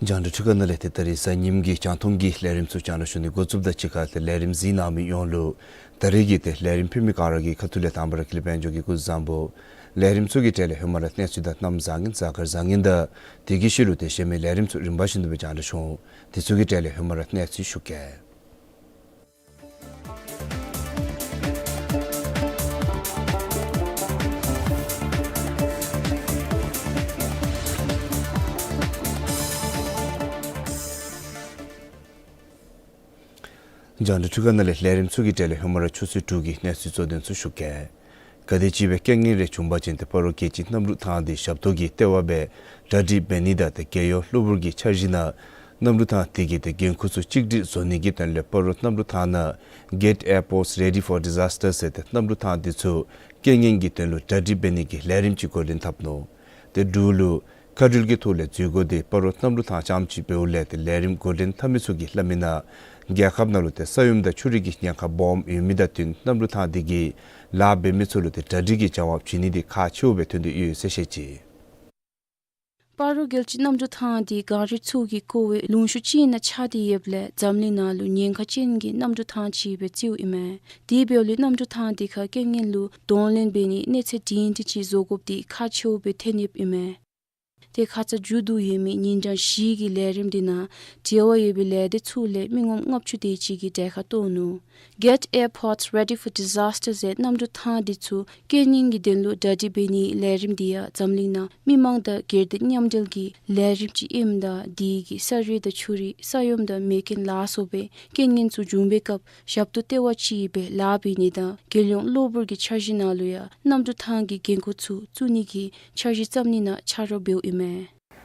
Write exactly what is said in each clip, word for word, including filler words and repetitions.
རྒྱང་བསྒྲགས་འཕྲུལ་ཁང་ནང་ལས་ཏེ་ད་རིས་གཟའ་ཉིམ་གི་རྒྱང་མཐོང་གི་ལས་རིམ་ཚུ་རྒྱང་བསྒྲགས་ཞུ་ནི་འགོ་བཙུགསཔ་དང་གཅིག་ཁར་ཏེ་ལས་རིམ་གཟིགས་གནང་མི་ཡོངས་ལུ་ད་རིས་ཀྱི་ཏེ་ལས་རིམ་ཕུལ་མི་ག་ར་གི་ཁ་ཐུག་ལས་དང་པ་ར་ཀུན་ལེགས་དཔལ་འབྱོར་གྱིས་སྐུ་གཟུགས་བཟང་པོ། ལས་རིམ་ཚུ་གི་གྲས་ལས་ཧེ་མ་ར་གནས་ཚུལ་དང་གནམ་བཟང་ངན་གཟའ་སྐར་བཟང་ངན་དང་དེ་གི་ཤུལ་ལུ་ཏེ་གཞན་མི་ལས་རིམ་ཚུ་རིམ་པ་བཞིན་དུ་སྦེ་རྒྱང་བསྒྲགས་ཞུ་འོང་། དེ་ཚུ་གི་གྲས་ལས་ཧེ་མ་ར་གནས་ཚུལ་ཞུ་གེ། རྒྱང་བསྒྲགས་འཕྲུལ་ཁང་ནང་ལས་ལས་རིམ་ཚུ་གི་གྲས་ལས་ཧེ་མ་ར་ཆུ་ཚོད་དྲུག་གི་གནས་ཚུལ་གཙོ་དོན་ཚུ་ཞུ་གེ། ག་དེམ་ཅིག་སྦེ་རྐྱེན་ངན་རེ་བྱུང་པ་ཅིན་ཏེ་སྤ་རོ་རྒྱལ་སྤྱི་གནམ་གྲུ་ཐང་འདི་ཞབས་ཏོག་གི་ལྟེ་བ་སྦེ་གྲ་སྒྲིག་འབད་ནི་དང་ཏེ་རྒྱལ་ཡོངས་གློ་བུར་གྱི་འཆར་གཞི་ནང་གནམ་གྲུ་ཐང་དེ་གི་ཏེ་འགན་ཁུར་ཚུ་གཅིག་སྒྲིལ་བཟོ་ནི་གི་དོན་ལས་སྤ་རོ་གནམ་གྲུ་ཐང་ནང་Get Airports Ready for Disaster ཟེར་ཏེ་གནམ་གྲུ་ཐང་འདི་ཚུ་རྐྱེན་ངན་གྱི་དོན་ལུ་གྲ་སྒྲིག་འབད་ནི་གི་ལས་རིམ་ཅིག་འགོ་འདྲེན་འཐབ་ནུག། ཏེ་འབྲུག་ལུ་མཁའ་འགྲུལ་གྱི་ཐོག་ལས་འཛུལ་སྒོ་འདི་སྤ་རོ་གནམ་གྲུ་ཐང་རྐྱངམ་ཅིག་འབདཝ་ལས་ཏེ་ལས་རིམ་འགོ་འདྲེན་འཐབ་མི་ཚུ་གིས་སླབ་མི་ནང་རྒྱལ་ཁབ་ནང་ལུ་ཏེ་ས་ཡོམ་དང་ཆུ་རུད་ཀྱི་ཉེན་ཁ་སྦོམ་ཡོད་མི་དང་བསྟུན་གནམ་གྲུ་ཐང་འདི་གིས་ལཱ་འབད་མི་ཚུ་ལུ་ཏེ་གྲ་སྒྲིག་གི་བྱ་བ་བྱིན་ནི་འདི་ཁག་ཆེཝ་སྦེ་ཐོན་ཏེ་ཡོད་ཟེར་བཤད་ཅི། སྤ་རོ་རྒྱལ་སྤྱི་གནམ་གྲུ་ཐང་འདི་གངས་རི་ཚུ་གི་སྐོར་བའི་ལུང་ཤུར་ཅིག་ནང་ཆགས་ཏེ་ཡོདཔ་ལས་འཛམ་གླིང་ནང་ལུ་ཉེན་ཁ་ཅན་གྱི་གནམ་གྲུ་ཐང་ཅིག་སྦེ་བརྩིཝ་ཨིན་མས། དེ་འབདཝ་ལས་གནམ་གྲུ་ཐང་འདི་ཁར་རྐྱེན་ངན་ལུ་གདོང་ལེན་འབད་ནིའི་གནས་ཚད་སྒྲིང་སྒྲིང་ཅིག་བཟོ་དགོཔ་འདི་ཁག་ཆེཝ་སྦེ་ཐོན་ཡོདཔ་ཨིན་མས། ཏེ་ཁ་ཙ་མཇུག་བསྡུ་ཡོད་མི་ཉིན་གྲངས་བཞི་གི་ལས་རིམ་འདི་ནང་འབྲེལ་བ་ཡོད་པའི་ལས་སྡེ་ཚུ་ལས་མི་ངོམ་ལྔ་བཅུ་དེ་ཅིག་གིས་གྲལ་ཁར་གཏོགས་ནུག། Get Airports Ready for Disaster ཟེར་གནམ་གྲུ་ཐང་འདི་ཚུ་རྐྱེན་ངན་གྱི་དོན་ལུ་གྲ་སྒྲིག་འབད་ནིའི་ལས་རིམ་འདི་ཡང་འཛམ་གླིང་ནང་མི་མང་དང་སྒེར་སྡེ་མཉམ་འབྲེལ་གྱི་ལས་རིམ་ཅིག་ཨིནམ་ད་དེ་གིས་ས་རུད་དང་ཆུ་རུད་ས་ཡོམ་དང་མེ་རྐྱེན་ལ་སོགས་པའི་རྐྱེན་ངན་ཚུ་བྱུང་པའི་སྐབས་ཞབས་ཏོག་ལྟེ་བ་ཅིག་སྦེ་ལཱ་འབད་ནི་དང་རྒྱལ་ཡོངས་གློ་བུར་གྱི་འཆར་གཞི་ནང་ལུ་ཡང་གནམ་གྲུ་ཐང་གི་འགན་ཁུར་ཚུ་བཙུགས་ནི་གི་འཆར་གཞི་བརྩམ་ནི་ནང་ཆ་རོགས་འབདཝ་ཨིན་མས།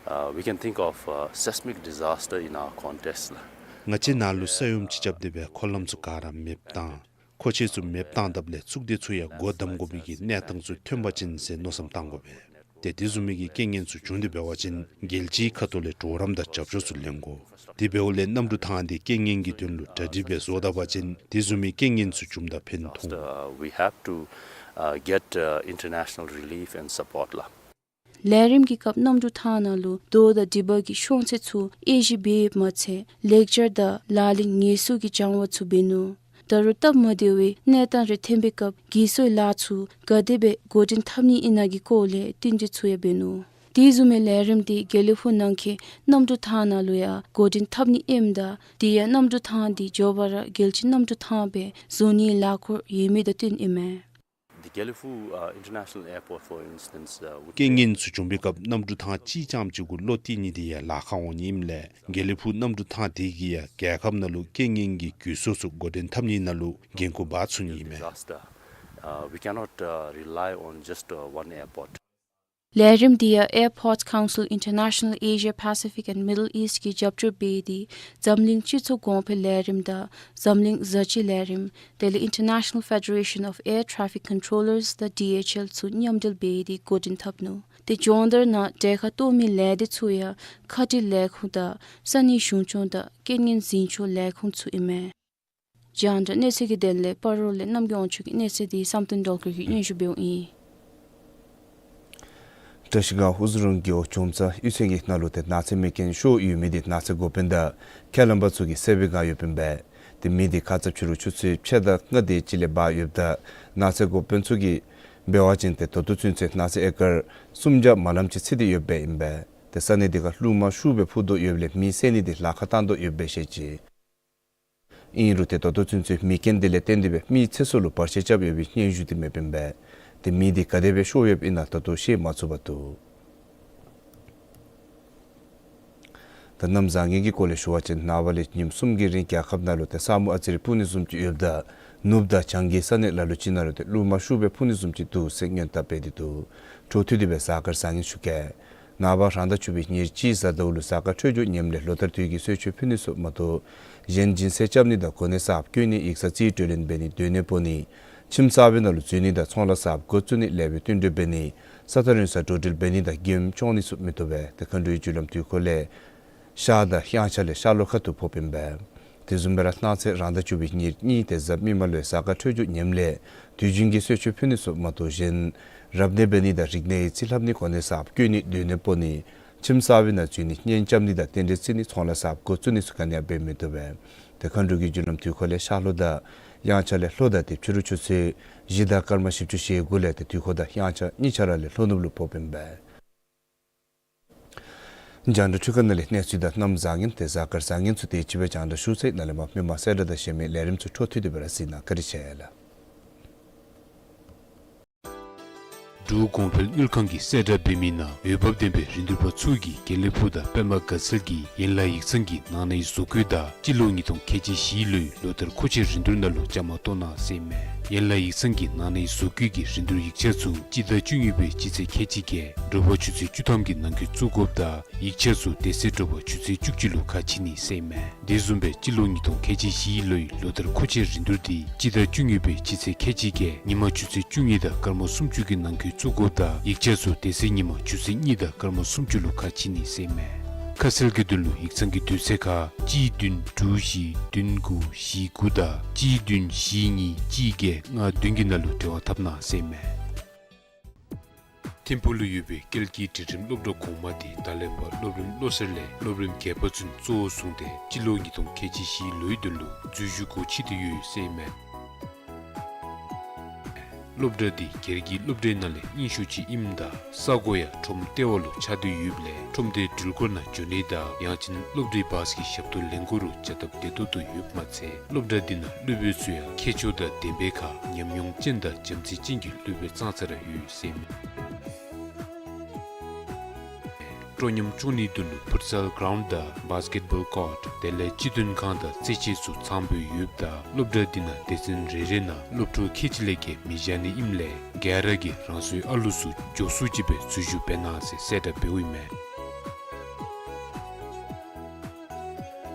Uh, we can think of, uh, seismic disaster in our context ལགས། ང་བཅས་ནང་ལུ་ས་ཡོམ་ཅིག་རྐྱབ་སྟེ་སྦེ་མཁོ་ལམ་ཚུ་ག་ར་མེདཔ་བཏང་མཁོ་ཆས་ཚུ་མེདཔ་བཏང་དཔ་ལས་གཙུག་སྡེ་ཚུ་ཡང་སྒོ་བསྡམ་དགོ་པའི་གི་གནས་སྟངས་ཚུ་ཐོན་པ་ཅིན་ཟེར་མནོ་བསམ་བཏང་དགོ་པས། ཏེ་དེ་བཟུམ་མའི་གི་རྐྱེན་ངན་ཚུ་བྱུང་སྟེ་འབད་བ་ཅིན་རྒྱལ་སྤྱིའི་ཁ་ཐུག་ལས་གྲོགས་རམ་དང་རྒྱབ་སྐྱོར་ཚུ་ལེན་དགོ། དེ་འབདཝ་ལས་གནམ་གྲུ་ཐང་འདི་རྐྱེན་ངན་གྱི་དོན་ལུ་གྲ་སྒྲིག་སྦེ་བཟོ་ད་པ་ཅིན་དེ་བཟུམ་མའི་རྐྱེན་ངན་ཚུ་བྱུངམ་ད་ཕན་ཐོགས། Uh, we have to, uh, get, uh, international relief and support ལགས། ལས་རིམ་གྱི་སྐབས་གནམ་གྲུ་ཐང་ནང་ལུ་རྡོ་དང་སྒྲིབ་པ་གི་ཤོང་ཚད་ཚུ་དབྱེ་ཞིབ་འབད་མ་ཚད་ལེགས་སྦྱར་དང་ལག་ལེན་ངལ་གསོ་གི་སྦྱང་བ་ཚུ་འབད་ནུག། ད་རུང་སྟབས་མ་བདེ་བའི་གནས་སྟངས་རེ་ཐོན་པའི་སྐབས་འགྱིག་བཟོའི་ལཱ་ཚུ་ག་དེ་སྦེ་འགོ་འདྲེན་འཐབ་ནི་ཨིན་ན་གི་སྐོར་ལས་བསྟུན་གྲོས་ཚུ་ཡང་འབད་ནུག། དེ་བཟུམ་མའི་ལས་རིམ་འདི་དགེ་ལེགས་ཕུག་ནང་གི་གནམ་གྲུ་ཐང་ནང་ལུ་ཡང་འགོ་འདྲེན་འཐབ་ནི་ཨིནམ་ད་དེ་ཡང་གནམ་གྲུ་ཐང་འདི་མགྱོགས་པ་ར་རྒྱལ་སྤྱི་གནམ་གྲུ་ཐང་སྦེ་བཟོ་ནིའི་ལས་འགུལ་ཡོད་མི་དང་བསྟུན་ཨིན་མས། The Gelephu, uh, International Airport, for instance, uh, would རྐྱེན་ངན་ཚུ་བྱུང་པའི་སྐབས་གནམ་གྲུ་ཐང་གཅིག་རྐྱངམ་གཅིག་གུ་བློ་གཏད་ནི་འདི་ཡང་ལཱ་ཁག་འོང་ནི་ཨིནམ་ལས་དགེ་ལེགས་ཕུག་གནམ་གྲུ་ཐང་དེ་གིས་ཡང་རྒྱལ་ཁབ་ནང་ལུ་རྐྱེན་ངན་གྱི་རྒུད་གསོ་ཚུ་འགོ་འདྲེན་འཐབ་ནི་ནང་ལུ་འགན་ཁུར་འབག་ཚུགས་ནི་ཨིན་མས། Disaster. Uh, we cannot, uh, rely on just, uh, one airport. ལས་རིམ་འདི་ཡང་Airports Council International Asia Pacific and Middle East གིས་རྒྱབ་སྐྱོར་འབད་དེ་འཛམ་གླིང་སྤྱི་ཚོགས་གོང་འཕེལ་ལས་རིམ་དང་འཛམ་གླིང་བཟའ་སྤྱོད་ལས་རིམ་དེ་ལས་International Federation of Air Traffic Controllers དང་ཌི་ཨེཆ་ཨེལ་ཚུ་མཉམ་འབྲེལ་འབད་དེ་འགོ་འདྲེན་འཐབ་ནུག། ཏེ་སྦྱོང་བརྡར་ནང་གྲལ་ཁར་གཏོགས་མི་ལས་སྡེ་ཚུ་ཡང་ཁ་འདྲི་ལས་ཁུངས་དང་ས་གནས་གཞུང་སྐྱོང་དང་རྐྱེན་ངན་འཛིན་སྐྱོང་ལས་ཁུངས་ཚུ་ཨིན་མས། རྒྱང་བསྒྲགས་གནས་ཚུལ་གྱི་དོན་ལས་སྤ་རོ་ལས་རྣམ་རྒྱལ་དབང་ཕྱུག་གི་གནས་ཚུལ་འདི་བསམ་གཏན་སྒྲོལ་དཀར་གྱིས་སྙན་ཞུ་འབདཝ་ཨིན། བཀྲ་ཤིས་སྒང་ཧུ་ཟུ་རུང་རྒེད་འོག་ཇོ་མཚར་གཡུས་ཚན་གྱི་ནང་ལུ་ཏེ་ནགས་ཚལ་མེ་རྐྱེན་ཤོར་ཡོད་མི་འདི་ནགས་ཚལ་འགོ་དཔོན་དང་ཁས་བླངས་པ་ཚུ་གིས་བསལ་བའི་བསྒང་ཡོདཔ་ཨིན་པས། ཏེ་མེ་འདི་ཁ་ཙ་ཕྱི་རུ་ཆུ་ཚོད་ཕྱེད་དང་ལྔ་དེ་ཅིག་ལས་འབར་ཡོདཔ་ད་ནགས་ཚལ་འགོ་དཔོན་ཚུ་གིས་འབད་བ་ཅིན་ཏེ་ད་ལྟོ་ཚུན་ཚོད་ནགས་ཚལ་ཨེ་ཀར་སུམ་བརྒྱ་མ་ལམ་ཅིག་འཚིག་སྟེ་ཡོདཔ་ཨིན་པས། ཏེ་ས་གནས་འདི་ཁར་རླུང་མ་ཤུགས་སྦེ་འཕུ་དོ་ཡོདཔ་ལས་མེ་བསལ་ནི་འདི་ལཱ་ཁག་བཏང་དོ་ཡོདཔ་སྦེ་བཤད་ཅི། ཨིན་རུང་ཏེ་ད་ལྟོ་ཚུན་ཚོད་མེ་རྐྱེན་འདི་ལས་བརྟེན་ཏེ་སྦེ་མིའི་ཚེ་སྲོག་ལུ་བར་ཆད་རྐྱབ་ཡོད་པའི་སྙན་ཞུ་འདི་མེདཔ་ཨིན་པས། ཏེ་མེ་འདི་ག་དེ་སྦེ་ཤོར་ཡོདཔ་ཨིན་ན་ད་ལྟོ་ཤེས་མ་ཚུགས་པར་འདུག། ད་གནམ་བཟང་ངན་གྱི་སྐོར་ལས་ཞུ་བ་ཅིན་ནངས་པ་ལས་ཉིནམ་གསུམ་གྱི་རིང་རྒྱལ་ཁབ་ནང་ལུ་ཏེ་ས་སྨུག་ཨ་ཙི་རེ་སྤུབ་ནི་བཟུམ་ཅིག་ཡོདཔ་ད་ནུབ་དང་བྱང་གི་ས་གནས་ལ་ལུ་ཅིག་ནང་ལུ་ཏེ་རླུང་མ་ཤུགས་སྦེ་འཕུ་ནི་བཟུམ་ཅིག་འདུག་ཟེར་སྔོན་བརྡ་སྤེལ་ཏེ་འདུག། འཕྲོ་མཐུད་དེ་སྦེ་གཟའ་སྐར་བཟང་ངན་ཞུ་གེ། ནངས་པ་རང་ཟླ་བཅུ་པའི་ཉེར་གཅིག་གཟའ་ཟླཝ་ལུ་གཟའ་སྐར་འཕྲོད་སྦྱོར་ངནམ་ལས་ལོ་ལྟར་དུས་ཀྱི་གསོལ་མཆོད་ཕུལ་ནི་ཚུ་མ་གཏོགས་གཞན་སྦྱིན་སྲེག་རྐྱབ་ནི་དང་གོ་གནས་གསརཔ་བསྐོ་ནི་ཡིག་ཚང་རྩིས་སྤྲོད་ལེན་འབད་ནི་སྡོད་གནས་སྤོ་ནི་ཁྱིམ་གསར་པའི་ནང་ལུ་འཛུལ་ནི་དང་ཚོང་ལཱ་གསརཔ་འགོ་བཙུགས་ནི་ལེགས་པའི་བསྟུན་གྲོས་འབད་ནི་ས་ཐག་རིང་སར་འགྲོ་འགྲུལ་འབད་ནི་དང་མགྱོནམ་མཆོང་ནི་ཚུ་མི་བཏུབ་པས། ཏེ་མཁའ་འགྲོའི་རྒྱུ་ལམ་དུས་འཁོར་ལས་ཤར་དང་དབྱངས་འཆར་ལས་ཤར་ལྷོ་ཁ་ཐུག་ཕོགཔ་ཨིན་པས། དེ་བཟུམ་སྦེ་ར་གནངས་ཚེ་རང་ཟླ་བཅུ་པའི་ཉེར་གཉིས་ཏེ་གཟའ་མིག་དམར་ལུ་གཟའ་སྐར་འཕྲོད་སྦྱོར་ངནམ་ལས་དུས་རྒྱུན་གྱི་གསོལ་མཆོད་ཕུལ་ནི་ཚུ་མ་གཏོགས་གཞན་རབ་གནས་འབད་ནི་དང་རིག་གནས་ཡི་རྩིས་ལྷབ་ནི་གོ་གནས་གསརཔ་བསྐོ་ནི་སྡོད་གནས་སྤོ་ནི་ ཁྱིམ་གསར་པའི་ནང་འཛུལ་ནི་གཉེན་རྐྱབ་ནི་དང་རྟེན་འབྲེལ་བརྩི་ནི་ཚོང་ལཱ་གསརཔ་འགོ་བཙུགས་ནི་ཚུ་ག་ནི་ཡང་འབད་མི་བཏུབ་པས། ཏེ་མཁའ་འགྲོ་གི་རྒྱུ་ལམ་དུས་འཁོར་ལས་ཤར་ལྷོ་དང་དབྱངས་འཆར་ལས་ལྷོ་དང་ཏེ་ཕྱི་རུ་ཆུ་ཚོད་བཞི་དང་སྐར་མ་བཞི་བཅུ་ཞེ་དགུ་ལས་ཏེ་དུས་འཁོར་དང་དབྱངས་འཆར་གཉིས་ཆ་ར་ལས་ལྷོ་ནུབ་ལུ་ཕོགཔ་ཨིན་པས། རྒྱང་བསྒྲགས་འཕྲུལ་ཁང་ནང་ལས་གནས་ཚུལ་དང་གནམ་བཟང་ངན་ཏེ་གཟའ་སྐར་བཟང་ངན་ཚུ་དེ་ཅིག་སྦེ་རྒྱང་བསྒྲགས་ཞུ་ཚར་ཡི། ནཱ་ལས་མར་མི་མང་གསལ་བསྒྲགས་དང་གཞན་མི་ལས་རིམ་ཚུ་འཕྲོ་མཐུད་དེ་སྦེ་ར་གཟིགས་གནང་། བཀའ་དྲིན་ཆེ་ལགས། འབྲུག་གོང་འཕེལ་དངུལ་ཁང་གིས་གསལ་བསྒྲགས་འབད་མི་ནང་འོས་འབབ་ལྡན་པའི་རིན་བསྡུར་པ་ཚུ་གིས་དགེ་ལེགས་ཕུག་དང་པདྨ་དགའ་ཚལ་གྱི་ཡན་ལག་ཡིག་ཚང་གི་ནང་ནའི་བཟོ་བཀོད་དང་སྤྱི་ལོ་ཉིས་སྟོང་ཁལ་གཅིག་བཞིའི་ལོའི་ལོ་ལྟར་མཁོ་ཆས་རིན་བསྡུར་ནང་ལུ་བཅའ་མར་གཏོགས་གནང་ཟེར་ཨིན་མས། ཡན་ལག་ཡིག་ཚང་གི་ནང་ནའི་བཟོ་བཀོད་ཀྱི་རིན་བསྡུར་ཡིག་ཆ་ཚུ་སྤྱི་ཟླ་བཅུ་གཉིས་པའི་སྤྱི་ཚེས་ཁལ་གཅིག་བརྒྱད་དྲོ་པ་ཆུ་ཚོད་བཅུ་ཐམ་གྱི་ནང་འཁོད་བཙུགས་དགོཔ་དང་ཡིག་ཆ་ཚུ་དེ་ཚེ་དྲོ་པ་ཆུ་ཚོད་བཅུ་གཅིག་ལུ་ཁ་ཕྱེ་ནི་ཟེར་ཨིན་མས། དེ་བཟུམ་སྦེ་སྤྱི་ལོ་ཉིས་སྟོང་ཁལ་གཅིག་བཞིའི་ལོའི་ལོ་ལྟར་མཁོ་ཆས་རིན་བསྡུར་དེ་སྤྱི་ཟླ་བཅུ་གཉིས་པའི་སྤྱི་ཚེས་ཁལ་གཅིག་བརྒྱད་ཉིན་མ་ཆུ་ཚོད་བཅུ་གཉིས་དང་སྐར་མ་སུམ་ཅུ་གི་ནང་འཁོད་བཙུགས་དགོཔ་དང་ཡིག་ཆ་ཚུ་དེ་ཚེ་ཉིན་མ་ཆུ་ཚོད་གཉིས་དང་སྐར་མ་སུམ་ཅུ་ལུ་ཁ་ཕྱེ་ནི་ཟེར་ཨིན་མས། ཁ་གསལ་གྱི་དོན་ལུ་ཡིག་ཚང་གི་དུས་ཚོད་ཁར་གཅིག་བདུན་དྲུག་བཞི་བདུན་དགུ་བཞི་དགུ་དང་གཅིག་བདུན་བཞི་གཉིས་གཅིག་བརྒྱད་ལྔ་བདུན་གྱི་ནང་ལུ་འབྲེལ་བ་འཐབ་གནང་ཟེར་ཨིན་མས། ཐིམ་ཕུག་ལུ་ཡོད་པའི་ཀལ་ཀྱི་སྒྲིག་ཁྲིམས་སློབ་གྲྭ་གོང་མ་དེ་ད་ལས་ཕར་སློབ་རིམ་བློ་གསར་ལས་སློབ་རིམ་བརྒྱད་པ་ཚུན་གཙོ་བོར་བཟུང་སྟེ་སྤྱི་ལོ་ཉིས་སྟོང་ཁལ་གཅིག་བཞིའི་ལོའི་དོན་ལུ་འཛུལ་ཞུགས་སྒོ་ཕྱེ་སྟེ་ཡོད་ཟེར་ཨིན་མས། སློབ་གྲྭ་འདི་སྒེར་གྱི་སློབ་གྲྭའི་ནང་ལས་རྙིང་ཤོས་ཅིག་ཨིནམ་ད་ས་གོ་ཡང་ཁྲོམ་ལྟེ་བ་ལུ་ཆགས་ཏེ་ཡོདཔ་ལས་ཁྲོམ་སྡེའི་འགྲུལ་འཁོར་ནང་འགྱོ་ནི་དང་ཡང་ཅིན་སློབ་གྲྭའི་བཱས་ཀྱི་ཞབས་ཏོག་ལེན་དགོ་རུང་བྱ་སྟབས་བདེ་ཏོག་ཏོ་ཡོདཔ་མ་ཚད་སློབ་གྲྭ་འདི་ནང་སློབ་དཔོན་ཚུ་ཡང་མཁས་མཆོག་དང་ལྡན་པའི་ཁར་ཉམས་མྱོང་ཅན་དང་བྱམས་བརྩེ་ཅན་གྱི་སློབ་དཔོན་ཙང་ཙ་ར་ཡོད་ཟེར་ཨིན་མས། སྤྲོ་ཉམས་སྐྱོང་ནིའི་དོན་ལུ་ཕུཊ་སལ་གྲའུནཌ་དང་བཱས་ཀེཊ་བཱོལ་ཀོརཊ་དེ་ལས་སྤྱི་མཐུན་ཁང་དང་རྩེད་ཆས་ཚུ་ཚངམ་སྦེ་ཡོདཔ་ད་སློབ་གྲྭ་འདི་ནང་སྡེ་ཚན་རེ་རེ་ནང་སློབ་ཕྲུག་ཁལ་གཅིག་ལས་བརྒལ་མི་བཞག་ནི་ཨིནམ་ལས་ག་ར་གིས་རང་སོའི་ཨ་ལུ་ཚུ་མགྱོགས་སུ་ཅིག་སྦེ་འཛུལ་ཞུགས་འབད་གནང་ཟེར་གསལ་བསྒྲགས་འབདཝ་ཨིན་མས།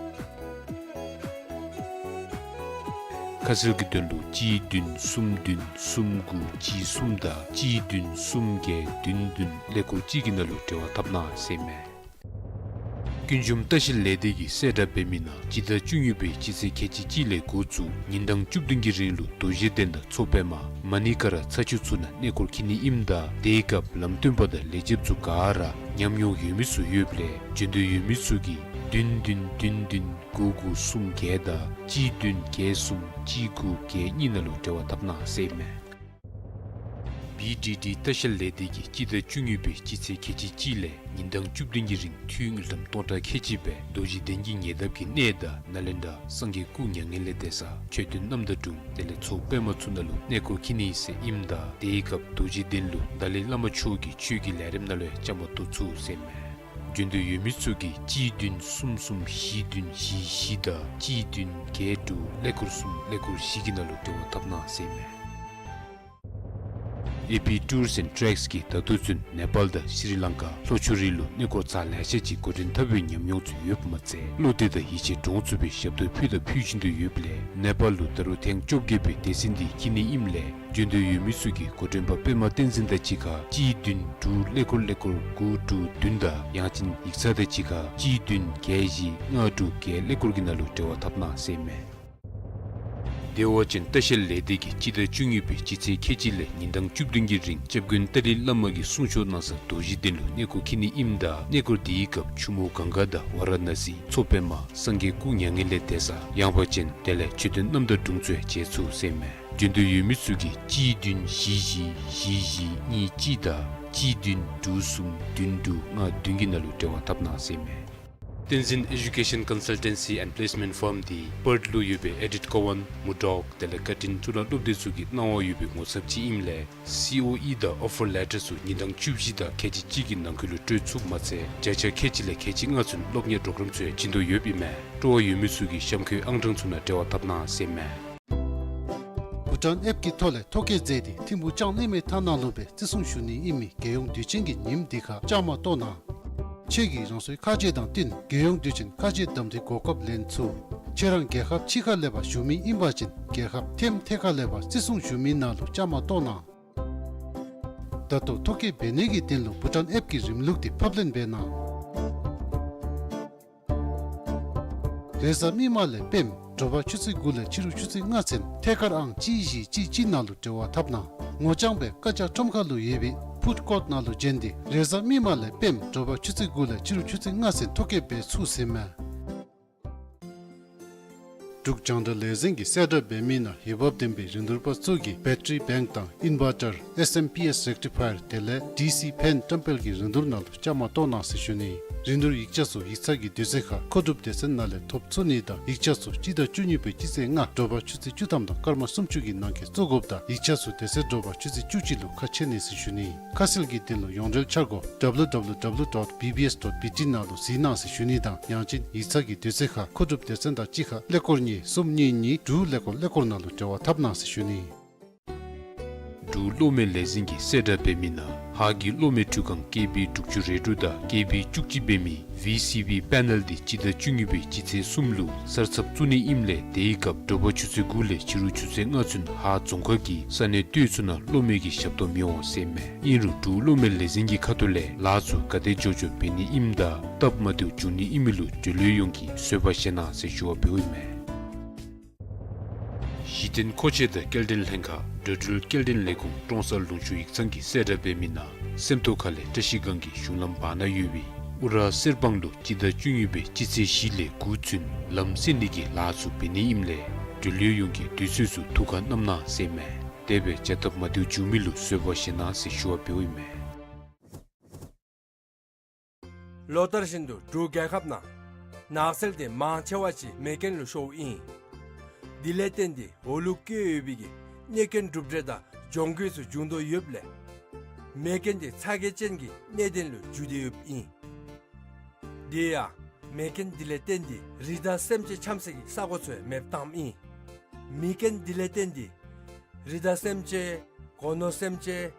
ཁ་གསལ་གྱི་དོན་ལུ་གཅིག་བདུན་གསུམ་བདུན་གསུམ་དགུ་གཅིག་གསུམ་དང་གཅིག་བདུན་གསུམ་བརྒྱད་བདུན་བདུན་ཀླད་ཀོར་གཅིག་གི་ནང་ལུ་འབྲེལ་བ་འཐབ་གནང་ཟེར་ཨིན་མས། ཀུན་འབྱུང་ལྟ་བཤལ་ལས་སྡེ་གིས་གསལ་བསྒྲགས་འབད་མི་ནང་སྤྱི་ཟླ་བཅུ་གཉིས་པའི་སྤྱི་ཚེས་ཁལ་གཅིག་གཅིག་ལས་འགོ་བཙུགས་ཉིན་གྲངས་བཅུ་བདུན་གྱི་རིང་ལུ་རྡོ་རྗེ་གདན་དང་མཚོ་པདྨ་མ་ཎི་ཀ་ར་ཚ་ཆུ་ཚུ་ནང་གནས་སྐོར་འཁྱིད་ནི་ཨིནམ་ད་དེའི་སྐབས་ལམ་སྟོན་པ་དང་ལས་བྱེདཔ་ཚུ་ག་ར་ཉམས་མྱོང་ཡོད་མི་ཚུ་ཡོདཔ་ལས་འབྱོན་འདོད་ཡོད་མི་ཚུ་གིས་བདུན་བདུན་བདུན་བདུན་དགུ་དགུ་གསུམ་བརྒྱད་དང་གཅིག་བདུན་བརྒྱད་གསུམ་གཅིག་དགུ་བརྒྱད་གཉིས་ནང་ལུ་འབྲེལ་བ་འཐབ་གནང་ཟེར་ཨིན་མས། བི་ཌི་ཌི་ལྟ་བཤལ་ལས་སྡེ་གིས་སྤྱི་ཟླ་བཅུ་གཉིས་པའི་སྤྱི་ཚེས་ཁལ་གཅིག་གཅིག་ལས་ཉིན་གྲངས་བཅུ་བདུན་གྱི་རིང་འཐུས་དངུལ་ཀྲམ་སྟོང་ཕྲག་ཁལ་གཅིག་སྦེ་རྡོ་རྗེ་གདན་གྱི་ཉེ་འདབས་ཀྱི་གནས་དང་ནཱ་ལེནྡྲ་སངས་རྒྱས་སྐུ་མྱ་ངན་ལས་འདས་ས་མཆོད་རྟེན་རྣམ་དག་དྲུང་དེ་ལས་མཚོ་པདྨ་ཚུ་ནང་ལུ་གནས་སྐོར་འཁྱིད་ནི་ཟེར་ཨིནམ་ད་དེའི་སྐབས་རྡོ་རྗེ་གདན་ལུ་ཏཱ་ལའི་བླ་མ་མཆོག་གི་ཆོས་ཀྱི་ལས་རིམ་ནང་ལུ་ཡང་བཅའ་མར་གཏོགས་ཚུགས་ཟེར་ཨིན་མས། འབྱོན་འདོད་ཡོད་མི་ཚུ་གིས་གཅིག་བདུན་གསུམ་གསུམ་བཞི་བདུན་བཞི་བཞི་དང་གཅིག་བདུན་བརྒྱད་དྲུག་ཀླད་ཀོར་གསུམ་ཀླད་ཀོར་བཞི་གི་ནང་ལུ་འབྲེལ་བ་འཐབ་གནང་ཟེར་ཨིན་མས། ཨེ་པི་ཊུརསི་ཨེནཌ་ཊེགསི་གིས་ད་ལྟོ་ཚུན་ནེ་པཱལ་དང་ཤྲི་ལང་ཀ་ལྷོ་ཕྱོགས་རིགས་ལུ་གནས་སྐོར་ཚར་ལེ་ཤ་ཅིག་འགོ་འདྲེན་འཐབ་པའི་ཉམས་མྱོང་ཚུ་ཡོདཔ་མ་ཚད་བློ་གཏད་དང་ཡིད་ཆེས་འདྲོངས་ཚུགས་པའི་ཞབས་ཏོག་ཕུལ་དང་ཕུལ་བཞིན་དུ་ཡོདཔ་ལས་ནེ་པཱལ་ལུ་ད་རུང་ཐེངས་བཅོ་བརྒྱད་པའི་སྡེ་ཚན་འདི་འཁྱིད་ནི་ཨིནམ་ལས་འབྱོན་འདོད་ཡོད་མི་ཚུ་གིས་འགོ་འདྲེན་པ་པདྨ་བསྟན་འཛིན་དང་གཅིག་ཁར་གཅིག་བདུན་དྲུག་ཀླད་ཀོར་ཀླད་ཀོར་དགུ་དྲུག་བདུན་དང་ཡང་ཅིན་ཡིག་ཚང་དང་གཅིག་ཁར་གཅིག་བདུན་བརྒྱད་བཞི་ལྔ་དྲུག་བརྒྱད་ཀླད་ཀོར་གྱི་ནང་ལུ་འབྲེལ་བ་འཐབ་གནང་ཟེར་ཨིན་མས། བདེ་བ་ཅན་ལྟ་བཤལ་ལས་སྡེ་གིས་སྤྱི་ཟླ་བཅུ་གཉིས་པའི་སྤྱི་ཚེས་ཁལ་གཅིག་ལས་ཉིན་གྲངས་བཅུ་བདུན་གྱི་རིང་སྐྱབས་མགོན་ཏཱ་ལའི་བླ་མ་གིས་གསུང་ཆོག་གནང་ས་རྡོ་རྗེ་གདན་ལུ་གནས་སྐོར་འཁྱིད་ནི་ཨིནམ་ད་གནས་སྐོར་དེའི་སྐབས་ཆུ་མོ་གངྒཱ་དང་ཝཱ་ར་ཎ་སི་མཚོ་པདྨ་སངས་རྒྱས་སྐུ་མྱ་ངན་ལས་འདས་ས་ཡངས་པ་ཅན་དེ་ལས་མཆོད་རྟེན་རྣམ་དག་དྲུང་ཚུ་ཡང་མཇལ་ཚུགས་ཟེར་ཨིན་མས། འབྱོན་འདོད་ཡོད་མི་ཚུ་གིས་གཅིག་བདུན་བཞི་བཞི་བཞི་བཞི་གཉིས་གཅིག་དང་གཅིག་བདུན་དྲུག་གསུམ་བདུན་དྲུག་ལྔ་བདུན་གྱི་ནང་ལུ་འབྲེལ་བ་འཐབ་གནང་ཟེར་ཨིན་མས། བསྟན་འཛིན་ཨེ་ཌུ་ཀེ་ཤཱན་ཀོན་སལ་ཊེན་སི་ཨེནཌ་པི་ལེསི་མེནཊ་ཕརམ་འདི་པརཐ་ལུ་ཡོད་པའི་ཨེ་ཌིཐ་ཀོ་ཝཱན་མུར་ཌོག་དེ་ལས་ཀར་ཊིན་གཙུག་ལག་སློབ་སྡེ་ཚུ་གི་གནང་བ་ཡོད་པའི་ངོ་ཚབ་ཅིག་ཨིནམ་ལས་སི་ཨོ་ཨི་དང་ཨོ་ཕར་ལེ་ཊར་ཚུ་ཉིན་གྲངས་བཅུ་བཞི་དང་ཁལ་གཅིག་གཅིག་གི་ནང་འཁོད་ལུ་སྤྲོད་ཚུགསཔ་མ་ཚད་བརྒྱ་ཆ་ཁལ་གཅིག་ལས་ཁལ་གཅིག་ལྔ་ཚུན་སློབ་གཉེར་གྲོགས་རམ་ཚུ་ཡང་བྱིན་དོ་ཡོདཔ་ཨིན་མས། སྤྲོ་བ་ཡོད་མི་ཚུ་གིས་གཤམ་འཁོད་ཨང་གྲངས་ཚུ་ནང་འབྲེལ་བ་འཐབ་གནང་ཟེར་ཨིན་མས། བྷུ་ཊཱན་ཨེཔ་ཀྱི་ཐོག་ལས་ཐོ་བཀོད་མཛད་དེ་ཐིམ་ཕུག་ལྕང་གླིང་མའི་ཐ་ནག་ལུ་སྦེ་བརྩི་སྲུང་ཞུ་ནི་ཨིན་མི་རྒྱལ་ཡོངས་དུས་ཆེན་གྱི་ཉིནམ་འདི་ཁར་བཅའ་མར་གཏོགས་གནང་། ཁྱེད་ཀྱིས་རང་སོའི་ཁ་རྗེ་དང་བསྟུན་རྒྱལ་ཡོངས་དུས་ཆེན་ཁ་རྗེ་གདམ་འཐུའི་གོ་སྐབས་ལེན་ཚུགས། ཁྱེད་རང་རྒྱལ་ཁབ་ཕྱི་ཁ་ལས་ཕར་བཞུགས་མི་ཨིན་པ་ཅིན་རྒྱལ་ཁབ་ཐེམ་ཐེ་ཁ་ལས་ཕར་བརྩི་སྲུང་ཞུ་མི་ནང་ལུ་བཅའ་མར་གཏོགས་གནང་། ད་ལྟོ་ཐོ་བཀོད་འབད་ནི་གི་དོན་ལུ་བྷུ་ཊཱན་ཨེཔ་ཀྱི་རིམ་ལུགས་འདི་ཕབ་ལེན་འབད་གནང་། རེས་གཟའ་མིག་དམར་ལས་སྤེནམ་དྲོ་པ་ཆུ་ཚོད་དགུ་ལས་ཕྱི་རུ་ཆུ་ཚོད་ལྔ་ཚུན་ཐད་ཀར་ཨང་གཅིག་བཞི་གཅིག་གཅིག་ནང་ལུ་འབྲེལ་བ་འཐབ་གནང་། ངོ་རྐྱང་སྦེ་བཀའ་རྒྱ་ཁྲོམ་ཁ་ལུ་ཡོད་པའི་ ཕུཌ་ཀོརཊ་ནང་ལུ་བྱོན་ཏེ་རེས་གཟའ་མིག་དམར་ལས་སྤེནམ་དྲོ་པ་ཆུ་ཚོད་དགུ་ལས་ཕྱི་རུ་ཆུ་ཚོད་ལྔ་ཚུན་ཐོ་བཀོད་འབད་ཚུགས་ཟེར་མས། འབྲུག་རྒྱང་བསྒྲགས་ལས་འཛིན་གྱིས་གསལ་བསྒྲགས་འབད་མི་ནང་འོས་འབབ་ལྡན་པའི་རིན་བསྡུར་པ་ཚུ་གིས་བེ་ཊ་རི་བེངཀ་དང་ཨིན་བར་ཊར་ཨེསི་ཨེམ་པི་ཨེསི་རེག་ཊི་ཕ་ཡར་དེ་ལས་ཌི་སི་ཕེན་བཀྲམ་སྤེལ་གྱི་རིན་བསྡུར་ནང་ལུ་བཅའ་མར་གཏོགས་གནང་ཟེར་ཞུ་ནི། རིན་བསྡུར་ཡིག་ཆ་ཚུ་ཡིག་ཚང་གི་དུས་ཚོད་ཁར་མཁོ་སྒྲུབ་སྡེ་ཚན་ནང་ལས་ཐོབ་ཚུགས་ནི་དང་ཡིག་ཆ་ཚུ་སྤྱི་ཟླ་བཅུ་གཉིས་པའི་སྤྱི་ཚེས་ལྔ་དྲོ་པ་ཆུ་ཚོད་བཅུ་ཐམ་དང་སྐར་མ་སུམ་ཅུ་གི་ནང་འཁོད་བཙུགས་དགོཔ་དང་ཡིག་ཆ་ཚུ་དེ་ཚེ་དྲོ་པ་ཆུ་ཚོད་བཅུ་གཅིག་ལུ་ཁ་ཕྱེ་ནི་ཟེར་ཞུ་ནི། ཁ་གསལ་གྱི་དོན་ལུ་ཡོངས་འབྲེལ་འཆར་སྒོ་W W W dot B B S dot B T ནང་ལུ་གཟིགས་གནང་ཟེར་ཞུ་ནི་དང་ཡང་ཅིན་ཡིག་ཚང་གི་དུས་ཚོད་ཁར་མཁོ་སྒྲུབ་སྡེ་ཚན་དང་གཅིག་ཁར་ཀླད་ཀོར་གཉིས་གསུམ་གཉིས་གཉིས་དྲུག་ཀླད་ཀོར་ཀླད་ཀོར་ནང་ལུ་འབྲེལ་བ་འཐབ་གནང་ཟེར་ཞུ་ནི། འབྲུག་གློག་མེ་ལས་འཛིན་གྱིས་གསལ་བསྒྲགས་འབད་མི་ནང་ཧཱ་གི་གློག་མེ་འཕྲུལ་ཁང་ཀེ་བི་དྲུག་ཅུ་རེ་དྲུག་དང་ཀེ་བི་བཅུ་གཅིག་འབད་མི་ཝི་སི་བི་པེ་ནལ་འདི་སྤྱི་ཟླ་བཅུ་གཉིས་པའི་སྤྱི་ཚེས་གསུམ་ལུ་གསར་ཚབ་བཙུགས་ནི་ཨིནམ་ལས་དེའི་སྐབས་དྲོ་པ་ཆུ་ཚོད་དགུ་ལས་ཕྱི་རུ་ཆུ་ཚོད་ལྔ་ཚུན་ཧཱ་རྫོང་ཁག་གི་ས་གནས་སྟོད་ཚུ་ནང་གློག་མེ་གི་ཞབས་ཏོག་མི་འོང་ཟེར་མས། ཨིན་རུང་འབྲུག་གློག་མེ་ལས་འཛིན་གྱི་ཁ་ཐུག་ལས་ལཱ་ཚུ་ག་དེ་མགྱོགས་མགྱོགས་འབད་ནི་ཨིནམ་དང་སྟབས་མ་བདེཝ་འབྱུང་ནི་ཨིན་མི་ལུ་འབྲེལ་ཡོད་ཡོངས་ཀྱིས་བཟོད་པ་བཞེས་གནང་ཟེར་ཞུ་བ་འབདཝ་ཨིན་མས། གཞི་རྟེན་མཁོ་ཆས་དང་སྐྱེལ་འདྲེན་ལྷན་ཁག་འགྲོ་འགྲུལ་སྐྱེལ་འདྲེན་ལས་ཁུངས་ཀྲོང་གསར་ལུང་ཕྱོགས་ཡིག་ཚང་གིས་གསལ་བསྒྲགས་འབད་མི་ནང་སེམས་རྟོགས་ཁ་ལས་བཀྲ་ཤིས་སྒང་གི་གཞུང་ལམ་བར་ན་ཡོད་པའི་ཨུ་ར་གསེར་སྦང་ལུ་སྤྱི་ཟླ་བཅུ་གཉིས་པའི་སྤྱི་ཚེས་བཞི་ལས་དགུ་ཚུན་ལམ་སེལ་ནི་གི་ལཱ་ཚུ་འབད་ནི་ཨིནམ་ལས་འབྲེལ་ཡོད་ཡོངས་ཀྱིས་དུས་ཚོད་ཚུ་ཐུགས་ཁར་བསྣམ་གནང་ཟེར་མས། དེ་སྦེ་བྱ་སྟབས་མ་བདེཝ་འབྱུང་མི་ལུ་བཟོད་པ་བཞེས་གནང་ཟེར་ཞུ་བ་འབདཝ་ཨིན་མས། ལོ་ལྟར་བཞིན་དུ་འབྲུག་རྒྱལ་ཁབ་ནང་ནགས་ཚལ་དེ་མང་ཆེ་བ་ཅིག་མེ་རྐྱེན་ལུ་ཤོརཝ་ཨིན། དེ་ལས་བརྟེན་ཏེ་འོག་ལུ་བཀོད་ཡོད་པའི་གི་གནོད་སྐྱོན་གྲུབ་འབྲས་དང་གྱོང་གུད་ཚུ་འབྱུང་དོ་ཡོདཔ་ལས་མེ་རྐྱེན་དེ་ཚ་གྱང་ཅན་གྱི་གནད་དོན་ལུ་འགྱུར་ཏེ་ཡོདཔ་ཨིན། དེ་ཡང་མེ་རྐྱེན་དེ་ལས་བརྟེན་ཏེ་རི་དྭགས་སེམས་ཅན་འཁྱམ་སའི་གི་ས་གོ་ཚུ་ཡང་མེདཔ་བཏངམ་ཨིན། མེ་རྐྱེན་དེ་ལས་བརྟེན་ཏེ་རི་དྭགས་སེམས་ཅན་སྒོ་ནོར་སེམས་ཅན་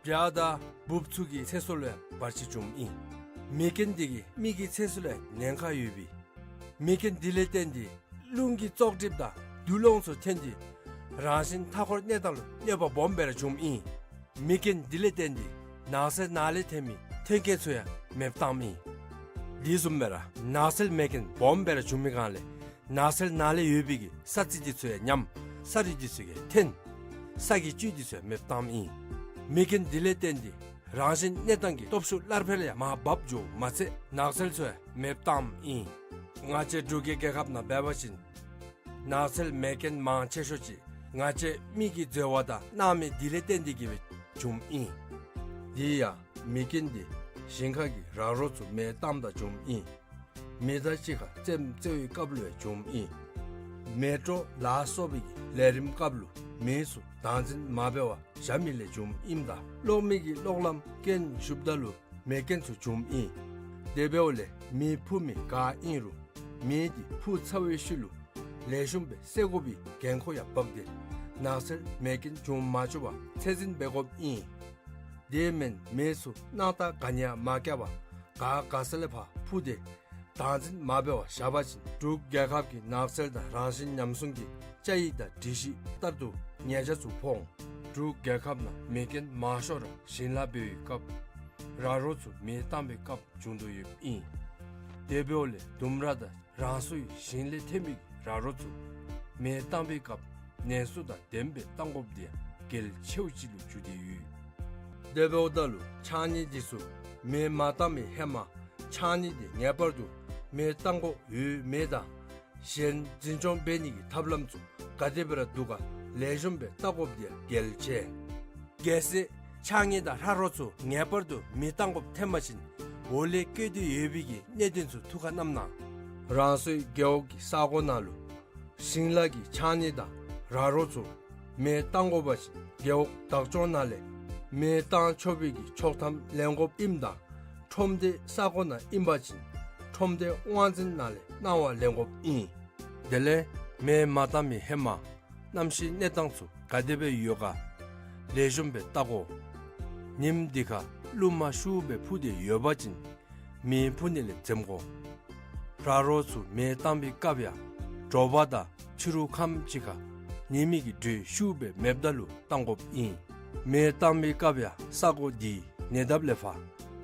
བྱ་དང་འབུཔ་ཚུ་གི་ཚེ་སྲོག་ལུ་ཡང་བར་ཆད་བྱུངམ་ཨིན། མེ་རྐྱེན་དེ་གིས་མི་གི་ཚེ་སྲོག་ལུ་ཡང་ཉེན་ཁ་ཡོད་པས། མེ་རྐྱེན་དེ་ལས་བརྟེན་ཏེ་རླུང་གི་བཙོག་གྲིབ་དང་རྡུལ་སློང་ཚུ་ཐོན་ཏེ་རང་བཞིན་མཐའ་འཁོར་གནས་སྟངས་ལུ་གནོད་པ་སྦོམ་སྦེ་ར་བྱུངམ་ཨིན། མེ་རྐྱེན་དེ་ལས་བརྟེན་ཏེ་ནགས་ཚལ་ནང་ལས་ཐོན་མི་ཐོན་སྐྱེད་ཚུ་ཡང་མེདཔ་བཏངམ་ཨིན། དེ་བཟུམ་སྦེ་ར་ནགས་ཚལ་མེ་རྐྱེན་སྦོམ་སྦེ་ར་བྱུང་མི་སྒང་ལས་ནགས་ཚལ་ནང་ལས་ཡོད་པའི་གི་ས་རྩི་དེ་ཚུ་ཡང་ཉམས། ས་རུད་དེ་ཚུ་ཡང་ཐོན། ས་གི་བཅུད་དེ་ཚུ་ཡང་མེདཔ་བཏངམ་ཨིན། མེ་རྐྱེན་དེ་ལས་བརྟེན་ཏེ་རང་བཞིན་གནས་སྟངས་ཀྱི་སྟོབས་ཤུགས་སླར་འཕེལ་ཡང་མར་བབས་འགྱོཝ་མ་ཚད་ནགས་ཚལ་ཚུ་ཡང་མེདཔ་བཏངམ་ཨིན། ང་བཅས་འབྲུག་གི་རྒྱལ་ཁབ་ནང་འབད་བ་ཅིན་ནགས་ཚལ་མེ་རྐྱེན་མང་ཆེ་ཤོས་ཅིག་ང་བཅས་མི་གི་འཛོལ་བ་དང་སྣང་མེད་དེ་ལས་བརྟེན་ཏེ་གིས་སྦེ་བྱུངམ་ཨིན། དེ་ཡང་མེ་རྐྱེན་དེ་ཞིང་ཁ་གི་ར་རོ་ཚུ་མེ་བཏངམ་ད་བྱུངམ་ཨིན། མེ་མདའ་གཅིག་ཁར་རྩེདམོ་རྩེ་བའི་སྐབས་ལུ་ཡང་བྱུངམ་ཨིན། མེ་དྲོ་ལ་སོགས་པའི་གི་ལས་རིམ་སྐབས་ལུ་མེ་ཚུ་བདག་འཛིན་མ་འབད་བར་བཞག་མི་ལས་བྱུངམ་ཨིནམ་ད་གློག་མེ་གི་གློག་ལམ་རྐྱེན་ཞུགསཔ་ད་ལུ་མེ་རྐྱེན་ཚུ་བྱུངམ་ཨིན། དེ་འབདཝ་ལས་མེ་འཕུ་མི་ག་ཨིན་རུང་མེ་དེ་འཕུ་ཚར་བའི་ཤུལ་ལུ་ལེགས་ཤོམ་སྦེ་བསད་དགོ་པའི་འགན་ཁུར་ཡང་འབག་སྟེ་ནགས་ཚལ་མེ་རྐྱེན་འབྱུང་མ་བཅུག་པར་ཚད་འཛིན་འབད་དགོཔ་ཨིན། དེ་མེན་མེ་ཚུ་སྣང་དག་ག་ནི་ཡང་མ་བཀལ་བར་ག་ག་ས་ལས་ཕར་འཕུ་སྟེ་བདག་འཛིན་མ་འབད་བར་བཞག་པ་ཅིན་འབྲུག་རྒྱལ་ཁབ་ཀྱི་ནགས་ཚལ་དང་རང་བཞིན་ཉམས་སྲུང་གི་བཅའ་ཡིག་དང་སྒྲིག་གཞི་ལྟར་དུ་ཉེས་ཆད་ཚུ་ཕོག་འོང་། འབྲུག་རྒྱལ་ཁབ་ནང་མེ་རྐྱེན་མང་ཤོས་ར་ཞིང་ལཱ་འབད་བའི་སྐབས་ར་རོ་ཚུ་མེ་བཏང་བའི་སྐབས་བྱུང་དོ་ཡོདཔ་ཨིན། དེ་འབདཝ་ལས་ལྡུམ་ར་དང་རང་སོའི་ཞིང་ལས་ཐོན་མི་ར་རོ་ཚུ་མེ་བཏང་བའི་སྐབས་ནན་སོ་དང་ལྡནམ་སྦེ་བཏང་དགོཔ་དེ་ཡང་གལ་ཆེཝ་ཅིག་ལུ་གྱུར་ཏེ་ཡོད། དེ་འབདཝ་ད་ལུ་ཕྱགས་སྙིགས་དེ་ཚུ་མེ་མ་བཏང་བའི་ཧེ་མ་ཕྱགས་སྙིགས་དེ་ངེས་པར་དུ་མེ་བཏང་དགོཔ་ཡོད་མེད་དང་གཞན་འཛིན་སྐྱོང་འབད་ནི་གི་ཐབས་ལམ་ཚུ་ག་དེ་སྦེ་ར་འདུག་ག་ལེགས་ཤོམ་སྦེ་བལྟ་དགོཔ་དེ་ཡང་གལ་ཆེ། གལ་སྲིད་ཕྱགས་སྙིགས་དང་ར་རོ་ཚུ་ངེས་པར་དུ་མེ་བཏང་དགོཔ་ཐོན་པ་ཅིན་འོག་ལས་བཀོད་དེ་ཡོད་པའི་གི་གནད་དོན་ཚུ་ཐུགས་ཁར་བསྣམ་གནང་། རང་སོའི་རྒེད་འོག་གི་ས་གོ་ནང་ལུ་ཞིང་ལཱ་གི་ཕྱགས་སྙིགས་དང་ར་རོ་ཚུ་མེ་བཏང་དགོ་པ་ཅིན་རྒེད་འོག་བདག་སྐྱོང་ནང་ལས་མེ་བཏང་ཆོག་པའི་གི་ཆོག་ཐམ་ལེན་དགོཔ་ཨིནམ་ད་ཁྲོམ་སྡེ་ས་གོ་ནང་ཨིན་པ་ཅིན་ཁྲོམ་སྡེ་དབང་འཛིན་ནང་ལས་གནང་བ་ལེན་དགོཔ་ཨིན། དེ་ལས་མེ་མ་བཏང་མི་ཧེ་མ་གནམ་གཤིས་གནས་སྟངས་ཚུ་ག་དེ་སྦེ་ཡོད་ག་ལེགས་ཤོམ་སྦེ་བལྟ་དགོ། ཉིནམ་དེ་ཁར་རླུང་མ་ཤུགས་སྦེ་འཕུ་སྟེ་ཡོད་པ་ཅིན་མེ་འཕུ་ནི་ལས་འཛེམ་དགོ། ར་རོ་ཚུ་མེ་བཏང་བའི་སྐབས་ཡང་དྲོ་པ་དང་ཕྱི་རུ་ཁམས་ཅིག་ཁར་ཉི་མའི་གི་དྲོད་ཤུགས་སྦེ་མེདཔ་ད་ལུ་བཏང་དགོཔ་ཨིན། མེ་བཏང་བའི་སྐབས་ཡང་ས་གོ་དེའི་ཉེ་འདབས་ལས་ཕར་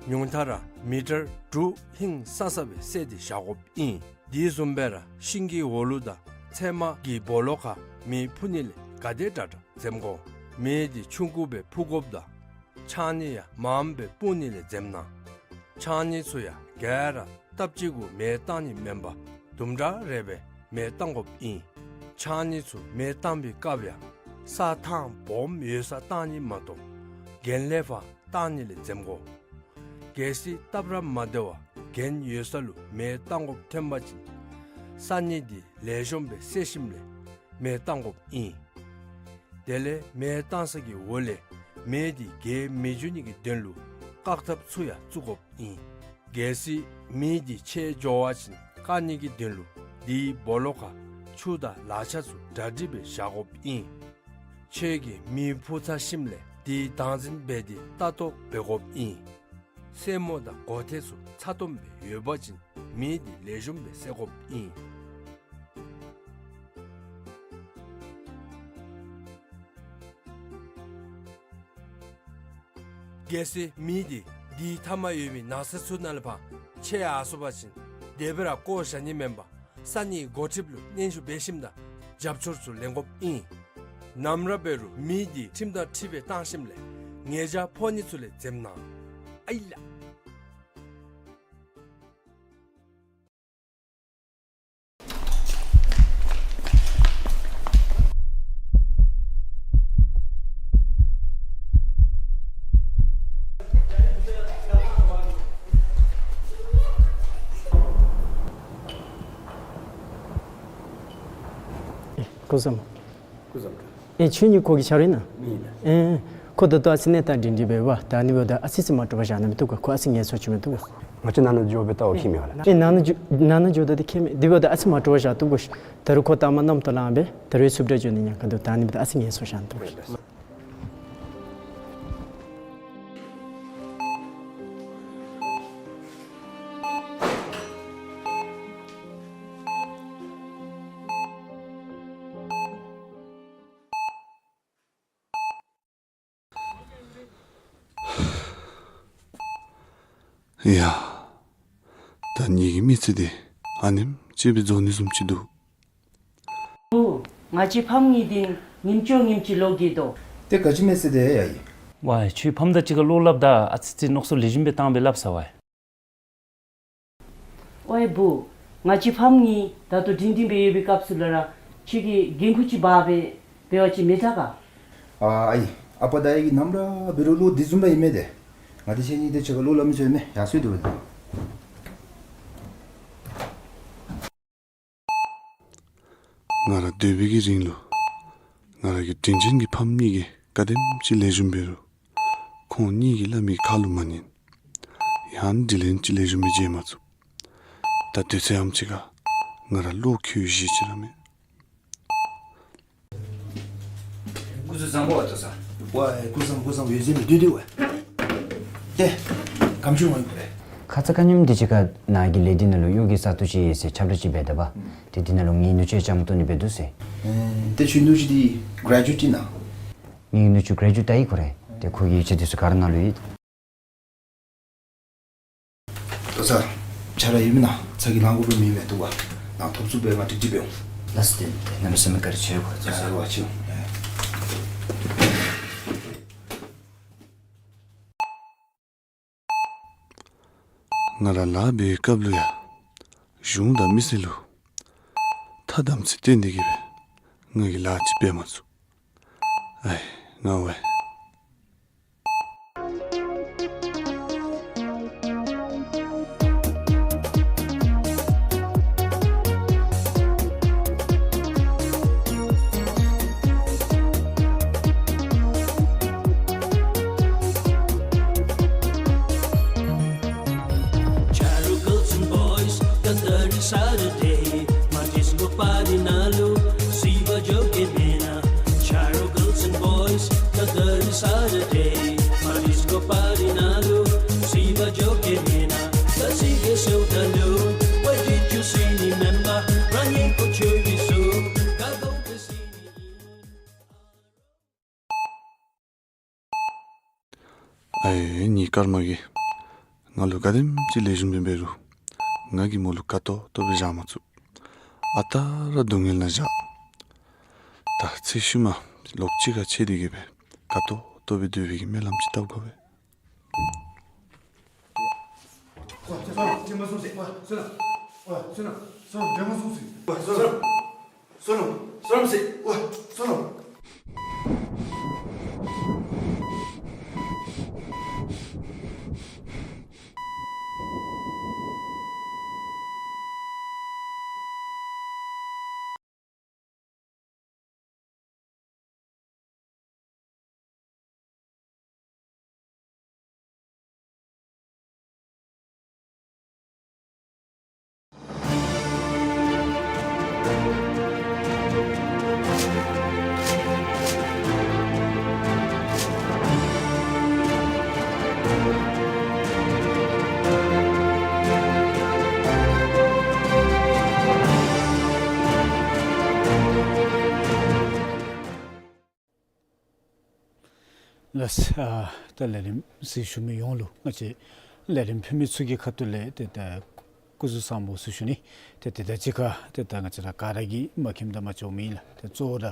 ཉུང་མཐའ་ར་མི་ཊར་དྲུག་ཧིང་སང་ས་སྦེ་བསལ་ཏེ་བཞག་དགོཔ་ཨིན། དེ་བཟུམ་སྦེ་ར་ཤིང་གི་འོག་ལུ་དང་ཚལ་མ་གི་སྦོ་ལོགས་ཁར་མེ་འཕུ་ནི་ལས་ག་དེ་དྲག་དྲག་འཛེམ་དགོ། མེ་དེ་ཆུང་ཀུ་སྦེ་འཕུ་དགོཔ་དང་ ཕྱགས་སྙིགས་ཡང་མངམ་སྦེ་སྤུང་ནི་ལས་འཛེམ་གནང་། ཕྱགས་སྙིགས་ཚུ་ཡང་ག་ར་སྟབས་གཅིག་གུ་མེ་བཏང་ནི་མེན་པར་དུམ་གྲ་རེ་སྦེ་མེ་བཏང་དགོཔ་ཨིན། ཕྱགས་སྙིགས་ཚུ་མེ་བཏང་བའི་སྐབས་ཡང་ས་ཐང་སྦོམ་ཡོད་སར་བཏང་ནི་མ་གཏོགས་གྱེན་ལས་ཕར་བཏང་ནི་ལས་འཛེམ་དགོ། གལ་སྲིད་སྟབས་ར་མ་བདེ་བར་གྱེན་ཡོད་ས་ལུ་མེ་བཏང་དགོཔ་ཐོན་པ་ཅིན་ས་སྙིགས་འདི་ལེགས་ཤོམ་སྦེ་བསལ་ཞིནམ་ལས་མེ་བཏང་དགོཔ་ཨིན། དེ་ལས་མེ་བཏང་ས་གི་འོག་ལས་མེ་འདི་རྒྱས་མི་འགྱོ་ནི་གི་དོན་ལུ་བཀག་ཐབས་ཚུ་ཡང་བཙུགས་དགོཔ་ཨིན། གལ་སྲིད་མེ་འདི་ཆད་འགྱོ་བ་ཅིན་བཀག་ནི་གི་དོན་ལུ་དེའི་སྦོ་ལོགས་ཁར་ཆུ་དང་ལག་ཆ་ཚུ་གྲ་སྒྲིག་སྦེ་བཞག་དགོཔ་ཨིན། ཁྱོད་ཀྱིས་མེ་ཕུ་ཚར་ཞིནམ་ལས་དེའི་བདག་འཛིན་འབད་དེ་ལྟ་རྟོག་འབད་དགོཔ་ཨིན། སེན་མོ་དང་མགོ་ཐད་ཚུ་ཚ་ཏོམ་སྦེ་ཡོད་པ་ཅིན་མེ་འདི་ལེགས་ཤོམ་སྦེ་བསལ་དགོཔ་ཨིན། གལ་སྲིད་མེ་འདི་དེའི་མཐའ་མར་ཡོད་མི་ནགས་ཚལ་ཚུ་ནང་ལས་ཕར་ཆད་ཡར་སོང་པ་ཅིན་དེ་སྦེ་ར་བཀོ་བཞག་ནི་མེན་པར་ས་གནས་འགོ་ཁྲིདཔ་ལུ་སྙན་ཞུ་འབད་ཞིནམ་དང་རྒྱབ་སྐྱོར་ཚུ་ལེན་དགོཔ་ཨིན། ནམ་ར་འབད་རུང་མེ་འདི་ཁྲིམས་དང་འཁྲིལ་སྦེ་བཏང་ཞིནམ་ལས་ཉེས་བྱ་ཕོག་ནི་ཚུ་ལས་འཛེམ་གནང་། ཨའི་ལགས། སྐུ་གཟུགས་བཟང་པོ། སྐུ་གཟུགས་བཟང་པོ། ཨེ་ཁྱོད་གཉིས་ཁོ་གི་ཆ་རོགས་ཨིན་ན། ཨིན་ལགས། ཨེ་ཁོ་ད་ལྟོ་ཨ་ཙི་གནས་སྟངས་སྒྲིང་སྒྲིང་སྦེ་འབད་བ། ད་ཨ་ནི་འབདཝ་ད་ཨ་ཙི་ཙི་མ་འདྲོག་པར་བཞག་གནང་མི་བཏུབ་ག། ཁོ་ཨ་ཙི་ངལ་གསོ་བྱིན་མི་བཏུབ་ག། ང་བཅས་ནང་ན་འགྱོ་སྦེ་ལྟ་བར་འཁྱིད་མི་ཡོད་ལགས། ཨེ་ནང་ན་འགྱོ་ནང་ན་འགྱོཝ་ད་འདི་ཁྱད་མེད། དེ་འབདཝ་ད་ཨ་ཙི་མ་འདྲོག་པར་བཞག་བཏུབ་ག་ཤིག། ད་རུང་ཁོ་ལྟ་མ་གནམ་ཐོག་ལངས་སྦེ་ད་རུང་འཚུབ་དྲགས་འགྱོ་ནི་ཉེན་ཁ་འདུག། ད་ཨ་ནི་འབདཝ་ད་ཨ་ཙི་ངལ་གསོ་བཞག་གནང་བཏུབ་ག་ཤིག། ཡ། ད་ངེ་གི་མི་ཚེ་འདི་ཨ་ནེམ་ཅིག་སྦེ་རྫོགས་ནི་བཟུམ་ཅིག་འདུག། བུ། ང་བཅས་ཕམ་གཉིས་འདི་ཉིནམ་གཅིག་ཉིནམ་གཅིག་ལོག་གི་དོ། ཏེ་ག་ཅི་མེད་ཟེར་དེ་ཡ་ཡི། ཝའི་ཁྱོད་ཕམ་དང་གཅིག་ཁར་བློ་སླབ་ད་ཨ་ཙི་ཙི་མནོ་བསམ་ལེགས་ཤོམ་སྦེ་བཏང་སྦེ་སླབ་ས་ཝའི། ཝའི་བུ། ང་བཅས་ཕམ་གཉིས་ད་ལྟོ་སྒྲིང་སྒྲིང་སྦེ་ཡོད་པའི་སྐབས་སུ་ལུ་ར་ཁྱོད་ཀྱིས་འགན་ཁུར་ཅིག་འབག་སྦེ་འབད་བ་ཅིན་མི་དྲག་ག། ཨ་ཨའི། ཨ་པ་དང་ཨའི་གིས་ནམ་ར་འབད་རུང་བློ་འདི་བཟུམ་ར་ཨིན་མས་ཏེ། ང་འདི་ཁྱེད་གཉིས་འདི་ཆ་ཁར་བློ་སླབ་མི་ཚུ་ཨིན་མས། ཡར་སོང་སྟེ་འབད་དེ། ང་ར་སྡོད་པའི་གི་རིང་ལུ་ང་ར་གི་དྲིན་ཅན་གྱི་ཕམ་གཉིས་ཀྱིས་ག་དེམ་ཅིག་ལེགས་ཤོམ་འབད་རུང་ཁོང་གཉིས་ཀྱིས་སླབ་མི་ཁ་ལུ་མ་ཉན། ཡང་དྲིན་ལན་ཅིག་ལེགས་ཤོམ་སྦེ་འཇལ་མ་ཚུགས། ད་དུས་ཚོད་ཨམ་ཅིག་ཁར་ང་ར་བློ་འགྱོད་གཞི་ཅིག་ར་མེད། སྐུ་གཟུགས་བཟང་པོ་བ་ཏོ་ས། ཝའི་སྐུ་གཟུགས་བཟང་པོ་སྐུ་གཟུགས་བཟང་པོ་ཡོད་ཟེར་མི་འདུག་དེ་ཝའི། ཏེ་ག་ཅི་འོང་ཡི་གོ་རེ། ཁ་ཙ་ཁ་ཉིནམ་འདི་ཅིག་ཁར་ནཱ་གི་ལས་སྡེ་ནང་ལུ་གཡོག་གི་ས་ཐོག་ཅིག་ཡོད་ཟེར་ཁྱབ་བསྒྲགས་ཅིག་འབད་ད་པ། ཏེ་འདི་ནང་ལུ་ངེའི་ནུ་གཅུང་ཡང་བཅའ་མར་གཏོགས་ནི་འབད་འདུག་ཟེར། ཨེ་ཏེ་ཁྱོད་ནུ་གཅུང་འདི་གྲེ་ཇུ་ཨེཊ་ཨིན་ན། ངེའི་ནུ་གཅུང་གྲེ་ཇུ་ཨེཊ་ད་ཡི་གོ་རེ། ཏེ་ཁོ་གི་ཡིག་ཆ་འདི་ཚུ་ག་ར་ནཱ་ལུ་ཡོད། ཏོ་ས། ཆ་ར་ཡོད་མེན་ན། ཚ་གྱང་ལང་དགོཔ་མེད་མས། འདུག་པ། ནཱ་ཐོབ་ཚུགས་པའི་མ་ཏིག་ཏིག་འབད་འོང་། ལགས་སོ། ཏེ་ཏེ་གནམ་མེད་ས་མེད་བཀའ་དྲིན་ཆེ་གོ། ཏོ་ས། ཨ་ཝ་ཆེ་འོང་། ང་ར་ལཱ་འབད་བའི་སྐབས་ལུ་ཡང་གཞུང་དང་མི་སེར་ལུ་ཐ་དམ་ཚིག་བསྟེན་ཏེ་གི་སྦེ་ང་གིས་ལཱ་ཅིག་འབད་མ་ཚུགས། ཨའི་ང་ཝའི། Charo girls and boys, the dirty Saturday, my disco party nalu, siva joke mena. Charo girls and boys, the dirty Saturday, my disco party nalu, siva joke mena. Kasi ke so dalu, what did you see ni memba, running for chori so, gago ke si ni. ཨའི་ངེའི་སྐར་མ་གིས་ང་ལུ་ག་དེམ་ཅིག་ལེགས་ཤོམ་སྦེ་འབད་རུང་ང་གིས་མོ་ལུ་དགའ་ཏོག་ཏོ་སྦེ་བཞག་མ་ཚུགས། ཨ་རྟག་ར་སྡུག་བསྔལ་ནང་བཞག། ད་ཚེ་ཤུལ་མ་ལོག་ཅིག་ཁར་ཆས་ཏེ་གི་སྦེ་དགའ་ཏོག་ ཏོག་དབྱིབས་འདུས་པའི་གི་སྨོན་ལམ་ཅིག་བཏབ་དགོ་པས། ཝ་ཅ་སོ་ནམ་ཅི་མ་སོང་ཟེར། ཝ་སོ་ནམ། ཝ་སོ་ནམ། སོ་ནམ་འདྲེ་མ་སོང་ཟེར། ཝ་སོ་ནམ། སོ་ནམ། སོ་ནམ་ཟེར། ཝ་སོ་ནམ། ལགས། ཨ་ད་ལས་རིམ་གཟིགས་ཞུ་མི་ཡོངས་ལུ་ང་བཅས་ལས་རིམ་ཕུལ་མི་ཚུ་གི་ཁ་ཐུག་ལས་ཏེ་ད་སྐུ་གཟུགས་བཟང་པོ་ཟེར་ཞུ་ནི། ཏེ་དེ་དང་གཅིག་ཁར་ཏེ་ད་ང་བཅས་ར་ག་ར་གིས་མ་མཁྱེནམ་དང་མ་འདྲཝ་མེད་ལགས། ཏེ་གཙོ་བོ་ར་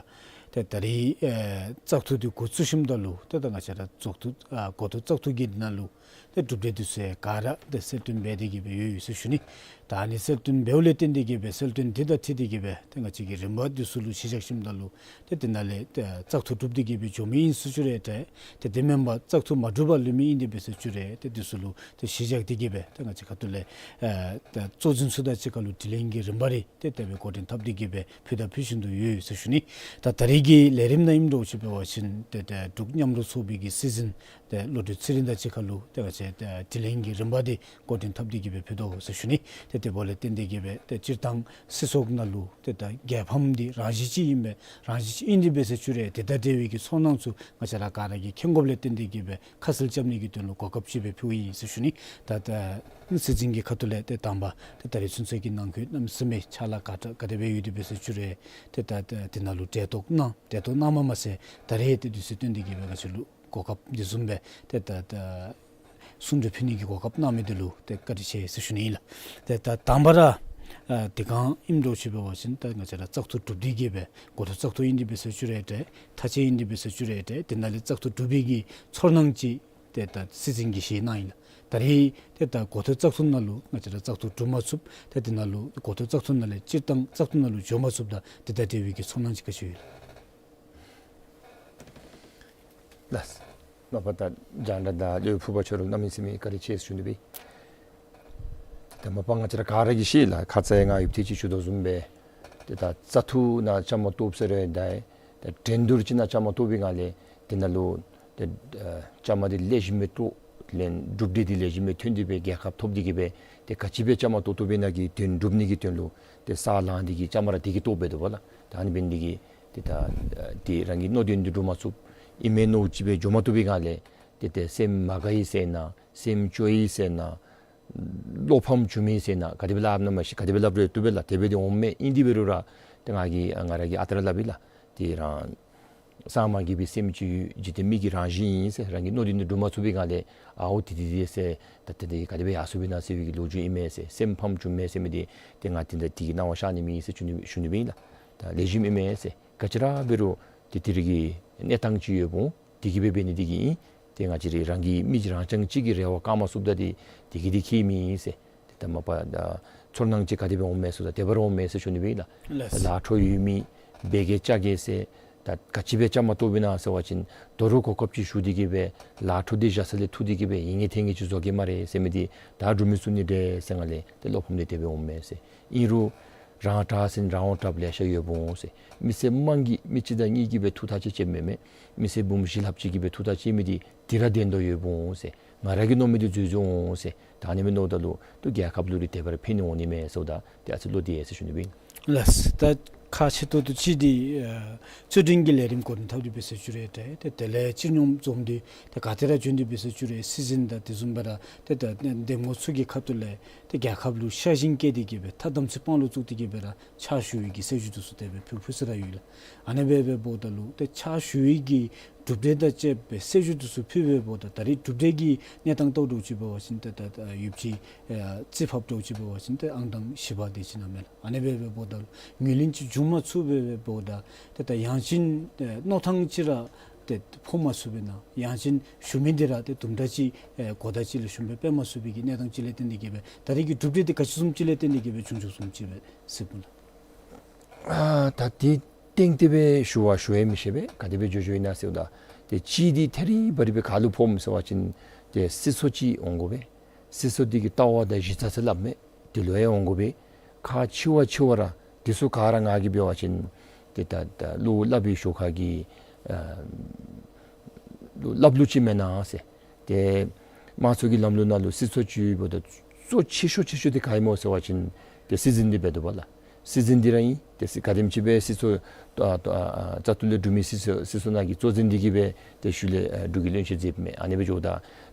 ཏེ་ད་རིས་ཨེ་བཙག་འཐུ་འདི་འགོ་བཙུགས་ཞིནམ་ད་ལུ་ཏེ་ད་ང་བཅས་ར་བཙག་འཐུ་ཨ་འགོ་ཐོག་བཙག་འཐུ་གི་ནང་ལུ་ཏེ་གྲུབ་འབྲས་འདི་ཚུ་ག་ར་ཏེ་གསལ་སྟོན་འབད་དེ་གི་སྦེ་ཡོད་ཡོད་ཟེར་ཞུ་ནི། ད་ཨ་ནི་གསལ་སྟོན་འབདཝ་ལས་བརྟེན་ཏེ་གི་སྦེ་གསལ་སྟོན་འདི་དང་འཁྲིལ་ཏེ་གི་སྦེ་ཏེ་ང་བཅས་ཀྱི་རིམ་པ་འདི་ཚུ་ལུ་གཞི་བཞག་ཞིནམ་ད་ལུ་ཏེ་དེ་ནང་ལས་ཏེ་བཙག་འཐུ་གྲུབ་སྟེ་གི་སྦེ་འགྱོ་མི་ཨིན་ཟེར་ཞུ་རུང་འདྲ། ཏེ་དེ་མེན་པར་བཙག་འཐུ་མ་གྲུབ་པར་ལུས་མི་ཨིན་ཏེ་འབད་ཟེར་ཞུ་རུང་འདྲ། ཏེ་འདི་ཚུ་ལུ་ཏེ་གཞི་བཞག་སྟེ་གི་སྦེ་ཏེ་ང་བཅས་ཁ་ཐུག་ལས་ཨེ་ཏེ་གཙོ་འཛིན་ཚུ་དང་གཅིག་ཁར་ལུ་དྲི་ལན་གྱི་རིམ་པ་རེ་ཏེ་དེ་སྦེ་འགོ་འདྲེན་འཐབ་སྟེ་གི་སྦེ་ཕུལ་དང་ཕུལ་བཞིན་དུ་ཡོད་ཟེར་ཞུ་ནི། ད་ད་རིས་ཀྱི་ལས་རིམ་ནང་ཨིནམ་འདྲཝ་ཅིག་འབད་བ་ཅིན་ཏེ་ཏེ་འབྲུག་མཉམ་རུབ་ཚོགས་པའི་གི་སྲིད་འཛིན་ཏེ་བློ་གྲོས་ཚེ་རིང་དང་གཅིག་ཁར་ལུ་ཏེ་ང་བཅས་ཏེ་དྲི་ལན་གྱི་རིམ་པ་འདི་འགོ་འདྲེན་འཐབ་སྟེ་གི་སྦེ་ཕུལ་དོ་ཟེར་ཞུ་ནི། ཏེ་དེ་འབདཝ་ལས་བརྟེན་ཏེ་གི་སྦེ་ཏེ་སྤྱིར་བཏང་སྲིད་ཚོགས་ནང་ལུ་ཏེ་ད་རྒྱལ་ཕམ་འདི་རང་བཞིན་ཅིག་ཨིན་པས། རང་བཞིན་ཅིག་ཨིན་ཏེ་འབད་ཟེར་ཞུ་རུང་འདྲ། དེ་དང་འབྲེལ་བའི་གི་ཚོར་སྣང་ཚུ་ང་བཅས་ར་ག་ར་གིས་མཁྱེན་དགོཔ་ལས་བརྟེན་ཏེ་གི་སྦེ་ཁ་གསལ་རྐྱབ་ནི་གི་དོན་ལུ་གོ་སྐབས་ཅིག་སྦེ་ཕུལཝ་ཨིན་ཟེར་ཞུ་ནི། ད་ད་སྲིད་འཛིན་གྱི་ཁ་ཐུག་ལས་ཏེ་དང་པ་ཏེ་ད་རིས་ཚུན་ཚོད་ཀྱི་ནང་འཁོད་གནམ་མེད་ས་མེད་ཕྱག་ལཱ་ག་དྲག་ག་དེ་སྦེ་ཡོད་དེ་འབད་ཟེར་ཞུ་རུང་ཏེ་ད་ད་དེ་ནང་ལུ་གྲལ་གཏོགས་གནང་། གྲལ་གཏོགས་གནངམ་མ་ཚད་ད་རིས་ཏེ་དུས་ཚོད་བཏོན་ཏེ་གི་སྦེ་ང་བཅས་ལུ་གོ་སྐབས་འདི་བཟུམ་སྦེ་ཏེ་ད་ད་གསུང་གྲོས་ཕུལ་ནི་གི་གོ་སྐབས་གནང་མི་འདི་ལུ་ཏེ་བཀའ་དྲིན་ཆེ་ཟེར་ཞུ་ནི་ཨིན་ལགས། ཏེ་ད་དང་པ་ར་ཨ་དེ་སྒང་ཨིནམ་འདྲཝ་ཅིག་འབད་བ་ཅིན་ད་ང་བཅས་ར་བཙག་འཐུ་གྲུབ་སྟེ་གི་སྦེ་འགོ་ཐོག་བཙག་འཐུ་ཨིན་ཏེ་འབད་ཟེར་ཞུ་རུང་འདྲ། མཐའ་དཔྱད་ཨིན་ཏེ་འབད་ཟེར་ཞུ་རུང་འདྲ། དེ་ནང་ལས་བཙག་འཐུ་གྲུབ་པའི་གི་ཚོར་སྣང་ཅིག་ཏེ་ད་སྲིད་འཛིན་གྱིས་བཤད་གནང་ཡི་ལགས། ད་རིས་ཏེ་ད་འགོ་ཐོག་བཙག་འཐུ་ནང་ལུ་ང་བཅས་ར་བཙག་འཐུ་གྲུབ་མ་ཚུགས། ཏེ་དེ་ནང་ལུ་འགོ་ཐོག་བཙག་འཐུ་ནང་ལས་སྤྱིར་བཏང་བཙག་འཐུ་ནང་ལུ་འགྱོ་མ་ཚུགསཔ་ད་དེ་དང་འབྲེལ་བའི་གི་ཚོར་སྣང་ཅིག་ག་ཅི་ཡོད་ལགས། ལགས། མ་པ་ད་རྒྱང་བསྒྲགས་དང་ལས་ཕུར་པ་ཚུ་ལུ་གནམ་མེད་ས་མེད་བཀའ་དྲིན་ཆེ་ཟེར་ཞུ་ནི་སྦེ། ཏེ་མ་པ་ང་བཅས་ར་ག་ར་གིས་ཤེས་ལགས། ཁ་ཙ་ཡང་ང་ཡུདཔ་ཐེངས་ཅིག་ཞུ་དོ་བཟུམ་སྦེ་ཏེ་ད་བཙག་འཐུ་ནང་བཅའ་མར་གཏོགསཔ་ཟེར་རུང་འདྲ། ཏེ་འགྲན་བསྡུར་ཅིག་ནང་བཅའ་མར་གཏོགས་པའི་སྒང་ལས་དེ་ནང་ལུ་ཏེ་ཨ་བཅའ་མར་འདི་ལེགས་ཤོམ་སྦེ་གཏོགས་ལས་གྲུབ་འབྲས་འདི་ལེགས་ཤོམ་སྦེ་ཐོན་ཏེ་སྦེ་རྒྱལ་ཁ་ཐོབ་སྟེ་གི་སྦེ་ཏེ་ག་ཅི་སྦེ་བཅའ་མར་གཏོགས་གཏོགསཔ་ཨིན་ན་གི་དོན་འགྲུབ་ནི་གི་དོན་ལུ་ཏེ་ས་ལངས་ཏེ་གི་བཅའ་མར་ར་དེ་གིས་གཏོགསཔ་འབད་དོ་བ་ལགས། ད་ཨ་ནི་འབད་ནི་དེ་གིས་ཏེ་ད་ཨ་ཏེ་རང་གི་མནོ་དོན་འདི་འགྲུབ་མ་ཚུགས། ཨིན་མས་མནོཝ་ཅིག་སྦེ་འགྱོ་མ་བཏུབ་པའི་སྒང་ལས་ཏེ་ཏེ་སེམས་མ་དགའ་ཡི་ཟེར་ན་སེམས་སྐྱོ་ཡི་ཟེར་ན་བློ་ཕམ་བྱུང་མི་ཟེར་ན་ག་དེ་སྦེ་སླབ་ན་མ་ཤེས། ག་དེ་སྦེ་སླབ་རུང་བཏུབ་པས་ལགས། དེ་སྦེ་འདི་འོང་མས། ཨིན་དེ་འབད་རུང་ར་ཏེ་ང་གིས་ང་ར་གིས་ཨ་རྟག་ར་སླབ་ཨིན་ལགས། ཏེ་རང་སངས་མ་རྒྱས་པའི་སེམས་ཅིག་ཡོད། འཇིག་རྟེན་མི་གི་རང་བཞིན་ཨིན་ཟེར། རང་གི་མནོ་དོན་འདི་འགྲུབ་མ་ཚུགས་པའི་སྒང་ལས་ཨའོ་ཏེ་ཏེ་ཏེ་ཟེར་ད་ཏེ་ཏེ་ག་དེ་སྦེ་ཡར་སོང་པས་ན་ཟེར་བའི་གི་ལོ་རྒྱུས་ཨིན་མས་ཟེར། སེམས་ཕམ་བྱུང་མས་ཟེར་མི་འདི་ཏེ་ང་ཏེ་ད་དེ་གི་སྣང་བ་ཤར་ནི་མེད་ཟེར་ཞུ་ནི་ཞུ་ནི་སྦེ་ཨིན་ལགས། ད་ལེགས་ཤོམ་ཨིན་མས་ཟེར། ག་ཅི་ར་འབད་རུང་ཏེ་དེ་རིགས་ཀྱི་གནས་སྟངས་ཅིག་ཡོདཔ་འོང་། དེ་གིས་སྦེ་འབད་ནི་དེ་གིས་ཨིན། ཏེ་ང་བཅས་ར་རང་གི་མི་རང་རྐྱང་གཅིག་གི་རེ་བ་བསྐང་མ་ཚུགསཔ་ད་ཏེ་དེ་གིས་འདི་འཁྱིད་མི་ཨིན་ཟེར། ཏེ་ད་མ་པ་ད་ཚོར་སྣང་ཅིག་ག་དེ་སྦེ་འོང་མས་ཟེརཝ་ད་དེ་སྦེ་ར་འོང་མས་ཟེར་ཞུ་ནི་སྦེ་ཨིན་ལགས། ལགས། ལཱ་འཕྲོ་ཡོད་མི་འབད་གེ་བཅའ་གེ་ཟེར་ད་ག་ཅི་སྦེ་བཅའ་མར་གཏོགསཔ་ཨིན་ན་ཟེར་བ་ཅིན་དོ་རུང་གོ་སྐབས་ཅིག་ཞུ་སྟེ་གི་སྦེ་ལཱ་འཕྲོ་འདི་བཞག་ས་ལས་འཐུ་སྟེ་གི་སྦེ་ཡིན་ངེས་ཐོན་ངེས་ཅིག་བཟོ་གེ་སྨ་རེ་ཟེར་མི་འདི་ད་འགྲུབ་མི་ཚུགས་ནི་འདྲས་ཟེར་སྒང་ལས་ཏེ་བློ་ཕམ་འདི་དེ་སྦེ་འོང་མས་ཟེར། ཨིན་རུང་རང་དྲག་ཟེར་རང་དབང་དྲགཔ་ལེ་ཤ་ཡོདཔ་འོང་ཟེར། མི་སེར་དམངས་ཀྱིས་མི་གཅིག་དང་གཉིས་ཀྱིས་སྦེ་ཐུགས་ཐག་ཅིག་བཅདཔ་མེན་མས། མི་སེར་འབུམ་བཞི་ལྷགཔ་ཅིག་གིས་སྦེ་ཐུགས་ཐག་བཅད་མི་འདི་དེ་ར་བདེན་དོ་ཡོདཔ་འོང་ཟེར། ང་ར་གིས་མནོ་མི་འདི་འཛོལ་འཛོལཝ་འོང་ཟེར། ད་ཨ་ནི་སྦེ་མནོཝ་ད་ལུ་ཏེ་རྒྱལ་ཁབ་ལུ་ར་དེ་སྦེ་ར་ཕན་ནི་འོང་ནི་མས་ཟེརཝ་ད་ཏེ་ཨ་ཙི་བློ་བདེ་ཟེར་ཞུ་ནི་སྦེ་ཨིན། ལགས། ད་ཁག་ཆེ་ཏོག་ཏོ་ཅིག་འདི་ཨ་རྩོད་འགྲན་གྱི་ལས་རིམ་འགོ་འདྲེན་འཐབ་སྟེ་འབད་ཟེར་ཞུ་རུང་འདྲ། ཏེ་དེ་ལས་སྤྱི་སྙོམས་འཛོམས་འདི་ཏེ་ག་ཏེ་ར་བྱོན་ཏེ་འབད་ཟེར་ཞུ་རུང་སྲིད་འཛིན་དང་དེ་བཟུམ་སྦེ་ར་ཏེ་ད་འདེམས་ངོ་ཚུ་གི་ཁ་ཐུག་ལས་ཏེ་རྒྱལ་ཁབ་ལུ་ཤ་ཞེན་བསྐྱེད་དེ་གི་སྦེ་ཐ་དམ་ཚིག་དཔང་ལུ་བཙུགས་ཏེ་གི་སྦེ་ར་ཕྱག་ཞུ་བའི་གི་སྲིད་བྱུས་འདི་ཚུ་དེ་སྦེ་ཕུལ་ཕུལ་ས་ར་ཡོད་ལགས། ཨ་ནི་སྦེ་འབདཝ་ད་ལུ་ཏེ་ཕྱག་ཞུ་བའི་གི་གྲུབ་འབྲས་དང་བཅསཔ་སྦེ་སྲིད་བྱུས་འདི་ཚུ་ཕུལ་འབདཝ་ད་ད་རིས་གྲུབ་འབྲས་ཀྱི་གནས་སྟངས་ལྟཝ་འདྲཝ་ཅིག་འབད་བ་ཅིན་ཏེ་ད་ད་ཡོདཔ་ཅིག་ཨ་རྩིས་ཕབ་འདྲཝ་ཅིག་འབད་བ་ཅིན་ཏེ་ཨང་དང་བཞི་པ་དེ་ཅིག་ནང་མས་ལགས། ཨ་ནི་སྦེ་འབདཝ་ད་ལུ་ངོས་ལེན་ཅིག་འབྱུང་མ་ཚུགས་སྦེ་འབདཝ་ད་ཏེ་ད་ཡང་ཅིན་ཨེ་མནོ་ཐངས་ཅིག་ར་ ཏེ་ཕོག་མ་ཚུགས་པས་ན་ཡང་ཅིན་ཞུ་མི་འདི་ར་ཏེ་དུམ་གྲ་ཅིག་ཨེ་གོ་བརྡ་ཅིག་ལས་ཞུ་མི་འབད་མ་ཚུགས་པའི་གི་གནས་སྟངས་ཅིག་ལས་བརྟེན་ཏེ་གིས་སྦེ་ད་རེས་ཀྱི་གྲུབ་འབྲས་འདི་ག་ཅི་བཟུམ་ཅིག་ལས་བརྟེན་ཏེ་གིས་སྦེ་བྱུང་བྱུངམ་ཅིག་སྦེ་ཟེར་བུ་ལགས། ཨ་ད་དེ་སྟེང་དེ་སྦེ་ཞུ་བ་ཞུ་ཡང་མི་ཤེས་པས། ག་དེ་སྦེ་འགྱོ་འགྱོཝ་ཨིན་ན་ཟེརཝ་ད་ཏེ་གཅིག་འདི་ཐད་རི་བ་རི་སྦེ་ག་ལུ་ཕོགཔ་སྨོ་ཟེར་བ་ཅིན་ཏེ་སྲིད་ཚོགས་ཅིག་འོང་དགོ་པས། སྲིད་ཚོགས་འདི་གི་ལྟ་བ་དང་གཞི་རྩ་ཟེར་སླབ་མས། དེ་ལུ་ཡང་འོང་དགོ་པས། ཁག་ཆེ་བ་ཆེ་བ་ར་འདི་ཚུ་ག་ར་ང་གིས་འབད་བ་ཅིན་ཏེ་ད་ད་ལུ་སླབ་པའི་ཞོར་ཁ་གི་ཨ་ལུ་སླབ་ལུགས་ཅིག་མེན་ན་ཟེར། ཏེ་དམངས་གཙོ་གི་ལམ་ལུགས་ནང་ལུ་སྲིད་ཚོགས་ཅིག་འབདཝ་ད་གཙོ་ཆེ་ཤོས་ཆེ་ཤོས་འདི་ག་ཨིན་སྨོ་ཟེར་བ་ཅིན་ཏེ་སྲིད་འཛིན་འདི་འབད་དོ་བ་ལགས། སྲིད་འཛིན་འདི་ར་ཨིན། ཏེ་སྲིད་ག་དེམ་ཅིག་སྦེ་སྲིད་ཚོགས་ཨ་ཨ་བཙག་འཐུ་ལས་གྲུབ་མི་སྲིད་ཚོགས་སྲིད་ཚོགས་ནང་གི་གཙོ་འཛིན་འདི་གིས་སྦེ་ཏེ་ཤུལ་ལས་ཨ་འབྲུག་གི་བློན་ཆེན་མཛདཔ་མས། ཨ་ནི་སྦེ་འགྱོཝ་ད་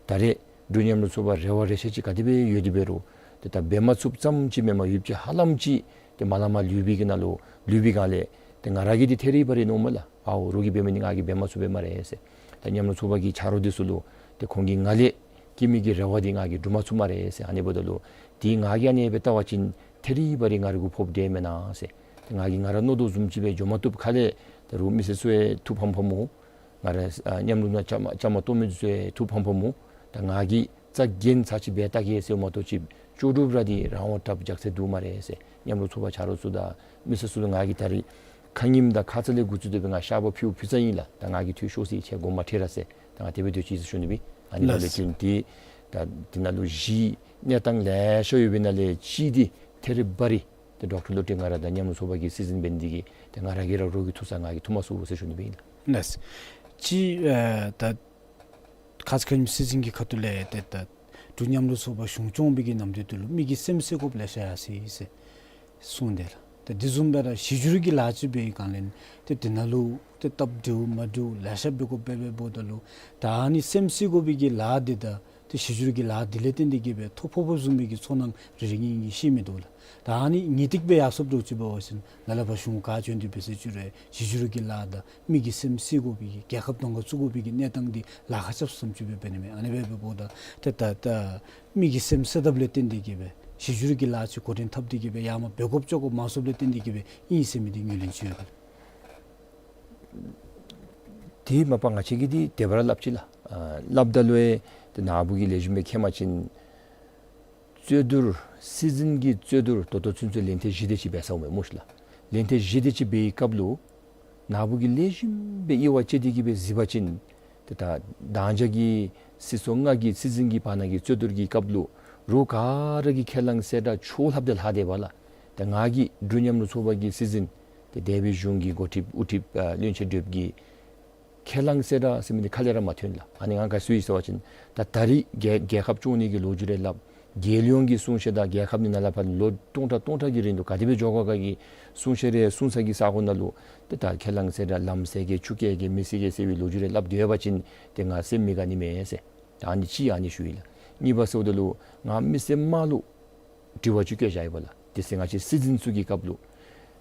ད་རེས་འབྲུག་མཉམ་རུབ་ཚོགས་པ་རེ་བ་རེ་ཤ་ཅིག་ག་དེ་སྦེ་ཡོད་དེ་འབད་རུང་ཏེ་ད་འབད་མ་ཚུགསཔ་ཙམ་ཅིག་མེན་པར་ཡུདཔ་ཅིག་ཧ་ལམ་ཅིག་ཏེ་མ་ལང་མ་ལུས་པའི་གི་ནང་ལུ་ལུས་པའི་སྒང་ལས་ཏེ་ང་ར་གིས་འདི་ཐད་རི་བ་རི་མནོཝ་མས་ལགས། ཨའོ་རོགས་ཀྱིས་འབད་མི་འདི་ང་གིས་འབད་མ་ཚུགས་པས་སྨ་རེ་ཟེར། ད་མཉམ་རུབ་ཚོགས་པ་གི་ཆ་རོགས་འདི་ཚུ་ལུ་ཏེ་ཁོང་གིས་ང་ལས་བསྐྱེད་མི་གི་རེ་བ་འདི་ང་གིས་སྒྲུབ་མ་ཚུགས་སྨ་རེ་ཟེར། ཨ་ནི་འབདཝ་ད་ལུ་ཏེ་ང་གིས་ཨ་ནི་སྦེ་བལྟ་བ་ཅིན་ཐད་རི་བ་རི་ང་རའི་གུ་ཕོགཔ་འདི་མེན་ན་ཟེར། ཏེ་ང་གིས་ང་ར་མནོ་དོ་བཟུམ་ཅིག་སྦེ་འགྱོ་མ་བཏུབ། ཁ་ལས་ད་རུང་མི་སེར་ཚུ་ཡང་ཐུགས་ཕམ་ཕམ་འོང་། ང་ར་ཨ་མཉམ་རུབ་ནང་བཅའ་མར་བཅའ་མར་གཏོགས་མི་ཚུ་ཡང་ཐུགས་ཕམ་ཕམ་འོང་། ད་ང་གིས་རྩ་འགེངས་ཚར་ཅིག་འབད་བལྟ་གེ་ཟེར་མ་གཏོགས་ཅིག་ལྕོགས་གྲུབ་ར་འདི་རང་དབང་དྲགཔ་རྒྱགས་ཚད་འདུག་སྨ་རེ་ཟེར། མཉམ་རུབ་ཚོགས་པ་ཆ་རོགས་ཚུ་དང་མི་སེར་ཚུ་ལུ་ང་གིས་ད་རེས་ཁ་ཉིནམ་དང་ཁ་ཙ་ལས་འགོ་བཙུགས་ཏེ་སྦེ་ང་བཤགས་པ་ཕུལཝ་ཕུལ་ཚར་ཡི་ལགས། ད་ང་གིས་འཐུས་ཤོར་ཅི། ཁྱེད་དགོངསམ་མ་ཁྲེལ་ར་ཟེར། ད་ང་དེ་སྦེ་སྡོད་ཅི་ཟེར་ཞུ་ནི་སྦེ། ཨ་ནི་ལགས། ལས་ཀྱི་འདི་ད་འདི་ནང་ལུ་གཞི་གནས་སྟངས་ལེ་ཤ་ཡོད་པའི་ནང་ལས་གཅིག་འདི་ཐད་རི་བ་རི་ཏེ་ཌོག་ཊར་བློ་གྲོས་ང་ར་དང་མཉམ་རུབ་ཚོགས་པ་གི་སྲིད་འཛིན་འབད་ནི་འདི་གིས་ཏེ་ང་ར་གིས་ར་རོགས་ཀྱི་ཐུགས་ས་ང་གིས་འཐུ་མ་ཚུགས་ཟེར་ཞུ་ནི་སྦེ་ཨིན་ལགས། ལགས། གཅིག་ཨ་ད་ཁ་ཙ་ཁ་ཉིནམ་སྲིད་འཛིན་གྱི་ཁ་ཐུག་ལས་ཏེ་ད་འབྲུག་མཉམ་རུབ་ཚོགས་པ་གཞུང་སྐྱོང་བའི་གི་ནམ་དུས་འདི་ལུ་མི་གི་སེམས་བསད་དགོཔ་ལེ་ཤ་ཡར་སོ་ཡི་ཟེར་གསུངས་དེས་ལགས། ཏེ་འདི་བཟུམ་སྦེ་ར་གཞི་བསྒྱུར་གྱི་ལཱ་ཅིག་འབད་བའི་སྒང་ལས་ཏེ་འདི་ནང་ལུ་ཏེ་སྟབས་བདེཝ་མ་བདེཝ་ལེ་ཤ་འབད་དགོཔ་སྦེ་འབདཝ་ད་ལུ་ད་ཨ་ནི་སེམས་བསད་དགོ་པའི་གི་ལཱ་འདི་དང་ཏེ་གཞི་བསྒྱུར་གྱི་ལཱ་འདི་ལས་བརྟེན་ཏེ་གིས་སྦེ་ཐོ་ཕོག་ཕོགཔ་བཟུམ་མའི་གི་ཚོར་སྣང་རེ་རེ་གཉིས་གཉིས་ཤེས་མི་འདུག་ལགས། ད་ཨ་ནི་ངེས་ཏིག་སྦེ་ཡར་སོངམ་འདྲཝ་ཅིག་འབད་བ་ཅིན་ལ་ལུ་ཕར་གཞུང་ག་བྱོན་ཏེ་འབད་ཟེར་ཅི་རུང་གཞི་བསྒྱུར་གྱི་ལཱ་དང་མི་གི་སེམས་བསད་དགོ་པའི་གི་རྒྱལ་ཁབ་གདོང་ཁར་བཙུགས་དགོ་པའི་གི་གནས་སྟངས་འདི་ལཱ་ཁག་རྐྱབ་སོངམ་ཅིག་སྦེ་འབད་ནི་མས། ཨ་ནི་སྦེ་འབདཝ་ད་ཏེ་ད་ད་མི་གི་སེམས་བསད་དགོཔ་ལས་བརྟེན་ཏེ་གིས་སྦེ་གཞི་བསྒྱུར་གྱི་ལཱ་ཅིག་འགོ་འདྲེན་འཐབ་སྟེ་གིས་སྦེ་ཡར་མར་འབད་དགོཔ་བཅོ་དགོཔ་མང་སུ་ལས་བརྟེན་ཏེ་གིས་སྦེ་ཨིན་ཟེར་མི་འདི་ངོས་ལེན་ཅིག་ཡོད་ག་ལགས། དེ་མ་པ་ང་བཅས་ཀྱིས་འདི་དེ་སྦེ་ར་སླབ་ཅི་ལགས། ཨ་སླབ་ད་ལུ་ཡང་ཏེ་ནཱ་བུ་གི་ལེགས་ཤོམ་སྦེ་མཁྱེན་པ་ཅིན་རྩོད་བསྡུར་སྲིད་འཛིན་གྱི་རྩོད་བསྡུར་ད་ལྟོ་ཚུན་ཚོད་ལན་ཐེངས་བཞི་དེ་ཅིག་འབད་ཚརཝ་མས་སྨོ་ཤི་ལགས། ལན་ཐེངས་བཞི་དེ་ཅིག་འབད་བའི་སྐབས་ལུ་ནཱ་བུ་གིས་ལེགས་ཤོམ་སྦེ་དབྱེ་བ་དཔྱད་དེ་གིས་སྦེ་གཟིགས་པ་ཅིན་ཏེ་ད་མདང་ཞག་གི་སྲིད་ཚོགས་ལྔ་གི་སྲིད་འཛིན་གྱི་བར་ན་གི་རྩོད་བསྡུར་གྱི་སྐབས་ལུ་རོགས་ག་ར་གིས་ཁས་བླངས་གསལ་བསྒྲགས་ཕྱོགས་ལྷགཔ་སྦེ་ལྷག་དེས་པ་ལགས། ད་ང་གིས་འབྲུག་མཉམ་རུབ་ཚོགས་པ་གི་སྲིད་འཛིན་ཏེ་འདས་པའི་གཞུང་གི་འགོ་ཁྲིདཔ་དབུ་ཁྲིདཔ་ཨ་བློན་ཆེན་བགྲེསཔ་གིས་ཁས་བླངས་གསལ་བསྒྲགས་ཟེར་མི་འདི་ཁ་ལས་ར་མ་ཐོན་ལགས། ཨ་ནི་ང་ག་ཅི་ཞུ་ཡི་ཟེར་བ་ཅིན་ད་ད་རེས་རྒྱལ་རྒྱལ་ཁབ་སྐྱོང་ནི་གི་ལོ་རྒྱུས་རེ་སླབ། རྒྱལ་ཡོངས་ཀྱི་གསུང་བཤད་དང་རྒྱལ་ཁབ་ནང་ལས་ཕར་ལོ་སྟོང་ཕྲག་སྟོང་ཕྲག་གི་རིང་ལུ་ག་དེ་སྦེ་འགྱོ་དགོ་ག་གི་གསུང་བཤད་རེ་གསུང་ས་གི་ས་གོ་ནང་ལུ་ཏེ་ད་ཁས་བླངས་གསལ་བསྒྲགས་ལམ་སེལ་གེ་ཆུ་བཀལ་གེ་མེ་བསད་གེ་ཟེར་བའི་ལོ་རྒྱུས་རེ་སླབ་སྡོད་པ་ཅིན་ཏེ་ང་སེམས་མི་དགའ་ནི་མས་ཟེར། ད་ཨ་ནི་གཅིག་ཨ་ནི་ཞུ་ཡི་ལགས། གཉིས་པ་ཟེརཝ་ད་ལུ་ང་མི་སེར་དམངས་ལུ་དྲི་བ་ཅིག་བཀོད་བཞག་ཡི་པ་ལགས། དེ་ཟེར་ང་བཅས་སྲིད་འཛིན་ཚུ་གི་སྐབས་ལུ་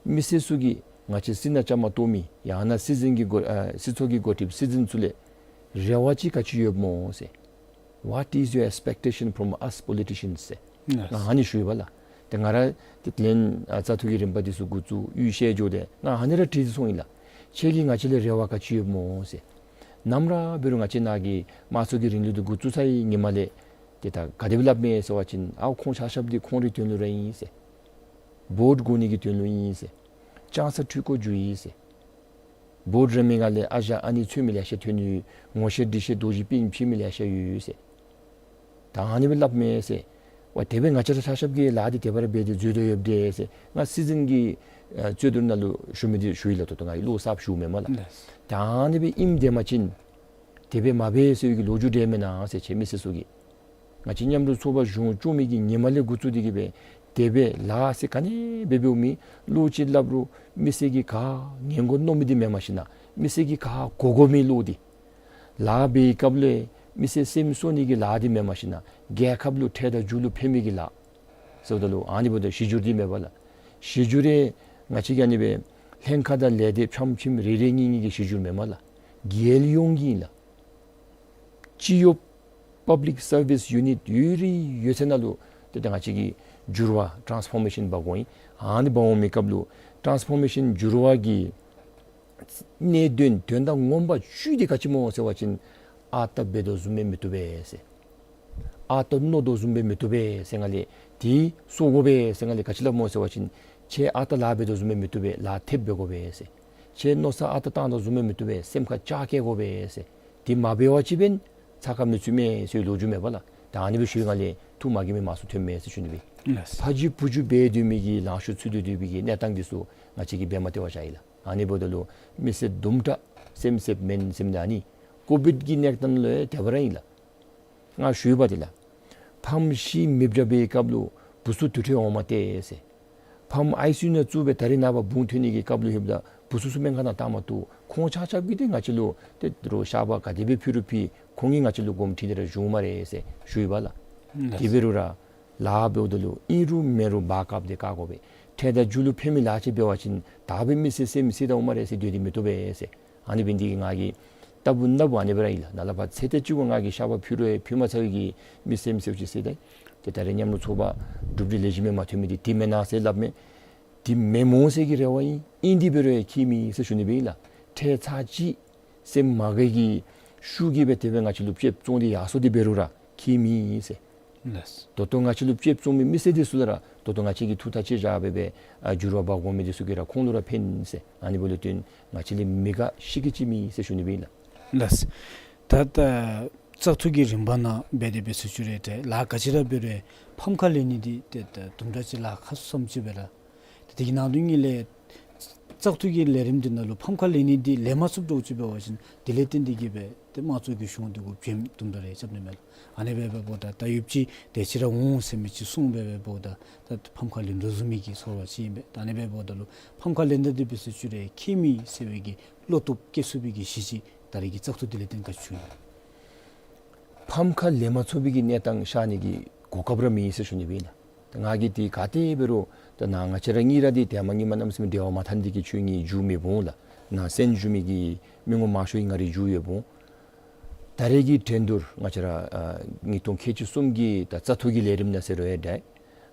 མི་སེར་ཚུ་གིས་ང་བཅས་སྲིད་ནང་བཅའ་མར་གཏོགས་མི་ཡང་ན་སྲིད་འཛིན་གྱི་འགོ་ཨ་སྲིད་ཚོགས་ཀྱི་འགོ་ཁྲིདཔ་སྲིད་འཛིན་ཚུ་ལས་རེ་བ་ཅིག་ག་ཅི་ཡོདཔ་སྨོ་ཟེར། What is your expectation from us politicians ཟེར། Yes. ང་ཨ་ནི་ཞུ་ཡི་པ་ལགས། ཏེ་ང་ར་ཏེ་ལན་ཨ་བཙག་འཐུ་གི་རིམ་པ་འདི་ཚུ་འགོ་བཙུགས་གཡུས་ཤལ་འགྱོ་སྟེ་ང་ཨ་ནི་ར་དྲིས་ཏེ་སོང་ཡི་ལགས། ཁྱེད་ཀྱིས་ང་བཅས་ལས་རེ་བ་ག་ཅི་ཡོདཔ་སྨོ་ཟེར། ནམ་ར་འབད་རུང་ང་བཅས་ནཱ་གི་དམངས་གཙོ་གི་རིང་ལུགས་འདི་འགོ་བཙུགས་ཚར་བའི་ཉིནམ་ལས་ཏེ་ད་ག་དེ་སྦེ་སླབ་མས་ཟེར་བ་ཅིན་ཨའོ་ཁོང་ཆ་ཁྱབ་འདི་ཁོང་རའི་དོན་ལུ་ར་ཨིན་ཟེར། བོཊ་དགོ་ནི་གི་དོན་ལུ་ཨིན་ཟེར། ལྕང་ཚ་འཕྲུལ་འཁོར་རྒྱུ་ཨིན་ཟེར། བོཊ་རན་མི་སྒང་ལས་ཨ་ཞང་ཨ་ནེ་འཚོལ་མི་ལེ་ཤ་ཐོན་ནི་ཡོད། ངོ་ཤེས་འདྲིས་ཤེས་རྡོ་རྗེ་སྤུན་ཕྱེ་མི་ལེ་ཤ་ཡོད་ཟེར། ད་ཨ་ནི་སྦེ་སླབ་མས་ཟེར། ཝ་དེ་སྦེ་ང་བཅས་ར་ཆ་ཁྱབ་ཀྱིས་ལཱ་འདི་དེ་སྦེ་ར་འབད་དེ་འཛོལ་དོ་ཡོདཔ་འདྲས་ཟེར། ང་སྲིད་འཛིན་གྱི་ཨ་རྩོད་བསྡུར་ནང་ལུ་ཞུ་མི་འདི་ཞུ་ཡི་ལགས། ད་ལྟོ་ང་གིས་བློ་གསརཔ་ཞུཝ་མེན་མས་ལགས། ལགས། ད་ཨ་ནི་སྦེ་ཨིནམ་དེ་མ་ཅིན་དེ་སྦེ་མ་འབད་ཟེར་བའི་གི་ལོ་རྒྱུས་འདྲས་མེན་ན་ཟེར་ཁྱེད་མི་སེར་ཚུ་གིས། ང་བཅས་མཉམ་རུབ་ཚོགས་པ་གཞུང་སྐྱོང་མི་གི་ཉིནམ་ལས་འགོ་བཙུགས་ཏེ་གིས་སྦེ་དེ་སྦེ་ལཱ་ཟེར་ག་ནི་སྦེ་འབདཝ་མེད། བློ་ཅིག་སླབ་རུང་མི་སེར་གྱིས་ག་ཉན་དགོ་མནོ་མི་འདི་མེན་མ་ཤེས་ན་མི་སེར་གྱིས་ག་གོ་དགོ་མི་བློ་འདི། ལཱ་འབད་བའི་སྐབས་ལས་མི་སེར་སེམས་གསོ་ནི་གི་ལཱ་འདི་མེན་མ་ཤེས་ན་རྒྱལ་ཁབ་ལུ་ཁྲལ་དང་རྒྱུ་ལུ་ཕན་མི་གི་ལཱ་ཟེརཝ་ད་ལུ་ཨ་ནི་འབདཝ་ད་གཞི་བསྒྱུར་འདི་མེན་པ་ལགས། གཞི་བསྒྱུར་རེ་ང་བཅས་ཀྱི་ཨ་ནི་སྦེ་ལྷན་ཁག་དང་ལས་སྡེ་ཕྱམ་ཕྱིམ་རེ་རེ་གཉིས་གཉིས་ཀྱི་གཞི་བསྒྱུར་མེན་མས་ལགས། རྒྱལ་ཡོངས་ཀྱི་ཨིན་ལགས། སྤྱི་གཡོགཔ་པབ་ལིཀ་སར་བིསི་ཡུ་ནིཊ་ཡོད་རིགས་ཡོད་ཚད་ནང་ལུ་ཏེ་ད་ང་བཅས་ཀྱིས་འགྱུར་བ་ཊཱནསི་ཕོར་མེ་ཤཱན་འབག་དགོ་ཨིན། ཨ་ནི་འབག་འོང་མི་སྐབས་ལུ་ཊཱནསི་ཕོར་མེ་ཤཱན་འགྱུར་བ་གི་ གནད་དོན་དོན་དག་ངོ་མ་བཅུད་དེ་ག་ཅི་སྨོ་ཟེར་བ་ཅིན་ཨ་རྟག་འབད་དོ་བཟུམ་སྦེ་མི་བཏུབ་པས་ཟེར། ཨ་རྟག་མནོ་དོ་བཟུམ་སྦེ་མི་བཏུབ་པས་ཟེར། ང་ལས་དེ་གསོ་དགོ་པས་ཟེར། ང་ལས་ག་ཅི་སླབ་སྨོ་ཟེར་བ་ཅིན་ཁྱེད་ཨ་རྟག་ལཱ་འབད་དོ་བཟུམ་སྦེ་མི་བཏུབ་པས། ལཱ་ཐེབས་འབད་དགོ་པས་ཟེར། ཁྱེད་མནོ་བསམ་ཨ་རྟག་བཏང་དོ་བཟུམ་སྦེ་མི་བཏུབ་པས། སེམས་ཁར་ལྕགས་བཀལ་དགོ་པས་ཟེར། དེ་མ་འབད་བ་ཅིན་འབདན་ཚ་ཁ་མི་ཚུད་མས་ཟེར་ལོ་རྒྱུས་མས་པ་ལགས། ད་ཨ་ནི་སྦེ་ཞུ་ང་ལས་ཐུགས་མ་དགྱེས་མི་མང་སུ་ཐོནམ་མས་ཟེར་ཞུ་ནི་སྦེ། ལགས། ཕ་རྒྱུད་བུ་རྒྱུད་འབད་སྡོད་མི་གི་ལང་ཤོར་ཚུད་སྡོད་སྡོད་པའི་གི་གནས་སྟངས་འདི་ཚུ་ང་བཅས་ཀྱིས་འབད་མ་སྟེར་བར་བཞག་ཡི་ལགས། ཨ་ནི་འབདཝ་ད་ལུ་མི་སེར་དུམ་གྲ་སེམས་སེམས་མེན་སེམས་ད་ཨ་ནི་ཀོ་བིཌ་ཀྱི་གནས་སྟངས་ལུ་ཡང་དེ་སྦེ་ར་ཨིན་ལགས། ང་ཞུ་བ་འདི་ལགས། ཕམ་ཤི་མི་འབྱོར་བའི་སྐབས་ལུ་བུ་ཚུ་དུར་ཁྲོད་འོང་མ་སྟེར་ཟེར། ཕམ་ཨའི་སི་ཡུ་ནང་བཙུགས་སྦེ་ད་རིས་ནངས་པ་བུང་ཐོན་ནི་གི་སྐབས་ལུ་ལྷོདཔ་ད་བུ་ཚུ་ཚུ་སྨན་ཁང་ནང་བཏང་མ་བཏུབ། ཁོང་ཆ་ཁྱབ་ཀྱིས་ཏེ་ང་བཅས་ལུ་ཏེ་རོགས་བཤགས་པ་ག་དེ་སྦེ་ཕུལ་རུང་ཕུལ་ཁོང་གིས་ང་བཅས་ལུ་དགོངསམ་ཁྲེལ་ཏེ་ར་བཞུགས་སྨ་རེ་ཟེར་ཞུ་ཡི་པ་ལགས། ལགས། དེ་འབད་རུང་ར་ལཱ་འབདཝ་ད་ལུ་ཨིན་རུང་མེན་རུང་བར་སྐབས་འདི་བཀག་དགོ་པས། འཕྲལ་དང་མཇུག་ལུ་ཕན་མི་ལཱ་ཅིག་འབད་བ་ཅིན་ད་འབདན་མི་སེར་སེམས་སེམས་ད་འོང་སྨ་རེ་ཟེར་སྡོད་དེ་མི་བཏུབ་པས་ཟེར། ཨ་ནི་འབད་ནི་འདི་གིས་ང་གིས་ལྟ་བུ་ནམ་བུ་ཨ་ནི་སྦེ་ར་ཨིན་ལགས། ནཱ་ལས་ཕར་ཚེ་འདི་ཚུ་ང་གིས་བཤགས་པ་ཕུལ་རུང་ཕུལ་མ་ཚར་བའི་གི་མི་སེམས་སེམས་ཅིག་ཟེར་ཏེ། ཏེ་ད་རེས་མཉམ་རུབ་ཚོགས་པ་གྲུབ་འབྲས་ལེགས་ཤོམ་སྦེ་མ་ཐོན་མི་འདི་དེ་མེན་ན་ཟེར་སླབ་མས། དེ་མེན་སྨོ་ཟེར་གྱི་རེ་བ་ཨིན། ཨིན་ཏེ་འབད་རུང་ཁྱད་མེད་ཟེར་ཞུ་ནི་སྦེ་ཨིན་ལགས། འཕྲལ་ཚར་གཅིག་སེམས་མ་དགའ་གི་ཤུགས་ཀྱིས་སྦེ་དེ་སྦེ་ང་བཅས་ལུ་ཕྱེད་བཙོང་སྟེ་ཡར་སོང་སྟེ་འབད་རུང་ར་ཁྱད་མེད་ཟེར། ལགས། ད་ལྟོ་ང་བཅས་ལུ་ཕྱེད་བཙོང་མི་མི་སེར་འདི་ཚུ་ལུ་ར་ད་ལྟོ་ང་བཅས་ཀྱིས་ཐུགས་ཐག་བཅད་བཞག་སྦེ་སྦེ་ཨ་འགྱུར་བ་འབག་འོང་མི་འདི་ཚུ་གིས་ར་ཁོང་ལུ་ར་ཕན་ཟེར། ཨ་ནི་འབདཝ་ལས་བརྟེན་ང་བཅས་ལས་མི་དགའ་ཤི་གི་ཅིག་མེད་ཟེར་ཞུ་ནི་སྦེ་ཨིན་ལགས། ལགས། ད་ད་བཙག་འཐུ་གི་རིམ་པ་ནང་འབད་དེ་འབད་ཟེར་ཞུ་རུང་ཏེ་ལཱ་ག་ཅི་ར་འབད་རུང་ཕམ་ཁ་ལེན་ནི་འདི་ཏེ་ད་དུམ་གྲ་ཅིག་ལཱ་ཁག་སུ་ཙམ་ཅིག་སྦེ་ར། ཏེ་དེ་གི་ནང་དོན་ཉིད་ལས་བཙག་འཐུ་གི་ལས་རིམ་འདི་ནང་ལུ་ཕམ་ཁ་ལེན་ནི་འདི་ལེན་མ་ཚུགསཔ་འདྲཝ་ཅིག་འབད་བ་ཅིན་དེ་ལས་བརྟེན་ཏེ་གིས་སྦེ་ཏེ་དམངས་གཙོ་གི་གཞུང་འདི་གུ་བྱེམ་དུམ་གྲ་རེ་རྐྱབ་ནི་མས་ལགས། ཨ་ནི་སྦེ་འབདཝ་ད་ད་ཡུདཔ་ཅིག་དེ་ཅིག་ར་འོང་ཟེར་མི་ཅིག་གསུངས་སྦེ་འབདཝ་ད་ད་ཕམ་ཁ་ལེན་དོ་བཟུམ་མའི་གི་ཚོར་བ་ཅིག་ཨིན་པས། ད་ཨ་ནི་སྦེ་འབདཝ་ད་ལུ་ཕམ་ཁ་ལེན་ད་འདི་འབད་ཟེར་ཞུ་རུང་ཁྱད་མེད་ཟེར་བའི་གི་བློ་སྟོབས་བསྐྱེད་ཚུགས་པའི་གི་གཞི་ཅིག་ད་རེས་ཀྱི་བཙག་འཐུ་འདི་ལས་བརྟེན་ག་ཅི་བྱུང་ཡི། ཕམ་ཁ་ལེན་མ་ཚུགས་པའི་གི་གནས་སྟངས་ཤར་ནི་གི་གོ་སྐབས་ར་མེད་ཟེར་ཞུ་ནི་སྦེ་ཨིན་ལགས། ང་གིས་འདི་ག་ཏེ་འབད་རུང་ད་ནཱ་ང་བཅས་ར་གཉིས་ར་འདི་ཏེ་མ་གཉིས་མ་གནམ་མེད་ས་མེད་འབྲེལ་བ་མ་འཐབ་ནི་འདི་གིས་ཁྱོད་གཉིས་མཇུག་མེད་འོང་ལགས། ནཱ་གསན་བཞུགས་མི་གི་མི་ངོམ་མང་ཤོས་ཨིན་ང་རའི་མཇུག་ཡོདཔ་འོང་། ད་རེས་ཀྱི་འགྲན་བསྡུར་ང་བཅས་ར་ཨ་ཉིས་སྟོང་ཁལ་གཅིག་གསུམ་གྱི་ད་བཙག་འཐུ་གི་ལས་རིམ་ནང་ཟེར་རུང་ཡང་འདྲ།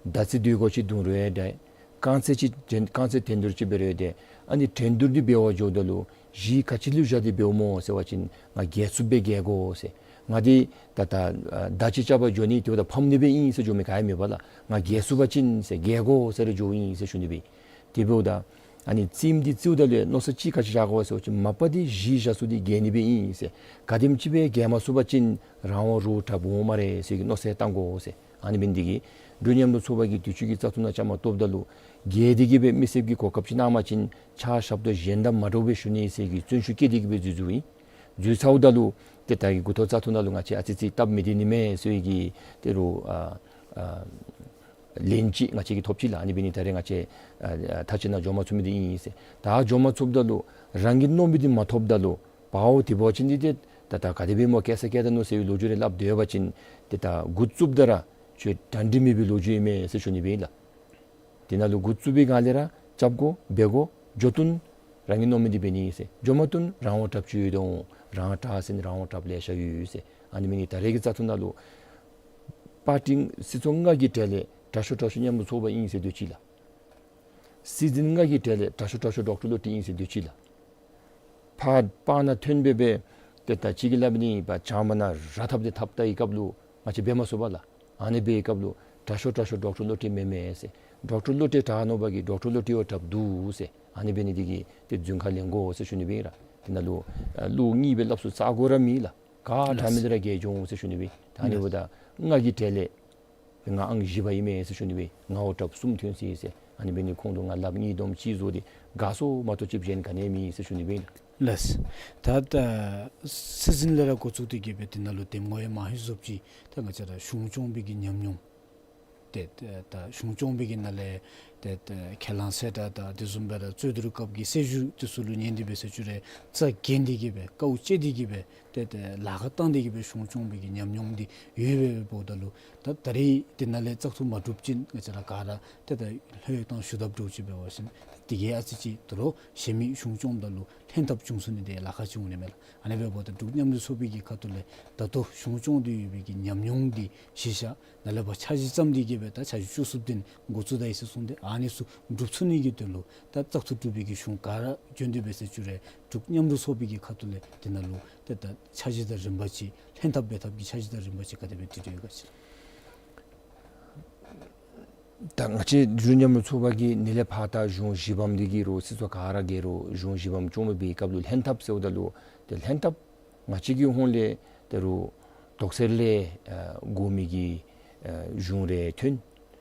ཟླ་ཚེས་དུས་འཁོར་ཅིག་བརྡུང་རུང་ཡང་འདྲ། རྐང་རྩེད་ཅིག་འགྲན་རྐང་རྩེད་འགྲན་བསྡུར་ཅིག་འབད་རུང་ཡང་འདྲ། ཨ་ནི་འགྲན་བསྡུར་འདི་འབད་བར་འགྱོཝ་ད་ལུ་གཞི་ག་ཅི་ལུ་བཞག་སྟེ་འབདཝ་སྨོ་ཟེར་བ་ཅིན་ང་རྒྱལ་ཚུགསཔ་སྦེ་རྒྱལ་དགོ་ཟེར། ང་འདི་ད་ད་ཨ་ཟླ་གཅིག་རྐྱབ་པར་འགྱོ་ནི་དེ་འབདཝ་ད་ཕམ་ནི་སྦེ་ཨིན་ཟེར་འགྱོ་མི་ག་ཡང་མེད་པས་ལགས། ང་རྒྱལ་ཚུགས་པ་ཅིན་ཟེར་རྒྱལ་དགོ་ཟེར་ར་འགྱོཝ་ཨིན་ཟེར་ཞུ་ནི་སྦེ། དེ་འབདཝ་ད་ཨ་ནི་རྩེདམོ་འདི་རྩེཝ་ད་ལུ་མནོ་བསམ་ཅིག་ག་ཅི་བཞག་དགོ་ཟེར་བ་ཅིན་མ་པ་འདི་གཞི་བཞག་ཚུགས་ཏེ་རྒྱལ་ནི་སྦེ་ཨིན་ཟེར། ག་དེམ་ཅིག་སྦེ་རྒྱལ་མ་ཚུགས་པ་ཅིན་རང་དབང་རོགས་དྲགཔ་འོང་སྨ་རེ་ཟེར་གྱི་མནོ་བསམ་བཏང་དགོ་ཟེར། ཨ་ནི་འབད་ནི་འདི་གིས་འབྲུག་མཉམ་རུབ་ཚོགས་པ་གིས་དུས་ཅི་གི་བཙག་འཐུ་ནང་བཅའ་མར་གཏོགསཔ་ད་ལུ་རྒྱལ་ཏེ་གིས་སྦེ་མི་སེར་གྱི་གོ་སྐབས་ཅིག་གནང་བ་ཅིན་ཕྱག་ཞབས་ཏོག་གཞན་དང་མ་འདྲཝ་སྦེ་ཞུ་ནི་ཟེར་གྱི་བརྩོན་ཤུགས་བསྐྱེད་དེ་གིས་སྦེ་འཛུལ་འཛུལཝ་ཨིན། འཛུལ་ཚརཝ་ད་ལུ་ཏེ་ད་གི་འགོ་ཐོག་བཙག་འཐུ་ནང་ལུ་ང་བཅས་ཨ་ཙི་ཙི་སྟབས་མི་བདེ་ནི་མས་ཟེར་གྱི་ཏེ་རུང་ཨ་ཨ་ལན་ཅིག་ང་བཅས་ཀྱིས་ཐོབ་ཅི་ལགས། ཨ་ནི་འབད་ནི་ད་རེས་ང་བཅས་ཨ་ཨ་མཐའ་དཔྱད་ནང་འགྱོ་མ་ཚུགས་མི་འདི་ཨིན་ཟེར། ད་འགྱོ་མ་ཚུགསཔ་ད་ལུ་རང་གིས་མནོ་མི་འདི་མ་ཐོབ་ད་ལུ་པའོ་དེ་འབད་བ་ཅིན་འདི་ཏེ་ད་ད་ག་དེ་སྦེ་སྨོ་སྐྱེ་ས་སྐྱེ་ད་ནུག་ཟེར་བའི་ལོ་རྒྱུས་རེ་སླབ་སྟེ་ཡོད་པ་ཅིན་ཏེ་ད་འགོ་བཙུགསཔ་ད་ར་ཁྱོད་གྲ་སྒྲིག་མེད་པའི་ལོ་རྒྱུས་ཨིན་མས་ཟེར་ཞུ་ནི་སྦེ་ཨིན་ལགས། དེ་ནང་ལུ་འགོ་བཙུགས་པའི་སྒང་ལས་ར་རྐྱབ་དགོ་འབད་དགོ་འགྱོ་དོན་རང་གིས་མནོ་མི་འདི་འབད་ནི་ཟེར། འགྱོ་མ་དོན་རང་དབང་དྲགཔ་ཅིག་ཡོད་དོ། རང་དྲག་ཟེར་ནི་རང་དབང་དྲགཔ་ལེ་ཤ་ཡོད་ཟེར། ཨ་ནི་འབད་ནི་ད་རེས་ཀྱི་བཙག་འཐུ་ནང་ལུ་པར་ཊི་སྲིད་ཚོགས་ལྔ་གི་གྲས་ལས་དྲག་ཤོས་དྲག་ཤོས་མཉམ་རུབ་ཚོགས་པ་ཨིན་ཟེར་སྡོད་ཅི་ལགས། སྲིད་འཛིན་ལྔ་གི་གྲས་ལས་དྲག་ཤོས་དྲག་ཤོས་ཌོག་ཊར་བློ་གྲོས་ཨིན་ཟེར་སྡོད་ཅི་ལགས། ཕར་པར་ནང་ཐོན་སྦེ་སྦེ་ཏེ་ད་ཅིག་གིས་སླབ་ནི་པར་བྱང་མ་ནང་ར་འཐབ་སྟེ་འཐབ་ལྟ་བའི་སྐབས་ལུ་ང་བཅས་འབད་མ་ཚུགས་པས་ལགས། ཨ་ནི་འབད་བའི་སྐབས་ལུ་དྲག་ཤོས་དྲག་ཤོས་ཌོག་ཊར་བློ་གྲོས་མེན་མས་ཟེར། ཌོག་ཊར་བློ་གྲོས་དྲག་ནུག་པ་གིས་ཌོག་ཊར་བློ་གྲོས་བ་དྲགཔ་འདུག་ཟེར། ཨ་ནི་འབད་ནི་འདི་གིས་ཏེ་རྫུན་ཁ་ལེན་དགོ་ཟེར་ཞུ་ནི་སྦེ་ར། དེ་ནང་ལུ་ཨ་ལོག་གཉིས་སྦེ་སླབ་ས་ཚ་དགོ་ར་མེད་ལགས། ག་དྲག་མི་འདི་ར་རྒྱལ་འགྱོ་འོང་ཟེར་ཞུ་ནི་སྦེ། ད་ཨ་ནི་འབདཝ་ད་ལྔ་གི་གྲས་ལས་ང་ཨང་བཞི་པ་ཨིན་མས་ཟེར་ཞུ་ནི་སྦེ། ང་འོག་དྲགཔ་གསུམ་ཐོན་ཅི་ཟེར། ཨ་ནི་འབད་ནི་ཁོང་ལུ་ང་ལགཔ་གཉིས་བསྡོམས་ཅིག་བཟོ་སྟེ་དགའ་སོང་མ་གཏོགས་ཅིག་གཞན་ག་ནི་མེད་ཟེར་ཞུ་ནི་སྦེ། ལགས། ད་ད་སྲིད་འཛིན་ལས་ར་འགོ་བཙུགས་ཏེ་གིས་སྦེ་དེ་ནང་ལུ་འདེམས་ངོ་ཡང་མང་ཤོས་ཟུག་ཅིག་ད་ང་བཅས་ར་གཞུང་སྐྱོང་པའི་གི་ཉམས་མྱོང་ཏེ་ད་གཞུང་སྐྱོང་པའི་གི་ནང་ལས་ཏེ་ད་ཁས་བླངས་ཟེར་ད་ད་དེ་བཟུམ་སྦེ་ར་རྩོད་བསྡུར་སྐབས་ཀྱི་སྲིད་བྱུས་དེ་ཚུ་ལུ་ཉན་ཏེ་སྦེ་ཟེར་ཞུ་རུང་རྩ་འགེངས་ཏེ་གིས་སྦེ་དཀའཝ་སྤྱད་དེ་གིས་སྦེ་ཏེ་ཏེ་ལཱ་ཁག་བཏང་སྟེ་གིས་སྦེ་གཞུང་སྐྱོང་པའི་གི་ཉམས་མྱོང་འདི་ཡོད་པས་འབདཝ་ད་ལུ་ད་ད་རེས་དེ་ནང་ལས་བཙག་འཐུ་མ་གྲུབ་ཅིན་ང་བཅས་ར་ག་ར་ཏེ་ད་ལྷོད་དང་ཞུ་དག་འདྲཝ་ཅིག་འབད་བ་ཅིན་དེ་གིས་ཨ་ཙི་ཅིག་ད་རུང་གཞན་མི་གཞུང་སྐྱོང་དང་ལུ་ལྷན་ཐབས་བྱུང་ཚུགས་ནི་དེ་ལཱ་ཁག་ཅིག་འོང་ནི་མས་ལགས། ཨ་ནི་འབདཝ་ད་འབྲུག་མཉམ་འབྲེལ་ཚོགས་པའི་གི་ཁ་ཐུག་ལས་ད་ལྟོ་གཞུང་སྐྱོང་སྟེ་ཡོད་པའི་གི་ཉམས་མྱོང་འདི་གཞི་བཞག་ནཱ་ལས་ཕར་འཆར་གཞི་བརྩམས་ཏེ་གིས་སྦེ་ད་འཆར་གཞི་བཅུ་གསུམ་དེ་འགོ་བཙུགས་ད་ཡི་ཟེར་གསུངས་ཏེ། ཨ་ ཨ་ནི་ཚུ་སྒྲུབ་ཚུགས་ནི་གི་དོན་ལུ་ད་བཙག་འཐུ་གྲུབ་པའི་གི་གཞུང་ག་ར་བྱོན་ཏེ་འབད་ཟེར་ཞུ་རུང་འབྲུག་མཉམ་རུབ་ཚོགས་པའི་གི་ཁ་ཐུག་ལས་དེ་ནང་ལུ་ཏེ་ད་འཆར་གཞི་དང་རིམ་པ་ཅིག་ལྷན་ཐབས་འབད་ཐབས་ཀྱི་འཆར་གཞི་དང་རིམ་པ་ཅིག་ག་དེ་སྦེ་བཏོན་ཏེ་ཡོད་ག་ཅིག། ད་ང་བཅས་འབྲུག་མཉམ་རུབ་ཚོགས་པ་གིས་ནཱ་ལས་ཕར་ད་གཞུང་བཞི་འབངས་འདི་གིས་རུང་སྲིད་ཚོགས་ག་ར་གིས་རུང་གཞུང་བཞི་འབངས་སྐྱོང་མི་འབད་བའི་སྐབས་ལུ་ལྷན་ཐབས་ཟེརཝ་ད་ལུ་ཏེ་ལྷན་ཐབས་ང་བཅས་ཀྱི་ཧོངས་ལས་ད་རུང་དོགས་སེལ་ལས་ཨ་དགོ་མི་གི་ཨ་གཞུང་རེ་ཐོན།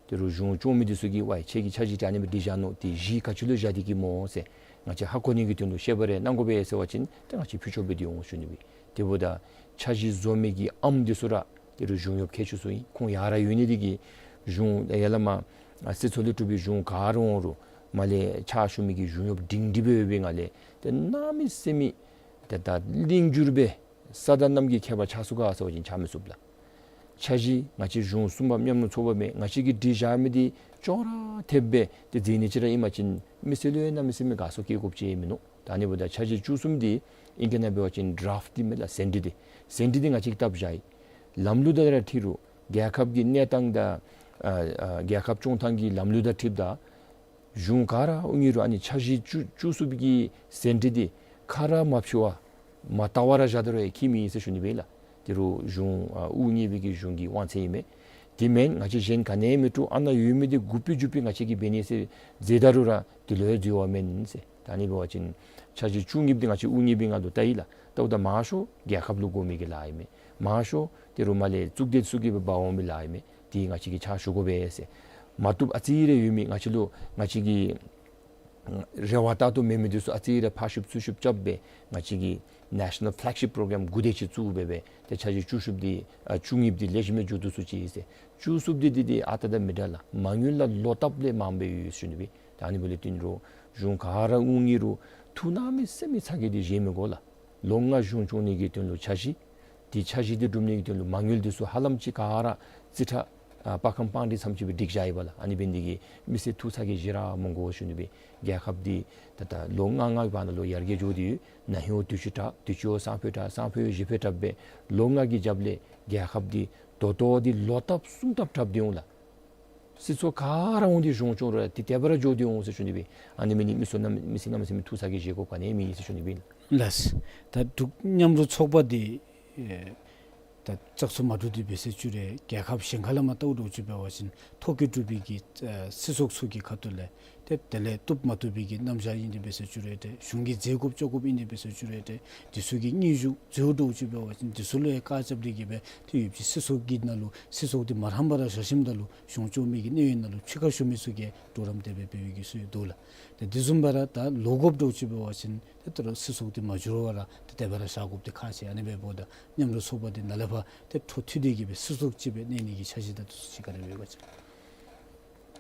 ད་རུང་གཞུང་སྐྱོང་མི་འདི་ཚུ་གིས་ཝའི་ཁྱེད་ཀྱི་འཆར་གཞི་འདི་ཨ་ནི་སྦེ་སྒྲིག་བཞག་ནུག། ཏེ་གཞི་ག་ཅི་ལུ་བཞག་སྟེ་གི་སྨོ་ཟེར་ང་བཅས་ཧ་གོ་ནི་གི་དོན་ལུ་བཤད་པ་རེ་གནང་དགོ་པས་ཟེར་བ་ཅིན་ཏེ་ང་བཅས་ཕུལ་ཆོག་སྦེ་སྡོད་འོང་ཞུ་ནི་སྦེ། དེ་འབདཝ་ད་འཆར་གཞི་བཟོ་མི་གི་ཨམ་འདི་ཚུ་ར་ད་རུང་གཞུང་གཡོགཔ་ཁྱད་ཆོས་ཚུ་ཨིན། ཁོང་ཡར་ར་ཡོད་ནི་འདི་གིས་གཞུང་ཡར་ལས་མར་ཨ་སྲིད་ཚོགས་ལས་གྲུབ་པའི་གཞུང་ག་ར་འོང་རུང་མར་ལས་ཕྱག་ཞུ་མི་གི་གཞུང་གཡོགཔ་སྒྲིང་སྒྲི་སྦེ་ཡོད་པའི་ངང་ལས་ཏེ་གནམ་མེད་ས་མེད་ཏེ་ད་ལིང་བསྒྱུར་སྦེ་ས་དང་གནམ་གྱི་ཁྱད་པར་ཆགས་ཚུགས་ག་ཟེར་བ་ཅིན་ཆགས་མི་ཚུགས་ལགས། འཆར་གཞི་ང་བཅས་གཞུང་གསུམ་པ་མཉམ་རུབ་ཚོགས་པ་མས། ང་བཅས་ཀྱིས་སྒྲིག་བཞག་མི་འདི་ཅོག་ར་འཐདཔ་སྦེ་ཏེ་མཛད་ནི་ཅིག་ར་ཨིན་པ་ཅིན་མི་སེར་ལུ་ཡང་གནམ་མེད་ས་མེད་དགའ་ཚོར་སྐྱེ་དགོཔ་ཅིག་མིན་ནུག། ད་ཨ་ནི་འབདཝ་ད་འཆར་གཞི་བཅུ་གསུམ་འདི་ཨིང་སྐད་ནང་འབད་བ་ཅིན་ཌ་རཱཕཊ་འདི་མས་ལགས། ཟིན་བྲིས་འདི། ཟིན་བྲིས་འདི་ང་བཅས་ཀྱིས་བཏབ་བཞག་ཡི། ལམ་ལུགས་དང་ར་འཁྲིལ་རུང་རྒྱལ་ཁབ་ཀྱི་གནས་སྟངས་དང་ཨ་ཨ་རྒྱལ་ཁབ་སྐྱོང་ཐངས་ཀྱི་ལམ་ལུགས་དང་འཁྲིལཝ་ད་གཞུང་ག་ར་འོང་ནི་རུང་ཨ་ནི་འཆར་གཞི་བཅུ་བཅུ་གསུམ་གྱི་ཟིན་བྲིས་འདི་ཁ་ར་མ་ཕྱེ་བར་མར་ལྟ་བར་ར་བཞག་ད་རུང་ཡང་ཁྱད་མེད་ཟེར་ཞུ་ནི་སྦེ་ལགས། དེ་རུང་གཞུང་ཨ་དབུ་བརྙེས་པའི་གི་གཞུང་གི་དབང་ཚད་ཨིན་མས། དེ་མེན་ང་བཅས་གཞན་ག་ནི་ཡང་མི་སྤྲོ། ཨ་ནཱ་ཡོད་མི་འདི་དགུ་པའི་རྒྱུ་པའི་ང་བཅས་ཀྱིས་འབད་ནི་ཟེར་མཛད་ད་རུང་ར་དེ་ལུ་ཡང་འཛོལ་བ་མེན་ཟེར། ད་ཨ་ནི་འབད་བ་ཅིན་འཆར་གཞི་བཅུ་གཉིས་པ་འདི་ང་བཅས་དབུ་བརྙེས་པའི་ངང་ལུ་བལྟ་ཡི་ལགས། བལྟཝ་ད་མང་ཤོས་རྒྱལ་ཁབ་ལུ་དགོ་མི་གི་ལཱ་ཨིན་མས། མང་ཤོས་དེ་རུང་མར་ལས་གཙུག་སྡེ་ཚུ་གིས་འབག་འོང་མི་ལཱ་ཨིན་མས། དེ་ང་བཅས་ཀྱིས་ཕྱག་ཞུ་དགོ་པས་ཟེར། མ་བཏུབ་ཨ་ཙི་རེ་ཡོད་མི་ང་བཅས་ལུ་ང་བཅས་ཀྱི་རེ་བ་ལྟར་དུ་མེད་མི་འདི་ཚུ་ཨ་ཙི་རེ་ཕར་བཤུབ་ཚུར་བཤུབ་རྐྱབ་སྦེ་ང་བཅས་ཀྱི་ནེ་ཤ་ནཱལ་ཕེ་ལེག་ཤིཔ་པོ་རོ་གརམ་དགུ་སྡེ་ཅིག་བཙུགས་སྦེ་སྦེ་ཏེ་འཆར་གཞི་བཅུ་གསུམ་འདི་ཨ་བཅུ་གཉིས་པ་འདི་ལེགས་ཤོམ་སྦེ་མཇུག་བསྡུ་ཚུགས་ཅི་ཟེར། བཅུ་གསུམ་འདི་འདི་འདི་ཨ་རྟག་དང་མི་འདྲ་ལགས། མ་དངུལ་ལ་ལོག་ལྟབ་ལས་མངམ་སྦེ་ཡོད་ཟེར་ཞུ་ནི་སྦེ། ད་ཨ་ནི་འབདཝ་ལས་བརྟེན་རུང་གཞུང་ག་ར་འོང་ནི་རུང་ཐུགས་གནམ་མེད་ས་མེད་ཚ་གྱང་འདི་བཞེས་མི་དགོ་ལགས། ལོ་ལྔ་གཞུང་སྐྱོང་ནི་གི་དོན་ལུ་འཆར་གཞི། དེ་འཆར་གཞི་འདི་སྒྲུབ་ནི་གི་དོན་ལུ་མ་དངུལ་འདི་ཚུ་ཧ་ལམ་ཅིག་ག་ར་རྩིས་ཁྲ་ཨ་པར་ཁང་པང་སྒྲིག་ཙམ་ཅིག་སྦེ་སྒྲིག་བཞག་ཡི་པ་ལགས། ཨ་ནི་འབད་ནི་འདི་གིས་མི་སེར་ཐུགས་ཚ་གྱང་བཞེས་ར་མི་དགོ་ཞུ་ནི་སྦེ། རྒྱལ་ཁབ་འདི་ད་ལྟོ་ལོ་ལྔ་ལྔའི་བར་ན་ལུ་ཡར་རྒྱས་འགྱོ་སྟེ་ཡོད། ན་ཧིང་ཡང་དུས་ཅི་དྲག། དུས་ཅི་ཡང་སང་ཕོད་དྲག། སང་ཕོད་ཡང་གཞེས་ཕོད་དྲག་སྦེ་ལོ་ལྔ་གི་རྒྱབ་ལས་རྒྱལ་ཁབ་འདི་ད་ལྟོ་འདི་ལོག་ལྟབ་སུམ་ལྟབ་དྲག་སྟེ་འོང་ལགས། སྲིད་ཚོགས་ག་ར་འོང་སྟེ་གཞུང་སྐྱོང་རུང་ཏེ་དེ་སྦེ་ར་འགྱོ་སྟེ་འོང་ཟེར་ཞུ་ནི་སྦེ། ཨ་ནི་འབད་ནི་མི་སེར་གནམ་མི་སེར་གནམ་མེད་ས་མེད་ཐུགས་ཚ་གྱང་བཞེས་དགོཔ་ག་ནི་ཡང་མེད་ཟེར་ཞུ་ནི་སྦེ། ལགས། ད་འབྲུག་མཉམ་རུབ་ཚོགས་པ་འདི་ཨེ་ད་བཙག་འཐུ་མ་གྲུབ་སྟེ་འབད་ཟེར་ཞུ་རུང་རྒྱལ་ཁབ་གཞན་ཁ་ལས་མར་བལྟཝ་འདྲཝ་ཅིག་འབད་བ་ཅིན་ཐོ་བཀོད་གྲུབ་པའི་གི་ཨེ་སྲིད་ཚོགས་ཚུ་གི་ཁ་ཐུག་ལས་ཏེ་དེ་ལས་བཏུབ་མ་བཏུབ་པའི་གི་རྣམ་གཞག་ཨིན་ཏེ་འབད་ཟེར་ཞུ་རུང་ཏེ་གཞུང་གི་མཛད་དགོཔ་བཅོ་དགོཔ་ཨིན་ཏེ་འབད་ཟེར་ཞུ་རུང་ཏེ་དེ་ཚུ་གི་སྙན་ཞུ་འཛོལཝ་འདྲཝ་ཅིག་འབད་བ་ཅིན་དེ་ཚུ་ལུ་ཡང་བཀག་རྐྱབ་སྟེ་གི་སྦེ་ཏེ་ཡོད་པ་ཅིན་སྲིད་ཚོགས་ཀྱི་ནང་ལུ་སྲིད་ཚོགས་འདི་མ་རངས་པར་བཞག་ཞིནམ་ད་ལུ་གཞུང་སྐྱོང་མི་གི་གནད་ཡོད་ནང་ལུ་ཕྱི་ཁར་ཞུ་མི་ཚུ་གིས་གྲོགས་རམ་དེ་སྦེ་འབད་བའི་གི་སྲོལ་འདུག་ལགས། ཏེ་དེ་བཟུམ་སྦེ་ར་ད་ལོག་དགོཔ་འདྲཝ་ཅིག་འབད་བ་ཅིན་ཏེ་ད་རུང་སྲིད་ཚོགས་འདི་མ་འགྱུར་བར་ར་ཏེ་དེ་སྦེ་ར་བཞག་དགོཔ་འདི་ཁག་ཆེ། ཨ་ནི་འབདཝ་ད་མཉམ་རུབ་ཚོགས་པ་འདི་ནཱ་ལས་ཕར་ཏེ་འཕྲོ་མཐུད་དེ་གི་སྦེ་སྲིད་ཚོགས་ཅིག་སྦེ་གནས་ནི་གི་འཆར་གཞི་དང་དེ་ཚུ་ཅིག་ག་དེ་སྦེ་ཡོད་ག་ཅིག།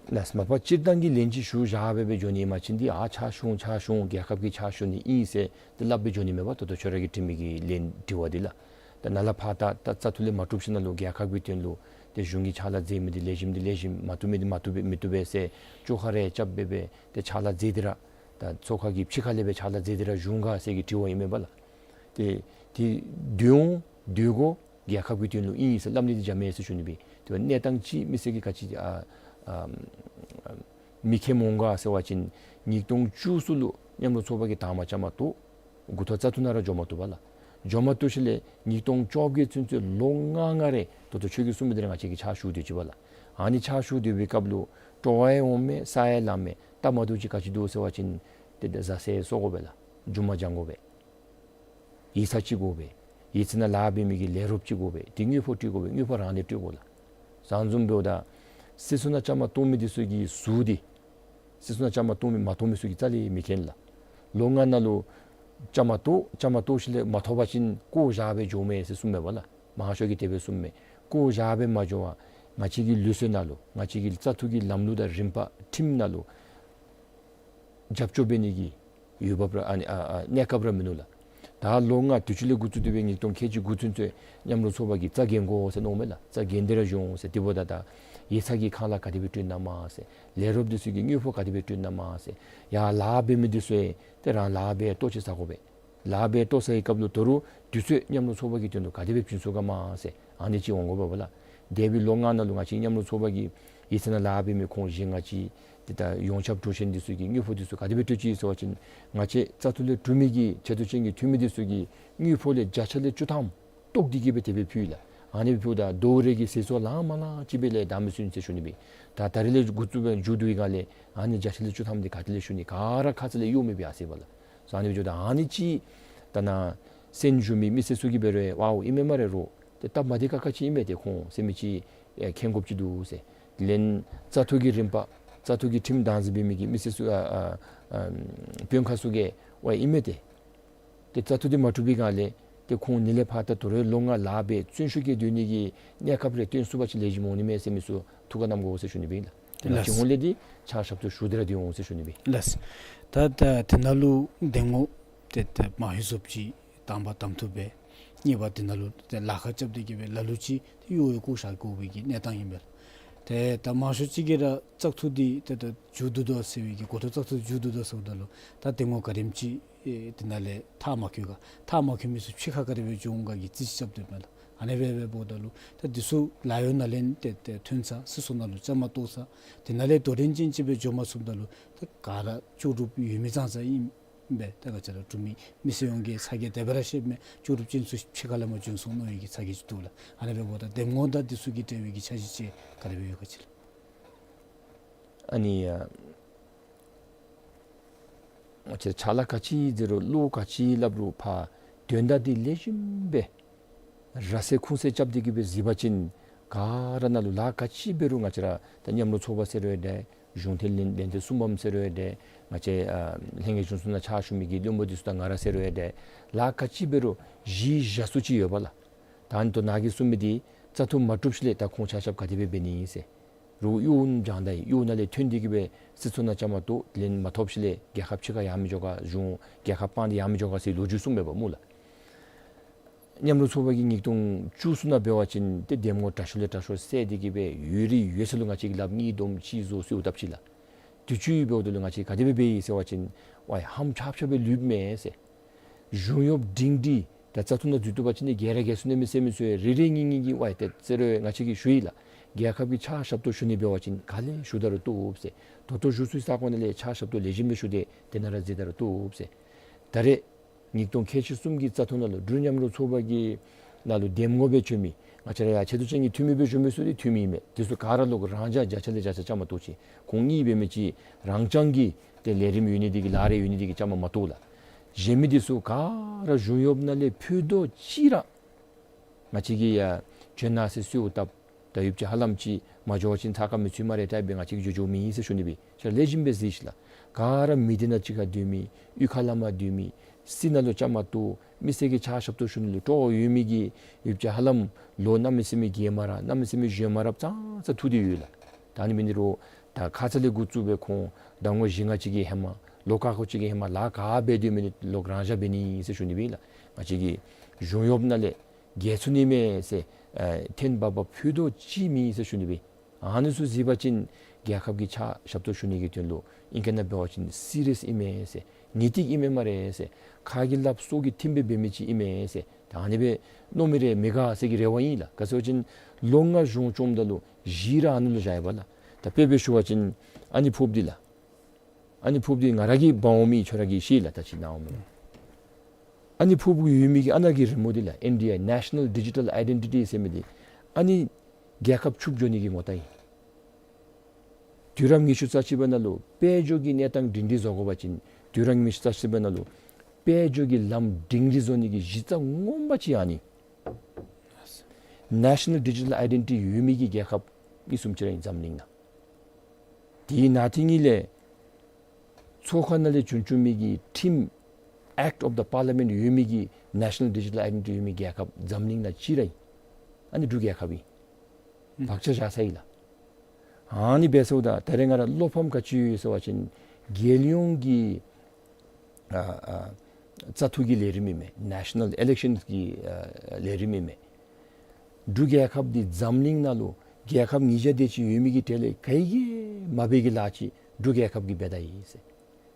ལགས། མ་པ་སྤྱིར་བཏང་གི་ལན་ཅིག་ཞུ་བཞག་སྦེ་སྦེ་འགྱོ་ནི་མ་ཅིན་འདི་ཨ་ཕྱག་ཞུ་འོང་ཕྱག་ཞུ་འོང་རྒྱལ་ཁབ་ཀྱི་ཕྱག་ཞུ་ནི་ཨིན་ཟེར་ཏེ་སླབ་སྦེ་འགྱོ་ནི་མེན་པར་ད་ལྟོ་ཁྱོད་ར་གིས་དྲི་མི་གི་ལན་དྲི་བ་འདི་ལགས། ད་ནཱ་ལས་ཕར་ད་ད་བཙག་འཐུ་ལས་མ་གྲུབ་ཞིནམ་ལུ་རྒྱལ་ཁབ་ཀྱི་དོན་ལུ་ཏེ་གཞུང་གིས་ཕྱག་ལཱ་མཛད་མི་འདི་ལེགས་ཤོམ་འདི་ལེགས་ཤོམ་མ་བཏུབ་མི་འདི་མ་བཏུབ་པས་མི་བཏུབ་པས་ཟེར་བཅོ་ཁ་རེ་རྐྱབ་སྦེ་སྦེ་ཏེ་ཕྱག་ལཱ་མཛད་དེ་ར་ད་ཚོགས་ཁང་གི་ཕྱི་ཁ་ལས་སྦེ་ཕྱག་ལཱ་མཛད་དེ་ར་བཞུགས་ག་ཟེར་གྱི་དྲི་བ་ཨིན་མས་པ་ལགས། ཏེ་དེ་སྡོད་འོང་སྡོད་དགོ། རྒྱལ་ཁབ་ཀྱི་དོན་ལུ་ཨིན་ཟེར་སླབ་ནི་འདི་འཇམ་མས་ཟེར་ཞུ་ནི་སྦེ། དེ་འབདཝ་གནས་སྟངས་ཅིག་མི་སེར་གྱིས་ག་ཅི་ཨ་ཨ་མི་མཁྱེན་འོང་ག་ཟེར་བ་ཅིན་ཉིས་སྟོང་བཅུ་གསུམ་ལུ་མཉམ་རུབ་ཚོགས་པ་གིས་དང་པ་བཅའ་མར་གཏོགས་འགོ་ཐོག་བཙག་འཐུ་ནང་ར་འགྱོ་མ་བཏུབ་པ་ལགས། འགྱོ་མ་བཏུབ་ཞིནམ་ལས་ཉིས་སྟོང་བཅོ་བརྒྱད་ཚུན་ཚོད་ལོ་ལྔ་ལྔ་རེ་ད་ལྟོ་ཁྱོད་ཀྱིས་གསུངས་མི་འདི་ར་ང་བཅས་ཀྱིས་ཕྱག་ཞུ་སྡོད་ཅི་པ་ལགས། ཨ་ནི་ཕྱག་ཞུ་སྡོད་པའི་སྐབས་ལུ་སྤྲོ་བ་ཡང་འོང་མས་ས་ཡང་ལངམ་མས། སྟབས་མ་བདེཝ་ཅིག་ག་ཅི་འདུག་ཟེར་བ་ཅིན་ཏེ་བཟའ་ཚང་གསོ་དགོ་པས་ལགས། རྒྱུ་མ་སྦྱང་དགོ་པས། ཡིག་ཚང་ཅིག་དགོ་པས། ཡིག་ཚང་ནང་ལཱ་འབད་མི་གི་ལས་རོགསཔ་ཅིག་དགོ་པས། དེ་དངུལ་ཕོགས་སྤྲོད་དགོ་པས། དངུལ་ཕོགས་རང་ནས་སྤྲོད་དགོ་ལགས། ཟེར་བཟུམ་འབདཝ་ད་སྲིད་ཚོགས་ནང་བཅའ་མར་གཏོགས་མི་འདི་ཚུ་གི་ཟུར་འདི་སྲིད་ཚོགས་ནང་བཅའ་མར་གཏོགས་མི་མ་གཏོགས་མི་ཚུ་གིས་རྩ་ལས་མི་མཁྱེན་ལགས། ལོ་ལྔ་ནང་ལུ་བཅའ་མར་གཏོགས་བཅའ་མར་གཏོགས་ཞིནམ་ལས་མ་ཐོབ་པ་ཅིན་བཀོ་བཞག་སྦེ་འགྱོཝ་མས་ཟེར་གསུངམ་མས་པ་ལགས། མང་ཤོས་ཀྱིས་དེ་སྦེ་གསུངམ་མས། བཀོ་བཞག་སྦེ་མ་འགྱོ་བར་ང་བཅས་ཀྱི་ལུགས་སྲོལ་ནང་ལུ་ང་བཅས་ཀྱི་བཙག་འཐུ་གི་ལམ་ལུགས་དང་རིམ་པ་ཁྲིམས་ནང་ལུ་རྒྱབ་སྐྱོར་འབད་ནི་གི་འོས་འབབ་ར་ཨ་ནི་ཨ་ཨ་གནས་སྐབས་ར་མིན་ནུག་ལགས། ད་ལོ་ལྔ་དུས་ཅི་ལས་འགོ་བཙུགས་ཏེ་སྦེ་ཉིས་སྟོང་ཁལ་གཅིག་དགུ་ཚུན་ཚོད་མཉམ་རུབ་ཚོགས་པ་གིས་རྩ་འགེངས་དགོ་ཟེར་མནོཝ་མས་ལགས། རྩ་འགེངས་ཏེ་ར་བཞུགས་འོང་ཟེར། དེ་འབདཝ་ད་ད་ཡིག་ཚང་གི་ཁང་གླ་ག་དེ་སྦེ་སྤྲོད་ནི་ཨིན་ན་མས་ཟེར། ལས་རོགསཔ་འདི་ཚུ་གི་དངུལ་ཕོགས་ག་དེ་སྦེ་སྤྲོད་ནི་ཨིན་ན་མས་ཟེར། ཡར་ལཱ་འབད་མི་འདི་ཚུ་ཡང་ཏེ་རང་ལཱ་འབད་ལྟོ་ཅིག་བཟའ་དགོ་པས། ལཱ་འབད་ལྟོ་བཟའ་བའི་སྐབས་ལུ་ད་རུང་དུས་ཚོད་མཉམ་རུབ་ཚོགས་པ་གི་དོན་ལུ་ག་དེ་སྦེ་བྱིན་ཚུགས་ག་མས་ཟེར་ཨ་ནི་ཅིག་འོང་དགོ་པས་པ་ལགས། འདས་པའི་ལོ་ལྔ་ནང་ལུ་ང་བཅས་མཉམ་རུབ་ཚོགས་པ་གིས་ཡིག་ཚང་ནང་ལཱ་འབད་མི་ཁོང་བཞི་ལྔ་ཅིག་ ཏེ་ད་ཡོངས་ཁྱབ་གྲོས་ཆོད་འདི་ཚུ་གི་དངུལ་ཕོགས་འདི་ཚུ་ག་དེ་སྦེ་སྤྲོད་ཅི་ཟེར་བ་ཅིན་ང་བཅས་བཙག་འཐུ་ལས་གྲུབ་མི་གི་ཆེ་བསྟོད་ཅན་གྱི་འཐུས་མི་འདི་ཚུ་གི་དངུལ་ཕོགས་ལས་བརྒྱ་ཆ་ལས་བཅུ་ཐམ་བཏོག་སྟེ་གི་སྦེ་དེ་སྦེ་ཕུལ་ཡི་ལགས། ཨ་ནི་སྦེ་ཕུལཝ་ད་དོ་རེ་གི་ཟད་སོ་ལངམ་ལངམ་ཅིག་སྦེ་ལས་བདའ་མི་ཚུགས་ཟེར་ཞུ་ནི་སྦེ། ད་ད་རེས་ལས་འགོ་བཙུགས་སྦེ་མཇུག་བསྡུ་བའི་སྒང་ལས་ཨ་ནི་བརྒྱ་ཆ་ལས་བཅུ་ཐམ་འདི་ག་ཏེ་ལས་ཞུ་ནི་ག་ར་ཁ་ཙ་ལས་གཡོག་མི་སྦེ་ཡར་སོ་ཡི་པ་ལགས། སོ་ཨ་ནི་སྦེ་འགྱོཝ་ད་ཨ་ནི་ཅིག་ད་ནཱ་གསན་བཞུགས་མི་མི་སེར་ཚུ་གིས་འབད་རུང་ཝའོ་ཨིན་མས་སྨ་རེ་རོགས། ཏེ་སྟབས་མ་བདེ་ཁག་ཁ་ཅིག་ཨིན་མས། ཏེ་ཁོང་ཟེར་མི་ཅིག་ཨེ་མཁྱེན་དགོཔ་ཅིག་འདུག་ཟེར། དེ་ལས་བཙག་འཐུ་གི་རིམ་པ་བཙག་འཐུ་གི་ཁྲིམས་བདག་འཛིན་འབད་མི་གི་མི་སེར་ཚུ་ཨ་ཨ་ཨ་དཔོན་ཁག་ཚུ་གིས་ཝའེ་ཨིན་མས་ཏེ། ཏེ་བཙག་འཐུ་འདི་མ་གྲུབ་པའི་སྒང་ལས་ཏེ་ཁོང་ཨ་ནི་ལས་ཕར་ད་དོ་རུང་ལོ་ལྔ་ལཱ་འབད་བརྩོན་ཤུགས་བསྐྱེད་སྡོད་ནི་གི་གནས་སྐབས་རེ་སྟོན་ཚུགས་པ་ཅིན་ལེགས་ཤོམ་འོང་ནི་མས་ཟེར་མི་ཚུ་ཐུགས་ཁར་བསྣམ་དགོ་ཟེར་ཞུ་ནི་སྦེ་ཨིན་ལགས། ཏེ་ང་བཅས་ལགས། ཧོང་ལས་འདི་ཕྱག་ཞབས་ཏོག་ཞུ་སྟེ་ར་སྡོད་འོང་ཟེར་ཞུ་ནི་སྦེ་ཨིན། ལགས། ད་ད་དེ་ནང་ལུ་འདེམས་ངོ་ཏེ་ཏེ་མང་ཤོས་ཅིག་དང་པ་གདམ་འཐུ་འབད། གཉིས་པ་དེ་ནང་ལུ་ཏེ་ལཱ་ཁག་རྐྱབ་སྟེ་གི་སྦེ་ལ་ལུ་ཅིག་ཏེ་གཡོག་ཡོད་བཀོ་བཞག་དགོ་པའི་གི་གནས་སྟངས་ཨིན་པས། ཏེ་ད་མང་ཤོས་ཅིག་གིས་ར་བཙག་འཐུ་འདི་ཏེ་ད་མཇུག་བསྡུ་དོ་ཟེར་བའི་གི་འགོ་ཐོག་བཙག་འཐུ་མཇུག་བསྡུ་དོ་ཟེརཝ་ད་ལུ་ད་འདེམས་ངོ་ག་དེམ་ཅིག་ཨེ་དེ་ནང་ལས་མཐར་མ་འཁྱོལ་ག་མཐར་མ་འཁྱོལ་མི་ཚུ་ཕྱི་ཁར་ག་དེ་སྦེ་འགྱོ་འོང་ག་གི་རྩིས་རྐྱབ་སྡོདཔ་མས་ལགས། ཨ་ནི་སྦེ་འབདཝ་ད་ལུ་ད་འདི་ཚུ་ལཱ་གཡོག་ནང་ལས་ཏེ་ཏེ་ཐོན་ཚར་སྲིད་ཚོགས་ནང་ལུ་བཅའ་མར་གཏོགས་ཚར། དེ་ནང་ལས་དོ་འགྲན་ཅན་ཅིག་སྦེ་འགྱོ་མ་ཚུགསཔ་ད་ལུ་ད་ག་ར་ལྕོགས་གྲུབ་ཡོད་མི་ཙང་ཙང་ཨིན་པས། ད་ང་བཅས་ར་འབྲུག་མི་མི་སེར་ཡོངས་ཀྱིས་ཚ་གྱང་དེ་སྦེ་ར་བཤདཔ་མས། ལྕོགས་གྲུབ་ཅན་ཚུ་ཕྱི་ཁ་ལས་མར་འབྱོན་སོང་མནོ་བའི་གི་ཚ་གྱང་ཅིག་འདུག་ལགས། ཨ་ནི་སྦེ་འབདཝ་ད་འདེམས་ངོ་དང་འདི་ཚུ་གི་འབྲེལ་བའི་གི་འཆར་གཞི་ཅིག་ག་དེ་སྦེ་ཡོད་ག་ཅིག་ལགས། ཨ་ནི་ཨ་ང་བཅས་ཕྱག་ལཱ་ག་ཅི་མཛད་རུང་བློ་ག་ཅི་སླབ་རུང་ཕར་དོན་དག་འདི་ལེགས་ཤོམ་སྦེ་ར་བསད་ཁུངས་བསད་རྐྱབ་སྟེ་གི་སྦེ་གཟིགས་པ་ཅིན་ག་ར་ནང་ལུ་ལཱ་ག་ཅི་འབད་རུང་ང་བཅས་ར་ད་མཉམ་རོགས་ཚོགས་པ་ཟེར་རུང་འདྲ། གཞུང་འབྲེལ་ལས་ལས་སྡེ་གསུམ་པམ་ཟེར་རུང་འདྲ། ང་བཅས་ཨ་ལྷན་རྒྱས་གཞུང་ཚོགས་ནང་ཕྱག་ཞུ་མི་གི་བློན་པོ་འདི་ཚུ་དང་ང་ར་ཟེར་རུང་འདྲ། ལཱ་ག་ཅི་འབད་རུང་གཞི་བཞག་སྲོལ་ཅིག་ཡོད་པས་ལགས། ད་ཨ་ནི་ད་ནཱ་གིས་གསུངས་མི་འདི་བཙག་འཐུ་མ་གྲུབ་ཞིནམ་ལས་ད་ཁོང་ཆ་ཁྱབ་ག་དེ་སྦེ་འབད་ནི་ཨིན་ཟེར། རོགས་གཡོག་སྦྱང་ད་ཡི་གཡོག་ནང་ལས་ཐོན་ཏེ་གི་སྦེ་སྲིད་ཚོགས་ནང་བཅའ་མར་གཏོགས། དེ་ལས་མ་ཐོབ་ཞིནམ་ལས་རྒྱལ་ཁབ་ཕྱི་ཁར་ཡར་མི་འགྱོ་ག། གཞུང་རྒྱལ་ཁབ་སྤངས་ཏེ་ཡར་མི་འགྱོ་ག་ཟེར་ལོ་རྒྱུས་གསུངས་མས་པ་སྨོ་ལགས། མཉམ་རོགས་ཚོགས་པ་གིས་ཉིས་སྟོང་བཅུ་གསུམ་ནང་འབད་བ་ཅིན་ཏེ་འདེམས་ངོ་དྲག་ཤོས་ལས་དྲག་ཤོས་བསད་དེ་གི་སྦེ་ཡོད་རིགས་ཡོད་ཚད་ལུ་ང་བཅས་ཀྱིས་ལགཔ་གཉིས་བསྡོམས་ཅིག་བཟོ་སོ་ཡོདཔ་ཅིག་ལགས། དུས་ཅི་འབདཝ་ད་ལུ་ང་བཅས་ག་དེ་སྦེ་འབད་ཡི་ཟེར་བ་ཅིན་ཝའེ་ཧམ་ཆག་ཆག་སྦེ་ལུསཔ་མས་ཟེར། གཞུང་གཡོགཔ་སྒྲིང་སྒྲི་ད་བཙག་འཐུ་ནང་འཛུལ་བཏུབ་པ་ཅིན་ཏེ་རྒྱལ་ར་རྒྱལ་ཚུགས་ནི་མས་ཟེར་མི་ཚུ་ཡང་རེ་རེ་གཉིས་གཉིས་ཀྱིས་ཝའེ་ཏེ་ཟེར་རུང་ང་བཅས་ཀྱིས་ཞུ་ཡི་ལགས། རྒྱལ་ཁབ་ཀྱི་ཕྱག་ཞབས་ཏོག་ཞུ་ནི་འབད་བ་ཅིན་ག་ལས་ཞུ་ད་རུང་བཏུབ་ཟེར། ད་ལྟོ་བཞུགས་ས་ས་གོ་ནང་ལས་ཕྱག་ཞབས་ཏོག་ལེགས་ཤོམ་སྦེ་ཞུ་སྟེ་དེ་ནང་ར་འཛུལ་ད་རུང་བཏུབ་ཟེར། ད་རེས་ཉིས་སྟོང་ཁལ་གཅིག་གསུམ་གྱི་བཙག་འཐུ་ནང་ལུ་འབྲུག་མཉམ་རོགས་ཚོགས་པ་གི་ནང་ལུ་འདེམས་ངོ་སྦེ་བྱོན་མི་ང་བཅས་ར་ཡར་ཆེ་བསྟོད་ཅན་གྱི་འཐུས་མི་སྦེ་བྱོན་མི་ཚུ་འདི་འཐུས་མི་ཨིན་མས། དེ་ཚུ་ག་ར་ལོག་རང་འཇགས་བརྒྱ་ཆ་ལས་བརྒྱ་ཆ་བཅའ་མར་གཏོགས་ཅི། ཁོང་གཉིས་འབད་མི་ཅིག་རང་རྐྱང་གི་ཏེ་ལས་རིམ་ཡོད་ནི་དེ་གིས་ལཱ་རེ་ཡོད་ནི་དེ་གིས་བཅའ་མར་མ་གཏོགས་ལགས། གཞན་མི་འདི་ཚུ་ག་ར་གཞུང་གཡོགཔ་ནང་ལས་ཕུད་རྡོག་གཅིག་ར་ང་བཅས་ཀྱིས་ཡར་བྱོན་གནང་ཟེར་གསོལཝ་བཏབ། ད་ཡུདཔ་ཅིག་ཧ་ལམ་ཅིག་མ་འགྱོ་བ་ཅིན་ཚགས་ཁར་མི་ཚུད་སྨ་རེ་ད་སྦེ་ང་བཅས་ཀྱིས་འགྱོ་འགྱོཝ་མེད་ཟེར་ཞུ་ནི་སྦེ། ཁྱེད་ར་ལེགས་ཤོམ་སྦེ་གཟིགས་ཤིག་ལགས། ག་ར་མི་སྡེ་ནང་གཅིག་ཁར་སྡོད་མི་གཡུས་ཁ་ལས་མར་སྡོད་མི་སྲིད་ནང་ལུ་བཅའ་མར་གཏོགས་མི་སེར་གྱི་ཕྱག་ཞབས་ཏོག་ཞུ་ནི་ལུ་སྤྲོ་བ་ཡོད་མི་གི་ཡུདཔ་ཅིག་ཧ་ལམ་ལོ་གནམ་མེད་ས་མེད་རྒས་མ་ར་གནམ་མེད་ས་མེད་གཞོན་མ་ར་ཙང་ཙང་ཐུག་སྟེ་ཡོད་ལགས། ད་ཨ་ནི་འབད་ནི་རུང་ད་ཁ་ཙ་ལས་འགོ་བཙུགས་སྦེ་ཁོང་ཟླ་ངོ་བཞི་ལྔ་ཅིག་གི་ཧེ་མ་ལོ་ཁ་ཁ་ཅིག་གི་ཧེ་མ་ལཱ་ག་འབད་སྡོད་མི་འདི་ལོག་རང་འཇགས་འབད་ནི་ཟེར་ཞུ་ནི་སྦེ་ལགས། ང་བཅས་ཀྱི་གཞུང་གཡོགཔ་ནང་ལས་རྒྱལ་ཚུགས་ནི་མས་ཟེར་ཨ་ཐེན་འབག་འབག་ཕུད་རྡོག་གཅིག་མེད་ཟེར་ཞུ་ནི་སྦེ། ཨ་ནི་ཚུ་གཟིགས་པ་ཅིན་རྒྱལ་ཁབ་ཀྱི་ཕྱག་ཞབས་ཏོག་ཞུ་ནི་གི་དོན་ལུ་ཨིང་སྐད་ནང་འབད་བ་ཅིན་སི་རི་ཡས་ཨིན་མས་ཟེར། ངེས་ཏིག་ཨིན་མས་སྨ་རེ་ཟེར། ཁ་གིས་སླབ་སོ་གིས་ཐིམ་སྦེ་འབད་མི་ཅིག་ཨིན་མས་ཟེར། ད་ཨ་ནི་སྦེ་མནོ་མི་རེ་མི་དགའ་ཟེར་གྱི་རེ་བ་ཨིན་ལགས། ག་ཅི་ཟེར་བ་ཅིན་ལོ་ལྔ་གཞུང་བཅོམ་ད་ལུ་གཞི་ར་ཨ་ནི་ལུ་བཞག་ཡོད་པས་ལགས། ད་དཔེ་སྦེ་ཞུ་བ་ཅིན་ཨ་ནི་ཕོརཔ་འདི་ལགས། ཨ་ནི་ཕོརཔ་འདི་ང་ར་གིས་འབག་འོང་མི་ཁྱོད་ར་གིས་ཤེས་ལགས། ད་ཅི་ནཱ་འོང་མི་ཨ་ནི་ཕོརཔ་གུ་ཡོད་མི་གི་ཨ་ནཱ་གི་རི་མོ་འདི་ལགས། ཨེན་ཌི་ཨའི་National Digital Identity ཟེར་མི་འདི་ཨ་ནི་རྒྱལ་ཁབ་ཕྱུགཔོ་འགྱོ་ནི་གི་ངོ་རྟགས་ཨིན། དུས་རབས་ཉི་ཤུ་རྩ་གཅིག་པའི་ནང་ལུ་དཔལ་འབྱོར་གྱི་གནས་སྟངས་སྒྲིང་སྒྲིང་བཟོ་དགོ་པ་ཅིན་དུས་རབས་ཉི་ཤུ་རྩ་གཅིག་པའི་ནང་ལུ་དཔལ་འབྱོར་གྱི་ལམ་སྒྲིང་སྒྲིང་བཟོ་ནི་གི་གཞི་རྩ་ངོ་མ་ཅིག་ཨ་ནི་National Digital Identity ཡོད་མི་གི་རྒྱལ་ཁབ་གཉིས་གསུམ་ཅིག་ར་ཨིན་འཛམ་གླིང་ནང་། དེའི་ནང་དེ་གཉིས་ལས་ཚོགས་ཁང་ནང་ལས་བྱོན་བྱོན་མི་གི་ཁྲིམས་Act of the Parliament ཡོད་མི་གི་National Digital Identity ཡོད་མི་རྒྱལ་ཁབ་འཛམ་གླིང་ནང་གཅིག་ར་ཨིན། ཨ་ནི་འབྲུག་རྒྱལ་ཁབ་ཨིན། ཨུམ་བག་ཆགས་བཞག་ས་ཨིན་ལགས། ཨ་ནི་འབད་ཟེརཝ་ད་ད་རེས་ང་ར་བློ་ཕམ་ག་ཅི་ཡོད་ཟེར་བ་ཅིན་རྒྱལ་ཡོངས་ཀྱི་ཨ་ཨ་བཙག་འཐུ་གི་ལས་རིམ་ཨིན་མས། National Elections གི་ཨ་ལས་རིམ་ཨིན་མས། འབྲུག་རྒྱལ་ཁབ་འདི་འཛམ་གླིང་ནང་ལུ་རྒྱལ་ཁབ་ཉིས་བརྒྱ་དེ་ཅིག་ཡོད་མི་གི་གྲས་ལས་ག་གིས་ཡང་མ་འབད་གི་ལཱ་ཅིག་འབྲུག་རྒྱལ་ཁབ་ཀྱིས་འབད་ད་ཡི་ཟེར།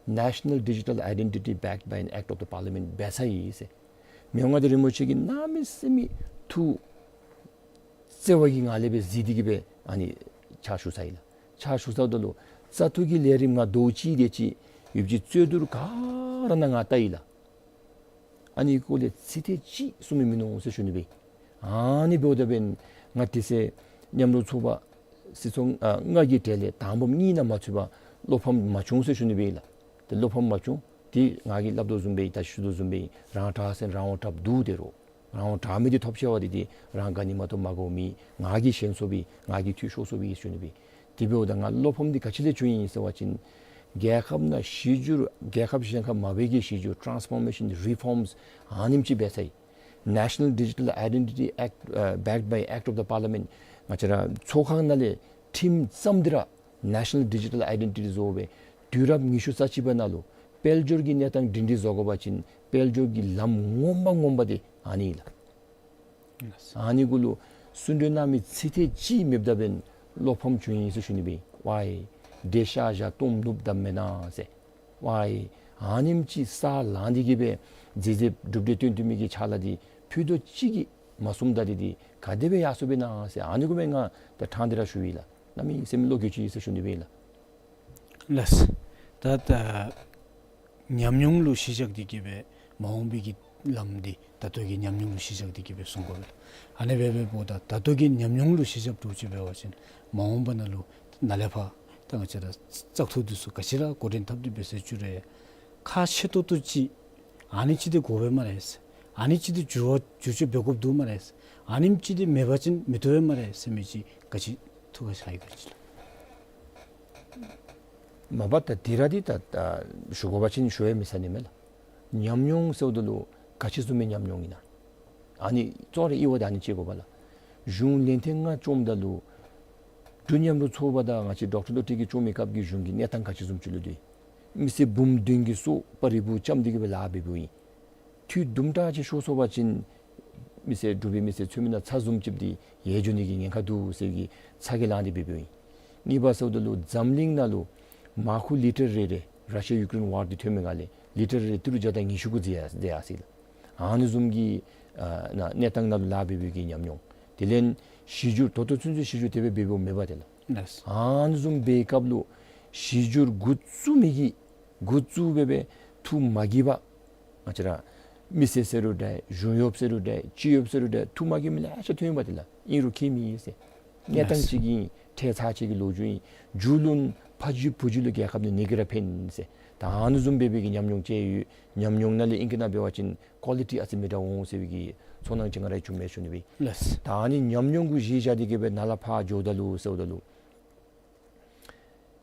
National Digital Identity backed by an Act of the Parliament འབད་ཚར་ཡི་ཟེར། མི་དབང་མངའ་བདག་རིན་པོ་ཆེ་གིས་གནམ་མེད་ས་མེད་ཐུགས་བརྩེ་བ་གི་ངང་ལས་སྦེ་གཟིགས་ཏེ་གི་སྦེ་ཨ་ནི་ཕྱག་ཞུ་ཚར་ཡི་ལགས། ཕྱག་ཞུ་ཚརཝ་ད་ལུ་ བཙག་འཐུ་གི་ལས་རིམ་ང་ཟླཝ་གཅིག་དེ་ཅིག་ཡོདཔ་ཅིག་རྩོད་བསྡུར་ག་ར་ནང་ང་བལྟ་ཡི་ལགས། ཨ་ནི་སྐོར་ལས་ཚིག་ཐེངས་གཅིག་གསུང་མི་མིན་ནུག་ཟེར་ཞུ་ནི་སྦེ། ཨ་ནི་འབདཝ་ད་འབདན་ང་དེ་ཚེ་མཉམ་རོགས་ཚོགས་པ་སྲིད་ཚོགས་ཨ་ལྔ་གི་གྲས་ལས་དང་པམ་གཉིས་ནང་མ་ཚུད་པར་བློ་ཕམ་མ་བྱུང་ཟེར་ཞུ་ནི་སྦེ་ལགས། ཏེ་བློ་ཕམ་མ་བྱུང་། དེ་ང་གིས་སླབ་དོ་བཟུམ་སྦེ་ད་ཞུ་དོ་བཟུམ་སྦེ་རང་དྲག་ཟེར་རང་དབང་དྲགཔ་འདུག། དེ་རུང་རང་དབང་དྲག་མི་འདི་ཐོབ་ཤེས་པ་འདི་ཏེ་རང་ག་ནི་མ་གཏོགས་མ་དགོ་མི་ང་གིས་ཞན་སོངམ་སྦེ་ང་གིས་འཐུས་ཤོར་སོངམ་སྦེ་ཞུ་ནི་སྦེ། དེ་འབདཝ་ད་ང་བློ་ཕམ་འདི་ག་ཅི་ལས་བྱུང་ཡི་ཟེར་བ་ཅིན་རྒྱལ་ཁབ་ནང་གཞི་འགྱུར་རྒྱལ་ཁབ་གཞན་ཁར་མ་འབད་གི་གཞི་འགྱུར་transformation reforms ཨ་ནེམ་ཅིག་འབད་ཚར་ཡི། National Digital Identity Act, uh, backed by Act of the Parliament ང་བཅས་ར་ཚོགས་ཁང་ནང་ལས་ཁྲིམས་བརྩམས་ཏེ་ར་National Digital Identity བཟོ་སྦེ་དུས་རབས་ཉི་ཤུ་རྩ་གཅིག་པ་ནང་ལུ་དཔལ་འབྱོར་གྱི་གནས་སྟངས་སྒྲིང་སྒྲི་བཟོ་དགོ་པ་ཅིན་དཔལ་འབྱོར་གྱི་ལམ་ངོ་མ་ངོ་མ་འདི་ཨ་ནི་ལགས། ཨ་ནི་གུ་ལུ་གསུང་གྲོས་གནང་མི་ཚིག་ཐེངས་གཅིག་མེདཔ་ད་འབདན་བློ་ཕམ་བྱུང་ཡི་ཟེར་ཞུ་ནི་སྦེ། ཝའི་འདྲེ་ཤ་བཞག་གཏོརམ་ནུབ་ད་མེན་ན་ཟེར། ཝའི་ཨ་ནེམ་ཅིག་ས་ལངས་ཏེ་གི་སྦེ་མཛད་མཛདཔ་གྲུབ་འབྲས་སྟོན་སྟོན་མི་གི་ཕྱག་ལཱ་འདི་ཕུད་རྡོག་གཅིག་གིས་མ་བཟུངམ་ད་འདི་འདི་ག་དེ་སྦེ་ཡར་སོང་སྦེ་ན་ཟེར་ཨ་ནི་གུ་སྦེ་ང་ད་ཕྲང་སྟེ་ར་ཞུ་ཡི་ལགས། གནམ་མེད་ས་མེད་བློ་འགྱོད་ཅི་ཟེར་ཞུ་ནི་སྦེ་ལགས། ལགས། ད་ད་ཉམས་མྱོང་ལུ་གཞི་བཞག་སྟེ་གི་སྦེ་མ་འོངས་པའི་གི་ལམ་འདི་ད་ལྟོ་གི་ཉམས་མྱོང་ལུ་གཞི་བཞག་སྟེ་གི་སྦེ་གསུང་དགོ་པས། ཨ་ནི་སྦེ་འབདཝ་ད་ད་ལྟོ་གི་ཉམས་མྱོང་ལུ་གཞི་བཞག་འདྲཝ་ཅིག་འབད་བ་ཅིན་མ་འོངས་པ་ནང་ལུ་ནཱ་ལས་ཕར་ད་ང་བཅས་ར་བཙག་འཐུ་འདི་ཚུ་ག་ཅི་ར་འགོ་འདྲེན་འཐབ་སྟེ་འབད་ཟེར་ཅི་རུང་ཁག་ཆེ་ཏོག་ཏོ་ཅིག་ཨ་ནི་ཅིག་འདི་དགོ་པས་སྨ་རེ་ཟེར། ཨ་ནི་ཅིག་འདི་འགྱུར་བ་འགྱུར་བཅོས་འབད་དགོཔ་འདུག་སྨ་རེ་ཟེར། ཨ་ནི་ཅིག་འདི་མེད་པ་ཅིན་མི་བཏུབ་པས་སྨ་རེ་ཟེར་མི་ཅིག་ག་ཅི་ཐུགས་ཁར་ཤར་ཡི་ག་ཅི་ལགས། མ་པ་ད་དེ་ར་འདི་ད་ད་ཞུ་དགོ་པ་ཅིན་ཞུ་ཡང་མི་ཚར་ནི་མས་ལགས། ཉམས་མྱོང་ཟེརཝ་ད་ལུ་ག་ཅི་བཟུམ་མའི་ཉམས་མྱོང་ཨིན་ན། ཨ་ནི་གཙོ་བོ་ར་དབྱེ་བ་ད་ཨ་ནི་ཕྱེ་དགོ་པས་ལགས། གཞུང་ལས་ཐེངས་ལྔ་བཅོམ་ད་ལུ་འབྲུག་མཉམ་རུབ་ཚོགས་པ་དང་ང་བཅས་ཌོག་ཊར་བློ་གྲོས་ཀྱིས་བཅོམ་མི་སྐབས་ཀྱི་གཞུང་གི་གནས་སྟངས་ག་ཅི་བཟུམ་ཅིག་ལུ་སྡོད་ཡི། མི་སེར་འབུམ་བདུན་གྱི་སོ་པ་རིལ་བུ་བཅམ་སྟེ་གི་སྦེ་ལཱ་འབད་འབདཝ་ཨིན། འཐུས་དུམ་གྲ་ཅིག་ཤོར་སོང་པ་ཅིན་མི་སེར་འབྲུག་པའི་མི་སེར་ཚུ་མི་ནང་ཚ་བཟུམ་ཅིག་འདི་ཡལ་འགྱོ་ནི་གི་ཉེན་ཁ་འདུག་ཟེར་གྱི་ཚ་གྱང་ལངས་ཏེ་འབད་འབདཝ་ཨིན། གཉིས་པ་ཟེརཝ་ད་ལུ་འཛམ་གླིང་ནང་ལུ་མར་ཁུ་ལི་ཊར་རེ་རེ་ར་ཤི་ཡ་ཡུ་ཀེ་རེན་ཝར་འདི་ཐོན་མི་སྒང་ལས་ལི་ཊར་རེ་རེ་ཏི་རུ་བརྒྱ་དང་ཉི་ཤུ་གུ་འཛེགས་ཡར་འཛེགས་ཡར་སོ་ཡི་ལགས། ཨ་ནི་བཟུམ་གྱི་ཨ་ན་གནས་སྟངས་ནང་ལུ་ལཱ་འབད་འབདཝ་གི་ཉམས་མྱོང་། དེ་ལས་གཞི་འགྱུར་ད་ལྟོ་ཚུན་ཚོད་གཞི་འགྱུར་དེ་སྦེ་འབད་འབདཝ་མེད་པ་དེ་ལགས། ལགས། ཨ་ནི་བཟུམ་འབད་བའི་སྐབས་ལུ་གཞི་འགྱུར་འགོ་བཙུགས་མི་གིས་འགོ་བཙུགས་སྦེ་སྦེ་ཐུགས་མ་དགྱེས་པར་ང་བཅས་ར་མི་སེར་ཟེར་རུང་འདྲ་གཞུང་གཡོགཔ་ཟེར་རུང་འདྲ་སྤྱི་གཡོགཔ་ཟེར་རུང་འདྲ་ཐུགས་མ་དགྱེས་མི་ལེ་ཤ་ཐོན་ཡོདཔ་དེ་ལགས། ཨིན་རུང་ཁྱད་མེད་ཟེར། གནས་སྟངས་ཅིག་ཨིན། ཁྲལ་ཚར་ཅིག་གི་ལོ་རྒྱུས་ཨིན། མཇུག་ལུ་ཕ་རྒྱུད་བུ་རྒྱུད་ལུ་རྒྱལ་ཁབ་ནི་ནི་གི་ར་ཕན་ཟེར། ད་ཨ་ནི་བཟུམ་འབད་བའི་གི་ཉམས་མྱོང་ཅིག་ཡོད། ཉམས་མྱོང་ནང་ལས་ཨིང་སྐད་ནང་འབད་བ་ཅིན་ཀོ་ལི་ཊི་ཨ་ཙི་མི་འདྲ་འོང་ཟེར་བའི་གི་ཚོར་སྣང་ཅིག་ང་ར་བྱུངམ་མས་ཞུ་ནི་སྦེ། ལགས། ད་ཨ་ནི་ཉམས་མྱོང་གུ་གཞི་བཞག་སྟེ་གི་སྦེ་ནཱ་ལས་ཕར་འགྱོཝ་ད་ལུ་ཟེརཝ་ད་ལུ་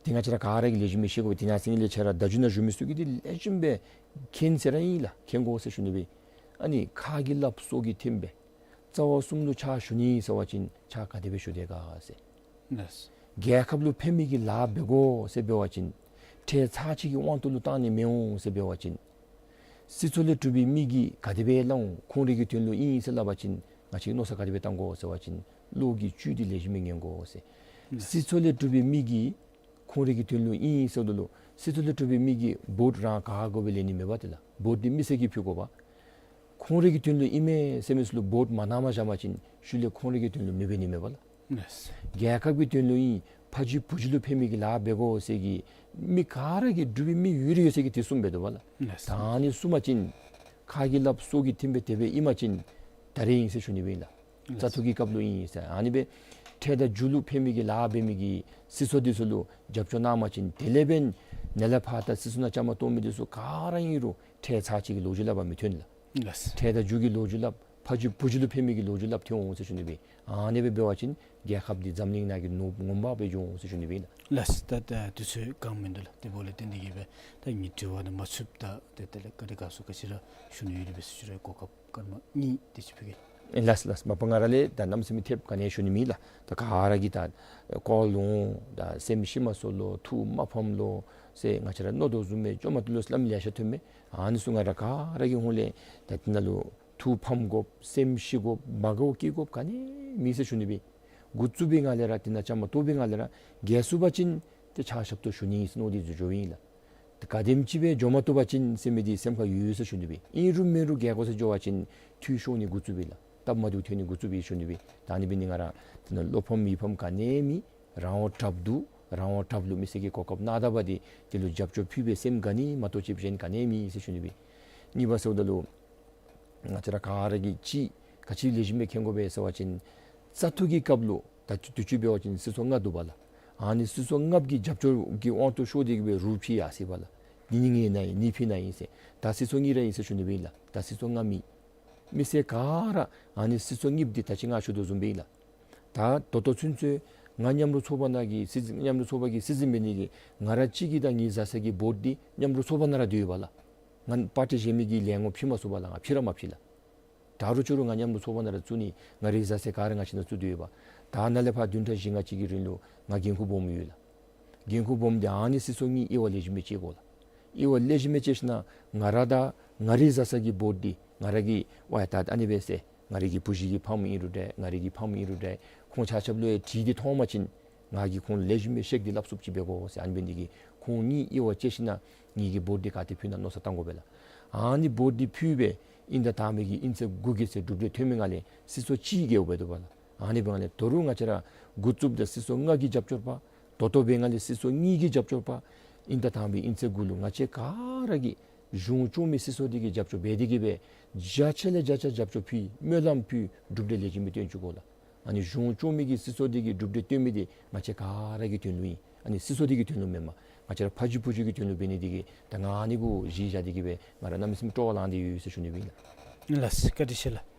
ཏེ་ང་བཅས་ར་ག་ར་གིས་ལེགས་ཤོམ་སྦེ་ཤེས་དགོ་པས། ཏེ་ནཱ་སེང་གེ་ལས་ཆ་ར་ད་རྒྱུན་ནང་བཞུགས་མི་ཚུ་གིས་འདི་ལེགས་ཤོམ་སྦེ་མཁྱེན་ཟེར་ར་ཨིན་ལགས། མཁྱེན་དགོ་ཟེར་ཞུ་ནི་སྦེ། ཨ་ནི་ཁ་གིས་སླབ་སྲོག་གིས་ཐིམ་པས། རྩ་བ་གསུམ་ལུ་ཕྱག་ཞུ་ནི་ཟེར་བ་ཅིན་ཕྱག་ག་དེ་སྦེ་ཞུ་དེས་ག་ཟེར། ལགས། རྒྱལ་ཁབ་ལུ་ཕན་མི་གི་ལཱ་འབད་དགོ་ཟེར་འབད་བ་ཅིན་ཁྲལ་ཚར་ཅིག་གི་དབང་དུ་ལུ་བཏང་ནི་མི་འོང་ཟེར་འབད་བ་ཅིན་སྲིད་ཚོགས་ལས་གྲུབ་པའི་མི་གིས་ག་དེ་སྦེ་སླབ་འོང་། ཁོང་རའི་གི་དོན་ལུ་ཨིན་ཟེར་སླབ་པ་ཅིན་ང་བཅས་ཀྱིས་མནོ་བསམ་ག་དེ་སྦེ་བཏང་དགོ་ཟེར་བ་ཅིན་བློ་གི་བཅུད་འདི་ལེགས་ཤོམ་སྦེ་ཉན་དགོ་ཟེར། ལགས། སྲིད་ཚོགས་ལས་གྲུབ་པའི་མི་གིས་ཁོང་རའི་གི་དོན་ལུ་ཨིན་ཟེརཝ་ད་ལུ་སྲིད་ཚོགས་ལས་གྲུབ་པའི་མི་གིས་བོཊ་རང་ག་དགོ་སྦེ་ལེན་ནི་མེད་པ་དེ་ལགས། བོཊ་འདི་མི་སེར་གྱིས་ཕུལ་དགོ་པས། ཁོང་རའི་གི་དོན་ལུ་ཨིན་མས་ཟེར་མི་ཚུ་ལུ་བོཊ་མ་གནངམ་བཞག་པ་ཅིན་ཤུལ་ལས་ཁོང་རའི་གི་དོན་ལུ་མི་འབད་ནི་མེད་པས་ལགས། ལགས། རྒྱལ་ཁབ་ཀྱི་དོན་ལུ་ཨིན། ཕ་རྒྱུད་བུ་རྒྱུད་ལུ་ཕན་མི་གི་ལཱ་འབད་དགོ་ཟེར་གྱི་མི་ག་ར་གིས་འབྲུག་པའི་མི་ཡོད་རིགས་ཡོད་ཚད་ཀྱིས་དེ་གསུངམ་འབད་དོ་བས་ལགས། ལགས། ད་ཨ་ནི་གསུངམ་ཅིན་ཁ་གིས་སླབ་སྲོག་གིས་ཐིམ་པས། དེ་སྦེ་ཨིན་པ་ཅིན་ད་རིས་ཨིན་ཟེར་ཞུ་ནི་སྦེ་ཨིན་ལགས། ལགས། བཙག་འཐུ་གི་སྐབས་ལུ་ཨིན་ཟེར། ཨ་ནི་སྦེ་ཁྲལ་དང་རྒྱུ་ལུ་ཕན་མི་གི་ལཱ་འབད་མི་གི་སྲིད་ཚོགས་འདི་ཚུ་ལུ་རྒྱབ་སྐྱོར་གནང་པ་ཅིན་དེ་ལས་འབདན་ནཱ་ལས་ཕར་ད་སྲིད་ཚོགས་ནང་བཅའ་མར་གཏོགས་མི་འདི་ཚུ་ག་ར་ཨིན་རུང་ཁྲལ་ཚར་ཅིག་གི་ལོ་རྒྱུས་སླབ་པར་མི་ཐོན་ལགས། ལགས། ཁྲལ་དང་རྒྱུ་གི་ལོ་རྒྱུས་སླབ། ཕ་རྒྱུད་བུ་རྒྱུད་ལུ་ཕན་མི་གི་ལོ་རྒྱུས་སླབ་ཐོན་འོང་ཟེར་ཞུ་ནི་སྦེ། ཨ་ནི་སྦེ་འབད་བ་ཅིན་རྒྱལ་ཁབ་འདི་འཛམ་གླིང་ནང་གི་ནོར་བུ་ངོ་མ་སྦེ་འགྱོ་འོང་ཟེར་ཞུ་ནི་སྦེ་ཨིན་ལགས། ལགས། ད་ད་དུས་ཚོད་གང་མིན་འདུག་ལགས། དེ་འབདཝ་ལས་བརྟེན་ཏེ་གིས་སྦེ་ད་ངེའི་དྲི་བ་ནང་མ་ཚུདཔ་ད་ཏེ་དེ་ལས་ག་དེ་ག་སུ་ག་ཅི་ར་ཞུ་ནི་ཡོད་རུང་འབད་ཟེར་ཞུ་རུང་གོ་སྐབས་སྐར་མ་གཉིས་དེ་ཅིག་ཕུལ་གེ། ལགས་ལགས། མ་པ་ང་ར་ལས་ད་གནམ་མེད་ས་མེད་ཐེབས་ག་ནི་ཡང་ཞུ་ནི་མེད་ལགས། ད་ག་ར་གིས་ད་ཀོ་ལོང་ད་སེམས་ཤི་མ་སོང་ལོ་ཐུགས་མ་ཕམ་ལོ་ཟེར་ང་བཅས་ར་མནོ་དོ་བཟུམ་སྦེ་བཅོ་མ་བཏུབ་ལོ་ཟེར་སླབ་མི་ལེ་ཤ་ཐོནམ་མས། ཨ་ནི་ཚུ་ང་ར་ག་ར་གི་ཧོངས་ལས་ད་འདི་ནང་ལུ་ཐུགས་ཕམ་དགོཔ་སེམས་ཤི་དགོཔ་མ་དགའཝ་སྐྱེ་དགོཔ་ག་ནི་མེད་ཟེར་ཞུ་ནི་སྦེ། འགོ་བཙུགས་པའི་སྒང་ལས་ར་འདི་ནང་བཅའ་མར་གཏོགས་པའི་སྒང་ལས་ར་རྒྱལ་སོང་པ་ཅིན་ཏེ་ཕྱག་ཞབས་ཏོག་ཞུ་ནི་ཟེར་མནོ་སྟེ་འགྱོ་འགྱོཝ་ཨིན་ལགས། ཏེ་ག་དེམ་ཅིག་སྦེ་འགྱོ་མ་བཏུབ་པ་ཅིན་ཟེར་མི་འདི་སེམས་ཁར་ཡོད་ཟེར་ཞུ་ནི་སྦེ། ཨིན་རུང་མེན་རུང་རྒྱལ་སྐོར་ཟེར་འགྱོ་བ་ཅིན་འཐུས་ཤོར་ནི་འགོ་བཙུགས་པས་ལགས། སྟབས་མ་བདེཝ་ཐོན་ནི་འགོ་བཙུགས་པས་ཞུ་ནི་སྦེ། ད་ཨ་ནི་འབད་ནི་ང་ར་འདི་ནང་བློ་ཕམ་མི་ཕམ་ག་ནི་ཡང་མེད། རང་དབང་དྲགཔ་འདུག། རང་དབང་གྲབས་ལུ་མི་སེར་གྱིས་གོ་སྐབས་གནང་ད་པ་འདི་དེ་ལུ་རྒྱབ་སྐྱོར་ཕུལ་བའི་སེམས་ག་ནི་མ་གཏོགས་ཅིག་གཞན་ག་ནི་མེད་ཟེར་ཞུ་ནི་སྦེ། གཉིས་པ་ཟེརཝ་ད་ལུ་ང་བཅས་ར་ག་ར་གིས་ཅིག་ག་ཅི་ལེགས་ཤོམ་སྦེ་མཁྱེན་དགོ་པས་ཟེར་བ་ཅིན་བཙག་འཐུ་གི་སྐབས་ལུ་ད་དུས་ཅི་འབད་བ་ཅིན་སྲིད་ཚོགས་ལྔ་འདུག་པ་ལགས། ཨ་ནི་སྲིད་ཚོགས་ལྔ་གི་རྒྱབ་སྐྱོར་གྱི་དབང་དུ་ཤོར་ཏེ་གི་སྦེ་རུང་ཕུལ་ཡར་སོ་ཡི་པ་ལགས། འདི་ནི་ངེའི་ནང་ཨིན་ནི་ཕི་ནང་ཨིན་ཟེར། ད་སྲིད་ཚོགས་གཉིས་ར་ཨིན་ཟེར་ཞུ་ནི་སྦེ་ཨིན་ལགས། ད་སྲིད་ཚོགས་ལྔ་མེད། མི་སེར་ག་ར་ཨ་ནི་སྲིད་ཚོགས་གཉིས་འདི་ད་ཅི་ང་ཞུ་དོ་བཟུམ་སྦེ་ཨིན་ལགས། ད་ད་ལྟོ་ཚུན་ཚོད་ང་མཉམ་རུབ་ཚོགས་པ་ནང་གི་སྲིད་འཛིན་མཉམ་རུབ་ཚོགས་པ་གི་སྲིད་འཛིན་འབད་ནི་གི་ང་ར་གཅིག་གི་དང་ངེའི་བཟའ་ཚང་གི་བོཊ་འདི་མཉམ་རུབ་ཚོགས་པ་ནང་ར་སྡོད་ཡོད་པ་ལགས། ང་པར་ཊི་གཞན་མི་གི་ལས་ངོ་ཕུལ་མ་ཚུགས་པ་ལགས། ང་ཕུལ་ར་མ་ཕུལ་ལགས། ད་རུང་ཅོག་རུང་ང་མཉམ་རུབ་ཚོགས་པ་ནང་ར་བཙུགས་ནི། ང་རའི་བཟའ་ཚང་ག་ར་ང་བཅས་ནང་བཙུགས་ཏེ་ཡོད་པ། ད་ནཱ་ལས་ཕར་བདུན་ཕྲག་བཞི་ལྔ་ཅིག་གི་རིང་ལུ་ང་འགན་ཁུར་སྦོམ་ཡོད་ལགས། འགན་ཁུར་སྦོམ་འདི་ཨ་ནི་སྲིད་ཚོགས་གཉིས་དབྱེ་བ་ལེགས་ཤོམ་སྦེ་དཔྱད་དགོ་ལགས། དབྱེ་བ་ལེགས་ཤོམ་སྦེ་དཔྱད་ཞིན་ན་ང་ར་དང་ང་རའི་བཟའ་ཚང་གི་བོཊ་འདི་ང་ར་གིས་ཝའི་ད་ཨ་ནི་སྦེ་ཟེར། ང་རའི་གི་བུ་གཞི་གི་ཕམ་ཨིན་རུང་འདྲ། ང་རའི་གི་ཕམ་ཨིན་རུང་འདྲ། ཁོང་ཆ་ཁྱབ་ལུ་ཡང་དྲིས་ཏེ་མཐོང་པ་ཅིན་ང་གིས་ཁོང་ལེགས་ཤོམ་སྦེ་བཤད་དེ་སླབ་ཚུགསཔ་ཅིག་འབད་དགོ་ཟེར། ཨ་ནི་འབད་ནི་དེ་གིས་ཁོང་གཉིས་དབྱེ་བ་དཔྱད་ཞིན་ན་ངེའི་གི་བོཊ་འདི་ག་ཏེ་ཕུལ་ན་མནོ་བསམ་བཏང་དགོ་པས་ལགས། ཨ་ནི་བོཊ་འདི་ཕུལ་སྦེ་དབྱིན་ཟླ་དང་པའི་གི་དབྱིན་ཚེས་དགུ་གི་ཚེ་གྲུབ་འབྲས་ཐོན་མི་ནང་ལས་སྲིད་ཚོགས་གཅིག་གི་འོག་འབད་དོ་པ་ལགས། ཨ་ནི་འབད་ནི་ལས་ད་རུང་ང་བཅས་ར་འགོ་བཙུགསཔ་ད་སྲིད་ཚོགས་ལྔ་གི་རྒྱབ་སྐྱོར་པ། ད་ལྟོ་འབད་ནི་ལས་སྲིད་ཚོགས་གཉིས་ཀྱི་རྒྱབ་སྐྱོར་པ། དབྱིན་ཟླ་དང་པའི་དབྱིན་ཚེས་དགུ་ལུ་ང་བཅས་ག་ར་གིས་གཞུང་སྐྱོང་མི་སྲིད་ཚོགས་འདི་གི་རྒྱབ་སྐྱོར་འབད་དེ་གི་སྦེ་བརྒྱ་ཆ་ལས་བརྒྱ་ཆ་རྒྱབ་སྐྱོར་ཕུལ། སྨོན་ལམ་ཕུལ། གྲུབ་འབྲས་ལེགས་ཤོམ་སྦེ་སྟོན་བཅུག་དགོ་ལགས། ཨ་ནི་གཞུང་སྐྱོང་མི་གི་སྲིད་ཚོགས་འདི་གི་གྲུབ་འབྲས་སྟོན་མི་འདི་ང་བཅས་ག་ར་གི་དོན་ལུ་ཨིན། ཨ་ནི་སྲིད་ཚོགས་འདི་གི་དོན་ལུ་མེན་པར་ང་བཅས་ར་ཕ་རྒྱུད་བུ་རྒྱུད་ཀྱི་དོན་ལུ་འབད་ནི་དེ་གིས་ད་ང་ཨ་ནི་གུ་གཞི་བཞག་སྟེ་གི་སྦེ་ང་ར་གནམ་མེད་ས་མེད་སྤྲོ་བ་ལངས་ཏེ་ཡོད་ཟེར་ཞུ་ནི་སྦེ་ཨིན་ལགས། ལགས་སོ། བཀའ་དྲིན་ཆེ་ལགས།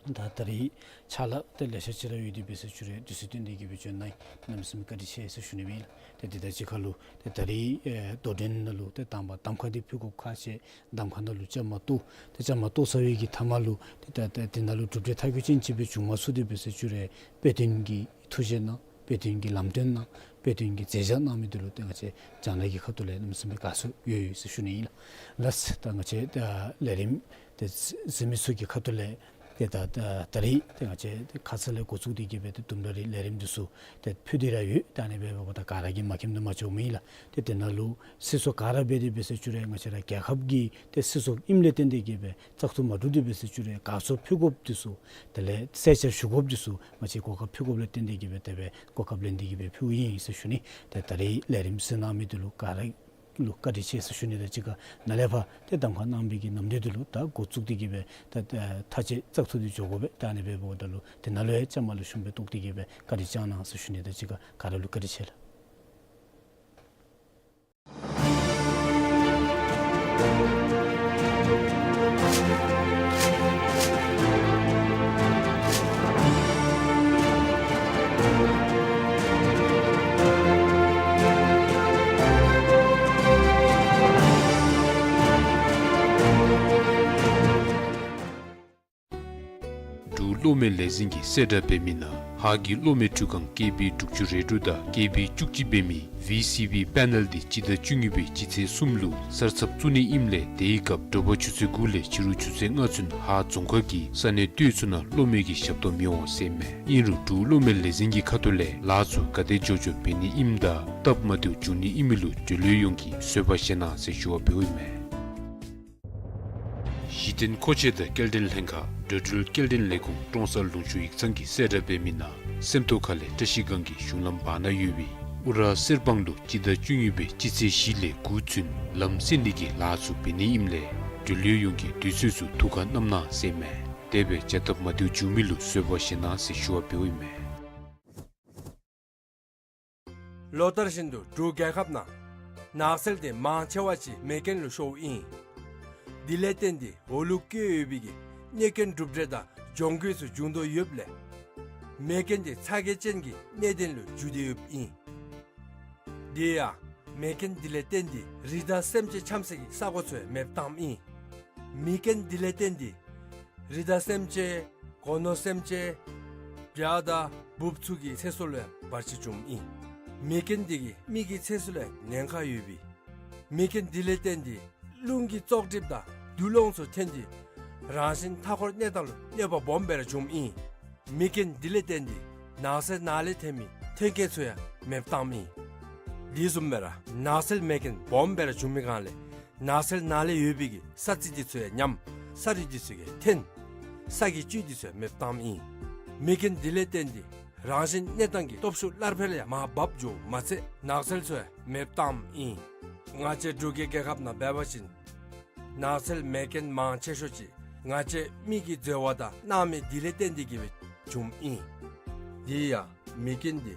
ད་ད་རིས་ཕྱག་ལཱ་ཏེ་ལེ་ཤ་ཅིག་ར་ཡོད་དེ་འབད་ཟེར་ཞུ་རུང་དུས་ཚོད་བཏོན་ཏེ་གི་སྦེ་བྱོན་གནང་ཡི། གནམ་མེད་ས་མེད་བཀའ་དྲིན་ཆེ་ཟེར་ཞུ་ནི་སྦེ་ཨིན་ལགས། ཏེ་དེ་དང་གཅིག་ཁར་ལུ་ཏེ་ད་རིས་ཨེ་དོ་འགྲན་ནང་ལུ་ཏེ་དང་པ་གདམ་ཁ་འདི་ཕུལ་དགོཔ་ཁག་ཆེ། གདམ་ཁ་ནང་ལུ་བཅའ་མར་གཏོགས། ཏེ་བཅའ་མར་གཏོགས་ཚར་བའི་གི་མཐའ་མ་ལུ་ཏེ་ད་ཏེ་དེ་ནང་ལུ་གྲུབ་འབྲས་ཐག་གཅོད་ཅན་ཅིག་སྦེ་བྱུང་མ་ཚུགས་དེ་འབད་ཟེར་ཞུ་རུང་དཔེ་སྟོན་གྱི་ཐུགས་བཞེད་གནང་། དཔེ་སྟོན་གྱི་ལམ་སྟོན་གནང་། དཔེ་སྟོན་གྱི་མཛད་བྱ་གནང་མི་འདི་ལུ་ཏེ་ང་བཅས་རྒྱང་བསྒྲགས་ཀྱི་ཁ་ཐུག་ལས་གནམ་མེད་ས་མེད་དགའ་ཚོར་ཡོད་ཡོད་ཟེར་ཞུ་ནི་ཨིན་ལགས། ལགས་སོ། ད་ང་བཅས་ད་ལས་རིམ་ཏེ་གཟིགས་མི་ཚུ་གི་ཁ་ཐུག་ལས་ཏེ་ད་ད་ད་རིས་ཏེ་ང་བཅས་ཏེ་ཁ་ཙ་ལས་འགོ་བཙུགས་ཏེ་གི་སྦེ་ཏེ་དུམ་གྲ་རེ་ལས་རིམ་འདི་ཚུ་ཏེ་ཕུལ་ཏེ་ར་ཡོད། ད་ཨ་ནི་འབདཝ་ད་ག་ར་གིས་མ་མཁྱེནམ་འདི་མ་བྱུངམ་ཨིན་ལགས། ཏེ་དེ་ནང་ལུ་སྲིད་ཚོགས་ག་ར་འབད་དེ་འབད་ཟེར་ཞུ་རུང་ང་བཅས་ར་རྒྱལ་ཁབ་ཀྱི་ཏེ་སྲིད་ཚོགས་ཨིནམ་ལས་བརྟེན་ཏེ་གི་སྦེ་བཙག་འཐུ་མ་གྲུབ་དེ་འབད་ཟེར་ཞུ་རུང་དགའ་ཚོར་ཕུལ་དགོཔ་འདི་ཚུ་དེ་ལས་གསལ་ཆ་ཞུ་དགོཔ་འདི་ཚུ་ང་བཅས་གོ་སྐབས་ཕུལ་དགོཔ་ལས་བརྟེན་ཏེ་གི་སྦེ་དེ་སྦེ་གོ་སྐབས་ལེན་ཏེ་གི་སྦེ་ཕུལཝ་ཨིན་ཟེར་ཞུ་ནི། ཏེ་ད་རིས་ལས་རིམ་གཟིགས་གནང་མི་འདི་ལུ་ག་ར་ལུ་བཀའ་དྲིན་ཆེ་ཟེར་ཞུ་ནི་དང་གཅིག་ཁར་ནཱ་ལས་ཕར་ཏེ་གདམ་ཁ་གནང་བའི་གི་ནམ་དུས་འདི་ལུ་ད་འགོ་བཙུགས་ཏེ་གི་སྦེ་ད་ད་མཐའ་དཔྱད་བཙག་འཐུ་འདི་འགྱོ་དགོ་པས། ད་ཨ་ནི་འབདཝ་ད་ལུ་དེ་ནང་ལུ་ཡང་བཅའ་མར་ལེགས་ཤོམ་སྦེ་གཏོགས་ཏེ་གི་སྦེ་བཀའ་དྲིན་བསྐྱང་གནང་ཟེར་ཞུ་ནི་དང་གཅིག་ཁར་ག་ར་ལུ་བཀའ་དྲིན་ཆེ་ལགས། འབྲུག་གློག་མེ་ལས་འཛིན་གྱིས་གསལ་བསྒྲགས་འབད་མི་ནང་ཧཱ་གི་གློག་མེ་འཕྲུལ་ཁང་ཀེ་བི་དྲུག་ཅུ་རེ་དྲུག་དང་ཀེ་བི་བཅུ་གཅིག་འབད་མི་ཝི་སི་བི་པེ་ནཱལ་འདི་སྤྱི་ཟླ་བཅུ་གཉིས་པའི་སྤྱི་ཚེས་གསུམ་ལུ་གསར་ཚབ་བཙུགས་ནི་ཨིནམ་ལས་དེའི་སྐབས་དྲོ་པ་ཆུ་ཚོད་དགུ་ལས་ཕྱི་རུ་ཆུ་ཚོད་ལྔ་ཚུན་ཧཱ་རྫོང་ཁག་གི་ས་གནས་སྟོད་ཚུ་ནང་གློག་མེ་གི་ཞབས་ཏོག་མི་འོང་ཟེར་མས། ཨིན་རུང་འབྲུག་གློག་མེ་ལས་འཛིན་གྱི་ཁ་ཐུག་ལས་ལཱ་ཚུ་ག་དེ་མགྱོགས་མགྱོགས་འབད་ནི་ཨིནམ་དང་སྟབས་མ་བདེཝ་འབྱུང་ནི་ཨིན་མི་ལུ་འབྲེལ་ཡོད་ཡོངས་ཀྱིས་བཟོད་པ་བཞེས་གནང་ཟེར་ཞུ་བ་འབདཝ་ཨིན་མས། གཞི་རྟེན་མཁོ་ཆས་དང་སྐྱེལ་འདྲེན་ལྷན་ཁག་འགྲོ་འགྲུལ་སྐྱེལ་འདྲེན་ལས་ཁུངས་ཀྲོང་གསར་ལུང་ཕྱོགས་ཡིག་ཚང་གིས་གསལ་བསྒྲགས་འབད་མི་ནང་སེམས་རྟོགས་ཁ་ལས་བཀྲ་ཤིས་སྒང་གི་གཞུང་ལམ་བར་ན་ཡོད་པའི་ཨུ་ར་གསེར་སྦང་ལུ་སྤྱི་ཟླ་བཅུ་གཉིས་པའི་སྤྱི་ཚེས་བཞི་ལས་དགུ་ཚུན་ལམ་བསལ་ནི་གི་ལཱ་ཚུ་འབད་ནི་ཨིནམ་ལས་འབྲེལ་ཡོད་ཡོངས་ཀྱིས་དུས་ཚོད་ཚུ་ཐུགས་ཁར་བསྣམ་གནང་ཟེར་མས། དེ་སྦེ་བྱ་སྟབས་མ་བདེཝ་འབྱུང་མི་ལུ་བཟོད་པ་བཞེས་གནང་ཟེར་ཞུ་བ་འབདཝ་ཨིན་མས། ལོ་ལྟར་བཞིན་དུ་འབྲུག་རྒྱལ་ཁབ་ནང་ནགས་ཚལ་དེ་མང་ཆེ་བ་ཅིག་མེ་རྐྱེན་ལུ་ཤོརཝ་ཨིན། དེ་ལས་བརྟེན་ཏེ་འོ་ལུ་བཀོད་ཡོད་པའི་གི་གནོད་སྐྱོན་གྲུབ་འབྲས་དང་གྱོང་གུད་ཚུ་འབྱུང་དོ་ཡོདཔ་ལས་མེ་རྐྱེན་དེ་ཚ་གྱང་ཅན་གྱི་གནད་དོན་ལུ་འགྱུར་ཏེ་ཡོདཔ་ཨིན། དེ་ཡང་མེ་རྐྱེན་དེ་ལས་བརྟེན་ཏེ་རི་དྭགས་སེམས་ཅན་འཁྱམས་སའི་གི་ས་གོ་ཚུ་ཡང་མེདཔ་བཏངམ་ཨིན། མེ་རྐྱེན་དེ་ལས་བརྟེན་ཏེ་རི་དྭགས་སེམས་ཅན་སྒོ་ནོར་སེམས་ཅན་བྱ་དང་འབུཔ་ཚུ་གི་ཚེ་སྲོག་ལུ་ཡང་བར་ཆད་བྱུངམ་ཨིན། མེ་རྐྱེན་དེ་གིས་མི་གི་ཚེ་སྲོག་ལུ་ཡང་ཉེན་ཁ་ཡོད་པས། མེ་རྐྱེན་དེ་ལས་བརྟེན་ཏེ་རླུང་གི་བཙོག་གྲིབ་དང་རྡུལ་སློང་ཚུ་ཐོན་ཏེ་རང་བཞིན་མཐའ་འཁོར་གནས་སྟངས་ལུ་གནོད་པ་སྦོམ་སྦེ་ར་བྱུངམ་ཨིན། མེ་རྐྱེན་དེ་ལས་བརྟེན་ཏེ་ནགས་ཚལ་ནང་ལས་ཐོན་མི་ཐོན་སྐྱེད་ཚུ་ཡང་མེདཔ་བཏངམ་ཨིན། དེ་བཟུམ་སྦེ་ར་ནགས་ཚལ་མེ་རྐྱེན་སྦོམ་སྦེ་ར་བྱུང་མི་སྒང་ལས་ནགས་ཚལ་ནང་ལས་ཡོད་པའི་གི་ས་རྩི་དེ་ཚུ་ཡང་ཉམས། ས་རུད་དེ་ཚུ་ཡང་འཐོན། ས་གི་བཅུད་དེ་ཚུ་ཡང་མེདཔ་བཏངམ་ཨིན། མེ་རྐྱེན་དེ་ལས་བརྟེན་ཏེ་ རང་བཞིན་གནས་སྟངས་ཀྱི་སྟོབས་ཤུགས་སླར་འཕེལ་ཡང་མར་བབས་འགྱོཝ་མ་ཚད་ནགས་ཚལ་ཚུ་ཡང་མེ་བཏངམ་ཨིན། ང་བཅས་འབྲུག་རྒྱལ་རྒྱལ་ཁབ་ནང་འབད་བ་ཅིན་ནགས་ཚལ་མེ་རྐྱེན་མང་ཆེ་ཤོས་ཅིག་ང་བཅས་མི་གིས་འཛོལ་བ་དང་སྣང་མེད་འདི་ལས་བརྟེན་ཏེ་གིས་སྦེ་བྱུངམ་ཨིན། དེ་ཡང་མེ་རྐྱེན་འདི་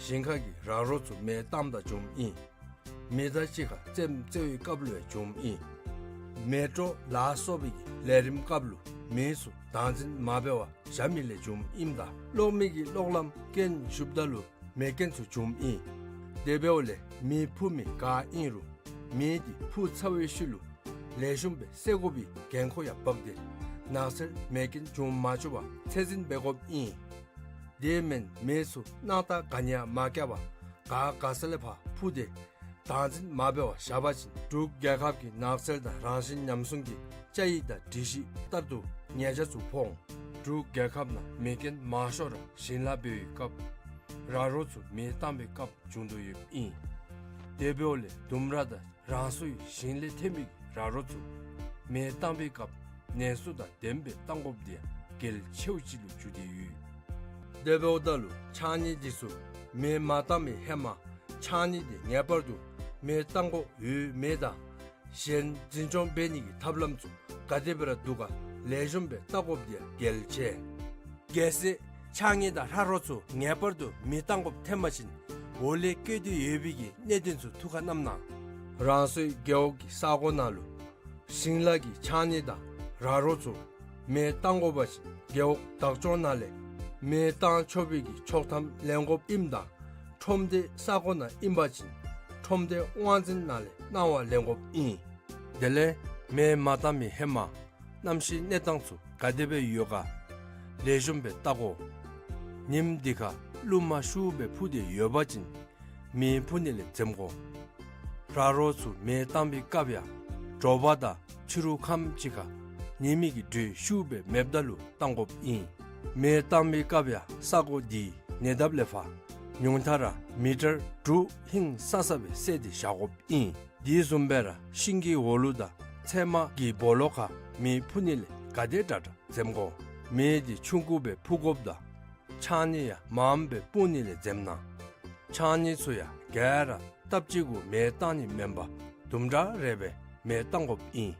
ཞིང་ཁ་གི་ར་རོ་ཚུ་མེ་བཏངམ་ད་བྱུངམ་ཨིན། མེ་མདའ་གཅིག་ཁར་རྩེདམོ་རྩེ་བའི་སྐབས་ལུ་ཡང་བྱུངམ་ཨིན། མེ་དྲོད་ལ་སོགས་པའི་གི་ལས་རིམ་སྐབས་ལུ་མེ་ཚུ་བདག་འཛིན་མ་འབད་བར་བཞག་མི་ལས་བྱུངམ་ཨིནམ་ད་གློག་མེ་གི་གློག་ལམ་རྐྱེན་ཞུགསཔ་ད་ལུ་མེ་རྐྱེན་ཚུ་བྱུངམ་ཨིན། དེ་འབདཝ་ལས་མེ་འཕུ་མི་ག་ཨིན་རུང་མེ་འདི་འཕུ་ཚར་བའི་ཤུལ་ལུ་ལེགས་ཤོམ་སྦེ་བསད་དགོ་པའི་འགན་ཁུར་ཡང་འབག་སྟེ་ནགས་ཚལ་མེ་རྐྱེན་འབྱུང་མ་བཅུག་པར་ཚད་འཛིན་འབད་དགོཔ་ཨིན། དེ་མེན་མེ་ཚུ་སྣང་དག་ག་ནི་ཡང་མ་བཀལ་བར་ག་ག་ས་ལས་ཕར་འཕུ་སྟེ་བདག་འཛིན་མ་འབད་བར་བཞག་པ་ཅིན་འབྲུག་རྒྱལ་ཁབ་ཀྱི་ནགས་ཚལ་དང་རང་བཞིན་ཉམས་སྲུང་གི་བཅའ་ཡིག་དང་སྒྲིག་གཞི་ལྟར་དུ་ཉེས་ཆད་ཚུ་ཕོག་འོང་། འབྲུག་རྒྱལ་ཁབ་ནང་མེ་རྐྱེན་མང་ཤོས་ར་ཞིང་ལཱ་འབད་བའི་སྐབས་ར་རོ་ཚུ་མེ་བཏང་བའི་སྐབས་བྱུང་དོ་ཡོདཔ་ཨིན། དེ་འབདཝ་ལས་ལྡུམ་ར་དང་རང་སོའི་ཞིང་ལས་ཐོན་མི་ར་རོ་ཚུ་མེ་བཏང་བའི་སྐབས་ནན་སོ་དང་ལྡནམ་སྦེ་བཏང་དགོཔ་འདི་ཡང་གལ་ཆེཝ་ཅིག་ལུ་གྱུར་ཏེ་ཡོད། དེ་འབདཝ་ད་ལུ་ཕྱགས་སྙིགས་འདི་ཚུ་མེ་མ་བཏང་བའི་ཧེ་མ་ཕྱགས་སྙིགས་འདི་ངེས་པར་དུ་མེ་བཏང་དགོ་ཡོད་མེད་དང་གཞན་འཛིན་སྐྱོང་འབད་ནི་གི་ཐབས་ལམ་ཚུ་ག་དེ་སྦེ་ར་འདུག་ག་ལེགས་ཤོམ་སྦེ་བལྟ་དགོཔ་འདི་ཡང་གལ་ཆེ། གལ་སྲིད་ཕྱགས་སྙིགས་དང་ར་རོ་ཚུ་ངེས་པར་དུ་མེ་བཏང་དགོཔ་ཐོན་པ་ཅིན་འོག་ལས་བཀོད་དེ་ཡོད་པའི་གི་གནད་དོན་ཚུ་ཐུགས་ཁར་བསྣམས་གནང་། རང་སོའི་རྒེད་འོག་གི་ས་གོ་ནང་ལུ་ཞིང་ལཱ་གི་ཕྱགས་སྙིགས་དང་ར་རོ་ཚུ་མེ་བཏང་དགོ་པ་ཅིན་རྒེད་འོག་བདག་སྐྱོང་ནང་ལས་མེ་བཏང་ཆོག་པའི་གི་ཆོག་ཐམ་ལེན་དགོཔ་ཨིནམ་ད་ཁྲོམ་སྡེ་ས་གོ་ནང་ཨིན་པ་ཅིན་ཁྲོམ་སྡེ་དབང་འཛིན་ནང་ལས་གནང་བ་ལེན་དགོཔ་ཨིན། དེ་ལས་མེ་མ་བཏང་མི་ཧེ་མ་གནམ་གཤིས་གནས་སྟངས་ཚུ་ག་དེ་སྦེ་ཡོད་ག་ལེགས་ཤོམ་སྦེ་བལྟ་དགོ། ཉིམ་འདི་ཁར་རླུང་མ་ཤུགས་སྦེ་འཕུ་སྟེ་ཡོད་པ་ཅིན་མེ་འཕུ་ནི་ལས་འཛེམ་དགོ། ར་རོ་ཚུ་མེ་བཏང་བའི་སྐབས་ཡང་དྲོ་པ་དང་ཕྱི་རུ་ཁམས་ཅིག་ཁར་ཉི་མའི་གི་དྲོད་ཤུགས་སྦེ་མེདཔ་ད་ལུ་བཏང་དགོཔ་ཨིན། མེ་བཏང་བའི་སྐབས་ཡང་ས་གོ་འདི་ཉེ་འདབས་ལས་ཕར་ཉུང་མཐའ་ར་མི་ཊར་དྲུག་ཧིང་སང་ས་སྦེ་བསལ་ཏེ་བཞག་དགོཔ་ཨིན། དེ་བཟུམ་སྦེ་ར་ཤིང་གི་འོག་ལུ་དང་ཚལ་མ་གི་སྦོ་ལོགས་ཁར་མེ་འཕུ་ནི་ལས་ག་དེ་དྲག་དྲག་འཛེམ་དགོ། མེ་འདི་ཆུང་ཀུ་སྦེ་འཕུ་དགོཔ་དང་ཕྱགས་སྙིགས་ཡང་མངམ་སྦེ་སྤུངས་ནི་ལས་འཛེམ་གནང་། ཕྱགས་སྙིགས་ཚུ་ཡང་ག་ར་སྟབས་གཅིག་གུ་མེ་བཏང་ནི་མེན་པར་དུམ་གྲ་རེ་སྦེ་མེ་བཏང་དགོཔ་ཨིན།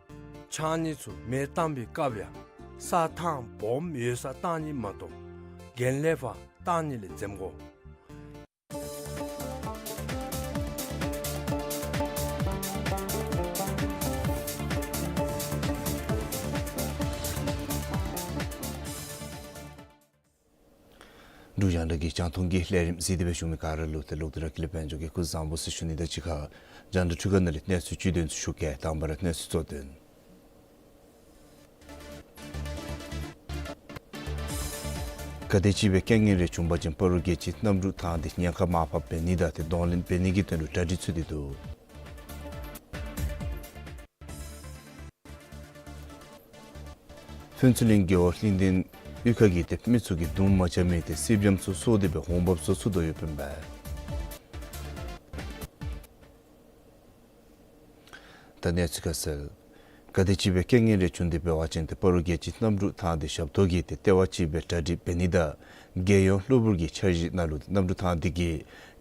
ཕྱགས་སྙིགས་ཚུ་མེ་བཏང་བའི་སྐབས་ཡང་ས་ཐང་སྦོམ་ཡོད་སར་བཏང་ནི་མ་གཏོགས་གྱེན་ལས་ཕར་བཏང་ནི་ལས་འཛེམ་དགོ། འབྲུག་རྒྱང་བསྒྲགས་ཀྱི་རྒྱང་མཐོང་གི་ལས་རིམ་གཟིགས་ཏེ་སྦེ་བཞུགས་མི་ག་ར་ལུ་ཏེ་ལོག་སྟེ་ར་ཀུན་ལེགས་དཔལ་འབྱོར་གྱིས་སྐུ་གཟུགས་བཟང་པོ་ཟེར་ཞུ་ནི་དང་གཅིག་ཁར་རྒྱང་བསྒྲགས་འཕྲུལ་ཁང་ནང་ལས་གནས་ཚུལ་བཅུད་དོན་ཚུ་ཞུ་གེ། དང་པ་ར་གནས་ཚུལ་གཙོ་དོན། ག་དེ་ཅིག་སྦེ་རྐྱེན་ངན་རེ་བྱུང་པ་ཅིན་སྤ་རོ་རྒྱལ་སྤྱིའི་གནམ་གྲུ་ཐང་འདི་ཉེན་ཁ་མར་ཕབ་འབད་ནི་དང་ཏེ་གདོང་ལེན་འབད་ནི་གི་དོན་ལུ་གྲ་སྒྲིག་ཚུད་དེ་འདུག། ཕུན་ཚོགས་གླིང་རྒེད་འོག་གླིང་ལྡན་གཡུས་ཁ་གི་ཏེ་མི་ཚུ་གིས་དུང་མ་རྐྱབ་མི་ཏེ་སིལ་སྦྱངམ་ཚུ་གསོག་སྟེ་སྦེ་འོང་འབབ་བཟོ་ཚུགས་དོ་ཡོདཔ་ཨིན་པས། ད་གནས་ཚུལ་ཁ་གསལ། ག་དེ་ཅིག་སྦེ་རྐྱེན་ངན་རེ་བྱུང་སྟེ་འབད་བ་ཅིན་ཏེ་སྤ་རོ་རྒྱལ་སྤྱིའི་གནམ་གྲུ་ཐང་འདི་ཞབས་ཏོག་གི་ཏེ་ལྟེ་བ་ཅིག་སྦེ་གྲ་སྒྲིག་འབད་ནི་དང་རྒྱལ་ཡོངས་གློ་བུར་གྱི་འཆར་གཞི་ནང་ལུ་ཏེ་གནམ་གྲུ་ཐང་འདི་གི་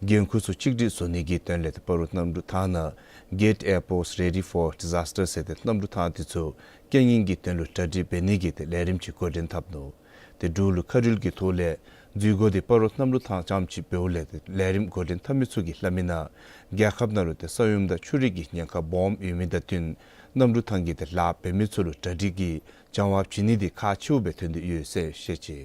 འགན་ཁུར་ཚུ་གཅིག་སྒྲིལ་བཟོ་ནི་གི་དོན་ལས་ཏེ་སྤ་རོ་གནམ་གྲུ་ཐང་ནང་Get Airports Ready for Disaster ཟེར་ཏེ་གནམ་གྲུ་ཐང་འདི་ཚུ་རྐྱེན་ངན་གྱི་དོན་ལུ་གྲ་སྒྲིག་འབད་ནི་གི་ཏེ་ལས་རིམ་ཅིག་འགོ་འདྲེན་འཐབ་ནུག། ཏེ་འབྲུག་ལུ་ཁ་རུལ་གྱི་ཐོག་ལས་འཛུལ་སྒོ་འདི་སྤ་རོ་གནམ་གྲུ་ཐང་རྐྱངམ་ཅིག་འབདཝ་ལས་ཏེ་ལས་རིམ་འགོ་འདྲེན་འཐབ་མི་ཚུ་གིས་སླབ་མི་ནང་རྒྱལ་ཁབ་ནང་ལུ་ཏེ་ས་ཡོམ་དང་ཆུ་རུད་ཀྱི་ཉེན་ཁ་སྦོམ་ཡོད་མི་དང་བསྟུན་གནམ་གྲུ་ཐང་གི་ཏེ་ལཱ་འབད་མི་ཚུ་ལུ་གྲ་སྒྲིག་གི་སྦྱང་བ་བྱིན་ནི་འདི་ཁག་ཆེཝ་སྦེ་ཐོན་ཏེ་ཡོད་ཟེར་བཤད་ཅི།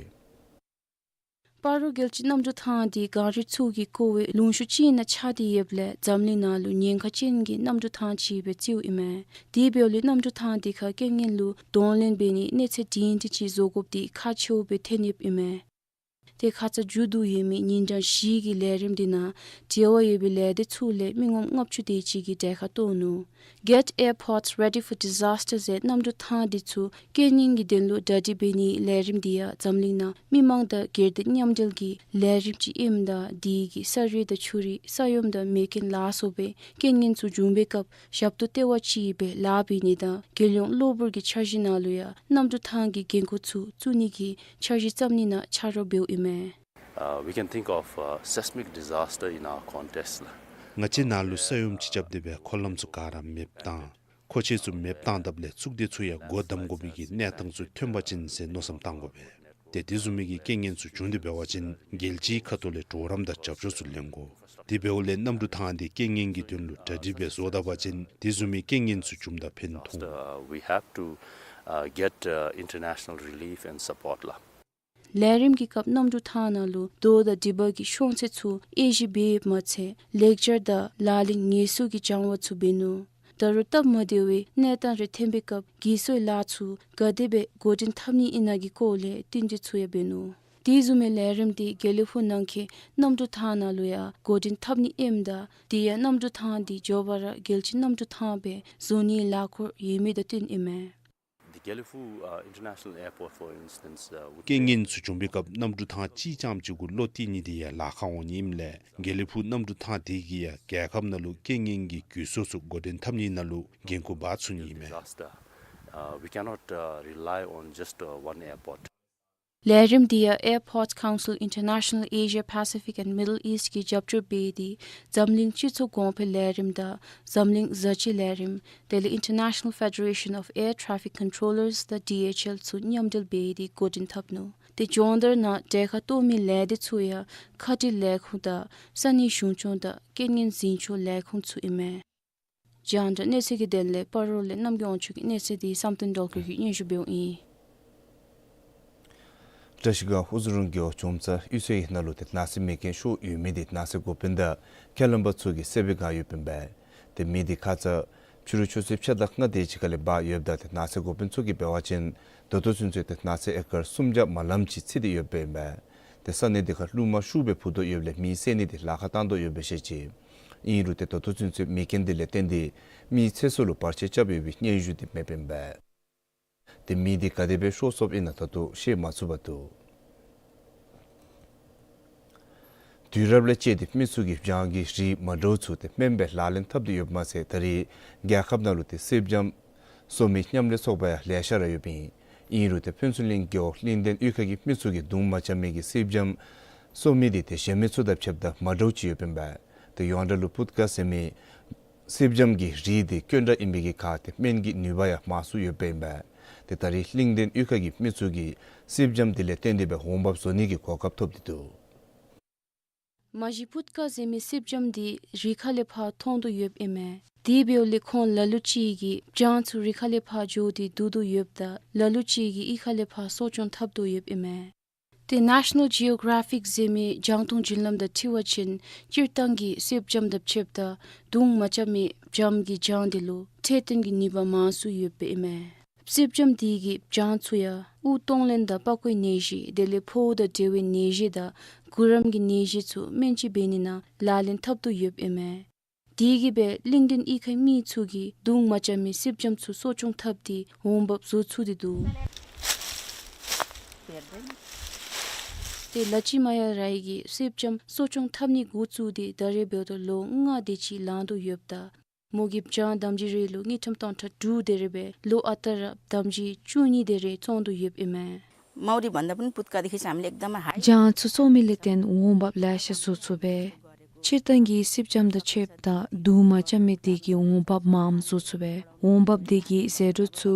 སྤ་རོ་རྒྱལ་སྤྱིའི་གནམ་གྲུ་ཐང་འདི་གངས་རི་ཚུ་གི་བསྐོར་བའི་ལུང་ཤུར་ཅིག་ནང་ཆགས་ཏེ་ཡོདཔ་ལས་འཛམ་གླིང་ནང་ལུ་ཉེན་ཁ་ཅན་གྱི་གནམ་གྲུ་ཐང་ཅིག་སྦེ་བརྩིཝ་ཨིན་མས། དེ་འབདཝ་ལས་གནམ་གྲུ་ཐང་འདི་ཁར་རྐྱེན་ངན་ལུ་གདོང་ལེན་འབད་ནི་གནས་ཚད་སྒྲིང་སྒྲིང་ཅིག་བཟོ་དགོཔ་འདི་ཁག་ཆེཝ་སྦེ་ཐོན་ཡོདཔ་ཨིན་མས། ཏེ་ཁ་ཙ་མཇུག་བསྡུ་ཡོད་མི་ཉིན་གྲངས་བཞི་གི་ལས་རིམ་འདི་ནང་འབྲེལ་བ་ཡོད་པའི་ལས་སྡེ་ཚུ་ལས་མི་ངོམ་ལྔ་བཅུ་དེ་ཅིག་གིས་གྲལ་ཁར་གཏོགས་ནུག། Get Airports Ready for Disaster ཟེར་གནམ་གྲུ་ཐང་འདི་ཚུ་རྐྱེན་ངན་གྱི་དོན་ལུ་གྲ་སྒྲིག་འབད་ནིའི་ལས་རིམ་འདི་ཡང་འཛམ་གླིང་ནང་མི་མང་དང་སྒེར་སྡེ་མཉམ་འབྲེལ་གྱི་ལས་རིམ་ཅིག་ཨིནམ་ད་དེ་གིས་ས་རུད་དང་ཆུ་རུད་ས་ཡོམ་དང་མེ་རྐྱེན་ལ་སོགས་པའི་རྐྱེན་ངན་ཚུ་བྱུང་བའི་སྐབས་ཞབས་ཏོག་ལྟེ་བ་ཅིག་སྦེ་ལཱ་འབད་ནི་དང་རྒྱལ་ཡོངས་གློ་བུར་གྱི་འཆར་གཞི་ནང་ལུ་ཡང་གནམ་གྲུ་ཐང་གི་འགན་ཁུར་ཚུ་བཙུགས་ནི་གི་འཆར་གཞི་བརྩམ་ནི་ནང་ཆ་རོགས་འབདཝ་ཨིན་མས། Uh, we can think of, uh, seismic disaster in our context ལགས། ང་བཅས་ནང་ལུ་ས་ཡོམ་ཅིག་རྐྱབ་སྟེ་སྦེ་འཁོར་ལམ་ཚུ་ག་ར་མེདཔ་བཏང་མཁོ་ཆས་ཚུ་མེདཔ་བཏང་དཔ་ལས་གཙུག་སྡེ་ཚུ་ཡང་སྒོ་བསྡམ་དགོ་པའི་གི་གནས་སྟངས་ཚུ་ཐོན་པ་ཅིན་ཟེར་མནོ་བསམ་བཏང་དགོ་པས། ཏེ་དེ་བཟུམ་མའི་གི་རྐྱེན་ངན་ཚུ་བྱུང་སྟེ་འབད་བ་ཅིན་རྒྱལ་སྤྱིའི་ཁ་ཐུག་ལས་གྲོགས་རམ་དང་རྒྱབ་སྐྱོར་ཚུ་ལེན་དགོ། དེ་འབདཝ་ལས་གནམ་གྲུ་ཐང་འདི་རྐྱེན་ངན་གྱི་དོན་ལུ་གྲ་སྒྲིག་སྦེ་བཟོ་ད་པ་ཅིན་དེ་བཟུམ་མའི་རྐྱེན་ངན་ཚུ་བྱུངམ་ད་ཕན་ཐོགས། Uh, we have to, uh, get, uh, international relief and support ལགས། ལས་རིམ་གྱི་སྐབས་གནམ་གྲུ་ཐང་ནང་ལུ་རྡོ་དང་སྒྲིག་པ་གི་ཤོང་ཚད་ཚུ་དབྱེ་ཞིབ་འབད་ཡོདཔ་མ་ཚད་ལེགས་སྦྱར་དང་ལག་ལེན་ངལ་གསོ་གི་སྦྱང་བ་ཚུ་འབད་ནུག། ད་རུང་སྟབས་མ་བདེ་བའི་གནས་སྟངས་རེ་ཐོན་པའི་སྐབས་གྱི་གསོའི་ལཱ་ཚུ་ག་དེ་སྦེ་འགོ་འདྲེན་འཐབ་ནི་ཨིན་ན་གི་སྐོར་ལས་བསྟུན་གྲོས་ཚུ་ཡང་འབད་ནུག། དེ་བཟུམ་མའི་ལས་རིམ་འདི་དགེ་ལེགས་ཕུག་ནང་གི་གནམ་གྲུ་ཐང་ནང་ལུ་ཡང་འགོ་འདྲེན་འཐབ་ནི་ཨིནམ་ད་དེ་ཡང་གནམ་གྲུ་ཐང་འདི་མགྱོགས་པ་ར་རྒྱལ་སྤྱི་གནམ་གྲུ་ཐང་སྦེ་བཟོ་ནིའི་ལཱ་འཁོར་ཡོད་མི་དང་བསྟུན་ཨིན་མས། The Gelephu, uh, International Airport, for instance, uh, would རྐྱེན་ངན་ཚུ་བྱུང་པའི་སྐབས་གནམ་གྲུ་ཐང་གཅིག་རྐྱངམ་ཅིག་གུ་བློ་གཏད་ནི་འདི་ཡང་ལཱ་ཁག་འོང་ནི་ཨིནམ་ལས་དགེ་ལེགས་ཕུག་གནམ་གྲུ་ཐང་འདི་གིས་ཡང་རྒྱལ་ཁབ་ནང་ལུ་རྐྱེན་ངན་གྱི་གྱི་གསོ་ཚུ་འགོ་འདྲེན་འཐབ་ནི་ནང་ལུ་འགན་ཁུར་འབག་ཚུགས་ནི་ཨིན་མས། Disaster. Uh, we cannot, uh, rely on just, uh, one airport. ལས་རིམ་འདི་ཡང་Airports Council International Asia Pacific and Middle East གིས་རྒྱབ་སྐྱོར་འབད་དེ་འཛམ་གླིང་སྤྱི་ཚོགས་གོང་འཕེལ་ལས་རིམ་དང་འཛམ་གླིང་བཟའ་སྤྱོད་ལས་རིམ་དེ་ལས་International Federation of Air Traffic Controllers དང་ཌི་ཨེཆ་ཨེལ་ཚུ་མཉམ་འབྲེལ་འབད་དེ་འགོ་འདྲེན་འཐབ་ནུག། དེ་སྦྱོང་བརྡར་ནང་གྲལ་ཁར་གཏོགས་མི་ལས་སྡེ་ཚུ་ཡང་ཁ་བྲལ་ལས་ཁུངས་དང་ས་གནས་གཞུང་སྐྱོང་དང་རྐྱེན་ངན་འཛིན་སྐྱོང་ལས་ཁུངས་ཚུ་ཨིན་མས། རྒྱང་བསྒྲགས་གནས་ཚུལ་གྱི་དོན་ལས་སྤ་རོ་ལས་རྣམ་རྒྱལ་དབང་ཕྱུག་གི་གནས་ཚུལ་འདི་བསམ་གཏན་སྒྲོལ་དཀར་གྱིས་སྙན་ཞུ་འབདཝ་ཨིན། བཀྲ་ཤིས་སྒང་ཧུ་ཟུ་རུང་རྒེད་འོག་ཅོང་ཙ་གཡུས་ཚན་གྱི་ནང་ལུ་ཏེ་ནགས་ཚལ་མེ་རྐྱེན་ཤོར་ཡོད་མི་འདི་ནགས་ཚལ་འགོ་དཔོན་དང་ཁས་ལེན་པ་ཚུ་གིས་གསལ་པོའི་སྒང་ཡོདཔ་ཨིན་པས། ཏེ་མེ་འདི་ཁ་ཙ་ཕྱི་རུ་ཆུ་ཚོད་ཕྱེད་དང་ལྔ་དེ་ཅིག་ཁ་ལས་འབར་ཡོདཔ་ད་ཏེ་ནགས་ཚལ་འགོ་དཔོན་ཚུ་གིས་འབད་བ་ཅིན་ད་ལྟོ་ཚུན་ཚོད་ཏེ་ནགས་ཚལ་ཨེ་ཀར་སུམ་བརྒྱ་མ་ལངམ་ཅིག་ཚིག་སྟེ་ཡོདཔ་ཨིན་པས། ཏེ་ས་གནས་འདི་ཁར་རླུང་མ་ཤུགས་སྦེ་འཕུ་དོ་ཡོདཔ་ལས་མེ་བསད་ནི་འདི་ལཱ་ཁག་བཏང་དོ་ཡོདཔ་སྦེ་བཤད་ཅི། ཨིན་རུང་ཏེ་ད་ལྟོ་ཚུན་ཚོད་མེ་རྐྱེན་འདི་ལས་བརྟེན་ཏེ་མིའི་ཚེ་སྲོག་ལུ་བར་ཆད་རྐྱབ་ཡོད་པའི་སྙན་ཞུ་འདི་མེདཔ་ཨིན་པས། ཏེ་མེ་འདི་ག་དེ་སྦེ་ཤོར་སོཔ་ཨིན་ན་ད་ལྟོ་ཤེས་མ་ཚུགས་པར་འདུག། དུས་རབས་ལས་བཅད་དེ་མི་ཚུ་གིས་སྦྱང་གི་རིགས་མ་འདྲཝ་ཚུ་ཏེ་སྨན་སྦེ་ལག་ལེན་འཐབ་སྟེ་ཡོདཔ་མ་ཚད་ད་རེས་རྒྱལ་ཁབ་ནང་ལུ་ཏེ་སེརཔ་སྦྱངམ་གསོ་མི་མཉམ་ལས་ཚོགས་པ་ཡང་ལེ་ཤ་ར་ཡོདཔ་ཨིན། ཨིན་རུང་ཏེ་ཕུན་ཚོགས་གླིང་རྒེད་འོག་གླིང་ལྡན་གཡུས་ཁ་གི་མི་ཚུ་གིས་རྡུང་མ་རྐྱབ་མི་གི་སེརཔ་སྦྱངམ་གསོ་མི་འདི་ཏེ་གཞན་མི་ཚུ་དང་ཕྱདཔ་ད་མ་འདྲཝ་ཅིག་ཡོདཔ་ཨིན་པས། ཏེ་ཡོངས་གྲགས་ལུ་པུཊ་ཀ་ཟེར་མི་སེརཔ་སྦྱངམ་གི་རིགས་འདི་དཀོན་དྲགས་ཨིན་པའི་གི་ཁར་ཏེ་སྨན་གྱི་ནུས་པ་ཡང་མང་སུ་ཡོདཔ་ཨིན་པས། ཏེ་ད་རེས་གླིང་ལྡན་གཡུས་ཁ་གི་མི་ཚུ་གིས་སེརཔ་སྦྱངམ་འདི་ལས་བརྟེན་ཏེ་སྦེ་འོང་འབབ་བཟོ་ནི་གི་གོ་སྐབས་ཐོབ་སྟེ་འདུག། མ་གཞི་པུཊ་ཀ་ཟེར་མི་སེརཔ་སྦྱངམ་འདི་རི་ཁ་ལས་ཕར་མཐོང་དོ་ཡོདཔ་ཨིན་མས། དེ་འབདཝ་ལས་ཁོང་ལ་ལུ་ཅིག་གིས་སྦྱང་ཚུ་རི་ཁ་ལས་ཕར་འགྱོ་སྟེ་བསྡུ་དོ་ཡོདཔ་ད་ལ་ལུ་ཅིག་གིས་གཡུས་ཁ་ལས་ཕར་གསོ་སྐྱོང་འཐབ་དོ་ཡོདཔ་ཨིན་མས། ཏེ་National Geographic ཟེར་མི་རྒྱང་མཐོང་བརྒྱུད་ལམ་དང་འཁྲིལ་བ་ཅིན་སྤྱིར་བཏང་གི་སེརཔ་སྦྱངམ་དང་ཕྱདཔ་ད་རྡུང་མ་རྐྱབ་མི་སྦྱངམ་གྱི་སྦྱང་འདི་ལུ་འཕྲོད་བསྟེན་གྱི་ནུས་པ་མང་སུ་ཡོདཔ་ཨིན་མས། སེརཔ་སྦྱངམ་འདི་གིས་སྦྱང་ཚུ་ཡང་དབུགས་གཏོང་ལེན་དང་པགས་ཀོའི་ནད་གཞི་དེ་ལས་ཕོཝ་དང་འབྲེལ་བའི་ནད་གཞི་དང་གུ་རམ་གྱི་ནད་གཞི་ཚུ་སྨན་བཅོས་འབད་ནི་ནང་ལག་ལེན་འཐབ་དོ་ཡོདཔ་ཨིན་མས། དེ་གིས་སྦེ་གླིང་ལྡན་གཡུས་ཁའི་མི་ཚུ་གིས་རྡུང་མ་རྐྱབ་མི་སེརཔ་སྦྱངམ་ཚུ་གསོ་སྐྱོང་འཐབ་སྟེ་འོང་འབབ་བཟོ་ཚུགས་ཏེ་འདུག། ཏེ་ལ་ཅི་མ་ཡ་རའི་གིས་སེརཔ་སྦྱངམ་གསོ་སྐྱོང་འཐབ་ནི་འགོ་བཙུགས་ཏེ་ད་རེས་འབདཝ་ད་ལོ་ལྔ་དེ་ཅིག་ལང་དོ་ཡོདཔ་ད་མོ་གི་སྦྱང་དམ་སྦྱིས་རེ་ལུ་དངུལ་ཀྲམ་སྟོང་ཕྲག་དྲུག་དེ་རེ་སྦེ་ལོ་ཨ་རྟག་ར་དམ་སྦྱིས་བཅུ་གཉིས་དེ་རེ་བཙོང་དོ་ཡོདཔ་ཨིན་མས། माउरी भन्दा पनि पुत्कादेखि चाहिँ हामीले एकदमै हाई। སྦྱང་ཚུ་བཙོང་མི་ལས་བརྟེན་འོང་འབབ་ལེ་ཤ་བཟོ་ཚུགས་པས། སྤྱིར་བཏང་གི་སེརཔ་སྦྱངམ་དང་ཕྱདཔ་ད་རྡུང་མ་རྐྱབ་མི་དེ་གིས་འོང་འབབ་མངམ་བཟོ་ཚུགས་པས། འོང་འབབ་དེ་གིས་ཟད་འགྲོ་ཚུ་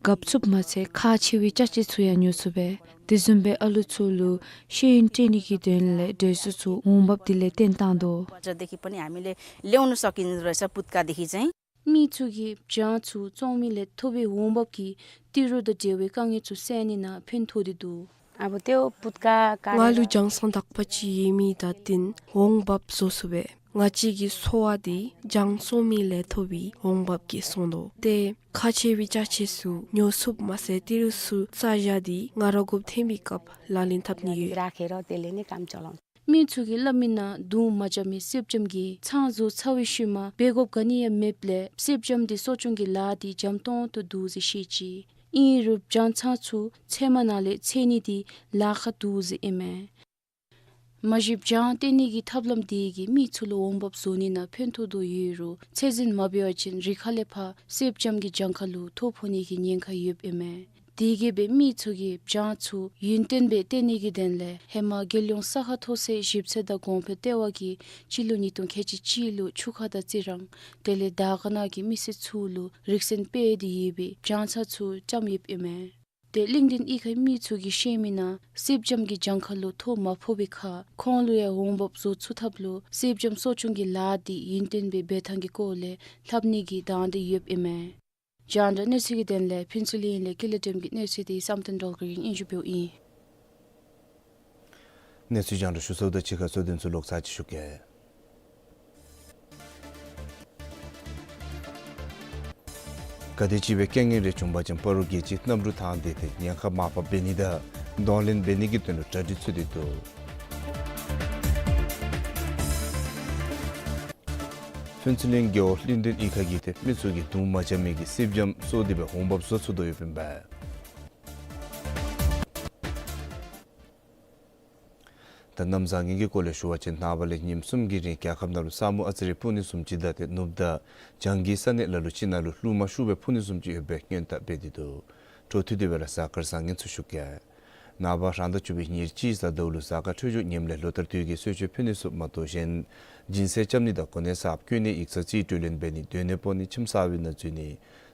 གབ་ཚུགསཔ་མ་ཚད་ཁག་ཆེ་བའི་ཅ་ཆས་ཚུ་ཡང་ཉོ་ཚུགས་པས། དེ་བཟུམ་སྦེ་ཨ་ལུ་ཚུ་ལུ་ཤེས་ཡོན་སྤྲོད་ནི་གི་དོན་ལས་འདྲེ་སུ་ཚུ་འོང་འབབ་དེ་ལས་བརྟེན་བཏང་དོ། बजारदेखि पनि हामीले ल्याउन सकिन्छ रहेछ पुत्कादेखि चाहिँ। མི་ཚུ་གིས་སྦྱང་ཚུ་བཙོང་མི་ལས་ཐོབ་པའི་འོང་འབབ་ཀྱིས་ཏི་རུ་དང་འབྲེལ་བའི་དཀའ་ངལ་ཚུ་སེལ་ནི་ནང་ཕན་ཐོགས་ཏེ་འདུག། अब त्यो पुत्का काटेर ང་ལུ་སྦྱང་སོང་དག་པ་ཅིག་ཡོད་མི་དང་བསྟུན་འོང་འབབ་བཟོ་ཚུགས་པས། ང་བཅས་ཀྱི་འཚོ་བ་འདི་སྦྱང་བཙོང་མི་ལས་ཐོབ་པའི་འོང་འབབ་ཀྱིས་སོང་དོ། ཏེ་ཁག་ཆེ་བའི་ཅ་ཆས་ཚུ་ཉོ་ཚུགསཔ་མ་ཚད་ཏི་རུ་ཚུ་ས་བཞག་སྟེ་ང་ར་དགོཔ་ཐོན་པའི་སྐབས་ལག་ལེན་འཐབ་ནི་ཡོད། राखेर त्यसले नै काम चलाउँछ। མི་ཚུ་གིས་སླབ་མི་ནང་རྡུང་མ་རྐྱབ་མི་སེརཔ་སྦྱངམ་གྱིས་ཚང་བཟོ་ཚར་བའི་ཤུལ་མ་འབད་དགོཔ་ག་ནི་ཡང་མེདཔ་ལས་སེརཔ་སྦྱངམ་འདི་གསོ་སྐྱོང་གི་ལཱ་འདི་འཇམ་ཏོང་ཏོ་འདུག་ཟེར་བཤད་ཅི། ཨིན་རུང་སྦྱང་ཚང་ཚུ་ཚལ་མ་ནང་ལས་འཚོལ་ནི་འདི་ལཱ་ཁག་འདུག་ཟེར་ཨིན་མས། མ་གཞི་སྦྱང་བཏོན་ནི་གི་ཐབས་ལམ་འདི་གིས་མི་ཚུ་ལུ་འོང་འབབ་བཟོ་ནི་ནང་ཕན་ཐོགས་དོ་ཡོད་རུང་ཚད་འཛིན་མ་འབད་བ་ཅིན་རི་ཁ་ལས་ཕར་སེརཔ་སྦྱངམ་གྱི་གྱངས་ཁ་ལུ་ཐོ་ཕོག་ནི་གི་ཉེན་ཁ་ཡོདཔ་ཨིན་མས། དེ་གིས་སྦེ་མི་ཚུ་གིས་བྱང་ཚུ་ཡུན་བརྟན་སྦེ་བཏོན་ནི་གི་དོན་ལས་ཧེ་མ་རྒྱལ་ཡོངས་ས་ཁ་མཐོ་ས་ཞིབ་འཚོལ་དང་གོང་འཕེལ་ལྟེ་བ་གིས་སྤྱི་ལོ་ཉིས་སྟོང་ཁལ་གཅིག་གཅིག་ལུ་ཆུ་ཁ་དང་རྩི་རང་དེ་ལས་དར་དཀར་ནང་གི་མི་སེར་ཚུ་ལུ་རིག་ཚན་སྤེལ་ཏེ་ཡོད་པའི་བྱང་ཚ་ཚུ་བཅམ་ཡོདཔ་ཨིན་མས། ཏེ་གླིང་བདུན་གཡུས་ཁའི་མི་ཚུ་གིས་བཤད་མི་ནང་སེར་སྦྱངམ་གྱིས་གྱངས་ཁ་ལུ་ཐོ་མ་ཕོག་པའི་ཁར་ཁོང་ལུ་ཡང་འོང་འབབ་བཟོ་ཚུགས་ཐབས་ལུ་སེར་སྦྱངམ་གསོ་སྐྱོང་གི་ལཱ་འདི་ཡུན་བརྟན་སྦེ་འབད་ཐངས་ཀྱི་སྐོར་ལས་ལྷབ་ནི་གི་དང་འདོད་ཡོདཔ་ཨིན་མས། རྒྱང་བསྒྲགས་གནས་ཚུལ་གྱི་དོན་ལས་ཕུན་ཚོགས་གླིང་ལས་ཀུན་ལེགས་སྒྲོལམ་གྱི་གནས་ཚུལ་འདི་བསམ་གཏན་སྒྲོལ་དཀར་གྱིས་སྙན་ཞུ་འབདཝ་ཨིན། གནས་ཚུལ་རྒྱང་བསྒྲགས་ཞུ་ཚརཝ་དང་གཅིག་ཁར་གཙོ་དོན་ཚུ་ལོག་ཚར་ཅིག་ཞུ་གེ། ག་དེམ་ཅིག་སྦེ་རྐྱེན་ངན་རེ་བྱུང་པ་ཅིན་སྤ་རོ་རྒྱལ་སྤྱིའི་གནམ་གྲུ་ཐང་འདི་ཏེ་ཉེན་ཁ་མར་ཕབ་འབད་ནི་དང་གདོང་ལེན་འབད་ནི་གི་དོན་ལུ་གྲ་སྒྲིག་ཚུད་དེ་འདུག། ཕུན་ཚོགས་གླིང་རྒེད་འོག་གླིང་བདུན་གཡུས་ཁ་གི་ཏེ་མི་ཚུ་གིས་དུང་མ་འཇམ་མི་གི་སེར་སྦྱངམ་གསོ་སྟེ་སྦེ་འོང་འབབ་བཟོ་ཚུགས་དོ་ཡོདཔ་ཨིན་པས། ད་གནམ་བཟང་ངན་གྱི་སྐོར་ལས་ཞུ་བ་ཅིན་ནངས་པ་ལས་ཉིནམ་གསུམ་གྱི་རིང་རྒྱལ་ཁབ་ནང་ལུ་ས་སྨུག་ཨ་ཙི་རེ་སྤུངས་ནི་བཟུམ་ཅིག་དང་ཏེ་ནུབ་དང་བྱང་གི་ས་གནས་ལ་ལུ་ཅིག་ནང་ལུ་རླུང་མ་ཤུགས་སྦེ་འཕུ་ནི་བཟུམ་ཅིག་ཡོད་པའི་སྔོན་བརྡ་སྤེལ་ཏེ་འདུག། འཕྲོ་མཐུད་དེ་སྦེ་ར་གཟའ་སྐར་བཟང་ངན་ཚུ་ཞུ་གེ། ནངས་པ་རང་ཟླ་བཅུ་པའི་ཉེར་གཅིག་གཟའ་ཟླཝ་ལུ་གཟའ་སྐར་འཕྲོད་སྦྱོར་ངནམ་ལས་ལོ་ལྟར་དུས་ཀྱི་གསོལ་མཆོད་ཕུལ་ནི་ཚུ་མ་གཏོགས་གཞན་སྦྱིན་སྲེག་རྐྱབ་ནི་དང་གོ་གནས་གསརཔ་བསྐོ་ནི་ཡིག་ཚང་རྩིས་སྤྲོད་ལེན་འབད་ནི་སྡོད་གནས་སྤོ་ནི་ཁྱིམ་གསར་པའི་ནང་འཛུལ་ནི་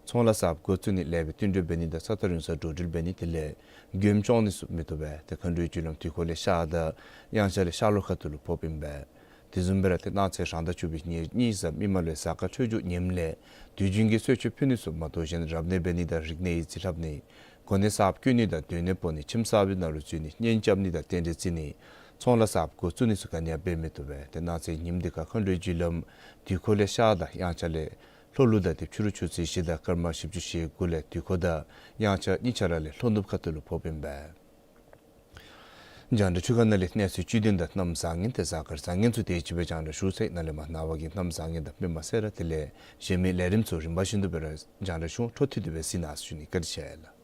ཚོང་ལཱ་གསརཔ་འགོ་བཙུགས་ནི་ལེགས་པའི་བསྟུན་གྲོས་འབད་ནི་དང་ས་ཐག་རིང་སར་འགྲོ་འགྲུལ་འབད་ནི་དེ་ལས་མགྱོནམ་སྐྱོང་ནི་ཚུ་མི་བཏུབ་པས། ཏེ་མཁའ་འགྲོའི་རྒྱུ་ལམ་དུས་འཁོར་ལས་ཤར་དང་དབྱངས་འཆར་ལས་ཤར་ལྷོ་ཁ་ཐུག་ལུ་ཕོགཔ་ཨིན་པས། དེ་བཟུམ་སྦེ་ར་ཏེ་གནངས་ཚེ་རང་ཟླ་བཅུ་པའི་ཉེར་གཉིས་གཟའ་མིག་དམར་ལུ་གཟའ་སྐར་འཕྲོད་སྦྱོར་ངནམ་ལས་དུས་རྒྱུན་གྱི་གསོལ་མཆོད་ཕུལ་ནི་ཚུ་མ་གཏོགས་གཞན་རབ་གནས་འབད་ནི་དང་རིག་གནས་ཡིག་རྩིས་ལྷབ་ནི་གོ་གནས་གསརཔ་བསྐོ་ནི་དང་སྡོད་གནས་སྤོ་ནི་ཁྱིམ་གསར་པའི་ནང་ལུ་འཛུལ་ནི་གཉེན་རྐྱབ་ནི་དང་རྟེན་འབྲེལ་བརྩི་ནི་ཚོང་ལཱ་གསརཔ་འགོ་བཙུགས་ནི་ཚུ་ག་ནི་ཡང་འབད་མི་བཏུབ་པས། ཏེ་གནངས་ཚེ་ཉིནམ་འདི་ཁར་མཁའ་འགྲོའི་རྒྱུ་ལམ་དུས་འཁོར་ལས་ཤར་དང་དབྱངས་འཆར་ལས་ལྷོ་ལུ་དང་ཏེ་ཕྱི་རུ་ཆུ་ཚོད་བཞི་དང་སྐར་མ་བཞི་བཅུ་ཞེ་དགུ་ལས་དུས་འཁོར་དང་དབྱངས་འཆར་གཉིས་ཆ་ར་ལས་ལྷོ་ནུབ་ཁ་ཐུག་ལུ་ཕོགཔ་ཨིན་པས། རྒྱང་བསྒྲགས་འཕྲུལ་ཁང་ནང་ལས་གནས་ཚུལ་བཅུད་དོན་དང་གནམ་བཟང་ངན་ཏེ་གཟའ་སྐར་བཟང་ངན་ཚུ་དེ་ཅིག་སྦེ་རྒྱང་བསྒྲགས་ཞུ་ཚར་ཡི། ནཱ་ལས་མར་ནངས་པ་གི་གནམ་བཟང་ངན་དང་མི་མ་སེར་ར་དེ་ལས་གཞན་མི་ལས་རིམ་ཚུ་རིམ་པ་བཞིན་དུ་སྦེ་ར་རྒྱང་བསྒྲགས་ཞུ་འོང་། འཕྲོ་མཐུད་དེ་སྦེ་གཟིགས་གནང་ཟེར་ཞུ་ནི། བཀའ་དྲིན་ཆེ་ལགས།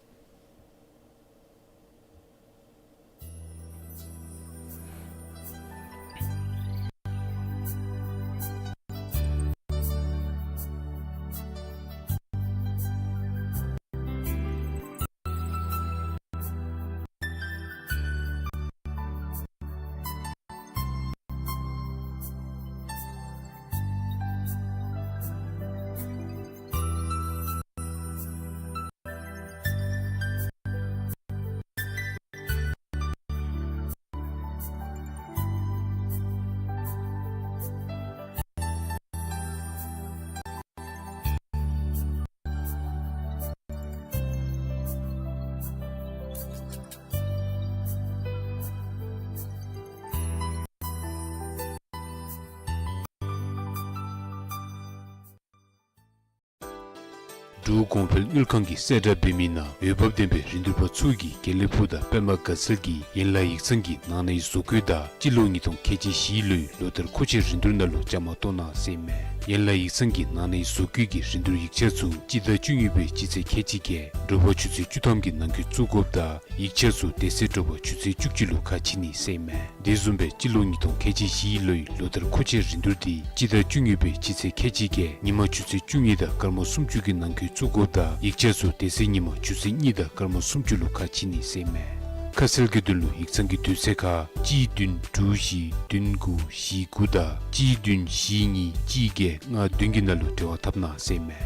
འབྲུག་གོང་འཕེལ་དངུལ་ཁང་གིས་གསལ་བསྒྲགས་འབད་མི་ནང་འོས་འབབ་ལྡན་པའི་རིན་བསྡུར་པ་ཚུ་གིས་དགེ་ལེགས་ཕུག་དང་པདྨ་དགའ་ཚལ་གྱི་ཡན་ལག་ཡིག་ཚང་གི་ནང་ནས་བཟོ་བཀོད་དང་སྤྱི་ལོ་ཉིས་སྟོང་ཁལ་གཅིག་བཞིའི་ལོའི་ལོ་ལྟར་མཁོ་ཆས་རིན་བསྡུར་ནང་ལུ་བཅའ་མར་གཏོགས་གནང་ཟེར་ཨིན་མས། ཡན་ལག་ཡིག་ཚང་གི་ནང་ནས་བཟོ་བཀོད་ཀྱི་རིན་བསྡུར་ཡིག་ཆ་ཚུ་སྤྱི་ཟླ་བཅུ་གཉིས་པའི་སྤྱི་ཚེས་ཁལ་གཅིག་བརྒྱད་དྲོ་པ་ཆུ་ཚོད་བཅུ་ཐམ་གྱི་ནང་འཁོད་བཙུགས་དགོཔ་དང་ཡིག་ཆ་ཚུ་དེ་ཚེ་དྲོ་པ་ཆུ་ཚོད་བཅུ་གཅིག་ལུ་ཁ་ཕྱེ་ནི་ཟེར་ཨིན་མས། དེ་བཟུམ་སྦེ་སྤྱི་ལོ་ཉིས་སྟོང་ཁལ་གཅིག་བཞིའི་ལོའི་ལོ་ལྟར་མཁོ་ཆས་རིན་བསྡུར་འདི་སྤྱི་ཟླ་བཅུ་གཉིས་པའི་སྤྱི་ཚེས་ཁལ་གཅིག་བརྒྱད་ཉིན་མ་ཆུ་ཚོད་བཅུ་གཉིས་དང་སྐར་མ་སུམ་ཅུ་གི་ནང་འཁོད་བཙུགས་དགོཔ་དང་ཡིག་ཆ་ཚུ་དེ་ཚེ་ཉིན་མ་ཆུ་ཚོད་གཉིས་དང་སྐར་མ་སུམ་ཅུ་ལུ་ཁ་ཕྱེ་ནི་ཟེར་ཨིན་མས། ཁ་གསལ་གྱི་དོན་ལུ་ཡིག་ཚང་གི་དུས་ཚོད་ཁར་གཅིག་བདུན་དྲུག་བཞི་བདུན་དགུ་བཞི་དགུ་དང་གཅིག་བདུན་བཞི་གཉིས་གཅིག་བརྒྱད་ལྔ་བདུན་གྱི་ནང་ལུ་འབྲེལ་བ་འཐབ་གནང་ཟེར་ཨིན་མས།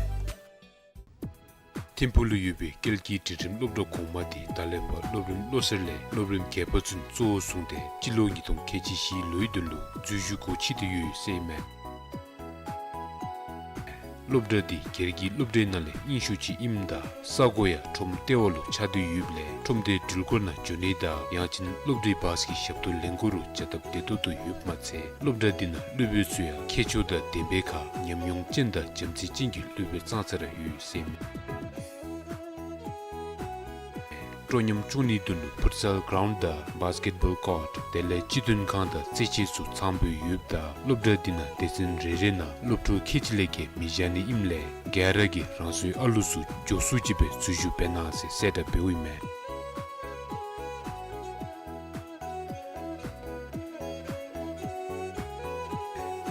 ཐིམ་ཕུག་ལུ་ཡོད་པའི་ཀལ་གྱི་སྒྲིག་ཁྲིམས་སློབ་གྲྭ་གོང་མ་འདི་ད་ལས་ཕར་སློབ་རིམ་བློ་གསར་ལས་སློབ་རིམ་བརྒྱད་པ་ཚུན་གཙོ་བོར་བཟུང་སྟེ་སྤྱི་ལོ་ཉིས་སྟོང་ཁལ་གཅིག་བཞིའི་ལོའི་དོན་ལུ་འཛུལ་ཞུགས་སྒོ་ཕྱེ་སྟེ་ཡོད་ཟེར་ཨིན་མས། སློབ་གྲྭ་འདི་སྒེར་གྱི་སློབ་གྲྭའི་ནང་ལས་རྙིང་ཤོས་ཅིག་ཨིནམ་ད་ས་གོ་ཡང་ཁྲོམ་ལྟེ་བ་ལུ་ཆགས་ཏེ་ཡོདཔ་ལས་ཁྲོམ་སྡེའི་འགྲུལ་འཁོར་ནང་འགྱོ་ནི་དང་ཡང་ཅིན་སློབ་གྲྭའི་བཱས་ཀྱི་ཞབས་ཏོག་ལེན་དགོ་རུང་བྱ་སྟབས་བདེ་ཏོག་ཏོ་ཡོདཔ་མ་ཚད་སློབ་གྲྭ་འདི་ནང་སློབ་དཔོན་ཚུ་ཡང་མཁས་མཆོག་དང་ལྡན་པའི་ཁར་ཉམས་མྱོང་ཅན་དང་བྱམས་བརྩེ་ཅན་གྱི་སློབ་དཔོན་ཙང་ཙ་ར་ཡོད་ཟེར་ཨིན་མས། སྤྲོ་ཉམས་བཅུག་ནིའི་དོན་ལུ་ཕུཊ་སཱལ་གྲའུནཌ་དང་བཱས་ཀེཊ་བཱོལ་ཀོརཊ་དེ་ལས་སྤྱི་མཐུན་ཁང་དང་རྩེད་ཆས་ཚུ་ཚངམ་སྦེ་ཡོདཔ་ད་སློབ་གྲྭ་འདི་ནང་སྡེ་ཚན་རེ་རེ་ནང་སློབ་ཕྲུག་ཁལ་གཅིག་ལས་བརྒལ་མི་བཞག་ནི་ཨིནམ་ལས་ག་ར་གིས་རང་སོའི་ཨ་ལུ་ཚུ་མགྱོགས་སུ་ཅིག་སྦེ་འཛུལ་ཞུགས་འབད་གནང་ཟེར་གསལ་བསྒྲགས་འབདཝ་ཨིན་མས།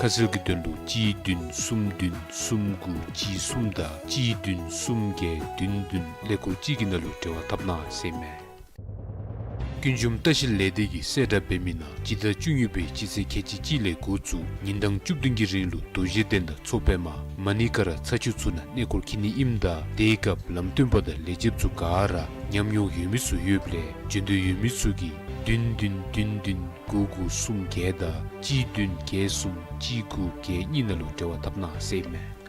ཁ་གསལ་གྱི་དོན་ལུ་གཅིག་བདུན་གསུམ་བདུན་གསུམ་དགུ་གཅིག་གསུམ་དང་གཅིག་བདུན་གསུམ་བརྒྱད་བདུན་བདུན་ཀླད་ཀོར་གཅིག་གི་ནང་ལུ་འབྲེལ་བ་འཐབ་གནང་ཟེར་ཨིན་མས། ཀུན་འབྱུང་ལྟ་བཤལ་ལས་སྡེ་གིས་གསལ་བསྒྲགས་འབད་མི་ནང་སྤྱི་ཟླ་བཅུ་གཉིས་པའི་སྤྱི་ཚེས་ཁལ་གཅིག་གཅིག་ལས་འགོ་བཙུགས་ཉིན་གྲངས་བཅུ་བདུན་གྱི་རིང་ལུ་རྡོ་རྗེ་གདན་དང་མཚོ་པདྨ་མ་ཎི་ཀ་ར་ཚ་ཆུ་ཚུ་ནང་གནས་སྐོར་འཁྱིད་ནི་ཨིནམ་ད་དེའི་སྐབས་ལམ་སྟོན་པ་དང་ལས་བྱེདཔ་ཚུ་ག་ར་ཉམས་མྱོང་ཡོད་མི་ཚུ་ཡོདཔ་ལས་འབྱོན་འདོད་ཡོད་མི་ཚུ་གིས་བདུན་བདུན་བདུན་བདུན་དགུ་དགུ་གསུམ་བརྒྱད་དང་གཅིག་བདུན་བརྒྱད་གསུམ་གཅིག་དགུ་བརྒྱད་གཉིས་ནང་ལུ་འབྲེལ་བ་འཐབ་གནང་ཟེར་ཨིན་མས།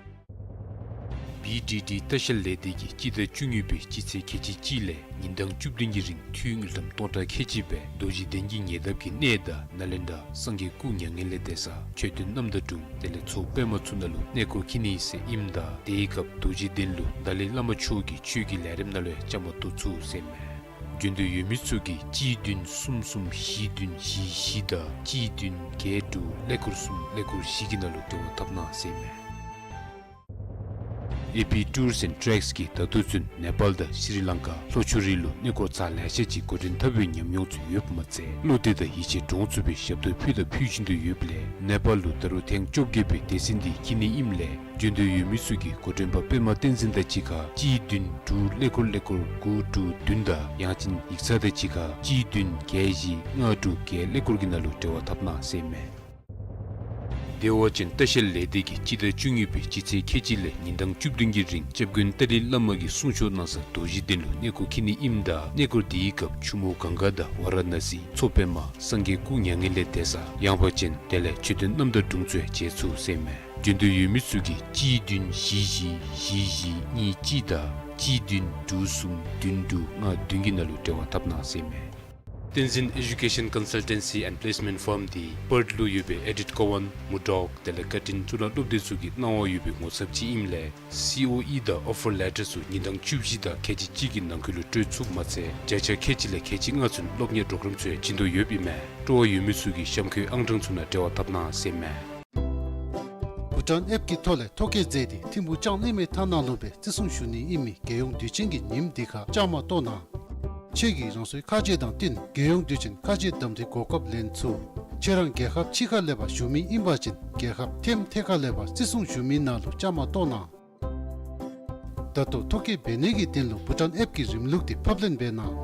བི་ཌི་ཌི་ལྟ་བཤལ་ལས་སྡེ་གིས་སྤྱི་ཟླ་བཅུ་གཉིས་པའི་སྤྱི་ཚེས་ཁལ་གཅིག་གཅིག་ལས་ཉིན་གྲངས་བཅུ་བདུན་གྱི་རིང་འཐུས་དངུལ་ཀྲམ་སྟོང་ཕྲག་ཁལ་གཅིག་སྦེ་རྡོ་རྗེ་གདན་གྱི་ཉེ་འདབས་ཀྱི་གནས་དང་ནཱ་ལེནྡྲ་སངས་རྒྱས་སྐུ་མྱ་ངན་ལས་འདས་ས་མཆོད་རྟེན་རྣམ་དག་དྲུང་དེ་ལས་མཚོ་པདྨ་ཚུ་ནང་ལུ་གནས་སྐོར་འཁྱིད་ནི་ཟེར་ཨིནམ་ད་དེའི་སྐབས་རྡོ་རྗེ་གདན་ལུ་ཏཱ་ལའི་བླ་མ་མཆོག་གི་ཆོས་ཀྱི་ལས་རིམ་ནང་ལུ་ཡང་བཅའ་མར་གཏོགས་ཚུགས་ཟེར་ཨིན་མས། འབྱོན་འདོད་ཡོད་མི་ཚུ་གིས་གཅིག་བདུན་གསུམ་གསུམ་བཞི་བདུན་བཞི་བཞི་དང་གཅིག་བདུན་བརྒྱད་དྲུག་ཀླད་ཀོར་གསུམ་ཀླད་ཀོར་བཞི་གི་ནང་ལུ་འབྲེལ་བ་འཐབ་གནང་ཟེར་ཨིན་མས། ཨེ་པི་ཊུརསི་ཨེནཌ་ཊེགསི་གིས་ད་ལྟོ་ཚུན་ནེ་པཱལ་དང་ཤྲི་ལང་ཀ་ལྷོ་ཕྱོགས་རིགས་ལུ་གནས་སྐོར་ཚར་ལེ་ཤ་ཅིག་འགོ་འདྲེན་འཐབ་པའི་ཉམས་མྱོང་ཚུ་ཡོདཔ་མ་ཚད་བློ་གཏད་དང་ཡིད་ཆེས་འདྲོངས་ཚུགས་པའི་ཞབས་ཏོག་ཕུལ་དང་ཕུལ་བཞིན་དུ་ཡོདཔ་ལས་ནེ་པཱལ་ལུ་ད་རུང་ཐེངས་བཅོ་བརྒྱད་པའི་སྡེ་ཚན་འདི་འཁྱིད་ནི་ཨིནམ་ལས་འབྱོན་འདོད་ཡོད་མི་ཚུ་གིས་འགོ་འདྲེན་པ་པདྨ་བསྟན་འཛིན་དང་གཅིག་ཁར་གཅིག་བདུན་དྲུག་ཀླད་ཀོར་ཀླད་ཀོར་དགུ་དྲུག་བདུན་དང་ཡང་ཅིན་ཡིག་ཚང་དང་གཅིག་ཁར་གཅིག་བདུན་བརྒྱད་བཞི་ལྔ་དྲུག་བརྒྱད་ཀླད་ཀོར་གྱི་ནང་ལུ་འབྲེལ་བ་འཐབ་གནང་ཟེར་ཨིན་མས། བདེ་བ་ཅན་ལྟ་བཤལ་ལས་སྡེ་གིས་སྤྱི་ཟླ་བཅུ་གཉིས་པའི་སྤྱི་ཚེས་ཁལ་གཅིག་ལས་ཉིན་གྲངས་བཅུ་བདུན་གྱི་རིང་སྐྱབས་མགོན་ཏཱ་ལའི་བླ་མ་གིས་གསུང་ཆོག་གནང་ས་རྡོ་རྗེ་གདན་ལུ་གནས་སྐོར་འཁྱིད་ནི་ཨིནམ་ད་གནས་སྐོར་དེའི་སྐབས་ཆུ་མོ་གངྒཱ་དང་ཝཱ་ར་ཎ་སི་མཚོ་པདྨ་སངས་རྒྱས་སྐུ་མྱ་ངན་ལས་འདས་ས་ཡངས་པ་ཅན་དེ་ལས་མཆོད་རྟེན་རྣམ་དག་དྲུང་ཚུ་ཡང་མཇལ་ཚུགས་ཟེར་ཨིན་མས། འབྱོན་འདོད་ཡོད་མི་ཚུ་གིས་གཅིག་བདུན་བཞི་བཞི་བཞི་བཞི་གཉིས་གཅིག་དང་གཅིག་བདུན་དྲུག་གསུམ་བདུན་དྲུག་ལྔ་བདུན་གྱི་ནང་ལུ་འབྲེལ་བ་འཐབ་གནང་ཟེར་ཨིན་མས། བསྟན་འཛིན་ཨེ་ཌུ་ཀེ་ཤཱན་ཀོན་སཱལ་ཊེན་སི་ཨེནཌ་པི་ལེསི་མེནཊ་ཕརམ་འདི་པརཐ་ལུ་ཡོད་པའི་ཨེ་ཌིཐ་ཀོ་ཝཱན་མུར་ཌོག་དེ་ལས་ཀར་ཊིན་གཙུག་ལག་སློབ་སྡེ་ཚུ་གི་གནང་བ་ཡོད་པའི་ངོ་ཚབ་ཅིག་ཨིནམ་ལས་སི་ཨོ་ཨི་དང་ཨོ་ཕར་ལེ་ཊར་ཚུ་ཉིན་གྲངས་བཅུ་བཞི་དང་ཁལ་གཅིག་གཅིག་གི་ནང་འཁོད་ལུ་སྤྲོད་ཚུགསཔ་མ་ཚད་བརྒྱ་ཆ་ཁལ་གཅིག་ལས་ཁལ་གཅིག་ལྔ་ཚུན་སློབ་གཉེར་པོརོ་གརམ་ཚུ་ཡང་བྱིན་དོ་ཡོདཔ་ཨིན་མས། སྤྲོ་བ་ཡོད་མི་ཚུ་གིས་གཤམ་འཁོད་ཨང་གྲངས་ཚུ་ནང་འབྲེལ་བ་འཐབ་གནང་ཟེར་ཨིན་མས། བྷུ་ཊཱན་ཨེཔ་ཀྱི་ཐོག་ལས་ཐོ་བཀོད་མཛད་དེ་ཐིམ་ཕུག་ལྕང་གླིང་མའི་ཐ་ན་ལུ་སྦེ་བརྩི་སྲུང་ཞུ་ནི་ཨིན་མི་རྒྱལ་ཡོངས་དུས་ཆེན་གྱི་ཉིནམ་འདི་ཁར་བཅའ་མར་གཏོགས་གནང་། ཁྱོད་ཀྱིས་རང་སོའི་ཁ་རྗེ་དང་བསྟུན་རྒྱལ་ཡོངས་དུས་ཆེན་ཁ་རྗེ་གདམ་འཐེན་གོ་སྐབས་ལེན་ཚུགས། ཁྱོད་རང་རྒྱལ་ཁབ་ཕྱི་ཁར་ལས་ཕར་བཞུགས་མི་ཨིན་པ་ཅིན་རྒྱལ་ཁབ་ཐེམ་ཐེ་ཁ་ལས་ཕར་བརྩི་སྲུང་ཞུ་མི་ནང་ལུ་བཅའ་མར་གཏོགས་གནང་། ད་ལྟོ་ཐོ་བཀོད་འབད་ནི་གི་དོན་ལུ་བྷུ་ཊཱན་ཨེཔ་ཀྱི་རིམ་ལུགས་འདི་ཕབ་ལེན་འབད་གནང་།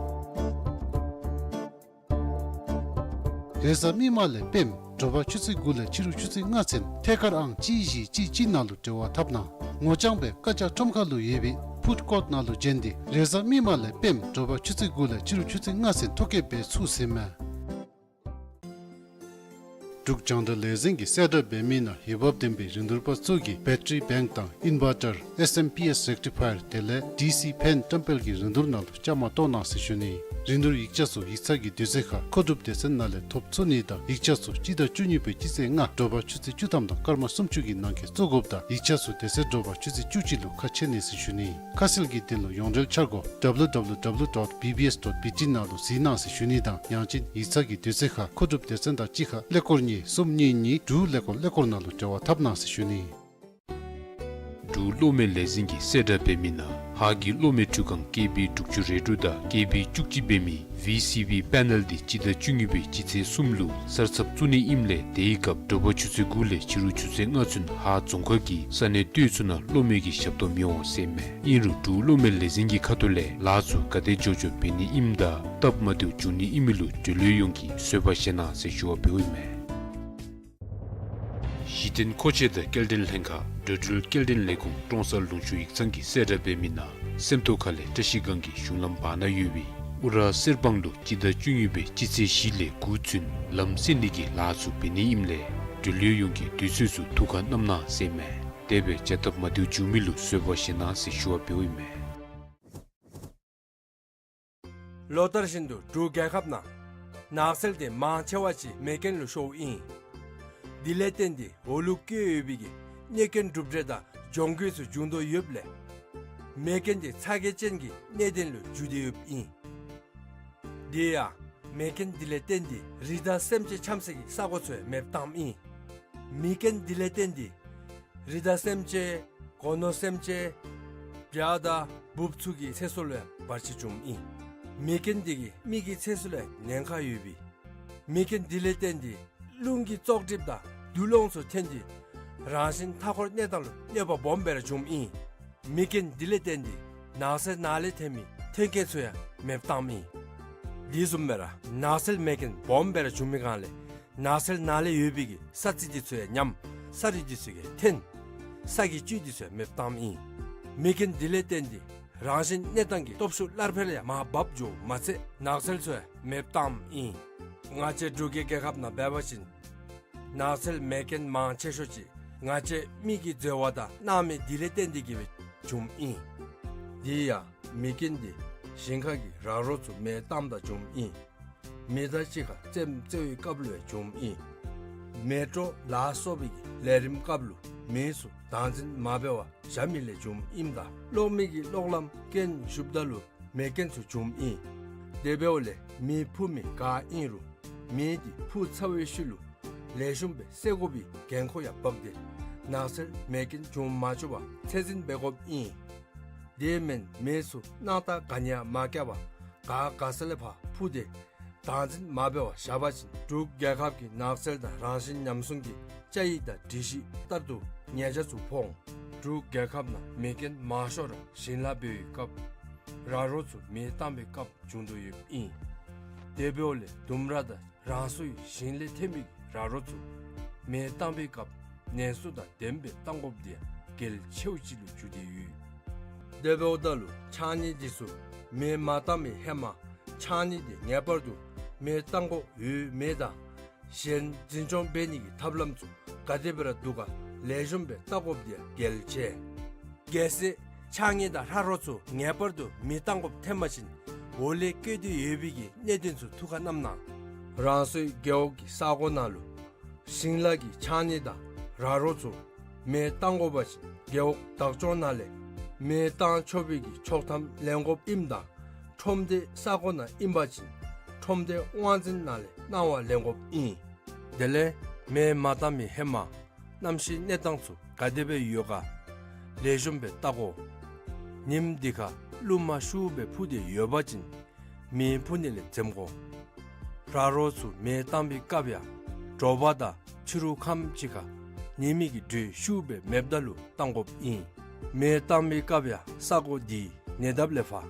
རེས་གཟའ་མིག་དམར་ལས་པདྨ་དྲོ་པ་ཆུ་ཚོད་དགུ་ལས་ཕྱི་རུ་ཆུ་ཚོད་ལྔ་ཚུན་ཐད་ཀར་ཨང་གཅིག་བཞི་གཅིག་གཅིག་ནང་ལུ་འབྲེལ་བ་འཐབ་གནང་། ངོ་རྐྱང་སྦེ་བཀའ་རྒྱ་ཁྲོམ་ཁ་ལུ་ཡོད་པའི་ཕུཌ་ཀོརཊ་ནང་ལུ་བྱོན་ཏེ་རེས་གཟའ་མིག་དམར་ལས་པདྨ་དྲོ་པ་ཆུ་ཚོད་དགུ་ལས་ཕྱི་རུ་ཆུ་ཚོད་ལྔ་ཚུན་ཐོ་བཀོད་འབད་ཚུགས་ཟེར་ཨིན་མས། འབྲུག་རྒྱང་བསྒྲགས་ལས་འཛིན་གྱིས་གསལ་བསྒྲགས་འབད་མི་ནང་འོས་འབབ་ལྡན་པའི་རིན་བསྡུར་པ་ཚུ་གིས་བེ་ཊ་རི་བེངཀ་དང་ཨིན་ཝར་ཊར་ཨེསི་ཨེམ་པི་ཨེསི་རེག་ཊི་ཕ་ཡར་དེ་ལས་ཌི་སི་ཕེན་བཀྲམ་སྤེལ་གྱི་རིན་བསྡུར་ནང་ལུ་བཅའ་མར་གཏོགས་གནང་ཟེར་ཞུ་ནི། རིན་བསྡུར་ཡིག་ཆ་ཚུ་ཡིག་ཚང་གི་དུས་ཚོད་ཁར་མཁོ་སྒྲུབ་སྡེ་ཚན་ནང་ལས་ཐོབ་ཚུགས་ནི་དང་ཡིག་ཆ་ཚུ་སྤྱི་ཟླ་བཅུ་གཉིས་པའི་སྤྱི་ཚེས་ལྔ་དྲོ་པ་ཆུ་ཚོད་བཅུ་ཐམ་དང་སྐར་མ་སུམ་ཅུ་གི་ནང་འཁོད་བཙུགས་དགོཔ་དང་ཡིག་ཆ་ཚུ་དེ་ཚེ་དྲོ་པ་ཆུ་ཚོད་བཅུ་གཅིག་ལུ་ཁ་ཕྱེ་ནི་ཟེར་ཞུ་ནི། ཁ་གསལ་གྱི་དོན་ལུ་ཡོངས་འབྲེལ་འཆར་སྒོ་ཌབ་ལུ་ཌབ་ལུ་ཌབ་ལུ་ཌོཊ་བི་བི་ཨེསི་ཌོཊ་བི་ཊི་ནང་ལུ་གཟིགས་གནང་ཟེར་ཞུ་ནི་དང་ཡང་ཅིན་ཡིག་ཚང་གི་དུས་ཚོད་ཁར་མཁོ་སྒྲུབ་སྡེ་ཚན་དང་གཅིག་ཁར་ཀླད་ཀོར་གཉིས་གསུམ་གཉིས་གཉིས་དྲུག་ཀླད་ཀོར་ཀླད་ཀོར་ནང་ལུ་འབྲེལ་བ་འཐབ་གནང་ཟེར་ཞུ་ནི། འབྲུག་གློག་མེ་ལས་འཛིན་གྱིས་གསལ་བསྒྲགས་འབད་མི་ནང་ཧཱ་གི་གློག་མེ་འཕྲུལ་ཁང་ཀེ་བི་དྲུག་ཅུ་རེ་དྲུག་དང་ཀེ་བི་བཅུ་གཅིག་འབད་མི་ཝི་སི་བི་པེ་ནལ་འདི་སྤྱི་ཟླ་བཅུ་གཉིས་པའི་སྤྱི་ཚེས་གསུམ་ལུ་གསར་ཚབ་བཙུགས་ནི་ཨིནམ་ལས་དེའི་སྐབས་དྲོ་པ་ཆུ་ཚོད་དགུ་ལས་ཕྱི་རུ་ཆུ་ཚོད་ལྔ་ཚུན་ཧཱ་རྫོང་ཁག་གི་ས་གནས་སྟོད་ཚུ་ནང་གློག་མེ་གི་ཞབས་ཏོག་མི་འོང་ཟེར་ཨིན་མས། ཨིན་རུང་འབྲུག་གློག་མེ་ལས་འཛིན་གྱི་ཁ་ཐུག་ལས་ལཱ་ཚུ་ག་དེ་མགྱོགས་མགྱོགས་འབད་ནི་ཨིནམ་དང་སྟབས་མ་བདེཝ་འབྱུང་ནི་ཨིན་མི་ལུ་འབྲེལ་ཡོད་ཡོངས་ཀྱིས་བཟོད་པ་བཞེས་གནང་ཟེར་ཞུ་བ་འབདཝ་ཨིན་མས། གཞི་རྟེན་མཁོ་ཆས་དང་སྐྱེལ་འདྲེན་ལྷན་ཁག་འགྲོ་འགྲུལ་སྐྱེལ་འདྲེན་ལས་ཁུངས་ཀྲོང་གསར་ལུང་ཕྱོགས་ཡིག་ཚང་གིས་གསལ་བསྒྲགས་འབད་མི་ནང་སེམས་རྟོགས་ཁ་ལས་བཀྲ་ཤིས་སྒང་གི་གཞུང་ལམ་བར་ན་ཡོད་པའི་ཨུ་ར་གསེར་སྦང་ལུ་སྤྱི་ཟླ་བཅུ་གཉིས་པའི་སྤྱི་ཚེས་བཞི་ལས་དགུ་ཚུན་ལམ་སེལ་ནི་གི་ལཱ་ཚུ་འབད་ནི་ཨིནམ་ལས་འབྲེལ་ཡོད་ཡོངས་ཀྱིས་དུས་ཚོད་ཚུ་ཐུགས་ཁར་བསྣམ་གནང་ཟེར་ཨིན་མས། དེ་སྦེ་བྱ་སྟབས་མ་བདེཝ་འབྱུང་མི་ལུ་བཟོད་པ་བཞེས་གནང་ཟེར་ཞུ་བ་འབདཝ་ཨིན་མས། ལོ་ལྟར་བཞིན་དུ་འབྲུག་རྒྱལ་ཁབ་ནང་ནགས་ཚལ་དེ་མང་ཆེ་བ་ཅིག་མེ་རྐྱེན་ལུ་ཤོརཝ་ཨིན། དེ་ལས་བརྟེན་ཏེ་འོག་ལུ་བཀོད་ཡོད་པའི་གི་གནོད་སྐྱོན་གྲུབ་འབྲས་དང་གྱོང་གུད་ཚུ་འབྱུང་དོ་ཡོདཔ་ལས་མེ་རྐྱེན་དེ་ཚ་གྱང་ཅན་གྱི་གནད་དོན་ལུ་འགྱུར་ཏེ་ཡོདཔ་ཨིན། དེ་ཡང་མེ་རྐྱེན་དེ་ལས་བརྟེན་ཏེ་རི་དྭགས་སེམས་ཅན་འཁྱམས་སའི་གི་ས་གོ་ཚུ་ཡང་མེདཔ་བཏངམ་ཨིན། མེ་རྐྱེན་དེ་ལས་བརྟེན་ཏེ་རི་དྭགས་སེམས་ཅན་སྒོ་ནོར་སེམས་ཅན་བྱ་དང་འབུཔ་ཚུ་གི་ཚེ་སྲོག་ལུ་ཡང་བར་ཆད་བྱུངམ་ཨིན། མེ་རྐྱེན་དེ་གིས་མི་གི་ཚེ་སྲོག་ལུ་ཡང་ཉེན་ཁ་ཡོད་པས། མེ་རྐྱེན་དེ་ལས་བརྟེན་ཏེ་རླུང་གི་བཙོག་གྲིབ་དང་ རྒྱུ་སློང་ཚུ་ཐོན་ཏེ་རང་བཞིན་མཐའ་འཁོར་གནས་སྟངས་ལུ་གནོད་པ་སྦོམ་སྦེ་ར་འབྱུངམ་ཨིན། མེ་རྐྱེན་འདི་ལས་བརྟེན་ཏེ་ནགས་ཚལ་ནང་ལས་ཐོན་མི་ཐོན་སྐྱེད་ཚུ་ཡང་མེདཔ་བཏངམ་ཨིན། དེ་བཟུམ་སྦེ་ར་ནགས་ཚལ་མེ་རྐྱེན་སྦོམ་སྦེ་ར་འབྱུང་མི་སྒང་ལས་ནགས་ཚལ་ནང་ལས་ཡོད་པའི་གི་ས་རྩི་འདི་ཚུ་ཡང་ཉམས། ས་རིགས་འདི་ཚུ་ཡང་ཐོན། ས་གི་བཅུད་འདི་ཚུ་ཡང་མེདཔ་བཏངམ་ཨིན། མེ་རྐྱེན་འདི་ལས་བརྟེན་ཏེ་རང་བཞིན་གནས་སྟངས་ཀྱི་སྟོབས་ཤུགས་སླར་འཕེལ་ཡང་མར་འབབ་འགྱོཝ་མ་ཚད་ནགས་ཚལ་ཚུ་ཡང་མེདཔ་བཏངམ་ཨིན། ང་བཅས་འབྲུག་གི་རྒྱལ་ཁབ་ནང་འབད་བ་ཅིན་ནགས་ཚལ་མེ་རྐྱེན་མང་ཆེ་ཤོས་ཅིག་ང་བཅས་མི་གིས་འཛོལ་བ་དང་སྣང་མེད་འདི་ལས་བརྟེན་ཏེ་གིས་སྦེ་འབྱུངམ་ཨིན། དེ་ཡང་མེ་རྐྱེན་འདི་ཞིང་ཁ་གི་ར་རོ་ཚུ་མེ་བཏངམ་ད་འབྱུངམ་ཨིན། མེ་མདའ་གཅིག་ཁར་རྩེདམོ་རྩེ་བའི་སྐབས་ལུ་ཡང་འབྱུངམ་ཨིན། མེ་ཊོ་ལ་སོགས་པའི་གི་ལས་རིམ་སྐབས་ལུ་མེ་ཚུ་བདག་འཛིན་མ་འབད་བར་བཞག་མི་ལས་འབྱུངམ་ཨིནམ་ད་གློག་མེ་གི་གློག་ལམ་རྐྱེན་ཞུགསཔ་ད་ལུ་མེ་རྐྱེན་ཚུ་འབྱུངམ་ཨིན། དེ་འབདཝ་ལས་མེ་འཕུ་མི་ག་ཨིན་རུང་མེ་འདི་འཕུ་ཚར་བའི་ཤུལ་ལུ་ལེགས་ཤོམ་སྦེ་བསད་དགོ་པའི་འགན་ཁུར་ཡང་འབག་སྟེ་ནགས་ཚལ་མེ་རྐྱེན་འབྱུང་མ་བཅུག་པར་ཚད་འཛིན་འབད་དགོཔ་ཨིན། དེ་མེན་མེ་ཚུ་སྣང་བཏགས་ག་ནི་ཡང་མ་བཀལ་བར་ག་ག་ས་ལས་ཕར་འཕུ་སྟེ་བདག་འཛིན་མ་འབད་བར་བཞག་པ་ཅིན་འབྲུག་རྒྱལ་ཁབ་ཀྱི་ནགས་ཚལ་དང་རང་བཞིན་ཉམས་སྲུང་གི་བཅའ་ཡིག་དང་སྒྲིག་གཞི་ལྟར་དུ་ཉེས་ཆད་ཚུ་ཕོག་འོང་། འབྲུག་རྒྱལ་ཁབ་ནང་མེ་རྐྱེན་མང་ཤོས་ར་ཞིང་ལཱ་འབད་བའི་སྐབས་ར་རོ་ཚུ་མེ་བཏང་བའི་སྐབས་འབྱུང་དོ་ཡོདཔ་ཨིན། དེ་འབདཝ་ལས་ལྡུམ་ར་དང་རང་སོའི་ཞིང་ལས་ཐོན་མི་གི་ར་རོ་ཚུ་མེ་བཏང་བའི་སྐབས་ནན་སོ་དང་ལྡནམ་སྦེ་བཏང་དགོཔ་འདི་ཡང་གལ་ཆེཝ་ཅིག་ལུ་གྱུར་ཏེ་ཡོད། དེ་འབདཝ་ད་ལུ་ཕྱགས་སྙིགས་འདི་ཚུ་མེ་མ་བཏང་བའི་ཧེ་མ་ཕྱགས་སྙིགས་འདི་ངེས་པར་དུ་མེ་བཏང་དགོཔ་ཡོད་མེད་དང་གཞན་འཛིན་སྐྱོང་འབད་ནི་གི་ཐབས་ལམ་ཚུ་ག་དེ་སྦེ་ར་འདུག་ག་ལེགས་ཤོམ་སྦེ་བལྟ་དགོཔ་འདི་ཡང་གལ་ཆེ། གལ་སྲིད་ཕྱགས་སྙིགས་དང་ར་རོ་ཚུ་ངེས་པར་དུ་མེ་བཏང་དགོཔ་ཐོན་པ་ཅིན་འོག་ལས་བཀོད་དེ་ཡོད་པའི་གི་གནད་དོན་ཚུ་ཐུགས་ཁར་བསྣམས་གནང་། རང་སོའི་རྒེད་འོག་གི་ས་གོ་ནང་ལུ་ཞིང་ལཱ་གི་ཕྱགས་སྙིགས་དང་ར་རོ་ཚུ་མེ་བཏང་དགོ་པ་ཅིན་རྒེད་འོག་བདག་སྐྱོང་ནང་ལས་མེ་བཏང་ཆོག་པའི་གི་ཆོག་ཐམ་ལེན་དགོཔ་ཨིནམ་ད་ཁྲོམ་སྡེའི་ས་གོ་ནང་ཨིན་པ་ཅིན་ཁྲོམ་སྡེའི་དབང་འཛིན་ནང་ལས་གནང་བ་ལེན་དགོཔ་ཨིན། དེ་ལས་མེ་མ་བཏང་མི་ཧེ་མ་གནམ་གཤིས་གནས་སྟངས་ཚུ་ག་དེ་སྦེ་ཡོད་ག་ལེགས་ཤོམ་སྦེ་བལྟ་དགོ། ཉིམ་འདི་ཁར་རླུང་མ་ཤུགས་སྦེ་འཕུ་སྟེ་ཡོད་པ་ཅིན་མེ་འཕུ་ནི་ལས་འཛེམ་དགོ། ར་རོ་ཚུ་མེ་བཏང་བའི་སྐབས་ཡང་དྲོ་པ་དང་ཕྱི་རུ་ཁམས་ཅིག་ཁར་ཉི་མའི་གི་དྲོད་ཤུགས་སྦེ་མེདཔ་ད་ལུ་བཏང་དགོཔ་ཨིན། མེ་བཏང་བའི་སྐབས་ཡང་ས་གོ་འདི་ཉེ་འདབས་ལས་ཕར་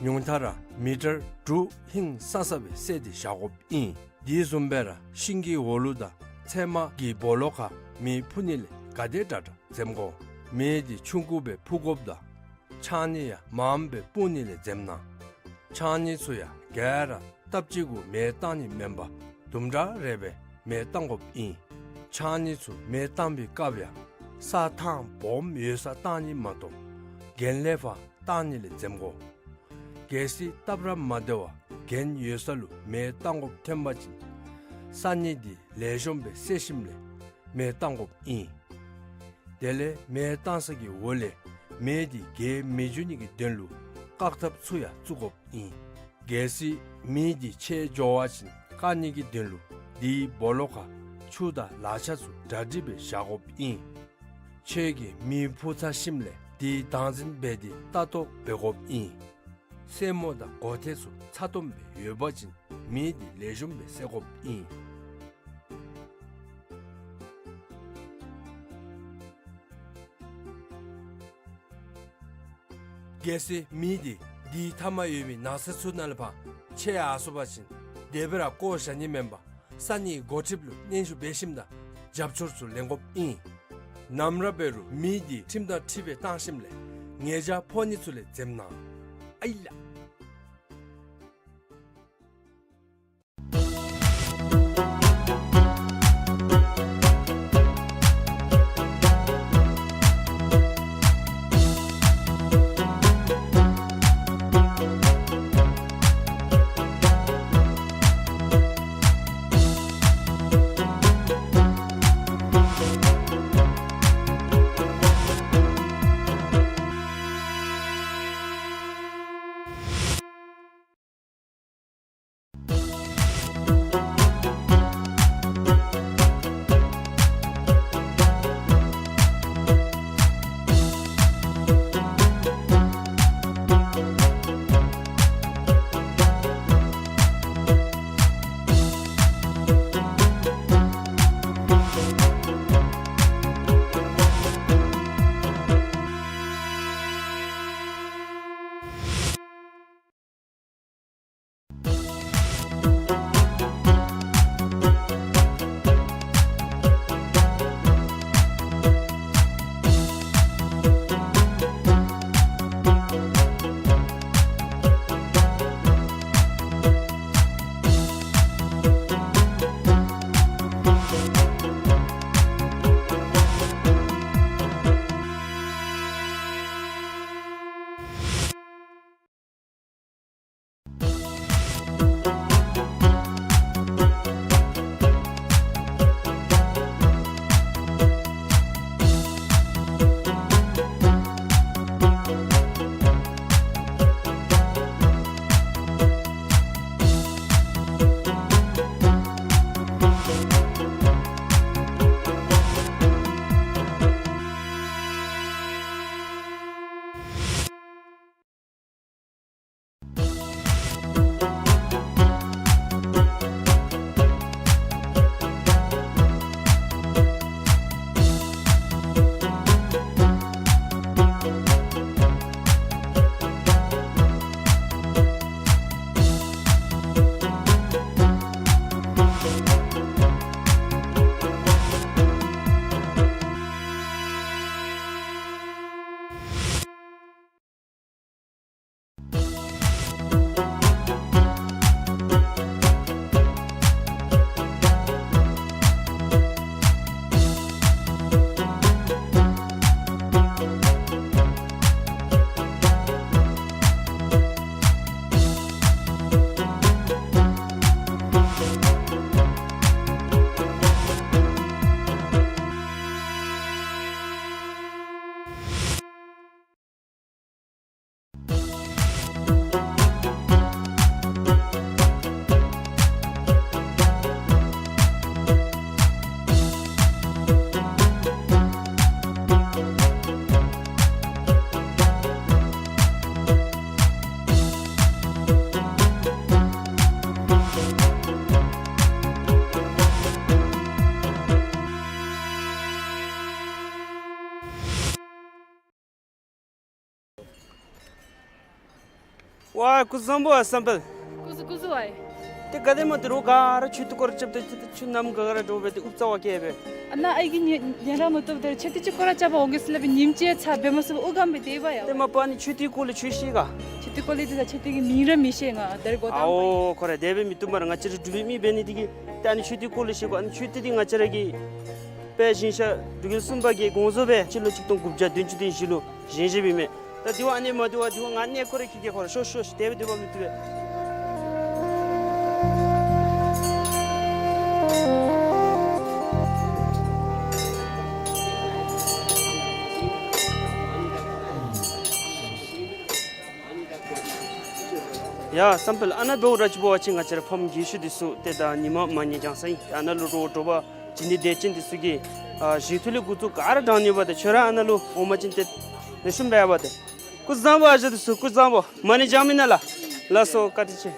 ཉུང་མཐའ་ར་མི་ཊར་དྲུག་ཧིང་སང་ས་སྦེ་བསལ་ཏེ་བཞག་དགོཔ་ཨིན། དེ་བཟུམ་སྦེ་ར་ཤིང་གི་འོག་ལུ་དང་ཚལ་མ་གི་སྦོ་ལོགས་ཁར་མེ་འཕུ་ནི་ལས་ག་དེ་དྲག་དྲག་འཛེམ་དགོ། མེ་འདི་ཆུང་ཀུ་སྦེ་འཕུ་དགོཔ་དང་ཕྱགས་སྙིགས་ཡང་མངམ་སྦེ་སྤུངས་ནི་ལས་འཛེམ་གནང་། ཕྱགས་སྙིགས་ཚུ་ཡང་ག་ར་སྟབས་གཅིག་གུ་མེ་བཏང་ནི་མེན་པར་དུམ་གྲ་རེ་སྦེ་མེ་བཏང་དགོཔ་ཨིན། ཕྱགས་སྙིགས་ཚུ་མེ་བཏང་བའི་སྐབས་ཡང་ས་ཐང་སྦོམ་ཡོད་སར་བཏང་ནི་མ་གཏོགས་གྱེན་ལས་ཕར་བཏང་ནི་ལས་འཛེམ་དགོ། གལ་སྲིད་སྟབས་ར་མ་བདེ་བར་གྱེན་ཡོད་ས་ལུ་མེ་བཏང་དགོཔ་ཐོན་པ་ཅིན་ས་སྙིགས་འདི་ལེགས་ཤོམ་སྦེ་བསལ་ཞིནམ་ལས་མེ་བཏང་དགོཔ་ཨིན། དེ་ལས་མེ་བཏང་ས་གི་འོག་ལས་མེ་འདི་རྒྱས་མི་འགྱོ་ནི་གི་དོན་ལུ་བཀག་ཐབས་ཚུ་ཡང་བཙུགས་དགོཔ་ཨིན། གལ་སྲིད་མེ་འདི་ཆད་འགྱོ་བ་ཅིན་བཀག་ནི་གི་དོན་ལུ་དེའི་སྦོ་ལོགས་ཁར་ཆུ་དང་ལག་ཆ་ཚུ་གྲ་སྒྲིག་སྦེ་བཞག་དགོཔ་ཨིན། ཁྱོད་ཀྱིས་མེ་འཕུ་ཚར་ཞིནམ་ལས་དེ་བདག་འཛིན་འབད་དེ་ལྟ་རྟོག་འབད་དགོཔ་ཨིན། སེན་མོ་དང་སྒོ་ཐེལ་ཚུ་ཚ་ཏོམ་སྦེ་ཡོད་པ་ཅིན་མེ་འདི་ལེགས་ཤོམ་སྦེ་བསད་དགོཔ་ཨིན། གལ་སྲིད་མེ་འདི་དེའི་མཐའ་མར་ཡོད་མི་ནགས་ཚལ་ཚུ་ནང་ལས་ཕར་ཆད་ཡར་སོང་པ་ཅིན་དེ་སྦེ་ར་བཀོ་བཞག་ནི་མེན་པར་ས་གནས་འགོ་ཁྲིདཔ་ལུ་སྙན་ཞུ་འབད་ཞིནམ་དང་རྒྱབ་སྐྱོར་ཚུ་ལེན་དགོཔ་ཨིན། ནམ་ར་འབད་རུང་མེ་འདི་ཁྲིམས་དང་འཁྲིལ་བའི་བཏང་ཞིནམ་ལས་ཉེས་བྱ་ཕོག་ནི་ཚུ་ལས་འཛེམ་གནང་། ཨའི་ལ། ཝའི་སྐུ་གཟུགས་བཟང་པོ་ཨ་བསམ་འཕེལ། སྐུ་གཟུགས་སྐུ་གཟུགས་ཨའི། ཏེ་ག་དེམ་ཅིག་རོགས་ག་ར་མཆོད་རྟེན་སྐོར་ར་རྐྱབ་སྟེ་ཏེ་ཏེ་ཁྱོད་ནམ་མཁའ་ག་ར་འགྱོ་སྦེ་ཏེ་ཨུབ་རྩ་བ་བཀལ་སྦེ། ཨ་ནཱ་ཨའི་གི་ཉེ་ཉེ་རང་མ་བཏུབ་ད་མཆོད་རྟེན་ཅིག་སྐོར་ར་རྐྱབ་པར་འོང་གེ་ཟེར་སླབ་སྦེ་ཉིནམ་གཅིག་ཚར་འབད་མ་ཚུགས་པར་ཨུ་གམ་སྦེ་སྡོད་པ་ཡ། ཏེ་མ་པ་ཨ་ནི་མཆོད་རྟེན་སྐོར་ལས་ཁྱོད་ཤེས་ག། མཆོད་རྟེན་སྐོར་ལས་ཏེ་ད་མཆོད་རྟེན་གྱི་མིང་ར་མི་ཤེས་ང་ད་རེས་འགོ་དང་པ། ཨའོ་ཁོ་རེ་དེ་སྦེ་མི་བཏུབ་སྨ་རེ། ང་བཅས་ར་འབྲུག་པའི་མི་འབད་ནི་དེ་གིས་ཏེ་ཨ་ནི་མཆོད་རྟེན་སྐོར་ལས་ཤེས་དགོ། ཨ་ནི་མཆོད་རྟེན་འདི་ང་བཅས་ར་གི་དཔལ་ཞིང་གཤེགས་འབྲུག་རྒྱལ་གསུམ་པ་གིས་དགོངས་རྫོགས་སྦེ་སྤྱི་ལོ་གཅིག་སྟོང་དགུ་བརྒྱ་བདུན་ཅུ་དོན་བཞི་ལུ་བཞེངས་བཞེངསམ་ཨིན་མས། ད་དེ་བ་ཨ་ནི་མ་དེ་བ་དེ་བ་ང་གནས་སྐོར་ར་ཁྱེད་ཀྱིས་ཁོ་ར་ཤོག་ཤོག་ཤོག་དེ་སྦེ་སྡོད་པ་མི་བཏུབ་པས། ཡ་བསམ་འཕེལ་ཨ་ནཱ་འབདཝ་ད་ཅིག་འབད་བ་ཅིན་ང་བཅས་ར་ཕམ་རྒས་ཤོས་འདི་ཚུ་ཏེ་ད་ཉིན་མ་མ་ཉལ་སྦྱང་ས་ཨིན། ཨ་ནཱ་ལུ་རོགས་དྲོ་པ་བྱིན་ནི་དད་ཅན་འདི་ཚུ་གིས་ཨ་ཞིང་ཐོག་ལས་འགོ་བཙུགས་ག་ར་དྲང་ནི་འབདཝ་ད་ཁྱོད་ར་ཨ་ནཱ་ལུ་འོང་པ་ཅིན་ཏེ་ལེགས་ཤོམ་འབད་བ་ཏེ། སྐུ་གཟུགས་བཟང་པོ་ཨ་ཞང་འདི་ཚུ་སྐུ་གཟུགས་བཟང་པོ། མ་ཎི་བགྱང་མི་ནང་ལགས། ལགས་སོ་བཀའ་དྲིན་ཆེ།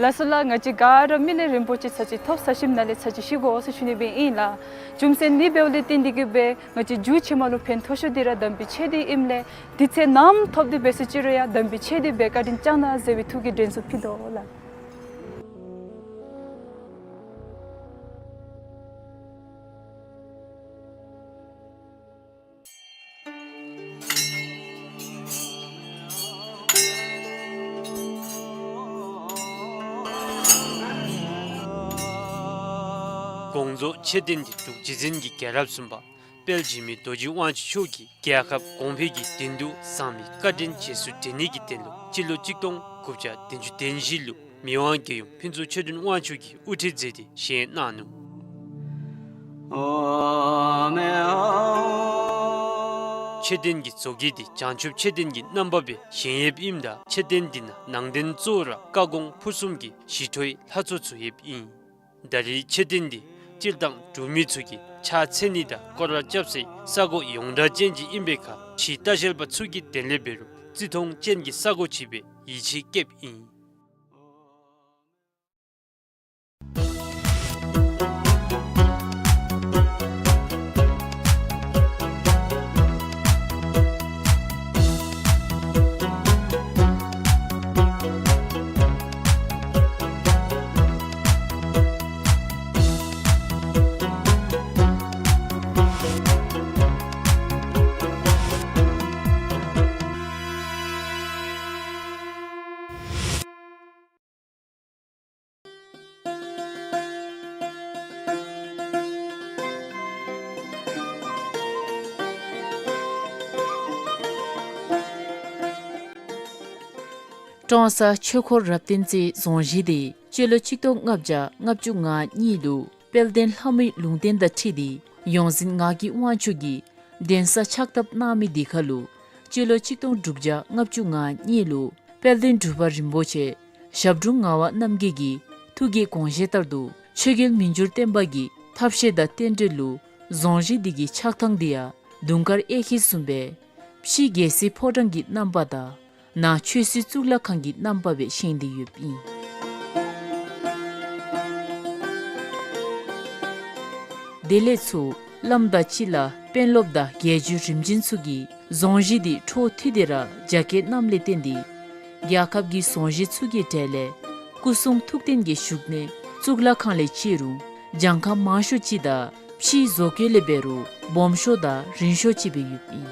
ལགས་སོ་ལགས། ང་བཅས་ག་ར་སྨིན་གླིང་རིན་པོ་ཆེ་ཚར་གཅིག་ཐོབ་ས་ཞིནམ་ལས་ཚར་གཅིག་ཤི་དགོ་ཟེར་ཞུ་ནི་སྦེ་ཨིན་ལགས། རྒྱུ་མཚན་འདི་འབདཝ་ལས་བརྟེན་ཏེ་གིས་སྦེ་ང་བཅས་མཇུག་ཕྱི་མ་ལུ་ཕན་ཐོགས་ཤོས་འདི་ར་དམ་པའི་ཆོས་འདི་ཨིནམ་ལས་འདི་ཚེ་ནམ་ཐོབ་སྟེ་འབད་སོ་ཅི་རུང་ཡང་དམ་པའི་ཆོས་འདི་འབད་བཀའ་དྲིན་བསྐྱང་གནང་ཟེར་བའི་ཐུགས་ཀྱི་དྲན་གསོ་ཕུལ་དོ་ལགས། དགོངས་རྫོགས་མཆོད་རྟེན་འདི་འབྲུག་རྗེ་བཙུན་གྱི་རྒྱལ་རབས་གསུམ་པ་དཔལ་འཇིགས་མེད་རྡོ་རྗེ་དབང་ཕྱུག་མཆོག་གིས་རྒྱལ་ཁབ་གོང་འཕེལ་གྱི་དོན་དུ་བཟང་མི་བཀའ་དྲིན་རྗེས་སུ་དྲན་ནི་གི་དོན་ལུ་སྤྱི་ལོ་གཅིག་སྟོང་དགུ་བརྒྱ་བདུན་ཅུ་དོན་བཞི་ལུ་མི་དབང་རྒྱལ་ཡུམ་ཕུན་ཚོགས་ཆོས་སྒྲོན་དབང་ཕྱུག་གིས་དབུ་ཁྲིད་མཛད་དེ་བཞེངས་གནང་ནུག། མཆོད་རྟེན་གྱི་བཟོ་བཀོད་འདི་བྱང་ཆུབ་མཆོད་རྟེན་གྱི་རྣམ་པ་སྦེ་བཞེངས་ཡོདཔ་ཨིནམ་ད་མཆོད་རྟེན་འདི་ནང་ནང་རྟེན་གཙོ་བོ་ར་བཀའ་དགོངས་ཕུར་གསུམ་གྱི་ཞི་ཁྲོའི་ལྷ་ཚོགས་ཚུ་ཡོདཔ་ཨིན། ད་རེས་མཆོད་རྟེན་འདི་སྤྱིར་བཏང་འབྲུག་མི་ཚུ་གིས་ཕྱག་འཚལ་ནི་དང་སྐོར་ར་རྐྱབ་སའི་ས་གོ་ཡོངས་གྲགས་ཅན་ཅིག་ཨིན་པའི་ཁར་ཕྱིའི་ལྟ་བཤལ་པ་ཚུ་གིས་དེ་ལས་འབད་རུང་བརྩི་མཐོང་ཅན་གྱི་ས་གོ་ཅིག་སྦེ་ཡིད་ཆེས་བསྐྱེདཔ་ཨིན། ཀྲོང་གསར་ཆོས་འཁོར་རབ་བརྟན་རྩེ་རྫོང་གཞི་འདི་ སྤྱི་ལོ་གཅིག་སྟོང་ལྔ་བརྒྱ་ལྔ་བཅུ་ང་གཉིས་ལུ་དཔལ་ལྡན་ལྷ་མོའི་ལུང་བསྟན་དང་འཁྲིལ་ཏེ་ཡོངས་འཛིན་ངག་གི་དབང་ཕྱུག་གིས་གདན་ས་ཕྱག་བཏབ་གནང་མི་འདི་ཁར་ལུ་སྤྱི་ལོ་གཅིག་སྟོང་དྲུག་བརྒྱ་ལྔ་བཅུ་ང་གཉིས་ལུ་དཔལ་ལྡན་འབྲུག་པ་རིན་པོ་ཆེ་ཞབས་དྲུང་ངག་དབང་རྣམ་རྒྱལ་གྱི་ཐུགས་ཀྱི་དགོངས་བཞེད་ལྟར་དུ་ཆོས་རྒྱལ་མི་འགྱུར་བརྟན་པ་གི་ཐབས་ཤེས་དང་རྟེན་འབྲེལ་ལུ་རྫོང་གཞི་འདི་གི་ཆགས་ཐངས་འདི་ཡང་དུང་དཀར་གཡས་འཁྱིལ་བཟུམ་སྦེ་ཕྱི་རྒྱལ་སྲིད་ཕོ་བྲང་གི་རྣམ་པ་དང་ནང་ཆོས་སྲིད་གཙུག་ལག་ཁང་གི་རྣམ་པ་སྦེ་བཞེངས་ཏེ་ཡོདཔ་ཨིན། དེ་ལས་ཚུར་བླམ་དང་སྤྱི་བླ་དཔོན་སློབ་དང་རྒྱལ་བརྒྱུད་རིམ་བྱོན་ཚུ་གིས་རྫོང་གཞི་འདི་འཕྲོ་མཐུད་དེ་ར་རྒྱ་བསྐྱེད་གནངམ་ལས་བརྟེན་ཏེ་རྒྱལ་ཁབ་ཀྱི་རྫོང་གཞི་ཚུ་གི་གྲས་ལས་སྐུ་གསུང་ཐུགས་རྟེན་གྱི་བཞུགས་གནས་གཙུག་ལག་ཁང་ལས་བརྩི་རུང་གྱངས་ཁ་མང་ཤོས་ཅིག་དང་ཕྱིའི་བཟོ་བཀོད་ལས་འབད་རུང་སྦོམ་ཤོས་དང་རིང་ཤོས་ཅིག་སྦེ་ཡོདཔ་ཨིན།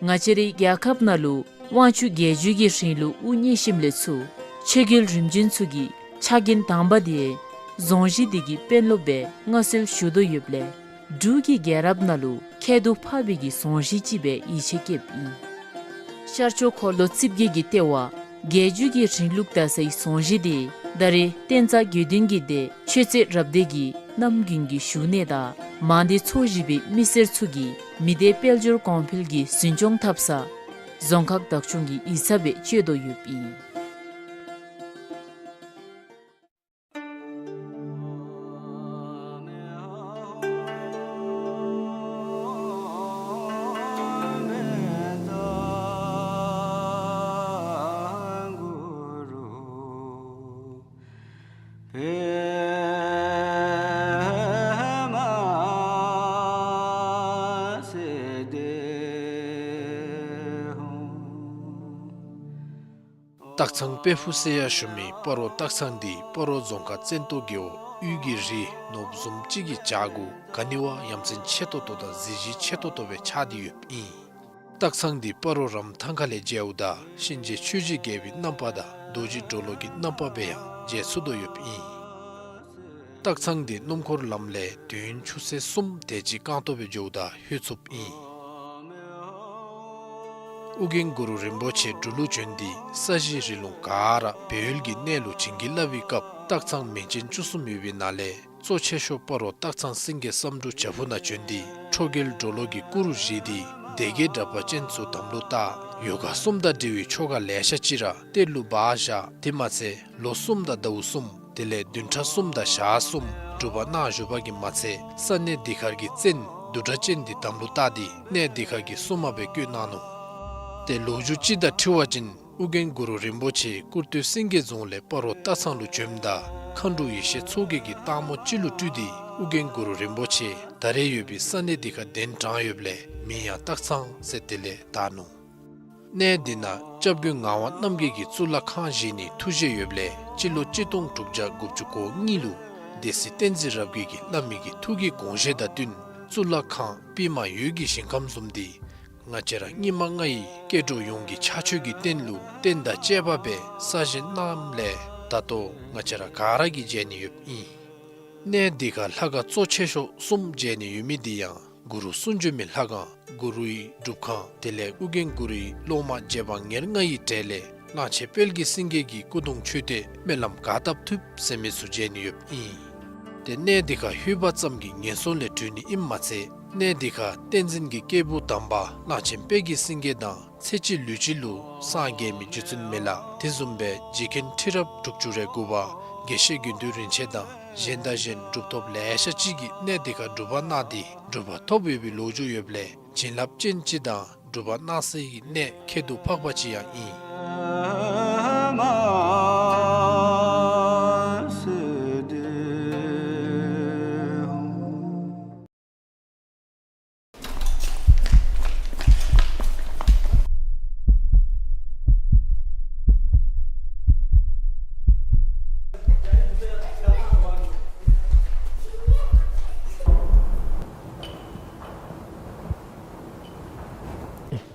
ང་བཅས་རའི་རྒྱལ་ཁབ་ནང་ལུ་དབང་ཕྱུག་རྒྱལ་བརྒྱུད་ཀྱི་རིང་ལུགས་དབུ་བརྙེས་ཞིནམ་ལས་ཚུར་ཆོས་རྒྱལ་རིམ་བྱོན་ཚུ་གི་ཕྱག་འགན་དང་པ་འདི་རྫོང་གཞི་འདི་གི་དཔོན་སློབ་སྦེ་མངའ་གསོལ་ཞུ་དོ་ཡོདཔ་ལས་འབྲུག་གི་རྒྱལ་རབས་ནང་ལུ་ཁྱད་དུ་འཕགས་པའི་གི་རྫོང་གཞི་ཅིག་སྦེ་ཡིད་ཆེས་བསྐྱེདཔ་ཨིན། ཤར་ཕྱོགས་འཁོར་ལོ་རྩིབས་བརྒྱད་ཀྱི་ལྟེ་བ་རྒྱལ་བརྒྱུད་ཀྱི་རིང་ལུགས་དར་སའི་རྫོང་གཞི་འདི་ད་རེས་བསྟན་རྩ་དགེ་འདུན་གྱི་སྡེ་ཆོས་རྩེ་རབ་སྡེ་གི་རྣམ་རྒྱུན་གྱི་བཞུགས་གནས་དང་མང་སྡེ་ཚོ་བཞི་པའི་མི་སེར་ཚུ་གིས་མི་སྡེ་དཔལ་འབྱོར་གོང་འཕེལ་གྱི་འཛིན་སྐྱོང་འཐབ་ས་རྫོང་ཁག་བདག་སྐྱོང་གི་ཡིག་ཚང་སྦེ་སྤྱོད་དོ་ཡོདཔ་ཨིན། སྟག་ཚང་དཔལ་ཕུག་ཟེར་ཡང་ཞུ་མི་སྤ་རོ་སྟག་ཚང་འདི་སྤ་རོ་རྫོང་ཁག་བཙན་ཏོ་རྒེད་འོག་དབུས་ཀྱི་རི་ནོར་བུ་བཟུམ་ཅིག་གི་བྱག་གུ་ག་ནི་བ་ཡ་མཚན་ཆེ་ཏོག་ཏོ་དང་གཟི་བརྗིད་ཆེ་ཏོག་ཏོ་སྦེ་ཆགས་ཏེ་ཡོདཔ་ཨིན། སྟག་ཚང་འདི་སྤ་རོ་རམ་ཐང་ཁ་ལས་མཇལཝ་ད་གཤིན་རྗེ་ཆོས་རྗེ་རྒྱལ་པོའི་རྣམ་པ་དང་རྡོ་རྗེ་གྲོ་ལོད་ཀྱི་རྣམ་པ་སྦེ་ཡང་མཇལ་ཚུགས་དོ་ཡོདཔ་ཨིན། སྟག་ཚང་འདི་སྣུམ་འཁོར་ལམ་ལས་དུས་ཡུན་ཆུ་ཚོད་གསུམ་དེ་ཅིག་རྐང་སྟོང་སྦེ་འགྱོཝ་ད་ལྷོད་ཚུགསཔ་ཨིན། ཨོ་རྒྱན་གུ་རུ་རིན་པོ་ཆེ་འབྲུག་ལུ་བྱོན་ཏེ་ས་གཞི་རི་ལུང་ག་ར་སྦས་ཡུལ་གྱི་གནས་ལུ་བྱིན་གྱིས་བརླབས་པའི་སྐབས་སྟག་ཚང་མིང་ཅན་བཅུ་གསུམ་ཡོད་པའི་ནང་ལས་གཙོ་ཆེ་ཤོས་སྤ་རོ་སྟག་ཚང་སེང་གེ་བསམ་འགྲུབ་བྱག་ཕུག་ནང་བྱོན་ཏེ་ཁྲོ་རྒྱལ་གྲོ་ལོད་ཀྱི་སྐུ་རུ་བཞེངས་ཏེ་སྡེ་བརྒྱད་དྲེགས་པ་ཅན་ཚུ་དམ་ལུ་བཏགས། ཡོ་ག་གསུམ་དང་འབྲེལ་བའི་ཆོ་ག་ལེ་ཤ་ཅིག་ར་གཏེར་ལུ་སྦ་བཞག། དེ་མ་ཚད་ལོ་གསུམ་དང་ཟླཝ་གསུམ་དེ་ལས་བདུན་ཕྲག་གསུམ་དང་ཞག་གསུམ་སྒྲུབ་པ་གནང་བཞུགས་པ་གིས་མ་ཚད་ས་གནས་འདི་ཁར་གྱི་བཙན་བདུད་དྲེགས་ཅན་འདི་དམ་ལུ་བཏགས་ཏེ་གནས་འདི་ཁར་གྱི་སྲུང་མ་སྦེ་བསྐོས་གནང་ནུག། ཏེ་ལོ་རྒྱུས་ཅིག་དང་འཁྲིལ་བ་ཅིན་ཨོ་རྒྱན་གུ་རུ་རིན་པོ་ཆེ་ཀུར་སྟོད་སེང་གེ་རྫོང་ལས་སྤ་རོ་སྟག་ཚང་ལུ་བྱོནམ་ད་མཁའ་འགྲོ་ཡེ་ཤེས་མཚོ་རྒྱལ་གྱིས་སྟག་མོ་ཅིག་ལུ་སྤྲུལ་ཏེ་ཨོ་རྒྱན་གུ་རུ་རིན་པོ་ཆེ་ད་རེས་ཡོད་པའི་ས་གནས་འདི་ཁར་གདན་དྲངས་ཡོདཔ་ལས་མིང་ཡང་སྟག་ཚང་ཟེར་དེ་ལས་བཏགས་ནུག། གནས་འདི་ནང་སྐྱབས་མགོན་ངག་དབང་རྣམ་རྒྱལ་གྱིས་གཙུག་ལག་ཁང་བཞེངས་ནིའི་ཐུགས་བཞེད་ཡོདཔ་ལས་སྤྱི་ལོ་གཅིག་སྟོང་དྲུག་བརྒྱ་དགུ་བཅུ་གོ་གཉིས་ལུ་སྡེ་སྲིད་བསྟན་འཛིན་རབ་རྒྱས་ཀྱིས་བླ་མའི་གི་ཐུགས་ཀྱི་དགོངས་བཞེད་དང་བསྟུན་གཙུག་ལག་ཁང་པདྨ་འོད་ཀྱི་ཞིང་ཁམས་བཟུམ་འདི་ང་བཅས་ར་སྙིགས་མ་ལྔ་ཡི་སྐྱེ་འགྲོ་ཡོངས་ཀྱི་ཕྱག་མཆོད་ཀྱི་རྟེན་ལུ་རྟེན་དང་བཅས་པ་སྦེ་གསར་བཞེངས་གནངམ་ལས་ད་ལྟོ་ང་བཅས་ར་ག་ར་གིས་མཇལ་ནི་ཡོདཔ་ཨིན། གནས་འདི་ཁར་ལྷ་ཁང་གཙོ་ཆེ་ཤོས་གསུམ་མཇལ་ནི་ཡོད་མི་འདི་ཡང་གུ་རུ་གསུང་བྱོན་མའི་ལྷ་ཁང་གུ་རུའི་སྒྲུབ་ཁང་དེ་ལས་ཨོ་རྒྱན་གུ་རུའི་སློབ་མ་རྗེ་འབངས་ཉེར་ལྔ་ཡི་གྲས་ལས་གླང་ཆེན་དཔལ་གྱི་སེང་གེ་གི་སྐུ་གདུང་མཆོད་རྟེན་སྨོན་ལམ་ག་བཏབ་ཐུབ་ཟེར་མི་ཚུ་མཇལ་ནི་ཡོདཔ་ཨིན། ཏེ་གནས་འདི་ཁར་ལྷོད་པ་ཙམ་གྱིས་ངན་སོང་ལས་གྲོལ་ནི་ཨིནམ་མ་ཚད་གནས་འདི་ཁར་བསྟན་འཛིན་གྱི་སྐྱེས་བུ་དམ་པ་གླང་ཆེན་དཔལ་གྱི་སེང་གེ་དང་ཚེ་གཅིག་ལུས་གཅིག་ལུ་སངས་རྒྱས་མི་རྗེ་བཙུན་མི་ལ་དེ་བཟུམ་སྦེ་རྗེ་མཁན་ཁྲི་རབས་དྲུག་ཅུ་རེ་དགུ་པ་དགེ་བཤེས་དགེ་འདུན་རིན་ཆེན་དང་གཞན་དང་གཞན་གྲུབ་ཐོབ་ལེ་ཤ་ཅིག་གིས་གནས་འདི་ཁར་སྒྲུབ་པ་གནང་སྟེ་གྲུབ་པ་ཐོབ་ཡོད་པའི་ལོ་རྒྱུས་ཡོདཔ་ལས་བྱིན་རླབས་ཅན་ཅིག་དང་སྒྲུབ་པ་གནང་སའི་གནས་ཁྱད་དུ་འཕགས་པ་ཅིག་ཡང་ཨིན།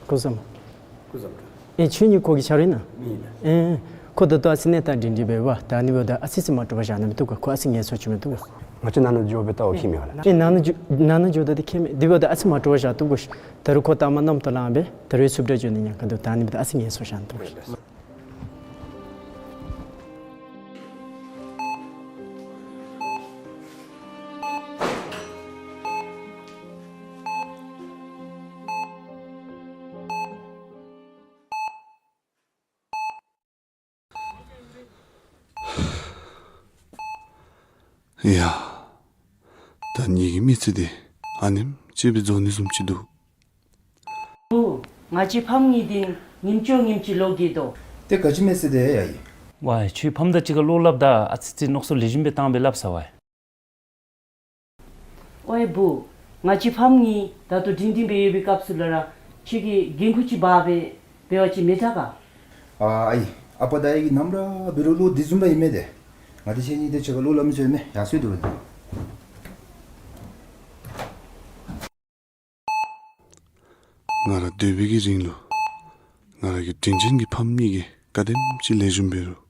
སྐུ་གཟུགས། སྐུ་གཟུགས། ཨེ་ཁྱོད་གཉིས་ཁོ་གི་ཆ་རེད་ན། ཨིན། ཨེ་ཁོ་ད་ལྟོ་ཨ་ཙི་གནས་སྟངས་སྒྲིང་སྒྲིང་སྦེ་ཡོདཔ་ད་ནི་འབདཝ་ད་ཨ་ཙི་ཙི་མ་འདྲོག་པར་བཞག་ན་མི་བཏུབ་ག། ཁོ་ཨ་ཙི་ངལ་གསོ་བྱིན་མི་བཏུབ་ག། ང་བཅས་ནང་ན་འགྱོ་སྦེ་ལྟ་བ་ཁྱིམ་ཡོད་ལགས། ཨེ་ནང་ན་འགྱོ་ནང་ན་འགྱོཝ་ད་འདི་ཁྱིམ་འདི་འབདཝ་ད་ཨ་ཙི་མ་འདྲོག་པར་བཞག་བཏུབ་ག། ད་རུང་ཁོ་ལྟ་མ་རྣམ་རྟོག་ལངས་སྦེ་ད་རུང་ཚུབ་དྲག་འགྱོ་ནི་ཉེན་ཁ་འདུག། ད་ནི་འབདཝ་ད་ཨ་ཙི་ངལ་གསོ་བཞག་ན་བཏུབ་ག། ཡ། ད་ངེ་གི་མི་ཚེ་འདི་ཨ་ནེམ་ཅིག་སྦེ་རྫོགས་ནི་བཟུམ་ཅིག་འདུག། བུ། ང་བཅས་ཕམ་གཉིས་འདི་ཉིནམ་ཅོག་ཉིནམ་ཅིག་ལོག་གེ་དོ། ཏེ་ག་ཅི་མེད་ཟེར་ཏེ་ཡ་ཡི། ཝའེ་ཁྱོད་ཕམ་དང་གཅིག་ཁར་བློ་སླབ་ད་ཨ་ཙི་ཙི་མནོ་བསམ་ལེགས་ཤོམ་སྦེ་བཏང་སྦེ་སླབ་ས་ཝའེ། ཝའེ་བུ། ང་བཅས་ཕམ་གཉིས་ད་ལྟོ་འགྲིག་འགྲིག་སྦེ་ཡོད་པའི་སྐབས་སུ་ལུ་ར་ཁྱོད་ཀྱིས་འགན་ཁུར་ཅིག་འབག་སྦེ་འབད་བ་ཅིན་མི་དྲག་ག། ཨ་ཨའི། ཨ་པ་དང་ཨའི་གིས་ནམ་ར་འབད་རུང་བློ་འདི་བཟུམ་ར་ཨིན་མས་ཏེ། ང་བཅས་ཁྱེད་གཉིས་དེ་ཅིག་ཁར་བློ་སླབ་མི་ཚུགས་ཨིན་མས། ཡར་སོང་སྟེ་འདུག་པ། ང་ར་སྡོད་པའི་གི་རིང་ལུ་ང་ར་གི་དྲིན་ཅན་གྱི་ཕམ་གཉིས་ཀྱིས་ག་དེམ་ཅིག་ལེགས་ཤོམ་འབད་རུང་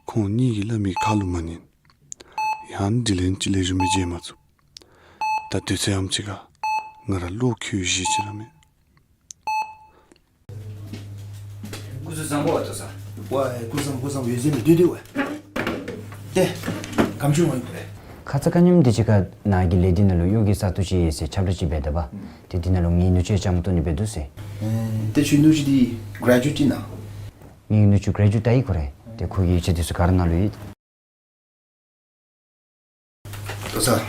ཁོང་གཉིས་ཀྱིས་སླབ་མི་ཁ་ལུ་མ་ཉན། ཡང་དྲིན་ལན་ཅིག་ལེགས་ཤོམ་སྦེ་འཇལ་མ་ཚུགས། ད་དུས་ཚོད་ཨམ་ཅིག་ཁར་ང་ར་བློ་འགྱོད་བཞེས་ཅི་ར་མེད། སྐུ་གཟུགས་བཟང་པོ་ཨ་ཏོ་ས། ཝའེ་སྐུ་གཟུགས་བཟང་པོ་སྐུ་གཟུགས་བཟང་པོ་ཡོད་ཟེར་མི་འདུག་ཏེ་ཝའེ། ཏེ་གམ་ཆུང་ཝའེ་ཁོ་རེ། ཁ་ཙ་ཁ་ཉིནམ་འདི་ཅིག་ཁར་ནཱ་གི་ལས་སྡེ་ནང་ལུ་གཡོག་གི་ས་སྟོང་ཅིག་ཡོད་ཟེར་ཁྱབ་བསྒྲགས་ཅིག་འབད་ད་པ། ཏེ་འདི་ནང་ལུ་ངེའི་ནུ་གཅུང་ཡང་བཅའ་མར་གཏོགས་ནི་འབད་དོ་ཟེར། ཨེ་ཏེ་ཁྱོད་ནུ་གཅུང་འདི་གྲེ་ཇུ་ཨེཊ་ཨིན་ན། ངེའི་ནུ་གཅུང་གྲེ་ཇུ་ཨེཊ་ཡི་ཁོ་རེ། ཏེ་ཁོ་གི་ཡིག་ཆ་འདི་ཚུ་ག་ར་ནཱ་ལུ་ཡོད། ཏོ་ས།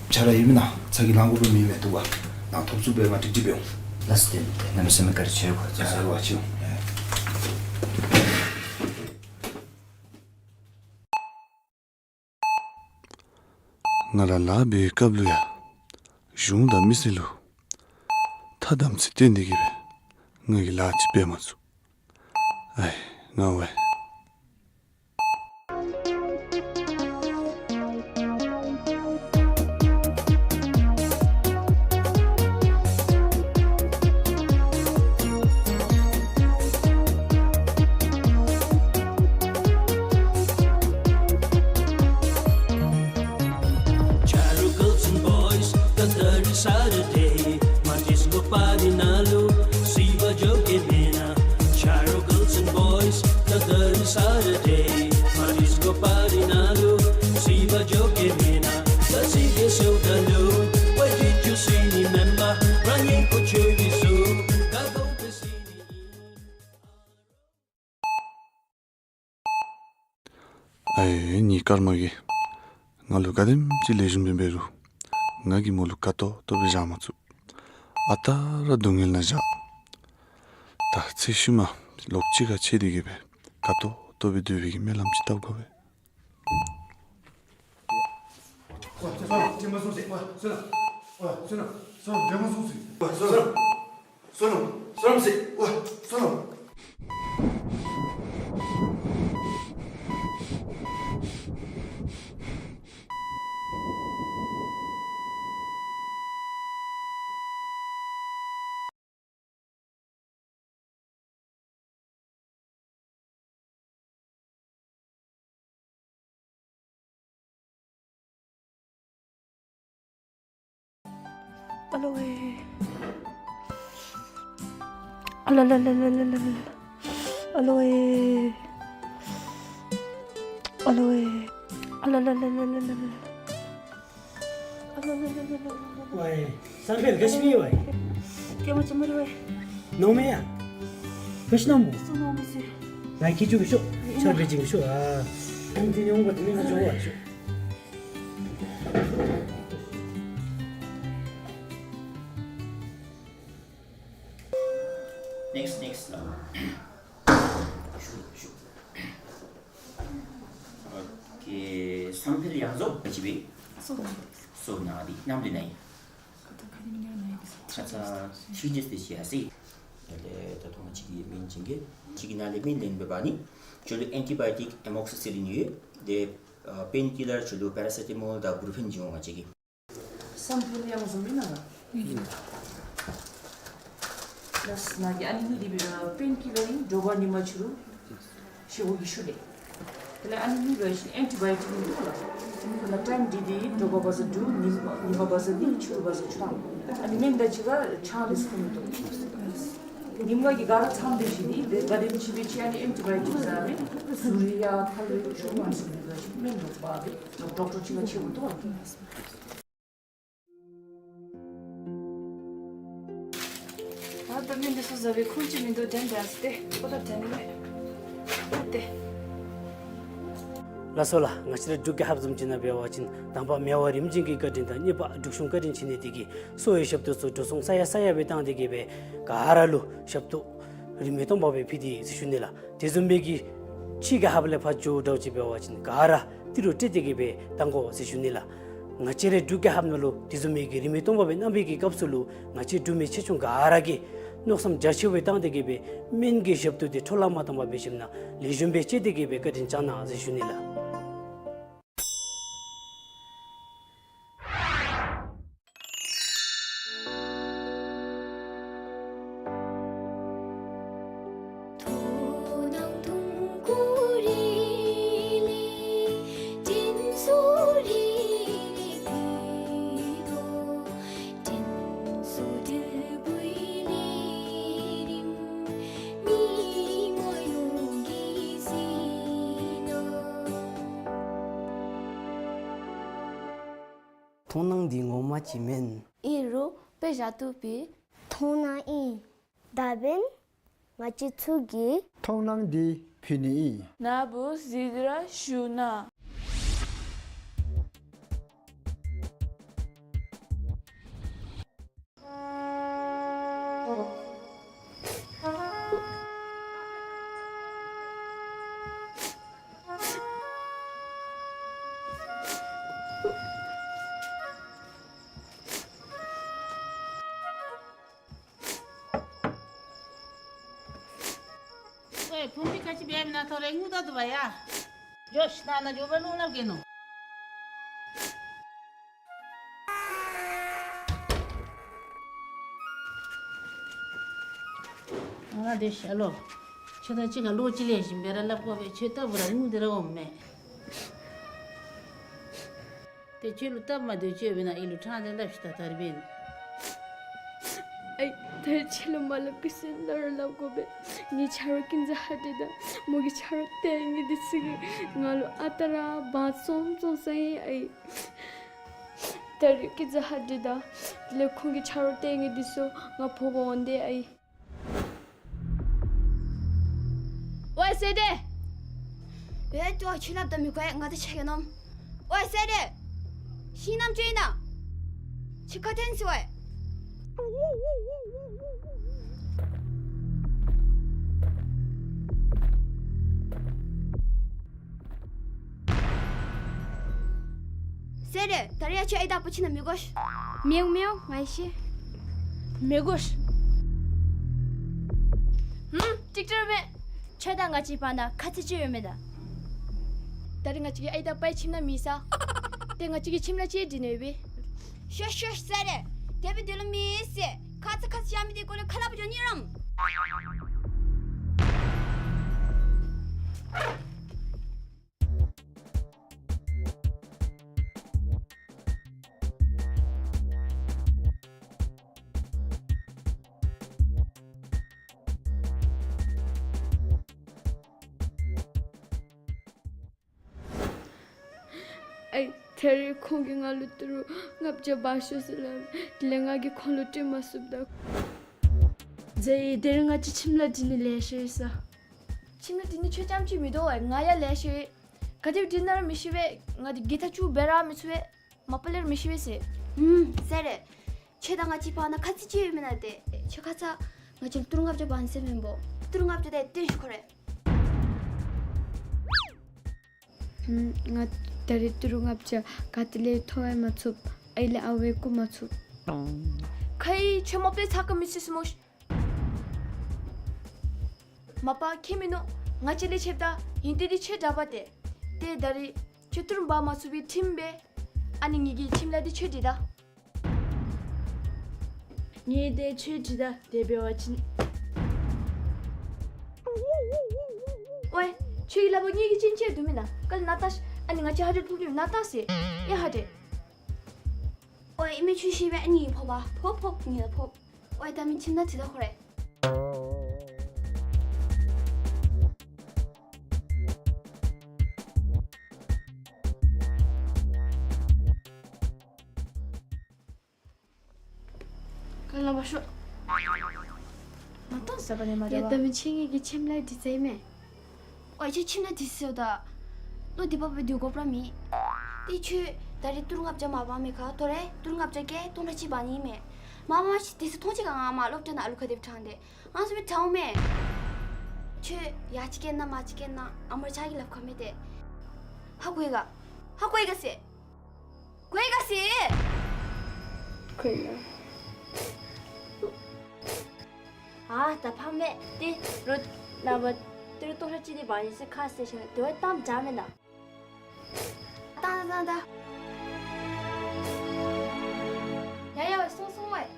ཆ་ར་ཡོད་མེན་ན། ཚ་གྱང་ལང་དགོ་པའི་མི་མེད་འདུག་པ། ནཱ་ཐོབ་ཚུགས་པའི་ང་ཏིག་ཏིག་འབད་འོང་། ལགས་སོ། ཏེ་ཏེ་གནམ་མེད་ས་མེད་བཀའ་དྲིན་ཆེ། ཁོ་ཚོ་ཟེར་བ་ཅིན། ང་ར་ལཱ་འབད་བའི་སྐབས་ལུ་ཡང་གཞུང་དང་མི་སེར་ལུ་ཐ་དམ་ཚིག་བསྟེན་ཏེ་གི་སྦེ་ང་གིས་ལཱ་ཅིག་འབད་མ་ཚུགས། ཨའི་ང་ཝའེ། Charo girls and boys, the third Saturday, my disco party ནང་ལུ་སྲིད་པ་འཇོག་གེ་མེན་ན། Charo girls and boys, the third Saturday, my disco party ནང་ལུ་སྲིད་པ་འཇོག་གེ་མེན་ན། ད་སྲིད་གེ་ཟེརཝ་ད་ལུ་ཝའེ་ཇི་ཇུ་སྲིད་ནི་མེན་པར་རང་ཉིད་ཀོ་ཆོས་པའི་གཟུགས་ཁར་དགོ་པའི་སྲིད་ནི་ཨིན། ཨའི་ངེའི་ཀརྨ་གིས་ང་ལུ་ག་དེམ་ཅིག་ལེགས་ཤོམ་སྦེ་འབད་རུང་ང་གིས་མོ་ལུ་དགའ་ཏོག་ཏོ་སྦེ་བཞག་མ་ཚུགས། ཨ་རྟག་ར་སྡུག་བསྔལ་ནང་བཞག། ད་ཚེ་ཤུལ་མ་ལོག་གཅིག་ཁར་ཕྱད་དེ་གི་སྦེ་དགའ་ཏོག་ཏོ་སྦེ་སྡོད་པའི་གི་སྨོན་ལམ་ཅིག་བཏབ་དགོ་པས། ཝའེ་བསོད་ནམས་དྲན་པ་སོང་ཟེར། ཝའེ་བསོད་ནམས། ཝའེ་བསོད་ནམས། བསོད་ནམས་དྲན་པ་སོང་ཟེར། ཝའེ་བསོད་ནམས། བསོད་ནམས། བསོད་ནམས་ཟེར། ཝའེ་བསོད་ནམས། ཨ་ལོ་ཝེ། ཨ་ལ་ལ་ལ། ཨ་ལོ་ཝེ། ཨ་ལོ་ཝེ། ཨ་ལ་ལ་ལ། ཝའེ་བསམ་འཕེལ་ག་ཅི་སྨོ་ཝའེ། ཀྱེ་མ་ཅི་སྨོ་རེ་ཝའེ། ནོར་མེད་ཡ། ག་ཅི་ནོར་མོ། སུ་ནོར་མི་སི། ང་གིས་ཅིག་ཤོག། ཆརཔ་འབད་ཅིག་ཤོག་ཨ། ཁོང་འདི་ནི་འོང་པ་འདི་ནི་ང་འགྱོ་བ་ཤོག། ནེགསི་ནེགསི་ལགས། ཤུ་ཤུ། ཨོ་ཁེ། བསམ་འཕེལ་ཡང་རྫོགས་ག་ཅི་སྦེ། སོ་ནང་འདི་ནམ་འདི་ནང་ཨིན། ཁ་ཙ་ཁ་ཉིནམ་ནང་ཨིན། ཁ་ཙ་ཐིའུ་སི་ཌེ་དེ་ཅིག་ཡར་སོང་ཡི། ད་ལྟོ་ང་བཅས་ཀྱི་མིང་ཅིག་གི་ཅིག་གི་ནང་ལས་མིང་ལེན་འབད་བ་ཅིན་ཁྱོད་ལུ་ཨེན་ཊི་བའི་ཊིཀ་ཨེ་མོག་སི་སི་ལིན་ཡོད། དེ་པེན་ཀི་ལར་ཁྱོད་ལུ་པེ་ར་སེ་ཊ་མོལ་དང་བུ་རུ་ཕེན་བྱིན་འོང་ང་བཅས་ཀྱིས། བསམ་འཕེལ་ཡང་རྫོགས་ཨིན་ན་ལགས། ལགས་ནཱ་གི་ཨ་ནི་གཉིས་འདི་འབད་པེན་ཀི་ལར་ཨིན། དྲོ་པ་ཉིན་མ་ཕྱི་རུ་བཞེས་སྒོ་གི་ཤུལ་ལས། དེ་ལས་ཨ་ནི་གཉིས་འབད་བ་ཅིན་ཨེན་ཊི་བའི་ཊིཀ་ཨིན་འདུག་ལགས། དེ་ལས་ཊའིམ་འདི་འདི་དྲོ་པ་བ་ཟ་དྲུག། ཉིན་ཉིན་མ་བ་ཟ་གཉིས། ཕྱི་རུ་བ་ཟ་བཅུ། ཨ་ནི་མེན་ད་ཅི་ག་ཆང་འདི་ཚུ་འཐུང་མི་བཏུབ། ཉིནམ་གི་ག་ར་མཚམས་འདི་བཞི་འདི་དེ་ག་དེམ་ཅིག་འབད་ཅི་ཨ་ནི་ཨེན་ཊི་བའི་ཊིཀ་ཟ་མི་གཟུགས་རིང་ཡང་ཕར་ལུ་ཆུང་མ་སོང་འབད་བ་ཅིན་སྨན་ལུ་འབག་སྦེ་ཌོག་ཊར་ཅིག་ཁར་ཕྱད་དགོ་འདུག་ལགས། ད་ལྟོ་མི་འདི་ཚུ་བཟའ་བའི་ཁུངས་ཅིག་མིན་འདུག། དྲན་དྲན་སྟེ་ཨོ་ད་དྲན་མེད་ཨོ་ཏེ། ལགས་སོ་ལགས། ང་བཅས་ར་འབྲུག་རྒྱལ་ཁབ་བཟུམ་ཅིག་ནང་འབད་བ་ཅིན་དང་པ་མེ་དབར་རིམ་བྱོན་གྱི་བཀའ་དྲིན་དང་གཉིས་པ་འབྲུག་གཞུང་བཀའ་དྲིན་ཆེ་ནི་དེ་གིས་གསོ་བའི་ཞབས་ཏོག་ཚུ་འགྲོ་སོང་ས་ཡ་ས་ཡ་སྦེ་བཏང་སྟེ་གི་སྦེ་ག་ར་ལུ་ཞབས་ཏོག་རིན་མེད་སྟོང་པ་སྦེ་ཕུལ་ཏེ་ཟེར་ཞུ་ནི་ལགས། དེ་བཟུམ་སྦེ་གི་ཕྱི་རྒྱལ་ཁབ་ལས་ཕར་འགྱོ་འདྲཝ་ཅིག་འབད་བ་ཅིན་ག་ར་ཏི་རུ་སྤྲོད་དེ་གི་སྦེ་བཏང་དགོ་ཟེར་ཞུ་ནི་ལགས། ང་བཅས་རའི་འབྲུག་རྒྱལ་ཁབ་ནང་ལུ་དེ་བཟུམ་མའི་གི་རིན་མེད་སྟོང་པ་སྦེ་གནང་བའི་གི་སྐབས་སུ་ལུ་ང་བཅས་འབྲུག་མི་ཆེ་ཆུང་ག་ར་གིས་མནོ་བསམ་རྒྱ་ཆེ་བའི་བཏང་སྟེ་གི་སྦེ་སྨན་གྱི་ཞབས་ཏོག་དེ་འཕྲོ་བརླག་མ་བཏང་པར་སྦེ་ཞིནམ་ལས་ལེགས་ཤོམ་སྦེ་སྤྱད་དེ་གི་སྦེ་བཀའ་དྲིན་བསྐྱང་གནང་ཟེར་ཞུ་ནི་ལགས། མཐོང་སྣང་འདི་ངོ་མ་ཅིག་མེན། ཨིན་རུང་དཔེ་བཞག་བཏུབ་པས། མཐོང་སྣང་ཨིན། ད་འབདན་ང་བཅས་ཚུ་གིས་མཐོང་སྣང་འདི་ཕུལ་ནི་ཨིན། ནཱ་བུ་གཟིགས་ར་ཞུ་ན། ཨོའི་བུམོ་ག་ཅི་འབད་མི་ནང་ཐོ་རེ་ངུ་ད་འདུག་པ་ཡ། འགྱོ་ཤིག་ད་ནཱ་འགྱོ་བ་ལུང་ལབ་གེ་ནོ། ཨ་དེ་ཤ་ལོ། ཁྱོད་དང་གཅིག་ཁར་ལོ་གཅིག་ལས་ཞིམ་སྦེ་ར་སླབ་དགོ་པས། ཁྱོད་ལྟ་བུ་ར་ངུ་སྟེ་ར་འོང་མས། ཏེ་ཁྱོད་ལུ་སྟབས་མ་བདེཝ་ཅིག་ཡོདཔ་ཨིན་ན་ཨའི་ལུ་ཕྲང་སྟེ་སླབ་ཤིག་ད་ད་རིས་འབདན། ཨའི་ད་རིས་ཁྱོད་ལུ་མ་སླབ་གེ་ཟེར་ན་ར་སླབ་དགོ་པས། ངེའི་ཆ་རོགས་ཀུན་ཟ་ཧ་དེ་དང་མོ་གི་ཆ་རོགས་ཏེ་ངེ་འདི་ཚུ་གིས་ང་ལུ་ཨ་རྟག་ར་བང་བཙོང་བཙོང་ས་ཨིན་ཨའི། ད་རིས་ཀུན་ཟ་ཧ་དེ་དང་དེ་ལས་ཁོང་གི་ཆ་རོགས་ཏེ་ངེ་འདི་ཚུ་ང་འཕོ་བར་འོང་དེས་ཨའི། ཝའི་སེ་ཏེ། ཝའི་ཏོ་ཁྱོད་སླབ་ད་མི་གོ་ཡ། ང་ཏེ་ཆ་གེ་ནོ། ཝའི་སེ་ཏེ། ཤིང་ནམ་ཅོ་ཨིན་ན། ཁྱོད་ག་ཏེ་ཨིན་སི་ཝའི། སེ་རེ། ད་རིས་ཡང་ཁྱོད་ཨའི་དང་པ་ཁྱིམ་ནང་མི་དགོ་ཤིག། མི་འོང་མི་འོང་། ང་ཡང་ཤེས། མི་དགོ་ཤིག། ཧུམ། ཅིག་ཏེ་ར་མེད། ཁྱོད་དང་ང་བཅས་བར་ན་ཁ་ཚིག་ཅིག་ཡང་མེད་ད། ད་རིས་ང་བཅས་ཀྱིས་ཨའི་དང་པའི་ཁྱིམ་ནང་མེད་ས། ཏེ་ང་བཅས་ཀྱིས་ཁྱིམ་ལྷ་ཅིག་འདི་ནང་ཡོད་པས། ཤོ་ཤོ་སེ་རེ། དེ་སྦེ་འདི་ལུ་མེད་ཟེར། ཁ་ཚིག་ཁ་ཚིག་བཤད་མི་འདི་སྐོར་ལས་ཁ་སླབ་འགྱོ་ནི་རམ། ཨའི་ད་རིས་ཁོང་གིས་ང་ལུ་ཏི་རུ་ལྔ་བརྒྱ་འབག་ཤོག་ཟེར་སླབ། དེ་ལས་ང་གིས་ཁོང་ལུ་སྤྲོད་མ་ཚུགས་ད། ཛའི་ད་རིས་ང་བཅས་ཁྱིམ་ལྷ་འདི་ནི་ལེ་ཤ་ཡོད་ས། ཁྱིམ་ལྷ་འདི་ནི་ཁྱོད་རྐྱངམ་ཅིག་མིན་འདུག་ཨའི། ང་ཡང་ལེ་ཤ་ཡོད། ག་དེ་སྦེ་འདི་ནང་ར་མི་ཤི་བས། ང་འདི་གི་ཐག་ཆུ་འབད་ར་མི་ཚུགས་པས། མ་པ་ལས་ར་མི་ཤི་བས་ཟེར། ཧུམ། སེ་རེ། ཁྱོད་དང་ང་བཅས་བར་ན་ཁ་ཚིག་ཅིག་ཡང་མེད་ན་ཏེ། ཁྱོད་ཁ་ཙ་ང་བཅས་ལུ་ཏི་རུ་ལྔ་བརྒྱ་འབག་ཟེར་མེན་པོ། ཏི་རུ་ལྔ་བརྒྱ་དེ་སྟོན་ཤོག་ཁོ་རེ། ཧུམ། ང་ད་རིས་ཏི་རུ་ལྔ་བརྒྱ་ག་ཏེ་ལས་ཐོབ་ཡང་མ་ཚུགས། ཨའི་ལས་ཨ་ཝའི་རྐུ་མ་ཚུགས། ཁ་ཡི་ཁྱོད་མ་པ་ལས་ཚ་ག་མི་ཚུགས་སི་མོ་ཤིག། མ་པ་ཁྱད་མིན་ནུག། ང་བཅས་ལས་ཆེཝ་ད། ཨིན་ཏེ་འདི་ཁྱོད་དྲག་པ་ཏེ། ཏེ་ད་རིས་ཁྱོད་ཏི་རུ་འབག་མ་ཚུགས་པའི་ཁྲིམས་འབད། ཨ་ནི་ངེ་གི་ཁྱིམ་ལྷ་འདི་ཁྱོད་སྒྲིག་ད། ངེ་འདི་ཁྱོད་སྒྲིག་ད། དེ་འབད་བ་ཅིན། ཝའི། ཁྱོད་ཀྱི་ལག་པར་ངེ་གི་ཅིན་ཅི་འདུག་མེན་ན། ག་ལས་ནཱ་བལྟ་ཤིག། ཨ་ནི་ང་བཅས་ཧ་ཏེ་ཕོག་གི་ནཱ་བལྟ་ཟེར། ཡ་ཧ་ཏེ། ཨོའི་ཨིན་མས། ཁྱོད་ཤེས་པས། ཨ་ནི་ཕོག་པ། ཕོག་ཕོག་ངེ་ལག་ཕོག། ཨོའི་ད་མི་ཁྱིམ་ནང་ཁྲིད་ད་ཁོ་རེ། ག་ལས་ལམ་པ་ཤོག། མ་གཏོགས་ཟ་བ་ནི་མ་རེད་པ། ཡ་ད་མི་ཁྱོད་ངེ་གི་ཁྱིམ་ལྷ་སྒྲིག་ཚར་ཡི་མས། ཨོའི་ཁྱོད་ཁྱིམ་ལྷ་སྒྲིག་ཚར་ཡི་ད། བློ་བདེ་བ་སྦེ་སྡོད་དགོཔ་ར་མེད། ཏེ་ཁྱོད་ད་རེས་ཏི་རུ་ལྔ་བརྒྱ་མ་འབག་མི་ཁར་ད་རེས་ཏི་རུ་ལྔ་བརྒྱ་བརྒྱད་སྟོང་ཕྲག་གཅིག་འབག་ནི་མས། མ་འབག་མ་ཤེས། དེ་ཚུ་མཐོང་ཅི་ག་ང་མ་སློབ་གྲྭ་ནང་ཨ་ལུ་ག་དེ་སྦེ་དྲངས་ཏེ། ང་ཚུ་སྦེ་དྲངམ་མས། ཁྱོད་ཡ་ཅིག་སྐད་ན་མ་ཅིག་སྐད་ན་ཨ་མར་ཆ་གི་ལགཔ་ཁར་མེད་དེ། ཧ་གོ་ཡི་ག། ཧ་གོ་ཡི་ག་ཟེར། གོ་ཡི་ག་ཟེར། གོ་ཡི་ག། ཨ་ད་ཕམ་མས། ཏེ་རོགས་ནངས་པ་ཏི་རུ་སྟོང་ཕྲག་གཅིག་དེ་འབག་ནི་ཟེར་ཁ་བཟེད་ཞིནམ་ལས་དེ་བ་གཏམ་རྐྱབ་མེན་ན། ད་ད་ད་ད། ཡ་ཡ་སོང་སོང་ཝའི།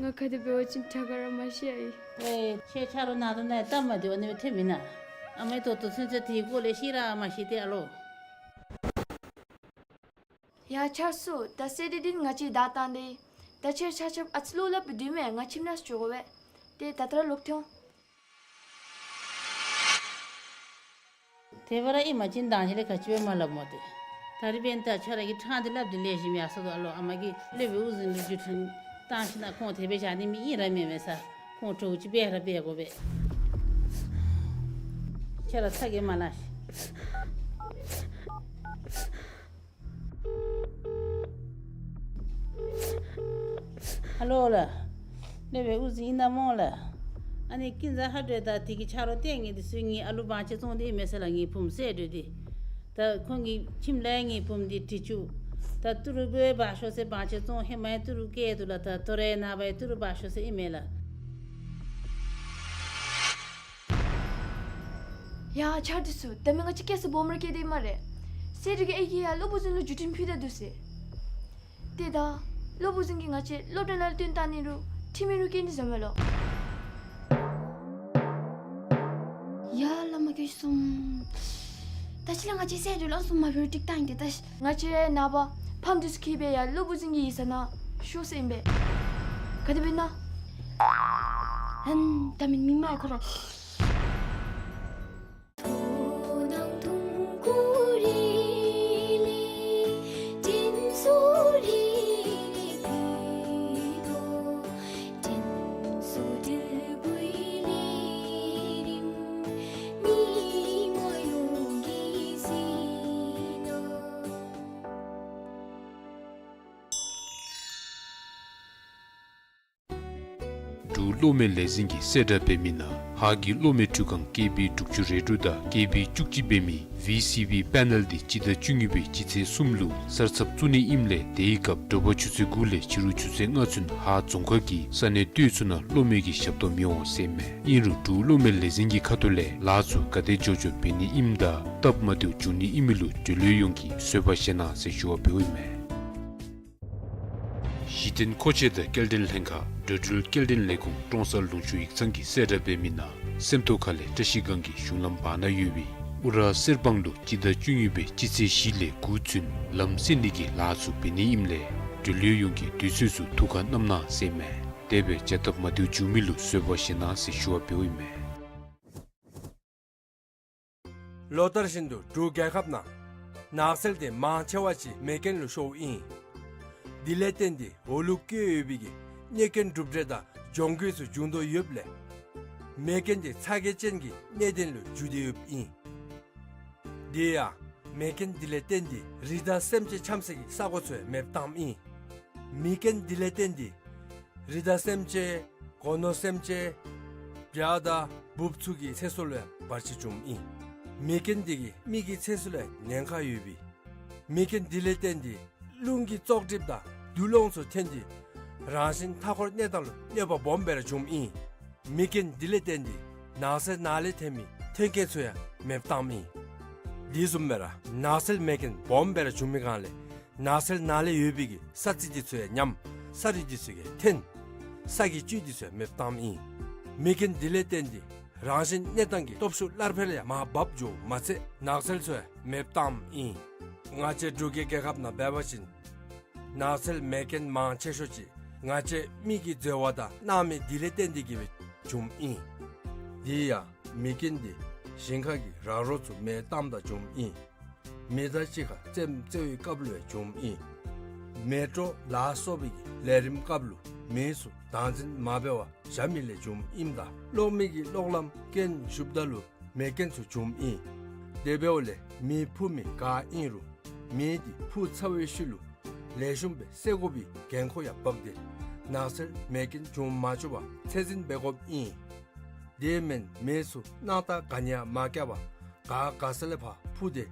ང་ག་དེ་འབད་བ་ཅིན་དྲག་ག་ར་མ་ཤེས་ཨའི། ཝའི་ཁྱོད་ཆ་རོགས་ནང་དུ་ནཱ་སྟབས་མ་བདེཝ་ཨ་ནི་སྦེ་ཐོན་མེན་ན། ཨ་མའི་ད་ལྟོ་ཚུན་ཚོད་དེའི་སྐོར་ལས་ཤེས་ར་མ་ཤེས་ཏེ་ཨ་ལོ། ཡ་ཆར་སོ། ད་སེ་འབྲས་འདི་ང་བཅས་བདའ་བཏང་སྟེ། ད་ཁྱོད་ཆ་ཁྱབ་ཨ་ཙི་ལོག་སླབ་སྡོད་མས། ང་ཁྱིམ་ནང་འགྱོ་དགོ་པས། ཏེ་ད་ལྟོ་ར་ལོག་སྟེ་འོང་། དེ་སྦེ་ར་ཨིན་པ་ཅིན་དང་ཅིག་ལས་ག་ཅི་སྦེ་མ་སླབ་སྨོ་ཏེ། ད་རིས་འབདན་ད་ཁྱོད་ར་གིས་ཕྲང་སྟེ་སླབ་སྟེ་ལེགས་ཤོམ་ཡར་སོང་དོ། ཨ་ལོ་ཨ་མ་གིས་སློབ་དཔོན་དབུ་འཛིན་ལུ་བརྒྱུད་འཕྲིན་བཏང་ཞིནམ་ལས་ཁོང་དེ་སྦེ་བཞག་ནི་མི་ཨིན་ར་མེན་མས་ས། ཁོང་གྲོགས་ཅིག་འབད་ར་འབད་དགོ་པས། ཁྱོད་ར་ཚ་གྱང་མ་ལང་ཤིག། ཧ་ལོ་ལགས། སློབ་དཔོན་དབུ་འཛིན་ཨིན་ན་སྨོ་ལགས། ཨ་ནི་ཀུན་བཟང་ཧ་ཏྲེ་དང་དེ་གི་ཆ་རོགས་ལྟས་ངན་འདི་ཚུ་ངེའི་ཨ་ལུ་བང་ཆེན་བཙོང་སྟེ་ཨིན་མས་ཟེར་ལགས། ངེའི་བུམོ་སེ་འབྲས་འདི། ད་ཁོང་གི་ཁྱིམ་ལས་ངེའི་བུམོ་འདི་དྲི་བཅུག། ད་ཏི་རུ་སྦེ་འབག་ཤོག་ཟེར་བང་ཆེན་བཙོང་། ཧེ་མའི་ཏི་རུ་བཀལ་འདུག་ལགས། ད་ད་རེས་ནངས་པའི་ཏི་རུ་འབག་ཤོག་ཟེར་ཨིན་མས་ལགས། ཡ་ཆར་འདི་ཚུ་ད་མི་ང་བཅས་སྐྱེལ་ས་སྦོམ་ར་སྐྱེལ་ཏེ་ཨིན་སྨ་རེ། སེ་འབྲས་ཀྱི་ཨའི་གིས་ཡར་སློབ་དཔོན་དབུ་འཛིན་ལུ་བརྒྱུད་འཕྲིན་ཕུལ་ད་འདུག་ཟེར། ཏེ་ད་སློབ་དཔོན་དབུ་འཛིན་གྱིས་ང་བཅས་སློབ་གྲྭ་ནང་ལུ་བཏོན་བཏང་ནི་རུང་ཁྲིམས་ཡིག་རུང་བཀལ་ནི་བཟུམ་མས་ལོ། ཡ་བླ་མ་གྱོང་སོང་། ད་ཅི་ལས་ང་བཅས་སེ་འབྲས་ལུ་ཨ་ནི་བཟུམ་མ་འབད་རུང་འགྲིག་ད་ཨིན་ཏེ། ད་ང་བཅས་ནངས་པ་ཕམ་འདི་ཚུ་འཁྱིད་སྦེ་ཡར་སློབ་དབུ་འཛིན་གྱི་ཡིག་ཚང་ནང་ཤོག་ཟེར་ཨིན་པས། ག་དེ་འབད་ན། ཨན་ད་མི་མི་མ་ཡ་ཁོ་ར། འབྲུག་གློག་མེ་ལས་འཛིན་གྱི་གསལ་བསྒྲགས་འབད་མི་ནང་ཧཱ་གི་གློག་མེ་འཕྲུལ་ཁང་ཀེ་བི་དྲུག་ཅུ་རེ་དྲུག་དང་ཀེ་བི་བཅུ་གཅིག་འབད་མི་ཝི་སི་བི་པེ་ནལ་འདི་སྤྱི་ཟླ་བཅུ་གཉིས་པའི་སྤྱི་ཚེས་གསུམ་ལུ་གསར་ཚབ་བཙུགས་ནི་ཨིནམ་ལས་དེའི་སྐབས་དྲོ་པ་ཆུ་ཚོད་དགུ་ལས་ཕྱི་རུ་ཆུ་ཚོད་ལྔ་ཚུན་ཧཱ་རྫོང་ཁག་གི་ས་གནས་སྟོད་ཚུ་ནང་གློག་མེ་གི་ཞབས་ཏོག་མི་འོང་ཟེར་ཨིན་མས། ཨིན་རུང་འབྲུག་གློག་མེ་ལས་འཛིན་གྱི་ཁ་ཐུག་ལས་ལཱ་ཚུ་ག་དེ་མགྱོགས་མགྱོགས་འབད་ནི་ཨིནམ་དང་སྟབས་མ་བདེཝ་འབྱུང་ནི་ཨིན་མི་ལུ་འབྲེལ་ཡོད་ཡོངས་ཀྱིས་བཟོད་པ་བཞེས་གནང་ཟེར་ཞུ་བ་འབདཝ་ཨིན་མས། གཞི་རྟེན་མཁོ་ཆས་དང་སྐྱེལ་འདྲེན་ལྷན་ཁག་འགྲོ་འགྲུལ་སྐྱེལ་འདྲེན་ལས་ཁུངས་ཀྲོང་གསར་ལུང་ཕྱོགས་ཡིག་ཚང་གི་གསལ་བསྒྲགས་འབད་མི་ནང་སེམས་རྟོགས་ཁ་ལས་བཀྲ་ཤིས་སྒང་གི་གཞུང་ལམ་བར་ན་ཡོད་པའི་ཨུ་ར་གསེར་སྦང་ལུ་སྤྱི་ཟླ་བཅུ་གཉིས་པའི་སྤྱི་ཚེས་བཞི་ལས་དགུ་ཚུན་ལམ་བསལ་ནི་གི་ལཱ་ཚུ་འབད་ནི་ཨིནམ་ལས་འབྲེལ་ཡོད་ཡོངས་ཀྱིས་དུས་ཚོད་ཚུ་ཐུགས་ཁར་བསྣམ་གནང་ཟེར་ཨིན་མས། དེ་སྦེ་བྱ་སྟབས་མ་བདེཝ་འབྱུང་མི་ལུ་བཟོད་པ་བཞེས་གནང་ཟེར་ཞུ་བ་འབདཝ་ཨིན་མས། ལོ་ལྟར་བཞིན་དུ་འབྲུག་རྒྱལ་ཁབ་ནང་ནགས་ཚལ་དེ་མང་ཆེ་བ་ཅིག་མེ་རྐྱེན་ལུ་ཤོརཝ་ཨིན། དེ་ལས་བརྟེན་ཏེ་འོག་ལུ་བཀོད་ཡོད་པའི་གི་གནོད་སྐྱོན་གྲུབ་འབྲས་དང་གྱོང་གུད་ཚུ་འབྱུང་དོ་ཡོདཔ་ལས་མེ་རྐྱེན་དེ་ཚ་གྱང་ཅན་གྱི་གནད་དོན་ལུ་འགྱུར་ཏེ་ཡོདཔ་ཨིན། དེ་ཡང་མེ་རྐྱེན་དེ་ལས་བརྟེན་ཏེ་རི་དྭགས་སེམས་ཅན་འཁྱམ་སའི་གི་ས་གོ་ཚུ་ཡང་མེདཔ་བཏངམ་ཨིན། མེ་རྐྱེན་དེ་ལས་བརྟེན་ཏེ་རི་དྭགས་སེམས་ཅན་སྒོ་ནོར་སེམས་ཅན་བྱ་དང་འབུཔ་ཚུ་གི་ཚེ་སྲོག་ལུ་ཡང་བར་ཆད་བྱུངམ་ཨིན། མེ་རྐྱེན་དེ་གིས་མི་གི་ཚེ་སྲོག་ལུ་ཡང་ཉེན་ཁ་ཡོད་པས། མེ་རྐྱེན་དེ་ལས་བརྟེན་ཏེ་རླུང་གི་བཙོག་གྲིབ་དང་དུག་རླངས་ཚུ་ཐོན་ཏེ་རང་བཞིན་མཐའ་འཁོར་གནས་སྟངས་ལུ་གནོད་པ་སྦོམ་སྦེ་ར་བྱུངམ་ཨིན། མེ་རྐྱེན་དེ་ལས་བརྟེན་ཏེ་ནགས་ཚལ་ནང་ལས་ཐོན་མི་ཐོན་སྐྱེད་ཚུ་ཡང་མེདཔ་བཏངམ་ཨིན། དེ་བཟུམ་སྦེ་ར་ནགས་ཚལ་མེ་རྐྱེན་སྦོམ་སྦེ་ར་བྱུང་མི་སྒང་ལས་ནགས་ཚལ་ནང་ལས་ཡོད་པའི་གི་ས་རྩི་དེ་ཚུ་ཡང་ཉམས། ས་རུད་དེ་ཚུ་ཡང་ཐོན། ས་གི་བཅུད་དེ་ཚུ་ཡང་མེདཔ་བཏངམ་ཨིན། མེ་རྐྱེན་དེ་ལས་བརྟེན་ཏེ་རང་བཞིན་གནས་སྟངས་ཀྱི་སྟོབས་ཤུགས་སླར་འཕེལ་ཡང་མར་བབས་འགྱོཝ་མ་ཚད་ནགས་ཚལ་ཚུ་ཡང་མེདཔ་བཏངམ་ཨིན། ང་བཅས་འབྲུག་གི་རྒྱལ་ཁབ་ནང་འབད་བ་ཅིན་ནགས་ཚལ་མེ་རྐྱེན་མང་ཆེ་ཤོས་ཅིག་ང་བཅས་མི་གི་འཛོལ་བ་དང་སྣང་མེད་དེ་ལས་བརྟེན་ཏེ་གིས་སྦེ་བྱུངམ་ཨིན། དེ་ཡང་མེ་རྐྱེན་དེ་ཞིང་ཁ་གི་ར་རོ་ཚུ་མེ་བཏངམ་ད་བྱུངམ་ཨིན། མེ་མདའ་གཅིག་ཁར་རྩེདམོ་རྩེ་བའི་སྐབས་ལུ་ཡང་བྱུངམ་ཨིན། མེ་སྤྲོ་ལ་སོགས་པའི་གི་ལས་རིམ་སྐབས་ལུ་མེ་ཚུ་བདག་འཛིན་མ་འབད་བར་བཞག་མི་ལས་བྱུངམ་ཨིནམ་ད་གློག་མེ་གི་གློག་ལམ་རྐྱེན་ཞུཝ་ད་ལུ་ མེ་རྐྱེན་ཚུ་བྱུངམ་ཨིན། དེ་འབདཝ་ལས་མེ་ཕུ་མི་ག་ཨིན་རུང་མེ་འདི་ཕུ་ཚར་བའི་ཤུལ་ལུ་ལེགས་ཤོམ་སྦེ་བསད་དགོ་པའི་འགན་ཁུར་ཡང་འབག་སྟེ་ནགས་ཚལ་མེ་རྐྱེན་བྱུང་མ་བཅུག་པར་ཚད་འཛིན་འབད་དགོཔ་ཨིན། དེ་མེན་མེ་ཚུ་གནམ་ལྟར་ག་ནི་ཡང་མ་བཀལ་བར་ག་ག་ས་ལས་ཕར་ཕུ་སྟེ་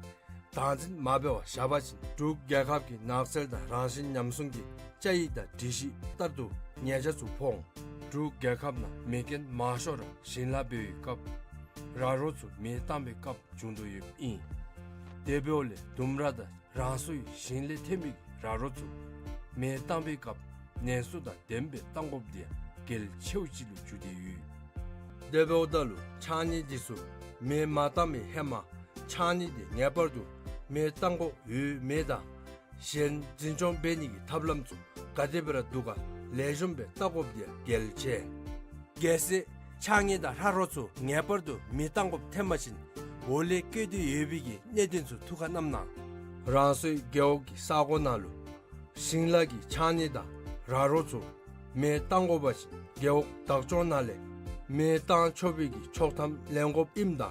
བདག་འཛིན་མ་འབད་བར་བཞག་པ་ཅིན་འབྲུག་རྒྱལ་ཁབ་ཀྱི་ནགས་ཚལ་དང་རང་བཞིན་ཉམས་སྲུང་གི་བཅའ་ཡིག་དང་སྒྲིག་གཞི་ལྟར་དུ་ཉེས་ཆད་ཚུ་ཕོག་འོང་། འབྲུག་རྒྱལ་ཁབ་ནང་མེ་རྐྱེན་མང་ཤོས་ར་ཞིང་ལཱ་འབད་བའི་སྐབས་ར་རོ་ཚུ་མེ་བཏང་བའི་སྐབས་བྱུང་དོ་ཡོདཔ་ཨིན། དེ་འབདཝ་ལས་ལྡུམ་ར་དང་རང་སོའི་ཞིང་ལས་ཐོན་མི་གི་ར་རོ་ཚུ་མེ་བཏང་བའི་སྐབས་ནན་སུ་དང་ལྡནམ་སྦེ་བཏང་དགོཔ་དེ་ཡང་གལ་ཆེཝ་ཅིག་ལུ་གྱུར་ཏེ་ཡོད། དེ་འབདཝ་ད་ལུ་ཕྱགས་སྙིགས་འདི་ཚུ་མེ་མ་བཏང་བའི་ཧེ་མ་ཕྱགས་སྙིགས་འདི་ངེས་པར་དུ་མེ་བཏང་དགོཔ་ཡོད་མེད་དང་གཞན་འཛིན་སྐྱོང་འབད་ནི་གི་ཐབས་ལམ་ཚུ་ག་དེ་སྦེ་ར་འདུག་ག་ལེགས་ཤོམ་སྦེ་བལྟ་དགོཔ་དེ་ཡང་གལ་ཆེ། གལ་སྲིད་ཕྱགས་སྙིགས་དང་ར་རོ་ཚུ་ངེས་པར་དུ་མེ་བཏང་དགོཔ་ཐོན་པ་ཅིན་འོག་ལས་བཀོད་དེ་ཡོད་པའི་གི་གནད་དོན་ཚུ་ཐུགས་ཁར་བསྣམ་གནང་། རང་སོའི་རྒེད་འོག་གི་ས་གོ་ནང་ལུ་ཞིང་ལཱ་གི་ཕྱགས་སྙིགས་དང་ར་རོ་ཚུ་མེ་བཏང་དགོ་པ་ཅིན་རྒེད་འོག་བདག་སྐྱོང་ནང་ལས་མེ་བཏང་ཆོག་པའི་གི་ཆོག་ཐམ་ལེན་དགོཔ་ཨིནམ་ད་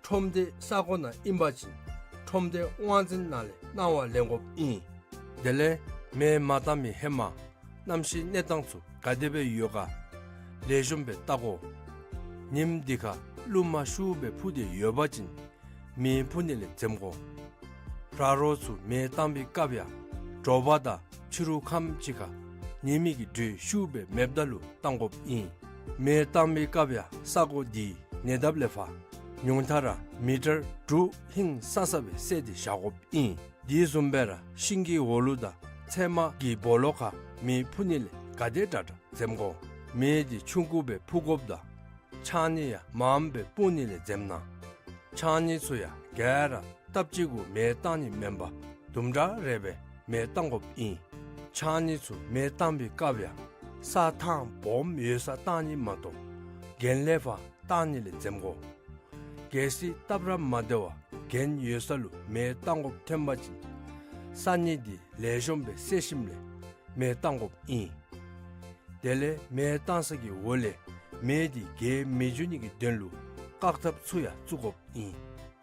ཁྲོམ་སྡེ་ས་གོ་ནང་ཨིན་པ་ཅིན་ཁྲོམ་སྡེ་དབང་འཛིན་ནང་ལས་གནང་བ་ལེན་དགོཔ་ཨིན། དེ་ལས་མེ་མ་བཏང་མི་ཧེ་མ་གནམ་གཤིས་གནས་སྟངས་ཚུ་ག་དེ་སྦེ་ཡོད་ག་ལེགས་ཤོམ་སྦེ་བལྟ་དགོ། ཉིམ་འདི་ཁར་རླུང་མ་ཤུགས་སྦེ་ཕུ་སྟེ་ཡོད་པ་ཅིན་མེ་ཕུ་ནི་ལས་འཛེམ་དགོ། ར་རོ་ཚུ་མེ་བཏང་བའི་སྐབས་ཡང་དྲོ་པ་དང་ཕྱི་རུ་ཁམས་ཅིག་ཁར་ཉི་མའི་གི་འགྲོས་ཤུགས་སྦེ་མེདཔ་ད་ལུ་བཏང་དགོཔ་ཨིན། མེ་བཏང་བའི་སྐབས་ཡང་ས་གོ་འདི་ཉེ་འདབས་ལས་ཕར་ཉུང་མཐའ་ར་མི་ཊར་དྲུག་ཧིང་སང་ས་སྦེ་བསལ་ཏེ་བཞག་དགོཔ་ཨིན། དེ་བཟུམ་སྦེ་ར་ཤིང་གི་འོག་ལུ་དང་ཚལ་མ་གི་སྦོ་ལོགས་ཁར་མེ་ཕུ་ནི་ལས་ག་དེ་དྲག་དྲག་འཛེམ་དགོ། མེ་འདི་ཆུང་ཀུ་སྦེ་ཕུ་དགོཔ་དང་ཕྱགས་སྙིགས་ཡང་མངམ་སྦེ་སྤུངས་ནི་ལས་འཛེམ་གནང་། ཕྱགས་སྙིགས་ཚུ་ཡང་ག་ར་སྟབས་གཅིག་གུ་མེ་བཏང་ནི་མེན་པར་དུམ་གྲ་རེ་སྦེ་མེ་བཏང་དགོཔ་ཨིན། ཕྱགས་སྙིགས་ཚུ་མེ་བཏང་བའི་སྐབས་ཡང་ས་ཐང་སྦོམ་ཡོད་སར་བཏང་ནི་མ་གཏོགས་གྱེན་ལས་ཕར་བཏང་ནི་ལས་འཛེམ་དགོ། གལ་སྲིད་སྟབས་ར་མ་བདེ་བར་གྱེན་ཡོད་ས་ལུ་མེ་བཏང་དགོཔ་ཐོན་པ་ཅིན་ས་སྙིགས་འདི་ལེགས་ཤོམ་སྦེ་བསལ་ཞིནམ་ལས་མེ་བཏང་དགོཔ་ཨིན། དེ་ལས་མེ་བཏང་ས་གི་འོག་ལས་མེ་འདི་རྒྱས་མི་འགྱོ་ནི་གི་དོན་ལུ་བཀག་ཐབས་ཚུ་ཡང་བཙུགས་དགོཔ་ཨིན།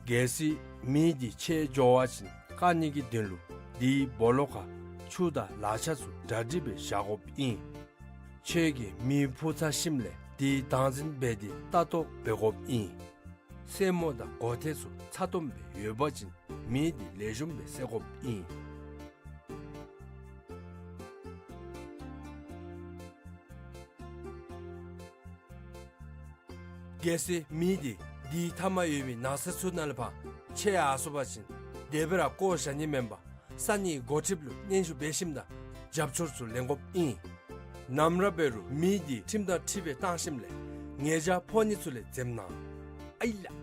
གལ་སྲིད་མེ་འདི་ཆད་འགྱོ་བ་ཅིན་བཀག་ནི་གི་དོན་ལུ་དེའི་སྦོ་ལོགས་ཁར་ཆུ་དང་ལག་ཆ་ཚུ་གྲ་སྒྲིག་སྦེ་བཞག་དགོཔ་ཨིན། ཁྱོད་ཀྱིས་མེ་ཕུ་ཚར་ཞིནམ་ལས་དེ་བདག་འཛིན་འབད་དེ་ལྟ་རྟོག་འབད་དགོཔ་ཨིན། སེན་མོ་དང་སྒོ་ཐེལ་ཚུ་ཚ་ཏོམ་སྦེ་ཡོད་པ་ཅིན་མེ་འདི་ལེགས་ཤོམ་སྦེ་བསད་དགོཔ་ཨིན། གལ་སྲིད་མེ་འདི་དེའི་མཐའ་མར་ཡོད་པའི་ནགས་ཚལ་ཚུ་ནང་ལས་ཕར་ཆད་ཡར་སོང་པ་ཅིན་དེ་སྦེ་ར་བཀོ་བཞག་ནི་མེན་པར་ས་གནས་འགོ་ཁྲིདཔ་ལུ་སྙན་ཞུ་འབད་ཞིནམ་ད་རྒྱབ་སྐྱོར་ཚུ་ལེན་དགོཔ་ཨིན། ནམ་ར་འབད་རུང་མེ་འདི་ཁྲིམས་དང་འཁྲིལ་སྦེ་བཏང་ཞིནམ་ལས་ཉེས་ཆད་ཕོག་ནི་ཚུ་ལས་འཛེམ་གནང་། ཨའི་ལགས།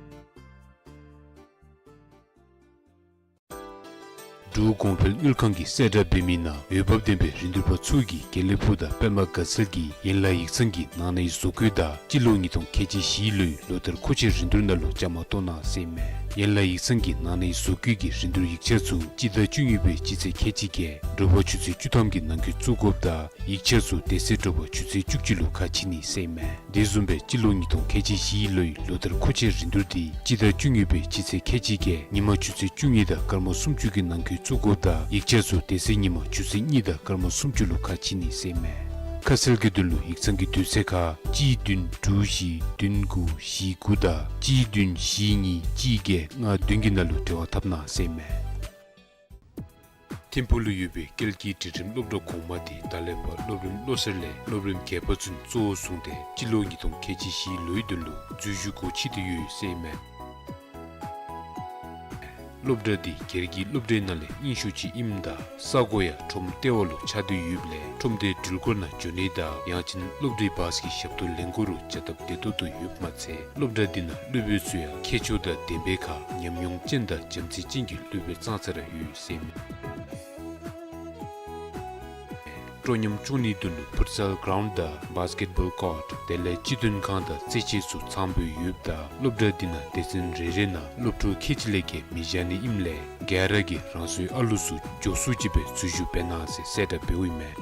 འབྲུག་གོང་འཕེལ་དངུལ་ཁང་གིས་གསལ་བསྒྲགས་འབད་མི་ནང་འོས་འབབ་ལྡན་པའི་རིན་བསྡུར་པ་ཚུ་གིས་དགེ་ལེགས་ཕུག་དང་པདྨ་དགའ་ཚལ་གྱི་ཡན་ལག་ཡིག་ཚང་གི་ནང་ནས་བཟོ་བཀོད་དང་སྤྱི་ལོ་ཉིས་སྟོང་ཁལ་གཅིག་བཞི་ལོའི་ལོ་ལྟར་མཁོ་ཆས་རིན་བསྡུར་ནང་ལུ་བཅའ་མར་གཏོགས་གནང་ཟེར་ཨིན་མས། ཡན་ལག་ཡིག་ཚང་གི་ནང་ནས་བཟོ་བཀོད་ཀྱི་རིན་བསྡུར་ཡིག་ཆ་ཚུ་སྤྱི་ཟླ་བཅུ་གཉིས་པའི་སྤྱི་ཚེས་ཁལ་གཅིག་བརྒྱད་དྲོ་པ་ཆུ་ཚོད་བཅུ་ཐམ་གྱི་ནང་འཁོད་བཙུགས་དགོཔ་དང་ཡིག་ཆ་ཚུ་དེ་ཚེ་དྲོ་པ་ཆུ་ཚོད་བཅུ་གཅིག་ལུ་ཁ་ཕྱེ་ནི་ཟེར་ཨིན་མས། དེ་བཟུམ་སྦེ་སྤྱི་ལོ་ཉིས་སྟོང་ཁལ་གཅིག་བཞི་ལོའི་ལོ་ལྟར་མཁོ་ཆས་རིན་བསྡུར་འདི་སྤྱི་ཟླ་བཅུ་གཉིས་པའི་སྤྱི་ཚེས་ཁལ་གཅིག་བརྒྱད་ཉིན་མ་ཆུ་ཚོད་བཅུ་གཉིས་དང་སྐར་མ་སུམ་ཅུ་གི་ནང་འཁོད་བཙུགས་དགོཔ་དང་ཡིག་ཆ་ཚུ་དེ་ཚེ་ཉིན་མ་ཆུ་ཚོད་གཉིས་དང་སྐར་མ་སུམ་ཅུ་ལུ་ཁ་ཕྱེ་ནི་ཟེར་ཨིན་མས། ཁ་གསལ་གྱི་དོན་ལུ་ཡིག་ཚང་གི་དུས་ཚོད་ཁར་གཅིག་བདུན་དྲུག་བཞི་བདུན་དགུ་བཞི་དགུ་དང་གཅིག་བདུན་བཞི་གཉིས་གཅིག་བརྒྱད་ལྔ་བདུན་གྱི་ནང་ལུ་འབྲེལ་བ་འཐབ་གནང་ཟེར་ཨིན་མས། ཐིམ་ཕུག་ལུ་ཡོད་པའི་ཀལ་གྱི་སྒྲིག་ཁྲིམས་སློབ་གྲྭ་གོང་མ་དེ་ད་ལས་ཕར་སློབ་རིམ་བློ་གསར་ལས་སློབ་རིམ་བརྒྱད་པ་ཚུན་གཙོ་བོར་བཟུང་སྟེ་སྤྱི་ལོ་ཉིས་སྟོང་ཁལ་གཅིག་བཞི་ལོའི་དོན་ལུ་འཛུལ་ཞུགས་སྒོ་ཕྱེ་སྟེ་ཡོད་ཟེར་ཨིན་མས། སློབ་གྲྭ་འདི་སྒེར་གྱི་སློབ་གྲྭའི་ནང་ལས་རྙིང་ཤོས་ཅིག་ཨིནམ་ད་ས་གོ་ཡང་ཁྲོམ་ལྟེ་བ་ལུ་ཆགས་ཏེ་ཡོདཔ་ལས་ཁྲོམ་སྡེའི་འགྲུལ་འཁོར་ནང་འགྱོ་ནི་དང་ཡང་ཅིན་སློབ་གྲྭའི་བཱས་ཀྱི་ཞབས་ཏོག་ལེན་དགོ་རུང་བྱ་སྟབས་བདེ་ཏོག་ཏོ་ཡོདཔ་མ་ཚད་སློབ་གྲྭ་འདི་ནང་སློབ་དཔོན་ཚུ་ཡང་མཁས་མཆོག་དང་ལྡན་པའི་ཁར་ཉམས་མྱོང་ཅན་དང་བྱམས་བརྩེ་ཅན་གྱི་སློབ་དཔོན་ཙང་ཙ་ར་ཡོད་ཟེར་ཨིན་མས། སྤྲོ་ཉམས་སྐྱོང་ནིའི་དོན་ལུ་ཕུཊ་སཱལ་གཱ་རའུནཌ་དང་བཱསི་ཀེཊ་བཱོལ་ཀོརཊ་དེ་ལས་སྤྱི་མཐུན་ཁང་དང་རྩེད་ཆས་ཚུ་ཚངམ་སྦེ་ཡོདཔ་ད་སློབ་གྲྭ་འདི་ནང་སྡེ་ཚན་རེ་རེ་ནང་སློབ་ཕྲུག་ཁལ་གཅིག་ལས་བརྒལ་མི་བཞག་ནི་ཨིནམ་ལས་ག་ར་གིས་རང་སོའི་ཨ་ལུ་ཚུ་མགྱོགས་སུ་ཅིག་སྦེ་འཛུལ་ཞུགས་འབད་གནང་ཟེར་གསལ་བསྒྲགས་འབདཝ་ཨིན་མས།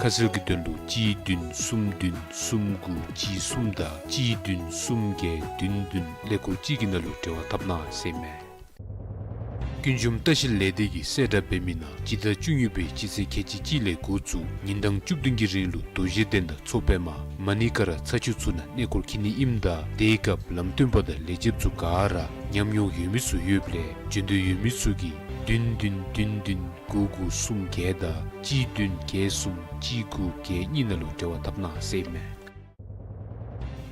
ཁ་ ཁ་གསལ་གྱི་དོན་ལུ་གཅིག་བདུན་གསུམ་བདུན་གསུམ་དགུ་གཅིག་གསུམ་དང་གཅིག་བདུན་གསུམ་བརྒྱད་བདུན་བདུན་ཀླད་ཀོར་གཅིག་གི་ནང་ལུ་འབྲེལ་བ་འཐབ་གནང་ཟེར་ཨིན་མས། ཀུན་འབྱུང་ལྟ་བཤལ་ལས་སྡེ་གིས་གསལ་བསྒྲགས་འབད་མི་ནང་སྤྱི་ཟླ་བཅུ་གཉིས་པའི་སྤྱི་ཚེས་ཁལ་གཅིག་གཅིག་ལས་འགོ་བཙུགས་ཉིན་གྲངས་བཅུ་བདུན་གྱི་རིང་ལུ་རྡོ་རྗེ་གདན་དང་མཚོ་པདྨ་མ་ཎི་ཀ་ར་ཚ་ཆུ་ཚུ་ནང་གནས་སྐོར་འཁྱིད་ནི་ཨིནམ་ད་དེའི་སྐབས་ལམ་སྟོན་པ་དང་ལས་བྱེདཔ་ཚུ་ག་ར་ཉམས་མྱོང་ཡོད་མི་ཚུ་ཡོདཔ་ལས་འབྱོན་འདོད་ཡོད་མི་ཚུ་གིས་བདུན་བདུན་བདུན་བདུན་དགུ་དགུ་གསུམ་བརྒྱད་དང་གཅིག་བདུན་བརྒྱད་གསུམ་གཅིག་དགུ་བརྒྱད་གཉིས་ནང་ལུ་འབྲེལ་བ་འཐབ་གནང་ཟེར་ཨིན་མས།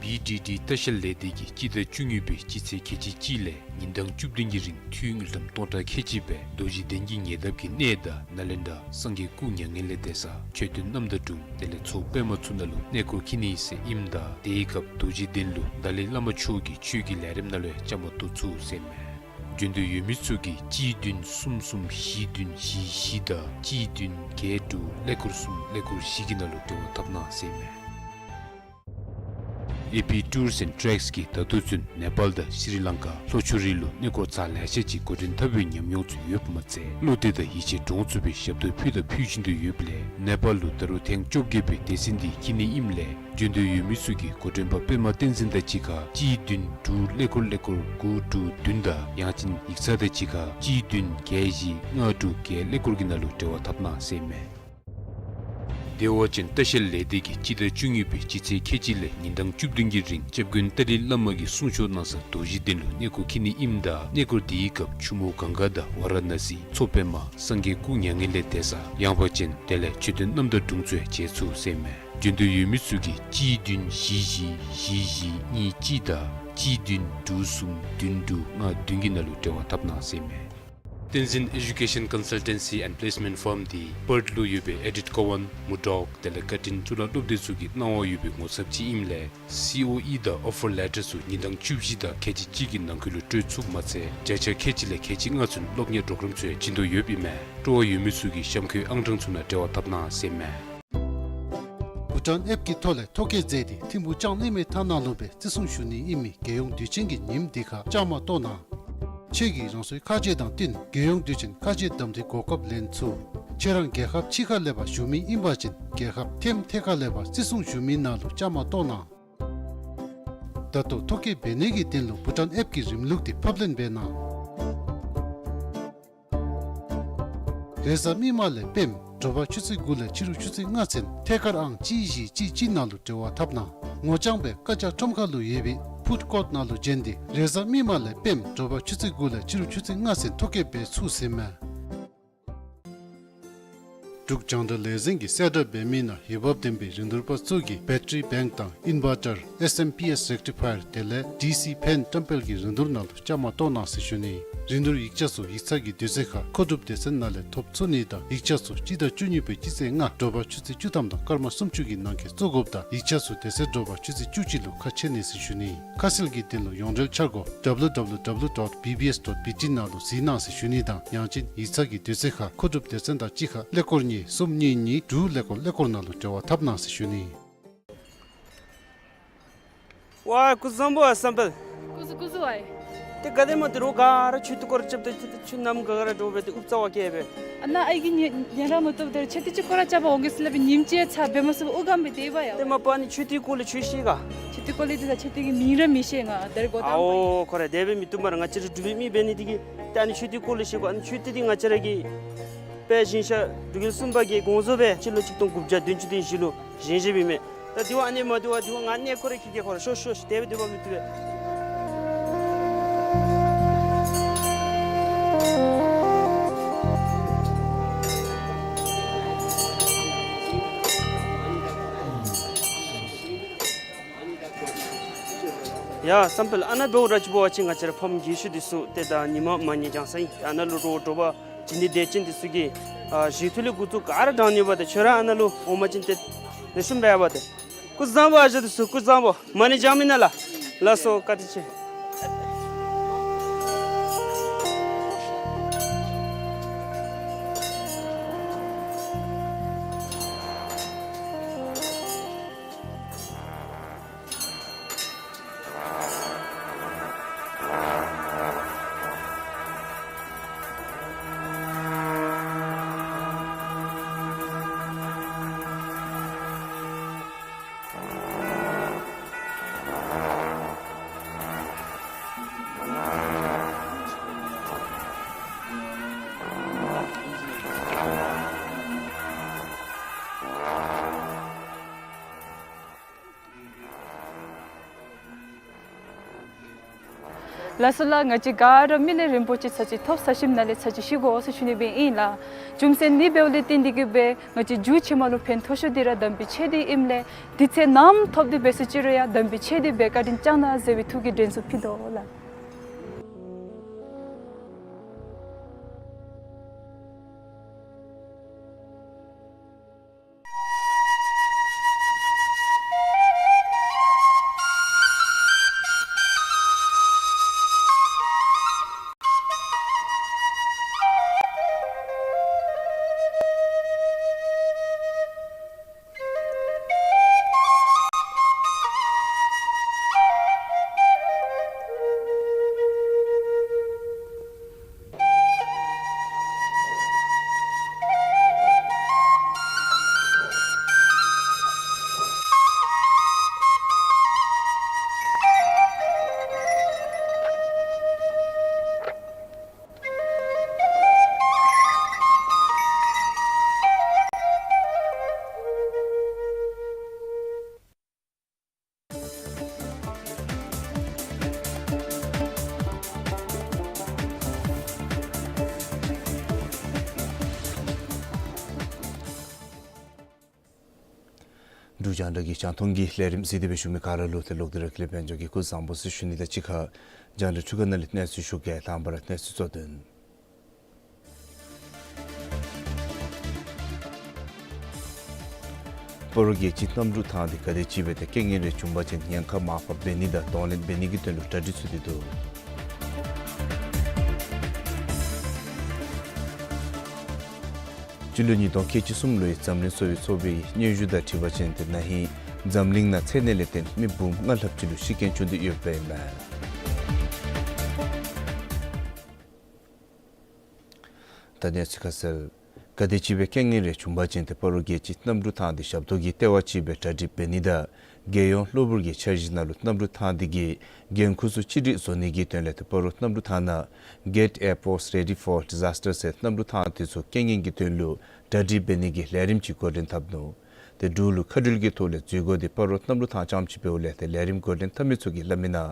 བི་ཌི་ཌི་ལྟ་བཤལ་ལས་སྡེ་གིས་སྤྱི་ཟླ་བཅུ་གཉིས་པའི་སྤྱི་ཚེས་ཁལ་གཅིག་གཅིག་ལས་ཉིན་གྲངས་བཅུ་བདུན་གྱི་རིང་འཐུས་དངུལ་ཀྲམ་སྟོང་ཕྲག་ཁལ་གཅིག་སྦེ་རྡོ་རྗེ་གདན་གྱི་ཉེ་འདབས་ཀྱི་གནས་དང་ནཱ་ལེནྡྲ་སངས་རྒྱས་སྐུ་མྱ་ངན་ལས་འདས་ས་མཆོད་རྟེན་རྣམ་དག་དྲུང་དེ་ལས་མཚོ་པདྨ་ཚུ་ནང་ལུ་གནས་སྐོར་འཁྱིད་ནི་ཟེར་ཨིནམ་ད་དེའི་སྐབས་རྡོ་རྗེ་གདན་ལུ་ཏཱ་ལའི་བླ་མ་མཆོག་གི་ཆོས་ཀྱི་ལས་རིམ་ནང་ལུ་ཡང་བཅའ་མར་གཏོགས་ཚུགས་ཟེར་ཨིན་མས། འབྱོན་འདོད་ཡོད་མི་ཚུ་གིས་གཅིག་བདུན་གསུམ་གསུམ་བཞི་བདུན་བཞི་བཞི་དང་གཅིག་བདུན་བརྒྱད་དྲུག་ཀླད་ཀོར་གསུམ་ཀླད་ཀོར་བཞི་གི་ནང་ལུ་འབྲེལ་བ་འཐབ་གནང་ཟེར་ཨིན་མས། ཨེ་པི་ཊུརསི་ཨེནཌ་ཊེགསི་གིས་ད་ལྟོ་ཚུན་ནེ་པཱལ་དང་ཤྲི་ལང་ཀ་ལྷོ་ཕྱོགས་རིགས་ལུ་གནས་སྐོར་ཚར་ལེ་ཤ་ཅིག་འགོ་འདྲེན་འཐབ་པའི་ཉམས་མྱོང་ཚུ་ཡོདཔ་མ་ཚད་བློ་གཏད་དང་ཡིད་ཆེས་འདྲོངས་ཚུགས་པའི་ཞབས་ཏོག་ཕུལ་དང་ཕུལ་བཞིན་དུ་ཡོདཔ་ལས་ནེ་པཱལ་ལུ་ད་རུང་ཐེངས་བཅོ་བརྒྱད་པའི་སྡེ་ཚན་འདི་འཁྱིད་ནི་ཨིནམ་ལས་འབྱོན་འདོད་ཡོད་མི་ཚུ་གིས་འགོ་འདྲེན་པ་པདྨ་བསྟན་འཛིན་དང་གཅིག་ཁར་གཅིག་བདུན་དྲུག་ཀླད་ཀོར་ཀླད་ཀོར་དགུ་དྲུག་བདུན་དང་ཡང་ཅིན་ཡིག་ཚང་དང་གཅིག་ཁར་གཅིག་བདུན་བརྒྱད་བཞི་ལྔ་དྲུག་བརྒྱད་ཀླད་ཀོར་གྱི་ནང་ལུ་འབྲེལ་བ་འཐབ་གནང་ཟེར་ཨིན་མས། བདེ་བ་ཅན་ལྟ་བཤལ་ལས་སྡེ་གིས་སྤྱི་ཟླ་བཅུ་གཉིས་པའི་སྤྱི་ཚེས་ཁལ་གཅིག་ལས་ཉིན་གྲངས་བཅུ་བདུན་གྱི་རིང་སྐྱབས་མགོན་ཏཱ་ལའི་བླ་མ་གིས་གསུང་ཆོག་གནང་ས་རྡོ་རྗེ་གདན་ལུ་གནས་སྐོར་འཁྱིད་ནི་ཨིནམ་ད་གནས་སྐོར་དེའི་སྐབས་ཆུ་མོ་གངྒཱ་དང་ཝཱ་ར་ཎཱ་སི་མཚོ་པདྨ་སངས་རྒྱས་སྐུ་མྱ་ངན་ལས་འདས་ས་ཡངས་པ་ཅན་དེ་ལས་མཆོད་རྟེན་རྣམ་དག་དྲུང་ཚུ་ཡང་མཇལ་ཚུགས་ཟེར་ཨིན་མས། འབྱོན་འདོད་ཡོད་མི་ཚུ་གིས་གཅིག་བདུན་བཞི་བཞི་བཞི་བཞི་གཉིས་གཅིག་དང་གཅིག་བདུན་དྲུག་གསུམ་བདུན་དྲུག་ལྔ་བདུན་གྱི་ནང་ལུ་འབྲེལ་བ་འཐབ་གནང་ཟེར་ཨིན་མས། བསྟན་འཛིན་ཨེ་ཌུ་ཀེ་ཤཱན་ཀོན་སཱལ་ཊེན་སི་ཨེནཌ་པི་ལེསི་མེནཊ་ཕརམ་འདི་པརཐ་ལུ་ཡོད་པའི་ཨེ་ཌིཐ་ཀོ་ཝཱན་མུར་ཌོག་དེ་ལས་ཀར་ཊིན་གཙུག་ལག་སློབ་སྡེ་ཚུ་གི་གནང་བ་ཡོད་པའི་ངོ་ཚབ་ཅིག་ཨིནམ་ལས་སི་ཨོ་ཨི་དང་ཨོ་ཕར་ལེ་ཊར་ཚུ་ཉིན་གྲངས་བཅུ་བཞི་དང་ཁལ་གཅིག་གཅིག་གི་ནང་འཁོད་ལུ་སྤྲོད་ཚུགསཔ་མ་ཚད་བརྒྱ་ཆ་ཁལ་གཅིག་ལས་ཁལ་གཅིག་ལྔ་ཚུན་སློབ་གཉེར་གྲོགས་རམ་ཚུ་ཡང་བྱིན་དོ་ཡོདཔ་ཨིན་མས། སྤྲོ་བ་ཡོད་མི་ཚུ་གིས་གཤམ་འཁོད་ཨང་གྲངས་ཚུ་ནང་འབྲེལ་བ་འཐབ་གནང་ཟེར་ཨིན་མས། བྷུ་ཊཱན་ཨེཔ་ཀྱི་ཐོག་ལས་ཐོ་བཀོད་མཛད་དེ་ཐིམ་ཕུག་ལྕང་གླིང་མའི་ཐ་ན་ལུ་སྦེ་བརྩི་སྲུང་ཞུ་ནི་ཨིན་མི་རྒྱལ་ཡོངས་དུས་ཆེན་གྱི་ཉིནམ་འདི་ཁར་བཅའ་མར་གཏོགས་གནང་། ཁྱོད་ཀྱིས་རང་སོའི་ཁ་རྗེ་དང་བསྟུན་རྒྱལ་ཡོངས་དུས་ཆེན་ཁ་རྗེ་གདམ་འཐུའི་གོ་སྐབས་ལེན་ཚུགས། ཁྱོད་རང་རྒྱལ་ཁབ་ཕྱི་ཁར་ལས་ཕར་བཞུགས་མི་ཨིན་པ་ཅིན་རྒྱལ་ཁབ་ཐེམ་ཐེ་ཁ་ལས་ཕར་བརྩི་སྲུང་ཞུ་མི་ནང་ལུ་བཅའ་མར་གཏོགས་གནང་། ད་ལྟོ་ཐོ་བཀོད་འབད་ནི་གི་དོན་ལུ་བྷུ་ཊཱན་ཨེཔ་ཀྱི་རིམ་ལུགས་འདི་ཕབ་ལེན་འབད་གནང་། རེས་གཟའ་མིག་དམར་ལས་པདྨ་དྲོ་པ་ཆུ་ཚོད་དགུ་ལས་ཕྱི་རུ་ཆུ་ཚོད་ལྔ་ཚུན་ཐད་ཀར་ཨང་གཅིག་བཞི་གཅིག་གཅིག་ནང་ལུ་འབྲེལ་བ་འཐབ་གནང་། ངོ་རྐྱང་སྦེ་བཀའ་རྒྱ་ཁྲོམ་ཁ་ལུ་ཡོད་པའི་ཕུཌ་ཀོརཊ་ནང་ལུ་བྱོན་ཏེ་རེས་གཟའ་མིག་དམར་ལས་པདྨ་དྲོ་པ་ཆུ་ཚོད་དགུ་ལས་ཕྱི་རུ་ཆུ་ཚོད་ལྔ་ཚུན་ཐོ་བཀོད་འབད་ཚུགས་ཟེར་ཨིན་མས། འབྲུག་རྒྱང་བསྒྲགས་ལས་འཛིན་གྱིས་གསལ་བསྒྲགས་འབད་མི་ནང་འོས་འབབ་ལྡན་པའི་རིན་བསྡུར་པ་ཚུ་གིས་བེ་ཊ་རི་བེངཀ་དང་ཨིན་བར་ཊར་ཨེསི་ཨེམ་པི་ཨེསི་རེག་ཊི་ཕ་ཡར་དེ་ལས་ཌི་སི་ཕེན་བཀྲམ་སྤེལ་གྱི་རིན་བསྡུར་ནང་ལུ་བཅའ་མར་གཏོགས་གནང་ཟེར་ཞུ་ནི། རིན་བསྡུར་ཡིག་ཆ་ཚུ་ཡིག་ཚང་གི་དུས་ཚོད་ཁར་མཁོ་སྒྲུབ་སྡེ་ཚན་ནང་ལས་ཐོབ་ཚུགས་ནི་དང་ཡིག་ཆ་ཚུ་སྤྱི་ཟླ་བཅུ་གཉིས་པའི་སྤྱི་ཚེས་ལྔ་དྲོ་པ་ཆུ་ཚོད་བཅུ་ཐམ་དང་སྐར་མ་སུམ་ཅུ་གི་ནང་འཁོད་བཙུགས་དགོཔ་དང་ཡིག་ཆ་ཚུ་དེ་ཚེ་དྲོ་པ་ཆུ་ཚོད་བཅུ་གཅིག་ལུ་ཁ་ཕྱེ་ནི་ཟེར་ཞུ་ནི། ཁ་གསལ་གྱི་དོན་ལུ་ཡོངས་འབྲེལ་འཆར་སྒོ་ཌབ་ལུ་ཌབ་ལུ་ཌབ་ལུ་ཌོཊ་བི་བི་ཨེསི་ཌོཊ་བི་ཊི་ནང་ལུ་གཟིགས་གནང་ཟེར་ཞུ་ནི་དང་ཡང་ཅིན་ཡིག་ཚང་གི་དུས་ཚོད་ཁར་མཁོ་སྒྲུབ་སྡེ་ཚན་དང་གཅིག་ཁར་ཀླད་ཀོར་གཉིས་གསུམ་གཉིས་གཉིས་དྲུག་ཀླད་ཀོར་ཀླད་ཀོར་ནང་ལུ་འབྲེལ་བ་འཐབ་གནང་ཟེར་ཞུ་ནི། ཝའི་སྐུ་གཟུགས་བཟང་པོ་ཨ་བསམ་འཕེལ། སྐུ་གཟུགས་སྐུ་གཟུགས་ཨའི། ཏེ་ག་དེམ་ཅིག་རོགས་ག་ར་ཁྱོད་ཐུགས་སྐོར་རྐྱབ་སྟེ་ཁྱོད་ནམ་ག་ག་ར་འགྱོ་སྦེ་ཏེ་ཨུབ་ཙ་བ་སྐྱེས་པས། ཨ་ནཱ་ཨའི་གི་ཉེ་ཉེ་རང་མ་བཏུབ་ད་ར་ཁྱོད་ཏེ་ཅིག་སྐོར་ར་རྐྱབ་པར་འོང་གེ་ཟེར་སླབ་པའི་ཉིནམ་ཅིག་ཡང་ཚར་འབད་མ་ཚུགས་པར་ཨུ་གམ་སྦེ་སྡོད་པ་ཡ། ཏེ་མ་པ་ནི་ཁྱོད་ཐུགས་སྐོར་ལས་ཁྱོད་ཤེས་ག། ཁྱོད་ཐུགས་སྐོར་ལས་ཏེ་ད་ཁྱོད་ཐུགས་ཀྱི་མིང་ར་མི་ཤེས། ང་ད་རེས་འགོ་དང་པ་ཨིན། ཨའོ་ཁོ་ར་དེ་སྦེ་མི་བཏུབ་སྨ་རེ། ང་བཅས་ར་འབྲུག་པའི་མི་འབད་ནི་དེ་གིས་ད་ནི་ཁྱོད་ཐུགས་སྐོར་ལས་ཤེས་ག། ཨ་ནི་ཁྱོད་ཏེ་ཏེ་ང་བཅས་ར་གི་དཔལ་ཞིང་གཤེགས་འབྲུག་རྒྱལ་གསུམ་པ་གི་དགོངས་རྫོགས་སྦེ་སྤྱི་ལོ་ཆིག་སྟོང་དགུ་བརྒྱ་བདུན་ཅུ་དོན་བཞི་ལུ་བཞེངས་བཞེངསཔ་ཨིན་མས། ད་དེ་བ་ཨ་ནི་མ་དེ་བ་དེ་བ་ང་གནས་སྐོར་རེ་འཁྱིད་གེ། ཁོ་ར་ཤོག་ཤོག་ཤོག་དེ་སྦེ་སྡོད་པ་མི་བཏུབ་པས། ཡ་བསམ་འཕེལ་ཨ་ནཱ་འབདཝ་ར་ཅིག་འབད་བ་ཅིན་ང་བཅས་ར་ཕམ་རྒས་ཤོས་འདི་ཚུ་ཏེ་ད་ཉི་མ་མ་ཉལ་བརྐྱང་ས་ཨིན། ཨ་ནཱ་ལུ་རོགས་དྲོ་པ་བྱིན་ཏེ་དད་ཅན་འདི་ཚུ་གིས་ཨ་བཞེས་ཐུག་ལས་འགོ་བཙུགས་ག་ར་དྲང་ནི་འབདཝ་ད་ཁྱོད་ར་ཨ་ནཱ་ལུ་འོང་པ་ཅིན་ཏེ་ལེགས་ཤོམ་འབད་ཡ་པ་ཏེ། སྐུ་གཟུགས་བཟང་པོ་ཨ་ཞང་འདི་ཚུ་སྐུ་གཟུགས་བཟང་པོ། མ་ཎི་བགྱང་མི་ནང་ལགས། ལགས་སོ་བཀའ་དྲིན་ཆེ། ལགས་སོ་ལགས། ང་བཅས་ག་ར་མི་ལས་རིན་པོ་ཆེ་ཚར་གཅིག་ཐོབ་ས་ཞིནམ་ལས་ཚར་གཅིག་ཤི་དགོ་ཟེར་ཞུ་ནི་སྦེ་ཨིན་ལགས། རྒྱུ་མཚན་འདི་འབདཝ་ལས་བརྟེན་ཏེ་གིས་སྦེ་ང་བཅས་རྒྱུ་ཕྱི་མ་ལུ་ཕན་ཐོགས་ཤོས་འདི་ར་དམ་པའི་ཆོས་འདི་ཨིནམ་ལས་དུས་ཚོད་ནམ་ཐོབ་སྟེ་འབད་སོ་ཅི་རུང་ཡང་དམ་པའི་ཆོས་འདི་འབད་བཀའ་དྲིན་བསྐྱང་གནང་ཟེར་བའི་ཐུགས་ཀྱི་དྲན་གསོ་ཕུལ་དོ་ལགས། འབྲུག་རྒྱང་བསྒྲགས་ཀྱི་རྒྱང་མཐོང་གི་ལས་རིམ་གཟིགས་ཏེ་སྦེ་བཞུགས་མི་ག་ར་ལུ་ཏེ་ལོག་སྟེ་ར་ཀུན་ལེགས་དཔལ་འབྱོར་གྱིས་སྐུ་གཟུགས་བཟང་པོ་ཟེར་ཞུ་ནི་དང་གཅིག་ཁར་རྒྱང་བསྒྲགས་འཕྲུལ་ཁང་ནང་ལས་གནས་ཚུལ་ཞུ་གེ། དང་པ་ར་གནས་ཚུལ་གཙོ་དོན། སྤ་རོ་རྒྱལ་སྤྱིའི་གནམ་གྲུ་ཐང་འདི་ག་དེ་ཅིག་སྦེ་ཏེ་རྐྱེན་ངན་རེ་བྱུང་པ་ཅིན་ཉེན་ཁ་མར་ཕབ་འབད་ནི་དང་གདོང་ལེན་འབད་ནི་གི་དོན་ལུ་གྲ་སྒྲིག་ཚུགས་ཏེ་འདུག། སྤྱི་ལོ་ཉིས་སྟོང་ཁལ་གཅིག་གསུམ་ལོའི་འཛམ་གླིང་གསོ་བའི་ཚོགས་པའི་སྙན་ཞུ་དང་འཁྲིལ་བ་ཅིན་ཏེ་ན་ཧིང་འཛམ་གླིང་ནང་ཚད་ནད་ལས་བརྟེན་མི་འབུམ་ལྔ་ལྷགཔ་ཅིག་ལུ་ཤི་རྐྱེན་བྱུང་སྟེ་ཡོདཔ་ཨིན་མས། ད་གནས་ཚུལ་ཁ་གསལ། ག་དེ་ཅིག་སྦེ་རྐྱེན་ངན་རེ་བྱུང་པ་ཅིན་ཏེ་སྤ་རོ་རྒྱལ་སྤྱིའི་གནམ་གྲུ་ཐང་འདི་ཞབས་ཏོག་གི་ལྟེ་བ་ཅིག་སྦེ་གྲ་སྒྲིག་འབད་ནི་དང་རྒྱལ་ཡོངས་གློ་བུར་གྱི་འཆར་གཞི་ནང་ལུ་གནམ་གྲུ་ཐང་འདི་གི་འགན་ཁུར་ཚུ་གཅིག་སྒྲིལ་བཟོ་ནི་གི་དོན་ལས་ཏེ་སྤ་རོ་གནམ་གྲུ་ཐང་ནང་Get Airports Ready for Disaster ཟེར་གནམ་གྲུ་ཐང་འདི་ཚུ་རྐྱེན་ངན་གྱི་དོན་ལུ་གྲ་སྒྲིག་འབད་ནི་གི་ལས་རིམ་ཅིག་འགོ་འདྲེན་འཐབ་ནུག། ཏེ་འབྲུག་ལུ་མཁའ་འགྲུལ་གྱི་ཐོག་ལས་འཛུལ་སྒོ་འདི་སྤ་རོ་གནམ་གྲུ་ཐང་རྐྱངམ་ཅིག་འབདཝ་ལས་ཏེ་ལས་རིམ་འགོ་འདྲེན་འཐབ་མི་ཚུ་གིས་སླབ་མི་ནང་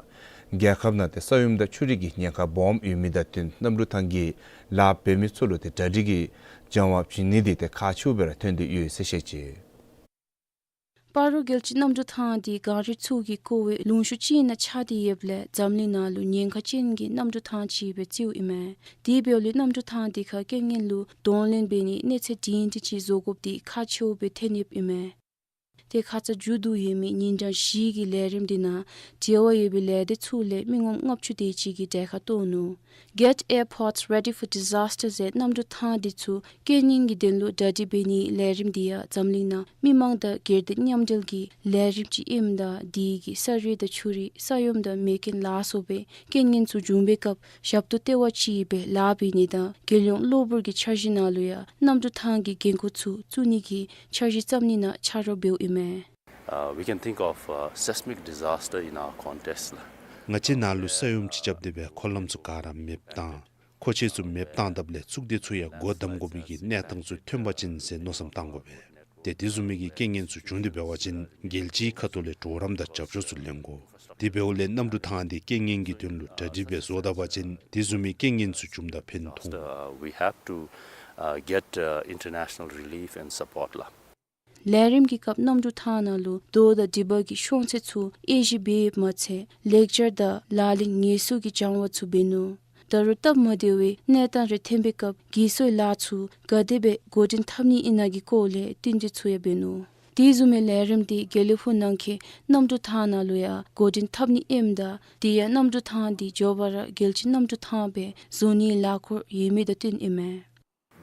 རྒྱལ་ཁབ་ནང་ཏེ་ས་ཡོམ་དང་ཆུ་རིགས་ཀྱི་ཉེན་ཁ་སྦོམ་ཡོད་མི་དང་བསྟུན་གནམ་གྲུ་ཐང་གི་ལཱ་འབད་མི་ཚུ་ལུ་ཏེ་གྲ་སྒྲིག་གི་སྦྱང་བ་བྱིན་ནི་འདི་ཏེ་ཁག་ཆེཝ་སྦེ་ར་ཐོན་ཏེ་ཡོད་ཟེར་བཤད་ཅི། སྤ་རོ་རྒྱལ་སྤྱིའི་གནམ་གྲུ་ཐང་འདི་གངས་རི་ཚུ་གིས་བསྐོར་བའི་ལུང་ཤུར་ཅིག་ནང་ཆགས་ཏེ་ཡོདཔ་ལས་འཛམ་གླིང་ནང་ལུ་ཉེན་ཁ་ཅན་གྱི་གནམ་གྲུ་ཐང་ཅིག་སྦེ་བརྩིཝ་ཨིན་མས། དེ་འབདཝ་ལས་གནམ་གྲུ་ཐང་འདི་ཁར་རྐྱེན་ངན་ལུ་གདོང་ལེན་འབད་ནིའི་གནས་ཚད་སྒྲིང་སྒྲི་ཅིག་བཟོ་དགོཔ་འདི་ཁག་ཆེཝ་སྦེ་ཐོན་ཡོདཔ་ཨིན་མས། ཏེ་ཁ་ཙ་མཇུག་བསྡུ་ཡོད་མི་ཉིན་གྲངས་བཞི་གི་ལས་རིམ་འདི་ནང་འབྲེལ་བ་ཡོད་པའི་ལས་སྡེ་ཚུ་ལས་མི་ངོམ་ལྔ་བཅུ་དེ་ཅིག་གིས་གྲལ་ཁར་གཏོགས་ནུག། Get Airports Ready for Disaster ཟེར་གནམ་གྲུ་ཐང་འདི་ཚུ་རྐྱེན་ངན་གྱི་དོན་ལུ་གྲ་སྒྲིག་འབད་ནིའི་ལས་རིམ་འདི་ཡང་འཛམ་གླིང་ནང་མི་མང་དང་སྒེར་སྡེ་མཉམ་འབྲེལ་གྱི་ལས་རིམ་ཅིག་ཨིནམ་ད་དེ་གིས་ས་རུད་དང་ཆུ་རུད་ས་ཡོམ་དང་མེ་རྐྱེན་ལ་སོགས་པའི་རྐྱེན་ངན་ཚུ་བྱུང་པའི་སྐབས་ཞབས་ཏོག་ལྟེ་བ་ཅིག་སྦེ་ལཱ་འབད་ནི་དང་རྒྱལ་ཡོངས་གློ་བུར་གྱི་འཆར་གཞི་ནང་ལུ་ཡང་གནམ་གྲུ་ཐང་གི་འགན་ཁུར་ཚུ་བཙུགས་ནི་གི་འཆར་གཞི་བརྩམ་ནི་ནང་ཆ་རོགས་འབདཝ་ཨིན་མས། Uh, we can think of, uh, seismic disaster in our context ལགས། ང་བཅས་ནང་ལུ་ས་ཡོམ་ཅིག་རྐྱབ་སྟེ་སྦེ་མཁོ་ལམ་ཚུ་ག་ར་མེདཔ་བཏང་མཁོ་ཆས་ཚུ་མེདཔ་བཏངམ་ད་ལས་གཙུག་སྡེ་ཚུ་ཡང་སྒོ་བསྡམ་དགོ་མི་གི་གནས་སྟངས་ཚུ་ཐོན་པ་ཅིན་ཟེར་མནོ་བསམ་བཏང་དགོ་པས། ཏེ་དེ་བཟུམ་མའི་གི་རྐྱེན་ངན་ཚུ་བྱུང་སྟེ་འབད་བ་ཅིན་རྒྱལ་སྤྱིའི་ཁ་ཐུག་ལས་གྲོགས་རམ་དང་རྒྱབ་སྐྱོར་ཚུ་ལེན་དགོ། དེ་འབདཝ་ལས་གནམ་གྲུ་ཐང་འདི་རྐྱེན་ངན་གྱི་དོན་ལུ་གྲ་སྒྲིག་སྦེ་བཟོ་ད་པ་ཅིན་དེ་བཟུམ་མའི་རྐྱེན་ངན་ཚུ་བྱུངམ་ད་ཕན་ཐོགས། Uh, we have to, uh, get, uh, international relief and support ལགས། ལས་རིམ་གྱི་སྐབས་གནམ་གྲུ་ཐང་ནང་ལུ་རྡོ་དང་སྒྲིབ་པ་གི་ཤོང་ཚད་ཚུ་དབྱེ་ཞིབ་འབད་བའི་མ་ཚད་ལེགས་སྦྱར་དང་ལག་ལེན་ངལ་གསོ་གི་སྦྱང་བ་ཚུ་འབད་ནུག། ད་རུང་སྟབས་མ་བདེ་བའི་གནས་སྟངས་རེ་ཐོན་པའི་སྐབས་འགྱིག་སོའི་ལཱ་ཚུ་ག་དེ་སྦེ་འགོ་འདྲེན་འཐབ་ནི་ཨིན་ན་གི་སྐོར་ལས་བསྟུན་གྲོས་ཚུ་ཡང་འབད་ནུག། དེ་བཟུམ་མའི་ལས་རིམ་འདི་དགེ་ལེགས་ཕུག་ནང་གི་གནམ་གྲུ་ཐང་ནང་ལུ་ཡང་འགོ་འདྲེན་འཐབ་ནི་ཨིནམ་ད་དེ་ཡང་གནམ་གྲུ་ཐང་འདི་མགྱོགས་པ་ར་རྒྱལ་སྤྱིའི་གནམ་གྲུ་ཐང་སྦེ་བཟོ་ནིའི་ལཱ་འཁོར་ཡོད་མི་དང་བསྟུན་ཨིན་མས།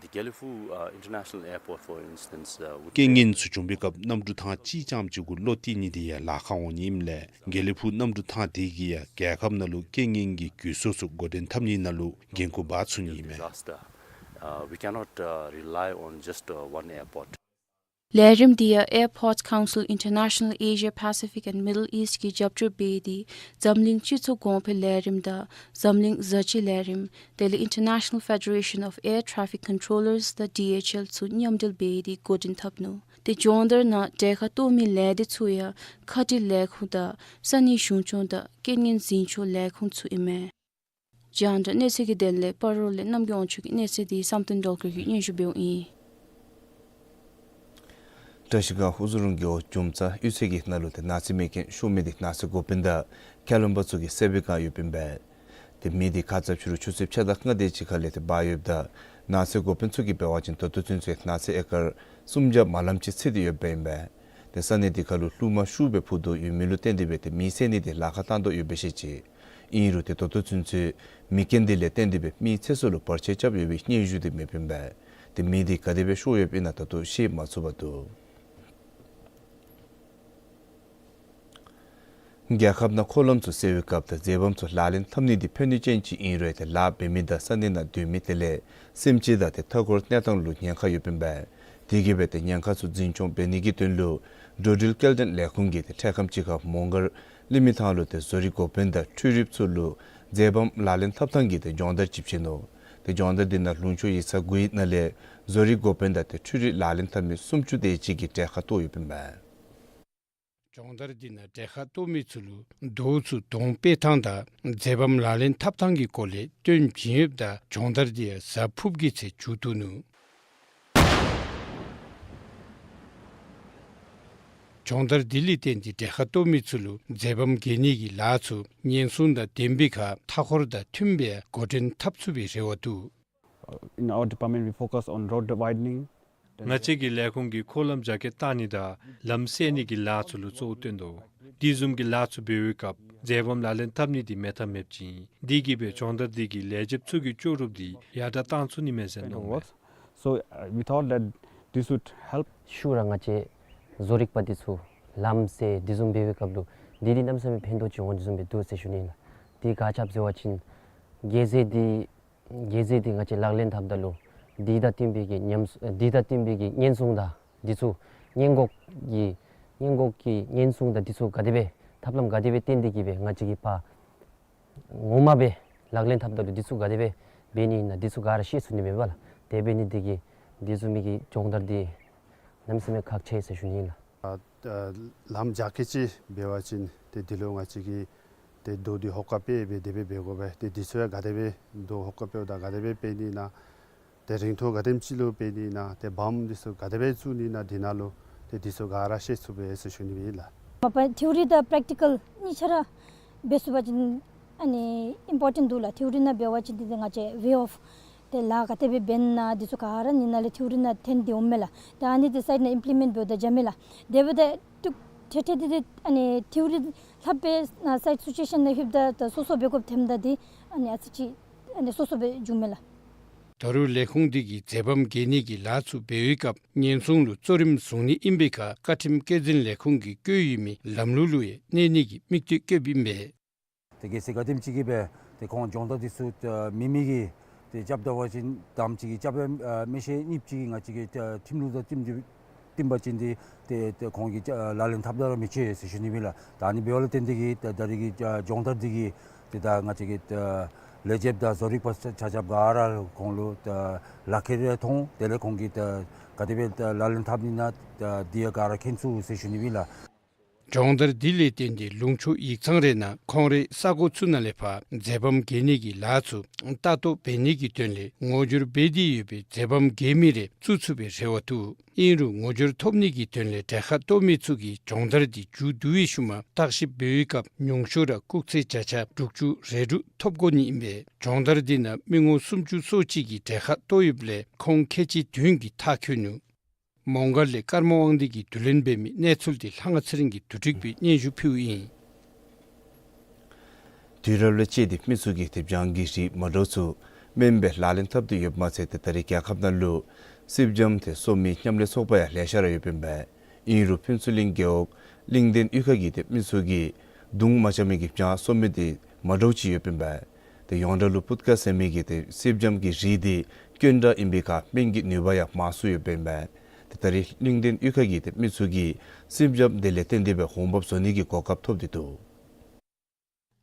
The Gelephu, uh, International Airport, for instance, uh, would རྐྱེན་ངན་ཚུ་བྱུང་པའི་སྐབས་གནམ་གྲུ་ཐང་གཅིག་རྐྱངམ་ཅིག་གུ་བློ་གཏད་ནི་འདི་ཡང་ལཱ་ཁག་འོང་ནི་ཨིནམ་ལས་དགེ་ལེགས་ཕུག་གནམ་གྲུ་ཐང་འདི་གིས་ཡང་རྒྱལ་ཁབ་ནང་ལུ་རྐྱེན་ངན་གྱི་རྒུད་གསོ་ཚུ་འགོ་འདྲེན་འཐབ་ནི་ནང་ལུ་འགན་ཁུར་འབག་ཚུགས་ནི་ཨིན་མས། Disaster, uh, we cannot, uh, rely on just, uh, one airport. ལས་རིམ་འདི་ཡང་Airports Council International Asia Pacific and Middle East གིས་རྒྱབ་སྐྱོར་འབད་དེ་འཛམ་གླིང་སྤྱི་ཚོགས་གོང་འཕེལ་ལས་རིམ་དང་འཛམ་གླིང་བཟའ་སྤྱོད་ལས་རིམ་དེ་ལས་International Federation of Air Traffic Controllers དང་ཌི་ཨེཆ་ཨེལ་ཚུ་མཉམ་འབྲེལ་འབད་དེ་འགོ་འདྲེན་འཐབ་ནུག། ཏེ་སྦྱོང་བརྡར་ནང་གྲལ་ཁར་གཏོགས་མི་ལས་སྡེ་ཚུ་ཡང་མཁའ་འགྲུལ་ལས་ཁུངས་དང་ས་གནས་གཞུང་སྐྱོང་དང་རྐྱེན་ངན་འཛིན་སྐྱོང་ལས་ཁུངས་ཚུ་ཨིན་མས། རྒྱང་བསྒྲགས་གནས་ཚུལ་གྱི་དོན་ལས་སྤ་རོ་ལས་རྣམ་རྒྱལ་དབང་ཕྱུག་གི་གནས་ཚུལ་འདི་བསམ་གཏན་སྒྲོལ་དཀར་གྱིས་སྙན་ཞུ་འབདཝ་ཨིན། བཀྲ་ཤིས་སྒང་ཧུ་ཟུ་རུང་རྒེད་འོག་ཇུམ་ཚ་གཡུས་ཚན་གྱི་ནང་ལུ་ཏེ་ནགས་ཚལ་མེ་རྐྱེན་ཤོར་མི་འདི་ནགས་ཚལ་འགོ་དཔོན་དང་ཁ་ལོམ་པ་ཚུ་གི་བསད་པའི་བསྒང་ཡོདཔ་ཨིན་པས། ཏེ་མེ་འདི་ཁ་ཙ་ཕྱི་རུ་ཆུ་ཚོད་ཕྱེད་དང་ལྔ་དེ་ཅིག་ཁ་ལས་ཏེ་འབར་ཡོདཔ་ད་ནགས་ཚལ་འགོ་དཔོན་ཚུ་གིས་འབད་བ་ཅིན་ད་ལྟོ་ཚུན་ཚོད་ནགས་ཚལ་ཨེ་ཀར་སུམ་བརྒྱ་མ་ལམ་ཅིག་འཚིག་སྟེ་ཡོདཔ་ཨིན་པས། ཏེ་ས་གནས་འདི་ཁ་ལུ་ལྷུ་མ་ཤུགས་སྦེ་འཕུ་དོ་ཡོད་མི་ལུ་བརྟེན་ཏེ་སྦེ་ཏེ་མེ་བསད་ནི་འདི་ལཱ་ཁག་བཏང་དོ་ཡོདཔ་སྦེ་བཤད་ཅི། ཨིན་རུང་ཏེ་ད་ལྟོ་ཚུན་ཚོད་མེ་རྐྱེན་འདི་ལས་བརྟེན་ཏེ་སྦེ་མི་ཚེ་སྲོག་ལུ་བར་ཆད་རྐྱབ་ཡོད་པའི་སྙན་ཞུ་འདི་མེདཔ་ཨིན་པས། ཏེ་མེ་འདི་ག་དེ་སྦེ་ཤོར་ཡོདཔ་ཨིན་ན་ད་ལྟོ་ཤེས་མ་ཚུགས་པར་འདུག། རྒྱལ་ཁབ་ནང་འཁོར་ལམ་ཚུ་སེལ་བའི་སྐབས་དང་མཛེས་སྦམ་ཚུ་ལག་ལེན་འཐབ་ནི་འདི་ཕན་ནུས་ཅན་ཅིག་ཨིན་རུང་ཏེ་ལཱ་འབད་མི་དང་ས་གནས་ནང་སྡོད་མི་དེ་ལས་སེམས་ཅན་དང་ཏེ་མཐའ་འཁོར་གནས་སྟངས་ལུ་ཉེན་ཁ་ཡོདཔ་ཨིན་པས། དེ་གིས་སྦེ་ཏེ་ཉེན་ཁ་ཚུ་འཛིན་སྐྱོང་འབད་ནི་གི་དོན་ལུ་འགྲོ་འགྲུལ་སྐྱེལ་འདྲེན་ལས་ཁུངས་ཀྱིས་ཏེ་འཕྲལ་ཁམས་ཅིག་ཁར་མོང་སྒར་གླིང་མི་ཐང་ལུ་ཏེ་བཟོ་རིག་འགོ་དཔོན་དང་འཕྲུལ་རིགཔ་ཚུ་ལུ་མཛེས་སྦམ་ལག་ལེན་འཐབ་ཐངས་ཀྱི་ཏེ་སྦྱོང་བརྡར་ཅིག་བྱིན་ནུག། ཏེ་སྦྱོང་བརྡར་འདི་ནང་ལུང་ཕྱོགས་ཡིག་ཚང་དགུའི་ནང་ལས་བཟོ་རིག་འགོ་དཔོན་དང་ཏེ་འཕྲུལ་རིག་ལག་ལེན་འཐབ་མི་སུམ་ཅུ་དེ་ཅིག་གིས་གྲལ་ཁར་གཏོགས་ཡོདཔ་ཨིན་པས། སྦྱོང་བརྡར་འདི་ནང་གྲལ་ཁར་གཏོགས་མི་ཚུ་ལུ་རྡོ་ཚུ་གདོང་སྤེལ་ཐངས་དང་མཛེས་སྦམ་ལག་ལེན་འཐབ་ཐངས་ཀྱི་སྐོར་ལས་སྟོན་བྱིན་ཡོདཔ་ད་སྦྱོང་བརྡར་འདི་ཡང་གཟའ་ཕུརཔ་གི་ཚེ་མཇུག་བསྡུ་ནུག། སྦྱོང་བརྡར་འདི་ལས་བརྟེན་ཏེ་གྲལ་ཁར་གཏོགས་མི་ཚུ་ལུ་མཛེས་སྦམ་འགེལ་ནི་གི་ལཱ་ཚུ་ཉེན་སྲུང་དང་ལྡན་པའི་ཁར་མཐའ་འཁོར་དང་མཐུན་པའི་འགོ་འདྲེན་འཐབ་ཚུགས་པའི་རེ་བ་འདུག། In our department, we focus on road widening. ང་བཅས་ཀྱི་ལས་ཁུངས་ཀྱིས་འཁོར་ལམ་རྒྱ་སྐྱེད་བཏང་ནི་དང་ལམ་སེལ་ནི་གི་ལཱ་ཚུ་ལུ་གཙོ་བོ་བཏོན་དོ། དེ་བཟུམ་གྱི་ལཱ་ཚུ་འབད་བའི་སྐབས་མཛེས་སྦམ་ལག་ལེན་འཐབ་ནི་འདི་མེད་ཐབས་མེདཔ་ཅིག་ཨིན། དེ་གིས་སྦེ་སྦྱོང་བརྡར་འདི་གིས་ལས་བྱེདཔ་ཚུ་གི་ལྕོགས་གྲུབ་འདི་ཡར་དྲག་བཏང་ཚུགས་ནི་མས་ཟེར་མནོཝ་མས། So, uh, we thought that this would help. ཤུལ་ར་ང་བཅས་བཟོ་རིག་པ་འདི་ཚུ་ལམ་སེལ་དེ་བཟུམ་འབད་བའི་སྐབས་ལུ་འདི་འདི་གནམ་མེད་ས་མེད་ཕན་ཐོགས་ཅིག་འོང་དེ་བཟུམ་སྦེ་འདུག་ཟེར་ཞུ་ནི་ཨིན་ལགས། དེ་ག་ཅི་འབད་ཟེར་བ་ཅིན་གེགས་འདི་གེགས་འདི་ང་བཅས་ལག་ལེན་འཐབ་ད་ལུ་འདི་དང་བསྟུན་པའི་གི་ཉམས་འདི་དང་བསྟུན་པའི་གི་ཉེན་སྲུང་དང་འདི་ཚུ་སྔོན་འགོག་གི་སྔོན་འགོག་གི་ཉེན་སྲུང་དང་འདི་ཚུ་ག་དེ་སྦེ་ཐབས་ལམ་ག་དེ་སྦེ་བཏོན་ཏེ་གི་སྦེ་ང་བཅས་ཀྱིས་ཕར་ངོ་མ་སྦེ་ལག་ལེན་འཐབ་ད་ལུ་འདི་ཚུ་ག་དེ་སྦེ་འབད་ནི་ཨིན་ན་འདི་ཚུ་ག་ར་ཤེས་ཚུགས་ནི་མས་པ་ལགས། དེ་འབད་ནི་འདི་གིས་འདི་བཟུམ་མའི་གི་སྦྱོང་བརྡར་འདི་གནམ་མེད་ས་མེད་ཁག་ཆེ་ཟེར་ཞུ་ནི་ཨིན་ལགས། ཨ་ཨ་ལམ་རྒྱ་སྐྱེད་ཅིག་འབད་བ་ཅིན་ཏེ་འདི་ལུ་ང་བཅས་ཀྱིས་ཏེ་རྡོ་འདི་ཧོ་ཀ་སྦེ་སྦེ་དེ་སྦེ་འབད་དགོ་པས། ཏེ་འདི་ཚུ་ཡང་ག་དེ་སྦེ་རྡོ་ཧོ་ཀ་སྦེ་དང་ག་དེ་སྦེ་སྦེ་ནི་ཨིན་ན་ཏེ་རིང་ཐུང་ག་དེམ་ཅིག་ལུ་སྦེ་ནི་ཨིན་ན་ཏེ་བམ་འདི་ཚུ་ག་དེ་སྦེ་བཙུགས་ནི་ཨིན་ན་འདི་ནང་ལུ་ཏེ་འདི་ཚུ་ག་ར་ཤེས་ཚུགས་པས་ཟེར་ཞུ་ནི་ཨིན་ལགས། མ་པ་ཐི་ཡོ་རི་དང་པེ་རེག་ཊི་ཀཱལ་གཉིས་ཆ་ར་འབད་ཚུགས་པ་ཅིན་ཨ་ནི་ཨིམ་པོར་ཊེནཊ་འདུག་ལགས། ཐི་ཡོ་རི་ནང་འབད་བ་ཅིན་འདི་ང་བཅས་ཝེ་ཨོཕ་ཏེ་ལཱ་ག་དེ་སྦེ་འབད་ན་འདི་ཚུ་ག་ར་ཨ་ནི་ནང་ལས་ཐི་ཡོ་རི་ནང་ཐོན་ཏེ་འོངམ་མས་ལགས། ཏེ་ཨ་ནི་འདི་སའིཊ་ནང་ཨིམ་པི་ལི་མེནཊ་འབདཝ་ད་འཇམ་མས་ལགས། དེ་འབདཝ་ད་ཏེ་ཏེ་ཏེ་འདི་ཨ་ནི་ཐི་ཡོ་རི་ལྷགཔ་སྦེ་ན་སའིཊ་སི་ཅུ་ཨེ་ཤཱན་ནང་ལྷོདཔ་ད་ད་སོ་སོ་འབད་དགོཔ་ཐོནམ་ད་འདི་ཨ་ནི་ཨ་ཙི་ཅིག་ཨ་ནི་སོ་སོ་སྦེ་འབྱུངམ་མས་ལགས། ད་རུང་ལས་ཁུངས་འདི་གིས་མཛེས་སྦམ་འགེལ་ནི་གི་ལཱ་ཚུ་འབད་བའི་སྐབས་ཉེན་སྲུང་ལུ་གཙོ་རིམ་བཟུང་ནི་ཨིན་པའི་ཁར་བཀའ་ཁྲིམས་སྐྱེད་འཛིན་ལས་ཁུངས་ཀྱིས་བཀོད་ཡོད་མི་ལམ་ལུགས་ལུ་ཡང་གནས་ནི་གི་དམིགས་གཏད་བསྐྱེདཔ་ཨིན་པས། ཏེ་གལ་སྲིད་ག་དེམ་ཅིག་གིས་སྦེ་ཏེ་ཁོང་སྦྱོང་བརྡར་འདི་ཚུ་ཨ་མེད་མི་གིས་ཏེ་རྐྱབ་ད་པ་ཅིན་དེམ་ཅིག་གིས་རྐྱབ་ཨ་མི་ཤེས་ནི་ཅིག་གིས་ང་བཅས་ཀྱི་ཨ་ཁྲིམས་ལུགས་དང་བསྟུན་ཏེ་བསྟུན་པ་ཅིན་ཏེ་ཏེ་ཏེ་ཁོང་གིས་ཨ་ལག་ལེན་འཐབ་ད་ར་མི་ཆོག་ཟེར་ཞུ་ནི་ཨིན་ལགས། ད་ཨ་ནི་འབདཝ་ལས་བརྟེན་ཏེ་གིས་ད་ད་རེས་ཀྱི་ཨ་སྦྱོང་བརྡར་འདི་གིས་ཏེ་ད་ང་བཅས་ཀྱི་ཨ་ལས་བྱེདཔ་དང་བཟོ་རིག་པ་ཆ་ཆ་ཁྱབ་ག་ར་ཁོང་ལུ་ད་ལག་ཁྱེར་ཡང་ཐོབ། དེ་ལས་ཁོང་གིས་ད་ག་དེ་སྦེ་ད་ལག་ལེན་འཐབ་ནི་ཨིན་ན་ད་འདི་ཡང་ག་ར་མཁྱེན་ཚུགས་ཟེར་ཞུ་ནི་ཨིན་ལགས། སྦྱོང་བརྡར་འདི་ལས་བརྟེན་ཏེ་ལུང་ཕྱོགས་ཡིག་ཚང་རེ་ནང་ཁོང་རའི་ས་གོ་ཚུ་ནང་ལས་ཕར་མཛེས་སྦམ་འགེལ་ནི་གི་ལཱ་ཚུ་ལྟ་རྟོག་འབད་ནི་གི་དོན་ལས་ངོ་སྦྱོར་འབད་དེ་ཡོད་པའི་མཛེས་སྦམ་འགེལ་མི་རེ་བཙུགས་ཚུགས་པའི་རེ་བ་འདུག། ཨིན་རུང་ངོ་སྦྱོར་ཐོབ་ནི་གི་དོན་ལས་གྲལ་ཁར་གཏོགས་མི་ཚུ་གིས་སྦྱོང་བརྡར་འདི་མཇུག་བསྡུ་བའི་ཤུལ་མ་བརྟག་ཞིབ་འབད་བའི་སྐབས་ཉུང་ཤོས་ར་སྐུགས་ཚད་བརྒྱ་ཆ་དྲུག་ཅུ་རེ་དྲུག་ཐོབ་དགོ་ནི་ཨིན་པས། སྦྱོང་བརྡར་འདི་ནང་མི་ངོ་སུམ་ཅུ་སོ་གཅིག་གིས་གྲལ་ཁར་གཏོགས་ཡོདཔ་ལས་ཁོང་ཁལ་གཅིག་བདུན་གྱིས་མཐར་འཁྱོལ་ནུག། མོང་སྒར་ལས་ཀརྨ་དབང་འདུས་ཀྱིས་བསྡུ་ལེན་འབད་མི་གནས་ཚུལ་འདི་ལྷ་དབང་ཚེ་རིང་གིས་བསྡུ་སྒྲིག་འབད་སྙན་ཞུ་ཕུལཝ་ཨིན། དུས་རབས་ལས་བཅད་དེ་མི་ཚུ་གིས་ཏེ་སྦྱང་གི་རིགས་མ་འདྲཝ་ཚུ་དམན་སྦེ་ལག་ལེན་འཐབ་སྟེ་ཡོདཔ་མ་ཚད་ཏེ་ད་རེས་རྒྱལ་ཁབ་ནང་ལུ་སེར་སྦྱངམ་ཏེ་གསོ་མི་མཉམ་ལས་ཚོགས་པ་ཡང་ལེ་ཤ་ར་ཡོདཔ་ཨིན་པས། ཨིན་རུང་ཕུན་ཚོགས་གླིང་རྒེད་འོག་གླིང་ལྡན་གཡུས་ཁ་གི་ཏེ་མི་ཚུ་གིས་དུང་མ་རྐྱབ་མི་གི་སྦྱང་གསོ་མི་འདི་མ་འདྲཝ་ཅིག་ཡོདཔ་ཨིན་པས། ཏེ་ཡོངས་གྲགས་ལུ་པུཊ་ཀ་ཟེར་མི་གི་ཏེ་སེར་སྦྱངམ་གི་རིགས་འདི་དཀོན་དྲགས་ཨིན་པའི་ཁར་སྨན་གྱི་ནུས་པ་ཡང་མང་སུ་ཡོདཔ་ཨིན་པས། ཏེ་ད་རེས་གླིང་ལྡན་གཡུས་ཁ་གི་ཏེ་མི་ཚུ་གིས་སེར་སྦྱངམ་དེ་ལས་བརྟེན་ཏེ་སྦེ་འོང་འབབ་བཟོ་ནི་གི་གོ་སྐབས་ཐོབ་སྟེ་འདུག།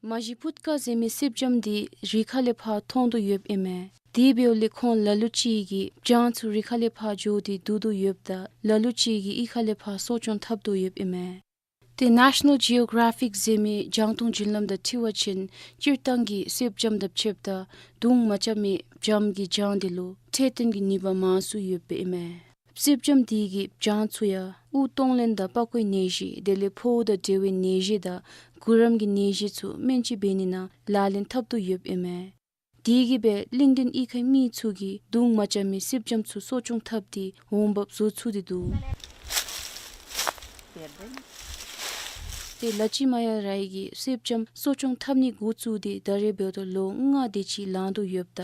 མ་གཞི་པུཊ་ཀ་ཟེར་མི་སེར་སྦྱངམ་འདི་རི་ཁ་ལས་ཕར་མཐོང་དོ་ཡོདཔ་ཨིན་མས། དེ་འབདཝ་ལས་ཁོང་ལ་ལུ་ཅིག་གིས་སྦྱང་ཚུ་རི་ཁ་ལས་ཕར་འགྱོ་སྟེ་བསྡུ་དོ་ཡོདཔ་ད་ལ་ལུ་ཅིག་གིས་གཡུས་ཁ་ལས་ཕར་གསོ་སྐྱོང་འཐབ་དོ་ཡོདཔ་ཨིན་མས། ཏེ་ནེ་ཤ་ནཱལ་ཇི་ཨོ་གྲ་ཕིག་ཟེར་མི་རྒྱང་མཐོང་བརྒྱུད་ལམ་དང་འཁྲིལ་བ་ཅིན་སྤྱིར་བཏང་གི་སེར་སྦྱངམ་དང་ཕྱདཔ་ད་དུང་མ་རྐྱབ་མི་སྦྱངམ་གྱི་རྒྱང་འདི་ལུ་འཕྲོད་བསྟེན་གྱི་ནུས་པ་མང་སུ་ཡོདཔ་ཨིན་མས། སེར་སྦྱངམ་འདི་གི་སྦྱང་ཚུ་ཡང་དབུགས་གཏོང་ལེན་དང་པགས་ཀོའི་ནད་གཞི་དེ་ལས་ཕོཝ་དང་འབྲེལ་བའི་ནད་གཞི་དང་གུ་རམ་གྱི་ནད་གཞི་ཚུ་སྨན་བཅོས་འབད་ནི་ནང་ལག་ལེན་འཐབ་དོ་ཡོདཔ་ཨིན་མས། དེ་གིས་སྦེ་གླིང་ཕྲན་གཡུས་ཁའི་མི་ཚུ་གིས་དུང་མ་རྐྱབ་མི་སེར་སྦྱངམ་ཚུ་གསོ་སྐྱོང་འཐབ་སྟེ་འོང་འབབ་བཟོ་ཚུགས་ཏེ་འདུག། ཏེ་ལ་ཅི་མ་ཡ་རའི་གིས་སེར་སྦྱངམ་གསོ་སྐྱོང་འཐབ་ནི་འགོ་བཙུགས་ཏེ་ད་རེས་འབདཝ་ད་ལོ་ལྔ་དེ་ཅིག་ལང་དོ་ཡོདཔ་ད་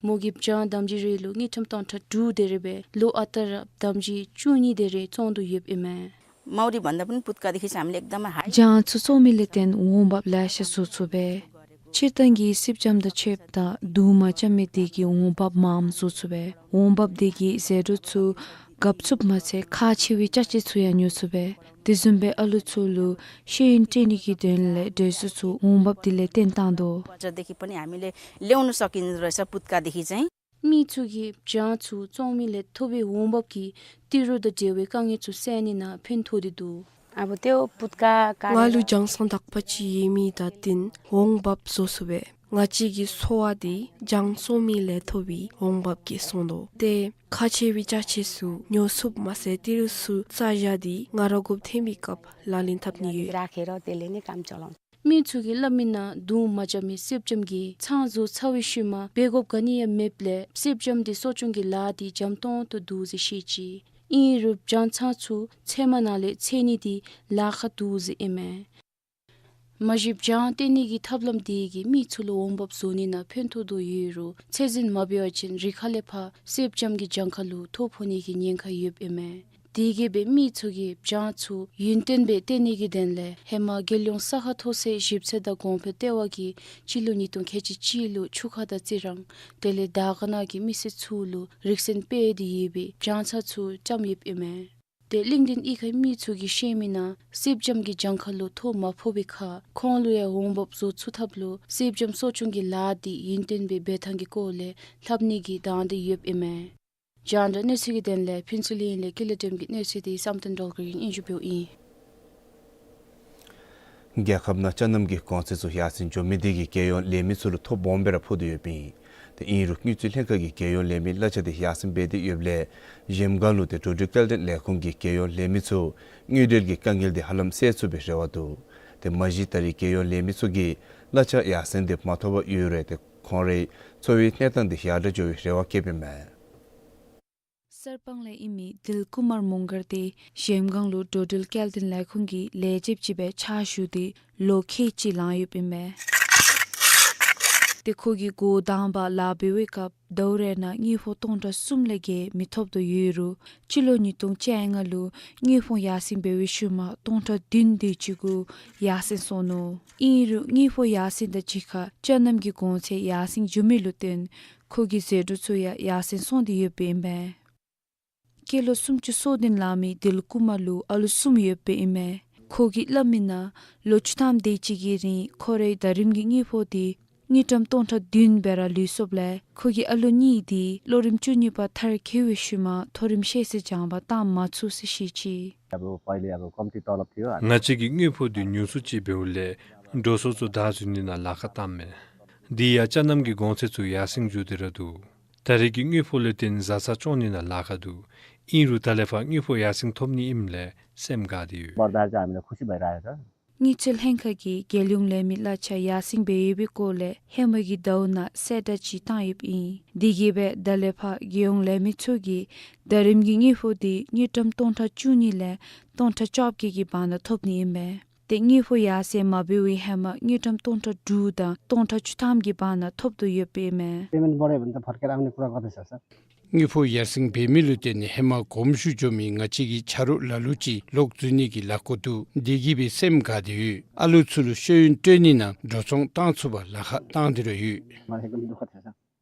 མོ་གི་སྦྱང་དམ་སྦྱིས་རེ་ལུ་དངུལ་ཀྲམ་སྟོང་ཕྲག་དྲུག་དེ་རེ་སྦེ་ལོ་ཨ་རྟག་ར་དམ་སྦྱིས་བཅུ་གཉིས་དེ་རེ་བཙོང་དོ་ཡོདཔ་ཨིན་མས། माउरी भन्दा पनि पुत्कादेखि चाहिँ हामीले एकदमै हाई। སྦྱང་ཚུ་བཙོང་མི་ལས་བརྟེན་འོང་འབབ་ལེ་ཤ་བཟོ་ཚུགས་པས། སྤྱིར་བཏང་གི་སེར་སྦྱངམ་དང་ཕྱདཔ་ད་དུང་མ་རྐྱབ་མི་དེ་གིས་འོང་འབབ་མངམ་བཟོ་ཚུགས་པས། འོང་འབབ་དེ་གིས་ཟད་འགྲོ་ཚུ་གབ་ཚུགསཔ་མ་ཚད་ཁག་ཆེ་བའི་ཅ་ཆས་ཚུ་ཡང་ཉོ་ཚུགས་པས། དེ་བཟུམ་སྦེ་ཨ་ལུ་ཚུ་ལུ་ཤེས་ཡོན་སྤྲོད་ནི་གི་དོན་ལས་འདྲེ་སུ་ཚུ་འོང་འབབ་དེ་ལས་བརྟེན་བཏང་དོ། बजारदेखि पनि हामीले ल्याउन सकिने रहेछ पुत्कादेखि चाहिँ। མི་ཚུ་གིས་སྦྱང་ཚུ་བཙོང་མི་ལས་ཐོབ་པའི་འོང་འབབ་ཀྱིས་ཏི་རུ་དང་འབྲེལ་བའི་དཀའ་ངལ་ཚུ་སེལ་ནི་ནང་ཕན་ཐོགས་ཏེ་འདུག། अब त्यो पुत्का ང་ལུ་སྦྱང་ཚང་དག་པ་ཅིག་ཡོད་མི་དང་བསྟུན་འོང་འབབ་བཟོ་ཚུགས་པས། ང་བཅས་ཀྱི་འཚོ་བ་འདི་སྦྱང་བཙོང་མི་ལས་ཐོབ་པའི་འོང་འབབ་ཀྱིས་སོང་དོ། ཏེ་ཁག་ཆེ་བའི་ཅ་ཆས་ཚུ་ཉོ་ཚུགསཔ་མ་ཚད་ཏི་རུ་ཚུ་རྩ་བཞག་སྟེ་ང་ར་དགོཔ་ཐོན་པའི་སྐབས་ལག་ལེན་འཐབ་ནི་ཡོད། राखेर त्यसले नै काम चलाउँछ। མི་ཚུ་གིས་སླབ་མི་ནང་དུང་མ་རྐྱབ་མི་སེར་སྦྱངམ་གྱིས་ཚང་བཟོ་ཚར་བའི་ཤུལ་མ་འབད་དགོཔ་ག་ནི་ཡང་མེདཔ་ལས་སེར་སྦྱངམ་དེ་གསོ་སྐྱོང་གི་ལཱ་དེ་འཇམ་ཏོང་ཏོ་འདུག་ཟེར་བཤད་ཅི། ཨིན་རུང་སྦྱང་ཚང་ཚུ་ཚལ་མ་ནང་ལས་འཚོལ་ནི་དེ་ལཱ་ཁག་འདུག་ཟེར་ཨིན་མས། མ་གཞི་སྦྱང་བཏོན་ནི་གི་ཐབས་ལམ་དེ་གིས་མི་ཚུ་ལུ་འོང་འབབ་བཟོ་ནི་ནང་ཕན་ཐོགས་དོ་ཡོད་རུང་ཚད་འཛིན་མ་འབད་བ་ཅིན་རི་ཁ་ལས་ཕར་སེར་སྦྱངམ་གི་གྱངས་ཁ་ལུ་ཐོ་ཕོག་ནི་གི་ཉེན་ཁ་ཡོདཔ་ཨིན་མས། དེ་གིས་སྦེ་མི་ཚུ་གིས་སྦྱང་ཚུ་ཡུན་བརྟན་སྦེ་བཏོན་ནི་གི་དོན་ལས་ཧེ་མ་རྒྱལ་ཡོངས་ས་ཁ་མཐོ་ཚད་ཞིབ་འཚོལ་དང་གོང་འཕེལ་ལྟེ་བ་གིས་སྤྱི་ལོ་ཉིས་སྟོང་ཁལ་གཅིག་གཅིག་ལུ་ཆུ་ཁ་དང་རྩི་རང་དེ་ལས་དར་དཀར་ནང་གི་མི་སེར་ཚུ་ལུ་རིག་ཚན་སྤེལ་ཏེ་ཡོད་པའི་སྦྱང་ཚང་ཚུ་བཀྲམ་ཡོདཔ་ཨིན་མས། ཏེ་གླིང་ཕྲན་གཡུས་ཁའི་མི་ཚུ་གིས་བཤད་མི་ནང་སེར་སྦྱངམ་གྱི་གྱངས་ཁ་ལུ་ཐོ་མ་ཕོག་པའི་ཁར་ཁོང་ལུ་ཡང་འོང་འབབ་བཟོ་ཚུགས་ཐབས་ལུ་སེར་སྦྱངམ་གསོ་སྐྱོང་གི་ལཱ་དེ་ཡུན་བརྟན་སྦེ་འབད་ཐངས་ཀྱི་སྐོར་ལས་ལྷབ་ནི་གི་དང་འདོད་ཡོདཔ་ཨིན་མས། རྒྱང་བསྒྲགས་གནས་ཚུལ་གྱི་དོན་ལས་ཕུན་ཚོགས་གླིང་ལས་ཀུན་ལེགས་སྒྲོལམ་གྱི་གནས་ཚུལ་དེ་བསམ་གཏན་སྒྲོལ་དཀར་གྱིས་སྙན་ཞུ་འབདཝ་ཨིན། རྒྱལ་ཁབ་ནང་ཅ་རྣམ་གྱི་གོང་ཚད་ཚུ་ཡར་སེང་འགྱོ་མི་དེ་གིས་རྒྱལ་ཡོངས་ལས་མི་ཚུ་ལུ་ཐོ་སྦོམ་སྦེ་ར་ཕོག་སྟེ་ཡོདཔ་ཨིན། ཏེ་ཨིན་རུང་དངུལ་རྩིས་ལྷན་ཁག་གིས་རྒྱལ་ཡོངས་ལས་མིའི་གླ་ཆ་དེ་ཡར་སེང་འབད་དེ་ཡོདཔ་ལས་གཞལམ་སྒང་ལུ་ཏེ་འགྲོ་འགྲུལ་སྐྱེལ་འདྲེན་ལས་ཁུངས་ཀྱིས་རྒྱལ་ཡོངས་ལས་མི་ཚུ་དངུལ་འབྲེལ་གྱི་དཀའ་ངལ་དེ་ཧ་ལམ་སེལ་ཚུགས་པའི་རེ་བ་འདུག། ཏེ་མ་གཞི་ད་རེས་རྒྱལ་ཡོངས་ལས་མི་ཚུ་གིས་གླ་ཆ་ཡར་སེང་དེ་མ་ཐོབ་པར་ཡོད་རུང་ཏེ་ཁོང་རའི་འཚོ་བའི་གནས་སྟངས་དེ་ཡར་དྲག་འགྱོ་བའི་རེ་བ་བསྐྱེདཔ་ཨིན་མས། གསར་སྤང་ལས་ཨིན་མི་དིལ་ཀུ་མར་མོང་སྒར་དེ་གཞལམ་སྒང་ལུ་འགྲོ་འགྲུལ་སྐྱེལ་འདྲེན་ལས་ཁུངས་ཀྱི་ལས་བྱེདཔ་ཅིག་སྦེ་ཕྱག་ཞུ་སྟེ་ལོ་ཁལ་གཅིག་ལང་ཡོདཔ་ཨིན་མས། ཏེ་ཁོ་གིས་འགོ་དང་པ་ལཱ་འབད་བའི་སྐབས་ཟླཝ་རེ་ནང་དངུལ་ཕོགས་སྟོང་ཕྲག་གསུམ་ལས་བརྒལ་མི་ཐོབ་དོ་ཡོད་རུང་སྤྱི་ལོ་ཉིས་སྟོང་བཅོ་ལྔ་ལུ་དངུལ་ཕོགས་ཡར་སེང་འབད་བའི་ཤུལ་མ་སྟོང་ཕྲག་བདུན་དེ་ཅིག་གུ་ཡར་སེང་སོང་ནུག། ཨིན་རུང་དངུལ་ཕོགས་ཡར་སེང་དང་གཅིག་ཁར་ཅ་རྣམ་གྱི་གོང་ཚད་ཡར་སེང་འགྱོ་མི་ལུ་བརྟེན་ཁོ་གི་ཟད་འགྲོ་ཚུ་ཡང་ཡར་སེང་སོང་སྟེ་ཡོདཔ་ཨིན་མས། སྐྱེས་ལོ་སུམ་ཅུ་སོ་བདུན་ལང་མི་དིལ་ཀུ་མར་ལུ་ཨ་ལུ་གསུམ་ཡོདཔ་ཨིན་མས། ཁོ་གིས་སླབ་མི་ནང་ལོ་བཅུ་ཐམ་དེ་ཅིག་གི་རིང་ཁོ་རའི་ཟླ་རིམ་གྱི་དངུལ་ཕོགས་དེ་དངུལ་ཀྲམ་སྟོང་ཕྲག་བདུན་སྦེ་ར་ལུས་སོཔ་ལས་ཁོ་གི་ཨ་ལུ་གཉིས་དེ་ལོ་རིམ་བཅུ་གཉིས་པ་མཐར་འཁྱོལ་བའི་ཤུལ་མ་མཐོ་རིམ་ཤེས་ཚད་སྦྱང་བ་བཏང་མ་ཚུགས་ཟེར་བཤད་ཅི། अब पहिले अब कम्ती तलब थियो। ང་བཅས་ཀྱི་དངུལ་ཕོགས་དེ་ཉུང་སུ་ཅིག་འབདཝ་ལས་འགྲོ་སོང་ཚུ་བདའ་འཛུལ་ནི་ནང་ལཱ་ཁག་བཏངམ་མས། དེ་ཡང་ཅ་རྣམ་གྱི་གོང་ཚད་ཚུ་ཡར་སེང་འགྱོ་སྟེ་ར་འདུག། ད་རེས་ཀྱི་དངུལ་ཕོགས་ལས་བརྟེན་བཟའ་ཚང་སྐྱོང་ནི་ནང་ལཱ་ཁག་འདུག། ཨིན་རུང་ད་ལས་ཕར་དངུལ་ཕོགས་ཡར་སེང་ཐོབ་ནི་ཨིནམ་ལས་སེམས་དགའ་སྟེ་ཡོད། बढ्दा चाहिँ हामीलाई खुसी भइरहेको छ। དངུལ་རྩིས་ལྷན་ཁག་གིས་རྒྱལ་ཡོངས་ལས་མི་གླ་ཆ་ཡར་སེང་འབད་ཡོད་པའི་སྐོར་ལས་ཧེ་མ་གི་ཟླཝ་ནང་གསལ་བསྒྲགས་ཅིག་བཏང་ཡོདཔ་ཨིན། དེ་གིས་སྦེ་ད་ལས་ཕར་རྒྱལ་ཡོངས་ལས་མི་ཚུ་གིས་ཟླ་རིམ་གྱི་དངུལ་ཕོགས་དེ་དངུལ་ཀྲམ་སྟོང་ཕྲག་བཅུ་གཉིས་ལས་སྟོང་ཕྲག་བཅོ་བརྒྱད་ཀྱི་བར་ན་ཐོབ་ནི་ཨིན་པས། ཏེ་དངུལ་ཕོགས་ཡར་སེང་མ་འབད་བའི་ཧེ་མ་དངུལ་ཀྲམ་སྟོང་ཕྲག་དྲུག་དང་སྟོང་ཕྲག་བཅུ་ཐམ་གྱི་བར་ན་ཐོབ་དོ་ཡོདཔ་ཨིན་མས། पेमेन्ट बढ्यो भने त फर्केर आउने कुरा गर्दैछ सर। དངུལ་ཕོགས་ཡར་སེང་འབད་མི་ལུ་བརྟེན་ནས་ཧེ་མ་གོམ་ཞུ་འགྱོ་མི་ང་བཅས་ཀྱི་ཆ་རོགས་ལ་ལུ་ཅིག་ལོག་འཛུལ་ནི་གི་ལཱ་འགོ་འདུག། དེ་གིས་སྦེ་སེམས་དགའ་སྟེ་ཡོད། ཨ་ལུ་ཚུ་ལུ་ཤེས་ཡོན་སྤྲོད་ནི་ནང་འགྲོ་སོང་བཏང་ཚུགས་པར་ལཱ་ཁག་བཏང་སྟེ་ར་ཡོད། मलाई एकदम दुःख थियो सर।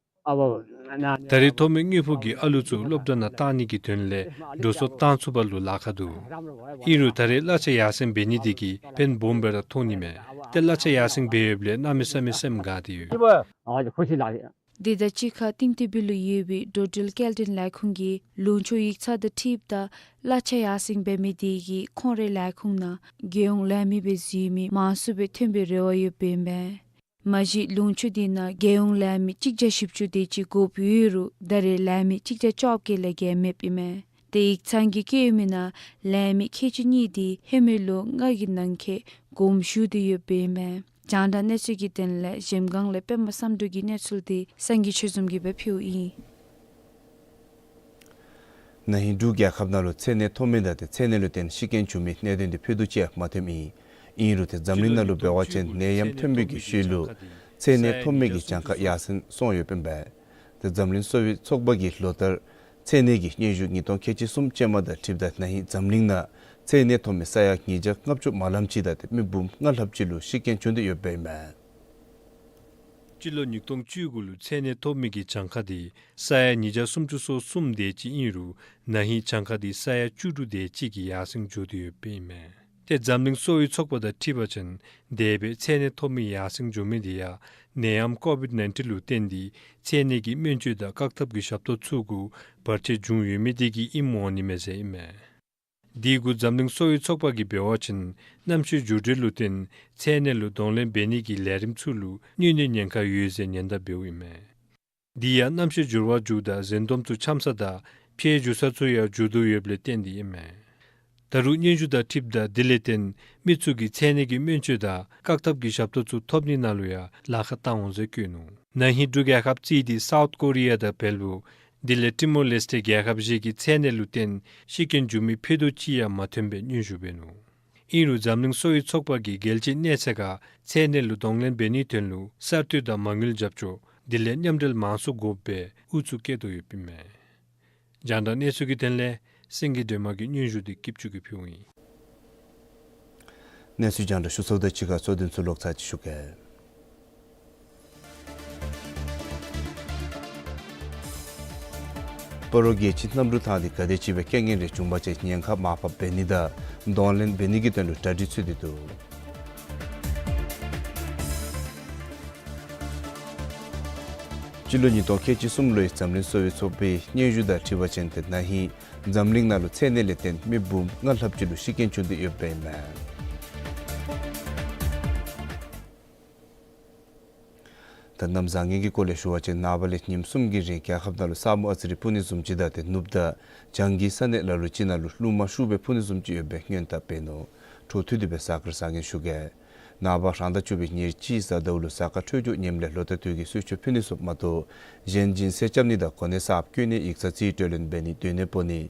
अब ད་རེས་ཐོབ་མི་དངུལ་ཕོགས་ཀྱིས་ཨ་ལུ་ཚུ་སློབ་གྲྭ་ནང་བཏང་ནི་གི་དོན་ལས་འགྲོ་སོང་བཏང་ཚུགས་པ་ལུ་ལཱ་ཁག་འདུག། ཨིན་རུང་ད་རེས་གླ་ཆ་ཡར་སེང་འབད་ནི་དེ་གིས་ཕན་སྦོམ་སྦེ་ར་མཐོང་ནི་མས། ཏེ་གླ་ཆ་ཡར་སེང་འབད་ཡོདཔ་ལས་གནམ་མེད་ས་མེད་སེམས་དགའ་སྟེ་ཡོད། ཨ་ཁོ་ཤི་ལ། དེ་དང་གཅིག་ཁར་ཏིང་ཏི་བི་ལུ་ཡོད་པའི་འགྲོ་འགྲུལ་སྐྱེལ་འདྲེན་ལས་ཁུངས་ཀྱིས་ལུང་ཕྱོགས་ཡིག་ཚང་དང་འཁྲིལཝ་ད་གླ་ཆ་ཡར་སེང་འབད་མི་དེ་གིས་ཁོང་རའི་ལས་ཁུངས་ནང་རྒྱལ་ཡོངས་ལས་མི་སྦེ་འཛུལ་མི་མང་སུ་སྦེ་ཐོན་པའི་རེ་བ་ཡོདཔ་ཨིན་མས། མ་གཞི་ལུང་ཕྱོགས་དེ་ནང་རྒྱལ་ཡོངས་ལས་མི་གཅིག་བརྒྱ་བཞི་བཅུ་དེ་ཅིག་དགོཔ་ཡོད་རུང་ད་རེས་ལས་མི་གཅིག་བརྒྱ་བཅོ་བརྒྱད་ལས་བརྒལ་མེདཔ་ཨིན་མས། ཏེ་ཡིག་ཚང་གིས་བཀོད་མི་ནང་ལས་མི་ཁལ་གཅིག་གཉིས་དེ་ཧེ་མའི་ལོ་ལྔ་གི་ནང་འཁོད་དགོངསམ་ཞུ་སྟེ་ཡོདཔ་ཨིན་མས། རྒྱང་བསྒྲགས་གནས་ཚུལ་གྱི་དོན་ལས་གཞལམ་སྒང་ལས་པདྨ་བསམ་གྲུབ་ཀྱི་གནས་ཚུལ་དེ་སངས་རྒྱས་ཆོས་འཛོམས་ཀྱིས་སྦེ་ཕུལཝ་ཨིན། ན་ཧིང་འབྲུག་རྒྱལ་ཁབ་ནང་ལུ་ཚད་ནད་ཐོབ་མི་དང་ཏེ་ཚད་ནད་ལུ་བརྟེན་ཤི་རྐྱེན་བྱུང་མི་གནད་དོན་དེ་ཕུད་རྡོག་ཅིག་ཡང་མ་ཐོནམ་ཨིན། ཨིན་རུང་ཏེ་འཛམ་གླིང་ནང་ལུ་འབད་བ་ཅིན་ནད་ཡམས་ཐོན་པའི་གི་ཤུལ་ལུ་ཚད་ནད་ཐོབ་མི་གི་གྱངས་ཁ་ཡར་སེང་སོང་ཡོདཔ་ཨིན་པས། ཏེ་འཛམ་གླིང་གསོ་བའི་ཚོགས་པ་གིས་ལོ་ལྟར་ཚད་ནད་ཀྱི་སྙན་ཞུ་ཉིས་སྟོང་ཁལ་གཅིག་གསུམ་ཅན་མ་དང་འཁྲིལཝ་ད་ན་ཧིང་འཛམ་གླིང་ནང་ཚད་ནད་ཐོབ་མི་ས་ཡ་ཉིས་བརྒྱ་ལྔ་བཅུ་མ་ལངམ་ཅིག་དང་ཏེ་མི་འབུམ་ལྔ་ལྷགཔ་ཅིག་ལུ་ཤི་རྐྱེན་བྱུང་སྟེ་ཡོདཔ་ཨིན་མས། སྤྱི་ལོ་ཉིས་སྟོང་བཅུ་དགུ་ལུ་ཚད་ནད་ཐོབ་མི་གི་གྱངས་ཁ་དེ་ས་ཡ་ཉིས་བརྒྱ་སུམ་ཅུ་སོ་གསུམ་དེ་ཅིག་ཨིན་རུང་ན་ཧིང་གྱངས་ཁ་དེ་ས་ཡ་བཅུ་དྲུག་དེ་ཅིག་གིས་ཡར་སེང་འགྱོ་སྟེ་ཡོདཔ་ཨིན་མས། ཏེ་འཛམ་གླིང་གསོ་བའི་ཚོགས་པ་དང་འཁྲིལ་བ་ཅིན་འདས་པའི་ཚད་ནད་ཐོབ་མི་ཡར་སེང་འགྱོ་མི་དེ་ཡང་ནད་ཡམས་ཀོ་བིཌ་ནའིན་ཊིན་ལུ་བརྟེན་ཏེ་ཚད་ནད་ཀྱི་སྨན་བཅོས་དང་བཀག་ཐབས་ཀྱི་ཞབས་ཏོག་ཚུ་གུ་བར་ཆད་བྱུང་ཡོད་མི་དེ་གིས་ཨིནམ་འོང་ནི་མས་ཟེར་ཨིན་མས། དེ་གུ་འཛམ་གླིང་གསོ་བའི་ཚོགས་པ་གིས་འབད་བ་ཅིན་གནམ་གཤིས་འགྱུར་འགྲོས་ལུ་བརྟེན་ཚད་ནད་ལུ་གདོང་ལེན་འབད་ནི་གི་ལས་རིམ་ཚུ་ལུ་གནོད་ནིའི་ཉེན་ཁ་ཡོད་ཟེར་ཉེན་བརྡ་འབདཝ་ཨིན་མས། དེ་ཡང་གནམ་གཤིས་འགྱུར་བ་འགྱོཝ་ད་ཟན་འདོམ་ཚུ་འཁྱམས་ས་དང་ཕྱེ་འགྱོ་ས་ཚུ་ཡང་འགྱུར་དོ་ཡོདཔ་ལས་བརྟེན་ཏེ་ཨིན་མས། ད་རུང་སྙན་ཞུ་དང་འཁྲིལཝ་ད་དེ་ལས་བརྟེན་མི་ཚུ་གིས་ཚད་ནད་ཀྱི་སྨན་བཅོས་དང་བཀག་ཐབས་ཀྱི་ཞབས་ཏོག་ཚུ་ཐོབ་ནི་ནང་ལུ་ཡང་ལཱ་ཁག་བཏང་འོང་ཟེར་བཀོད་ནུག། ན་ཧིང་འབྲུག་རྒྱལ་ཁབ་བརྩིས་ཏེ་སའུཐ་ཀོ་རི་ཡ་དང་བལ་པོ་དེ་ལས་ཊི་མོར་ལེས་ཊེ་རྒྱལ་ཁབ་བཞི་གིས་ཚད་ནད་ལུ་བརྟེན་ཤི་རྐྱེན་བྱུང་མི་ཕུད་རྡོག་ཅིག་ཡང་མ་ཐོན་པའི་སྙན་ཞུ་འབད་ནུག། ཨིན་རུང་འཛམ་གླིང་གསོ་བའི་ཚོགས་པ་གིས་རྒྱལ་སྤྱིའི་གནས་ཚད་ཁར་ཚད་ནད་ལུ་གདོང་ལེན་འབད་ནིའི་དོན་ལུ་གསར་གཏོད་དང་མ་དངུལ་རྒྱབ་སྐྱོར་དེ་ལས་མཉམ་འབྲེལ་མང་སུ་དགོཔ་སྦེ་ཨུ་ཚུགས་བསྐྱེད་དོ་ཡོདཔ་ཨིན་མས། རྒྱང་བསྒྲགས་གནས་ཚུལ་གྱི་དོན་ལས་སེང་གེ་སྒྲོལ་མ་གི་སྙན་ཞུ་དེ་སྐྱིད་ཆུ་གིས་ཕུལཝ་ཨིན། གནས་ཚུལ་རྒྱང་བསྒྲགས་ཞུ་ཚརཝ་དང་གཅིག་ཁར་གཙོ་དོན་ཚུ་ལོག་ཚར་ཅིག་ཞུ་གེ། སྤ་རོ་རྒྱལ་སྤྱིའི་གནམ་གྲུ་ཐང་འདི་ག་དེ་ཅིག་སྦེ་རྐྱེན་ངན་རེ་བྱུང་བ་ཅིན་ཉེན་ཁ་མར་ཕབ་འབད་ནི་དང་གདོང་ལེན་འབད་ནི་གི་དོན་ལུ་གྲ་སྒྲིག་ཚུད་དེ་འདུག། སྤྱི་ལོ་ཉིས་སྟོང་ཁལ་གཅིག་གསུམ་ལོའི་འཛམ་གླིང་གསོ་བའི་ཚོགས་པའི་སྙན་ཞུ་དང་འཁྲིལ་བ་ཅིན་ཏེ་ན་ཧིང་འཛམ་གླིང་ནང་ལུ་ཚད་ནད་ལས་བརྟེན་མི་འབུམ་ལྔ་ལྷགཔ་ཅིག་ལུ་ཤི་རྐྱེན་བྱུང་སྟེ་ཡོདཔ་ཨིན་མས། ད་གནམ་བཟང་ངན་གྱི་སྐོར་ལས་ཞུ་བ་ཅིན་ནངས་པ་ལས་ཉིནམ་གསུམ་གྱི་རིང་རྒྱལ་ཁབ་ནང་ལུ་ས་སྨུག་ཨ་ཙི་རེ་སྤུབ་ནི་བཟུམ་ཅིག་དང་ཏེ་ནུབ་དང་བྱང་གི་ས་གནས་ལ་ལུ་ཅིག་ནང་ལུ་རླུང་མ་ཤུགས་སྦེ་འཕུ་ནི་བཟུམ་ཅིག་ཡོད་པའི་སྔོན་བརྡ་འབད་ནུག། འཕྲོ་མཐུད་དེ་སྦེ་གཟའ་སྐར་བཟང་ངན་ཞུ་གེ། ནངས་པ་རང་ཟླ་བཅུ་པའི་ཉེར་གཅིག་གཟའ་ཟླཝ་ལུ་གཟའ་སྐར་འཕྲོད་སྦྱོར་ངནམ་ལས་ལོ་ཟླ་དུས་ཀྱི་གསོལ་མཆོད་ཕུལ་ནི་ཚུ་མ་གཏོགས་གཞན་སྦྱིན་སྲེག་རྐྱབ་ནི་དང་གོ་གནས་གསརཔ་བསྐོ་ནི་ཡིག་ཚང་རྩིས་སྤྲོད་ལེན་འབད་ནི་སྡོད་གནས་སྤོ་ནི་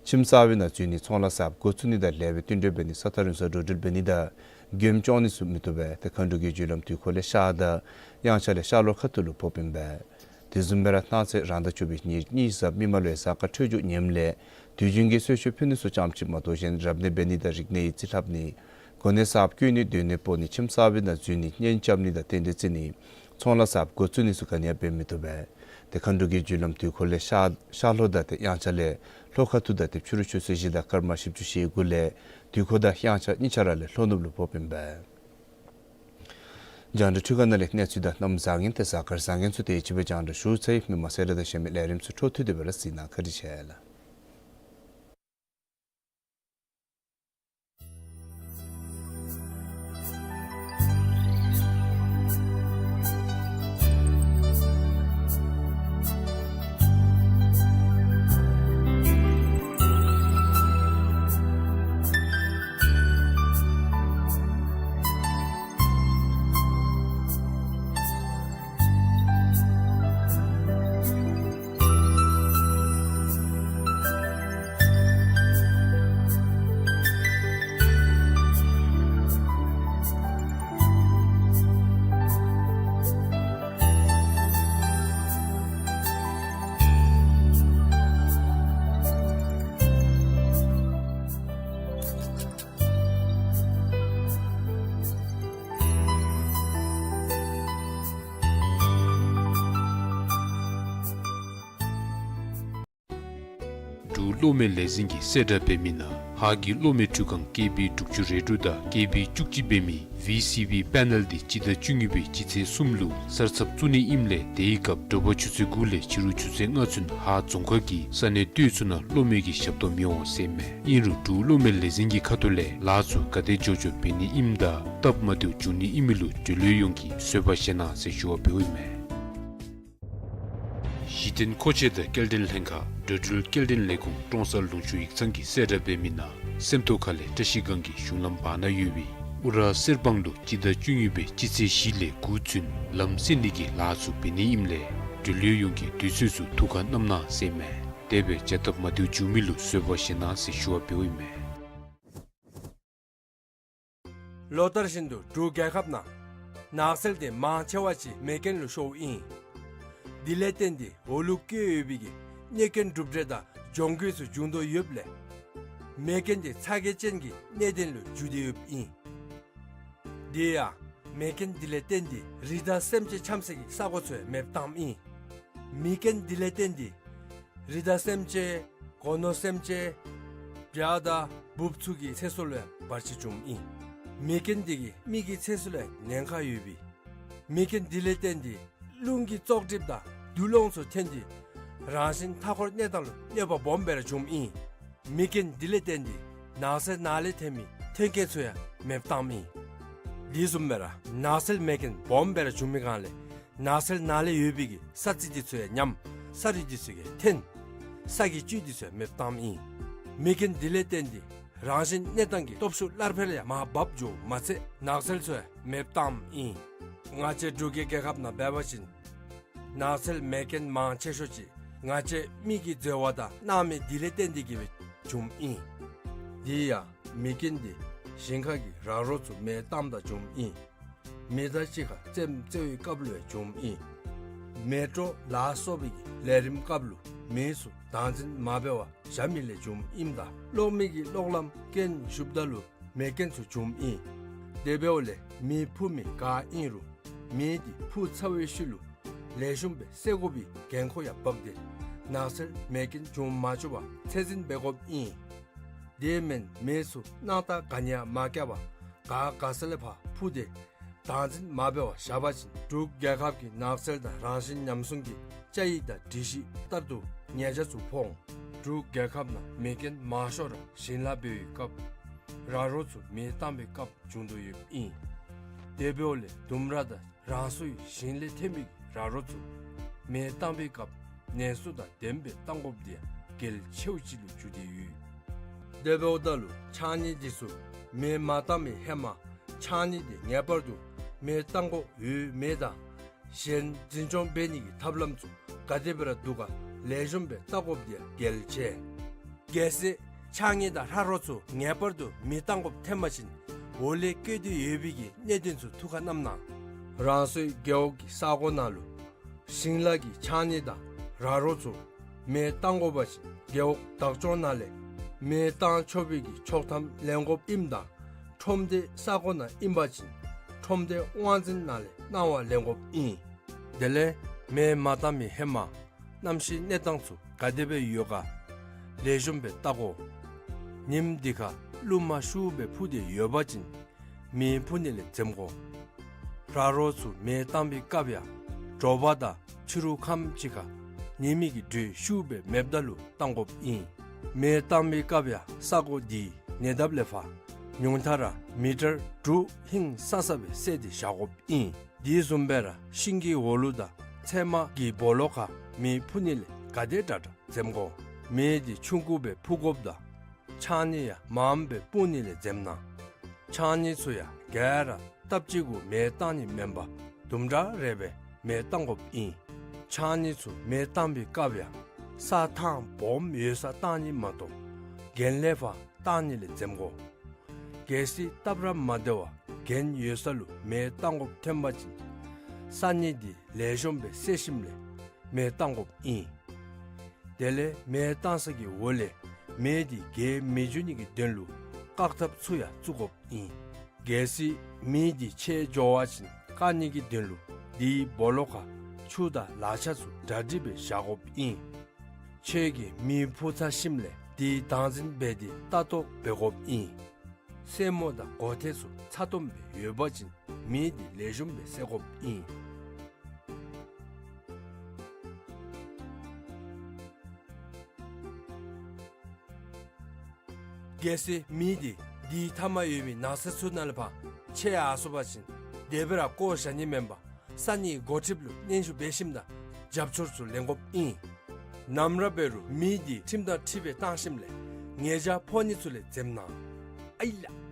ཁྱིམ་གསར་པའི་ནང་འཛུལ་ནི་ཚོང་ལཱ་གསརཔ་འགོ་བཙུགས་ནི་དང་ལེགས་པའི་བསྟུན་གྲོས་འབད་ནི་ས་ཐག་རིང་སར་འགྲོ་འགྲུལ་འབད་ནི་དང་མགྱོནམ་བཅོ་ནི་ཚུ་མི་བཏུབ་པས། ཏེ་མཁའ་འགྲོ་གི་རྒྱུ་ལམ་དུས་འཁོར་ལས་ཤར་དང་དབྱངས་འཆར་ལས་ཤར་ལྷོ་ཁ་ཐུག་ལུ་ཕོགཔ་ཨིན་པས། དེ་བཟུམ་སྦེ་ར་གནངས་ཚེ་རང་ཟླ་བཅུ་པའི་ཉེར་གཉིས་གཟའ་མིག་དམར་ལུ་ཡང་གཟའ་སྐར་འཕྲོད་སྦྱོར་ངནམ་ལས་དུས་རྒྱུན་གྱི་གསོལ་མཆོད་ཕུལ་ནི་ཚུ་ཙམ་ཅིག་མ་གཏོགས་གཞན་རབ་གནས་འབད་ནི་དང་རིག་གནས་ཡིག་རྩིས་ལྷབ་ནི་གོ་གནས་གསརཔ་བསྐོ་ནི་སྡོད་གནས་སྤོ་ནི་ཁྱིམ་གསར་པའི་ནང་འཛུལ་ནི་གཉེན་རྐྱབ་ནི་དང་རྟེན་འབྲེལ་བརྩི་ནི་ཚོང་ལཱ་གསརཔ་འགོ་བཙུགས་ནི་ཚུ་ག་ནི་ཡང་འབད་མི་བཏུབ་པས། ཏེ་མཁའ་འགྲོ་གི་རྒྱུ་ལམ་དུས་འཁོར་ལས་ཤར་ཤར་ལྷོ་དང་ཏེ་དབྱངས་འཆར་ལས་ལྷོ་ཁ་ཐུག་དང་ཏེ་ཕྱི་རུ་ཆུ་ཚོད་བཞི་དང་སྐར་མ་བཞི་བཅུ་ཞེ་དགུ་ལས་དུས་འཁོར་དང་དབྱངས་འཆར་གཉིས་ཆ་ར་ལས་ལྷོ་ནུབ་ལུ་ཕོགཔ་ཨིན་པས། རྒྱང་བསྒྲགས་འཕྲུལ་ཁང་ནང་ལས་གནས་ཚུལ་དང་གནམ་བཟང་ངན་ཏེ་གཟའ་སྐར་བཟང་ངན་ཚུ་དེ་ཅིག་སྦེ་རྒྱང་བསྒྲགས་ཞུ་ཚར་ཡི། མི་མང་གསལ་བསྒྲགས་དང་གཞན་མི་ལས་རིམ་ཚུ་འཕྲོ་མཐུད་དེ་སྦེ་ར་གཟིགས་གནང་། བཀའ་དྲིན་ཆེ་ལགས། འབྲུག་གློག་མེ་ལས་འཛིན་གྱིས་གསལ་བསྒྲགས་འབད་མི་ནང་ཧཱ་གི་གློག་མེ་འཕྲུལ་ཁང་ཀེ་བི་དྲུག་ཅུ་རེ་དྲུག་དང་ཀེ་བི་བཅུ་གཅིག་འབད་མི་ བི་སི་བི་པེ་ནལ་འདི་སྤྱི་ཟླ་བཅུ་གཉིས་པའི་སྤྱི་ཚེས་གསུམ་ལུ་གསར་ཚབ་བཙུགས་ནི་ཨིནམ་ལས་དེའི་སྐབས་དྲོ་པ་ཆུ་ཚོད་དགུ་ལས་ཕྱི་རུ་ཆུ་ཚོད་ལྔ་ཚུན་ཧཱ་རྫོང་ཁག་གི་ས་གནས་སྟོད་ཚུ་ནང་གློག་མེ་གི་ཞབས་ཏོག་མི་འོང་ཟེར་མས། ཨིན་རུང་འབྲུག་གློག་མེ་ལས་འཛིན་གྱི་ཁ་ཐུག་ལས་ལཱ་ཚུ་ག་དེ་མགྱོགས་མགྱོགས་འབད་ནི་ཨིནམ་དང་སྟབས་མ་བདེཝ་འབྱུང་ནི་ཨིན་མི་ལུ་འབྲེལ་ཡོད་ཡོངས་ཀྱིས་བཟོད་པ་བཞེས་གནང་ཟེར་ཞུ་བ་འབདཝ་ཨིན་མས། གཞི་རྟེན་མཁོ་ཆས་དང་སྐྱེལ་འདྲེན་ལྷན་ཁག་འགྲོ་འགྲུལ་སྐྱེལ་འདྲེན་ལས་ཁུངས་ཀྲོང་གསར་ལུང་ཕྱོགས་ཡིག་ཚང་གིས་གསལ་བསྒྲགས་འབད་མི་ནང་སེམས་རྟོགས་ཁ་ལས་བཀྲ་ཤིས་སྒང་གི་གཞུང་ལམ་བར་ན་ཡོད་པའི་ཨུ་ར་གསེར་སྦང་ལུ་སྤྱི་ཟླ་བཅུ་གཉིས་པའི་སྤྱི་ཚེས་བཞི་ལས་དགུ་ཚུན་ལམ་སེལ་ནི་གི་ལཱ་ཚུ་འབད་ནི་ཨིནམ་ལས་འབྲེལ་ཡོད་ཡོངས་ཀྱིས་དུས་ཚོད་ཚུ་ཐུགས་ཁར་བསྣམ་གནང་ཟེར་མས། དེ་སྦེ་བྱ་སྟབས་མ་བདེཝ་འབྱུང་མི་ལུ་བཟོད་པ་བཞེས་གནང་ཟེར་ཞུ་བ་འབདཝ་ཨིན་མས། ལོ་ལྟར་བཞིན་དུ་འབྲུག་རྒྱལ་ཁབ་ནང་ནགས་ཚལ་དེ་མང་ཆེ་བ་ཅིག་མེ་རྐྱེན་ལུ་ཤོརཝ་ཨིན། དེ་ལས་བརྟེན་ཏེ་འོག་ལུ་བཀོད་ཡོད་པའི་གི་གནོད་སྐྱོན་གྲུབ་འབྲས་དང་གྱོང་གུད་ཚུ་འབྱུང་དོ་ཡོདཔ་ལས་མེ་རྐྱེན་དེ་ཚ་གྱང་ཅན་གྱི་གནད་དོན་ལུ་འགྱུར་ཏེ་ཡོདཔ་ཨིན། དེ་ཡང་མེ་རྐྱེན་དེ་ལས་བརྟེན་ཏེ་རི་དྭགས་སེམས་ཅན་འཁྱམ་སའི་གི་ས་གོ་ཚུ་ཡང་མེདཔ་བཏངམ་ཨིན། མེ་རྐྱེན་དེ་ལས་བརྟེན་ཏེ་རི་དྭགས་སེམས་ཅན་སྒོ་ནོར་སེམས་ཅན་བྱ་དང་འབུཔ་ཚུ་གི་ཚེ་སྲོག་ལུ་ཡང་བར་ཆད་བྱུངམ་ཨིན། མེ་རྐྱེན་དེ་གིས་མི་གི་ཚེ་སྲོག་ལུ་ཡང་ཉེན་ཁ་ཡོད་པས། མེ་རྐྱེན་དེ་ལས་བརྟེན་ཏེ་རླུང་གི་བཙོག་གྲིབ་དང་དུག་སློང་ཚུ་ཐོན་ཏེ་རང་བཞིན་མཐའ་འཁོར་གནས་སྟངས་ལུ་གནོད་པ་སྦོམ་སྦེ་ར་བྱུངམ་ཨིན། མེ་རྐྱེན་དེ་ལས་བརྟེན་ཏེ་ནགས་ཚལ་ནང་ལས་ཐོན་མི་ཐོན་སྐྱེད་ཚུ་ཡང་མེདཔ་བཏངམ་ཨིན། དེ་བཟུམ་སྦེ་ར་ནགས་ཚལ་མེ་རྐྱེན་སྦོམ་སྦེ་ར་བྱུང་མི་སྒང་ལས་ནགས་ཚལ་ནང་ལས་ཡོད་པའི་གི་ས་རྩི་དེ་ཚུ་ཡང་ཉམས། ས་རུད་དེ་ཚུ་ཡང་འཐོན། ས་གི་བཅུད་དེ་ཚུ་ཡང་མེདཔ་བཏངམ་ཨིན། མེ་རྐྱེན་དེ་ལས་བརྟེན་ཏེ་རང་བཞིན་གནས་སྟངས་ཀྱི་སྟོབས་ཤུགས་སླར་འཕེལ་ཡང་མར་བབས་འགྱོཝ་མ་ཚད་ནགས་ཚལ་ཚུ་ཡང་མེདཔ་བཏངམ་ཨིན། ང་བཅས་འབྲུག་གི་རྒྱལ་ཁབ་ནང་འབད་བ་ཅིན་ནགས་ཚལ་མེ་རྐྱེན་མང་ཆེ་ཤོས་ཅིག་ང་བཅས་མི་གིས་འཛོལ་བ་དང་སྣང་མེད་དེ་ལས་བརྟེན་ཏེ་གིས་སྦེ་བྱུངམ་ཨིན། དེ་ཡང་མེ་རྐྱེན་དེ་ཞིང་ཁ་གི་ར་རོ་ཚུ་མེ་བཏངམ་ད་བྱུངམ་ཨིན། མེ་མདའ་གཅིག་ཁར་རྩེདམོ་རྩེ་བའི་སྐབས་ལུ་ཡང་བྱུངམ་ཨིན། མེ་དྲོད་ལ་སོགས་པའི་གི་ལས་རིམ་སྐབས་ལུ་མེ་ཚུ་བདག་འཛིན་མ་འབད་བར་བཞག་མི་ལས་བྱུངམ་ཨིནམ་ད་གློག་མེ་གི་གློག་ལམ་རྐྱེན་ཞུགསཔ་ད་ལུ་མེ་རྐྱེན་ཚུ་བྱུངམ་ཨིན། དེ་འབདཝ་ལས་མེ་འཕུ་མི་ག་ཨིན་རུང་མེ་དེ་འཕུ་ཚར་བའི་ཤུལ་ལུ་ལེགས་ཤོམ་སྦེ་སེལ་དགོ་པའི་འགན་ཁུར་ཡང་འབག་སྟེ་ནགས་ཚལ་མེ་རྐྱེན་འབྱུང་མ་བཅུག་པར་ཚད་འཛིན་འབད་དགོཔ་ཨིན། དེ་མེན་མེ་ཚུ་སྣང་ཐག་ག་ནི་ཡང་མ་བཀལ་བར་ག་ག་ས་ལས་ཕར་འཕུ་སྟེ་བདག་འཛིན་མ་འབད་བར་བཞག་པ་ཅིན་འབྲུག་རྒྱལ་ཁབ་ཀྱི་ནགས་ཚལ་དང་རང་བཞིན་ཉམས་སྲུང་གི་བཅའ་ཡིག་དང་སྒྲིག་གཞི་ལྟར་དུ་ཉེས་ཆད་ཚུ་ཕོག་འོང་། འབྲུག་རྒྱལ་ཁབ་ནང་མེ་རྐྱེན་མང་ཤོས་ར་ཞིང་ལཱ་འབད་བའི་སྐབས་ར་རོ་ཚུ་མེ་བཏང་བའི་སྐབས་བྱུང་དོ་ཡོདཔ་ཨིན། དེ་འབདཝ་ལས་ལྡུམ་ར་དང་རང་སོའི་ཞིང་ལས་ཐོན་མི་གི་ར་རོ་ཚུ་མེ་བཏང་བའི་སྐབས་ནན་སོ་དང་ལྡནམ་སྦེ་བཏང་དགོཔ་དེ་ཡང་གལ་ཆེཝ་ཅིག་ལུ་གྱུར་ཏེ་ཡོད། དེ་འབདཝ་ད་ལུ་ཕྱགས་སྙིགས་དེ་ཚུ་མེ་མ་བཏང་བའི་ཧེ་མ་ཕྱགས་སྙིགས་དེ་ངེས་པར་དུ་མེ་བཏང་དགོཔ་ཡོད་མེད་དང་གཞན་འཛིན་སྐྱོང་འབད་ནི་གི་ཐབས་ལམ་ཚུ་ག་དེ་སྦེ་ར་འདུག་ག་ལེགས་ཤོམ་སྦེ་བལྟ་དགོཔ་དེ་ཡང་གལ་ཆེ། གལ་སྲིད་ཕྱགས་སྙིགས་དང་ར་རོ་ཚུ་ངེས་པར་དུ་མེ་བཏང་དགོཔ་ཐོན་པ་ཅིན་འོག་ལས་བཀོད་དེ་ཡོད་པའི་གི་གནད་དོན་ཚུ་ཐུགས་ཁར་བསྣམ་གནང་། རང་སོའི་རྒེད་འོག་གི་ས་གོ་ནང་ལུ་ཞིང་ལཱ་གི་ཕྱགས་སྙིགས་དང་ར་རོ་ཚུ་མེ་བཏང་དགོ་པ་ཅིན་རྒེད་འོག་བདག་སྐྱོང་ནང་ལས་མེ་བཏང་ཆོག་པའི་གི་ཆོག་ཐམ་ལེན་དགོཔ་ཨིནམ་ད་ཁྲོམ་སྡེ་ས་གོ་ནང་ཨིན་པ་ཅིན་ཁྲོམ་སྡེ་དབང་འཛིན་ནང་ལས་གནང་བ་ལེན་དགོཔ་ཨིན། དེ་ལས་མེ་མ་བཏང་མི་ཧེ་མ་གནམ་གཤིས་གནས་སྟངས་ཚུ་ག་དེ་སྦེ་ཡོད་ག་ལེགས་ཤོམ་སྦེ་བལྟ་དགོ། ཉིམ་དེ་ཁར་རླུང་མ་ཤུགས་སྦེ་འཕུ་སྟེ་ཡོད་པ་ཅིན་མེ་འཕུ་ནི་ལས་འཛེམ་དགོ། ར་རོ་ཚུ་མེ་བཏང་བའི་སྐབས་ཡང་དྲོ་པ་དང་ཕྱི་རུ་ཁམས་ཅིག་ཁར་ཉི་མའི་གི་དྲོད་ཤུགས་སྦེ་མེདཔ་ད་ལུ་བཏང་དགོཔ་ཨིན། མེ་བཏང་བའི་སྐབས་ཡང་ས་གོ་དེའི་ཉེ་འདབས་ལས་ཕར་ཉུང་མཐའ་ར་མི་ཊར་དྲུག་ཧིང་སང་ས་སྦེ་བསལ་ཏེ་བཞག་དགོཔ་ཨིན། དེ་བཟུམ་སྦེ་ར་ཤིང་གི་འོག་ལུ་དང་ཚལ་མ་གི་སྦོ་ལོགས་ཁར་མེ་འཕུ་ནི་ལས་ག་དེ་དྲག་དྲག་འཛེམ་དགོ། མེ་དེ་ཆུང་ཀུ་སྦེ་འཕུ་དགོཔ་དང་ཕྱགས་སྙིགས་ཡང་མངམ་སྦེ་སྤུངས་ནི་ལས་འཛེམ་གནང་། ཕྱགས་སྙིགས་ཚུ་ཡང་ག་ར་སྟབས་གཅིག་གུ་མེ་བཏང་ནི་མེན་པར་དུམ་གྲ་རེ་སྦེ་མེ་བཏང་དགོཔ་ཨིན། ཕྱགས་སྙིགས་ཚུ་མེ་བཏང་བའི་སྐབས་ཡང་ས་ཐང་སྦོམ་ཡོད་སར་བཏང་ནི་མ་གཏོགས་གྱེན་ལས་ཕར་བཏང་ནི་ལས་འཛེམ་དགོ། གལ་སྲིད་སྟབས་ར་མ་བདེ་བར་གྱེན་ཡོད་ས་ལུ་མེ་བཏང་དགོཔ་ཐོན་པ་ཅིན་ས་སྙིགས་དེ་ལེགས་ཤོམ་སྦེ་བསལ་ཞིནམ་ལས་མེ་བཏང་དགོཔ་ཨིན། དེ་ལས་མེ་བཏང་ས་གི་འོག་ལས་མེ་དེ་རྒྱས་མི་འགྱོ་ནི་གི་དོན་ལུ་བཀག་ཐབས་ཚུ་ཡང་བཙུགས་དགོཔ་ཨིན། གལ་སྲིད་མེ་དེ་ཆད་འགྱོ་བ་ཅིན་བཀག་ནི་གི་དོན་ལུ་དེའི་སྦོ་ལོགས་ཁར་ཆུ་དང་ལག་ཆ་ཚུ་གྲ་སྒྲིག་སྦེ་བཞག་དགོཔ་ཨིན། ཁྱོད་ཀྱིས་མེ་འཕུ་ཚར་ཞིནམ་ལས་དེ་བདག་འཛིན་འབད་དེ་ལྟ་རྟོག་འབད་དགོཔ་ཨིན། སེན་མོ་དང་གོ་ཐེ་ཚུ་ཚ་ཏོམ་སྦེ་ཡོད་པ་ཅིན་མེ་འདི་ལེགས་ཤོམ་སྦེ་བསད་དགོཔ་ཨིན། གལ་སྲིད་མེ་འདི་འདི་མཐའ་མ་ཡོད་མི་ན་ཚ་ཚུ་ནང་ལས་ཕར་ཆད་ཡར་སོང་པ་ཅིན་དེ་སྦེ་ར་བཀོ་བཞག་ནི་མེན་པར་ས་གནས་འགོ་ཁྲིདཔ་ལུ་སྙན་ཞུ་འབད་ཞིནམ་ད་རྒྱབ་སྐྱོར་ཚུ་ལེན་དགོཔ་ཨིན། ནམ་ར་འབད་རུང་མེ་འདི་ཁྲིམས་དང་འཁྲིལ་སྦེ་བཏང་ཞིནམ་ལས་ཉེས་བྱ་ཕོག་ནི་ཚུ་ལས་འཛེམ་གནང་ཨའི་ལགས།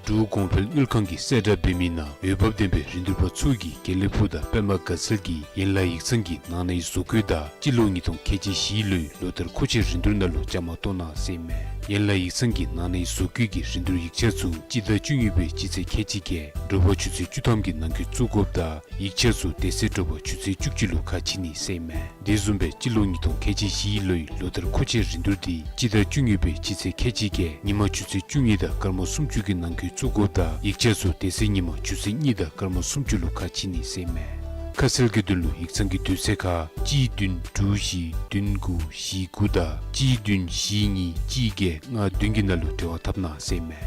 འབྲུག་གོང་འཕེལ་དངུལ་ཁང་གིས་གསལ་བསྒྲགས་འབད་མི་ནང་འོས་འབབ་ལྡན་པའི་རིན་བསྡུར་པ་ཚུ་གིས་དགེ་ལེགས་ཕུག་དང་པདྨ་དགའ་ཚལ་གྱི་ཡན་ལག་ཡིག་ཚང་གི་ནང་ནས་བཟོ་བཀོད་དང་སྤྱི་ལོ་ཉིས་སྟོང་ཁལ་གཅིག་བཞི་ལོའི་ལོ་ལྟར་མཁོ་ཆས་རིན་བསྡུར་ནང་ལུ་བཅའ་མར་གཏོགས་གནང་ཟེར་ཨིན་མས། ཡན་ལག་ཡིག་ཚང་གི་ནང་ནས་བཟོ་བཀོད་ཀྱི་རིན་བསྡུར་ཡིག་ཆ་ཚུ་སྤྱི་ཟླ་བཅུ་གཉིས་པའི་སྤྱི་ཚེས་ཁལ་གཅིག་བརྒྱད་དྲོ་པ་ཆུ་ཚོད་བཅུ་ཐམ་གྱི་ནང་འཁོད་བཙུགས་དགོཔ་དང་ཡིག་ཆ་ཚུ་དེ་ཚེ་དྲོ་པ་ཆུ་ཚོད་བཅུ་གཅིག་ལུ་ཁ་ཕྱེ་ནི་ཟེར་ཨིན་མས། དེ་བཟུམ་སྦེ་སྤྱི་ལོ་ཉིས་སྟོང་ཁལ་གཅིག་བཞི་ལོའི་ལོ་ལྟར་མཁོ་ཆས་རིན་བསྡུར་འདི་སྤྱི་ཟླ་བཅུ་གཉིས་པའི་སྤྱི་ཚེས་ཁལ་གཅིག་བརྒྱད་ཉི་མ་ཆུ་ཚོད་བཅུ་གཉིས་དང་སྐར་མ་སུམ་ཅུ་གི་ནང་འཁོད་བཙུགས་དགོཔ་དང་ཡིག་ཆ་ཚུ་དེ་ཚེ་ཉི་མ་ཆུ་ཚོད་གཉིས་དང་སྐར་མ་སུམ་ཅུ་ལུ་ཁ་ཕྱེ་ནི་ཟེར་ཨིན་མས། ཁ་གསལ་གྱི་དོན་ལུ་ཡིག་ཚང་གི་དུས་ཚོད་ཁར་གཅིག་བདུན་དྲུག་བཞི་བདུན་དགུ་བཞི་དགུ་དང་གཅིག་བདུན་བཞི་གཉིས་གཅིག་བརྒྱད་ལྔ་བདུན་གྱི་ནང་ལུ་འབྲེལ་བ་འཐབ་གནང་ཟེར་ཨིན་མས།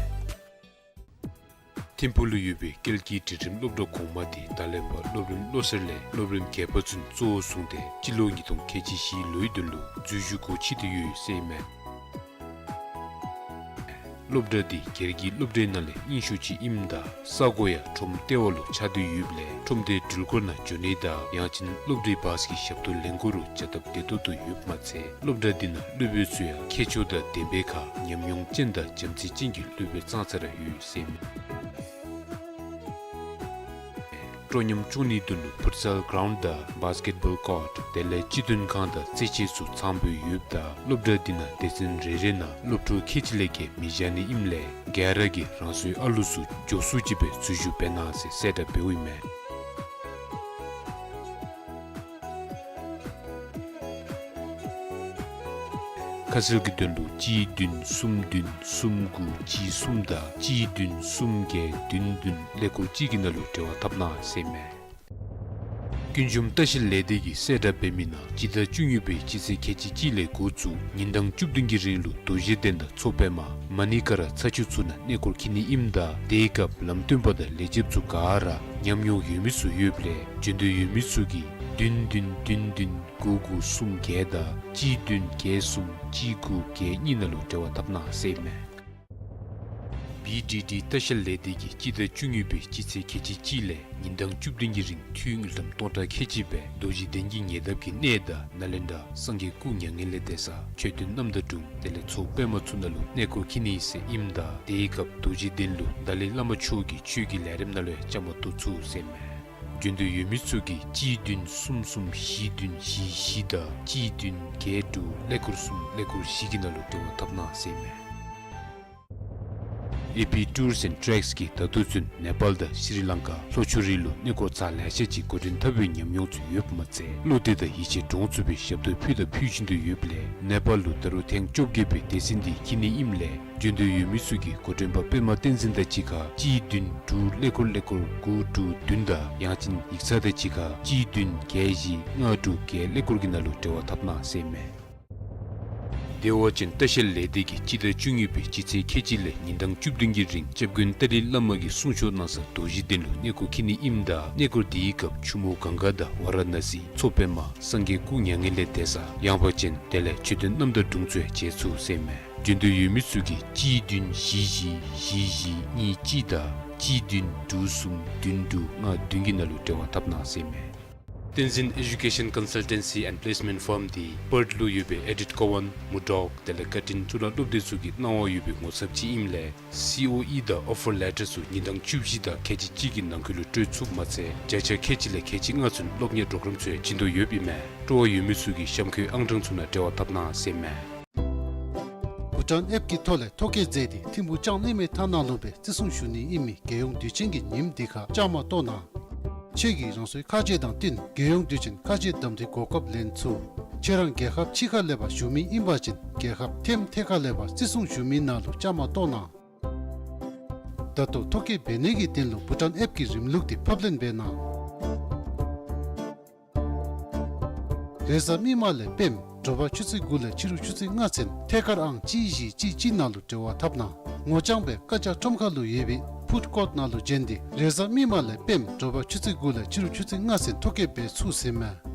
ཐིམ་ཕུག་ལུ་ཡོད་པའི་ཀལ་ཀི་སྒྲིག་ཁྲིམས་སློབ་གྲྭ་གོང་མ་འདི་ད་ལས་ཕར་སློབ་རིམ་བློ་གསར་ལས་སློབ་རིམ་བརྒྱད་པ་ཚུན་གཙོ་བོར་བཟུང་སྟེ་སྤྱི་ལོ་ཉིས་སྟོང་ཁལ་གཅིག་བཞི་ལོའི་དོན་ལུ་འཛུལ་ཞུགས་སྒོ་ཕྱེ་སྟེ་ཡོད་ཟེར་ཨིན་མས། སློབ་གྲྭ་འདི་སྒེར་གྱི་སློབ་གྲྭའི་ནང་ལས་རྙིང་ཤོས་ཅིག་ཨིནམ་ད་ས་གོ་ཡང་ཁྲོམ་ལྟེ་བ་ལུ་ཆགས་ཏེ་ཡོདཔ་ལས་ཁྲོམ་སྡེའི་འགྲུལ་འཁོར་ནང་འགྱོ་ནི་དང་ཡང་ཅིན་སློབ་གྲྭའི་བཱས་ཀྱི་ཞབས་ཏོག་ལེན་དགོ་རུང་བྱ་སྟབས་བདེ་ཏོག་ཏོ་ཡོདཔ་མ་ཚད་སློབ་གྲྭ་འདི་ནང་སློབ་དཔོན་ཚུ་ཡང་མཁས་མཆོག་དང་ལྡན་པའི་ཁར་ཉམས་མྱོང་ཅན་དང་བྱམས་བརྩེ་ཅན་གྱི་སློབ་དཔོན་ཙང་ཙ་ར་ཡོད་ཟེར་ཨིན་མས། སྤྲོ་ཉམས་བཅུག་ནིའི་དོན་ལུ་ཕུཊ་སཱལ་གྲའུནཌ་དང་བཱསི་ཀེཊ་བཱོལ་ཀོརཊ་དེ་ལས་སྤྱི་མཐུན་ཁང་དང་རྩེད་ཆས་ཚུ་ཚངམ་སྦེ་ཡོདཔ་ད་སློབ་གྲྭ་འདི་ནང་སྡེ་ཚན་རེ་རེ་ནང་སློབ་ཕྲུག་ཁལ་གཅིག་ལས་བརྒལ་མི་བཞག་ནི་ཨིནམ་ལས་ག་ར་གིས་རང་སོའི་ཨ་ལུ་ཚུ་མགྱོགས་སུ་ཅིག་སྦེ་འཛུལ་ཞུགས་འབད་གནང་ཟེར་གསལ་བསྒྲགས་འབདཝ་ཨིན་མས། ཁ་གསལ་གྱི་དོན་ལུ་གཅིག་བདུན་གསུམ་བདུན་གསུམ་དགུ་གཅིག་གསུམ་དང་གཅིག་བདུན་གསུམ་བརྒྱད་བདུན་བདུན་ཀླད་ཀོར་གཅིག་གི་ནང་ལུ་འབྲེལ་བ་འཐབ་གནང་ཟེར་ཨིན་མས། ཀུན་འབྱུང་ལྟ་བཤལ་ལས་སྡེ་གིས་གསལ་བསྒྲགས་འབད་མི་ནང་སྤྱི་ཟླ་བཅུ་གཉིས་པའི་སྤྱི་ཚེས་ཁལ་གཅིག་གཅིག་ལས་འགོ་བཙུགས་ཉིན་གྲངས་བཅུ་བདུན་གྱི་རིང་ལུ་རྡོ་རྗེ་གདན་དང་མཚོ་པདྨ་མ་ཎི་ཀ་ར་ཚ་ཆུ་ཚུ་ནང་གནས་སྐོར་འཁྱིད་ནི་ཨིནམ་ད་དེའི་སྐབས་ལམ་སྟོན་པ་དང་ལས་བྱེདཔ་ཚུ་ག་ར་ཉམས་མྱོང་ཡོད་མི་ཚུ་ཡོདཔ་ལས་འབྱོན་འདོད་ཡོད་མི་ཚུ་གིས་བདུན་བདུན་བདུན་བདུན་དགུ་དགུ་གསུམ་བརྒྱད་དང་གཅིག་བདུན་བརྒྱད་གསུམ་གཅིག་དགུ་བརྒྱད་གཉིས་ནང་ལུ་འབྲེལ་བ་འཐབ་གནང་ཟེར་ཨིན་མས། བི་ཌི་ཌི་ལྟ་བཤལ་ལས་སྡེ་གིས་སྤྱི་ཟླ་བཅུ་གཉིས་པའི་སྤྱི་ཚེས་ཁལ་གཅིག་གཅིག་ལས་ཉིན་གྲངས་བཅུ་བདུན་གྱི་རིང་འཐུས་དངུལ་ཀྲམ་སྟོང་ཕྲག་ཁལ་གཅིག་སྦེ་རྡོ་རྗེ་གདན་གྱི་ཉེ་འདབས་ཀྱི་གནས་དང་ནཱ་ལེནྡྲ་སངས་རྒྱས་སྐུ་མྱ་ངན་ལས་འདས་ས་མཆོད་རྟེན་རྣམ་དག་དྲུང་དེ་ལས་མཚོ་པདྨ་ཚུ་ནང་ལུ་གནས་སྐོར་འཁྱིད་ནི་ཟེར་ཨིནམ་ད་དེའི་སྐབས་རྡོ་རྗེ་གདན་ལུ་ཏཱ་ལའི་བླ་མ་མཆོག་གི་ཆོས་ཀྱི་ལས་རིམ་ནང་ལུ་ཡང་བཅའ་མར་གཏོགས་ཚུགས་ཟེར་ཨིན་མས། འབྱོན་འདོད་ཡོད་མི་ཚུ་གིས་གཅིག་བདུན་གསུམ་གསུམ་བཞི་བདུན་བཞི་བཞི་དང་གཅིག་བདུན་བརྒྱད་དྲུག་ཀླད་ཀོར་གསུམ་ཀླད་ཀོར་བཞི་གི་ནང་ལུ་འབྲེལ་བ་འཐབ་གནང་ཟེར་ཨིན་མས། ཨེ་པི་ཊུརསི་ཨེནཌ་ཊྲེཀསི་གིས་ད་ལྟོ་ཚུན་ནེ་པཱལ་དང་ཤྲི་ལང་ཀ་ལྷོ་ཕྱོགས་རིགས་ལུ་གནས་སྐོར་ཚར་ལེ་ཤ་ཅིག་འགོ་འདྲེན་འཐབ་པའི་ཉམས་མྱོང་ཚུ་ཡོདཔ་མ་ཚད་བློ་གཏད་དང་ཡིད་ཆེས་འདྲོངས་ཚུགས་པའི་ཞབས་ཏོག་ཕུལ་དང་ཕུལ་བཞིན་དུ་ཡོདཔ་ལས་ནེ་པཱལ་ལུ་ད་རུང་ཐེངས་བཅོ་བརྒྱད་པའི་སྡེ་ཚན་འདི་འཁྱིད་ནི་ཨིནམ་ལས་འབྱོན་འདོད་ཡོད་མི་ཚུ་གིས་འགོ་འདྲེན་པ་པདྨ་བསྟན་འཛིན་དང་གཅིག་ཁར་གཅིག་བདུན་དྲུག་ཀླད་ཀོར་ཀླད་ཀོར་དགུ་དྲུག་བདུན་དང་ཡང་ཅིན་ཡིག་ཚང་དང་གཅིག་ཁར་གཅིག་བདུན་བརྒྱད་བཞི་ལྔ་དྲུག་བརྒྱད་ཀླད་ཀོར་གྱི་ནང་ལུ་འབྲེལ་བ་འཐབ་གནང་ཟེར་ཨིན་མས། བདེ་བ་ཅན་ལྟ་བཤལ་ལས་སྡེ་གིས་སྤྱི་ཟླ་བཅུ་གཉིས་པའི་སྤྱི་ཚེས་ཁལ་གཅིག་ལས་ཉིན་གྲངས་བཅུ་བདུན་གྱི་རིང་སྐྱབས་མགོན་ཏཱ་ལའི་བླ་མ་གིས་གསུང་ཆོག་གནང་ས་རྡོ་རྗེ་གདན་ལུ་གནས་སྐོར་འཁྱིད་ནི་ཨིནམ་ད་གནས་སྐོར་འདིའི་སྐབས་ཆུ་མོ་གངྒཱ་དང་ཝཱ་ར་ཎ་སི་མཚོ་པདྨ་སངས་རྒྱས་སྐུ་མྱ་ངན་ལས་འདས་ས་ཡངས་པ་ཅན་དེ་ལས་མཆོད་རྟེན་རྣམ་དག་དྲུང་ཚུ་ཡང་མཇལ་ཚུགས་ཟེར་ཨིན་མས། འབྱོན་འདོད་ཡོད་མི་ཚུ་གིས་གཅིག་བདུན་བཞི་བཞི་བཞི་གཉིས་གཅིག་དང་གཅིག་བདུན་དྲུག་གསུམ་བདུན་དྲུག་ལྔ་བདུན་གྱི་ནང་ལུ་འབྲེལ་བ་འཐབ་གནང་ཟེར་ཨིན་མས། བསྟན་འཛིན་ཨེ་ཌུ་ཀེ་ཤཱན་ཀོན་སཱལ་ཊེན་སི་ཨེནཌ་པི་ལེསི་མེནཊ་ཕཱརམ་འདི་པརཐ་ལུ་ཡོད་པའི་ཨེ་ཌིཐ་ཀོ་ཝཱན་མུར་ཌོག་དེ་ལས་ཀར་ཊིན་གཙུག་ལག་སློབ་སྡེ་ཚུ་གི་གནང་བ་ཡོད་པའི་ངོ་ཚབ་ཅིག་ཨིནམ་ལས་སི་ཨོ་ཨི་དང་ཨོ་ཕར་ལེ་ཊར་ཚུ་ཉིན་གྲངས་བཅུ་བཞི་དང་ཁལ་གཅིག་གཅིག་གི་ནང་འཁོད་ལུ་སྤྲོད་ཚུགསཔ་མ་ཚད་བརྒྱ་ཆ་ཁལ་གཅིག་ལས་ཁལ་གཅིག་ལྔ་ཚུན་སློབ་གཉེར་པོརོ་གརམ་ཚུ་ཡང་བྱིན་དོ་ཡོདཔ་ཨིན་མས། སྤྲོ་བ་ཡོད་མི་ཚུ་གིས་གཤམ་འཁོད་ཨང་གྲངས་ཚུ་ནང་འབྲེལ་བ་འཐབ་གནང་ཟེར་ཨིན་མས། བྷུ་ཊཱན་ཨེཔ་ཀྱི་ཐོག་ལས་ཐོ་བཀོད་མཛད་དེ་ཐིམ་ཕུག་ལྕང་གླིང་མའི་ཐ་ན་ལུ་སྦེ་བརྩི་སྲུང་ཞུ་ནི་ཨིན་མི་རྒྱལ་ཡོངས་དུས་ཆེན་གྱི་ཉིནམ་འདི་ཁར་བཅའ་མར་གཏོགས་གནང་། ཁྱེད་ཀྱིས་རང་སོའི་ཁ་ཆེ་དང་བསྟུན་རྒྱལ་ཡོངས་དུས་ཆེན་ཁ་ཆེ་གདམ་འཐུའི་གོ་སྐབས་ལེན་ཚུགས། ཁྱེད་རང་རྒྱལ་ཁབ་ཕྱི་ཁ་ལས་ཕར་བཞུགས་མི་ཨིན་པ་ཅིན་རྒྱལ་ཁབ་ཐེམ་ཐེ་ཁ་ལས་ཕར་བརྩི་སྲུང་ཞུ་མི་ནང་ལུ་བཅའ་མར་གཏོགས་གནང་། ད་ལྟོ་ཐོ་བཀོད་འབད་ནི་གི་དོན་ལུ་བྷུ་ཊཱན་ཨེཔ་ཀྱི་རིམ་ལུགས་འདི་ཕབ་ལེན་འབད་གནང་། རེས་གཟའ་མིག་དམར་ལས་པདྨ་ དྲོ་པ་ཆུ་ཚོད་དགུ་ལས་ཕྱི་རུ་ཆུ་ཚོད་ལྔ་ཚུན་ཐད་ཀར་ཨང་གཅིག་བཞི་གཅིག་གཅིག་ནང་ལུ་འབྲེལ་བ་འཐབ་གནང་། ངོ་རྐྱང་སྦེ་བཀའ་རྒྱ་ཁྲོམ་ཁ་ལུ་ཡོད་པའི་ཕུཌ་ཀོརཊ་ནང་ལུ་བྱོན་ཏེ་རེས་གཟའ་མིག་དམར་ལས་སྤེནམ་དྲོ་པ་ཆུ་ཚོད་དགུ་ལས་ཕྱི་རུ་ཆུ་ཚོད་ལྔ་ཚུན་ཐོ་བཀོད་འབད་ཚུགས་ཟེར་མས།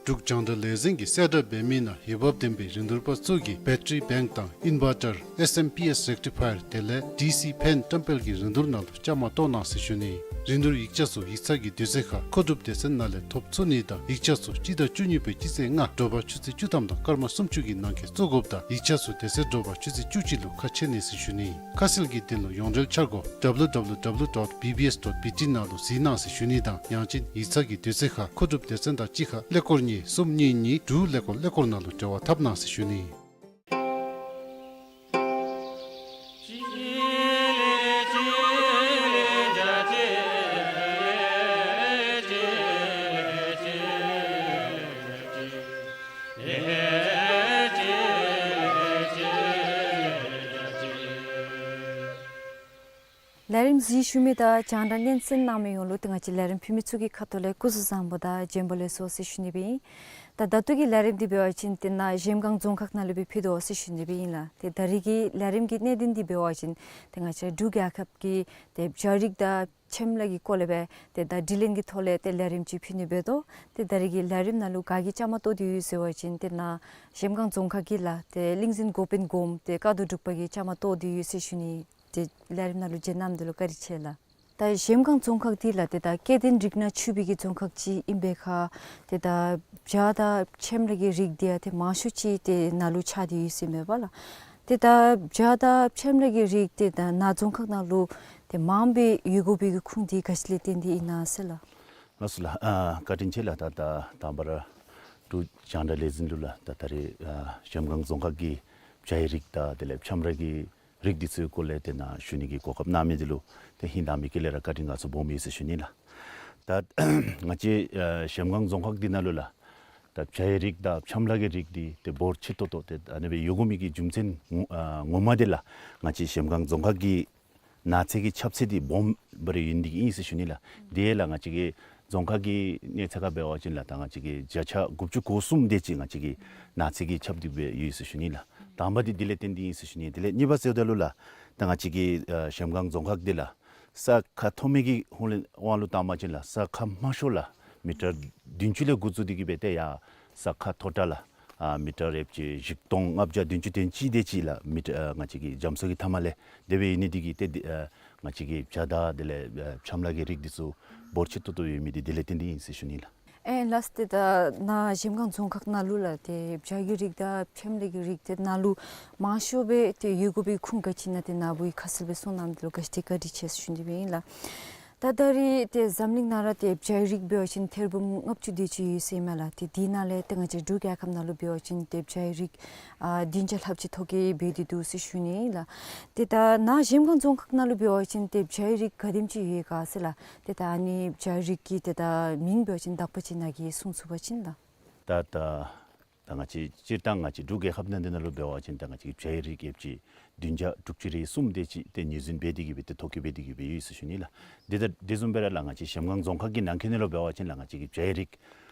འབྲུག་རྒྱང་བསྒྲགས་ལས་འཛིན་གྱིས་གསལ་བསྒྲགས་འབད་མི་ནང་འོས་འབབ་ལྡན་པའི་རིན་བསྡུར་པ་ཚུ་གིས་བེ་ཊ་རི་བེངཀ་དང་ཨིན་བར་ཊར་ཨེསི་ཨེམ་པི་ཨེསི་རེག་ཊི་ཕ་ཡར་དེ་ལས་ཌི་སི་ཕེན་བཀྲམ་སྤེལ་གྱི་རིན་བསྡུར་ནང་ལུ་བཅའ་མར་གཏོགས་གནང་ཟེར་ཞུ་ནི། རིན་བསྡུར་ཡིག་ཆ་ཚུ་ཡིག་ཚང་གི་དུས་ཚོད་ཁར་མཁོ་སྒྲུབ་སྡེ་ཚན་ནང་ལས་ཐོབ་ཚུགས་ནི་དང་ཡིག་ཆ་ཚུ་སྤྱི་ཟླ་བཅུ་གཉིས་པའི་སྤྱི་ཚེས་ལྔ་དྲོ་པ་ཆུ་ཚོད་བཅུ་ཐམ་དང་སྐར་མ་སུམ་ཅུ་གི་ནང་འཁོད་བཙུགས་དགོཔ་དང་ཡིག་ཆ་ཚུ་དེ་ཚེ་དྲོ་པ་ཆུ་ཚོད་བཅུ་གཅིག་ལུ་ཁ་ཕྱེ་ནི་ཟེར་ཞུ་ནི། ཁ་གསལ་གྱི་དོན་ལུ་ཡོངས་འབྲེལ་འཆར་སྒོ་ཌབ་ལུ་ཌབ་ལུ་ཌབ་ལུ་ཌོཊ་བི་བི་ཨེསི་ཌོཊ་བི་ཊི་ནང་ལུ་གཟིགས་གནང་ཟེར་ཞུ་ནི་དང་ཡང་ཅིན་ཡིག་ཚང་གི་དུས་ཚོད་ཁར་མཁོ་སྒྲུབ་སྡེ་ཚན་དང་གཅིག་ཁར་ཀླད་ཀོར་གཉིས་གསུམ་གཉིས་གཉིས་དྲུག་ཀླད་ཀོར་ཀླད་ཀོར་ནང་ལུ་འབྲེལ་བ་འཐབ་གནང་ཟེར་ཞུ་ནི། ལས་རིམ་གཟིགས་བཞུགས་མི་དང་རྒྱང་བསྒྲགས་སྙན་གསན་གནང་མི་ཡོངས་ལུ་ཏེ་ང་བཅས་ལས་རིམ་ཕུལ་མི་ཚུ་གི་ཁ་ཐུག་ལས་སྐུ་གཟུགས་བཟང་པོ་དང་བྱོན་པ་ལེགས་སོ་ཟེར་ཞུ་ནི་སྦེ་ཨིན། ད་ད་ལྟོ་གི་ལས་རིམ་འདི་འབད་བ་ཅིན་ཏེ་ནཱ་གཞལམ་སྒང་རྫོང་ཁག་ནང་ལུ་སྦེ་ཕུལ་དོ་ཟེར་ཞུ་ནི་སྦེ་ཨིན་ལགས། ཏེ་ད་རིས་ཀྱི་ལས་རིམ་གྱི་གནད་དོན་འདི་འབད་བ་ཅིན་ཏེ་ང་བཅས་འབྲུག་རྒྱལ་ཁབ་ཀྱི་ཏེ་བྱ་རིགས་དང་ཕྱེམ་ལ་གི་སྐོར་ལས་སྦེ་ཏེ་ད་དྲི་ལན་གྱི་ཐོག་ལས་ཏེ་ལས་རིམ་ཅིག་ཕུལ་ནི་འབད་དོ། ཏེ་ད་རིས་ཀྱི་ལས་རིམ་ནང་ལུ་ག་གིས་བཅའ་མར་གཏོགས་ཏེ་ཡོད་ཟེར་བ་ཅིན་ཏེ་ནཱ་གཞལམ་སྒང་རྫོང་ཁག་གི་ལགས་ཏེ་གླིང་བཙན་འགོ་དཔོན་གོངམ་ཏེ་ཀ་རྡོར་འབྲུག་པ་གིས་བཅའ་མར་གཏོགས་ཏེ་ཡོད་ཟེར་ཞུ་ནི། ཏེ་ལས་རིམ་ནང་ལུ་བྱོན་གནང་མི་འདི་ལུ་བཀའ་དྲིན་ཆེ་ལགས། ད་གཞལམ་སྒང་རྫོང་ཁག་འདི་ལགས་ཏེ་ད་སྐྱེ་ལྡན་རིགས་སྣ་ཚུད་པའི་གི་རྫོང་ཁག་ཅིག་ཨིན་པའི་ཁར་ཏེ་ད་བྱ་དང་ཕྱེམ་ལ་གི་རིགས་འདི་ཡང་ཏེ་མང་ཤོས་ཅིག་ཏེ་ནཱ་ལུ་ཆགས་ཏེ་ཡོད་ཟེར་མས་པ་ལགས། ཏེ་ད་བྱ་དང་ཕྱེམ་ལ་གི་རིགས་འདི་ད་ནཱ་རྫོང་ཁག་ནང་ལུ་ཏེ་མངམ་སྦེ་ཡོད་དགོ་པའི་གི་ཁུངས་འདི་ག་ཅི་ལས་བརྟེན་ཏེ་ཨིན་ན་ཟེར་ལགས། ལགས་སོ་ལགས། ཨ་བཀའ་དྲིན་ཆེ་ལགས། ད་ད་དང་པ་ར་འབྲུག་རྒྱང་བསྒྲགས་ལས་འཛིན་ལུ་ལགས་ད་ད་རིས་ཨ་གཞལམ་སྒང་རྫོང་ཁག་གི་བྱའི་རིགས་དང་དེ་ལས་ཕྱེམ་ར་གི་རིགས་འདི་ཚུ་གི་སྐོར་ལས་ཏེ་ནཱ་ཞུ་ནི་གི་གོ་སྐབས་གནང་མི་འདི་ལུ་ཏེ་ཧིང་དྭངས་མའི་དཀྱིལ་ལས་ར་བཀའ་དྲིན་དགའ་ཚོར་སྦོམ་ཡོད་ཟེར་ཞུ་ནི་ལགས། ད་ང་བཅས་ཨ་གཞལམ་སྒང་རྫོང་ཁག་འདི་ནང་ལུ་ལགས་ད་བྱའི་རིགས་དང་ཕྱེམ་ལ་གི་རིགས་འདི་ཏེ་འབོར་ཆེ་ཏོག་ཏོ་ཏེ་ཨ་ནི་སྦེ་ཡོད་དགོ་མི་གི་རྒྱུ་མཚན་ངོ་ཨ་ངོ་མ་འདི་ལགས་ང་བཅས་གཞལམ་སྒང་རྫོང་ཁག་གི་ནགས་ཚལ་གྱི་ཁྱབ་ཚད་འདི་སྦོམ་སྦེ་ར་ཡོད་ནི་འདི་གིས་ཨིན་ཟེར་ཞུ་ནི་ལགས། དེ་ལགས་ང་བཅས་ཀྱི་རྫོང་ཁག་གི་གནས་ཚད་ཁར་འབད་བ་ཅིན་ལགས་ད་ང་བཅས་ཀྱི་བརྒྱ་ཆ་དགུ་བཅུ་གོ་གསུམ་དེ་ཅིག་ང་བཅས་ཀྱི་ནགས་ཚལ་གྱི་ཁྱབ་འདི་སྦེ་ཡོད་ཟེར་ཞུ་ནི་ལགས། དང་པ་འདི་དེ་ལས་བརྟེན་ཏེ་ཨིན་ཟེར་ཞུ་ནི། དེ་ལས་གཉིས་པ་ཟེརཝ་ད་ལུ་ལགས་ད་ང་བཅས་ཀྱི་ཨ་གཞལམ་སྒང་རྫོང་ཁག་འདི་ལགས་ས་ཁ་མཐོ་དམན་གྱི་ཧོང་ལས་དབང་ལུ་བཏང་བ་ཅིན་ལགས་ས་ཁ་དམའ་ཤོས་ལགས་མི་ཊར་བདུན་ཅུ་ལས་འགོ་བཙུགས་ཏེ་གི་སྦེ་ཏེ་ཡར་ས་ཁ་མཐོ་དྲགས་ལགས་ཨ་མི་ཊར་ཡོད་ཅིག་བཞི་སྟོང་ལྔ་བརྒྱ་བདུན་ཅུ་དོན་གཅིག་དེ་ཅིག་ལགས་མི་ཊར་ཨ་ང་བཅས་ཀྱི་རྒྱ་མཚོ་གི་མཐའ་མ་ལས་དེ་སྦེ་ཡོད་ནི་འདི་གིས་ཏེ་འདི་ཨ་ང་བཅས་ཀྱི་བྱ་དང་དེ་ལས་ཨ་ཕྱེམ་ལ་གི་རིགས་འདི་ཚུ་འབོར་ཆེ་ཏོག་ཏོ་ཡོད་མི་འདི་དེ་ལས་བརྟེན་ཏེ་ཨིན་ཟེར་ཞུ་ནི་ལགས། ཨེ་ལགས་སོ། ཏེ་ད་ནཱ་གཞལམ་སྒང་རྫོང་ཁག་ནང་ལུ་ལགས་ཏེ་བྱ་གི་རིགས་དང་ཕྱེམ་ལ་གི་རིགས་ཏེ་ནཱ་ལུ་མང་ཤོས་སྦེ་ཏེ་ཡོད་དགོ་པའི་ཁུངས་ག་ཅི་ཨིན་ན་ཏེ་ནཱ་བུ་གིས་ཁ་གསལ་སྦེ་གསུངས་གནང་མི་འདི་ལུ་ག་ཅི་ཏེ་བཀའ་དྲིན་ཆེ་ཟེར་ཞུ་ནི་སྦེ་ཨིན་ལགས། ད་ད་རིས་ཏེ་འཛམ་གླིང་ནང་ར་ཏེ་བྱའི་རིགས་འབད་བ་ཅིན་ཐེར་འབུམ་ལྔ་བཅུ་དེ་ཅིག་ཡོད་ཟེར་མས་ལགས། ཏེ་དེ་ནང་ལས་ཏེ་ང་བཅས་འབྲུག་རྒྱལ་ཁབ་ནང་ལུ་འབད་བ་ཅིན་ཏེ་བྱའི་རིགས་ཨ་བདུན་བརྒྱ་ལྷགཔ་ཅིག་ཐོ་བཀོད་འབད་དེ་འདུག་ཟེར་ཞུ་ནི་ལགས། ཏེ་ད་ནཱ་གཞལམ་སྒང་རྫོང་ཁག་ནང་ལུ་འབད་བ་ཅིན་ཏེ་བྱའི་རིགས་ག་དེམ་ཅིག་ཡོད་ག་ཟེར་ལགས། ཏེ་ད་ཨ་ནི་བྱའི་རིགས་ཀྱི་ཏེ་ད་མིང་འབད་བ་ཅིན་དག་པ་ཅིག་ནཱ་གིས་གསུང་ཚུགས་པ་ཅིན་ལགས། ད་ད་ད་ང་བཅས་སྤྱིར་བཏང་ང་བཅས་འབྲུག་རྒྱལ་ཁབ་ནང་འདི་ནང་ལུ་འབད་བ་ཅིན་ད་ང་བཅས་ཀྱི་བྱའི་རིགས་ཡོད་ཅིག་བདུན་བརྒྱ་དྲུག་ཅུ་རེ་གསུམ་དེ་ཅིག་ཏེ་ངོས་འཛིན་འབད་དེ་གི་སྦེ་ཏེ་ཐོ་བཀོད་འབད་དེ་གི་སྦེ་ཡོད་ཟེར་ཞུ་ནི་ལགས། དེ་ད་དེ་བཟུམ་སྦེ་ར་ལགས་ང་བཅས་གཞལམ་སྒང་རྫོང་ཁག་གི་ནང་འཁོད་ནང་ལུ་འབད་བ་ཅིན་ལགས་ང་བཅས་ཀྱི་བྱའི་རིགས་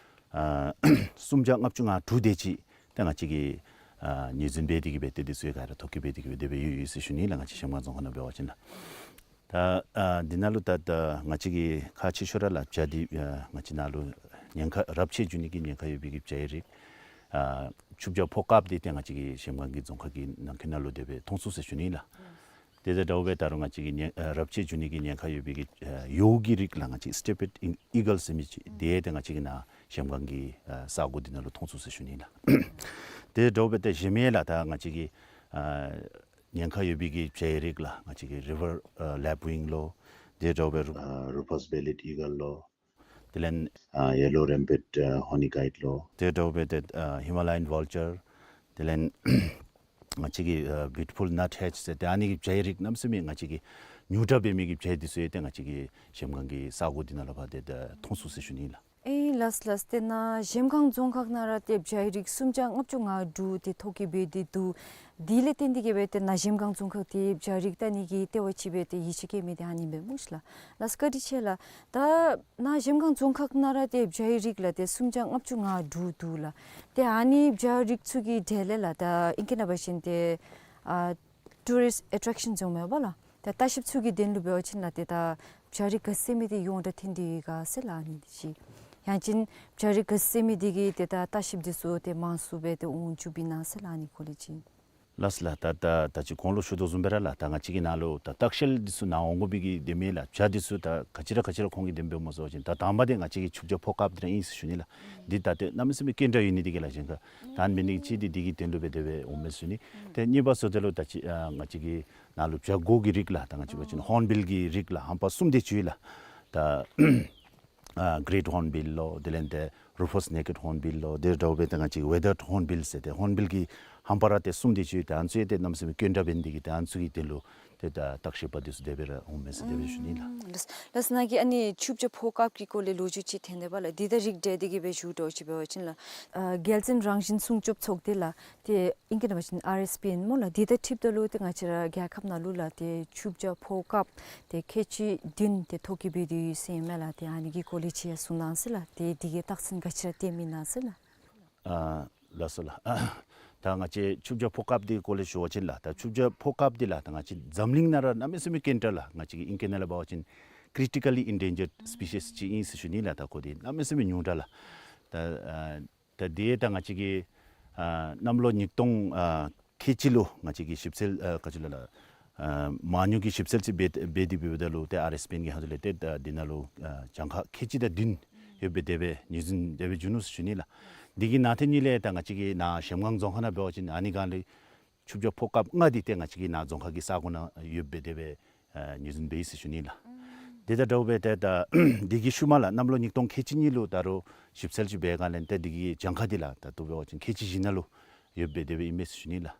ཨ་སུམ་བརྒྱ་ལྔ་བཅུ་ང་དྲུག་དེ་ཅིག་ཏེ་ང་བཅས་ཀྱིས་ཨ་ངོས་འཛིན་འབད་དེ་གི་སྦེ་ཏེ་དེ་ཚུ་ག་ར་ཐོ་བཀོད་འབད་དེ་གི་སྦེ་དེ་སྦེ་ཡོད་ཡོད་ཟེར་ཞུ་ནི་ལགས། ང་བཅས་གཞལམ་སྒང་རྫོང་ཁག་ནང་འབད་བ་ཅིན་ལགས། ད་ཨ་འདི་ནང་ལུ་ད་ད་ང་བཅས་ཀྱི་ཁག་ཆེ་ཤོས་ར་ལགས་བྱ་འདི་ཨ་ང་བཅས་ནཱ་ལུ་ཉེན་ཁ་རབས་ཆད་འགྱོ་ནི་གི་ཉེན་ཁ་ཡོད་པའི་གི་བྱའི་རིགས་ཨ་ཆུ་བྱ་ཕོ་དཀརཔོ་འདི་ཏེ་ང་བཅས་ཀྱི་གཞལམ་སྒང་གི་རྫོང་ཁག་གི་ནང་འཁོད་ནང་ལུ་དེ་སྦེ་མཐོང་ཚུགས་ཟེར་ཞུ་ནི་ལགས། དེ་དང་འདྲཝ་སྦེ་ད་རུང་ང་བཅས་ཀྱི་ཉེན་ཨ་རབས་ཆད་འགྱོ་ནི་གི་ཉེན་ཁ་ཡོད་པའི་གི་ཨ་ཡོ་གི་རིགས་ལགས་ང་བཅས་སི་ཊིབ་ཧེཌ་ཨི་གལ་ཟེར་མི་ཅིག་དེ་ཏེ་ང་བཅས་ཀྱི་ནཱ་གཞལམ་སྒང་གི་ཨ་ས་གོ་འདི་ནང་ལུ་མཐོང་ཚུགས་ཟེར་ཞུ་ནི་ལགས། དེ་དང་འདྲཝ་སྦེ་ཏེ་གཞན་མི་ལགས་ད་ང་བཅས་ཀྱི་ཨ་ཉེན་ཁ་ཡོད་པའི་གི་བྱའི་རིགས་ལགས་ང་བཅས་ཀྱི་རི་ཝར་ཨ་ལེབ་ཝིང་ལོ། དེ་དང་འདྲཝ་སྦེ་རུ་ཨ་རུ་ཕཱས་བེ་ལེཌ་ཨི་གལ་ལོ། དེ་ལས་ཨ་ཡེ་ལོ་རེམ་པེཌ་ཨ་ཧོ་ནི་ཀའིཌ་ལོ། དེ་དང་འདྲཝ་སྦེ་ཏེ་ཨ་ཧི་མ་ལ་ཡཱན་ཝལ་ཅར། དེ་ལས་ང་བཅས་ཀྱི་ཨ་བིའུ་ཊི་ཕུལ་ནཊ་ཧེཌ་ཟེར་ཏེ་ཨ་ནི་གི་བྱའི་རིགས་གནམ་མེད་ས་མེད་ང་བཅས་ཀྱི་ཉུང་དྲགས་འབད་མི་གི་བྱ་འདི་ཚུ་ཡང་ཏེ་ང་བཅས་ཀྱི་གཞལམ་སྒང་གི་ས་གོ་འདི་ནང་ལུ་ཕར་ཏེ་ད་མཐོང་ཚུགས་ཟེར་ཞུ་ནི་ལགས། ཨེ་ལགས་ལགས། ཏེ་ནཱ་གཞལམ་སྒང་རྫོང་ཁག་ནང་ར་ཏེ་བྱ་རིགས་སུམ་བརྒྱ་ལྔ་བཅུ་ང་དྲུག་ཏེ་ཐོ་བཀོད་འབད་དེ་འདུག། དེ་ལས་བརྟེན་ཏེ་གིས་སྦེ་ཏེ་ནཱ་གཞལམ་སྒང་རྫོང་ཁག་འདི་བྱ་རིགས་བལྟ་ནི་གི་ལྟེ་བ་ཅིག་སྦེ་ཏེ་ཡིད་ཆེས་བསྐྱེད་མི་འདི་ཨ་ནི་ཨིན་པས་སྨོ་ཤིག་ལགས། ལགས་བཀའ་དྲིན་ཆེ་ལགས། ད་ནཱ་གཞལམ་སྒང་རྫོང་ཁག་ནང་ར་ཏེ་བྱ་རིགས་ལགས་ཏེ་སུམ་བརྒྱ་ལྔ་བཅུ་ང་དྲུག་འདུག་ལགས། ཏེ་ཨ་ནི་བྱ་རིགས་ཚུ་གི་གྲས་ལས་ལགས་ད་ཨིང་སྐད་ནང་འབད་བ་ཅིན་ཏེ་ཨ་ཊུ་རིསཊ་ཨེ་ཊེག་ཤཱན་ཟེར་མས་པ་ལགས། ད་ལྟ་བཤལཔ་ཚུ་གི་དོན་ལུ་འབད་བ་ཅིན་ལགས་ཏེ་ད་བྱ་རིགས་ག་ཟེར་མི་འདི་ཡོངས་གྲགས་ཐོན་ཏེ་ཡོད་ག་ཟེར་ལགས་ཨ་ནི་འདི་ཅིག། ཡང་ཅིན་བྱ་རིགས་ག་ཟེར་མི་འདི་གིས་ཏེ་ད་ལྟ་བཤལཔ་འདི་ཚུ་ཏེ་མང་སུ་སྦེ་ཏེ་འོང་བཅུགཔ་ཨིན་ན་ཟེར་ལགས་ཨ་ནི་སྐོར་ལས་ཅིག། ལགས་ལགས། ད་ད་ད་ཅི་གོང་ལུ་ཞུ་དོ་བཟུམ་སྦེ་ར་ལགས་ད་ང་བཅས་ཀྱི་ནཱ་ལུ་ད་ལྟ་བཤལ་འདི་ཚུ་ནཱ་འོང་དགོ་པའི་གི་དེ་མེན་ལགས། བྱ་འདི་ཚུ་ད་ག་ཅི་ར་ག་ཅི་ར་ཁོང་གིས་དེ་སྦེ་སྨོ་ཟེར་བ་ཅིན་ད་དང་པ་འདི་ང་བཅས་ཀྱི་ཆུ་བྱ་ཕོ་ཀཔ་འདི་ར་ཨིན་ཟེར་ཞུ་ནི་ལགས། འདི་ད་ཏེ་གནམ་མེད་ས་མེད་སྐྱོན་བྲལ་ཡོད་ནི་འདི་གིས་ལགས་གཞན་ཁར་ད་ཨ་ནི་འབད་ནི་ཅིག་འདི་འདི་གི་དོན་ལུ་སྦེ་དེ་སྦེ་འོངམ་མས་ཟེར་ཞུ་ནི། ཏེ་གཉིས་པ་ཟེརཝ་ད་ལུ་ད་ཅི་ཨ་ང་བཅས་ཀྱི་ནཱ་ལུ་བྱ་སྒོ་གི་རིགས་ལགས་ད་ང་བཅས་འབད་བ་ཅིན་ཧོརན་བིལ་གྱི་རིགས་ལགས་ཧམ་པ་གསུམ་དེ་ཅིག་ཡོད་ལགས། ད་ཨ་གེ་རེཊ་ཧོརན་བིལ་ལོ་དེ་ལས་ཏེ་རུ་ཕཱསི་ནེ་ཀེཌ་ཧོརན་བིལ་ལོ་དེ་འདྲཝ་སྦེ་ད་ང་བཅས་ཀྱི་ཝེ་དརཌ་ཧོརན་བིལ་ཟེར་ཏེ་ཧོརན་བིལ་གྱི་ཧམ་པ་ར་ཏེ་གསུམ་དེ་ཅིག་ཡོད། ཏེ་ཨ་ནི་ཚུ་ཡང་ཏེ་གནམ་མེད་ས་མེད་སྐྱོན་བྲལ་འབད་ནི་འདི་གིས་ཏེ་ཨ་ནི་ཚུ་གི་དོན་ལུ་ཏེ་ད་བརྟག་དཔྱད་པ་འདི་ཚུ་དེ་སྦེ་ར་འོངམ་མས་ཟེར་དེ་སྦེ་ཞུ་ནི་ལགས། ལགས་ལགས། ནཱ་གིས་ཨ་ནི་ཆུ་བྱ་ཕོ་ཀཔ་གི་སྐོར་ལས་ལོ་རྒྱུས་ཅིག་བཏོན་དེས་པ་ལགས། འདི་དང་རིགས་བསྒྲེས་ཏེ་གིས་སྦེ་ཞུ་དོ་ཅིག་འབད་བ་ཅིན་ལགས་ཨ་རྒྱལ་བཙུན་རང་བཞིན་སྲུང་སྐྱོབ་ཚོགས་སྡེ་ལགས་ཏེ་ཨིང་སྐད་ནང་འབད་བ་ཅིན་ཨར་ཨེསི་པི་ཨིན་སྨོ་ལགས། འདི་དང་འཁྲིལཝ་ད་ལུ་ཏེ་ང་བཅས་ར་རྒྱལ་ཁབ་ནང་ལུ་ལགས་ཏེ་ཆུ་བྱ་ཕོ་ཀཔ་ཏེ་ཁལ་གཅིག་བདུན་ཏེ་ཐོ་བཀོད་འབད་དེ་ཡོད་ཟེར་ཨིན་མས་ལགས། ཏེ་ཨ་ནི་གི་སྐོར་ལས་ཅིག་ཡང་གསུང་གནང་ཟེར་ལགས། ཏེ་འདི་གི་རྟགས་མཚན་ག་ཅི་ར་བསྟནམ་ཨིན་ན་ཟེར་ལགས། ཨ་ལགས་སོ་ལགས། ད་ང་བཅས་ཆུ་བྱ་ཕོ་ཀཔ་འདི་སྐོར་ལས་ཞུ་བ་ཅིན་ལགས་ད་ཆུ་བྱ་ཕོ་ཀཔ་འདི་ལགས་ད་ང་བཅས་འཛམ་གླིང་ནང་ར་གནམ་མེད་ས་མེད་སྐྱོན་བྲལ་ལགས་ང་བཅས་ཀྱི་ཨིང་སྐད་ནང་ལུ་འབད་བ་ཅིན་ཀི་རི་ཊི་ཀ་ལི་ཨིན་ཌེན་ཇརཌ་སི་པི་ཤིས་ཅིག་ཨིན་ཟེར་ཞུ་ནི་ལགས། ད་ཁོ་འདི་གནམ་མེད་ས་མེད་ཉུང་དྲགས་ལགས། ད་ཨ་ད་འདི་ད་ང་བཅས་ཀྱི་ཨ་གནམ་ལོ་ཉིས་སྟོང་ཨ་ཁལ་གཅིག་ལུ་ང་བཅས་ཀྱིས་ཞིབ་འཚོལ་ཨ་ག་ཅི་ལོ་ལགས་ཨ་མ་དངུལ་གྱི་ཞིབ་འཚོལ་ཅིག་འབད་འབད་དེ་འབདཝ་ད་ལུ་ཏེ་ཨར་ཨེསི་པི་ཨེན་གྱི་ཧོངས་ལས་ཏེ་ད་འདི་ནང་ལུ་ཨ་གྱངས་ཁ་ཁལ་གཅིག་དང་བདུན་ཡོདཔ་སྦེ་དེ་སྦེ་ངོས་འཛིན་དེ་སྦེ་བྱུང་ནུག་ཟེར་ཞུ་ནི་ལགས། འདི་གི་ནང་དེ་ཉིད་ལས་ད་ང་བཅས་ཀྱི་ནཱ་གཞལམ་སྒང་རྫོང་ཁག་ནང་འབད་བ་ཅིན་ཨ་ནི་སྒང་ལས་ཆུ་བྱ་ཕོ་ཀཔ་ལྔ་འདི་ཏེ་ང་བཅས་ཀྱི་ནཱ་རྫོང་ཁག་གི་ས་གོ་ནང་ཡོདཔ་སྦེ་དེ་སྦེ་ཨ་ངོས་འཛིན་འབད་ཡི་ཟེར་ཞུ་ནི་ལགས། དེ་དང་འདྲཝ་སྦེ་ཏེ་ད་འདི་གི་ཤུལ་མ་ལགས་གནམ་ལོ་ཉིས་སྟོང་ཁལ་གཅིག་གཉིས་ལུ་ད་རུང་ཞིབ་འཚོལ་ཅིག་འབད་སྒང་ལས་ཏེ་འདི་གི་གྱངས་ཁ་འདི་ལགས་ད་ལྟོ་འབད་བ་ཅིན་ཁལ་གཅིག་བཞི་ནང་ལུ་ཡོདཔ་སྦེ་དེ་སྦེ་ཨིན་མས་ཟེར་ཞུ་ནི་ལགས།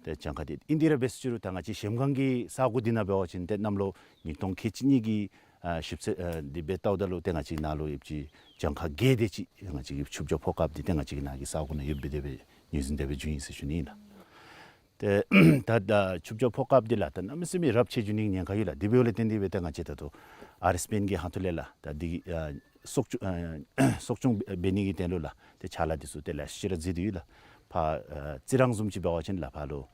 ཏེ་གྱངས་ཁ་འདི་ཨིན་དེ་ར་འབད་ཟེར་ཞུ་རུང་ད་ང་བཅས་གཞལམ་སྒང་གི་ས་གོ་འདི་ནང་འབད་བ་ཅིན་ཏེ་གནམ་ལོ་ཉིས་སྟོང་ཁལ་གཅིག་གཉིས་ཀྱི་ཨ་ཞིབ་འཚོལ་ཨ་འདི་འབད་བལྟཝ་ད་ལུ་ཏེ་ང་བཅས་ནཱ་ལུ་ཡོདཔ་ཅིག་གྱངས་ཁ་བརྒྱད་དེ་ཅིག་ང་བཅས་ཀྱི་ཆུ་བྱ་ཕོ་ཀཔ་འདི་ཏེ་ང་བཅས་ཀྱི་ནཱ་གི་ས་གོ་ནང་ཡོདཔ་སྦེ་དེ་སྦེ་ངོས་འཛིན་དེ་སྦེ་བྱུང་ཡི་ཟེར་ཞུ་ནི་ལགས། ཏེ་ད་ད་ཆུ་བྱ་ཕོ་ཀཔ་འདི་ལགས་ད་གནམ་མེད་ས་མེད་རབས་ཆད་འགྱོ་ནི་ཉེན་ཁ་ཡོད་ལགས། དེ་འབདཝ་ལས་བརྟེན་ཏེ་སྦེ་ད་ང་བཅས་ད་ལྟོ་ཨར་ཨེསི་པི་ཨེན་གྱི་ཧོངས་ལས་ལགས་ད་འདི་ཨ་གསོ་སྐྱོང་ཨ་གསོ་སྐྱོང་འབད་ནི་གི་དོན་ལུ་ལགས་ཏེ་ཅ་ལ་འདི་ཚུ་ཏེ་ལེ་ཤ་ཅིག་ར་བརྩིས་ཏེ་ཡོད་ལགས། ཕར་ཨ་རྩི་རང་བཟུམ་ཅིག་འབད་བ་ཅིན་ལགས་ཕར་ལུ་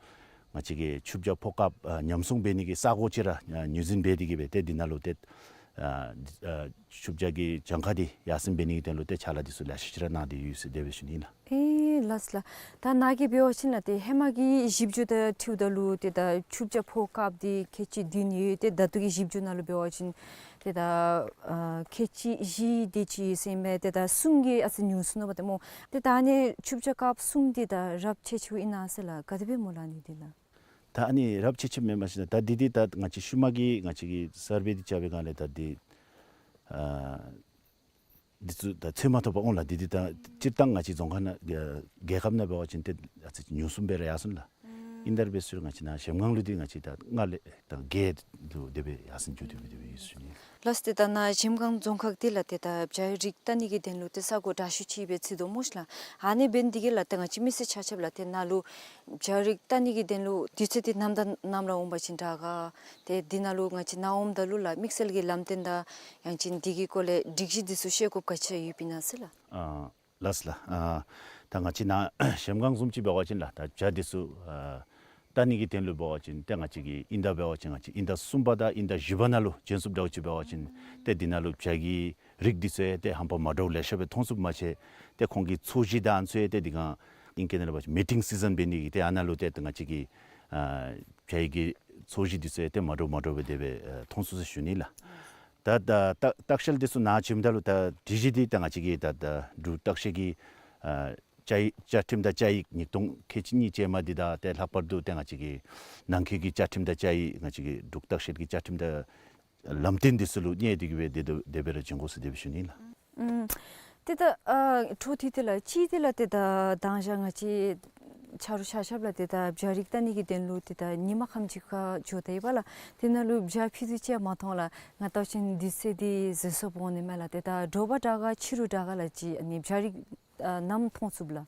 ང་བཅས་ཀྱི་ཆུ་བྱ་ཕོ་ཀཔ་ཨ་ཉམས་སྲུང་འབད་ནི་གི་ས་གོ་ཅིག་ར་ཨ་ངོས་འཛིན་འབད་དེ་གིས་སྦེ་ཏེ་འདི་ནང་ལུ་ཏེ་ཨ་ཨ་ཆུ་བྱ་གི་གྱངས་ཁ་འདི་ཡར་སེང་འབད་ནི་གི་དོན་ལུ་ཏེ་ཅ་ལ་འདི་ཚུ་ལེ་ཤ་ཅིག་ར་གནང་སྟེ་ཡོད་ཟེར་དེ་སྦེ་ཞུ་ནི་ལགས། ཨེ་ལགས་ལགས། ད་ནཱ་གིས་འབད་བ་ཅིན་ལགས་ཏེ་ཧེ་མ་གི་ཞིབ་འཇུག་དང་འཁྲིལཝ་ད་ལུ་ཏེ་ད་ཆུ་བྱ་ཕོ་ཀཔ་འདི་ཁལ་གཅིག་བདུན་ཡོད། ཏེ་ད་ལྟོ་གི་ཞིབ་འཇུག་ནང་ལུ་འབད་བ་ཅིན་ཏེ་ད་ཨ་ཁལ་གཅིག་བཞི་དེ་ཅིག་ཟེར་མས། ཏེ་ད་གསུམ་གྱིས་ཨ་ཙི་ཉུང་སོང་ནུག་པ་ཏེ་སྨོ། ཏེ་ད་ཨ་ནི་ཆུ་བྱ་ཀཔ་གསུམ་འདི་ད་རབས་ཆད་ཆེཝ་ཨིན་ན་ཟེར་ལགས། ག་དེ་སྦེ་སྨོ་ལགས་ཨ་ནི་འདི་ལགས། ད་ཨ་ནི་རབས་ཆད་ཆེཝ་མེན་མས་ཟེར་ན་ད་འདི་འདི་ད་ང་བཅས་ཤུལ་མ་གི་ང་བཅས་ཀྱིས་སར་བེ་འདི་རྐྱབ་པའི་སྒང་ལས་ད་འདི་ཨ་འདི་ཚུ་ད་འཚོལ་མ་ཐོབ་པར་འོང་ལགས། འདི་འདི་ད་སྤྱིར་བཏང་ང་བཅས་རྫོང་ཁག་ནང་རྒྱལ་ཁབ་ནང་འབད་བ་ཅིན་ཏེ་ཨ་ཙི་ཉུང་སུ་སྦེ་ར་ཡར་སོང་ལགས། ཨིན་ཏེ་ར་འབད་ཟེར་ང་བཅས་ནཱ་གཞལམ་སྒང་ལུ་འདི་ང་བཅས་ད་ལྔ་ལས་ད་བརྒྱད་ལུ་དེ་སྦེ་ཡར་སེང་འགྱོ་སྟེ་སྦེ་དེ་སྦེ་ཡོད་ཟེར་ཞུ་ནི། ལགས་ཏེ་ད་ནཱ་གཞལམ་སྒང་རྫོང་ཁག་འདི་ལགས་ཏེ་ད་བྱ་རིགས་བལྟ་ནི་གི་དོན་ལུ་ཏེ་ས་གོ་དྲག་ཤོས་ཅིག་སྦེ་བརྩི་དོ་སྨོ་ཤིག་ལགས། ཨ་ནི་འབད་ནི་འདི་གིས་ལགས་ཏེ་ང་བཅས་མི་སེར་ཆ་ཁྱབ་ལགས་ཏེ་ནཱ་ལུ་བྱ་རིགས་བལྟ་ནི་གི་དོན་ལུ་དུས་ཚོད་འདི་ནམ་དང་ནམ་ར་འོང་པ་ཅིན་དྲག་ག། ཏེ་འདི་ནང་ལུ་ང་བཅས་ནཱ་འོངམ་ད་ལུ་ལགས་དམིགས་བསལ་གྱི་ལམ་སྟོན་དང་ཡང་ཅིན་འདི་གི་སྐོར་ལས་སྒྲིག་གཞི་འདི་ཚུ་ཤེས་དགོཔ་ག་ཅི་ཡོདཔ་ཨིན་ན་ཟེར་ལགས། ཨ་ལགས་ལགས། ཨ་ད་ང་བཅས་ནཱ་གཞལམ་སྒང་བཟུམ་ཅིག་འབད་བ་ཅིན་ལགས་ད་བྱ་འདི་ཚུ་ཨ་བལྟ་ནི་གི་དོན་ལུ་འབད་བ་ཅིན་ཏེ་ང་བཅས་ཀྱི་དབྱིན་ཟླ་འབད་བ་ཅིན་ང་བཅས་དབྱིན་ཟླ་གསུམ་པ་དང་དབྱིན་ཟླ་བཞི་པ་ནང་ལུ་བྱོན་ཚུགསཔ་འདྲཝ་ཅིག་འབད་བ་ཅིན་ཏེ་འདི་ནང་ལུ་བྱ་གི་རིགས་འདི་ཚུ་ཡང་ཏེ་ཧམ་པ་མ་འདྲཝ་ལེ་ཤ་སྦེ་མཐོང་ཚུགསཔ་མ་ཚད་ཏེ་ཁོང་གི་ཚོས་གཞི་དང་ཨ་ནི་ཚུ་ཡང་ཏེ་འདི་སྒང་ཨིང་སྐད་ནང་འབད་བ་ཅིན་མེ་ཊིང་སི་ཛན་འབད་ནི་གི་ཏེ་ཨ་ནཱ་ལུ་ཏེ་ཏེ་ང་བཅས་ཀྱི་ཨ་བྱ་གི་ཚོས་གཞི་འདི་ཚུ་ཡང་ཏེ་མ་འདྲཝ་མ་འདྲཝ་སྦེ་དེ་སྦེ་ཨ་མཐོང་ཚུགས་ཟེར་ཞུ་ནི་ལགས། ད་ད་ད་བརྟག་དཔྱད་འདི་ཚུ་ནཱ་བྱོནམ་ད་ལུ་ད་སྒྲིག་གཞི་འདི་ད་ང་བཅས་ཀྱི་ད་ད་འབྲུག་བརྟག་དཔྱད་ཀྱི་ཨ་བཅའ་ཡིག་བཅའ་ཁྲིམས་དང་བཅའ་ཡིག་ཉིས་སྟོང་ཁལ་གཅིག་གཉིས་ཅན་མ་འདི་དང་ཏེ་ལྷག་པར་དུ་ཏེ་ང་བཅས་ཀྱི་ནང་འཁོད་ཀྱི་བཅའ་ཁྲིམས་དང་བཅའ་ཡིག་ང་བཅས་ཀྱི་འབྲུག་བརྟག་དཔྱད་ཀྱི་བཅའ་ཁྲིམས་དང་ལམ་སྟོན་འདི་ཚུ་ལུ་གནས་ཏེ་གིས་སྦེ་དེ་དེ་དེ་སྦེ་ར་བྱོན་དགོ་ཟེར་དེ་སྦེ་ཞུ་ནི་ལགས། ཨུམ། ཏེ་ད་ཨ་འཕྲོ་མཐུད་དེ་ལགས་ཅིག་འདི་ལགས་ཏེ་ད་དང་ཞག་ང་བཅས་ ཆ་རོགས་ཆ་ཁྱབ་ལགས་ཏེ་ད་བྱ་རིགས་བལྟ་ནི་གི་དོན་ལུ་ཏེ་ད་ཉིན་མ་ཁམས་ཅིག་ཁར་འགྱོ་ད་ཡི་པ་ལགས། དེ་ནང་ལུ་བྱ་ཕུད་རྡོག་ཅིག་ཡང་མ་མཐོང་ལགས། ང་བལྟ་བ་ཅིན་དུས་ཚོད་འདི་འཛོལ་སོངམ་འོང་ནི་མས་ལགས། ཏེ་ད་དྲོ་པ་དྲག་ག་ཕྱི་རུ་དྲག་ག་ལགས་ཅིག་ཨ་ནི་བྱ་རིགས་ཨ་ནམ་མཐོང་ཚུགས་ལགས།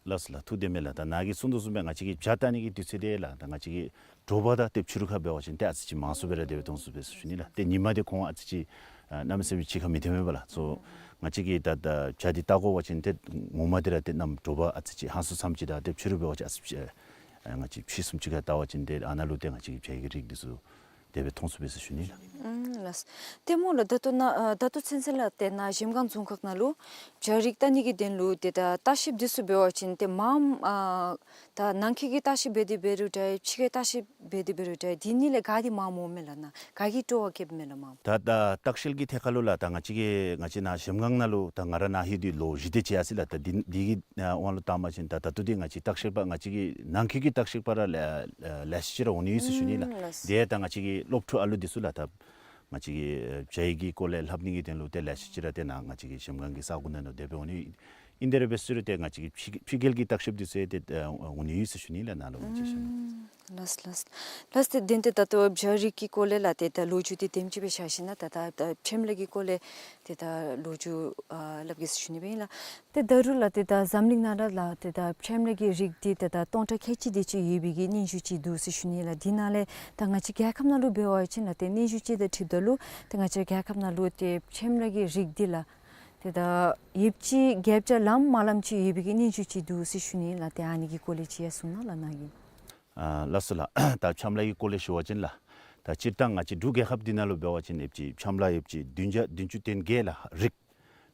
ལགས་སོ་ལགས། ཐུགས་བདེན་མས་ལགས། ད་ནཱ་གིས་གསུངས་དོ་བཟུམ་སྦེ་ང་བཅས་ཀྱི་བྱ་བལྟ་ནི་གི་དུས་ཚོད་འདི་ལགས་ད་ང་བཅས་ཀྱི་དྲོ་པ་དང་ཏེ་ཕྱི་རུ་ཁར་འབད་བ་ཅིན་ཏེ་ཨ་ཙི་ཅིག་མང་སུ་སྦེ་ར་དེ་སྦེ་མཐོང་ཚུགས་པས་ཟེར་ཞུ་ནི་ལགས། ཏེ་ཉིན་མ་འདི་ཁོང་ཨ་ཙི་ཅིག་ཨ་གནམ་མེད་ས་མེད་ཕྱི་ཁར་མི་ཐོན་མས་པ་ལགས། སོ་ང་བཅས་ཀྱིས་ད་ད་བྱ་འདི་བལྟ་དགོ་པ་ཅིན་ཏེ་ངོ་མ་འདི་ར་ཏེ་གནམ་དྲོ་པ་ཨ་ཙི་ཅིག་ཧང་སང་མཚམས་ཅིག་དང་ཏེ་ཕྱི་རུ་འབད་བ་ཅིན་ཨ་ཙི་ཅིག་ཨ་ང་བཅས་ཕྱི་གསུམ་ཅིག་ཁར་བལྟ་བ་ཅིན་ཏེ་ཨ་ནཱ་ལུ་ཏེ་ང་བཅས་ཀྱི་བྱ་ཡི་རིགས་འདི་ཚུ་དེ་སྦེ་མཐོང་ཚུགས་པས་ཟེར་ཞུ་ནི་ལགས། ཨུམ་ལགས། ཏེ་སྨོ་ལགས། ད་ལྟོ་ནཱ་ཨ་ད་ལྟོ་ཚུན་ཚོད་ལགས་ཏེ་ནཱ་གཞལམ་སྒང་རྫོང་ཁག་ནང་ལུ་བྱ་རིགས་བལྟ་ནི་གི་དོན་ལུ་ཏེ་ད་བརྟག་ཞིབ་འདི་ཚུ་འབད་བ་ཅིན་ཏེ་མངམ་ཨ་ད་ནང་འཁོད་ཀྱི་བརྟག་ཞིབ་འབད་དེ་འབད་རུང་འདྲ་ཕྱི་ཁའི་བརྟག་ཞིབ་འབད་དེ་འབད་རུང་འདྲ་དེ་གཉིས་ལས་ག་འདི་མངམ་འོང་མས་ལགས། ནཱ་ག་གིས་སྤྲོ་བ་བསྐྱེདཔ་མས་ལགས་མངམ། ད་ད་བརྟག་ཞིབ་ཀྱི་ཐད་ཁར་ལུ་ལགས་ད་ང་བཅས་ཀྱི་ང་བཅས་ནཱ་གཞལམ་སྒང་ནང་ལུ་ད་ང་ར་ནཱ་ལྷོད་དེ་ལོ་བཞི་དེ་ཅིག་ཡར་སོ་ཡི་ལགས། ད་འདི་འདི་གི་ཨ་དབང་ལུ་བཏང་པ་ཅིན་ད་ད་ལྟོ་འདི་ང་བཅས་བརྟག་ཞིབ་པ་ང་བཅས་ཀྱི་ནང་འཁོད་ཀྱི་བརྟག་ཞིབ་པ་ར་ལེ་ལེ་ཤ་ཅིག་ར་འོང་ནི་ཡོད་ཟེར་ཞུ་ནི་ལགས། ཨུམ་ལགས། དེ་ད་ང་བཅས་ཀྱི་སློབ་ཕྲུག་ཨ་ལུ་འདི་ཚུ་ལགས་ད་ང་བཅས་ཀྱི་ཨ་བྱ་ཡི་གི་སྐོར་ལས་ལྷབ་ནི་གི་དོན་ལུ་ཏེ་ལེ་ཤ་ཅིག་ར་ཏེ་ནཱ་ང་བཅས་ཀྱི་གཞལམ་སྒང་གི་ས་གོ་ནང་ལུ་དེ་སྦེ་འོང་ནི་ཨིན། དེ་ར་འབད་ཟེར་རུང་ཏེ་ང་བཅས་ཀྱི་ཕྱི་ཕྱི་རྒྱལ་གྱི་བརྟག་ཞིབ་འདི་ཚུ་ཡང་ཏེ་ཨ་འོང་ནི་ཡོད་ཟེར་ཞུ་ནི་ལགས་ནཱ་ལུ་ང་བཅས་ཞུ་ནི། ལགས་ལགས་ལགས། ཏེ་དེ་ནི་ཏེ་ད་ལྟོ་བྱ་རིགས་ཀྱི་སྐོར་ལས་ལགས་ཏེ་ད་ལོ་རྒྱུས་འདི་དེམ་ཅིག་སྦེ་བཞག་ཞིནམ་ད་ད་ད་ཕྱེམ་ལ་གི་སྐོར་ལས་ཏེ་ད་ལོ་རྒྱུས་ཨ་སླབ་གེ་ཟེར་ཞུ་ནི་སྦེ་ཨིན་ལགས། ཏེ་ད་རུང་ལགས་ཏེ་ད་འཛམ་གླིང་ནང་ར་ལགས་ཏེ་ད་ཕྱེམ་ལ་གི་རིགས་འདི་ཏེ་ད་སྟོང་ཕྲག་ཁལ་གཅིག་དེ་ཅིག་ཡོད་པའི་གི་སྙན་ཞུ་ཅིག་འདུག་ཟེར་ཞུ་ནི་ལགས། དེ་ནང་ལས་ད་ང་བཅས་རྒྱལ་ཁབ་ནང་ལུ་འབད་བ་ཅིན་ལགས་ཏེ་སྙན་ཞུ་ཅིག་དང་འཁྲིལཝ་ད་ལུ་ཏེ་ང་བཅས་རྒྱལ་ཁབ་ནང་ལུ་ཏེ་ཕྱེམ་ལ་གི་རིགས་འདི་ལགས་ཏེ་ད་ཡོདཔ་ཅིག་བརྒྱད་བརྒྱ་ལངམ་མ་ལངམ་ཅིག་ཡོད་པའི་གི་སྙན་ཞུ་ཅིག་འདུག་ཟེར་ཞུ་ནི་ལགས། ཏེ་ཨ་ནི་གི་སྐོར་ལས་ཅིག་ཡང་གསུང་གནང་ལགས་ནཱ་གིས། ཨ་ལགས་སོ་ལགས། ད་ཕྱེམ་ལ་གི་སྐོར་ལས་ཞུ་བ་ཅིན་ལགས་ད་སྤྱིར་བཏང་ང་བཅས་འབྲུག་རྒྱལ་ཁབ་འདི་ནང་ལུ་འབད་བ་ཅིན་ཡོདཔ་ཅིག་ཕྱེམ་ལ་ཡོདཔ་ཅིག་བདུན་བརྒྱ་བདུན་ཅུ་དོན་བརྒྱད་ལགས་རིགས་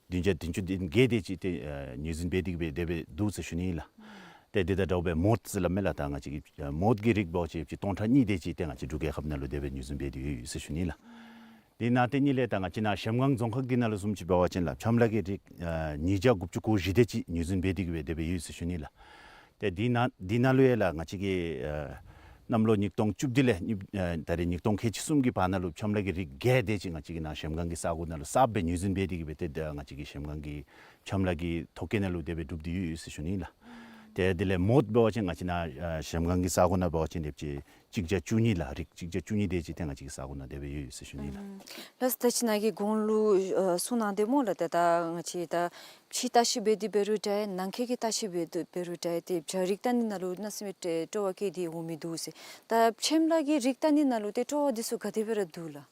བདུན་བརྒྱ་བདུན་ཅུ་དོན་བརྒྱད་དེ་ཅིག་ཏེ་ཨ་ངོས་འཛིན་འབད་དེ་གི་སྦེ་དེ་སྦེ་འདུག་ཟེར་ཞུ་ནི་ཨིན་ལགས། ཏེ་འདི་དང་འདྲཝ་སྦེ་མོཊ་ཟེར་སླབ་མས་ལགས། ད་ང་བཅས་ཀྱི་ཨ་མོཊ་གི་རིགས་འབད་བ་ཅིན་ཡོདཔ་ཅིག་སྟོང་ཕྲག་གཉིས་དེ་ཅིག་ཏེ་ང་བཅས་འབྲུག་རྒྱལ་ཁབ་ནང་ལུ་དེ་སྦེ་ངོས་འཛིན་འབད་དེ་ཡོད་ཟེར་ཞུ་ནི་ཨིན་ལགས། དེ་ནང་དེ་གཉིས་ལས་ད་ང་བཅས་ནཱ་གཞལམ་སྒང་རྫོང་ཁག་འདི་ནང་ལུ་བཟུམ་ཅིག་འབད་བ་ཅིན་ལགས་ཕྱེམ་ལ་གི་རིགས་ཨ་ཉིས་བརྒྱ་དགུ་བཅུ་གོ་བཞི་དེ་ཅིག་ངོས་འཛིན་འབད་དེ་གི་སྦེ་དེ་སྦེ་ཡོད་ཟེར་ཞུ་ནི་ཨིན་ལགས། ཏེ་འདི་ནང་འདི་ནང་ལུ་ཡང་ལགས་ང་བཅས་ཀྱི་ཨ་གནམ་ལོ་ཉིས་སྟོང་བཅུ་བདུན་ལས་ཉིས་ཨ་ད་རེས་ཉིས་སྟོང་ཁལ་གཅིག་གསུམ་གྱི་བར་ན་ལུ་ཕྱེམ་ལ་གི་རིགས་བརྒྱད་དེ་ཅིག་ང་བཅས་ཀྱི་ནཱ་གཞལམ་སྒང་གི་ས་གོ་ནང་ལུ་གསརཔ་སྦེ་ངོས་འཛིན་འབད་དེ་གི་སྦེ་ཏེ་ད་ང་བཅས་ཀྱི་གཞལམ་སྒང་གི་ཕྱེམ་ལ་གི་ཐོ་བཀོད་ནང་ལུ་དེ་སྦེ་གྲུབ་སྟེ་ཡོད་ཟེར་ཞུ་ནི་ཨིན་ལགས། ཏེ་དེ་ལས་མོཊ་འབད་བ་ཅིན་ང་བཅས་ནཱ་ཨ་གཞལམ་སྒང་གི་ས་གོ་ནང་འབད་བ་ཅིན་ཡོདཔ་ཅིག་གཅིག་བརྒྱ་བཅུ་གཉིས་ལགས་རིགས་གཅིག་བརྒྱ་བཅུ་གཉིས་དེ་ཅིག་ཏེ་ང་བཅས་ཀྱི་ས་གོ་ནང་དེ་སྦེ་ཡོད་ཟེར་ཞུ་ནི་ཨིན་ལགས། ལགས་ད་ཅི་ནཱ་གིས་གོང་ལུ་ཨ་གསུང་གནང་སྟེ་སྨོ་ལགས། ཏེ་ད་ང་བཅས་ད་ཕྱི་བརྟག་ཞིབ་འབད་དེ་འབད་རུང་འདྲ་ནང་འཁོད་ཀྱི་བརྟག་ཞིབ་འབད་དེ་འབད་རུང་འདྲ་ཏེ་བྱ་རིགས་བལྟ་ནི་ནང་ལུ་གནམ་མེད་ས་མེད་སྤྲོ་བ་བསྐྱེད་དེ་འོང་མི་འདུག་ཟེར། ད་ཕྱེམ་ལ་གི་རིགས་བལྟ་ནི་ནང་ལུ་ཏེ་སྤྲོ་བ་འདི་ཚུ་ག་དེ་སྦེ་ར་འདུག་ལགས།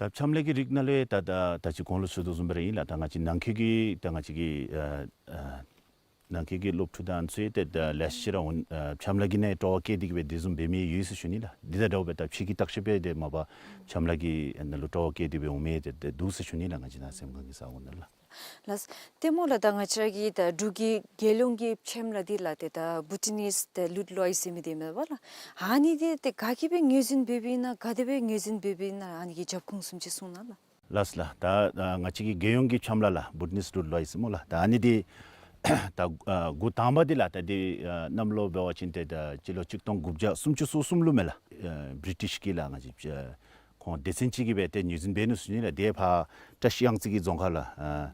ད་ཕྱེམ་ལ་གི་རིགས་ནང་ལས་ད་ད་ད་ཅི་གོང་ལུ་ཞུ་དོ་བཟུམ་སྦེ་ར་ཨིན་ལགས། ད་ང་བཅས་ནང་འཁོད་ཀྱི་ད་ང་བཅས་ཀྱི་ཨ་ཨ་ནང་འཁོད་ཀྱི་སློབ་ཕྲུག་དང་ཚུ་ཡང་ཏེ་ད་ལེ་ཤ་ཅིག་ར་འོང་ཨ་ཕྱེམ་ལ་གི་ནང་སྤྲོ་བ་བསྐྱེད་དེ་གི་སྦེ་དེ་བཟུམ་འབད་མི་ཡོད་ཟེར་ཞུ་ནི་ལགས། འདི་དང་འདྲཝ་སྦེ་ད་ཕྱི་གི་བརྟག་ཞིབ་འབད་དེ་མ་པ་ཕྱེམ་ལ་གི་ནང་ལུ་སྤྲོ་བ་བསྐྱེད་དེ་སྦེ་འོང་མི་ཏེ་ཏེ་འདུག་ཟེར་ཞུ་ནི་ལགས། ང་བཅས་ནཱ་གཞལམ་སྒང་གི་ས་གོ་ནང་ལགས། ལགས། ཏེ་སྨོ་ལགས་ད་ང་བཅས་ར་གི་ད་འབྲུག་གི་རྒྱལ་ཡོངས་ཀྱི་ཕྱེམ་ལ་འདི་ལགས་ཏེ་ད་བུ་ཊི་ནིས་ཏེ་ལུཊ་ལོའི་ཟེར་མི་འདི་མས་པ་ལགས། ཨ་ནི་འདི་ཏེ་ག་གིས་སྦེ་ངོས་འཛིན་འབད་འབདཝ་ཨིན་ན་ག་དེ་སྦེ་ངོས་འཛིན་འབད་འབདཝ་ཨིན་ན་ཨ་ནི་གི་རྒྱབ་ཁུངས་བཟུམ་ཅིག་གསུང་གནང་ལགས། ལགས་ལགས། ད་ཨ་ང་བཅས་ཀྱི་རྒྱལ་ཡོངས་ཀྱི་ཕྱེམ་ལ་ལགས་བུ་ཊི་ནིས་ལུཊ་ལོའི་ཟེར་སྨོ་ལགས། ད་ཨ་ནི་འདི་ད་ཨ་འགོ་དང་པ་འདི་ལགས་ད་འདི་ཨ་གནམ་ལོ་འབད་བ་ཅིན་ཏེ་ད་སྤྱི་ལོ་གཅིག་སྟོང་དགུ་བརྒྱ་སུམ་ཅུ་སོ་གསུམ་ལུ་མས་ལགས། ཨ་བི་རི་ཊིཤ་གིས་ལགས་ང་བཅས་ཨ་ཁོང་སྡེ་ཚན་ཅིག་གིས་སྦེ་ཏེ་ངོས་འཛིན་འབད་ནུག་ཟེར་ཞུ་ནི་ལགས། དེ་ཕར་བཀྲ་ཤིས་གཡང་རྩེ་གི་རྫོང་ཁག་ལགས་ཨ་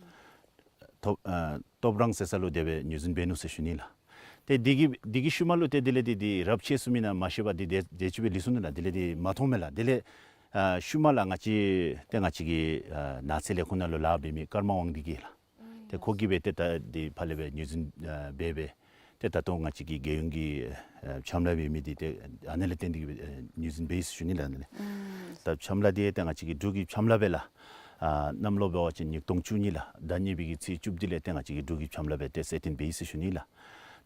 ཐོབ་ཨ་ཐོབ་རང་ཟེར་ས་ལུ་དེ་སྦེ་ངོས་འཛིན་འབད་ནུག་ཟེར་ཞུ་ནི་ལགས། ཏེ་འདི་གི་འདི་གི་ཤུལ་མ་ལུ་ཏེ་དེ་ལས་འདི་འདི་རབས་ཆད་སོང་མེན་ན་མ་ཤེས་པར་འདི་དེ་དེ་ཅིག་སྦེ་ལུས་སོང་ནུག་ལགས། དེ་ལས་འདི་མ་མཐོང་མས་ལགས། དེ་ལས་ཨ་ཤུལ་མ་ལགས་ང་བཅས་ཏེ་ང་བཅས་ཀྱི་ཨ་ནགས་ཚལ་ལས་ཁུངས་ནང་ལུ་ལཱ་འབད་མི་ཀརྨ་དབང་འདུས་ཀྱིས་ལགས། ཏེ་ཁོ་གིས་སྦེ་ཏེ་ད་འདི་ཕར་ལས་སྦེ་ངོས་འཛིན་ཨ་འབད་སྦེ་ཏེ་ད་ལྟོ་ང་བཅས་ཀྱི་རྒྱལ་ཡོངས་ཀྱི་ཨ་ཕྱེམ་ལ་འབད་མི་འདི་ཏེ་ཨ་ནི་ལས་བརྟེན་ཏེ་གིས་སྦེ་ཨ་ངོས་འཛིན་འབད་ཡི་ཟེར་ཞུ་ནི་ལགས། ཨ་ནི་ལས་ད་ཕྱེམ་ལ་འདི་ཏེ་ང་བཅས་ཀྱི་འབྲུག་གི་ཕྱེམ་ལ་སྦེ་ལགས། ཨ་གནམ་ལོ་འབད་བ་ཅིན་ཉིས་སྟོང་བཅུ་གཉིས་ལགས་ཟླ་གཉིས་པའི་གི་ཚེས་བཅུ་བདུན་ལས་ཏེ་ང་བཅས་ཀྱི་འབྲུག་གི་ཕྱེམ་ལ་སྦེ་ཏེ་གསལ་སྟོན་འབད་ཡི་ཟེར་ཞུ་ནི་ལགས།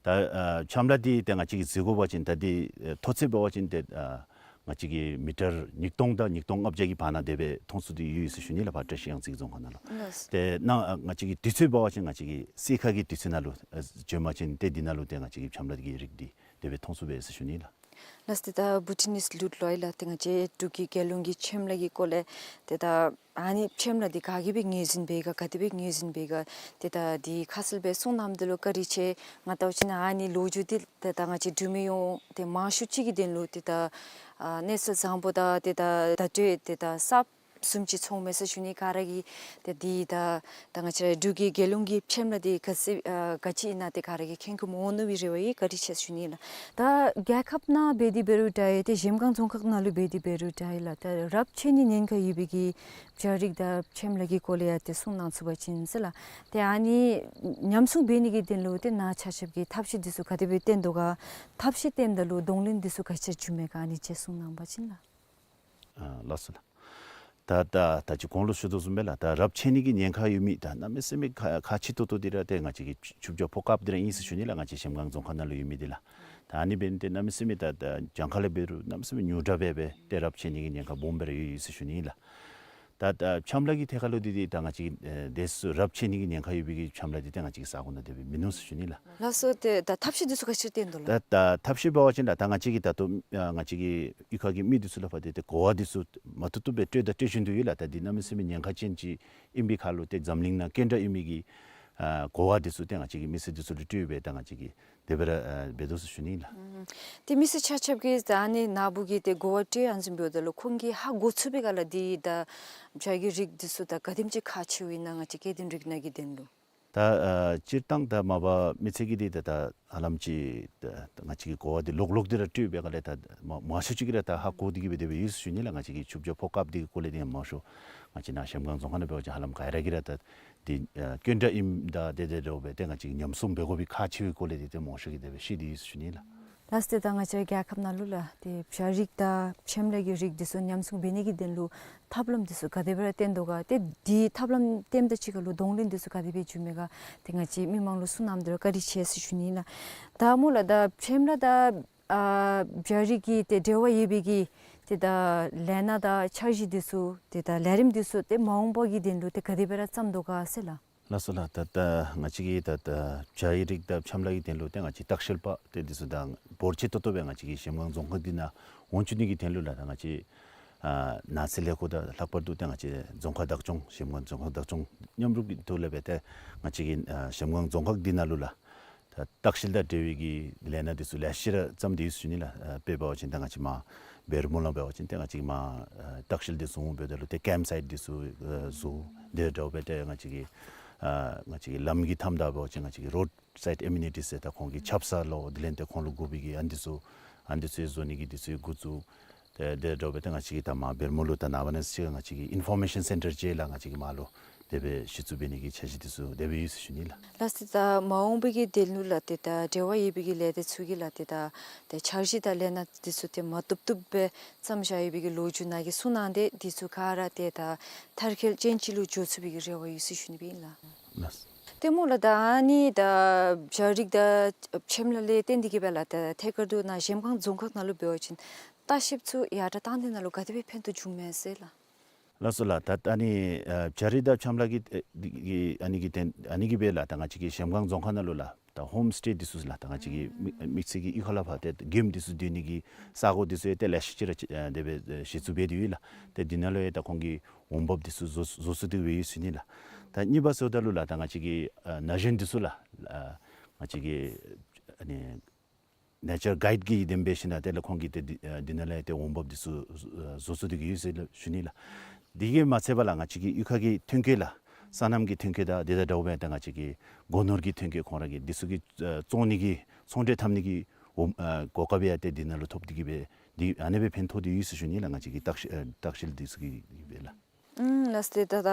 ད་ཨ་ཕྱེམ་ལ་འདི་ཏེ་ང་བཅས་ཀྱིས་གཟིགས་དགོ་པ་ཅིན་ད་འདི་ཨ་མཐོ་ཚད་འབད་བ་ཅིན་ཏེ་ཨ་ང་བཅས་ཀྱིས་མི་ཊར་ཉིས་སྟོང་དང་ཉིས་སྟོང་ལྔ་བརྒྱ་གི་བར་ན་དེ་སྦེ་མཐོང་ཚུགས་ཏེ་ཡོད་ཟེར་ཞུ་ནི་ལགས། ཕར་བཀྲ་ཤིས་གཡང་རྩེ་གི་རྫོང་ཁག་ནང་ལུ། ལགས། ཏེ་ནཱ་ཨ་ང་བཅས་ཀྱི་དུས་ཚོད་འབད་བ་ཅིན་ང་བཅས་ཀྱི་སེར་ཁ་གི་དུས་ཚོད་ནང་ལུ་ཨ་བྱོན་པ་ཅིན་ཏེ་འདི་ནང་ལུ་ཏེ་ང་བཅས་ཀྱི་ཕྱེམ་ལ་གི་རིགས་འདི་དེ་སྦེ་མཐོང་ཚུགས་པས་ཟེར་ཞུ་ནི་ལགས། ལགས་ཏེ་ད་བུ་ཊི་ནིས་ལུཊ་ལོའི་ལགས་ཏེ་ང་བཅས་འབྲུག་གི་རྒྱལ་ཡོངས་ཀྱི་ཕྱེམ་ལ་གི་སྐོར་ལས་ཏེ་ད་ཨ་ནི་ཕྱེམ་ལ་འདི་ག་གིས་སྦེ་ངོས་འཛིན་འབད་ག་ག་དེ་སྦེ་ངོས་འཛིན་འབད་ག་ཏེ་ད་འདི་ཁ་གསལ་སྦེ་གསུང་གནངམ་ད་ལུ་བཀའ་དྲིན་ཆེ། ང་བལྟ་བ་ཅིན་ཨ་ནི་ལོ་རྒྱུས་འདི་ཏེ་ད་ང་བཅས་འབྲུག་མི་ཡོངས་ཏེ་མང་ཤོས་ཅིག་གི་དོན་ལུ་ཏེ་ད་ཨ་གནས་ཚུལ་བཟང་པོ་དང་ཏེ་ད་བརྡ་སྤྲོད་ཏེ་ད་གསརཔ་ བཟུམ་ཅིག་ཚོརཝ་མས་ཟེར་ཞུ་ནི། ག་ར་གིས་ཏེ་འདི་ད་ད་ང་བཅས་ར་འབྲུག་གི་རྒྱལ་ཡོངས་ཀྱི་ཕྱེམ་ལ་འདི་ག་ཅི་ཨ་ག་ཅི་ཨིན་ན་ཏེ་ག་ར་གིས་མཁྱེན་གྱི་སྨོ་མནོ་བའི་རེ་བ་ཡོད། བཀའ་དྲིན་ཆེ་ཞུ་ནི་ལགས། ད་རྒྱལ་ཁབ་ནང་འབད་དེ་འབད་རུང་འདྲ་ཡི་ཏེ་གཞལམ་སྒང་རྫོང་ཁག་ནང་ལུ་འབད་དེ་འབད་རུང་འདྲ་ཡི་ལགས། ད་རབ་མཆེད་ནི་ཉེན་ཁ་ཡོད་པའི་གི་བྱ་རིགས་དང་ཕྱེམ་ལ་གི་སྐོར་ལས་ཡང་ཏེ་གསུང་གནང་ཚུགས་པ་ཅིན་ཟེར་ལགས། ཏེ་ཨ་ནི་ཉམས་སྲུང་འབད་ནི་གི་དོན་ལུ་ཏེ་ནཱ་ཆ་ཁྱབ་ཀྱིས་ཐབས་ཤེས་འདི་ཚུ་ག་དེ་སྦེ་བཏོན་དོ་ག། ཐབས་ཤེས་བཏོནམ་ད་ལུ་གདོང་ལེན་འདི་ཚུ་ག་ཅི་བྱུངམ་མས་ག། ཨ་ནི་ཅིག་གསུང་གནང་པ་ཅིན་ལགས། ཨ་ལགས་སོ་ལགས། ད་ད་ད་ཅི་གོང་ལུ་ཞུ་དོ་བཟུམ་སྦེ་ལགས། ད་རབ་མཆེད་ནི་གི་ཉེན་ཁ་ཡོད་མི་ད་གནམ་མེད་ས་མེད་ཁག་ཁག་ཆེ་ཏོག་ཏོ་འདི་ར་ཏེ་ང་བཅས་ཀྱི་ཆུ་ཆུ་བྱ་ཕོ་ཀཔ་འདི་ར་ཨིན་ཟེར་ཞུ་ནི་ལགས། ང་བཅས་གཞལམ་སྒང་རྫོང་ཁག་ནང་ལུ་ཡོད་མི་འདི་ལགས། ད་ཨ་ནི་འབད་ནི་འདི་གནམ་མེད་ས་མེད་ད་ད་གྱངས་ཁ་ལས་འབད་རུང་གནམ་མེད་ས་མེད་ཉུང་དྲགས་སྦེ་སྦེ་ཏེ་རབ་མཆེད་ནི་གི་ཉེན་ཁ་སྦོམ་སྦེ་ར་ཡོད་ཡོད་ཟེར་ཞུ་ནི་ལགས། ད་ད་ཕྱེམ་ལ་གི་ཐད་ཁར་ལུ་འདི་འདི་ད་ང་བཅས་ཨེ་དེ་ཚུ་རབ་མཆེད་ནི་གི་ཉེན་ཁ་ཡོད་པའི་གི་ཕྱེམ་ལ་འདི་ཏེ་ང་བཅས་ཀྱི་ས་གོ་ནང་དེ་སྦེ་མིན་ནུག་ཟེར་ཞུ་ནི་ལགས། ལགས་སོ། ཏེ་ད་ཐབས་ཤེས་འདི་ཚུ་ག་ཅི་བཏོན་དོ་ལགས། ད་ད་ཐབས་ཤེས་འབད་བ་ཅིན་ད་ད་ང་བཅས་ཀྱི་ད་ལྟོ་ཨ་ང་བཅས་ཀྱི་གཡུས་ཁ་གི་མི་འདི་ཚུ་ལུ་ཕར་ཏེ་ཏེ་གོ་བ་འདི་ཚུ་མ་བཏུབ་བཏུབ་སྦེ་སྤྲོད་དང་སྤྲོད་བཞིན་དུ་ཡོད་ལགས། ད་འདི་གནམ་མེད་ས་མེད་ཉེན་ཁ་ཅན་ཅིག་ཨིན་པའི་ཁར་ལུ་ཏེ་འཛམ་གླིང་ནང་སྐྱོན་དྲགས་ཡོད་མི་གི་ཨ་གོ་བ་འདི་ཚུ་ཏེ་ང་བཅས་ཀྱིས་མི་སེར་འདི་ཚུ་ལུ་སྤྲོད་སྦེ་ད་ང་བཅས་ཀྱིས་དེ་སྦེ་ར་ཨ་འབད་དོ་ཟེར་ཞུ་ནི་ལགས། ཨུམ། ཏེ་མི་སེར་ཆ་ཁྱབ་ཀྱིས་ད་ཨ་ནི་ནཱ་བུ་གིས་ཏེ་གོ་བ་སྤྲོད་ཨ་ནི་བཟུམ་འབདཝ་ད་ལུ་ཁོང་གིས་ཧ་གོ་ཚུགས་པའི་སྒང་ལས་འདི་ད་བྱ་གི་རིགས་འདི་ཚུ་ད་ག་དེམ་ཅིག་ཁག་ཆེཝ་ཨིན་ན་ང་བཅས་སྐྱེ་ལྡན་རིགས་སྣ་གི་དོན་ལུ། ད་ཨ་སྤྱིར་བཏང་ད་མ་པ་མི་སེར་གྱིས་འདི་ད་ད་ཧ་ལམ་ཅིག་ད་ད་ང་བཅས་ཀྱིས་གོ་བ་འདི་ལོག་ལོག་འདི་ར་སྤྲོད་པའི་སྒང་ལས་ད་མང་མང་ཤོས་ཅིག་གིས་ར་ད་ཧ་གོ་སྟེ་གི་སྦེ་དེ་སྦེ་ཡོད་ཟེར་ཞུ་ནི་ལགས། ང་བཅས་ཀྱི་ཆུ་བྱ་ཕོ་ཀཔ་འདི་གི་སྐོར་ལས་འདི་ཡང་མང་ཤོས་ང་བཅས་ནཱ་གཞལམ་སྒང་རྫོང་ཁག་ནང་འབད་བ་ཅིན་ཧ་ལམ་ག་ར་གིས་ར་ད་འདི་ཨ་སྐྱོན་དྲགས་ཨིནམ་དང་དེ་དེ་འདྲཝ་སྦེ་ཏེ་ང་བཅས་ཀྱིས་ཉམས་སྲུང་འབད་དགོ་པའི་ཁག་ཆེ་བའི་སྐོར་ལས་འདི་ཏེ་མང་ཤོས་ཀྱིས་དེ་སྦེ་ཤེས་ཏེ་ཡོད་ཟེར་ཞུ་ནི་ལགས། ལགས་སོ། ཏེ་ད་ང་བཅས་རྒྱལ་ཁབ་ནང་ལུ་ལགས་ཏེ་བྱ་རིགས་དང་ཕྱེམ་ལ་གི་རིགས་འདི་ཚུ་ཉམས་སྲུང་འབད་ནི་གི་དོན་ལུ་ཐབས་ལམ་འདི་ཚུ་ག་དེ་སྦེ་ར་བཏོན་དོ་ག། ཏེ་འདི་ཐབས་ལམ་བཏོནམ་དང་གཅིག་ཁར་ལུ་གདོང་ལེན་འདི་ཚུ་ག་དེ་སྦེ་བྱུངམ་མས་ག། ཏེ་ང་བཅས་མི་མང་ལུ་གསུང་གནངམ་འདི་ལུ་བཀའ་དྲིན་ཆེ་ཟེར་ཞུ་ནི་ལགས། ད་སྨོ་ལགས་ད་ཕྱེམ་ལ་དང་ཨ་བྱ་རིགས་ཀྱི་ཏེ་འབྲེལ་བ་ཡོད་པའི་གི་ཏེ་ད་ལས་སྣ་དང་འཆར་གཞི་འདི་ཚུ་ཏེ་ད་ལས་རིམ་འདི་ཚུ་ཏེ་མ་འོངས་པ་གི་དོན་ལུ་ཏེ་ག་དེ་སྦེ་ར་བརྩམ་དོ་ག་ཟེར་ལགས། ལགས་སོ་ལགས། ད་ད་ང་བཅས་ཀྱིས་ད་ད་བྱ་ཡི་རིགས་དང་ཕྱེམ་ལ་གི་དོན་ལུ་ཏེ་ང་བཅས་ལྟ་བཤལ་པ་ཏེ་འདི་ཚུ་དང་འབོར་ཆེ་ཏོག་ཏོ་སྦེ་ང་བཅས་ཀྱི་གཞལམ་སྒང་རྫོང་ཁག་འདི་ནང་འོང་བཅུག་ནི་གི་དོན་ལུ་ལགས་ད་ང་བཅས་ཨ་ནགས་ཚལ་ལས་ཁུངས་དང་ལྷག་པར་དུ་ཏེ་ང་བཅས་རྫོང་ཁག་བདག་སྐྱོང་གཞལམ་སྒང་རྫོང་ཁག་བདག་སྐྱོང་མཉམ་རུབ་ཀྱི་ཐོག་ལས་སྦེ་ཏེ་ང་བཅས་ཀྱི་ཨ་གཞལམ་སྒང་རྫོང་ཁག་འདི་ནང་ལུ་ལགས་ད་ལྟ་བཤལ་དང་འབྲེལ་བའི་གི་ལས་སྣ་འདི་ཚུ་ལེ་ཤ་ར་བརྩམས་ཏེ་ཡོད་ཟེར་ཞུ་ནི་ལགས། ཨ་དཔེ་འབད་བ་ཅིན་ད་ང་བཅས་མར་བེ་རུ་མོ་ལུ་འབད་བ་ཅིན་ཏེ་ང་བཅས་མར་ཨ་ལྟ་བཤལ་འདི་བཟུམ་འབདཝ་ད་ལུ་ཏེ་ཀེམཔ་སའིཊ་འདི་ཚུ་ཨ་བཟོ། དེ་འདྲཝ་སྦེ་ཏེ་ང་བཅས་ཀྱི་ཨ་ང་བཅས་ཀྱི་ལམ་གྱི་མཐའམ་ད་འབད་བ་ཅིན་ང་བཅས་ཀྱི་རོཌ་སའིཌ་ཨེ་མི་ནི་ཊིས་ཟེར་ད་ཁོང་གི་ཆབ་གསང་ལོ་དེ་ལས་ཏེ་ཁོང་ལུ་དགོ་པའི་གི་ཨ་ནི་འདི་ཚུ་ཨ་ནི་འདི་ཚུ་བཟོ་ནི་གི་འདི་ཚུ་འགོ་བཙུགས། ཏེ་དེ་འདྲཝ་སྦེ་ཏེ་ང་བཅས་ཀྱིས་ད་མར་བེ་རུ་མོ་ལུ་ད་ནངས་པ་གནངས་ཚེ་ང་བཅས་ཀྱིས་ཨིན་ཕོར་མེ་ཤཱན་སེན་ཊར་ཅིག་ལགས་ང་བཅས་ཀྱིས་མར་ལུ་དེ་སྦེ་གཞི་བཙུགས་འབད་ནི་གི་འཆར་གཞི་འདི་ཚུ་དེ་སྦེ་ཡོད་ཟེར་ཞུ་ནི་ལགས། ལགས་སོ། ཏེ་ད་མ་འོངས་པའི་གི་དོན་ལུ་ལགས་ཏེ་ད་འབྲེལ་བ་ཡོད་པའི་གི་ལས་སྡེ་ཚུ་གིས་ལགས་ཏེ་ད་ཏེ་འཆར་གཞི་དང་ལས་སྣ་འདི་ཚུ་ཏེ་མ་བཏུབ་བཏུབ་སྦེ་བརྩམས་བཞག་ཡོད་པའི་གི་ལོ་རྒྱུས་ནཱ་གིས་གསུང་གནང་སྟེ་འདི་ཚུ་ག་ར་ཏེ་ད་མཐར་འཁྱོལ་ཅན་ཅིག་ལུ་འགྱོ་ཚུགས་པའི་གི་རེ་བ་ཡོད་ཟེར་ཞུ་ནི་སྦེ་ཨིན་ལགས། ལགས། ཏེ་སྨོ་ལགས་ད་ཨ་ནི་ད་བྱ་རིགས་དང་ཕྱེམ་ལ་ལས་བརྟེན་ཏེ་གི་སྦེ་ལགས་ད་ཐད་ཀར་དུ་ནཱ་གཞལམ་སྒང་རྫོང་ཁག་ནང་ལུ་འབད་བ་ཅིན་ལྟ་བཤལཔ་ཚུ་ཡར་དྲགས་བཏང་ནི་ནང་ལུ་ག་དེ་སྦེ་ཕན་ཐོགས་བྱུངམ་མས་ཟེར་ལགས། ལགས་སོ་ལགས། ད་ཨ་ནི་ཨ་བྱ་རིགས་དང་ཕྱེམ་ལ་གི་ཨ་གི་ཨ་ནི་གི་དོན་ཨ་ནི་གི་སྦེ་ལགས་ད་ང་བཅས་ཀྱི་གཞལམ་སྒང་རྫོང་ཁག་ནང་ལུ་ལགས་ད་ཧོམ་སི་ཊེ་འདི་ཚུ་ལགས་ད་ང་བཅས་ཀྱི་མི་མི་སེར་གྱིས་གཡུས་ཁ་ལས་ཕར་ཏེ་མགྱོནམ་འདི་ཚུ་སྡོད་ནི་གི་ས་གོ་འདི་ཚུ་ཡང་ཏེ་ལེ་ཤ་ཅིག་ར་ཨ་དེ་སྦེ་ཨ་གཞི་བཙུགས་འབད་དེ་ཡོད་ལགས། ཏེ་འདི་ནང་ལུ་ཡང་ད་ཁོང་གི་འོང་འབབ་འདི་ཚུ་བཟོ་བཟོ་ཚུགས་ཏེ་སྦེ་ཡོད་ཟེར་ཞུ་ནི་ལགས། ད་གཉིས་པ་ཟེརཝ་ད་ལུ་ལགས་ད་ང་བཅས་ཀྱི་ཨ་ན་གཞོན་འདི་ཚུ་ལགས་ཨ་ང་བཅས་ཀྱི་ཨ་ནི་ནེ་ཅར་གའིཌ་གི་དེམ་འབད་ཞིན་ན་དེ་ལས་ཁོང་གིས་ཏེ་འདི་ཨ་འདི་ནང་ལས་ཏེ་འོང་འབབ་འདི་ཚུ་ཨ་བཟོ་ཚུགས་ཏེ་གི་ཡོད་ཟེར་ཞུ་ནི་ལགས། དེ་གིས་མ་ཚད་པར་ལགས་ང་བཅས་ཀྱི་གཡུས་ཁ་གི་ཐོན་སྐྱེད་ལགས་སོ་ནམ་གྱི་ཐོན་སྐྱེད་དང་དེ་དང་འདྲཝ་སྦེ་ད་ང་བཅས་ཀྱི་སྒོ་ནོར་གྱི་ཐོན་སྐྱེད་ཁོང་ར་གིས་འདི་ཚུ་གི་ཨ་བཙོང་ནི་གི་ཚོང་འབྲེལ་འཐབ་ནི་གི་འོ་ཨ་གོ་སྐབས་ཡང་ཏེ་འདི་ནང་ལུ་ཐོབ་སྟེ་གི་སྦེ་འདི་ཨ་ནེ་སྦེ་ཕན་ཐོགས་ཏེ་ཡོད་ཟེར་ཞུ་ནི་ལགས། ང་བཅས་ཀྱི་ལྟ་བཤལ་ཨ་ལྟ་བཤལ་འདི་ཚུ་གིས་སྦེ་ལགས། ཨུམ་ལགས་སོ། ཏེ་ད་ད་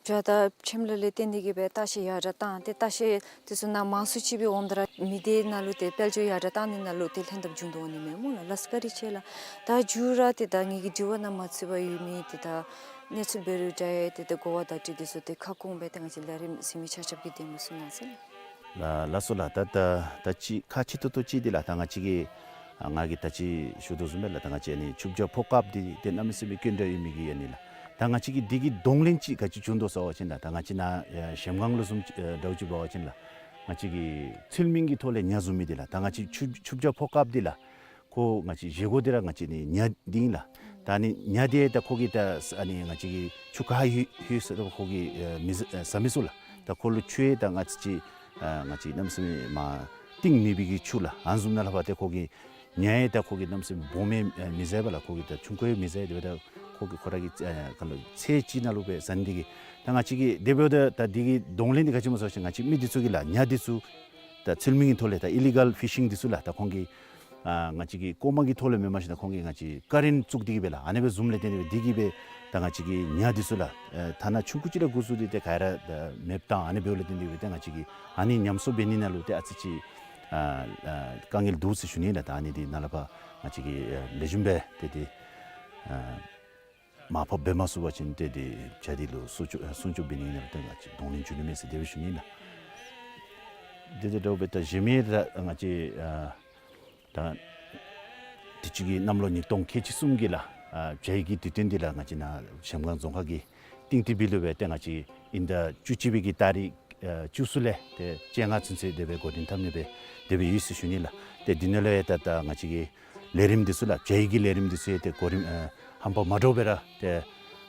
བྱ་དང་ཕྱེམ་ལ་ལས་བརྟེན་ཏེ་གི་སྦེ་ལྟ་བཤལ་ཡར་དྲགས་བཏང་སྟེ་ལྟ་བཤལ་འདི་ཚུ་ནང་མང་སུ་ཅིག་སྦེ་འོངམ་ད་ར་མི་སྡེ་ནང་ལུ་ཏེ་དཔལ་འབྱོར་ཡར་དྲགས་བཏང་ནི་ནང་ལུ་ཏེ་ལྷན་ཐབས་འབྱུང་དོ་ནི་མས་སྨོ་ལགས། ལགས་སོ་བཀའ་དྲིན་ཆེ་ལགས། ད་མཇུག་ར་ཏེ་ད་ངེ་གི་དྲི་བ་ནང་མ་ཚུད་པར་ཡོད་མི་ཏེ་ད་གནས་ཚུལ་འབད་རུང་འདྲ་ཡི་ཏེ་ད་གོ་བ་བརྡ་སྤྲོད་འདི་ཚུ་ཏེ་ཁ་སྐོང་སྦེ་ཏེ་ང་བཅས་ལས་རིམ་གཟིགས་མི་ཆ་ཁྱབ་ཀྱི་དོན་ལུ་གསུང་གནང་ཟེར། ལགས་ལགས་སོ་ལགས། ད་ད་ད་ཅི་ཁག་ཆེ་ཏོག་ཏོ་ཅིག་འདི་ལགས་ད་ང་བཅས་ཀྱིས་ཨ་ང་གིས་ད་ཅི་ཞུ་དོ་བཟུམ་སྦེ་ལགས་ད་ང་བཅས་ཨ་ནི་ཆུ་བྱ་ཕོ་ཀཔ་འདི་ཏེ་གནམ་མེད་ས་མེད་སྐྱོན་དྲགས་ཡོད་མི་གི་ཨ་ནི་ལགས་ད་ང་བཅས་ཀྱིས་འདི་གི་གདོང་ལེན་ཅིག་ག་ཅི་བྱུང་དོ་ཟེར་བ་ཅིན་ལགས་ད་ང་བཅས་ནཱ་ཨེ་གཞལམ་སྒང་ལུ་བཟུམ་ཨེ་འདྲཝ་ཅིག་འབད་བ་ཅིན་ལགས་ང་བཅས་ཀྱི་ཚུལ་མིན་གྱི་ཐོག་ལས་ཉ་བཟུང་མི་འདི་ལགས་ད་ང་བཅས་ཆུ་ཆུ་བྱ་ཕོ་ཀཔ་འདི་ལགས་ཁོ་ང་བཅས་བཞེས་སྒོ་འདི་ར་ང་བཅས་ནི་ཉ་འདི་ཨིན་ལགས། ད་ཨ་ནི་ཉ་འདི་ད་ཁོ་གིས་ད་ཨ་ནི་ང་བཅས་ཀྱི་ཆུ་ཁ་ལྷོད་ལྷོད་ས་ད་ཁོ་གིས་ཨེ་མི་ཟ་ཨེ་ཟ་མི་ཚུགས་ལགས། ད་ཁོ་ལུ་ཆུ་ཡང་ད་ང་བཅས་ཀྱིས་ཨ་ང་བཅས་གནམ་མེད་ས་མེད་མར་གཏིང་མེད་པའི་གི་ཆུ་ལགས་ཨ་ནི་བཟུམ་ནང་ལས་ཕར་ཏེ་ཁོ་གིས་ཉ་ཡང་ད་ཁོ་གིས་གནམ་མེད་ས་མེད་སྦོམ་ཡང་ཨེ་མི་ཟ་བས་ལགས། ཁོ་གིས་ད་ཆུང་ཀུ་ཡང་མི་ཟ། དེ་འབདཝ་ད་ ཁོ་གི་ཁོ་ར་གི་ཨེ་ག་ལོ་ཚེས་གཅིག་ནང་ལུ་སྦེ་ཟན་འདི་གིས་ད་ང་བཅས་ཀྱིས་དེ་འབདཝ་ད་ད་འདི་གི་གདོང་ལེན་འདི་ག་ཅི་སྨོ་ཟེར་བ་ཅིན་ང་བཅས་མི་འདི་ཚུ་གིས་ལགས་ཉ་འདི་ཚུ་ད་ཚུལ་མིན་གྱི་ཐོག་ལས་ད་ཨི་ལི་གཱལ་ཕི་ཤིང་འདི་ཚུ་ལགས་ད་ཁོང་གིས་ཨ་ང་བཅས་ཀྱི་ལྐོག་མ་གི་ཐོག་ལས་མེན་པར་ཞིན་ན་ཁོང་གིས་ང་བཅས་ཀ་རེན་བཙུགས་ཏེ་གིས་སྦེ་ལགས་ཨ་ནི་སྦེ་བཟུམ་ལས་བརྟེན་ཏེ་སྦེ་འདི་གིས་སྦེ་ད་ང་བཅས་ཀྱི་ཉ་འདི་ཚུ་ལགས་ཨེ་ཐ་ན་ཆུང་ཀུ་ཅིག་ར་འགོ་བཙུགས་ཏེ་ཏེ་ག་ར་ད་མེདཔ་བཏང་ཨ་ནི་འབདཝ་ལས་བརྟེན་ཏེ་སྦེ་ཏེ་ང་བཅས་ཀྱིས་ཨ་ནི་ཉམས་གསོ་འབད་ནི་ནང་ལུ་ཏེ་ཨ་ཙི་ཅིག་ཨ་ཨ་དཀའ་ངལ་འདུག་ཟེར་ཞུ་ནི་ལགས། ད་ཨ་ནི་འདི་ནཱ་ལས་ཕར་ང་བཅས་ཀྱིས་ཨ་ལེགས་ཤོམ་སྦེ་ཏེ་འདི་ཨ་མར་ཕབ་འབད་མ་ཚུགས་པ་ཅིན་ཏེ་འདི་བྱ་འདི་ལུ་སྲུང་སྐྱོབ་ཨ་སྲུང་སྐྱོབ་འབད་ནི་ནང་ལུ་ཏེ་ང་བཅས་གདོང་ལེན་འབྱུང་ནི་མས་ཟེར་དེ་སྦེ་ཞུ་ནི་ལགས། དེ་དེ་འདྲཝ་སྦེ་ད་གཞན་མི་ར་ང་བཅས་ཨ་ད་དུས་ཅི་གི་གནམ་ལོ་ཉིས་སྟོང་ཁལ་གཅིག་གསུམ་གྱི་ལགས་ཨ་བྱ་ཡི་གི་དུས་སྟོན་འདི་ལགས་ང་བཅས་ནཱ་གཞལམ་སྒང་རྫོང་ཁག་གི་ཏིང་ཏི་བི་ལུ་སྦེ་ཏེ་ང་བཅས་དབྱིན་ཟླ་བཅུ་གཅིག་པའི་གི་ཏ་རིག་ཨ་བཅུ་གསུམ་ལས་ཏེ་བཅོ་ལྔ་ཚུན་ཚོད་དེ་སྦེ་འགོ་འདྲེན་འཐབ་ནི་སྦེ་དེ་སྦེ་ཡོད་ཟེར་ཞུ་ནི་ལགས། ཏེ་འདི་ནང་ལུ་ཡང་ད་ད་ང་བཅས་ཀྱི་ལས་རིམ་འདི་ཚུ་ལགས་བྱ་ཡི་གི་ལས་རིམ་འདི་ཚུ་ཡང་ཏེ་གོ་རིམ་ཨ་ཧམ་པ་མ་འདྲཝ་སྦེ་ར་ཏེ་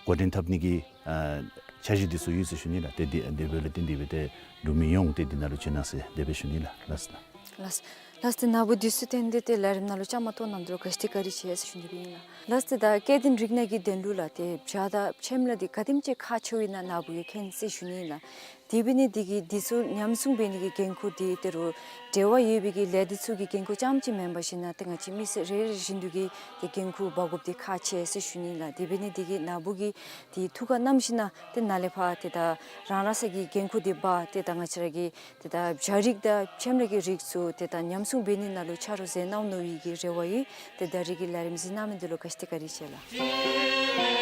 འགོ་འདྲེན་འཐབ་ནི་གི་ཨ་འཆར་གཞི་འདི་ཚུ་ཡོད་ཟེར་ཞུ་ནི་ལགས། ཏེ་འདི་དེ་འབདཝ་ལས་བརྟེན་ཏེ་སྦེ་ཏེ་འབྲུག་མི་ཡོངས་ཏེ་འདི་ནང་ལུ་བྱོན་གནང་ཟེར་དེ་སྦེ་ཞུ་ནི་ལགས། ལགས་སོ་ལགས། ལགས་ཏེ་ནཱ་བུ་འདི་ཚུ་བརྟེན་ཏེ་ཏེ་ལས་རིམ་ནང་ལུ་བཅའ་མར་གཏོགས་གནང་དོ་ལུ་ག་ཅི་ཏེ་བཀའ་དྲིན་ཆེ་ཟེར་ཞུ་ནི་སྦེ་ཨིན་ལགས། ལགས་ཏེ་ད་སྐྱེ་ལྡན་རིགས་སྣ་གི་དོན་ལུ་ལགས་ཏེ་བྱ་དང་ཕྱེམ་ལ་འདི་ག་དེམ་ཅིག་ཁག་ཆེཝ་ཨིན་ན་ནཱ་བུ་གིས་མཁྱེན་ཟེར་ཞུ་ནི་ལགས། དེ་འབད་ནི་འདི་གིས་འདི་ཚུ་ཉམས་སྲུང་འབད་ནི་གི་འགན་ཁུར་འདི་ད་རུང་འབྲེལ་བ་ཡོད་པའི་གི་ལས་སྡེ་ཚུ་གི་འགན་ཁུར་རྐྱངམ་ཅིག་མེན་པར་ཞིན་ན་ཏེ་ང་བཅས་མི་སེར་རེ་རེ་བཞིན་དུ་གིས་ཏེ་འགན་ཁུར་འབག་དགོཔ་འདི་ཁག་ཆེ་ཟེར་ཞུ་ནི་ལགས། དེ་འབད་ནི་འདི་གིས་ནཱ་བུ་གིས་ཏེ་ཐུགས་ཁར་བསྣམས་ཞིན་ན་ཏེ་ནཱ་ལས་ཕར་ཏེ་ད་རང་རང་སོའི་གི་འགན་ཁུར་འདི་འབག་ཏེ་ད་ང་བཅས་ར་གི་ཏེ་ད་བྱ་རིགས་དང་ཕྱེམ་ར་གི་རིགས་ཚུ་ཏེ་ད་ཉམས་སྲུང་འབད་ནི་ནང་ལུ་ཆ་རོགས་མཛད་གནང་ནི་ཡོད་པའི་གི་རེ་བ་ཡོད། ཏེ་ད་རིས་ཀྱི་ལས་རིམ་གཟིགས་གནང་མི་འདི་ལུ་ག་ཅི་ཏེ་བཀའ་དྲིན་ཆེ་ལགས།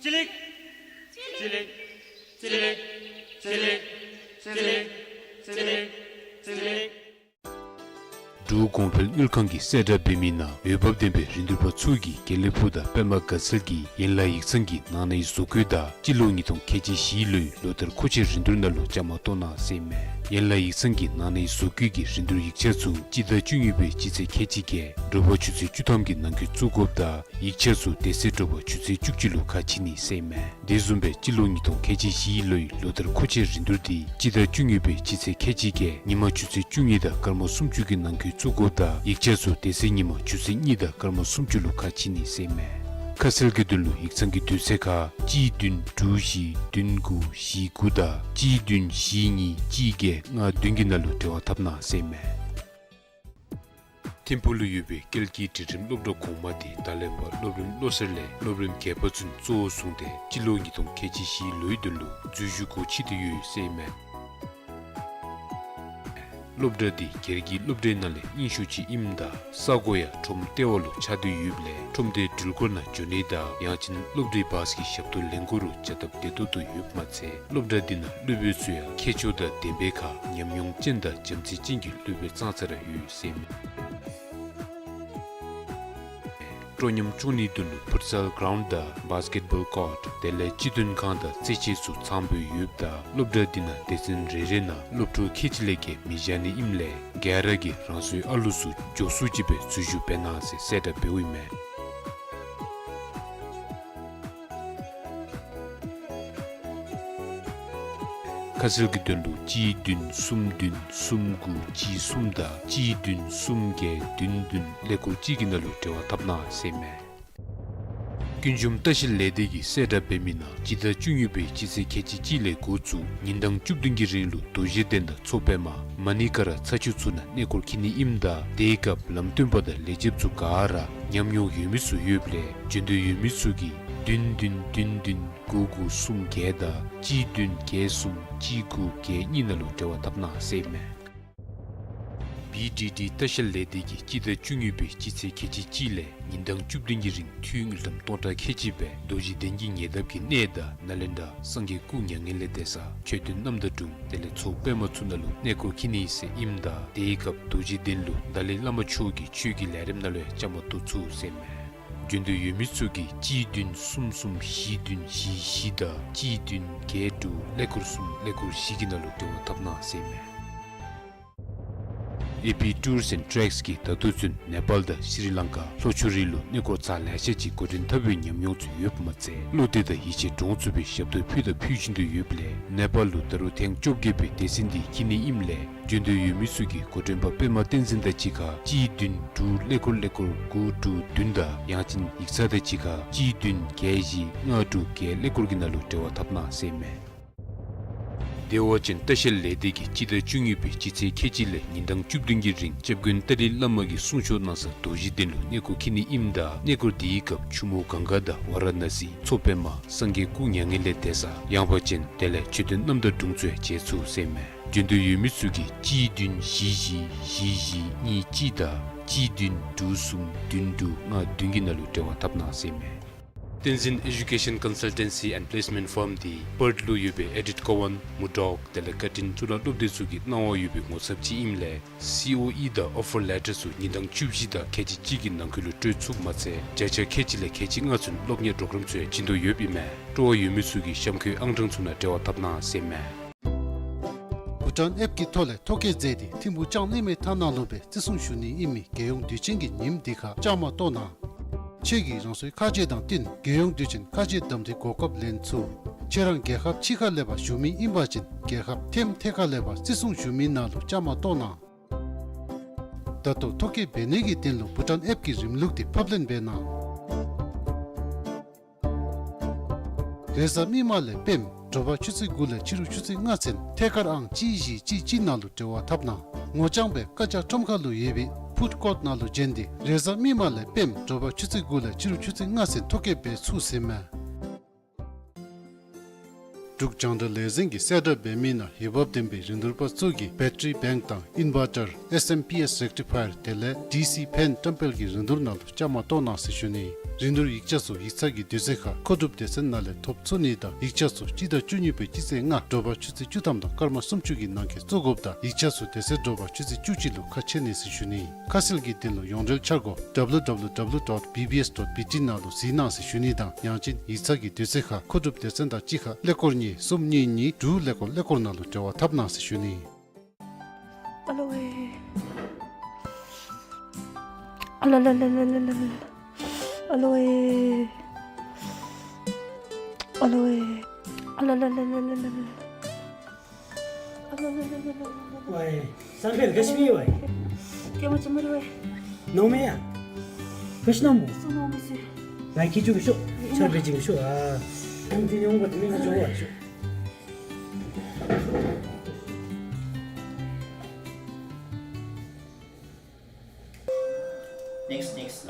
ཅི་ལིག་ཅི་ལིག་ཅི་ལིག་ཅི་ལིག་ཅི་ལིག་ཅི་ལིག་ཅི་ལིག། འབྲུག་གོང་འཕེལ་དངུལ་ཁང་གིས་གསལ་བསྒྲགས་འབད་མི་ནང་འོས་འབབ་ལྡན་པའི་རིན་བསྡུར་པ་ཚུ་གིས་དགེ་ལེགས་ཕུག་དང་པདྨ་དགའ་ཚལ་གྱི་ཡན་ལག་ཡིག་ཚང་གི་ནང་ནའི་བཟོ་བཀོད་དང་སྤྱི་ལོ་ཉིས་སྟོང་ཁལ་གཅིག་བཞིའི་ལོའི་ལོ་ལྟར་མཁོ་ཆས་རིན་བསྡུར་ནང་ལུ་བཅའ་མར་གཏོགས་གནང་ཟེར་ཨིན་མས། ཡན་ལག་ཡིག་ཚང་གི་ནང་ནའི་བཟོ་བཀོད་ཀྱི་རིན་བསྡུར་ཡིག་ཆ་ཚུ་སྤྱི་ཟླ་བཅུ་གཉིས་པའི་སྤྱི་ཚེས་ཁལ་གཅིག་བརྒྱད་དྲོ་པ་ཆུ་ཚོད་བཅུ་ཐམ་གྱི་ནང་འཁོད་བཙུགས་དགོཔ་དང་ཡིག་ཆ་ཚུ་དེ་ཚེ་དྲོ་པ་ཆུ་ཚོད་བཅུ་གཅིག་ལུ་ཁ་ཕྱེ་ནི་ཟེར་ཨིན་མས། དེ་བཟུམ་སྦེ་སྤྱི་ལོ་ཉིས་སྟོང་ཁལ་གཅིག་བཞིའི་ལོའི་ལོ་ལྟར་མཁོ་ཆས་རིན་བསྡུར་འདི་སྤྱི་ཟླ་བཅུ་གཉིས་པའི་སྤྱི་ཚེས་ཁལ་གཅིག་བརྒྱད་ཉིན་མ་ཆུ་ཚོད་བཅུ་གཉིས་དང་སྐར་མ་སུམ་ཅུ་གི་ནང་འཁོད་བཙུགས་དགོཔ་དང་ཡིག་ཆ་ཚུ་དེ་ཚེ་ཉིན་མ་ཆུ་ཚོད་གཉིས་དང་སྐར་མ་སུམ་ཅུ་ལུ་ཁ་ཕྱེ་ནི་ཟེར་ཨིན་མས། ཁ་གསལ་གྱི་དོན་ལུ་ཡིག་ཚང་གི་དུས་ཚོད་ཁར་གཅིག་བདུན་དྲུག་བཞི་བདུན་དགུ་བཞི་དགུ་དང་གཅིག་བདུན་བཞི་གཉིས་གཅིག་བརྒྱད་ལྔ་བདུན་གྱི་ནང་ལུ་འབྲེལ་བ་འཐབ་གནང་ཟེར་ཨིན་མས། ཐིམ་ཕུག་ལུ་ཡོད་པའི་ཀལ་གྱི་སྒྲིག་ཁྲིམས་སློབ་གྲྭ་གོང་མ་འདི་ད་ལས་ཕར་སློབ་རིམ་བློ་གསར་ལས་སློབ་རིམ་བརྒྱད་པ་ཚུན་གཙོ་བོར་བཟུང་སྟེ་སྤྱི་ལོ་ཉིས་སྟོང་ཁལ་གཅིག་བཞིའི་ལོའི་དོན་ལུ་འཛུལ་ཞུགས་སྒོ་ཕྱེ་སྟེ་ཡོད་ཟེར་ཨིན་མས། སློབ་གྲྭ་འདི་སྒེར་གྱི་སློབ་གྲྭའི་ནང་ལས་རྙིང་ཤོས་ཅིག་ཨིནམ་ད་ས་གོ་ཡང་ཁྲོམ་ལྟེ་བ་ལུ་ཆགས་ཏེ་ཡོདཔ་ལས་ཁྲོམ་སྡེའི་འགྲུལ་འཁོར་ནང་འགྱོ་ནི་དང་ཡང་ཅིན་སློབ་གྲྭའི་བཱས་ཀྱི་ཞབས་ཏོག་ལེན་དགོ་རུང་བྱ་སྟབས་བདེ་ཏོག་ཏོ་ཡོདཔ་མ་ཚད་སློབ་གྲྭ་འདི་ནང་སློབ་དཔོན་ཚུ་ཡང་མཁས་མཆོག་དང་ལྡན་པའི་ཁར་ཉམས་མྱོང་ཅན་དང་བྱམས་བརྩེ་ཅན་གྱི་སློབ་དཔོན་ཙང་ཙ་ར་ཡོད་ཟེར་ཨིན་མས། སྤྲོ་ཉམས་སྐྱོང་ནིའི་དོན་ལུ་ཕུཊ་སཱལ་གཱ་རའུནཌ་དང་བཱསི་ཀེཊ་བཱོལ་ཀོརཊ་དེ་ལས་སྤྱི་མཐུན་ཁང་དང་རྩེད་ཆས་ཚུ་ཚངམ་སྦེ་ཡོདཔ་ད་སློབ་གྲྭ་འདི་ནང་སྡེ་ཚན་རེ་རེ་ནང་སློབ་ཕྲུག་ཁལ་གཅིག་ལས་བརྒལ་མི་བཞག་ནི་ཨིནམ་ལས་ག་ར་གིས་རང་སོའི་ཨ་ལུ་ཚུ་མགྱོགས་སུ་ཅིག་སྦེ་འཛུལ་ཞུགས་འབད་གནང་ཟེར་གསལ་བསྒྲགས་འབདཝ་ཨིན་མས། ཁ་གསལ་གྱི་དོན་ལུ་གཅིག་བདུན་གསུམ་བདུན་གསུམ་དགུ་གཅིག་གསུམ་དང་གཅིག་བདུན་གསུམ་བརྒྱད་བདུན་བདུན་ཀླད་ཀོར་གཅིག་གི་ནང་ལུ་འབྲེལ་བ་འཐབ་གནང་ཟེར་ཨིན་མས། ཀུན་འབྱུང་ལྟ་བཤལ་ལས་སྡེ་གིས་གསལ་བསྒྲགས་འབད་མི་ནང་སྤྱི་ཟླ་བཅུ་གཉིས་པའི་སྤྱི་ཚེས་ཁལ་གཅིག་གཅིག་ལས་འགོ་བཙུགས་ཉིན་གྲངས་བཅུ་བདུན་གྱི་རིང་ལུ་རྡོ་རྗེ་གདན་དང་མཚོ་པདྨ་མ་ཎི་ཀ་ར་ཚ་ཆུ་ཚུ་ནང་གནས་སྐོར་འཁྱིད་ནི་ཨིནམ་ད་དེའི་སྐབས་ལམ་སྟོན་པ་དང་ལས་བྱེདཔ་ཚུ་ག་ར་ཉམས་མྱོང་ཡོད་མི་ཚུ་ཡོདཔ་ལས་འབྱོན་འདོད་ཡོད་མི་ཚུ་གིས་བདུན་བདུན་བདུན་བདུན་དགུ་དགུ་གསུམ་བརྒྱད་དང་གཅིག་བདུན་བརྒྱད་གསུམ་གཅིག་དགུ་བརྒྱད་གཉིས་ནང་ལུ་འབྲེལ་བ་འཐབ་གནང་ཟེར་ཨིན་མས། བི་ཌི་ཌི་ལྟ་བཤལ་ལས་སྡེ་གིས་སྤྱི་ཟླ་བཅུ་གཉིས་པའི་སྤྱི་ཚེས་ཁལ་གཅིག་གཅིག་ལས་ཉིན་གྲངས་བཅུ་བདུན་གྱི་རིང་འཐུས་དངུལ་ཀྲམ་སྟོང་ཕྲག་ཁལ་གཅིག་སྦེ་རྡོ་རྗེ་གདན་གྱི་ཉེ་འདབས་ཀྱི་གནས་བདག་ནཱ་ལེནྡྲ་སངས་རྒྱས་སྐུ་མྱ་ངན་ལས་འདས་ས་མཆོད་རྟེན་རྣམ་དག་དྲུང་དེ་ལས་མཚོ་པདྨ་ཚུ་ནང་ལུ་གནས་སྐོར་འཁྱིད་ནི་ཟེར་ཨིནམ་ད་དེའི་སྐབས་རྡོ་རྗེ་གདན་ལུ་ཏཱ་ལའི་བླ་མ་མཆོག་གི་ཆོས་ཀྱི་ལས་རིམ་ནང་ལུ་ཡང་བཅའ་མར་གཏོགས་ཚུགས་ཟེར་མས། འབྱོན་འདོད་ཡོད་མི་ཚུ་གིས་གཅིག་བདུན་གསུམ་གསུམ་བཞི་བདུན་བཞི་བཞི་དང་གཅིག་བདུན་བརྒྱད་དྲུག་ཀླད་ཀོར་གསུམ་ཀླད་ཀོར་བཞི་གི་ནང་ལུ་འབྲེལ་བ་འཐབ་གནང་ཟེར་མས། ཨེ་པི་Tours and Treks གིས་ད་ལྟོ་ཚུན་ནེ་པཱལ་དང་ཤྲི་ལང་ཀ་ལྷོ་ཕྱོགས་རིགས་ལུ་གནས་སྐོར་ཚར་ལེ་ཤ་ཅིག་འགོ་འདྲེན་འཐབ་པའི་ཉམས་མྱོང་ཚུ་ཡོདཔ་མ་ཚད་བློ་གཏད་དང་ཡིད་ཆེས་འདྲོངས་ཚུགས་པའི་ཞབས་ཏོག་ཕུལ་དང་ཕུལ་བཞིན་དུ་ཡོདཔ་ལས་ནེ་པཱལ་ལུ་ད་རུང་ཐེངས་བཅོ་བརྒྱད་པའི་སྡེ་ཚན་འདི་འཁྱིད་ནི་ཨིནམ་ལས་འབྱོན་འདོད་ཡོད་མི་ཚུ་གིས་འགོ་འདྲེན་པ་པདྨ་བསྟན་འཛིན་དང་གཅིག་ཁར་གཅིག་བདུན་དྲུག་ཀླད་ཀོར་ཀླད་ཀོར་དགུ་དྲུག་བདུན་དང་ཡང་ཅིན་ཡིག་ཚང་དང་གཅིག་ཁར་གཅིག་བདུན་བརྒྱད་བཞི་ལྔ་དྲུག་བརྒྱད་ཀླད་ཀོར་གྱི་ནང་ལུ་འབྲེལ་བ་འཐབ་གནང་ཟེར་མས། བདེ་བ་ཅན་ལྟ་བཤལ་ལས་སྡེ་གིས་སྤྱི་ཟླ་བཅུ་གཉིས་པའི་སྤྱི་ཚེས་ཁལ་གཅིག་ལས་ཉིན་གྲངས་བཅུ་བདུན་གྱི་རིང་སྐྱབས་མགོན་ཏཱ་ལའི་བླ་མ་གིས་གསུང་ཆོག་གནང་ས་རྡོ་རྗེ་གདན་ལུ་གནས་སྐོར་འཁྱིད་ནི་ཨིནམ་ད་གནས་སྐོར་དེའི་སྐབས་ཆུ་མོ་གངྒཱ་དང་ཝཱ་ར་ཎ་སི་མཚོ་པདྨ་སངས་རྒྱས་སྐུ་མྱ་ངན་ལས་འདས་ས་ཡངས་པ་ཅན་དེ་ལས་མཆོད་རྟེན་རྣམ་དག་དྲུང་ཚུ་ཡང་མཇལ་ཚུགས་ཟེར་མས། འབྱོན་འདོད་ཡོད་མི་ཚུ་གིས་གཅིག་བདུན་བཞི་བཞི་བཞི་བཞི་གཉིས་གཅིག་དང་གཅིག་བདུན་དྲུག་གསུམ་བདུན་དྲུག་ལྔ་བདུན་གྱི་ནང་ལུ་འབྲེལ་བ་འཐབ་གནང་ཟེར་མས། བསྟན་འཛིན་Education Consultancy and Placement Firm འདི་པརཐ་ལུ་ཡོད་པའི་ཨེ་ཌིཐ་ཀོ་ཝཱན་མུར་ཌོག་དེ་ལས་ཀར་ཊིན་གཙུག་ལག་སློབ་སྡེ་ཚུ་གི་གནང་བ་ཡོད་པའི་ངོ་ཚབ་ཅིག་ཨིནམ་ལས་སི་ཨོ་ཨི་དང་ཨོ་ཕར་ལེ་ཊར་ཚུ་ཉིན་གྲངས་བཅུ་བཞི་དང་ཁལ་གཅིག་གཅིག་གི་ནང་འཁོད་ལུ་སྤྲོད་ཚུགསཔ་མ་ཚད་བརྒྱ་ཆ་ཁལ་གཅིག་ལས་ཁལ་གཅིག་ལྔ་ཚུན་སློབ་གཉེར་པོརོ་གརམ་ཚུ་ཡང་བྱིན་དོ་ཡོདཔ་ཨིན་མས། སྤྲོ་བ་ཡོད་མི་ཚུ་གིས་གཤམ་འཁོད་ཨང་གྲངས་ཚུ་ནང་འབྲེལ་བ་འཐབ་གནང་ཟེར་མས། བྷུ་ཊཱན་ཨེཔ་ཀྱི་ཐོག་ལས་ཐོ་བཀོད་མཛད་དེ་ཐིམ་ཕུག་ལྕང་གླིང་མའི་ཐ་ནག་ལུ་སྦེ་བརྩི་སྲུང་ཞུ་ནི་ཨིན་མི་རྒྱལ་ཡོངས་དུས་ཆེན་གྱི་ཉིནམ་འདི་ཁར་བཅའ་མར་གཏོགས་གནང་། ཁྱེད་ཀྱིས་རང་སོའི་ཁ་རྗེ་དང་བསྟུན་རྒྱལ་ཡོངས་དུས་ཆེན་ཁ་རྗེ་གདམ་འཐུའི་གོ་སྐབས་ལེན་ཚུགས། ཁྱེད་རང་རྒྱལ་ཁབ་ཕྱི་ཁ་ལས་ཕར་བཞུགས་མི་ཨིན་པ་ཅིན་རྒྱལ་ཁབ་ཐེམ་ཐེ་ཁ་ལས་ཕར་བརྩི་སྲུང་ཞུ་མི་ནང་ལུ་བཅའ་མར་གཏོགས་གནང་། ད་ལྟོ་ཐོ་བཀོད་འབད་ནི་གི་དོན་ལུ་བྷུ་ཊཱན་ཨེཔ་ཀྱི་རིམ་ལུགས་འདི་ཕབ་ལེན་འབད་གནང་། རེས་གཟའ་མིག་དམར་ལས་སྤེནམ་དྲོ་པ་ཆུ་ཚོད་དགུ་ལས་ཕྱི་རུ་ཆུ་ཚོད་ལྔ་ཚུན་ཐད་ཀར་ཨང་གཅིག་བཞི་གཅིག་གཅིག་ནང་ལུ་འབྲེལ་བ་འཐབ་གནང་། ངོ་རྐྱང་སྦེ་བཀའ་རྒྱ་ཁྲོམ་ཁ་ལུ་ཡོད་པའི་ཕུཌ་ཀོརཊ་ནང་ལུ་བྱོན་ཏེ་རེས་གཟའ་མིག་དམར་ལས་སྤེནམ་དྲོ་པ་ཆུ་ཚོད་དགུ་ལས་ཕྱི་རུ་ཆུ་ཚོད་ལྔ་ཚུན་ཐོ་བཀོད་འབད་ཚུགས་ཟེར་མས། འབྲུག་རྒྱང་བསྒྲགས་ལས་འཛིན་གྱིས་གསལ་བསྒྲགས་འབད་མི་ནང་འོས་འབབ་ལྡན་པའི་རིན་བསྡུར་པ་ཚུ་གིས་བེ་ཊ་རི་བེངཀ་དང་ཨིན་ཝར་ཊར་ཨེསི་ཨེམ་པི་ཨེསི་རེག་ཊི་ཕ་ཡར་དེ་ལས་ཌི་སི་ཕེན་བཀྲམ་སྤེལ་གྱི་རིན་བསྡུར་ནང་ལུ་བཅའ་མར་གཏོགས་གནང་ཟེར་ཞུ་ནི། རིན་བསྡུར་ཡིག་ཆ་ཚུ་ཡིག་ཚང་གི་དུས་ཚོད་ཁར་མཁོ་སྒྲུབ་སྡེ་ཚན་ནང་ལས་ཐོབ་ཚུགས་ནི་དང་ཡིག་ཆ་ཚུ་སྤྱི་ཟླ་བཅུ་གཉིས་པའི་སྤྱི་ཚེས་ལྔ་དྲོ་པ་ཆུ་ཚོད་བཅུ་ཐམ་དང་སྐར་མ་སུམ་ཅུ་གི་ནང་འཁོད་བཙུགས་དགོཔ་དང་ཡིག་ཆ་ཚུ་དེ་ཚེ་དྲོ་པ་ཆུ་ཚོད་བཅུ་གཅིག་ལུ་ཁ་ཕྱེ་ནི་ཟེར་ཞུ་ནི། ཁ་གསལ་གྱི་དོན་ལུ་ཡོངས་འབྲེལ་འཆར་སྒོ་W W W dot B B S dot B T ནང་ལུ་གཟིགས་གནང་ཟེར་ཞུ་ནི་དང་ཡང་ཅིན་ཡིག་ཚང་གི་དུས་ཚོད་ཁར་མཁོ་སྒྲུབ་སྡེ་ཚན་དང་གཅིག་ཁར་ཀླད་ཀོར་གཉིས་གསུམ་གཉིས་གཉིས་དྲུག་ཀླད་ཀོར་ཀླད་ཀོར་ནང་ལུ་འབྲེལ་བ་འཐབ་གནང་ཟེར་ཞུ་ནི། ཨ་ལོ་ཝེ། ཨ་ལ་ལ་ལ། ཨ་ལོ་ཝེ། ཨ་ལོ་ཝེ། ཨ་ལ་ལ་ལ། ཝའི་བསམ་འཕེལ་ག་ཅི་སྨོ་ཝའི། སྐྱེས་མ་ཅིག་མ་རེད་ཝའི། ནོར་མེད་ཡ། ག་ཅི་ནོར་མོ། སུ་ནོར་མི་སི། ང་ཁྱི་ཅུ་གི་ཤོག་ཡིན་ན། ཆར་པའི་ཅིག་གི་ཤོག་ཨ། ཨམ་དེ་ནི་འོང་པ་དེ་མིན་ན་ཅོ་བ་ཤོག Next, next.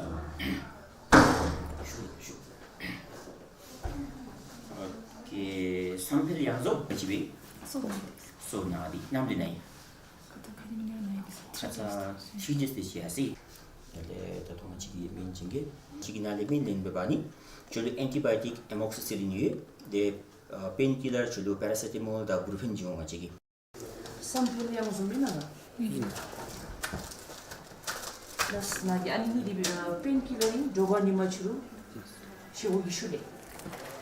ཨོ་ཁེ། བསམ་འཕེལ་ཡང་རྫོགས་པ་ཅི་བས། སོ་ན་དེ་ནམ་དུ་ན་ཡིན། ཁ་ཚ་ཁ་ནི་མི་ན་ཡིན། ཁ་ཚ་ཁྲི་རྗེས་དེ་ཤི་ཡ་སི། ད་ལྟ་ཐོག་མ་གཅིག་གི་མིང་ཅན་གྱི་གཅིག་གི་ནང་ལས་མིང་ལེན་འབད་བ་ནི་ཁྱོད་ལུ་ཨེན་ཊི་བའི་ཊིཀ་ཨེ་མོག་སི་སི་ལིན་ཡོད། དེ་པེན་ཀི་ལར་ཁྱོད་ལུ་པེ་ར་སེ་ཊ་མོལ་དང་བུ་རུ་ཕེན་བྱིན་འོང་ང་བཅས་ཀྱིས། བསམ་འཕེལ་ཡང་བཟུང་མི་ན་ལ། ལགས་ན་གི་ཨ་ནི་གཉིས་དེ་པེན་ཀི་ལར་ཨིན། དྲོ་པ་ཉིན་མ་ཕྱི་རུ་ཤི་བོ་གི་ཤུལ་ལས།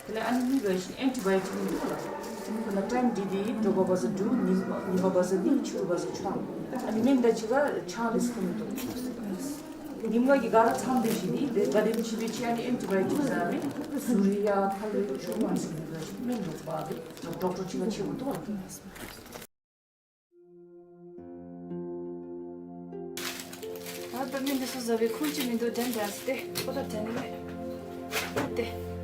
དེ་ལས་ཨ་ནི་གཉིས་པ་ཨེན་ཊི་བའི་ཊིཀ་ཨིན་འདུག་ལགས། དེ་ལས་ཊའིམ་འདི་དེ་དྲོ་པ་བ་ཟ་དྲུག་ཉིན་ཉིན་མ་བ་ཟ་གཉིས་ཕྱི་རུ་བ་ཟ་བཅུ་ཐམ། ཨ་ནི་སྨན་དང་གཅིག་ཁར་ཆང་ལས་ཁུར་མི་འདུག། ཉིན་མ་གི་ག་ར་མཚམས་སྡོད་ཞིནམ་དེ་ག་དེམ་ཅིག་སྦེ་ཅིག་ཨ་ནི་ཨེན་ཊི་བའི་ཊིཀ་ཟ་མི་ཟུར་ཡ་ཐལ་ལུ་ཆུ་མ་ཟ་མི་འདུག་ཅིག་སྨན་འདུག་པ་དེ་ཌོག་ཊར་ཅིག་ལ་ཆེ་བོ་འདུག་ལགས། ད་ད་མི་འདི་ཚུ་ཟ་བའི་ཁུངས་ཅིག་མིན་འདུག། དྲན་དྲན་སྟེ་ཁོ་ད་དྲན་ནི་མེད། ད་ཏེ།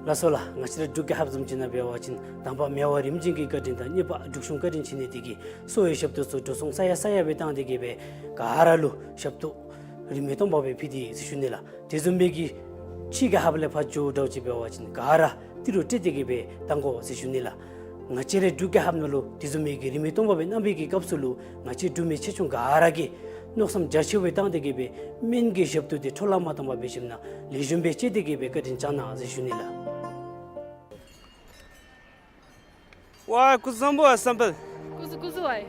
ལགས་སོ་ལགས། ང་བཅས་ར་འབྲུག་རྒྱལ་ཁབ་བཟུམ་ཅིག་ནང་འབད་བ་ཅིན་དང་པ་མེས་དབོན་རིམ་བྱོན་གྱི་བཀའ་དྲིན་དང་གཉིས་པ་འབྲུག་གཞུང་བཀའ་དྲིན་བྱིན་ནི་དེ་གིས་གསོ་བའི་ཞབས་ཏོག་ཚུ་འགྲོ་སོང་ས་ཡ་ས་ཡ་སྦེ་བཏང་སྟེ་གིས་སྦེ་ག་ར་ལུ་ཞབས་ཏོག་རིན་མེད་སྟོང་པ་སྦེ་ཕུལ་ཏེ་ཟེར་ཞུ་ནི་ལགས། དེ་བཟུམ་སྦེ་གི་ཕྱི་རྒྱལ་ཁབ་ལས་ཕར་འགྱོ་འདྲཝ་ཅིག་འབད་བ་ཅིན་ག་ར་ཏི་རུ་སྤྲོད་དེ་གིས་སྦེ་བཏང་དགོ་ཟེར་ཞུ་ནི་ལགས། ང་བཅས་རའི་འབྲུག་རྒྱལ་ཁབ་ནང་ལུ་དེ་བཟུམ་མའི་གི་རིན་མེད་སྟོང་པ་སྦེ་གནང་བའི་གི་སྐབས་སུ་ལུ་ང་བཅས་འབྲུག་མི་ཆེ་ཆུང་ག་ར་གིས་མནོ་བསམ་རྒྱ་ཆེ་བའི་བཏང་སྟེ་གི་སྦེ་སྨན་གྱི་ཞབས་ཏོག་འདི་འཕྲོ་བརླག་མ་བཏང་པར་འབད་ཞིནམ་ན་ལེགས་ཤོམ་སྦེ་སྤྱད་དེ་གི་སྦེ་བཀའ་དྲིན་བསྐྱང་གནང་ཟེར་ཞུ་ནི་ལགས། ཝའི་སྐུ་གཟུགས་བཟང་པོ་ཨ་བསམ་འཕེལ། སྐུ་གཟུགས་སྐུ་གཟུགས་ཨའི།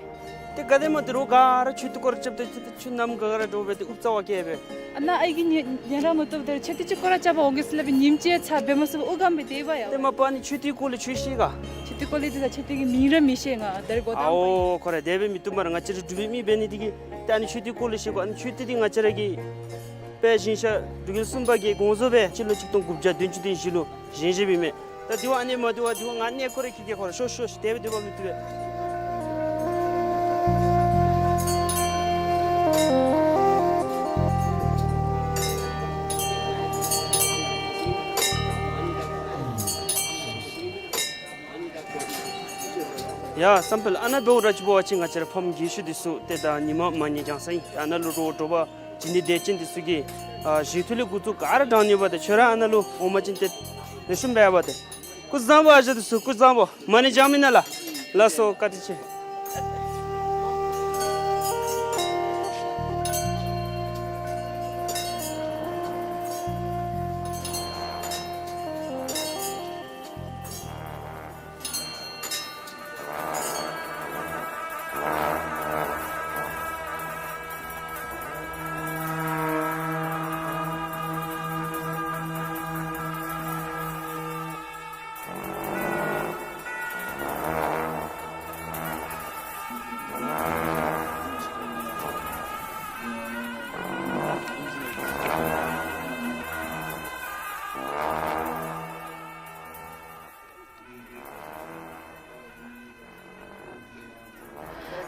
ཏེ་ག་དེམ་ཅིག་རོགས་ག་ར་མཆོད་རྟེན་སྐོར་ར་རྐྱབ་སྟེ་ཏེ་ཁྱོད་ནམ་ག་ར་འདྲོག་སྦེ་ཏེ་ཨུབ་རྩ་བ་བཀལ་སྦེ། ཨ་ནཱ་ཨའི་གི་ཉེ་ཉེ་རང་མ་བཏུབ་ད་མཆོད་རྟེན་ཅིག་སྐོར་ར་རྐྱབ་པར་འོང་གེ་ཟེར་སླབ་སྦེ་ཉིནམ་གཅིག་ཚར་འབད་མ་ཚུགས་པར་ཨུ་གམ་སྦེ་སྡོད་པ་ཡ། ཏེ་མ་པ་ཨ་ནི་མཆོད་རྟེན་སྐོར་ལས་ཁྱོད་ཤེས་ག། མཆོད་རྟེན་སྐོར་ལས་ཏེ་ད་མཆོད་རྟེན་གྱི་མིང་ར་མི་ཤེས་ང་ད་རེས་འགོ་དང་པ་ཨིན། ཨའོ་ཁོ་ར་དེ་སྦེ་མི་བཏུབ་སྨ་རེ། ང་བཅས་ར་འབྲུག་པའི་མི་འབད་ནི་དེ་གིས་ཏེ་ཨ་ནི་མཆོད་རྟེན་སྐོར་ལས་ཤེས་དགོ། ཨ་ནི་མཆོད་རྟེན་འདི་ང་བཅས་ར་གི་དཔལ་ཞིང་གཤེགས་འབྲུག་རྒྱལ་གསུམ་པ་གིས་དགོངས་རྫོགས་སྦེ་སྤྱི་ལོ་ཆིག་སྟོང་དགུ་བརྒྱ་བདུན་ཅུ་དོན་བཞི་ལུ་བཞེངས་བཞེངསམ་ཨིན་མས། ད་དེ་བ་ཨ་ནི་མ་དེ་བ་དེ་བ་ང་གནས་སྐོར་ར་འཁྱིད་གེ། ཁོ་ར་ཤོག་ཤོག་ཤོག་དེ་སྦེ་སྡོད་པ་མི་བཏུབ་པས། ཡ་བསམ་འཕེལ་ཨ་ནཱ་འབདཝ་ར་ཅིག་འབད་བ་ཅིན་ང་བཅས་ར་ཕམ་རྒས་ཤོས་འདི་ཚུ་ཏེ་ད་ཉི་མ་མ་ཉལ་རྐྱངམ་ཅིག་ཨིན། ཨ་ནཱ་ལུ་འདྲོག་འདྲོག་པ་བྱིན་ནི་དེ་ཅིག་འདི་ཚུ་གིས་ཨ་བཞེས་ཐུག་ལས་འགོ་བཙུགས་ག་ར་དྲང་ནི་པ་ཏེ་ཁྱོད་ར་ཨ་ནཱ་ལུ་འོང་པ་ཅིན་ཏེ་ལེགས་ཤོམ་འབད་བ་ཏེ། སྐུ་གཟུགས་བཟང་པོ་ཨ་ཞང་འདི་ཚུ་སྐུ་གཟུགས་བཟང་པོ། མ་ཎི་བགྱང་མི་ནང་ལགས། ལགས་སོ་བཀའ་དྲིན་ཆེ།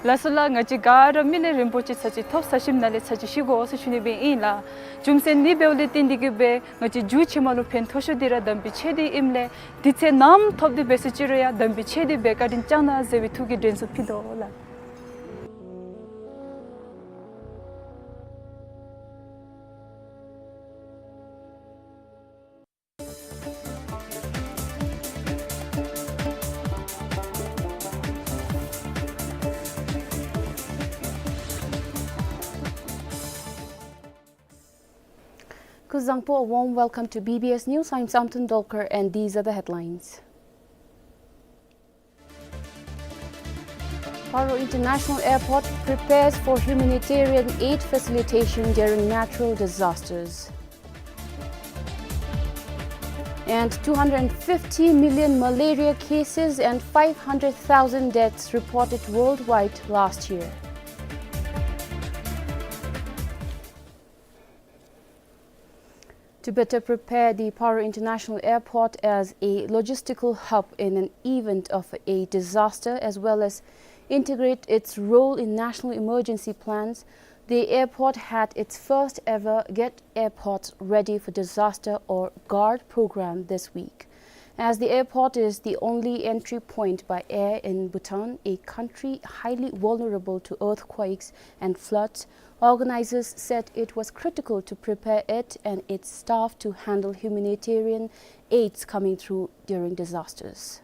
ལགས་སོ་ལགས། ང་བཅས་ག་ར་མི་ལས་རིན་པོ་ཆེ་ཚར་གཅིག་ཐོབ་ཚར་ཞིནམ་ལས་ཚར་གཅིག་ཤི་དགོ་ཟེར་ཞུ་ནི་སྦེ་ཨིན་ལགས། རྒྱུ་མཚན་འདི་འབདཝ་ལས་བརྟེན་ཏེ་གི་སྦེ་ང་བཅས་འབྲུག་ཕྱི་མ་ལུ་ཕན་ཐོགས་ཤོས་འདི་ར་དམ་པའི་ཆོས་འདི་ཨིནམ་ལས་དུས་ཚོད་ནམ་ཐོབ་སྟེ་འབད་ཟེར་ཅི་རུང་ཡང་དམ་པའི་ཆོས་འདི་སྦེ་བཀའ་དྲིན་བསྐྱང་གནང་ཟེར་བའི་ཐུགས་ཀྱི་དྲན་གསོ་ཕུལ་དོ་ལགས། སྐུ་གཟུགས་བཟང་པོ, a warm welcome to B B S News. I'm Samten Dolkar and these are the headlines. Paro International Airport prepares for humanitarian aid facilitation during natural disasters. And two hundred fifty million malaria cases and five hundred thousand deaths reported worldwide last year. To better prepare the Paro International Airport as a logistical hub in an event of a disaster, as well as integrate its role in national emergency plans, the airport had its first ever Get Airport Ready for Disaster or GARD program this week. As the airport is the only entry point by air in Bhutan, a country highly vulnerable to earthquakes and floods, organizers said it was critical to prepare it and its staff to handle humanitarian aids coming through during disasters.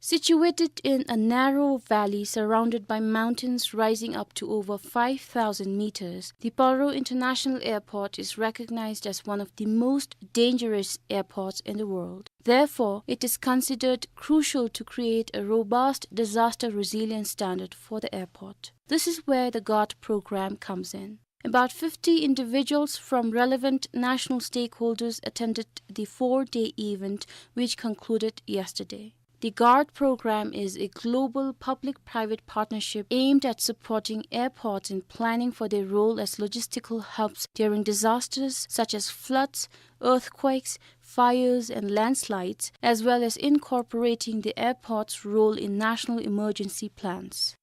Situated in a narrow valley surrounded by mountains rising up to over five thousand meters, the Paro International Airport is recognized as one of the most dangerous airports in the world. Therefore, it is considered crucial to create a robust disaster resilience standard for the airport. This is where the GARD program comes in. About fifty individuals from relevant national stakeholders attended the four-day event, which concluded yesterday. The GARD program is a global public-private partnership aimed at supporting airports in planning for their role as logistical hubs during disasters such as floods, earthquakes, fires, and landslides, as well as incorporating the airport's role in national emergency plans.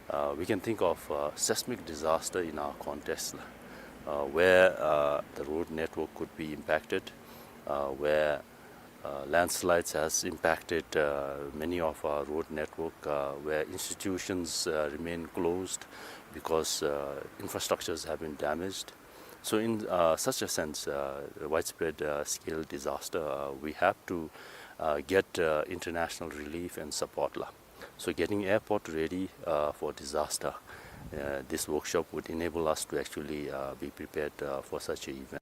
Uh, we can think of, uh, seismic disaster in our context, uh, where, uh, the road network could be impacted, uh, where, uh, landslides has impacted, uh, many of our road network, uh, where institutions, uh, remain closed because, uh, infrastructures have been damaged. So in, uh, such a sense, uh, widespread, uh, scale disaster, uh, we have to, uh, get uh, international relief and support la. So getting airport ready uh, for disaster, uh, this workshop would enable us to actually uh, be prepared uh, for such an event.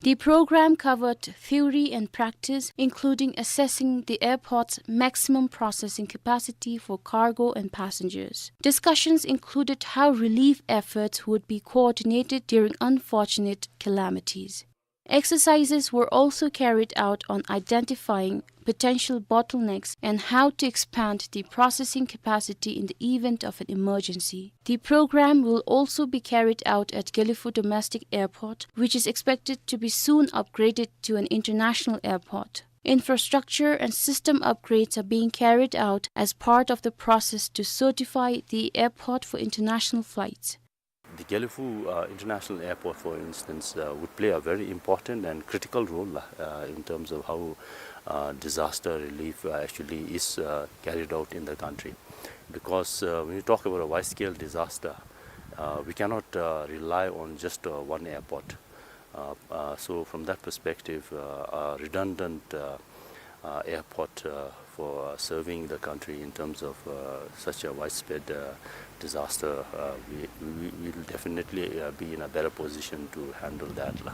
The program covered theory and practice, including assessing the airport's maximum processing capacity for cargo and passengers. Discussions included how relief efforts would be coordinated during unfortunate calamities. Exercises were also carried out on identifying potential bottlenecks and how to expand the processing capacity in the event of an emergency. The program will also be carried out at Gelephu Domestic Airport, which is expected to be soon upgraded to an international airport. Infrastructure and system upgrades are being carried out as part of the process to certify the airport for international flights. The Gelephu uh, International Airport, for instance, uh, would play a very important and critical role uh, in terms of how uh, disaster relief uh, actually is uh, carried out in the country. Because uh, when you talk about a wide-scale disaster, uh, we cannot uh, rely on just uh, one airport. Uh, uh, so from that perspective, uh, a redundant uh, uh, airport uh, for uh, serving the country in terms of uh, such a widespread uh, disaster, uh, we, we will definitely uh, be in a better position to handle that la.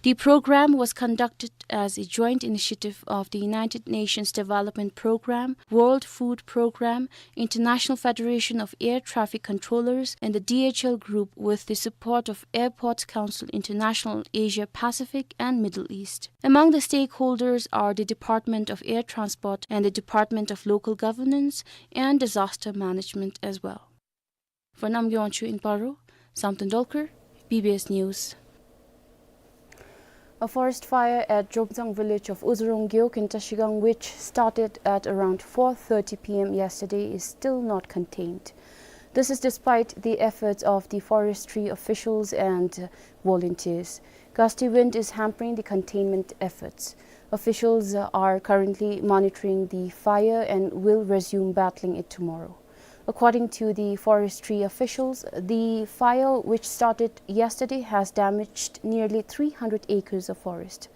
The program was conducted as a joint initiative of the United Nations Development Programme, World Food Programme, International Federation of Air Traffic Controllers, and the D H L Group with the support of Airports Council International, Asia Pacific and Middle East. Among the stakeholders are the Department of Air Transport and the Department of Local Governance and Disaster Management as well. For Namgay Wangchuk in Paro, Samten Dolkar, B B S News. A forest fire at Jomtsang village of Uzurong Gewog in Trashigang, which started at around four thirty p m yesterday, is still not contained. This is despite the efforts of the forestry officials and volunteers. Gusty wind is hampering the containment efforts. Officials are currently monitoring the fire and will resume battling it tomorrow. According to the forestry officials, the fire which started yesterday has damaged nearly three hundred acres of forest.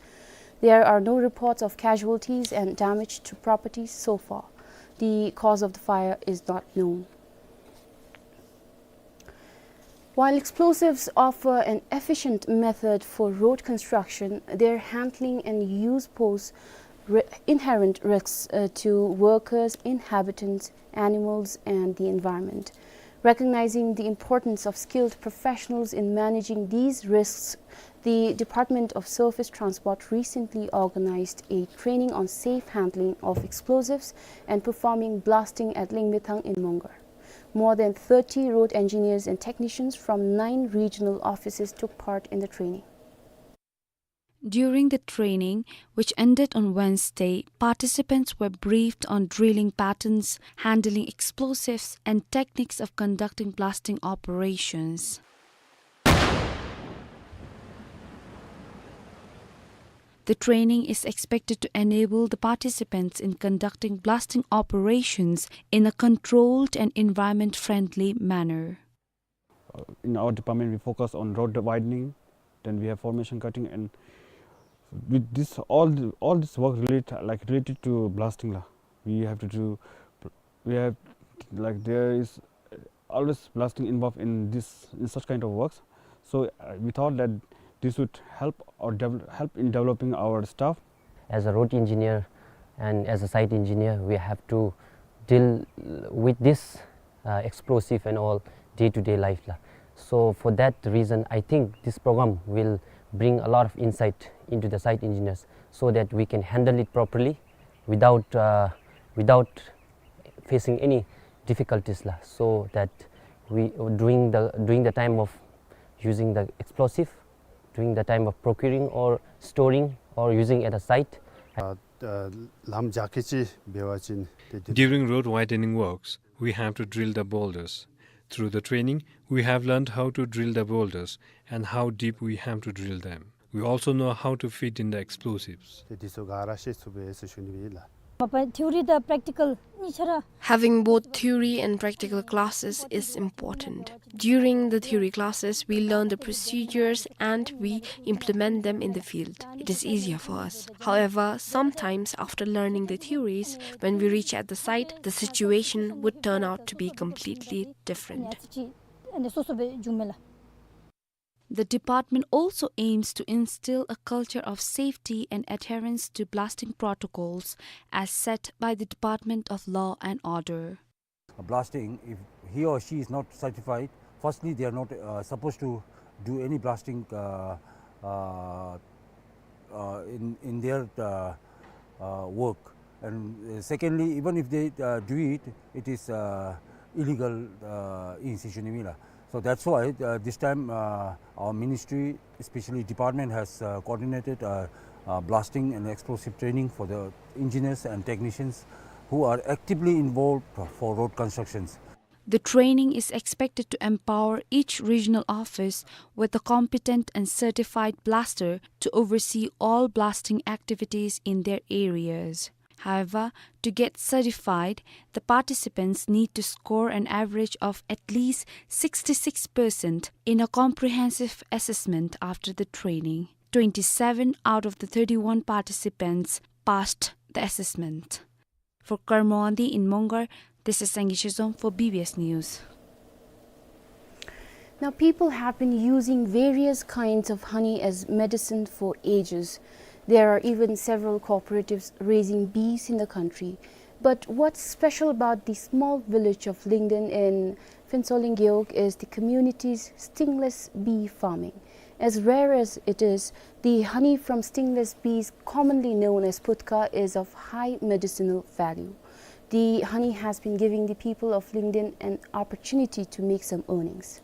There are no reports of casualties and damage to property so far. The cause of the fire is not known. While explosives offer an efficient method for road construction, their handling and use pose ri-, inherent risks uh, to workers, inhabitants, animals, and the environment. Recognizing the importance of skilled professionals in managing these risks, the Department of Surface Transport recently organized a training on safe handling of explosives and performing blasting at Lingmethang in Mongar. More than thirty road engineers and technicians from nine regional offices took part in the training. During the training, which ended on Wednesday, participants were briefed on drilling patterns, handling explosives, and techniques of conducting blasting operations. The training is expected to enable the participants in conducting blasting operations in a controlled and environment-friendly manner. Uh, in our department, we focus on road widening, then we have formation cutting, and with this, all the, all this work relate, like, related to blasting la. We have to do, we have, like, there is always blasting involved in this, in such kind of works. So uh, we thought that this would help or devel-, help in developing our staff. As a road engineer and as a site engineer, we have to deal with this uh, explosive and all day-to-day life la. So for that reason, I think this program will bring a lot of insight into the site engineers so that we can handle it properly without uh, without facing any difficulties la, so that we, during the, during the time of using the explosive, during the time of procuring or storing or using at a site. Uh, uh, ལམ་རྒྱ་སྐྱེད་ཅིག་འབད་བ་ཅིན་ཏེ་འདི། During road widening works, we have to drill the boulders. Through the training, we have learned how to drill the boulders and how deep we have to drill them. We also know how to feed in the explosives. ཏེ་འདི་ཚུ་ག་ར་ཤེས་ཚུགས་པས་ཟེར་ཞུ་ནི་ཨིན་ལགས། Theory དང་practical གཉིས་ཆ་ར། Having both theory and practical classes is important. During the theory classes, we learn the procedures and we implement them in the field. It is easier for us. However, sometimes after learning the theories, when we reach at the site, the situation would turn out to be completely different. The department also aims to instill a culture of safety and adherence to blasting protocols as set by the Department of Law and Order. Blasting, if he or she is not certified, firstly, they are not, uh, supposed to do any blasting, uh, uh, uh, in, in their, uh, uh, work. And, uh, secondly, even if they, uh, do it, it is, uh, illegal, uh, in Sishu Nimila. So that's why, uh, this time, uh, our ministry, especially department, has, uh, coordinated, uh, uh, blasting and explosive training for the engineers and technicians who are actively involved for road constructions. The training is expected to empower each regional office with a competent and certified blaster to oversee all blasting activities in their areas. However, to get certified, the participants need to score an average of at least sixty-six percent in a comprehensive assessment after the training. Twenty-seven out of the thirty-one participants passed the assessment. For Karma Wangdi in Mongar, this is Sangay Shizom for B B S News. Now, people have been using various kinds of honey as medicine for ages. There are even several cooperatives raising bees in the country. But what's special about the small village of Lyngdoh in Phuentsholing Gewog is the community's stingless bee farming. As rare as it is, the honey from stingless bees, commonly known as putka, is of high medicinal value. The honey has been giving the people of Lyngdoh an opportunity to make some earnings.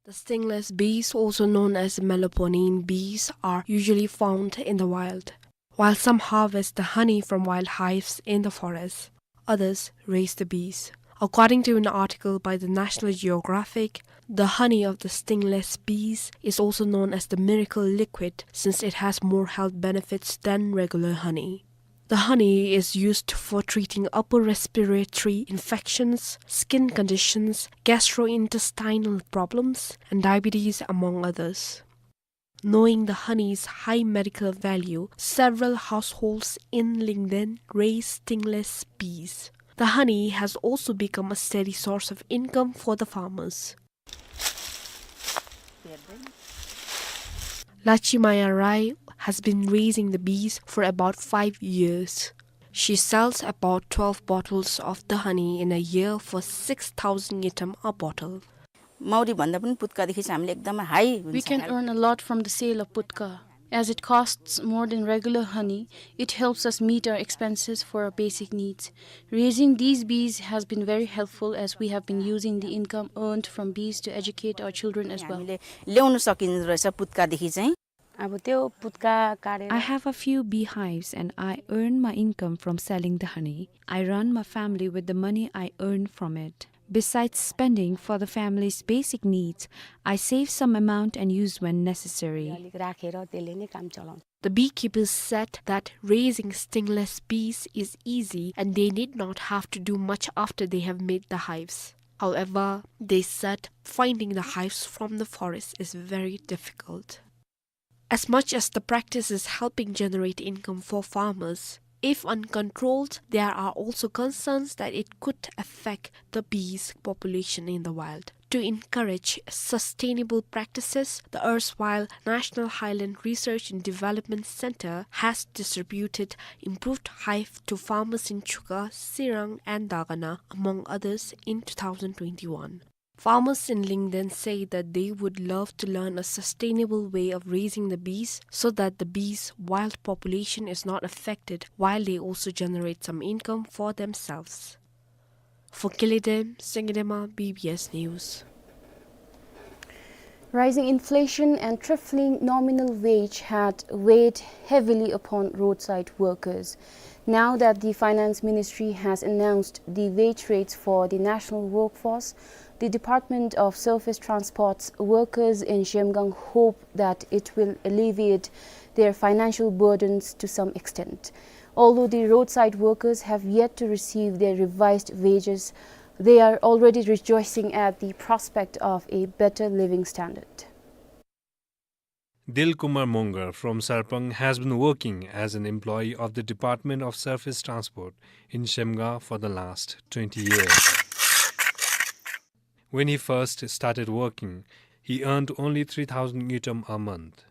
The stingless bees, also known as melpomene bees, are usually found in the wild. While some harvest the honey from wild hives in the forest, others raise the bees. According to an article by the National Geographic, the honey of the stingless bees is also known as the miracle liquid, since it has more health benefits than regular honey. The honey is used for treating upper respiratory infections, skin conditions, gastrointestinal problems, and diabetes, among others. Knowing the honey's high medical value, several households in Lyngdoh raise stingless bees. The honey has also become a steady source of income for the farmers. Lachimaya Rai has been raising the bees for about five years. She sells about twelve bottles of the honey in a year for six thousand ngultrum a bottle. मौरीभन्दा पनि पुत्कादेखि चाहिँ हामीले एकदमै high हुन्छ। We can earn a lot from the sale of putka. As it costs more than regular honey, it helps us meet our expenses for our basic needs. Raising these bees has been very helpful as we have been using the income earned from bees to educate our children as well. हामीले ल्याउन सकिन्छ रहेछ पुत्कादेखि चाहिँ। अब त्यो पुत्का काटेर I have a few beehives and I earn my income from selling the honey. I run my family with the money I earn from it. Besides spending for the family's basic needs, I save some amount and use when necessary. अलिक राखेर त्यसले नै काम चलाउँछ। The beekeepers said that raising stingless bees is easy and they need not have to do much after they have made the hives. However, they said finding the hives from the forest is very difficult. As much as the practice is helping generate income for farmers, if uncontrolled, there are also concerns that it could affect the bees' population in the wild. To encourage sustainable practices, the erstwhile National Highland Research and Development Center has distributed improved hive to farmers in Chuka, Sirang, and Dagana, among others, in two thousand twenty-one. Farmers in Lyngdoh say that they would love to learn a sustainable way of raising the bees so that the bees' wild population is not affected, while they also generate some income for themselves. For Kyledem Sangay Dema, B B S News. Rising inflation and trifling nominal wage had weighed heavily upon roadside workers. Now that the Finance Ministry has announced the wage rates for the national workforce, the Department of Surface Transport's workers in Zhemgang hope that it will alleviate their financial burdens to some extent. Although the roadside workers have yet to receive their revised wages, they are already rejoicing at the prospect of a better living standard. Dil Kumar Mongar from Sarpang has been working as an employee of the Department of Surface Transport in Shemgaon for the last twenty years. When he first started working, he earned only three thousand ngultrum a month.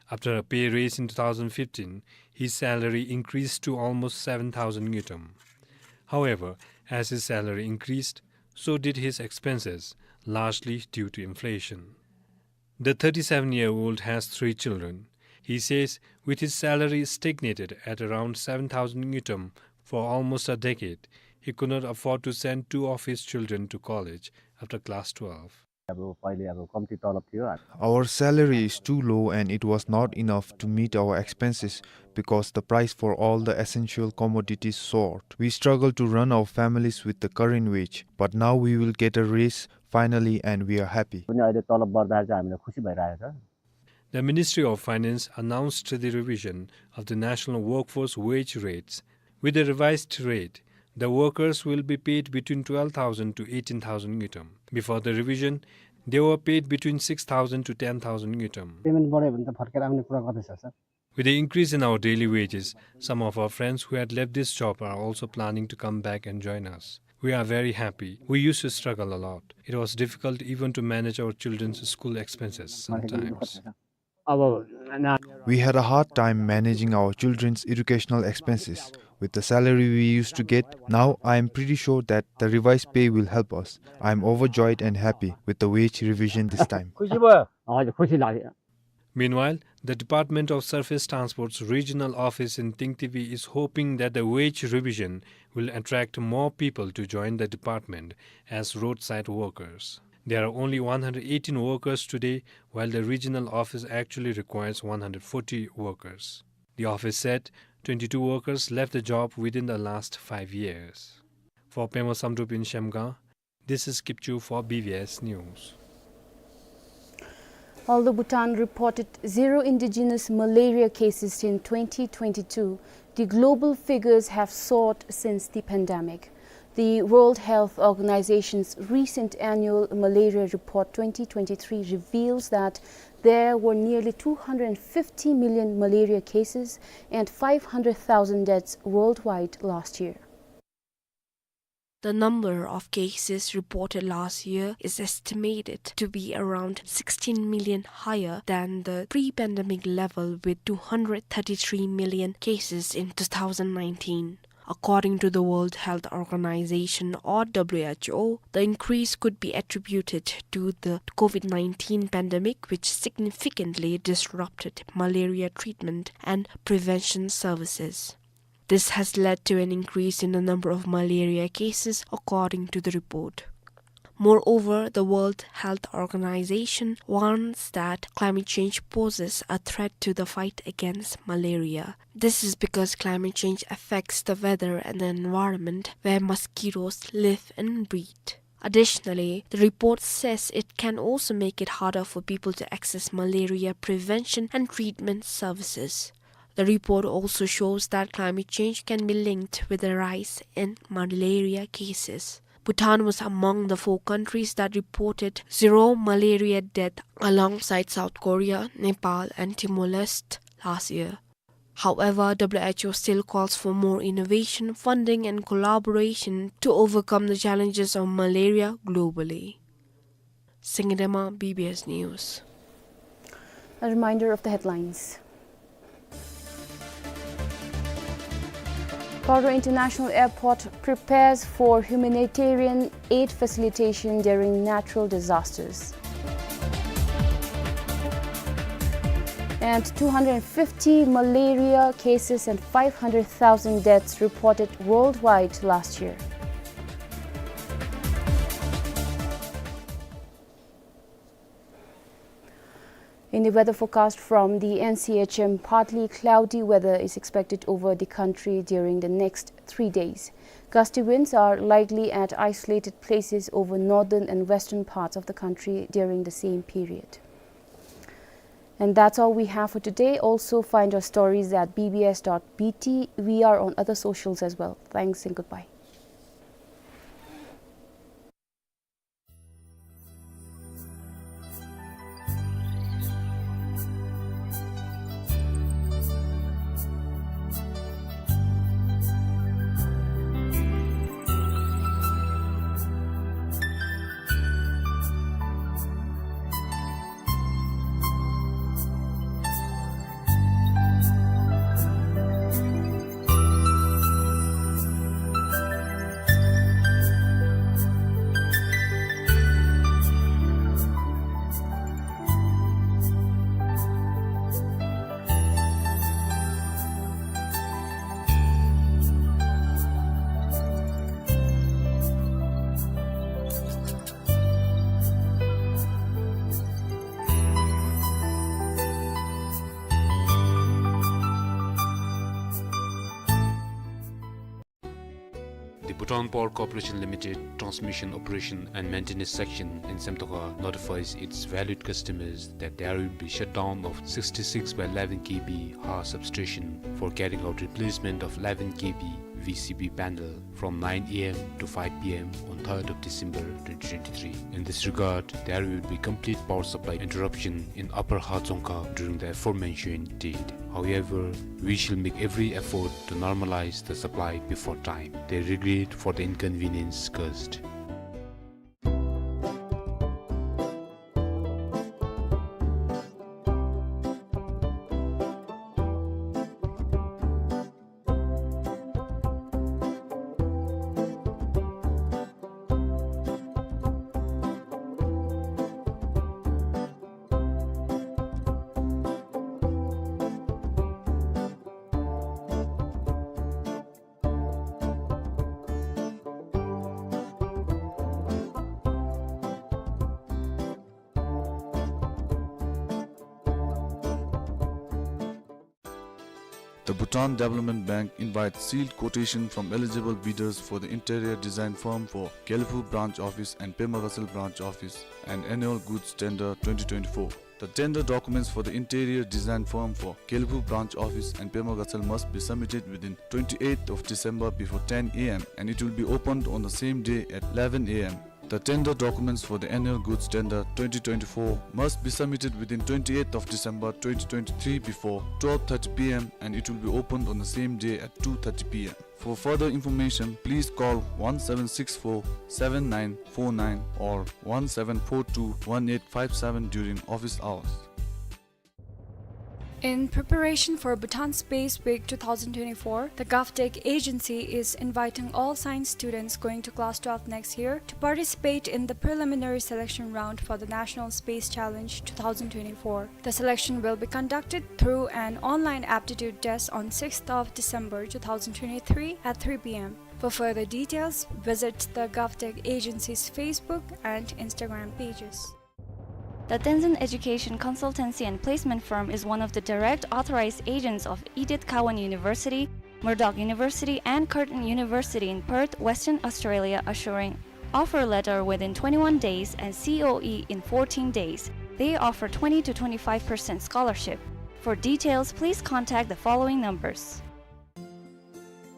After a pay raise in two thousand fifteen, his salary increased to almost seven thousand ngultrum. However, as his salary increased, so did his expenses, largely due to inflation. The thirty-seven-year-old has three children. He says with his salary stagnated at around seven thousand ngultrum for almost a decade, he could not afford to send two of his children to college after class twelve. अब पहिले अब कम्ती तलब थियो। Our salary is too low and it was not enough to meet our expenses because the price for all the essential commodities soared. We struggle to run our families with the current wage, but now we will get a raise finally and we are happy. पनि अहिले तलब बढ्दाखेरि चाहिँ हामीलाई खुसी भइरहेको छ। The Ministry of Finance announced the revision of the national workforce wage rates. With the revised rate, the workers will be paid between twelve thousand to eighteen thousand ngultrum. Before the revision, they were paid between six thousand to ten thousand ngultrum. Payment बढ्यो भने त फर्केर आउने कुरा गर्दैछ, sir. With the increase in our daily wages, some of our friends who had left this job are also planning to come back and join us. We are very happy. We used to struggle a lot. It was difficult even to manage our children's school expenses sometimes. अब नानी We had a hard time managing our children's educational expenses. With the salary we used to get, now I am pretty sure that the revised pay will help us. I am overjoyed and happy with the wage revision this time. खुसी भयो। हजुर, खुसी लाग्यो। Meanwhile, the Department of Surface Transport's regional office in Tingtivi is hoping that the wage revision will attract more people to join the department as roadside workers. There are only one hundred eighteen workers today, while the regional office actually requires one hundred forty workers. The office said twenty-two workers left the job within the last five years. For Pema Samdrup in Shemgaon, this is Kipchu for B B S News. Although Bhutan reported zero indigenous malaria cases in twenty twenty-two, the global figures have soared since the pandemic. The World Health Organization's recent annual malaria report twenty twenty-three reveals that there were nearly two hundred fifty million malaria cases and five hundred thousand deaths worldwide last year. The number of cases reported last year is estimated to be around sixteen million higher than the pre-pandemic level, with two hundred thirty-three million cases in two thousand nineteen. According to the World Health Organization, or W H O, the increase could be attributed to the COVID nineteen pandemic, which significantly disrupted malaria treatment and prevention services. This has led to an increase in the number of malaria cases, according to the report. Moreover, the World Health Organization warns that climate change poses a threat to the fight against malaria. This is because climate change affects the weather and the environment where mosquitoes live and breed. Additionally, the report says it can also make it harder for people to access malaria prevention and treatment services. The report also shows that climate change can be linked with a rise in malaria cases. Bhutan was among the four countries that reported zero malaria death, alongside South Korea, Nepal, and Timor-Leste last year. However, W H O still calls for more innovation, funding, and collaboration to overcome the challenges of malaria globally. Singye Dema, B B S News. A reminder of the headlines. Paro International Airport prepares for humanitarian aid facilitation during natural disasters. And two hundred fifty malaria cases and five hundred thousand deaths reported worldwide last year. In the weather forecast from the N C H M, partly cloudy weather is expected over the country during the next three days. Gusty winds are likely at isolated places over northern and western parts of the country during the same period. And that's all we have for today. Also find our stories at B B S dot B T. We are on other socials as well. Thanks and goodbye. The Bhutan Power Corporation Limited Transmission Operation and Maintenance Section in Semtoka notifies its valued customers that there will be shutdown of sixty-six by eleven K V Ha substation for carrying out replacement of eleven K V V C B panel from nine A M to five P M on third of December twenty twenty-three. In this regard, there will be complete power supply interruption in Upper Ha Dzongkha during the aforementioned date. However, we shall make every effort to normalize the supply before time. They regret for the inconvenience caused. The Bhutan Development Bank invites sealed quotation from eligible bidders for the interior design firm for Gelephu Branch Office and Pema Gatshel Branch Office and Annual Goods Tender twenty twenty-four. The tender documents for the interior design firm for Gelephu Branch Office and Pema Gatshel must be submitted within twenty-eighth of December before ten A M and it will be opened on the same day at eleven A M. The tender documents for the annual goods tender twenty twenty-four must be submitted within twenty-eighth of December twenty twenty-three before twelve thirty P M and it will be opened on the same day at two thirty P M. For further information, please call one seven six four seven nine four nine or one seven four two one eight five seven during office hours. In preparation for Bhutan Space Week two thousand twenty-four, the GovTech agency is inviting all science students going to class twelve next year to participate in the preliminary selection round for the National Space Challenge two thousand twenty-four. The selection will be conducted through an online aptitude test on sixth of December two thousand twenty-three at three P M. For further details, visit the GovTech agency's Facebook and Instagram pages. The Tenzin Education Consultancy and Placement Firm is one of the direct authorized agents of Edith Cowan University, Murdoch University, and Curtin University in Perth, Western Australia, assuring offer letter within twenty-one days and C O E in fourteen days. They offer twenty to twenty-five percent scholarship. For details, please contact the following numbers.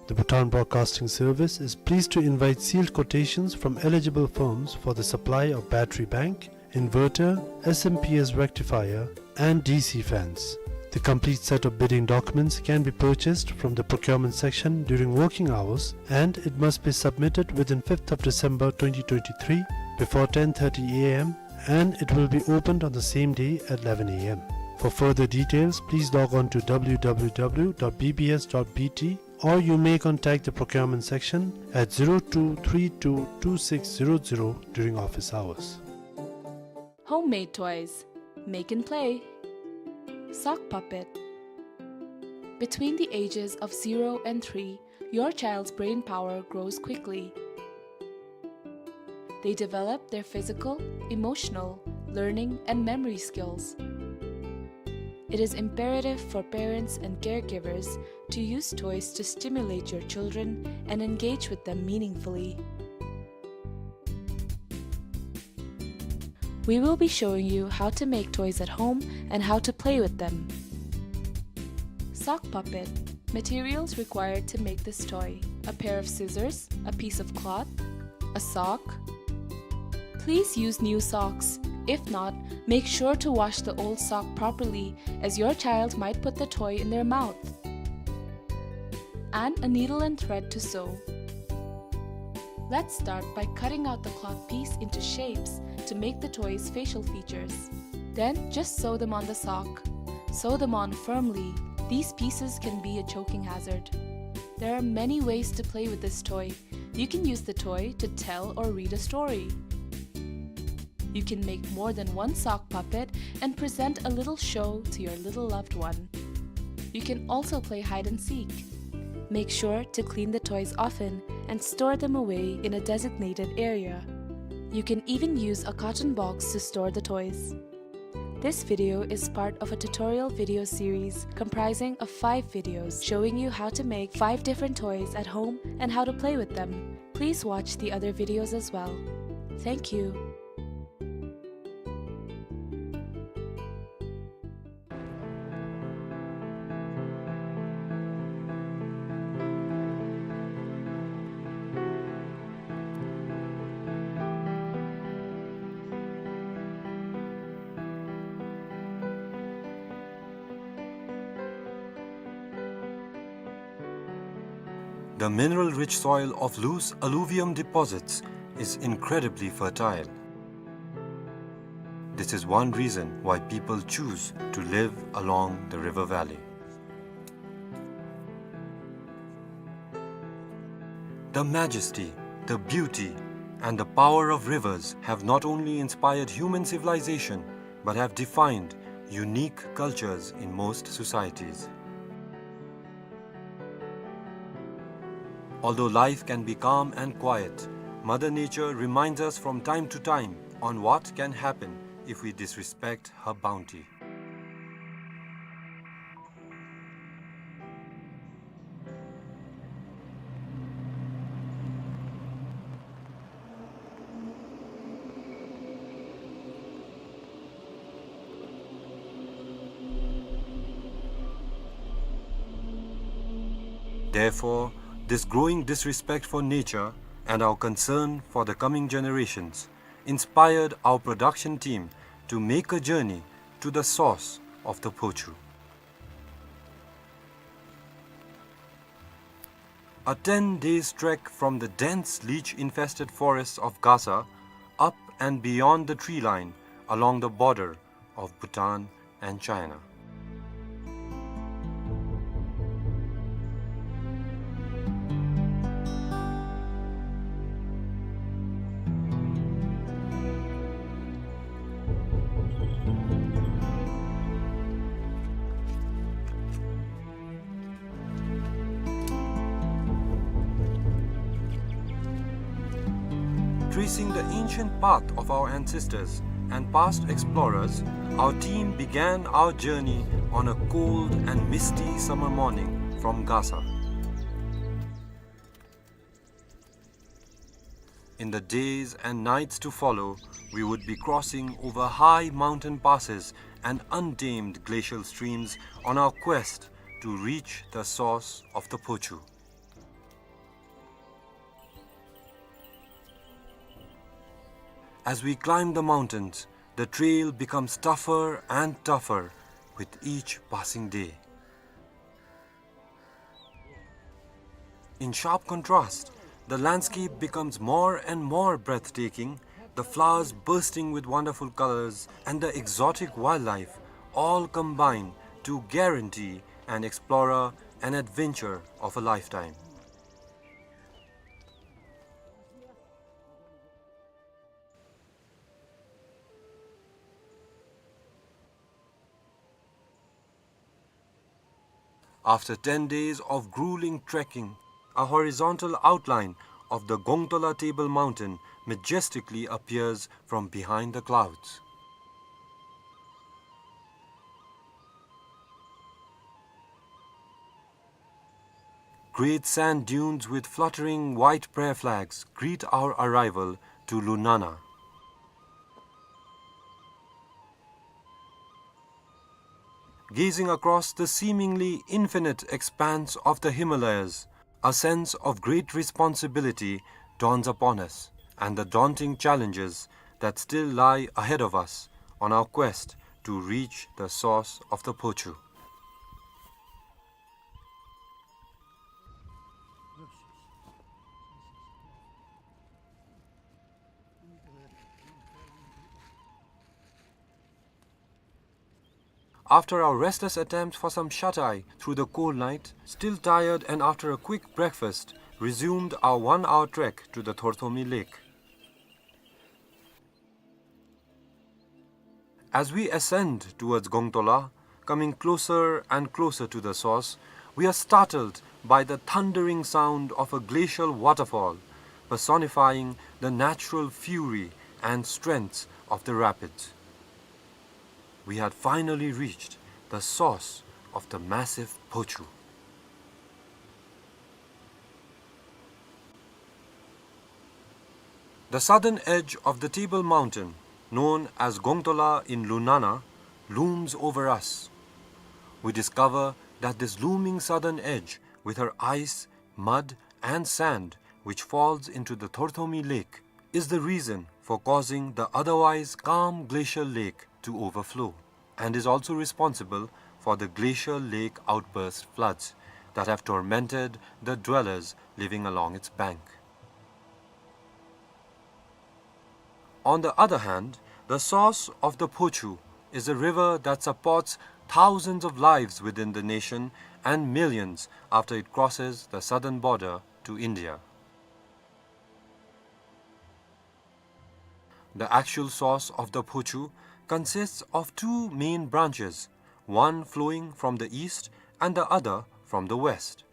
The Bhutan Broadcasting Service is pleased to invite sealed quotations from eligible firms for the supply of battery bank, inverter, S M P S rectifier, and D C fans. The complete set of bidding documents can be purchased from the procurement section during working hours, and it must be submitted within fifth of December twenty twenty-three before ten thirty A M, and it will be opened on the same day at eleven A M. For further details, please log on to W W W dot B B S dot B T, or you may contact the procurement section at zero two three two two six zero zero during office hours. Homemade toys. Make and play. Sock puppet. Between the ages of zero and three, your child's brain power grows quickly. They develop their physical, emotional, learning, and memory skills. It is imperative for parents and caregivers to use toys to stimulate your children and engage with them meaningfully. We will be showing you how to make toys at home and how to play with them. Sock puppet. Materials required to make this toy: a pair of scissors, a piece of cloth, a sock. Please use new socks. If not, make sure to wash the old sock properly, as your child might put the toy in their mouth. And a needle and thread to sew. Let's start by cutting out the cloth piece into shapes to make the toy's facial features. Then just sew them on the sock. Sew them on firmly. These pieces can be a choking hazard. There are many ways to play with this toy. You can use the toy to tell or read a story. You can make more than one sock puppet and present a little show to your little loved one. You can also play hide and seek. Make sure to clean the toys often and store them away in a designated area. You can even use a carton box to store the toys. This video is part of a tutorial video series comprising of five videos showing you how to make five different toys at home and how to play with them. Please watch the other videos as well. Thank you. The mineral-rich soil of loose alluvium deposits is incredibly fertile. This is one reason why people choose to live along the river valley. The majesty, the beauty, and the power of rivers have not only inspired human civilization, but have defined unique cultures in most societies. Although life can be calm and quiet, Mother Nature reminds us from time to time on what can happen if we disrespect her bounty. Therefore, this growing disrespect for nature and our concern for the coming generations inspired our production team to make a journey to the source of the Phochu. A ten days trek from the dense leech-infested forests of Gasa, up and beyond the tree line along the border of Bhutan and China. Tracing the ancient path of our ancestors and past explorers, our team began our journey on a cold and misty summer morning from Gasa. In the days and nights to follow, we would be crossing over high mountain passes and untamed glacial streams on our quest to reach the source of the Phochu. As we climb the mountains, the trail becomes tougher and tougher with each passing day. In sharp contrast, the landscape becomes more and more breathtaking, the flowers bursting with wonderful colors and the exotic wildlife all combine to guarantee an explorer an adventure of a lifetime. After ten days of grueling trekking, a horizontal outline of the Gongtola Table Mountain majestically appears from behind the clouds. Great sand dunes with fluttering white prayer flags greet our arrival to Lunana. Gazing across the seemingly infinite expanse of the Himalayas, a sense of great responsibility dawns upon us, and the daunting challenges that still lie ahead of us on our quest to reach the source of the Phochu. After our restless attempt for some shut-eye through the cold night, still tired and after a quick breakfast, resumed our one-hour trek to the Thorthomi Lake. As we ascend towards Gongtola, coming closer and closer to the source, we are startled by the thundering sound of a glacial waterfall, personifying the natural fury and strength of the rapids. We had finally reached the source of the massive Phochu. The southern edge of the Table Mountain, known as Gongtola in Lunana, looms over us. We discover that this looming southern edge, with her ice, mud, and sand, which falls into the Thorthomi Lake, is the reason for causing the otherwise calm glacial lake to overflow, and is also responsible for the glacial lake outburst floods that have tormented the dwellers living along its bank. On the other hand, the source of the Phochu is a river that supports thousands of lives within the nation and millions after it crosses the southern border to India. The actual source of the Phochu consists of two main branches, one flowing from the east and the other from the west.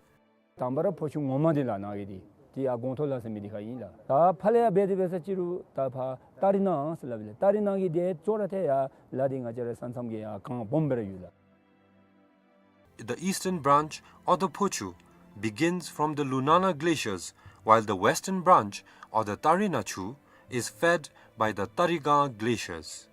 དང་པ་ར་ཕོ་ཆུ་ངོ་མ་འདི་ལགས་ནཱ་གི་འདི་འདི་ཡར་སྒོང་ཐོག་ལ་ཟེར་མི་འདི་ཁར་ཨིན་ལགས། ད་ཕར་ལས་ཡར་འབད་དེ་འབད་ས་ཅི་རུང་ད་ཕར་ཏ་རི་ནང་ཟེར་སླབ་ཨིན་ལགས། ཏ་རི་ནང་གི་འདི་ཅོག་ར་ཐད་ཡར་ལ་འདི་ང་བཅས་ར་ས་མཚམས་ཀྱི་ཡར་གངས་སྦོམ་སྦེ་ར་ཡོད་ལགས། The eastern branch of the Phochu begins from the Lunana glaciers, while the western branch of the Tarina Chu is fed by the Tarigang glaciers.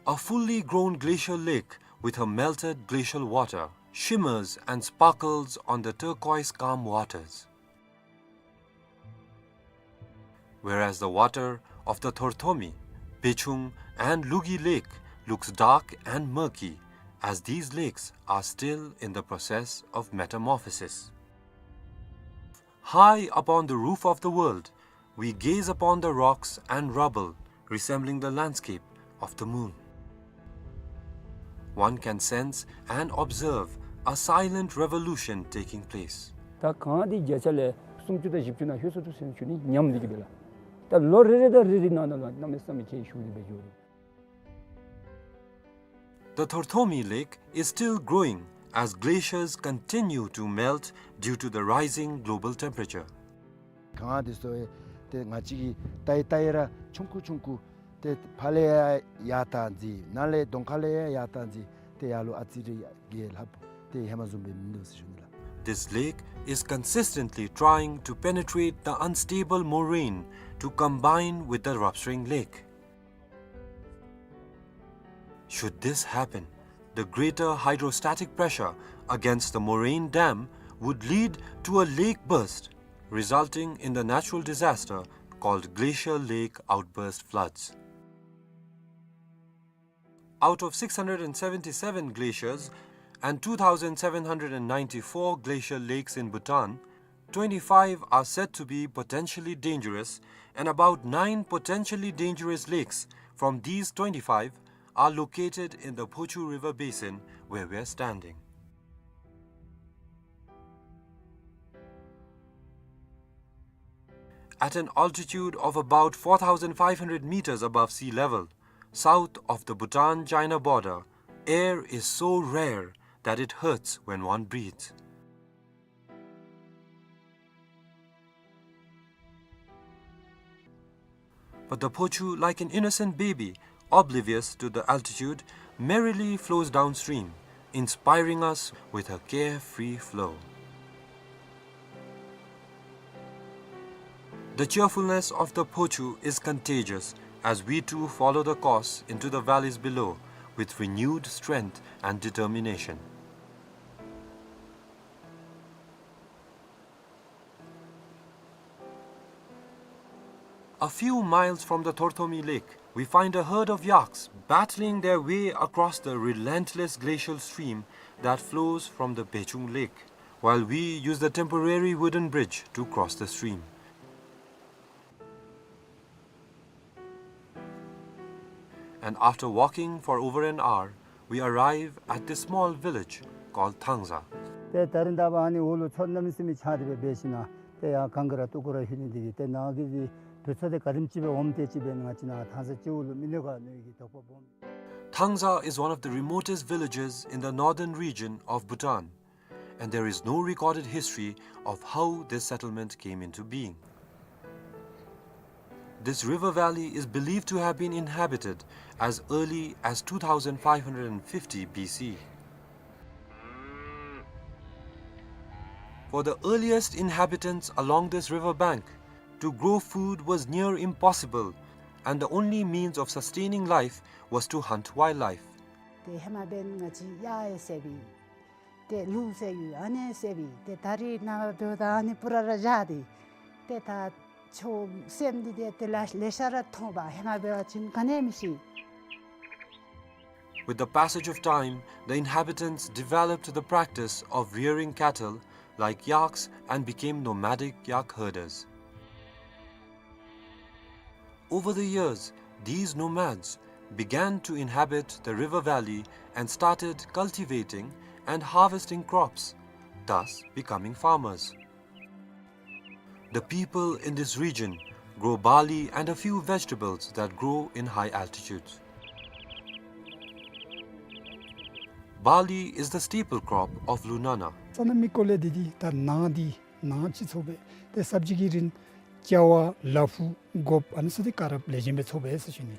A fully grown glacial lake with her melted glacial water shimmers and sparkles on the turquoise calm waters. Whereas the water of the Thorthomi, Bechung, and Lugi Lake looks dark and murky, as these lakes are still in the process of metamorphosis. High upon the roof of the world, we gaze upon the rocks and rubble resembling the landscape of the moon. One can sense and observe a silent revolution taking place. ད་གངས་འདི་བརྒྱ་ཆ་ལས་སུམ་ཅུ་དང་བཞི་བཅུ་ནང་ལྷོད་སོ་ནུག་ཟེར་ཞུ་ནི་ཉམས་འདི་གིས་འབད་ལགས། ད་ལོ་རེ་རེ་དང་རེ་རེ་ནང་ན་ལུ་གནམ་མེད་ས་མེད་ཁྱད་ཞུགས་ཏེ་འབད་འགྱོ་རུང་The Thorthomi Lake is still growing as glaciers continue to melt due to the rising global temperature. གངས་འདི་ཚུ་ཏེ་ང་བཅས་ཀྱི་ལྟ་ཡི་ལྟ་ཡི་ར་ཆུང་ཀུ་ཆུང་ཀུ་ཏེ་ཕར་ལས་ཡར་ཡར་བཏང་ཅི་ནཱ་ལས་གདོང་ཁ་ལས་ཡར་ཡར་བཏང་ཅི་ཏེ་ཡར་ལུ་ཨ་ཙི་རེ་ཡར་རྒྱས་ལྷགཔ་ཏེ་ཧེ་མ་བཟུམ་སྦེ་མིན་འདུག་ཟེར་ཞུ་ནི་ལགས། This lake is consistently trying to penetrate the unstable moraine to combine with the Rapsring Lake. Should this happen, the greater hydrostatic pressure against the moraine dam would lead to a lake burst, resulting in the natural disaster called glacial lake outburst floods. Out of six hundred and seventy-seven glaciers and two thousand seven hundred and ninety-four glacial lakes in Bhutan, twenty-five are said to be potentially dangerous, and about nine potentially dangerous lakes from these twenty-five are located in the Phochu River basin where we are standing. At an altitude of about four thousand five hundred meters above sea level, south of the Bhutan-China border, air is so rare that it hurts when one breathes. But the Phochu, like an innocent baby, oblivious to the altitude, merrily flows downstream, inspiring us with her carefree flow. The cheerfulness of the Phochu is contagious as we too follow the course into the valleys below with renewed strength and determination. A few miles from the Thorthomi Lake, we find a herd of yaks battling their way across the relentless glacial stream that flows from the Bechung Lake, while we use the temporary wooden bridge to cross the stream. And after walking for over an hour, we arrive at this small village called Thangza. ཏེ་ད་རིས་ད་འབདན་ཨ་ནི་འོག་ལུ་མཚོ་གནམ་མེད་ས་མེད་ཆགས་ཏེ་སྦེ་འབད་ཞིནམ་ཏེ་ཡར་གངས་ཀྱི་ར་སྟུག་པོ་ར་ལྷོད་ནི་འདི་གིས་ཏེ་ནཱ་གི་འདི་བོད་མཚོ་འདི་ག་དེམ་ཅིག་སྦེ་འོངམ་དེ་ཅིག་སྦེ་ང་བཅས་ནཱ་ཐང་ས་སྤྱི་བོ་ལུ་མི་གནོད་ག་མནོ་བའི་དོགས་པ་སྦོམ། Thangza is one of the remotest villages in the northern region of Bhutan, and there is no recorded history of how this settlement came into being. This river valley is believed to have been inhabited as early as two thousand five hundred fifty B C. For the earliest inhabitants along this river bank, to grow food was near impossible, and the only means of sustaining life was to hunt wildlife. ཏེ་ཧེ་མ་འབདན་ང་བཅས་གཡག་ཡང་བསད་པས། ཏེ་ལུག་བསད་ཡོད། ཨ་ནི་བསད་པས། ཏེ་ད་རིས་ནངས་པ་འབདཝ་ད་ཨ་ནི་པུ་ར་ར་བཞག་སྟེ་ཏེ་ད་ཆོས་སེམས་འདི་ཏེ་ཏེ་ལ་ལེ་ཤ་ར་མཐོང་པས། ཧེ་མ་འབད་བ་ཅིན་ག་ནི་མི་ཤེས། With the passage of time, the inhabitants developed the practice of rearing cattle like yaks and became nomadic yak herders. Over the years, these nomads began to inhabit the river valley and started cultivating and harvesting crops, thus becoming farmers. The people in this region grow barley and a few vegetables that grow in high altitudes. Barley is the staple crop of Lunana. ས་གནས་མི་སྐོར་ལས་འདི་འདི་ད་ནཱ་འདི་ནཱ་ཅིག་འཚོ་སྦེ་ཏེ་སབ་ཇི་གི་རིན་ཅ་བ་ལ་ཕུག་གོགཔ་ཨ་ནི་ཚུ་འདི་ག་ར་ལེགས་ཤོམ་སྦེ་འཚོ་སྦེ་ཟེར་ཞུ་ནི།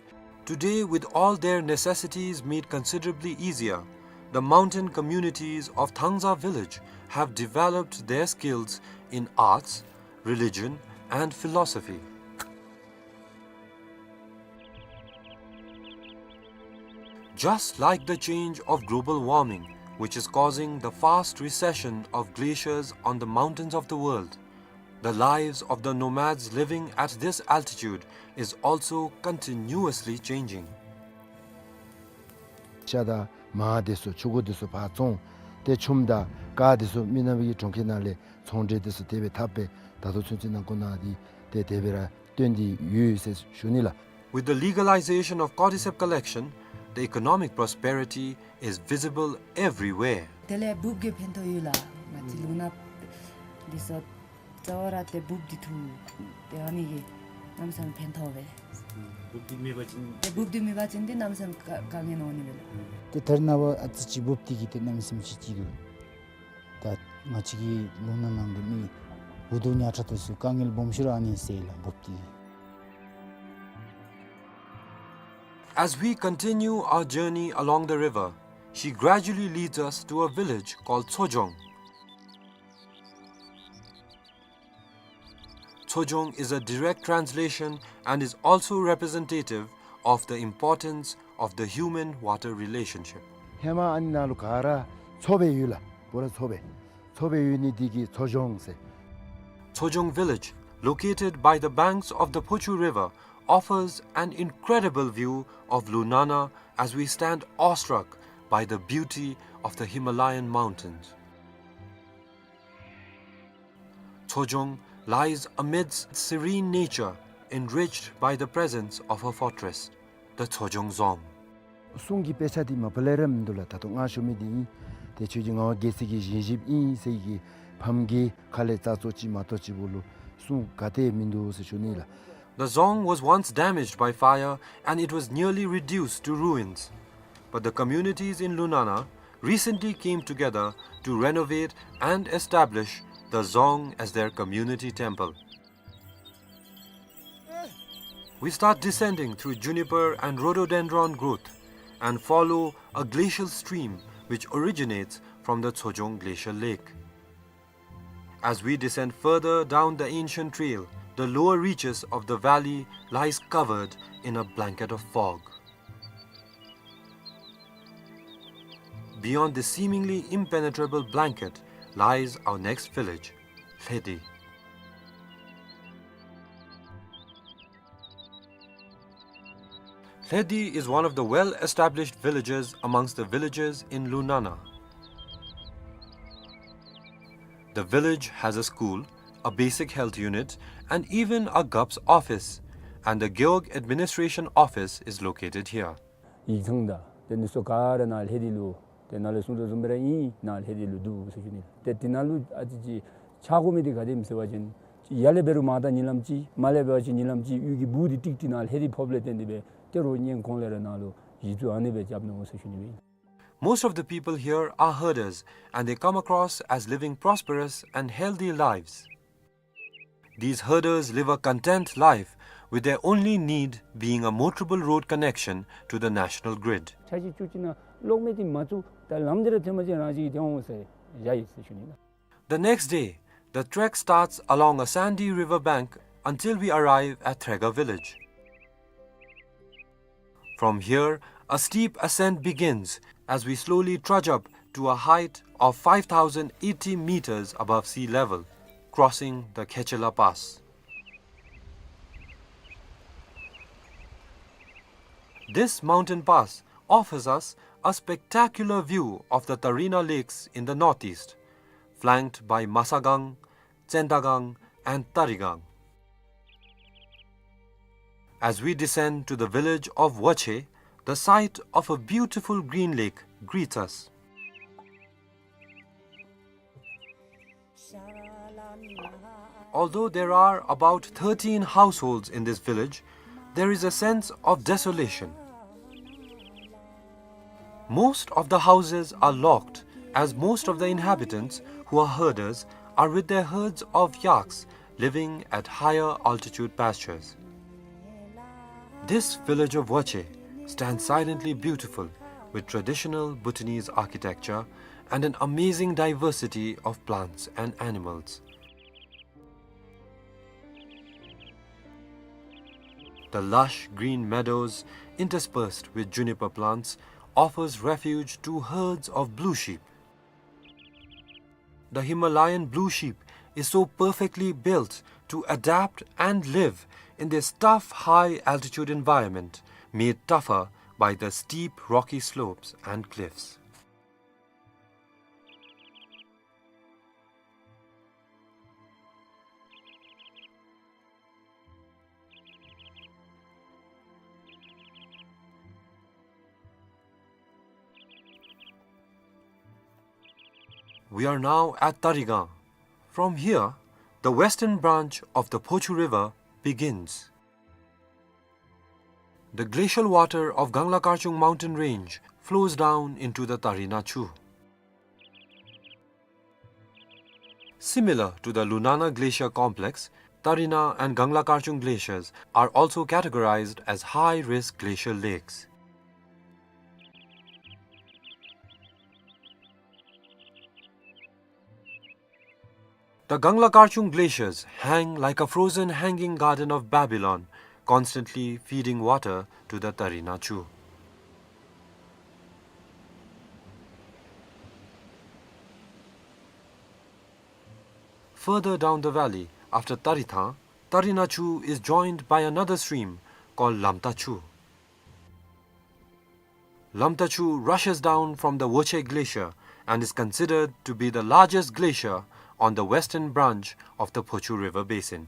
Today, with all their necessities made considerably easier, the mountain communities of Thangza village have developed their skills in arts, religion, and philosophy. Just like the change of global warming, which is causing the fast recession of glaciers on the mountains of the world, the lives of the nomads living at this altitude is also continuously changing. ཤ་དང་མར་འདི་ཚུ་ཕྱུར་འགོ་འདི་ཚུ་ཕར་བཙོང་། ཏེ་ཆུམ་དང་ཀར་འདི་ཚུ་མི་ནག་པའི་གྲོང་ཁྱེར་ནང་ལས་ཚོང་འབྲེལ་འདི་ཚུ་དེ་སྦེ་འཐབ་སྦེ་ད་ལྟོ་ཚུན་ཚོད་ནང་འཁོད་ནང་འདི་ཏེ་དེ་སྦེ་ར་སྟོན་ཏེ་ཡོད་ཟེར་ཞུ་ནི་ལགས། With the legalization of cordyceps collection, the economic prosperity is visible everywhere. དེ་ལས་འབུཔ་གི་ཕན་ཐོགས་ཡོད་ལགས། ང་བཅས་ལུང་ནག་འདི་ཚུ་རྩ་བ་ར་ཏེ་འབུཔ་འདི་འཐུ་ཏེ་ཨ་ནི་གིས་གནམ་མེད་ས་མེད་ཕན་ཐོགས་པས། འབུཔ་འདི་མེད་པ་ཅིན་ཏེ་འབུཔ་འདི་མེད་པ་ཅིན་ཏེ་གནམ་མེད་ས་མེད་དཀའ་དཀའ་ངལ་འོང་ནི་མས་ལགས། ཏེ་ད་རེས་ནངས་པ་ཨ་ཙི་ཅིག་འབུཔ་འདི་གིས་ཏེ་གནམ་མེད་ས་མེད་ཅིག་སྐྱིད་འདུག། ད་ང་བཅས་ཀྱི་ལུང་ནག་ནང་གི་མི་འུ་སྡུག་ཉག་ཕྲ་དེ་ཚུ་དཀའ་ངལ་སྦོམ་ཤོས་ར་ཨ་ནི་ཟེར་ལགས་འབུཔ་འདི། As we continue our journey along the river, she gradually leads us to a village called Tsojong. Tsojong is a direct translation and is also representative of the importance of the human-water relationship. ཧེ་མ་ཨ་ནི་ནང་ལུ་ག་ར་མཚོ་སྦེ་ཡོད་ལགས། པུ་ར་མཚོ་སྦེ་མཚོ་སྦེ་ཡོད་ནི་འདི་གིས་མཚོ་ལྗོངས་ཟེར། Tsojong village, located by the banks of the Phochu River, offers an incredible view of Lunana as we stand awestruck by the beauty of the Himalayan mountains. Tsojong lies amidst serene nature, enriched by the presence of her fortress, the Tsojong Dzong. སྲུང་གི་དཔེ་ཆ་འདི་མ་པ་ལས་ར་མིན་འདུག་ལགས། ད་ལྟོ་ང་ཞུ་མི་འདི་ཨིན། ཏེ་ཁྱོད་ཀྱི་ངག་དབང་རྒྱལ་མཚན་གྱི་བཞེངས་གཞིཔ་ཨིན་ཟེར་གྱི་ཕམ་གྱི་ཁ་ལས་རྩ་ཚོ་ཅིག་མ་གཏོགས་ཅིག་པོ་ལུ་སྲུང་ག་ཏེ་མིན་འདུག་ཟེར་ཞུ་ནི་ལགས། The dzong was once damaged by fire and it was nearly reduced to ruins. But the communities in Lunana recently came together to renovate and establish the dzong as their community temple. We start descending through juniper and rhododendron growth and follow a glacial stream which originates from the Tsojong Glacial Lake. As we descend further down the ancient trail, The lower reaches of the valley lies covered in a blanket of fog. Beyond this seemingly impenetrable blanket lies our next village, Lhedi. Lhedi is one of the well-established villages amongst the villages in Lunana. The village has a school, a basic health unit, and even a Gap's office, and the Gewog administration office is located here. ཡིག་ཚང་དང་དེ་ནི་སོ་ག་ར་ནཱ་ལྷེ་དི་ལུ། དེ་ནཱ་ལས་གསུངས་དོ་བཟུམ་སྦེ་ར་ཨིན། ནཱ་ལྷེ་དི་ལུ་འདུག་ཟེར་ཞུ་ནི། ཏེ་དེ་ནང་ལུ་ཨ་ཙི་ཅིག་ཆགས་དགོ་མི་འདི་ག་དེམ་ཟེར་བ་ཅིན་ཡར་ལས་འབད་རུང་མར་ད་ཉིན་ལམ་ཅིག་མར་ལས་འབད་བ་ཅིན་ཉིན་ལམ་ཅིག་གཡུས་ཀྱི་སྦུག་འདི་ཀྲིག་ཀྲི་ནཱ་ལྷེ་དི་ཕོགཔ་ལས་བརྟེན་ཏེ་སྦེ་ཏེ་རོགས་ཉིན་གུང་ལས་ར་ནཱ་ལུ་གཞི་བཙུགས་ཨ་ནི་སྦེ་རྐྱབ་ནུག་ཟེར་ཞུ་ནི་ཨིན། Most of the people here are herders, and they come across as living prosperous and healthy lives. These herders live a content life, with their only need being a motorable road connection to the national grid. ཆ་ཅིག་བཅུ་གཅིག་ནང་གློག་མེ་འདི་མ་བཙུགས་ད་ལམ་འདི་ར་ཐོན་མ་ཅིག་རང་ཅིག་གིས་ཐོན་འོང་ཟེར་བཞག་ཡི་ཟེར་ཞུ་ནི་ལགས། The next day, the trek starts along a sandy river bank until we arrive at Threga village. From here, a steep ascent begins as we slowly trudge up to a height of five thousand eighty meters above sea level, crossing the Khechela Pass. This mountain pass offers us a spectacular view of the Tarina Lakes in the northeast, flanked by Masagang, Tsendagang, and Tarigang. As we descend to the village of Wache, the sight of a beautiful green lake greets us. Although there are about thirteen households in this village, there is a sense of desolation. Most of the houses are locked, as most of the inhabitants, who are herders, are with their herds of yaks living at higher altitude pastures. This village of Wache stands silently beautiful, with traditional Bhutanese architecture and an amazing diversity of plants and animals. The lush green meadows, interspersed with juniper plants, offers refuge to herds of blue sheep. The Himalayan blue sheep is so perfectly built to adapt and live in this tough high-altitude environment, made tougher by the steep rocky slopes and cliffs. We are now at Tarigang. From here, the western branch of the Phochu River begins. The glacial water of Gangla Karchung mountain range flows down into the Tarina Chu. Similar to the Lunana Glacier Complex, Tarina and Gangla Karchung glaciers are also categorized as high-risk glacial lakes. The Gangla Karchung glaciers hang like a frozen hanging garden of Babylon, constantly feeding water to the Tarina Chu. Further down the valley, after Tarithang, Tarina Chu is joined by another stream called Lamta Chu. Lamta Chu rushes down from the Woche Glacier and is considered to be the largest glacier on the western branch of the Phochu River basin.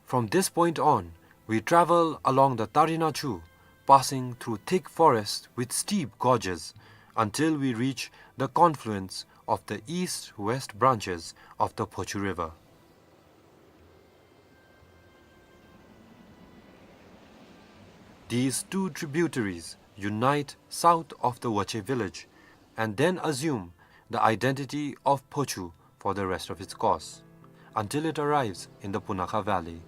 From this point on, we travel along the Tarina Chu, passing through thick forests with steep gorges, until we reach the confluence of the east-west branches of the Phochu River. These two tributaries unite south of the Woche village and then assume the identity of Phochu for the rest of its course, until it arrives in the Punakha Valley.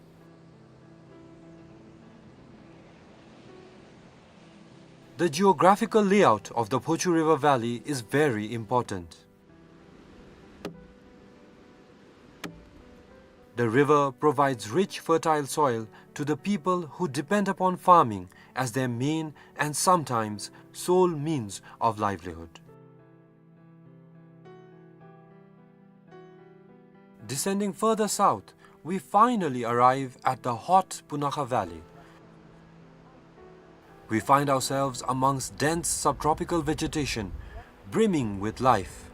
The geographical layout of the Phochu River Valley is very important. The river provides rich, fertile soil to the people who depend upon farming as their main and sometimes sole means of livelihood. Descending further south, we finally arrive at the hot Punakha Valley. We find ourselves amongst dense subtropical vegetation, brimming with life.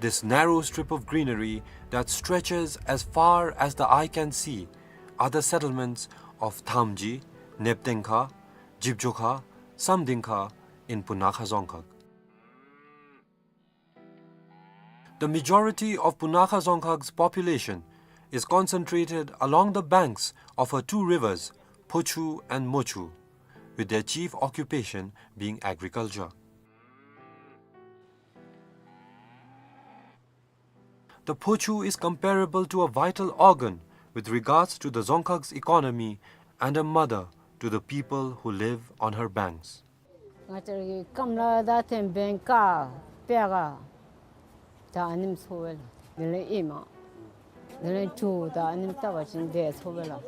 This narrow strip of greenery that stretches as far as the eye can see are the settlements of Thamji, Neptengkha, Jibjokha, Samdingkha in Punakha Dzongkhag. The majority of Punakha Dzongkhag's population is concentrated along the banks of her two rivers, Phochu and Mochu, with their chief occupation being agriculture. The Phochu is comparable to a vital organ with regards to the Dzongkhag's economy and a mother to the people who live on her banks. ང་བཅས་ར་གི་སྐམ་ལ་དང་ཐེམ་བེང་ཀ་པེ་ག་ད་ཨ་ནེམ་འཚོ་བས་ལགས། དེ་ལས་ཨེ་མ་དེ་ལས་ཇོ་ད་ཨ་ནེམ་བཏབ་པ་ཅིན་དེ་འཚོ་བས་ལགས།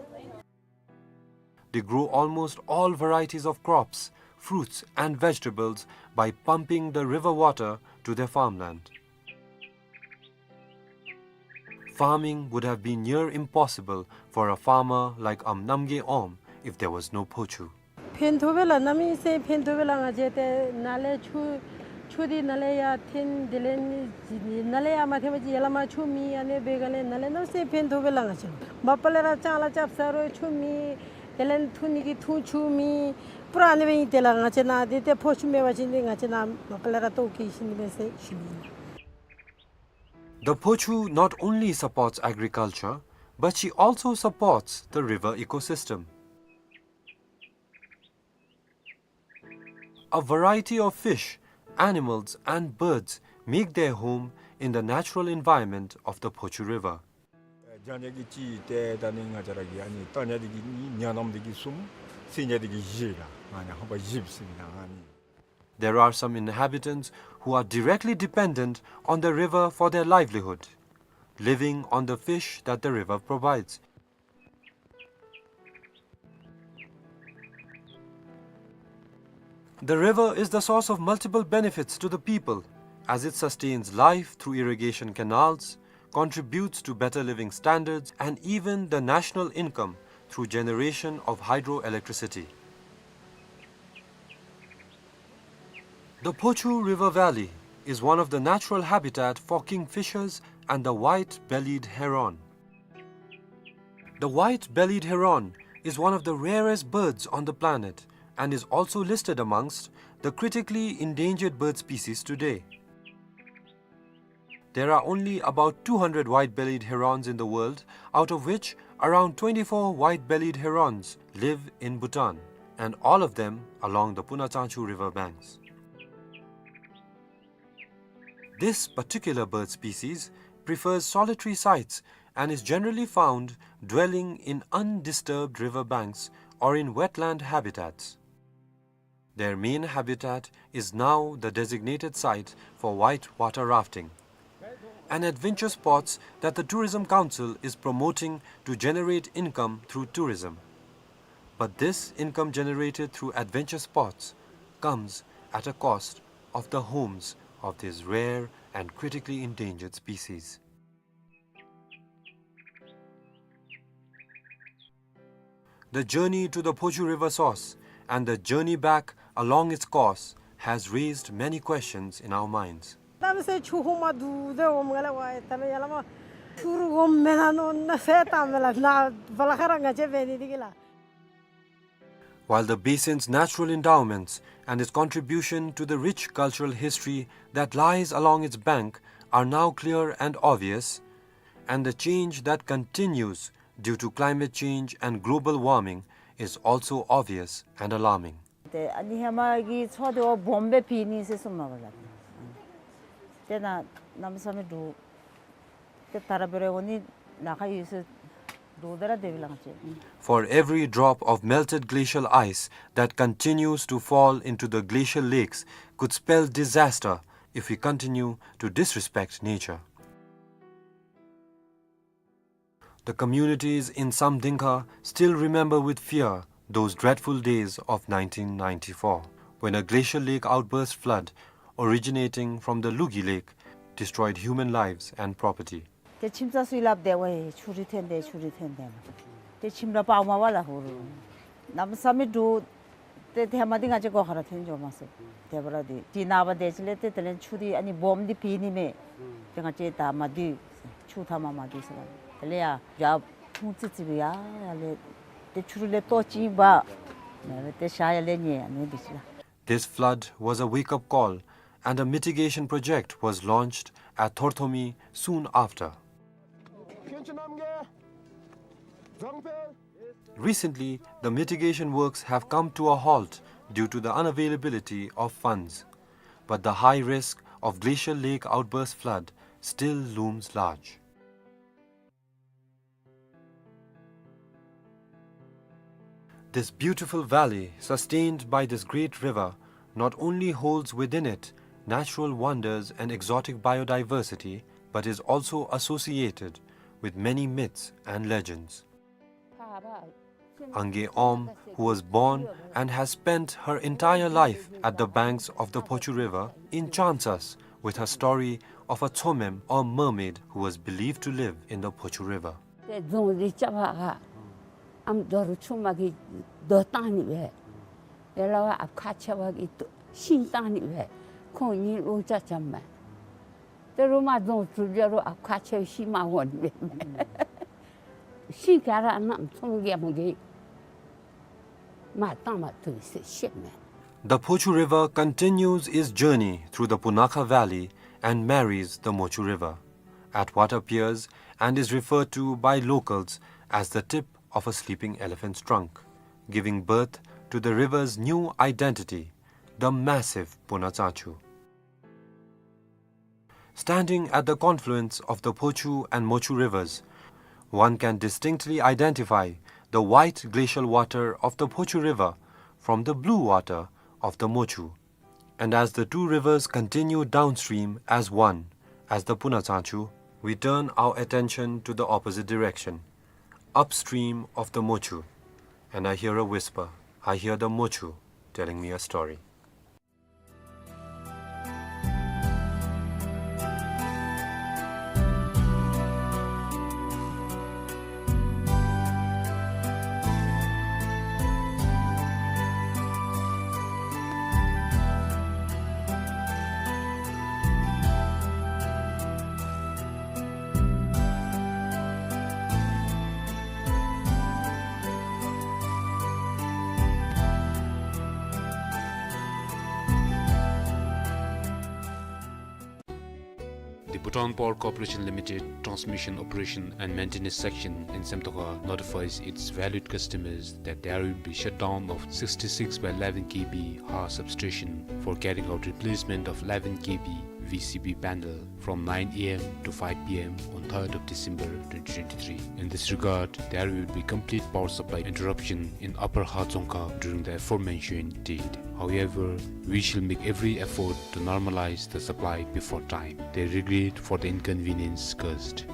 They grow almost all varieties of crops, fruits and vegetables by pumping the river water to their farmland. Farming would have been near impossible for a farmer like Amp Namgay Om if there was no Phochu. ཕན་ཐོགས་པས་ལགས། གནམ་མེད་ས་མེད་ཕན་ཐོགས་པས་ལགས། ང་བཅས་ཏེ་ནཱ་ལས་ཆུ་ཆུ་འདི་ནཱ་ལས་ཡར་འཐེན། དེ་ལས་ནི་ནཱ་ལས་ཡར་མ་འཐེན་པ་ཅིན་ཡར་ལས་མར་ཆུ་མེད། ཨ་ནི་འབད་ག་ལས་ནཱ་ལས་གནམ་མེད་ས་མེད་ཕན་ཐོགས་པས་ལགས། ང་བཅས་མ་པ་ལས་ར་ལྕང་ལཱ་རྐྱབ་ས་རུང་ཆུ་མེད། དེ་ལས་འཐུང་ནི་གི་འཐུང་ཆུ་མེད། པུ་ར་ཨ་ནི་སྦེ་ཨིན། དེ་ལས་ང་བཅས་ནཱ་འདི་ཏེ་ཕོ་ཆུ་མེད་པ་ཅིན་འདི་ང་བཅས་ནཱ་མ་པ་ལས་ར་ལྟོཝ་བཀྱེས་ཞིནམ་ལས་ཟེར་ཞུ་ནི་ཨིན། The Phochu not only supports agriculture, but she also supports the river ecosystem. A variety of fish, animals and birds make their home in the natural environment of the Phochu River. རྒྱང་རྒྱང་གི་ཅིག་ཏེ་ད་ནི་ང་བཅས་ར་གི་ཨ་ནི་ལྟ་ཉ་འདི་གིས་ཉ་ནམ་འདི་གིས་གསུམ། སེང་ཉ་འདི་གིས་བཞི་ལགས། ཨ་ནི་ཧམ་པ་བཞི་ཟེར་ཨིན་ན་ཨ་ནི། There are some inhabitants who are directly dependent on the river for their livelihood, living on the fish that the river provides. The river is the source of multiple benefits to the people, as it sustains life through irrigation canals, contributes to better living standards, and even the national income through generation of hydroelectricity. The Phochu River Valley is one of the natural habitat for kingfishers and the white-bellied heron. The white-bellied heron is one of the rarest birds on the planet and is also listed amongst the critically endangered bird species today. There are only about two hundred white-bellied herons in the world, out of which around twenty-four white-bellied herons live in Bhutan, and all of them along the Punachangchu river banks. This particular bird species prefers solitary sites and is generally found dwelling in undisturbed river banks or in wetland habitats. Their main habitat is now the designated site for white water rafting, an adventure sports that the Tourism Council is promoting to generate income through tourism. But this income generated through adventure sports comes at a cost of the homes of these rare and critically endangered species. The journey to the Phochu River source and the journey back along its course has raised many questions in our minds. ད་མི་སེར་ཆུ་ཧོ་མ་དུ་དེ་འོ་མ་ལ་ཝའི་ད་མི་ཡ་ལ་མ་ཆུ་རུ་འོ་མེ་ན་ནོ་ན་ཧེ་ད་མེ་ལ་ན་བ་ལ་ཁ་ར་ང་ཅེ་བེ་ནི་དི་གི་ལ། While the basin's natural endowments and its contribution to the rich cultural history that lies along its bank are now clear and obvious, and the change that continues due to climate change and global warming is also obvious and alarming. ཏེ་ཨ་ནི་ཧེ་མ་གི་ཆུ་དེ་བ་སྦོམ་སྦེ་ཕི་ནི་ཟེར་གསུངམ་མས་ལགས། ཏེ་ན་གནམ་མེད་ས་མེད་འདྲོག། ཏེ་ད་ར་འབད་རུང་འོ་ནི་ལཱ་ཁག་ཡོད་ཟེར་འདྲོག་སྟེ་ར་སྡོདཔ་ལགས་ང་བཅས། For every drop of melted glacial ice that continues to fall into the glacial lakes could spell disaster if we continue to disrespect nature. The communities in Samdingkha still remember with fear those dreadful days of nineteen ninety-four, when a glacial lake outburst flood originating from the Lugi Lake destroyed human lives and property. ཏེ་ཁྱིམ་ཚང་ཚུ་སླབ་སྟེ་ཝའེ་ཆུ་རུད་ཐོན་ཏེ་ཆུ་རུད་ཐོན་ཏེ་ཏེ་ཁྱིམ་ར་པར་མ་པ་ལ་ཧུ་རུ་གནམ་མེད་ས་མེད་འདྲོག། ཏེ་ཏེ་མ་འདི་ང་བཅས་སྒོ་ཁར་ཐོན་འགྱོ་མ་ཚུགས། ཏེ་བར་འདི་ཏེ་ནངས་པ་དེ་ཅིག་ལས་ཏེ་དེ་ལས་ཆུ་འདི་ཨ་ནི་སྦོམ་འདི་ཕྱེ་ནི་མས། ཏེ་ང་བཅས་ད་མ་སྡོད། ཆུ་མཐའ་མ་མ་སྡོད་ཟེར་ལགས། དེ་ལས་ཡར་ཡར་ཕུང་ཙི་ཙི་སྦེ་ཡར་ཡར་ལས་ཏེ་ཆུ་རུད་ལས་ལྟོ་ཅིག་འབག། ཏེ་ཤར་ཡར་ལས་ཉལ་ཨ་ནི་འདི་ཅིག་ལགས། This flood was a wake-up call, and a mitigation project was launched at Thorthomi soon after. Recently, the mitigation works have come to a halt due to the unavailability of funds, but the high risk of glacial lake outburst flood still looms large. This beautiful valley, sustained by this great river, not only holds within it natural wonders and exotic biodiversity, but is also associated with many myths and legends. Angay Om, who was born and has spent her entire life at the banks of the Phochu River, enchants us with her story of a Tsomem or mermaid who was believed to live in the Phochu River. ཏེ་རྫོང་འདི་རྐྱབ་པར་ཨམ་རྡོ་རུ་ཆུང་མ་གིས་རྡོ་བཏང་ནི་སྦེ། ཡ་ལ་བ་ཨཔ་ཁ་ཆེ་བ་གིས་ཤིང་བཏང་ནི་སྦེ། ཁོང་གཉིས་ལོ་ཅ་ཅམ་མས། ཏེ་རུ་མ་རྫོང་གྲུབ་རྒྱུ་རུང་ཨཔ་ཁ་ཆེ་བའི་ཤིང་མ་འོང་ནི་སྦེ། ཤིང་ག་ར་གནམ་ཚོང་རྒྱལ་མོ་གིས་མར་བཏང་མ་བཏུབ་ཟེར་བཤད་མས། The Phochu River continues its journey through the Punakha Valley and marries the Mochu River at what appears and is referred to by locals as the tip of a sleeping elephant's trunk, giving birth to the river's new identity, the massive Punatsachu. Standing at the confluence of the Phochu and Mochu rivers, one can distinctly identify the white glacial water of the Phochu River from the blue water of the Mochu. And as the two rivers continue downstream as one, as the Punatsachu, we turn our attention to the opposite direction, upstream of the Mochu. And I hear a whisper. I hear the Mochu telling me a story. The Bhutan Power Corporation Limited Transmission Operation and Maintenance Section in Semtokha notifies its valued customers that there will be shutdown of sixty-six by eleven K V high substation for carrying out replacement of eleven K V V C B panel from nine A M to five P M on third of December twenty twenty-three. In this regard, there will be complete power supply interruption in Upper Hajongkha during the aforementioned date. However, we shall make every effort to normalize the supply before time. They regret for the inconvenience caused.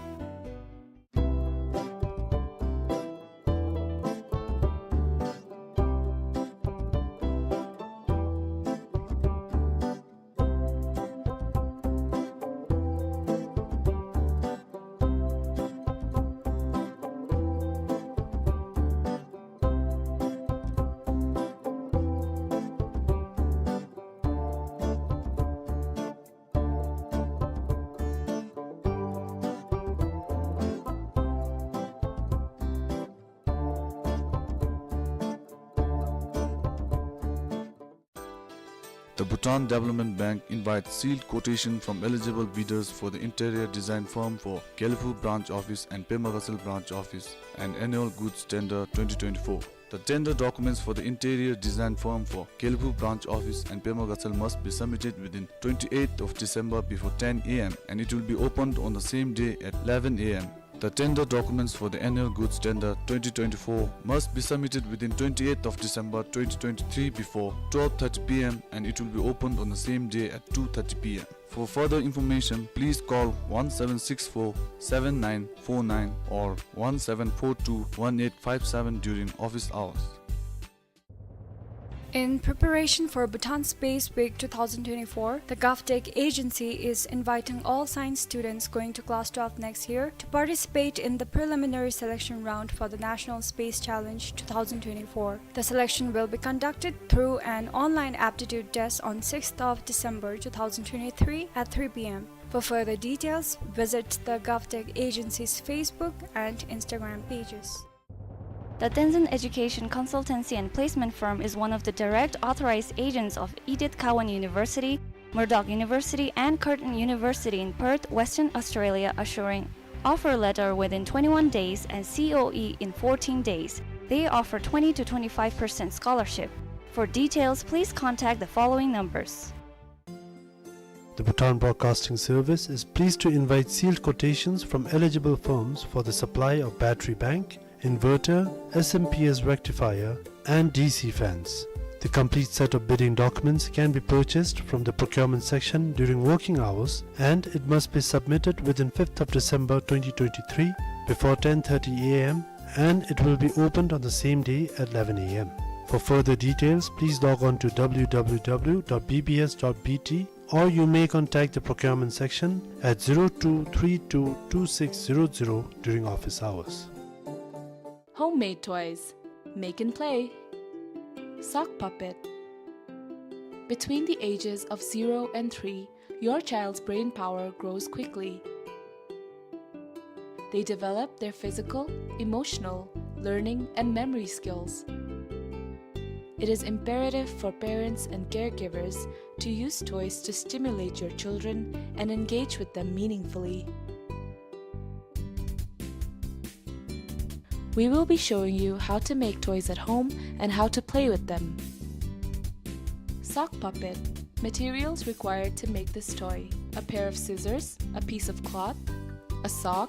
The Bhutan Development Bank invites sealed quotation from eligible bidders for the interior design firm for Gelephu branch office and Pema Gatshel branch office and annual goods tender twenty twenty-four. The tender documents for the interior design firm for Gelephu branch office and Pema Gatshel must be submitted within twenty-eighth of December before ten A M and it will be opened on the same day at eleven A M. The tender documents for the annual goods tender twenty twenty-four must be submitted within twenty-eighth of December twenty twenty-three before twelve thirty P M and it will be opened on the same day at two thirty P M. For further information, please call one seven six four seven nine four nine or one seven four two one eight five seven during office hours. In preparation for Bhutan Space Week two thousand twenty-four, the GovTech agency is inviting all science students going to class twelve next year to participate in the preliminary selection round for the National Space Challenge two thousand twenty-four. The selection will be conducted through an online aptitude test on sixth of December two thousand twenty-three at three p.m. For further details, visit the GovTech agency's Facebook and Instagram pages. The Tenzin Education Consultancy and Placement Firm is one of the direct authorized agents of Edith Cowan University, Murdoch University, and Curtin University in Perth, Western Australia, assuring offer letter within twenty-one days and C O E in fourteen days. They offer twenty to twenty-five percent scholarship. For details, please contact the following numbers. The Bhutan Broadcasting Service is pleased to invite sealed quotations from eligible firms for the supply of battery bank, inverter, S M P S rectifier, and D C fans. The complete set of bidding documents can be purchased from the procurement section during working hours, and it must be submitted within fifth of December twenty twenty-three before ten thirty A M, and it will be opened on the same day at eleven A M. For further details, please log on to W W W dot B B S dot B T, or you may contact the procurement section at zero two three two two six zero zero during office hours. Homemade toys. Make and play. Sock puppet. Between the ages of zero and three, your child's brain power grows quickly. They develop their physical, emotional, learning, and memory skills. It is imperative for parents and caregivers to use toys to stimulate your children and engage with them meaningfully. We will be showing you how to make toys at home and how to play with them. Sock puppet. Materials required to make this toy: a pair of scissors, a piece of cloth, a sock.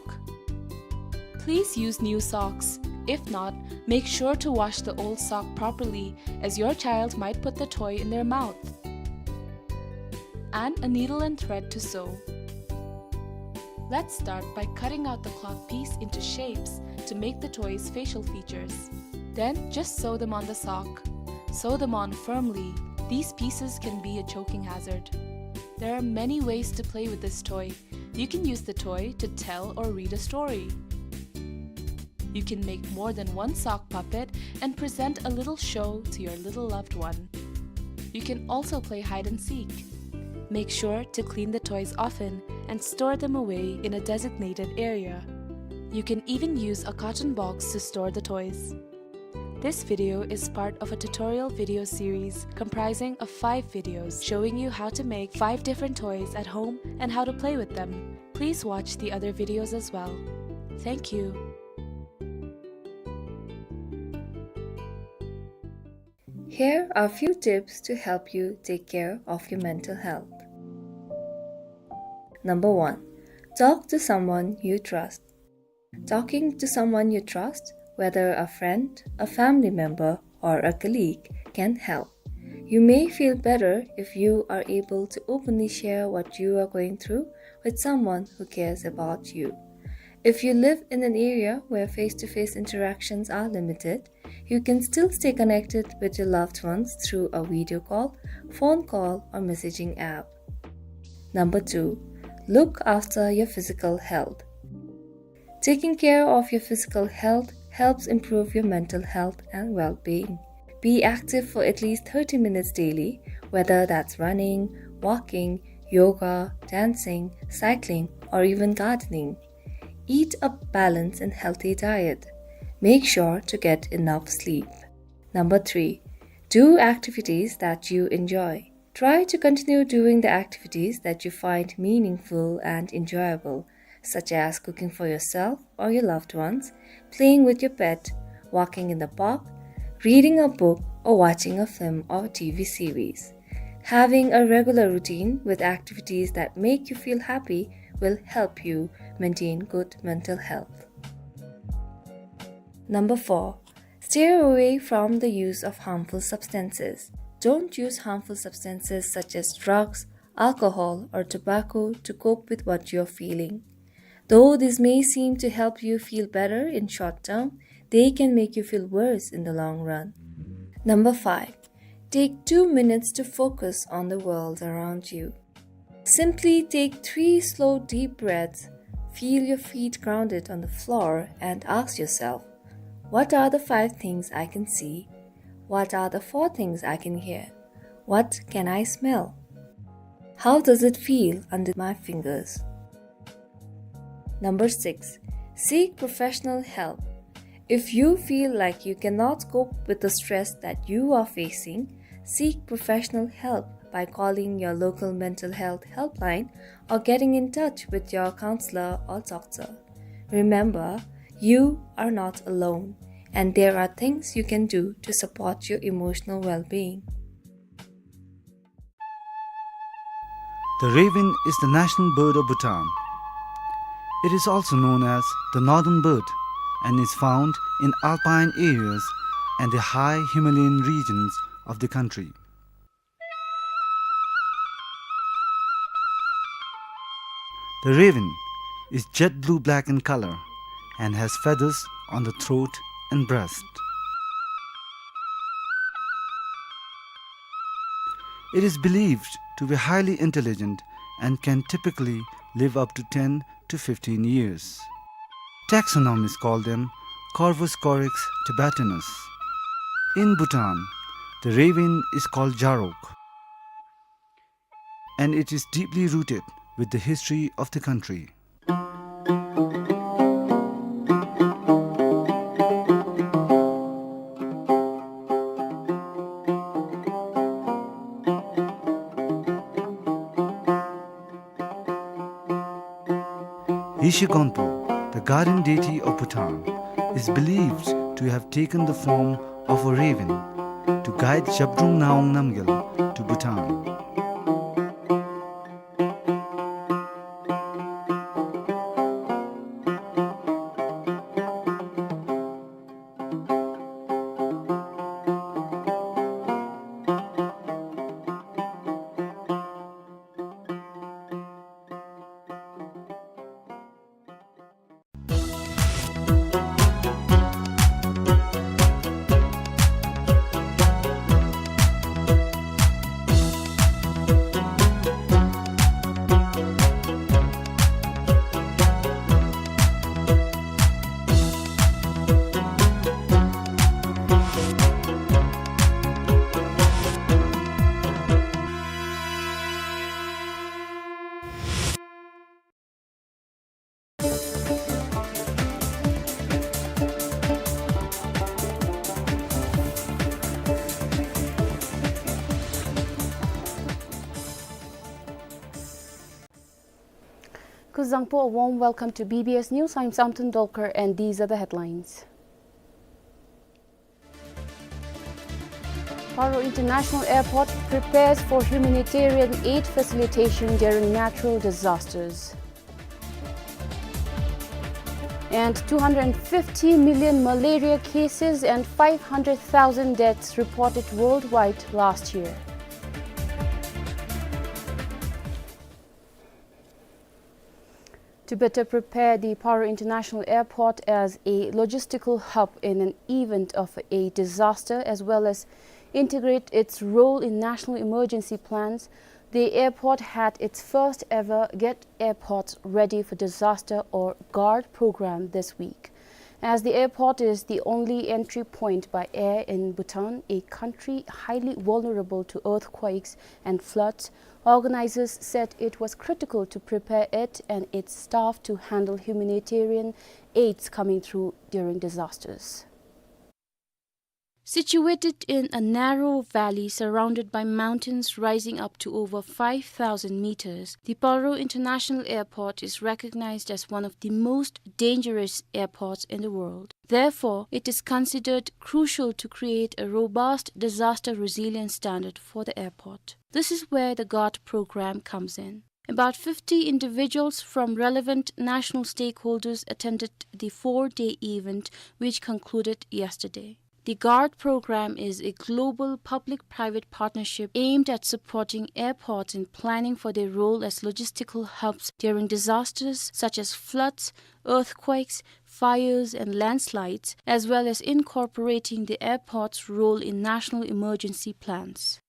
Please use new socks. If not, make sure to wash the old sock properly, as your child might put the toy in their mouth. And a needle and thread to sew. Let's start by cutting out the cloth piece into shapes to make the toy's facial features. Then just sew them on the sock. Sew them on firmly. These pieces can be a choking hazard. There are many ways to play with this toy. You can use the toy to tell or read a story. You can make more than one sock puppet and present a little show to your little loved one. You can also play hide and seek. Make sure to clean the toys often and store them away in a designated area. You can even use a carton box to store the toys. This video is part of a tutorial video series comprising of five videos showing you how to make five different toys at home and how to play with them. Please watch the other videos as well. Thank you. Here are few tips to help you take care of your mental health. Number one, talk to someone you trust. Talking to someone you trust, whether a friend, a family member, or a colleague, can help. You may feel better if you are able to openly share what you are going through with someone who cares about you. If you live in an area where face-to-face interactions are limited, you can still stay connected with your loved ones through a video call, phone call, or messaging app. Number two, look after your physical health. Taking care of your physical health helps improve your mental health and well-being. Be active for at least thirty minutes daily, whether that's running, walking, yoga, dancing, cycling, or even gardening. Eat a balanced and healthy diet. Make sure to get enough sleep. Number three, do activities that you enjoy. Try to continue doing the activities that you find meaningful and enjoyable, such as cooking for yourself or your loved ones, playing with your pet, walking in the park, reading a book, or watching a film or T V series. Having a regular routine with activities that make you feel happy will help you maintain good mental health. Number four, steer away from the use of harmful substances. Don't use harmful substances such as drugs, alcohol or tobacco to cope with what you're feeling. Though this may seem to help you feel better in short term, they can make you feel worse in the long run. Number five, take two minutes to focus on the world around you. Simply take three slow, deep breaths, feel your feet grounded on the floor, and ask yourself, "What are the five things I can see? What are the four things I can hear? What can I smell? How does it feel under my fingers?" Number six, seek professional help. If you feel like you cannot cope with the stress that you are facing, seek professional help by calling your local mental health helpline or getting in touch with your counselor or doctor. Remember, you are not alone, and there are things you can do to support your emotional well-being. The raven is the national bird of Bhutan. It is also known as the northern bird and is found in alpine areas and the high Himalayan regions of the country. The raven is jet blue-black in color and has feathers on the throat and breast. It is believed to be highly intelligent and can typically live up to ten to fifteen years. Taxonomists call them Corvus corax tibetanus. In Bhutan, the raven is called Jarok, and it is deeply rooted with the history of the country. Yeshe Gonpo, the guardian deity of Bhutan, is believed to have taken the form of a raven to guide Zhabdrung Ngawang Namgyal to Bhutan. Kuzuzangpo, a warm welcome to B B S News. I'm Samten Dolkar, and these are the headlines. Paro International Airport prepares for humanitarian aid facilitation during natural disasters. And two hundred fifty million malaria cases and five hundred thousand deaths reported worldwide last year. To better prepare the Paro International Airport as a logistical hub in an event of a disaster, as well as integrate its role in national emergency plans, the airport had its first ever Get Airport Ready for Disaster or GARD program this week. As the airport is the only entry point by air in Bhutan, a country highly vulnerable to earthquakes and floods, organizers said it was critical to prepare it and its staff to handle humanitarian aids coming through during disasters. Situated in a narrow valley surrounded by mountains rising up to over five thousand meters, the Paro International Airport is recognized as one of the most dangerous airports in the world. Therefore, it is considered crucial to create a robust disaster resilience standard for the airport. This is where the GARD program comes in. About fifty individuals from relevant national stakeholders attended the four-day event, which concluded yesterday. The GUARD program is a global public-private partnership aimed at supporting airports in planning for their role as logistical hubs during disasters such as floods, earthquakes, fires, and landslides, as well as incorporating the airport's role in national emergency plans.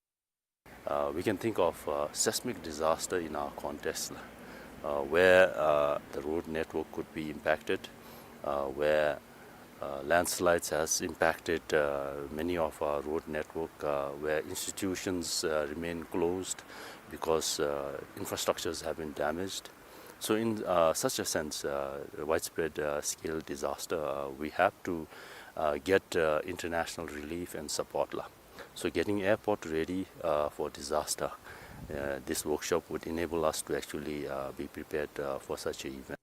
Uh, we can think of, uh, seismic disaster in our context, uh, where, uh, the road network could be impacted, uh, where, uh, landslides has impacted, uh, many of our road network, uh, where institutions, uh, remain closed because, uh, infrastructures have been damaged. So in, uh, such a sense, uh, widespread, uh, scale disaster, uh, we have to, uh, get, uh, international relief and support la. So getting airport ready, uh, for disaster, uh, this workshop would enable us to actually, uh, be prepared, uh, for such an event.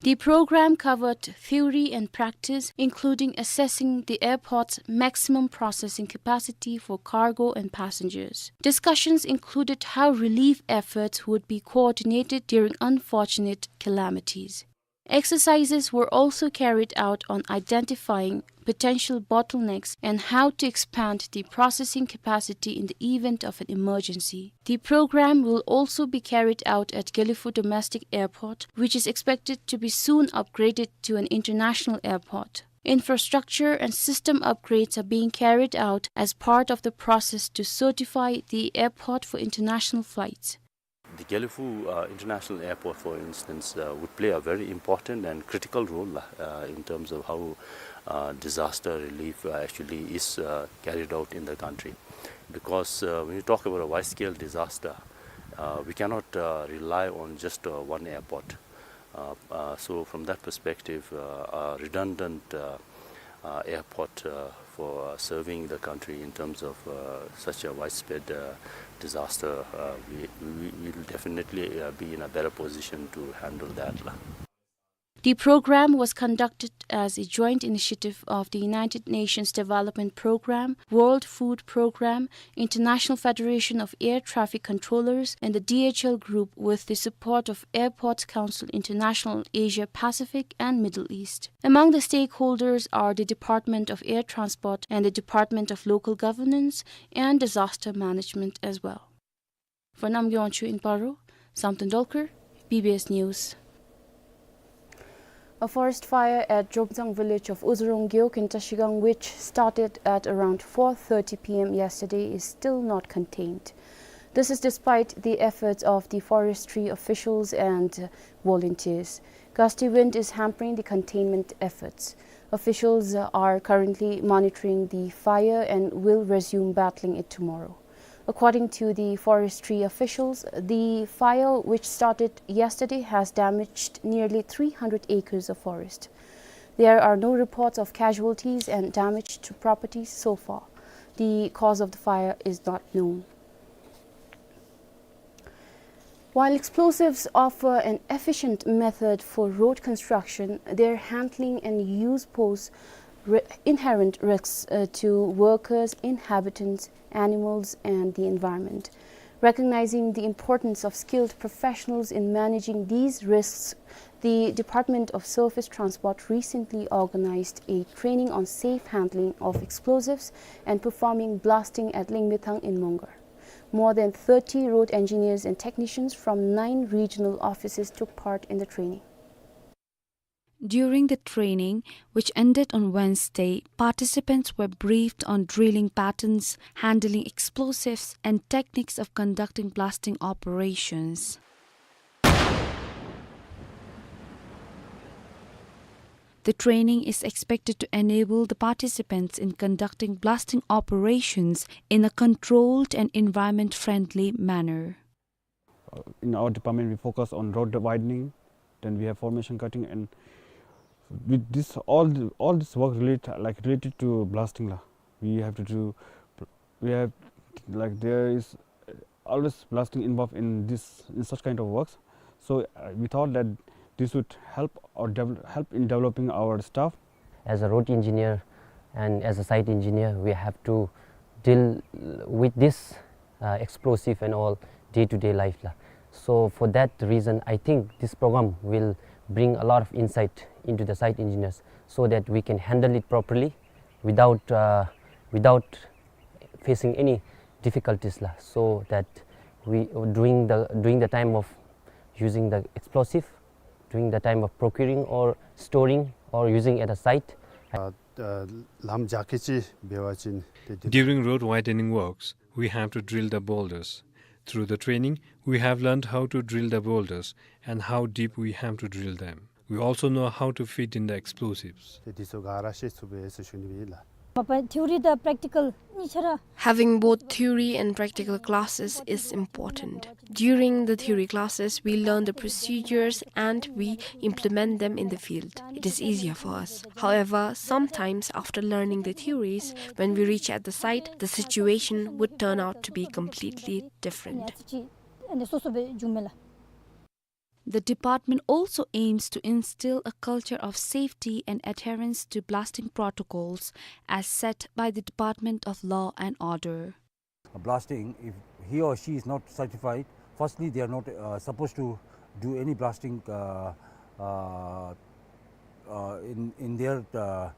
The program covered theory and practice, including assessing the airport's maximum processing capacity for cargo and passengers. Discussions included how relief efforts would be coordinated during unfortunate calamities. Exercises were also carried out on identifying potential bottlenecks and how to expand the processing capacity in the event of an emergency. The program will also be carried out at Gelephu Domestic Airport, which is expected to be soon upgraded to an international airport. Infrastructure and system upgrades are being carried out as part of the process to certify the airport for international flights. The Gelephu, uh, International Airport, for instance, uh, would play a very important and critical role, uh, in terms of how, uh, disaster relief, uh, actually is, uh, carried out in the country. Because, uh, when you talk about a wide-scale disaster, uh, we cannot, uh, rely on just, uh, one airport. Uh, uh, so from that perspective, uh, a redundant, uh, uh, airport, uh, for, uh, serving the country in terms of, uh, such a widespread, uh, disaster, uh, we, we will definitely, uh, be in a better position to handle that la. The program was conducted as a joint initiative of the United Nations Development Programme, World Food Programme, International Federation of Air Traffic Controllers, and the D H L Group with the support of Airports Council International, Asia Pacific, and Middle East. Among the stakeholders are the Department of Air Transport and the Department of Local Governance and Disaster Management as well. For Namgyon Chu in Paro, Samten Dolkar, B B S News. A forest fire at Jomzang village of Uzurong Gewog in Trashigang, which started at around four thirty P M yesterday, is still not contained. This is despite the efforts of the forestry officials and volunteers. Gusty wind is hampering the containment efforts. Officials are currently monitoring the fire and will resume battling it tomorrow. According to the forestry officials, the fire which started yesterday has damaged nearly three hundred acres of forest. There are no reports of casualties and damage to property so far. The cause of the fire is not known. While explosives offer an efficient method for road construction, their handling and use pose ri-, inherent risks, uh, to workers, inhabitants, animals, and the environment. Recognizing the importance of skilled professionals in managing these risks, the Department of Surface Transport recently organized a training on safe handling of explosives and performing blasting at Lingmethang in Mongar. More than thirty road engineers and technicians from nine regional offices took part in the training. During the training, which ended on Wednesday, participants were briefed on drilling patterns, handling explosives, and techniques of conducting blasting operations. The training is expected to enable the participants in conducting blasting operations in a controlled and environment-friendly manner. Uh, in our department, we focus on road widening, then we have formation cutting, and with this, all the, all this work relate, like, related to blasting la. We have to do, we have, like, there is always blasting involved in this, in such kind of works. So, uh, we thought that this would help or devel-, help in developing our staff. As a road engineer and as a site engineer, we have to deal with this, uh, explosive and all day-to-day life la. So for that reason, I think this program will bring a lot of insight into the site engineers so that we can handle it properly. without, uh, without facing any difficulties la, so that we, during the, during the time of using the explosive, during the time of procuring or storing or using at a site. ཨ་ཨ་ལམ་རྒྱ་སྐྱེད་ཅིག་འབད་བ་ཅིན་ཏེ་འདི། During road widening works, we have to drill the boulders. Through the training, we have learned how to drill the boulders and how deep we have to drill them. We also know how to feed in the explosives. ཏེ་འདི་ཚུ་ག་ར་ཤེས་ཚུགས་པས་ཟེར་ཞུ་ནི་ཨིན་ལགས། མ་པ་theory དང་practical གཉིས་ཆ་ར། Having both theory and practical classes is important. During the theory classes, we learn the procedures and we implement them in the field. It is easier for us. However, sometimes after learning the theories, when we reach at the site, the situation would turn out to be completely different. The department also aims to instill a culture of safety and adherence to blasting protocols as set by the Department of Law and Order. Blasting, if he or she is not certified, firstly, they are not, uh, supposed to do any blasting, uh, uh, uh, in, in their, uh,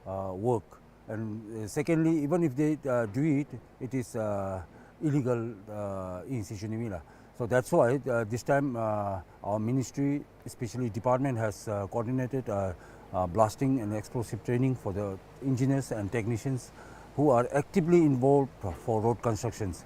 uh, work. And, uh, secondly, even if they, uh, do it, it is, uh, illegal, uh, in Sishu Nimila. So that's why, uh, this time, uh, our ministry, especially department, has, uh, coordinated, uh, uh, blasting and explosive training for the engineers and technicians who are actively involved for road constructions.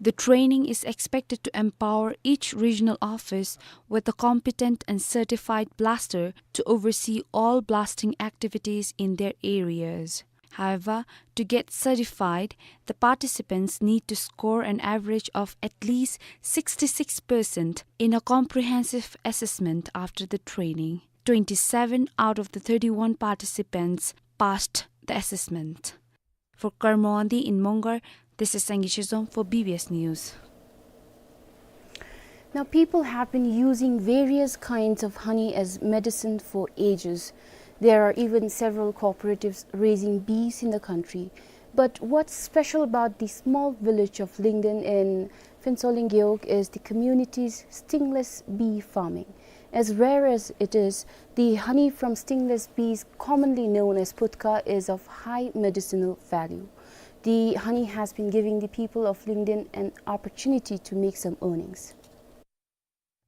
The training is expected to empower each regional office with a competent and certified blaster to oversee all blasting activities in their areas. However, to get certified, the participants need to score an average of at least sixty-six percent in a comprehensive assessment after the training. Twenty-seven out of the thirty-one participants passed the assessment. For Karmo Wangdi in Mongar, this is Sangi Shizom for B B S News. Now, people have been using various kinds of honey as medicine for ages. There are even several cooperatives raising bees in the country. But what's special about the small village of Lyngdoh in Phuentsholing Gewog is the community's stingless bee farming. As rare as it is, the honey from stingless bees, commonly known as putka, is of high medicinal value. The honey has been giving the people of Lyngdoh an opportunity to make some earnings.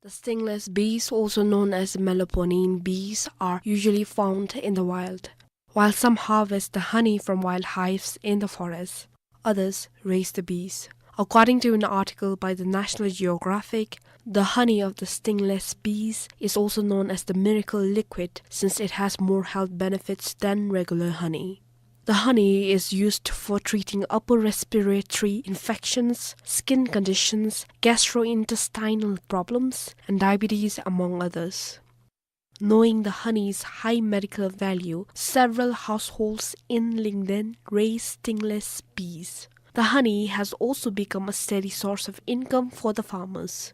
The stingless bees, also known as melpomene bees, are usually found in the wild. While some harvest the honey from wild hives in the forest, others raise the bees. According to an article by the National Geographic, the honey of the stingless bees is also known as the miracle liquid, since it has more health benefits than regular honey. The honey is used for treating upper respiratory infections, skin conditions, gastrointestinal problems, and diabetes, among others. Knowing the honey's high medical value, several households in Lyngdoh raise stingless bees. The honey has also become a steady source of income for the farmers.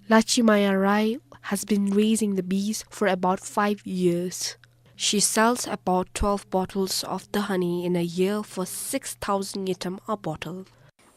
Lachimaya Rai has been raising the bees for about five years. She sells about twelve bottles of the honey in a year for six thousand ngultrum a bottle.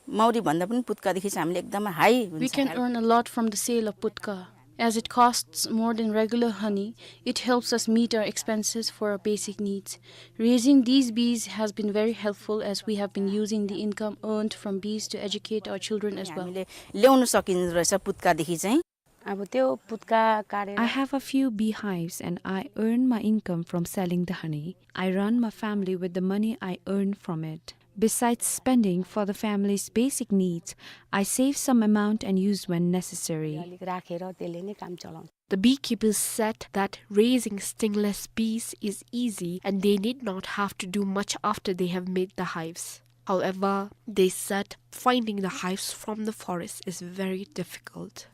मौरीभन्दा पनि पुत्कादेखि चाहिँ हामीले एकदमै high हुन्छ। We can earn a lot from the sale of putka. As it costs more than regular honey, it helps us meet our expenses for our basic needs. Raising these bees has been very helpful as we have been using the income earned from bees to educate our children as well. हामीले ल्याउन सकिन्छ रहेछ पुत्कादेखि चाहिँ। अब त्यो पुत्का काटेर I have a few beehives and I earn my income from selling the honey. I run my family with the money I earn from it. Besides spending for the family's basic needs, I save some amount and use when necessary. अलिक राखेर त्यसले नै काम चलाउँछ। The beekeepers said that raising stingless bees is easy and they need not have to do much after they have made the hives. However, they said finding the hives from the forest is very difficult.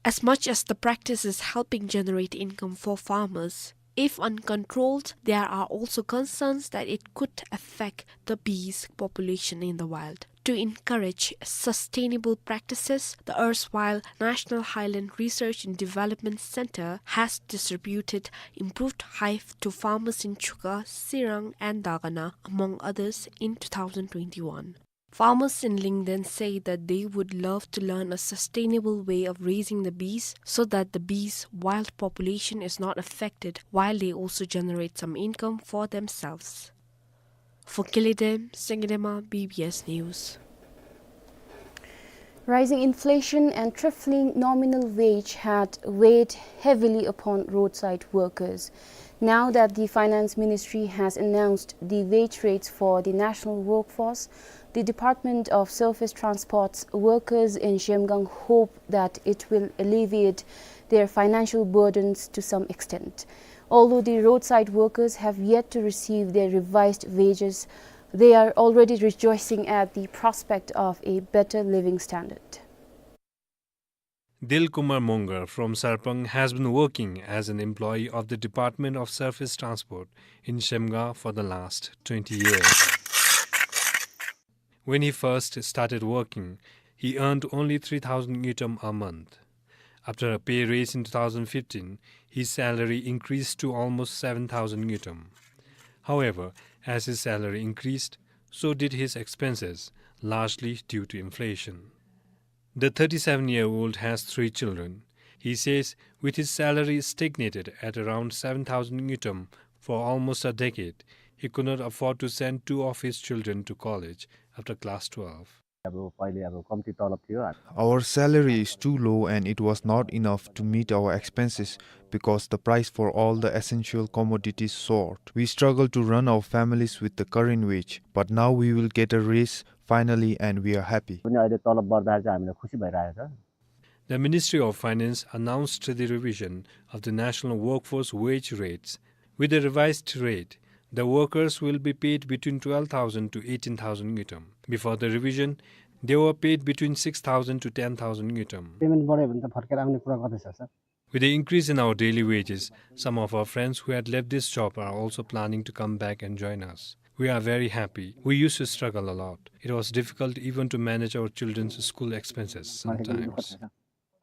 As much as the practice is helping generate income for farmers, if uncontrolled, there are also concerns that it could affect the bees population in the wild. To encourage sustainable practices, the erstwhile National Highland Research and Development Center has distributed improved hive to farmers in Chuka, Sirang and Dagana, among others, in two thousand twenty-one. Farmers in Lyngdoh say that they would love to learn a sustainable way of raising the bees so that the bees' wild population is not affected, while they also generate some income for themselves. For Kielewdem, Sengedema, B B S News. Rising inflation and trifling nominal wage had weighed heavily upon roadside workers. Now that the Finance Ministry has announced the wage rates for the national workforce, the Department of Surface Transport's workers in Zhemgang hope that it will alleviate their financial burdens to some extent. Although the roadside workers have yet to receive their revised wages, they are already rejoicing at the prospect of a better living standard. Dilkumar Mongar from Sarpang has been working as an employee of the Department of Surface Transport in Zhemgang for the last twenty years. When he first started working, he earned only three thousand ngultrum a month. After a pay raise in two thousand fifteen, his salary increased to almost seven thousand ngultrum. However, as his salary increased, so did his expenses, largely due to inflation. The thirty-seven-year-old has three children. He says with his salary stagnated at around seven thousand ngultrum for almost a decade, he could not afford to send two of his children to college after class twelve. अब पहिले अब कम्ती तलब थियो। Our salary is too low and it was not enough to meet our expenses because the price for all the essential commodities soared. We struggle to run our families with the current wage, but now we will get a raise finally and we are happy. पनि अहिले तलब बढ्दाखेरि चाहिँ हामीलाई खुसी भइरहेको छ। The Ministry of Finance announced the revision of the national workforce wage rates. With the revised rate, the workers will be paid between twelve thousand to eighteen thousand ngultrum. Before the revision, they were paid between six thousand to ten thousand ngultrum. Payment बढ्यो भने त फर्केर आउने कुरा गर्दैछ, sir. With the increase in our daily wages, some of our friends who had left this job are also planning to come back and join us. We are very happy. We used to struggle a lot. It was difficult even to manage our children's school expenses sometimes.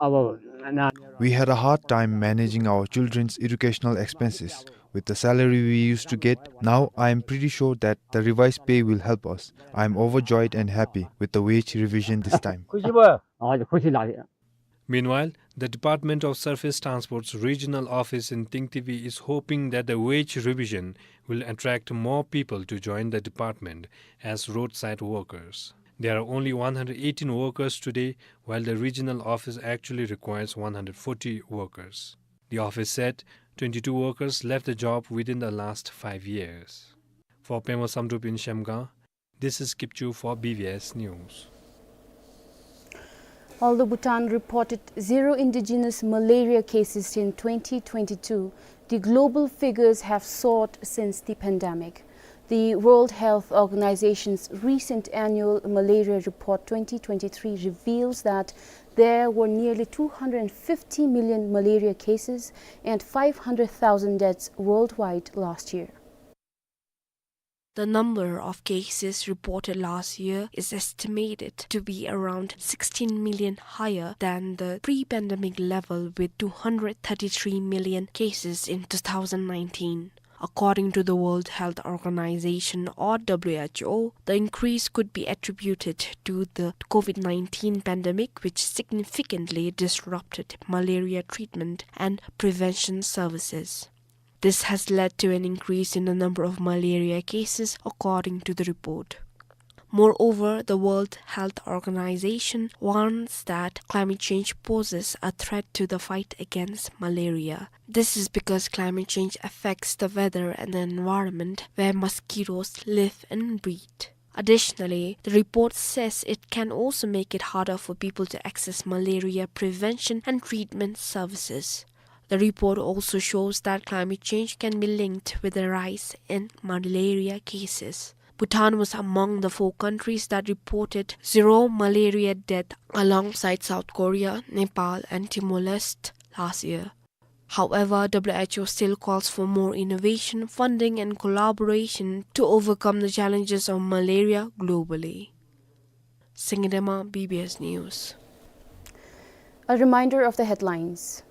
अब ना We had a hard time managing our children's educational expenses. With the salary we used to get, now I am pretty sure that the revised pay will help us. I am overjoyed and happy with the wage revision this time. खुसी भयो। हजुर, खुसी लाग्यो। Meanwhile, the Department of Surface Transport's regional office in Tingtivi is hoping that the wage revision will attract more people to join the department as roadside workers. There are only one hundred eighteen workers today, while the regional office actually requires one hundred forty workers. The office said twenty-two workers left the job within the last five years. For Pema Samdrup in Zhemgang, this is Kipchu for B B S News. Although Bhutan reported zero indigenous malaria cases in twenty twenty-two, the global figures have soared since the pandemic. The World Health Organization's recent annual malaria report twenty twenty-three reveals that there were nearly two hundred fifty million malaria cases and five hundred thousand deaths worldwide last year. The number of cases reported last year is estimated to be around sixteen million higher than the pre-pandemic level, with two hundred thirty-three million cases in two thousand nineteen. According to the World Health Organization, or W H O, the increase could be attributed to the COVID nineteen pandemic, which significantly disrupted malaria treatment and prevention services. This has led to an increase in the number of malaria cases, according to the report. Moreover, the World Health Organization warns that climate change poses a threat to the fight against malaria. This is because climate change affects the weather and the environment where mosquitoes live and breed. Additionally, the report says it can also make it harder for people to access malaria prevention and treatment services. The report also shows that climate change can be linked with the rise in malaria cases. Bhutan was among the four countries that reported zero malaria death, alongside South Korea, Nepal, and Timor-Leste last year. However, W H O still calls for more innovation, funding, and collaboration to overcome the challenges of malaria globally. Sengedema, B B S News. A reminder of the headlines.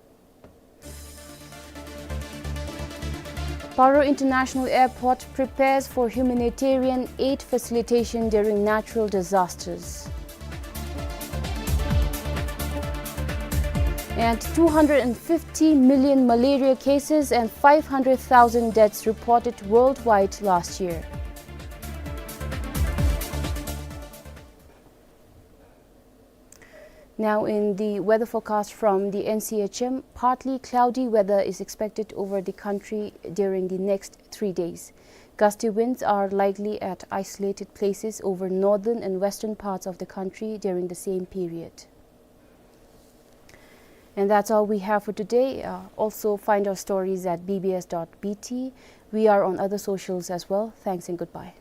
Paro International Airport prepares for humanitarian aid facilitation during natural disasters. And two hundred fifty million malaria cases and five hundred thousand deaths reported worldwide last year. Now, in the weather forecast from the N C H M, partly cloudy weather is expected over the country during the next three days. Gusty winds are likely at isolated places over northern and western parts of the country during the same period. And that's all we have for today. Uh, also find our stories at B B S dot B T. We are on other socials as well. Thanks and goodbye.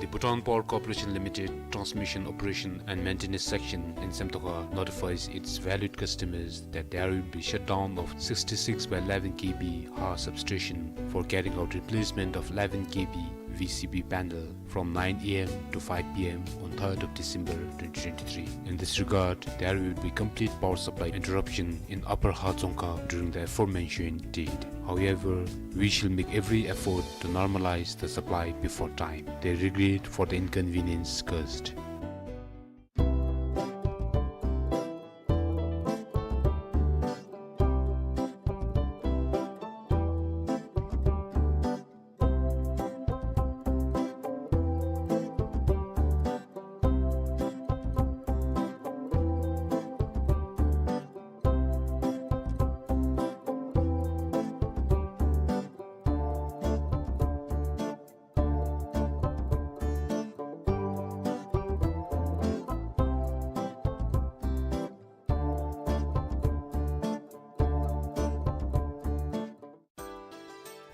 The Bhutan Power Corporation Limited Transmission Operation and Maintenance Section in Semtoka notifies its valued customers that there will be shutdown of sixty-six by eleven K V high substation for carrying out replacement of eleven K V V C B panel from nine A M to five P M on third of December twenty twenty-three. In this regard, there will be complete power supply interruption in Upper Hajongka during the aforementioned date. However, we shall make every effort to normalize the supply before time. They regret for the inconvenience caused.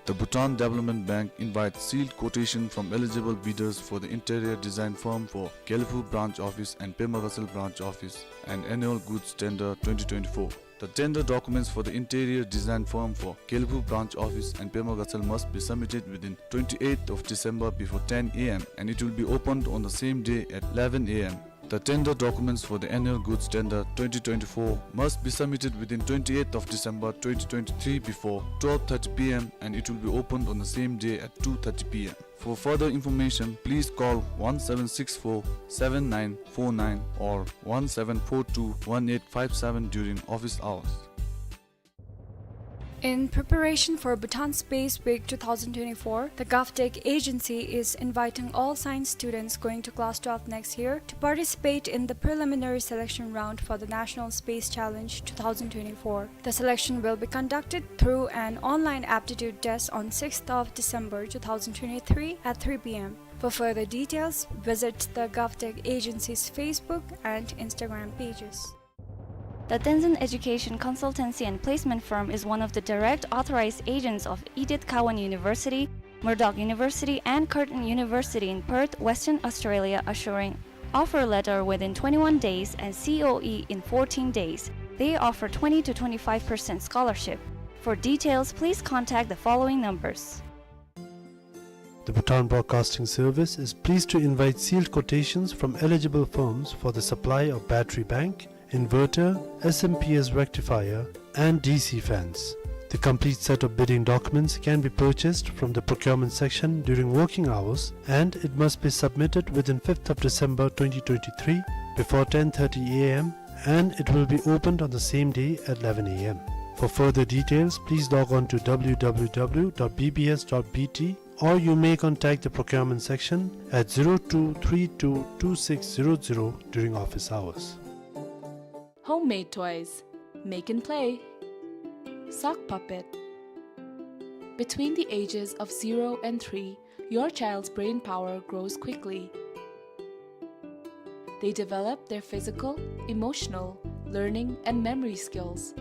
The Bhutan Development Bank invites sealed quotation from eligible bidders for the interior design firm for Gelephu Branch Office and Pema Gatshel Branch Office and Annual Goods Tender twenty twenty-four. The tender documents for the interior design firm for Gelephu Branch Office and Pema Gatshel must be submitted within twenty-eighth of December before ten A M and it will be opened on the same day at eleven A M. The tender documents for the annual goods tender twenty twenty-four must be submitted within twenty-eighth of December twenty twenty-three before twelve thirty P M and it will be opened on the same day at two thirty P M. For further information, please call one seven six four seven nine four nine or one seven four two one eight five seven during office hours. In preparation for Bhutan Space Week two thousand twenty-four, the GovTech agency is inviting all science students going to class twelve next year to participate in the preliminary selection round for the National Space Challenge two thousand twenty-four. The selection will be conducted through an online aptitude test on sixth of December two thousand twenty-three at three P M. For further details, visit the GovTech agency's Facebook and Instagram pages. The Tenzin Education Consultancy and Placement Firm is one of the direct authorized agents of Edith Cowan University, Murdoch University, and Curtin University in Perth, Western Australia, assuring offer letter within twenty-one days and C O E in fourteen days. They offer twenty to twenty-five percent scholarship. For details, please contact the following numbers. The Bhutan Broadcasting Service is pleased to invite sealed quotations from eligible firms for the supply of battery bank, inverter, S M P S rectifier, and D C fans. The complete set of bidding documents can be purchased from the procurement section during working hours, and it must be submitted within fifth of December twenty twenty-three before ten thirty A M, and it will be opened on the same day at eleven A M. For further details, please log on to W W W dot B B S dot B T, or you may contact the procurement section at zero two three two two six zero zero during office hours. Homemade toys. Make and play. Sock puppet. Between the ages of zero and three, your child's brain power grows quickly. They develop their physical, emotional, learning, and memory skills.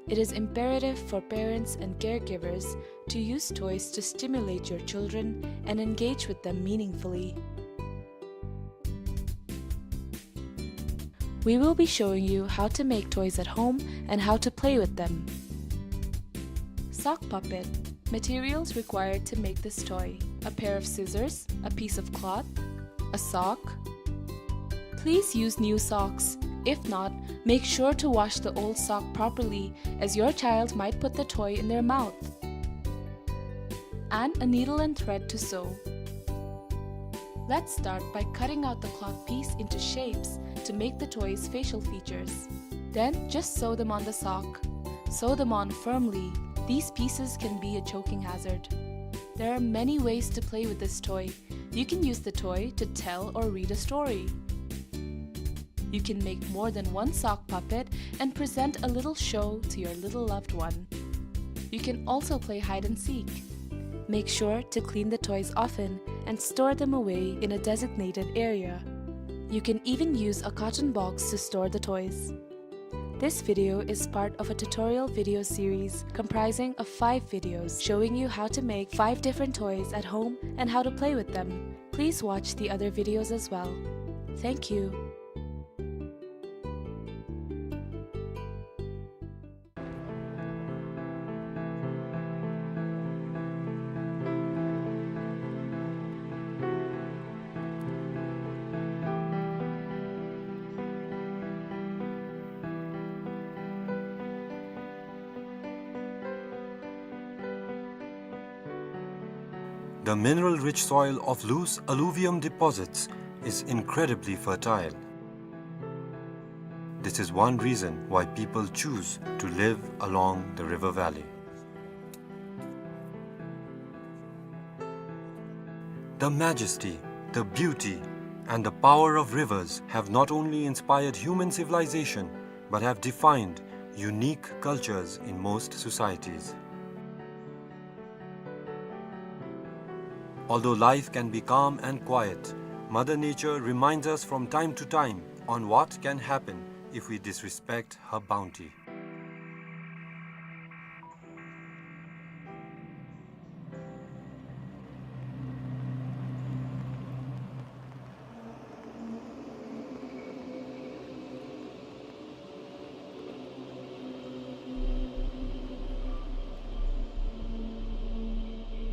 It is imperative for parents and caregivers to use toys to stimulate your children and engage with them meaningfully. We will be showing you how to make toys at home and how to play with them. Sock puppet. Materials required to make this toy: a pair of scissors, a piece of cloth, a sock. Please use new socks. If not, make sure to wash the old sock properly, as your child might put the toy in their mouth. And a needle and thread to sew. Let's start by cutting out the cloth piece into shapes to make the toy's facial features. Then just sew them on the sock. Sew them on firmly. These pieces can be a choking hazard. There are many ways to play with this toy. You can use the toy to tell or read a story. You can make more than one sock puppet and present a little show to your little loved one. You can also play hide and seek. Make sure to clean the toys often and store them away in a designated area. You can even use a carton box to store the toys. This video is part of a tutorial video series comprising of five videos showing you how to make five different toys at home and how to play with them. Please watch the other videos as well. Thank you. The mineral-rich soil of loose alluvium deposits is incredibly fertile. This is one reason why people choose to live along the river valley. The majesty, the beauty, and the power of rivers have not only inspired human civilization, but have defined unique cultures in most societies. Although life can be calm and quiet, Mother Nature reminds us from time to time on what can happen if we disrespect her bounty.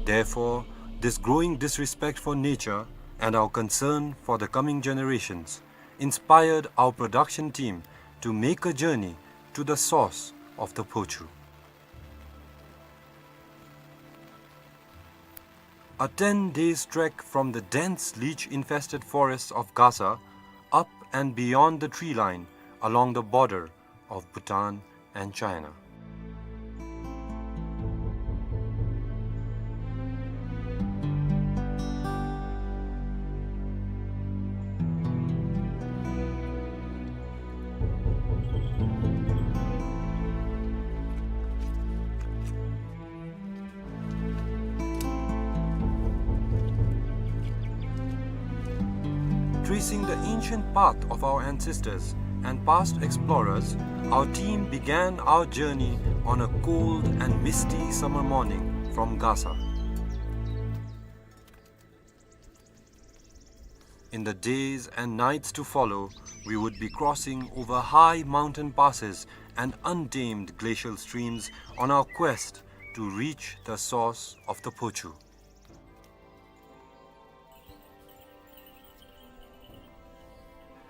Therefore, this growing disrespect for nature and our concern for the coming generations inspired our production team to make a journey to the source of the Phochu. A ten days trek from the dense leech-infested forests of Gasa, up and beyond the tree line along the border of Bhutan and China. Tracing the ancient path of our ancestors and past explorers, our team began our journey on a cold and misty summer morning from Gasa. In the days and nights to follow, we would be crossing over high mountain passes and untamed glacial streams on our quest to reach the source of the Phochu.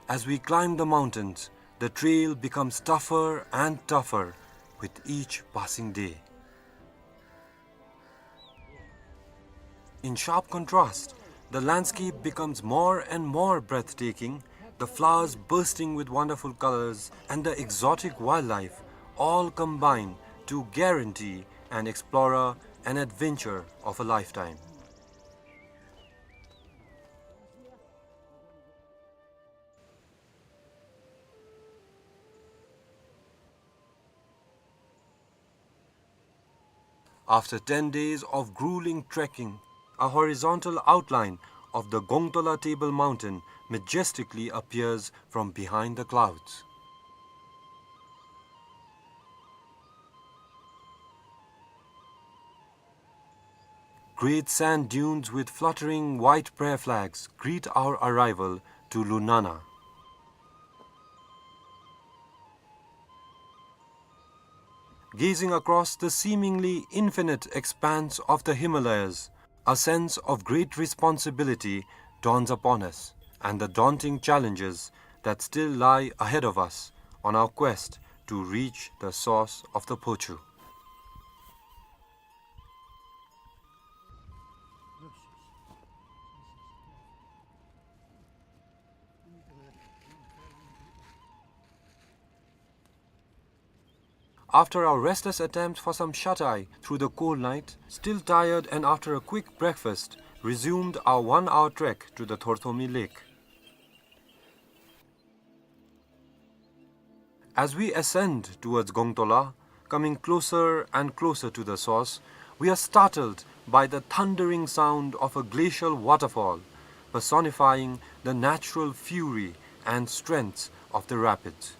As we climb the mountains, the trail becomes tougher and tougher with each passing day. In sharp contrast, the landscape becomes more and more breathtaking, the flowers bursting with wonderful colors and the exotic wildlife all combine to guarantee an explorer an adventure of a lifetime. After ten days of grueling trekking, a horizontal outline of the Gongtola Table Mountain majestically appears from behind the clouds. Great sand dunes with fluttering white prayer flags greet our arrival to Lunana. Gazing across the seemingly infinite expanse of the Himalayas, a sense of great responsibility dawns upon us, and the daunting challenges that still lie ahead of us on our quest to reach the source of the Phochu. After our restless attempt for some shut-eye through the cold night, still tired and after a quick breakfast, resumed our one-hour trek to the Thorthomi Lake. As we ascend towards Gongtola, coming closer and closer to the source, we are startled by the thundering sound of a glacial waterfall, personifying the natural fury and strength of the rapids.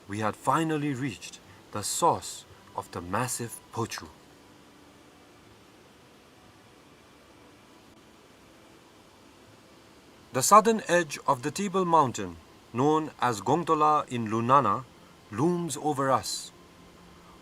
We had finally reached the source of the massive Phochu. The southern edge of the Table Mountain, known as Gongtola in Lunana, looms over us.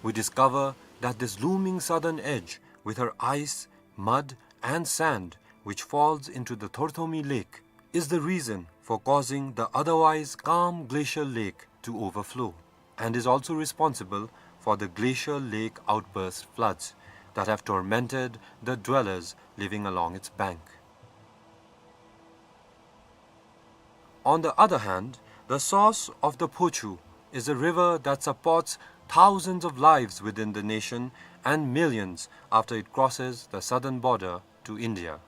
We discover that this looming southern edge, with her ice, mud, and sand, which falls into the Thorthomi Lake, is the reason for causing the otherwise calm glacial lake to overflow, and is also responsible for the glacial lake outburst floods that have tormented the dwellers living along its bank. On the other hand, the source of the Phochu is a river that supports thousands of lives within the nation and millions after it crosses the southern border to India.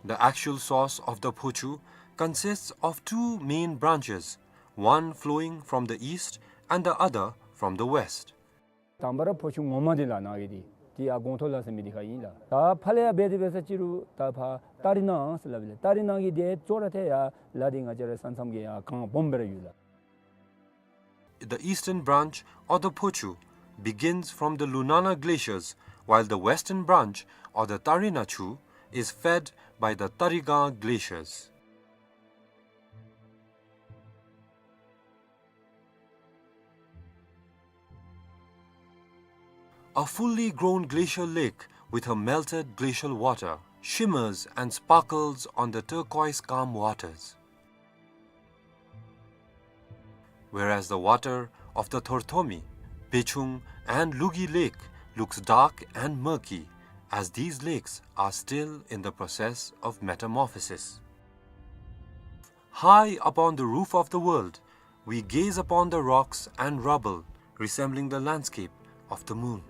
The actual source of the Phochu consists of two main branches, one flowing from the east and the other from the west. དང་པ་ར་ཕོ་ཆུ་ངོ་མ་འདི་ལ་ནང་གི་འདི་འདི་ཡར་གོང་ཐོག་ལ་ཟེར་མི་འདི་ཁར་ཨིན་ལགས། ད་ཕར་ལས་ཡར་འབད་དེ་འབད་ས་ཅིག་རུང་ད་ཕར་ཏ་རི་ནང་ཟེར་སླབ་ཨིན་ལགས། ཏ་རི་ནང་གི་འདི་ཅོག་ར་འཐདཔ་ཡར་ལ་འདི་ང་བཅས་ར་ས་མཚམས་ཀྱི་ཡར་གངས་སྦོམ་སྦེ་ར་ཡོད་ལགས། The eastern branch, or the Phochu, begins from the Lunana glaciers, while the western branch, or the Tarina Chu, is fed by the Tarigang glaciers. A fully grown glacial lake with her melted glacial water shimmers and sparkles on the turquoise calm waters. Whereas the water of the Thorthomi, Bechung, and Lugi Lake looks dark and murky, as these lakes are still in the process of metamorphosis. High upon the roof of the world, we gaze upon the rocks and rubble resembling the landscape of the moon.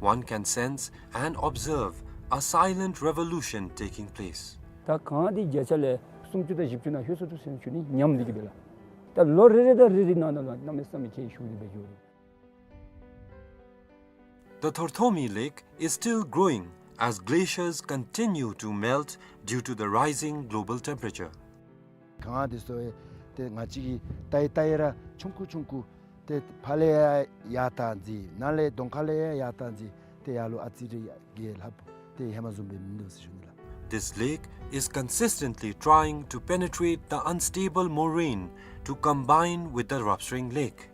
One can sense and observe a silent revolution taking place. ད་གངས་འདི་བརྒྱ་ཆ་ལས་སུམ་ཅུ་དང་བཞི་བཅུ་ནང་ལྷོད་སོ་ནུག་ཟེར་ཞུ་ནི་ཉམས་ལེན་གྱི་སྦེ་ལགས། ད་ལོ་རེ་རེ་དང་རེ་རེ་ནང་ན་ལུ་གནམ་མེད་ས་མེད་ཁྱད་ཞུགས་ཏེ་འབད་འགྱོ་རུང་། The Thorthomi Lake is still growing as glaciers continue to melt due to the rising global temperature. གངས་འདི་ཚུ་ཡང་ཏེ་ང་བཅས་ཀྱིས་བལྟ་ཡི་བལྟ་ཡི་ར་ཆུང་ཀུ་ཆུང་ཀུ་ཏེ་ཕར་ལས་ཡར་ཡར་བཏང་ཅི་ནཱ་ལས་གདོང་ཁ་ལས་ཡར་ཡར་བཏང་ཅི་ཏེ་ཡར་ལུ་ཨ་ཙི་རེ་ཡར་རྒྱས་ལྷགཔ་ཏེ་ཧེ་མ་བཟུམ་སྦེ་མིན་འདུག་ཟེར་ཞུ་ནི་ལགས། This lake is consistently trying to penetrate the unstable moraine to combine with the Rapsring Lake.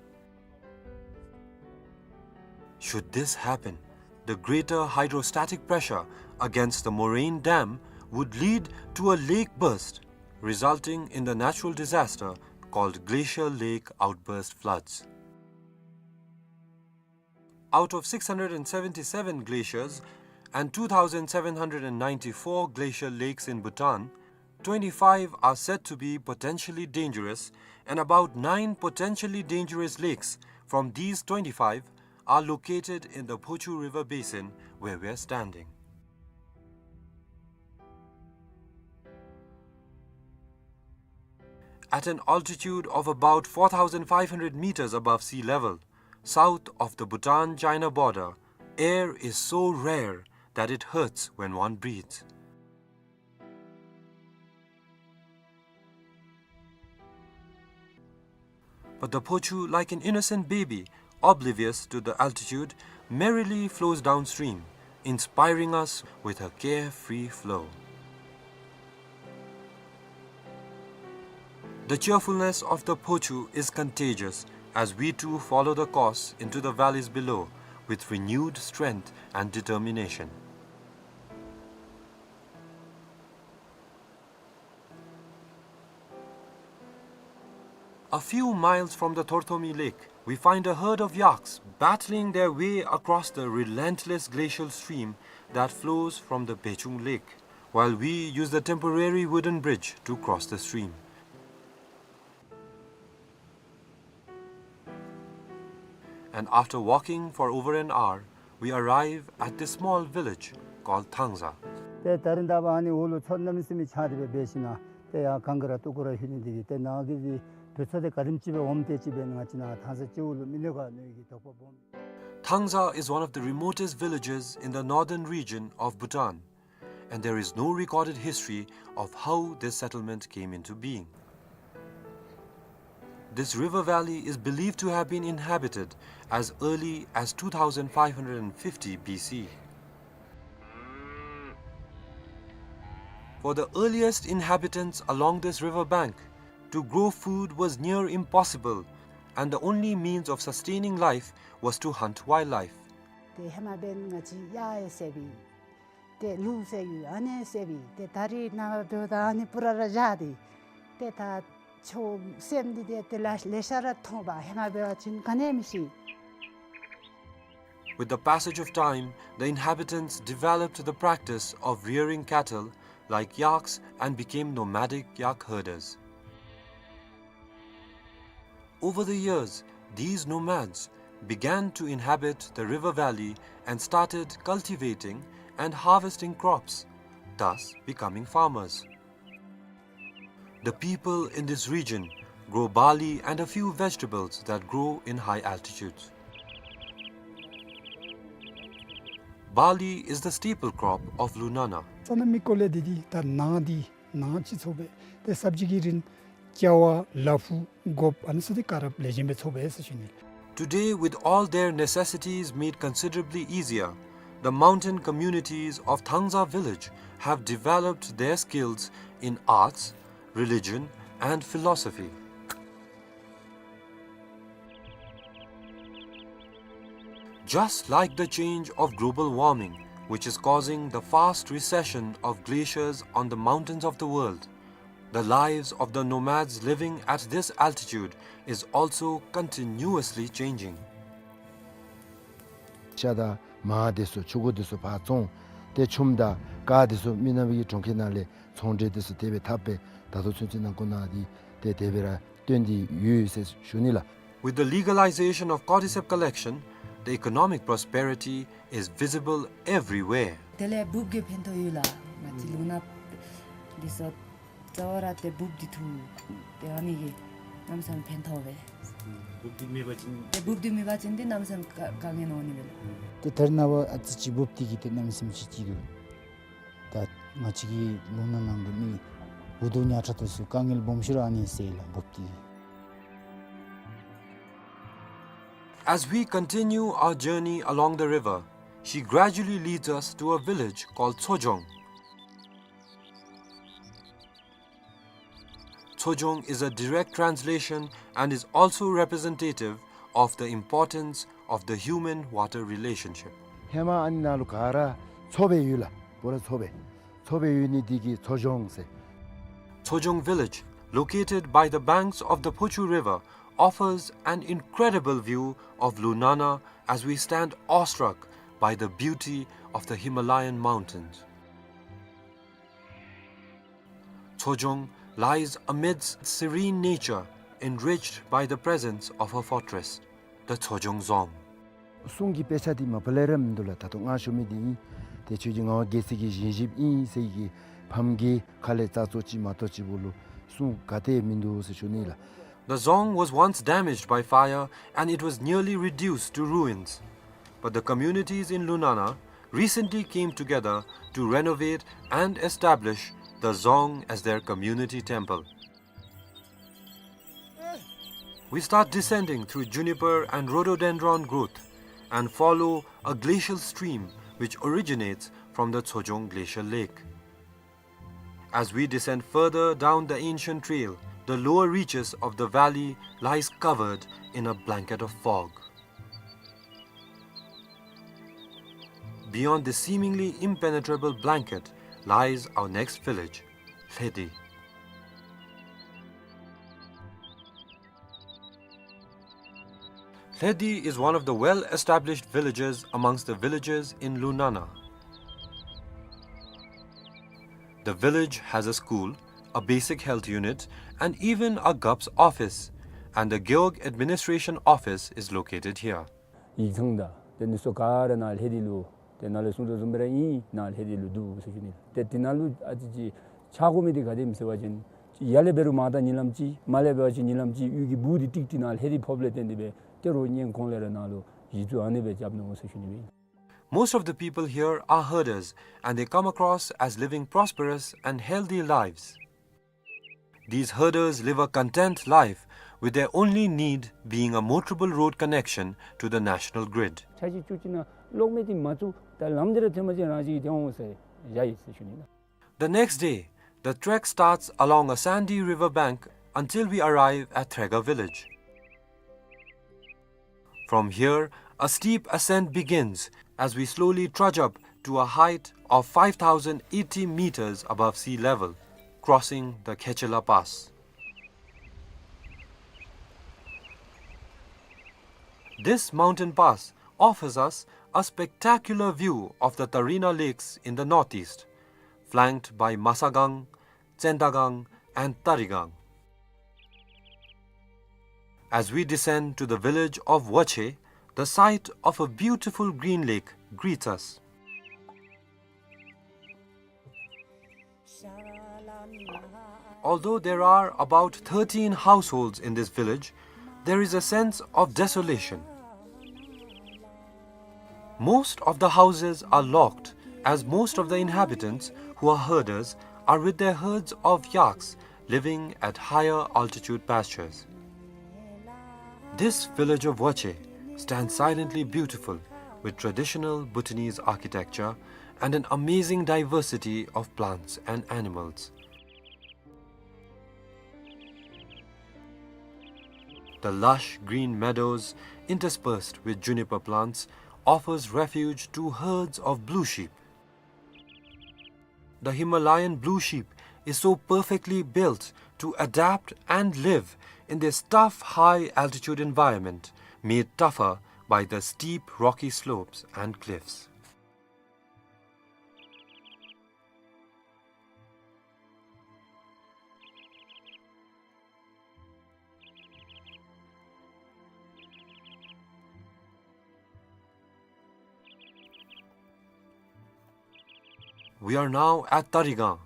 Should this happen, the greater hydrostatic pressure against the moraine dam would lead to a lake burst, resulting in the natural disaster called glacial lake outburst floods. Out of six hundred and seventy-seven glaciers and two thousand seven hundred and ninety-four glacial lakes in Bhutan, Twenty-five are said to be potentially dangerous, and about nine potentially dangerous lakes from these twenty-five are located in the Phochu River basin where we are standing. At an altitude of about four thousand five hundred meters above sea level, south of the Bhutan-China border, air is so rare that it hurts when one breathes. But the Phochu, like an innocent baby, oblivious to the altitude, merrily flows downstream, inspiring us with her carefree flow. The cheerfulness of the Phochu is contagious as we too follow the course into the valleys below with renewed strength and determination. A few miles from the Thorthomi Lake, we find a herd of yaks battling their way across the relentless glacial stream that flows from the Pechung Lake, while we use the temporary wooden bridge to cross the stream. And after walking for over an hour, we arrive at this small village called Thangza. ཏེ་ད་རིས་ད་འབདན་ཨ་ནི་འོག་ལུ་མཚོ་གནམ་མེད་ས་མེད་ཆགས་ཏེ་སྦེ་འབད་ཞིནམ་ཏེ་ཡར་གངས་ཀྱི་ར་སྟུག་པོ་ར་ལྷོད་ནི་འདི་གིས་ཏེ་ནཱ་གི་འདི་དུས་ཚོད་འདི་ག་དེམ་ཅིག་སྦེ་འོངམ་ཏེ་ཅིག་སྦེ་ང་བཅས་ནཱ་ཐང་ས་སྤྱི་འོག་ལུ་མི་ལུས་ག་ནི་གི་དོགས་པ་སྦོམ། Thangza is one of the remotest villages in the northern region of Bhutan, and there is no recorded history of how this settlement came into being. This river valley is believed to have been inhabited as early as two thousand five hundred fifty B C. For the earliest inhabitants along this river bank, to grow food was near impossible, and the only means of sustaining life was to hunt wildlife. ཏེ་ཧེ་མ་འབདན་ང་བཅས་གཡག་ཡང་བསད་པས། ཏེ་ལུག་བསད་ཡོད། ཨ་ནི་བསད་པས། ཏེ་ད་རིས་ནངས་པ་འབདཝ་ད་ཨ་ནི་པུ་ར་ར་བཞག་སྟེ་ཏེ་ད་ཆོས་སེམས་འདི་ཏེ་ཏེ་ལེ་ལེ་ཤ་ར་མཐོང་པས། ཧེ་མ་འབད་བ་ཅིན་ག་ནི་ཡང་མི་ཤེས། With the passage of time, the inhabitants developed the practice of rearing cattle like yaks and became nomadic yak herders. Over the years, these nomads began to inhabit the river valley and started cultivating and harvesting crops, thus becoming farmers. The people in this region grow barley and a few vegetables that grow in high altitudes. Barley is the staple crop of Lunana. ས་གནས་མི་སྐོར་ལས་འདི་འདི་ད་ནཱ་འདི་ནཱ་ཅིག་འཚོ་སྦེ་ཏེ་ས་བཅད་ཀྱི་རིན་སྐྱ་བ་ལ་ཕུག་སྒོགཔ་ཨ་ནི་ཚུ་འདི་ག་ར་ལེགས་ཤོམ་སྦེ་འཚོ་སྦེ་ཟེར་ཞུ་ནི། Today, with all their necessities made considerably easier, the mountain communities of Thangza village have developed their skills in arts, religion, and philosophy. Just like the change of global warming, which is causing the fast recession of glaciers on the mountains of the world, the lives of the nomads living at this altitude is also continuously changing. ཤ་དང་མར་འདི་ཚུ་ཕྱུར་གུ་འདི་ཚུ་ཕར་བཙོང་། ཏེ་ཆུམ་དང་ཀར་འདི་ཚུ་མི་ནག་པའི་གྲོང་ཁྱེར་ནང་ལས་ཚོང་འབྲེལ་འདི་ཚུ་དེ་སྦེ་འཐབ་སྦེ་ད་ལྟོ་ཚུན་ཚོད་ནང་འཁོད་ནང་འདི་ཏེ་དེ་སྦེ་ར་སྟོན་ཏེ་ཡོད་ཟེར་ཞུ་ནི་ལགས། With the legalization of cordyceps collection, the economic prosperity is visible everywhere. དེ་ལས་འབུཔ་གི་ཕན་ཐོགས་ཡོད་ལགས། ང་བཅས་ལུང་ནག་འདི་ཚུ་རྩ་བ་ར་ཏེ་འབུཔ་འདི་འཐུ་ཏེ་ཨ་ནི་གིས་གནམ་མེད་ས་མེད་ཕན་ཐོགས་པས། འབུཔ་འདི་མེད་པ་ཅིན་ཏེ་འབུཔ་འདི་མེད་པ་ཅིན་ཏེ་གནམ་མེད་ས་མེད་དཀའ་དཀའ་ངལ་འོང་ནི་མས་ལགས། ཏེ་ད་རེས་ནངས་པ་ཨ་ཙི་ཅིག་འབུཔ་འདི་གིས་ཏེ་གནམ་མེད་ས་མེད་ཅིག་ཅིག་འདུག། ད་ང་བཅས་ཀྱི་ལུང་ནག་ནང་གི་མི་འུ་སྡུག་ཉམ་ཆག་འདི་ཚུ་དཀའ་ངལ་སྦོམ་ཤོས་ར་ཨ་ནི་སེལ་ལགས་འབུཔ་འདི་གིས། As we continue our journey along the river, she gradually leads us to a village called Tsojong. Tsojong is a direct translation and is also representative of the importance of the human-water relationship. ཧེ་མ་ཨ་ནི་ནང་ལུ་ག་ར་མཚོ་སྦེ་ཡོད་ལགས། པུ་ར་མཚོ་སྦེ་མཚོ་སྦེ་ཡོད་ནི་འདི་གིས་མཚོ་ལྗོངས་ཟེར། Tsojong village, located by the banks of the Phochu River, offers an incredible view of Lunana as we stand awestruck by the beauty of the Himalayan mountains. Tsojong lies amidst serene nature, enriched by the presence of her fortress, the Tsojong Dzong. སྲུང་གི་དཔེ་ཆ་འདི་མ་པ་ལས་ར་མིན་འདུག་ལགས། ད་ལྟོ་ང་ཞུ་མི་འདི་ཨིན། ཏེ་ཁྱོད་ཀྱི་ངག་དབང་རྒྱལ་སྲས་ཀྱི་བཞེངས་གཞིཔ་ཨིན་ཟེར་གི་ཕམ་གི་ཁ་ལས་རྩ་ཚོ་ཅིག་མ་གཏོགས་ཅིག་བུ་ལུ་སྲུང་ག་ཏེ་མིན་འདུག་ཟེར་ཞུ་ནི་ལགས། The Dzong was once damaged by fire and it was nearly reduced to ruins. But the communities in Lunana recently came together to renovate and establish the Dzong as their community temple. We start descending through juniper and rhododendron growth and follow a glacial stream which originates from the Tsojong Glacial Lake. As we descend further down the ancient trail, the lower reaches of the valley lies covered in a blanket of fog. Beyond this seemingly impenetrable blanket lies our next village, Lhedi. Lhedi is one of the well-established villages amongst the villages in Lunana. The village has a school, a basic health unit, and even a Gup's office, and the Gewog administration office is located here. ཡིག་ཚང་དང་ཏེ་ནི་སོ་ག་ར་ནཱ་ལྷེ་དི་ལུ་ཏེ་ནཱ་ལུ་གསུང་དོ་བཟུམ་སྦེ་ར་ཨིན། ནཱ་ལྷེ་དི་ལུ་འདུག་ཟེར་ཞུ་ནི། ཏེ་དེ་ནང་ལུ་ཨ་ཙི་ཅིག་ཆ་དགོ་མི་འདི་ག་དེམ་ཟེར་བ་ཅིན་ཡར་ལས་འབད་རུང་མར་ད་ཉིན་ལམ་ཅིག་མར་ལས་འབད་བ་ཅིན་ཉིན་ལམ་ཅིག་གཡུས་ཀྱི་སྦུག་འདི་ཏིག་ཏི་ནཱ་ལྷེ་དི་ཕོགཔ་ལས་བརྟེན་ཏེ་སྦེ་ཏེ་རོགས་ཉན་གོང་ལས་ར་ནཱ་ལུ་གཞི་བཙུགས་ཨ་ནི་སྦེ་རྐྱབ་ནུག་ཟེར་ཞུ་ནི་སྦེ། Most of the people here are herders and they come across as living prosperous and healthy lives. These herders live a content life, with their only need being a motorable road connection to the national grid. ཆ་ཅིག་ཅུ་ཅིག་ནང་གློག་མེ་འདི་མ་བཙུགས་ད་ལམ་འདི་ར་ཐོན་མ་ཅིག་རང་ཅིག་ཏེ་འོང་ཟེར་བཞག་ཡི་ཟེར་ཞུ་ནི་ལགས། The next day, the trek starts along a sandy river bank until we arrive at Threga village. From here, a steep ascent begins as we slowly trudge up to a height of five thousand eighty meters above sea level, crossing the Khechela Pass. This mountain pass offers us a spectacular view of the Tarina Lakes in the northeast, flanked by Masagang, Tsendagang, and Tarigang. As we descend to the village of Wache, the sight of a beautiful green lake greets us. Although there are about thirteen households in this village, there is a sense of desolation. Most of the houses are locked, as most of the inhabitants, who are herders, are with their herds of yaks living at higher altitude pastures. This village of Wache stands silently beautiful, with traditional Bhutanese architecture and an amazing diversity of plants and animals. The lush green meadows, interspersed with juniper plants, offers refuge to herds of blue sheep. The Himalayan blue sheep is so perfectly built to adapt and live in this tough high-altitude environment, made tougher by the steep rocky slopes and cliffs. We are now at Tarigang.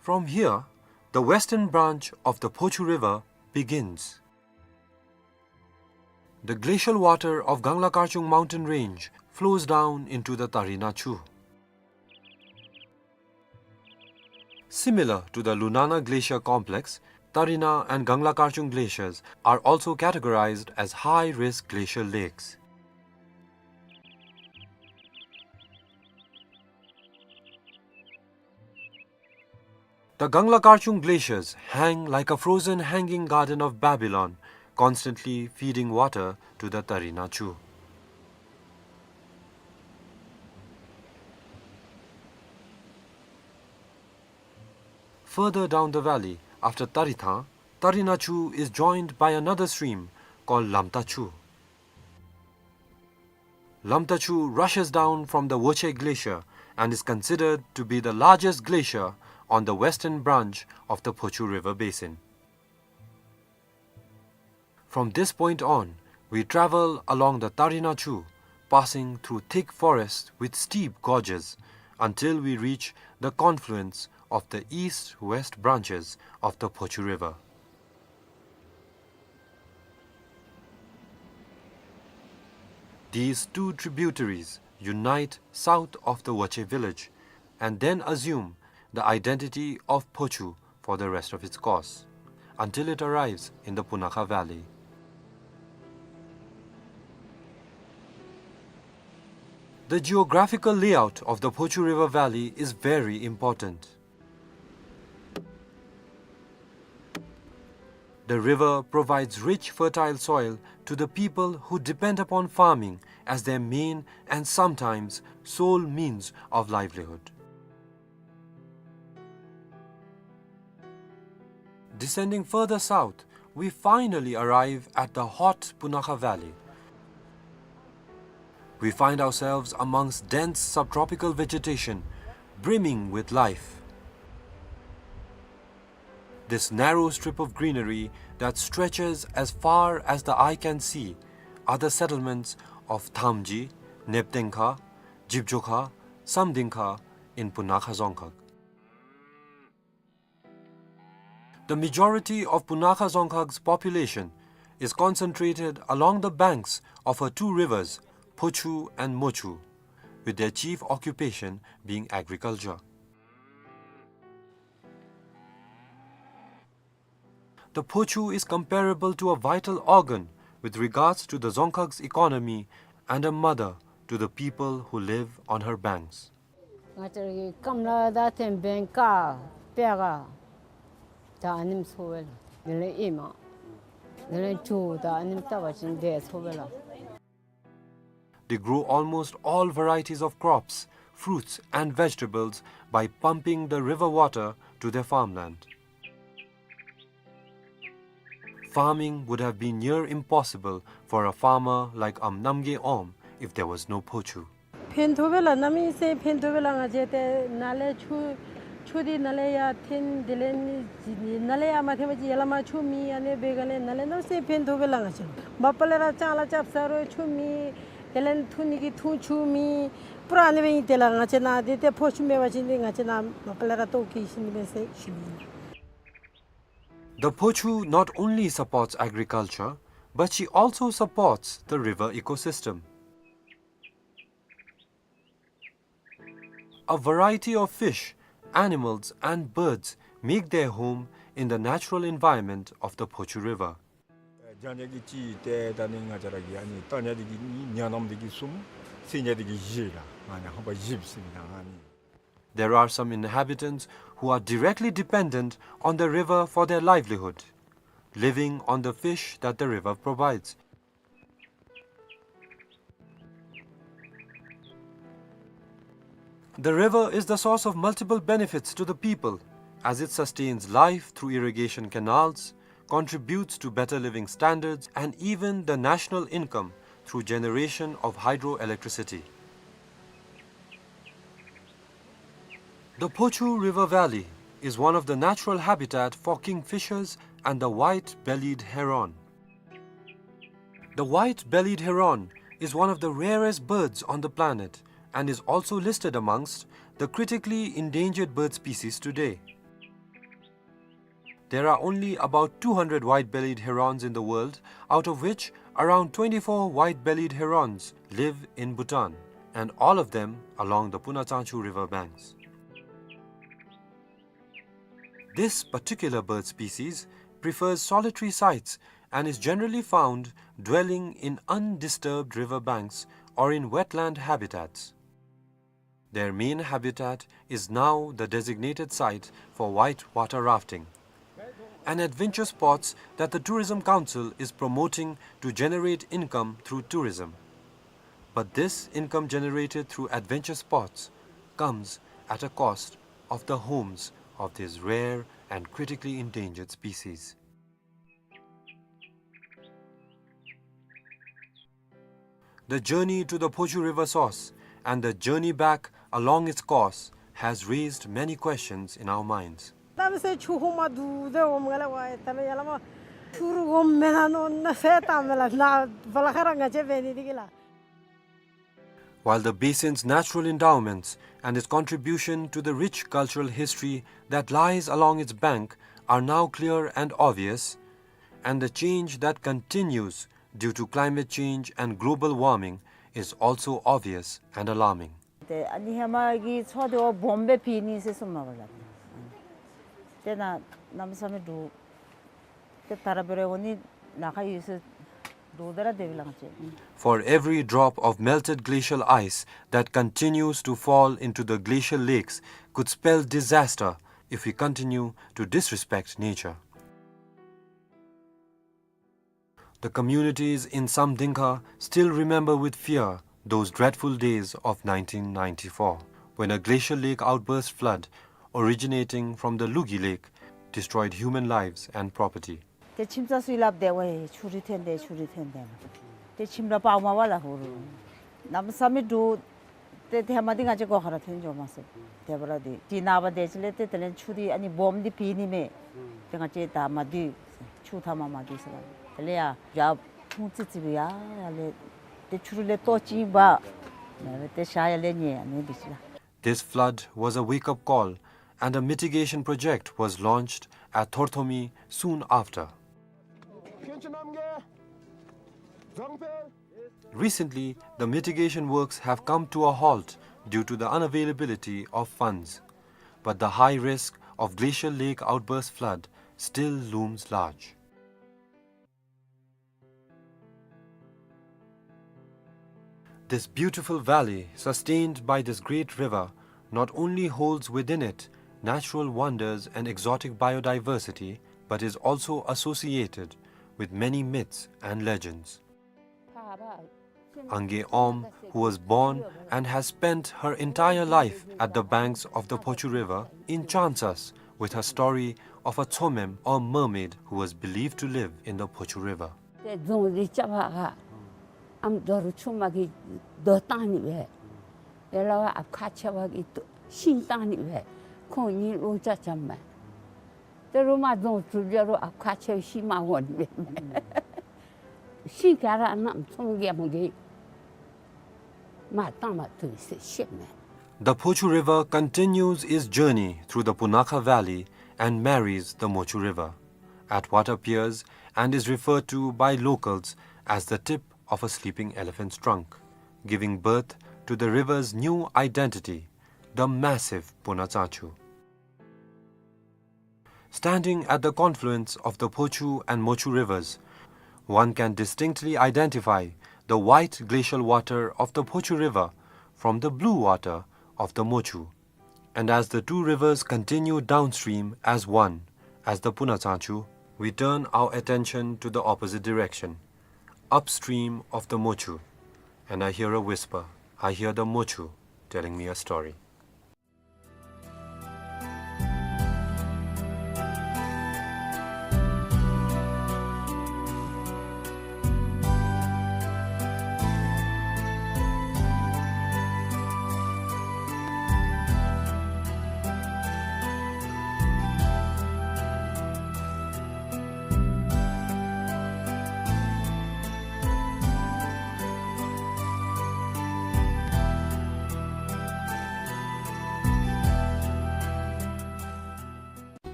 From here, the western branch of the Phochu River begins. The glacial water of Gangla Karchung mountain range flows down into the Tarina Chu. Similar to the Lunana Glacier Complex, Tarina and Gangla Karchung glaciers are also categorized as high-risk glacial lakes. The Gangla Karchung glaciers hang like a frozen hanging garden of Babylon, constantly feeding water to the Tarina Chu. Further down the valley, after Tarithang, Tarina Chu is joined by another stream called Lamta Chu. Lamta Chu rushes down from the Woche Glacier and is considered to be the largest glacier on the western branch of the Phochu River basin. From this point on, we travel along the Tarinachu, passing through thick forests with steep gorges, until we reach the confluence of the east-west branches of the Phochu River. These two tributaries unite south of the Wache village and then assume the identity of Phochu for the rest of its course, until it arrives in the Punakha Valley. The geographical layout of the Phochu River Valley is very important. The river provides rich, fertile soil to the people who depend upon farming as their main and sometimes sole means of livelihood. Descending further south, we finally arrive at the hot Punakha Valley. We find ourselves amongst dense subtropical vegetation, brimming with life. This narrow strip of greenery that stretches as far as the eye can see are the settlements of Thamji, Neptengkha, Jibjokha, Samdingkha in Punakha Dzongkhag. The majority of Punakha Dzongkhag's population is concentrated along the banks of her two rivers, Phochu and Mochu, with their chief occupation being agriculture. The Phochu is comparable to a vital organ with regards to the Dzongkhag's economy and a mother to the people who live on her banks. ང་བཅས་ར་གི་སྐམ་ལ་ད་ཐེམ་བེན་ཀ་པེ་ག་ད་ཨ་ནེམ་ཚོ་བེ་ལ། དེ་ལས་ཨི་མ། དེ་ལས་ཅུ་ད་ཨ་ནེམ་ཏ་བ་ཅིན་དེ་ཚོ་བེ་ལ། They grow almost all varieties of crops, fruits and vegetables by pumping the river water to their farmland. Farming would have been near impossible for a farmer like Am Namgay Om if there was no Phochu. ཕན་ཐོགས་པེ་ལ་གནམ་མེད་ས་མེད་ཕན་ཐོགས་པེ་ལ། ང་བཅས་ཏེ་ནཱ་ལས་ཆུ་ཆུ་འདི་ནཱ་ལས་ཡར་འཐེན། དེ་ལས་ནཱ་ལས་ཡར་མ་འཐེན་པ་ཅིན་ཡར་ལས་མར་ཆུ་མེད། ཨ་ནི་འབད་ག་ལས་ནཱ་ལས་གནམ་མེད་ས་མེད་ཕན་ཐོགས་པེ་ལ། ང་བཅས་མ་པ་ལས་ར་ལྕང་ལཱ་རྐྱབ་ས་རུང་ཆུ་མེད། དེ་ལས་འཐུང་ནི་གི་འཐུང་ཆུ་མེད། པུ་ར་ཨ་ནི་སྦེ་ཨིན། དེ་ལས་ང་བཅས་ནཱ་འདི་ཏེ་ཕོ་ཆུ་མེད་པ་ཅིན་འདི་ང་བཅས་ནཱ་མ་པ་ལས་ར་ལྟོཝ་བཀྱེས་ཤི་ནི་མས་ཟེར་ཞུ་ནི་ཨིན། The Phochu not only supports agriculture, but she also supports the river ecosystem. A variety of fish, animals and birds make their home in the natural environment of the Phochu River. ཨེ་རྒྱང་ཉ་འདི་གཅིག་ཏེ་ད་ནི་ང་བཅས་ར་གི་ཨ་ནི་རྟ་ཉ་འདི་གིས་གཉིས། ཉ་ནམ་འདི་གིས་གསུམ། སེང་ཉ་འདི་གིས་བཞི་ལགས། ཨ་ནི་ཧམ་པ་བཞི་ཟེར་མི་ད་ཨ་ནི། There are some inhabitants who are directly dependent on the river for their livelihood, living on the fish that the river provides. The river is the source of multiple benefits to the people, as it sustains life through irrigation canals, contributes to better living standards, and even the national income through generation of hydroelectricity. The Phochu River Valley is one of the natural habitat for kingfishers and the white-bellied heron. The white-bellied heron is one of the rarest birds on the planet and is also listed amongst the critically endangered bird species today. There are only about two hundred white-bellied herons in the world, out of which around twenty-four white-bellied herons live in Bhutan, and all of them along the Punachangchu river banks. This particular bird species prefers solitary sites and is generally found dwelling in undisturbed river banks or in wetland habitats. Their main habitat is now the designated site for white water rafting, an adventure sports that the Tourism Council is promoting to generate income through tourism. But this income generated through adventure sports comes at a cost of the homes of these rare and critically endangered species. The journey to the Phochu River source and the journey back along its course has raised many questions in our minds. གནམ་མེད་ས་མེད་ཆུ་ཧོང་མ་འདུག་དེ་འོང་མ་ག་ལས་ཝའེ་ད་ལས་ཡ་ལ་མ་ཆུ་རུ་འོང་མེད་ན་ནོ་ན་ཧེ་ད་མེད་ལ་ན་བ་ལ་ཁ་ར་ང་བཅས་འབད་ནི་འདི་གིས་ལགས། While the basin's natural endowments and its contribution to the rich cultural history that lies along its bank are now clear and obvious, and the change that continues due to climate change and global warming is also obvious and alarming. ཏེ་ཨ་ནི་ཧེ་མ་གི་མཚོ་དེ་བ་སྦོམ་སྦེ་ཕྱེ་ནི་ཟེར་གསུངམ་མས་པ་ལགས། ཏེ་ན་གནམ་མེད་ས་མེད་འདུག། ཏེ་ད་ར་འབད་རུང་འོང་ནི་ལཱ་ཁག་ཡོད་ཟེར་འདུག། ད་ར་དེ་སྦེ་ལགས་ཅིག། For every drop of melted glacial ice that continues to fall into the glacial lakes could spell disaster if we continue to disrespect nature. The communities in Samdingkha still remember with fear those dreadful days of nineteen ninety-four, when a glacial lake outburst flood originating from the Lugi Lake destroyed human lives and property. ཏེ་ཁྱིམ་ཚང་ཚུ་གིས་སླབ་དེས་ཝའེ་ཆུ་རུད་ཐོན་དེས་ཆུ་རུད་ཐོན་དེས། ཏེ་ཁྱིམ་ར་སྤརཝ་མས་པ་ལགས་ཧོར་རུ། གནམ་མེད་ས་མེད་འདུག། ཏེ་ཧེ་མ་འདི་ང་བཅས་སྒོ་ཁར་ཐོན་འགྱོ་མས་ཟེར། དེ་འབད་ར་འདི་ཅིག་ནངས་པ་དེ་ཅིག་ལས་ཏེ་དེ་ལས་ཆུ་འདི་ཨ་ནི་སྦོམ་འདི་ཕྱེ་ནི་མས། ཏེ་ང་བཅས་ད་མ་འདུས། ཆུ་མཐའ་མ་མ་འདུས་ཟེར་བ། དེ་ལས་ཡར་ཡར་ཕུང་ཙི་ཙི་སྦེ་ཡར་ཡར་ལས་ཏེ་ཆུ་རུད་ལས་ལྟོ་ཅིག་འབག། ཏེ་ཤར་ཡར་ལས་ཉལ་ཨ་ནི་འདི་ཅིག་ལགས། This flood was a wake-up call, and a mitigation project was launched at Thorthomi soon after. Recently, the mitigation works have come to a halt due to the unavailability of funds, but the high risk of glacial lake outburst flood still looms large. This beautiful valley, sustained by this great river, not only holds within it natural wonders and exotic biodiversity, but is also associated with many myths and legends. Ange Om, who was born and has spent her entire life at the banks of the Phochu River, enchants us with her story of a Tsomem or mermaid who was believed to live in the Phochu River. ཏེ་རྫོང་འདི་རྐྱབ་པར་ཨམ་རྡོ་རུ་ཆུ་མ་གིས་རྡོ་བཏང་ནི་སྦེ། ཡ་ལ་བ་ཨཔ་ཁ་ཆེ་བ་གིས་ཤིང་བཏང་ནི་སྦེ། ཁོང་གཉིས་ལོ་ཅིག་འཁྱམས་མས། ཏེ་རུང་མར་རྫོང་གྲུབ་རྒྱུ་རུང་ཨཔ་ཁ་ཆེ་བ་ཤིང་མར་འོང་ནི་སྦེ། ཤིང་ག་ར་གནམ་ཚོང་རྒྱལ་མོ་གིས་མར་བཏང་མ་བཏུབ་ཟེར་བཤདཔ་མས། The Phochu River continues its journey through the Punakha Valley and marries the Mochu River. At what appears and is referred to by locals as the tip of a sleeping elephant's trunk, giving birth to the river's new identity, the massive Punatsachu. Standing at the confluence of the Phochu and Mochu rivers, one can distinctly identify the white glacial water of the Phochu River from the blue water of the Mochu. And as the two rivers continue downstream as one, as the Punatsachu, we turn our attention to the opposite direction, upstream of the Mochu, and I hear a whisper. I hear the Mochu telling me a story.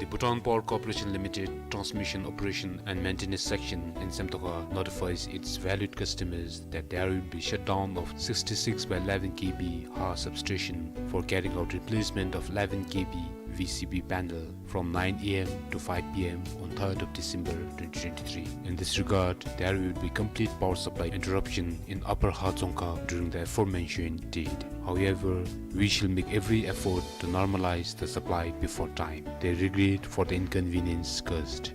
The Bhutan Power Corporation Limited Transmission Operation and Maintenance Section in Semtokha notifies its valued customers that there will be shutdown of sixty-six by eleven K V high substation for carrying out replacement of eleven K V V C B panel from nine A M to five P M on third of December twenty twenty-three. In this regard, there will be complete power supply interruption in Upper Hajongkha during the aforementioned date. However, we shall make every effort to normalize the supply before time. They regret for the inconvenience caused.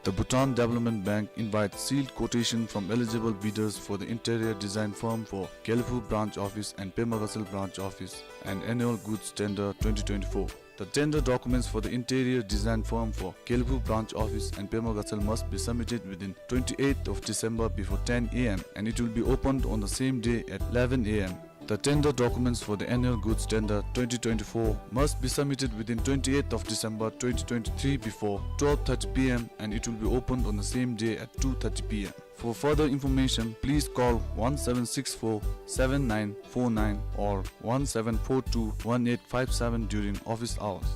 The Bhutan Development Bank invites sealed quotation from eligible bidders for the interior design firm for Gelephu branch office and Pema Gatshel branch office and annual goods tender twenty twenty-four. The tender documents for the interior design firm for Gelephu branch office and Pema Gatshel must be submitted within twenty-eighth of December before ten A M and it will be opened on the same day at eleven A M. The tender documents for the annual goods tender twenty twenty-four must be submitted within twenty-eighth of December twenty twenty-three before twelve thirty P M and it will be opened on the same day at two thirty P M. For further information, please call one seven six four seven nine four nine or one seven four two one eight five seven during office hours.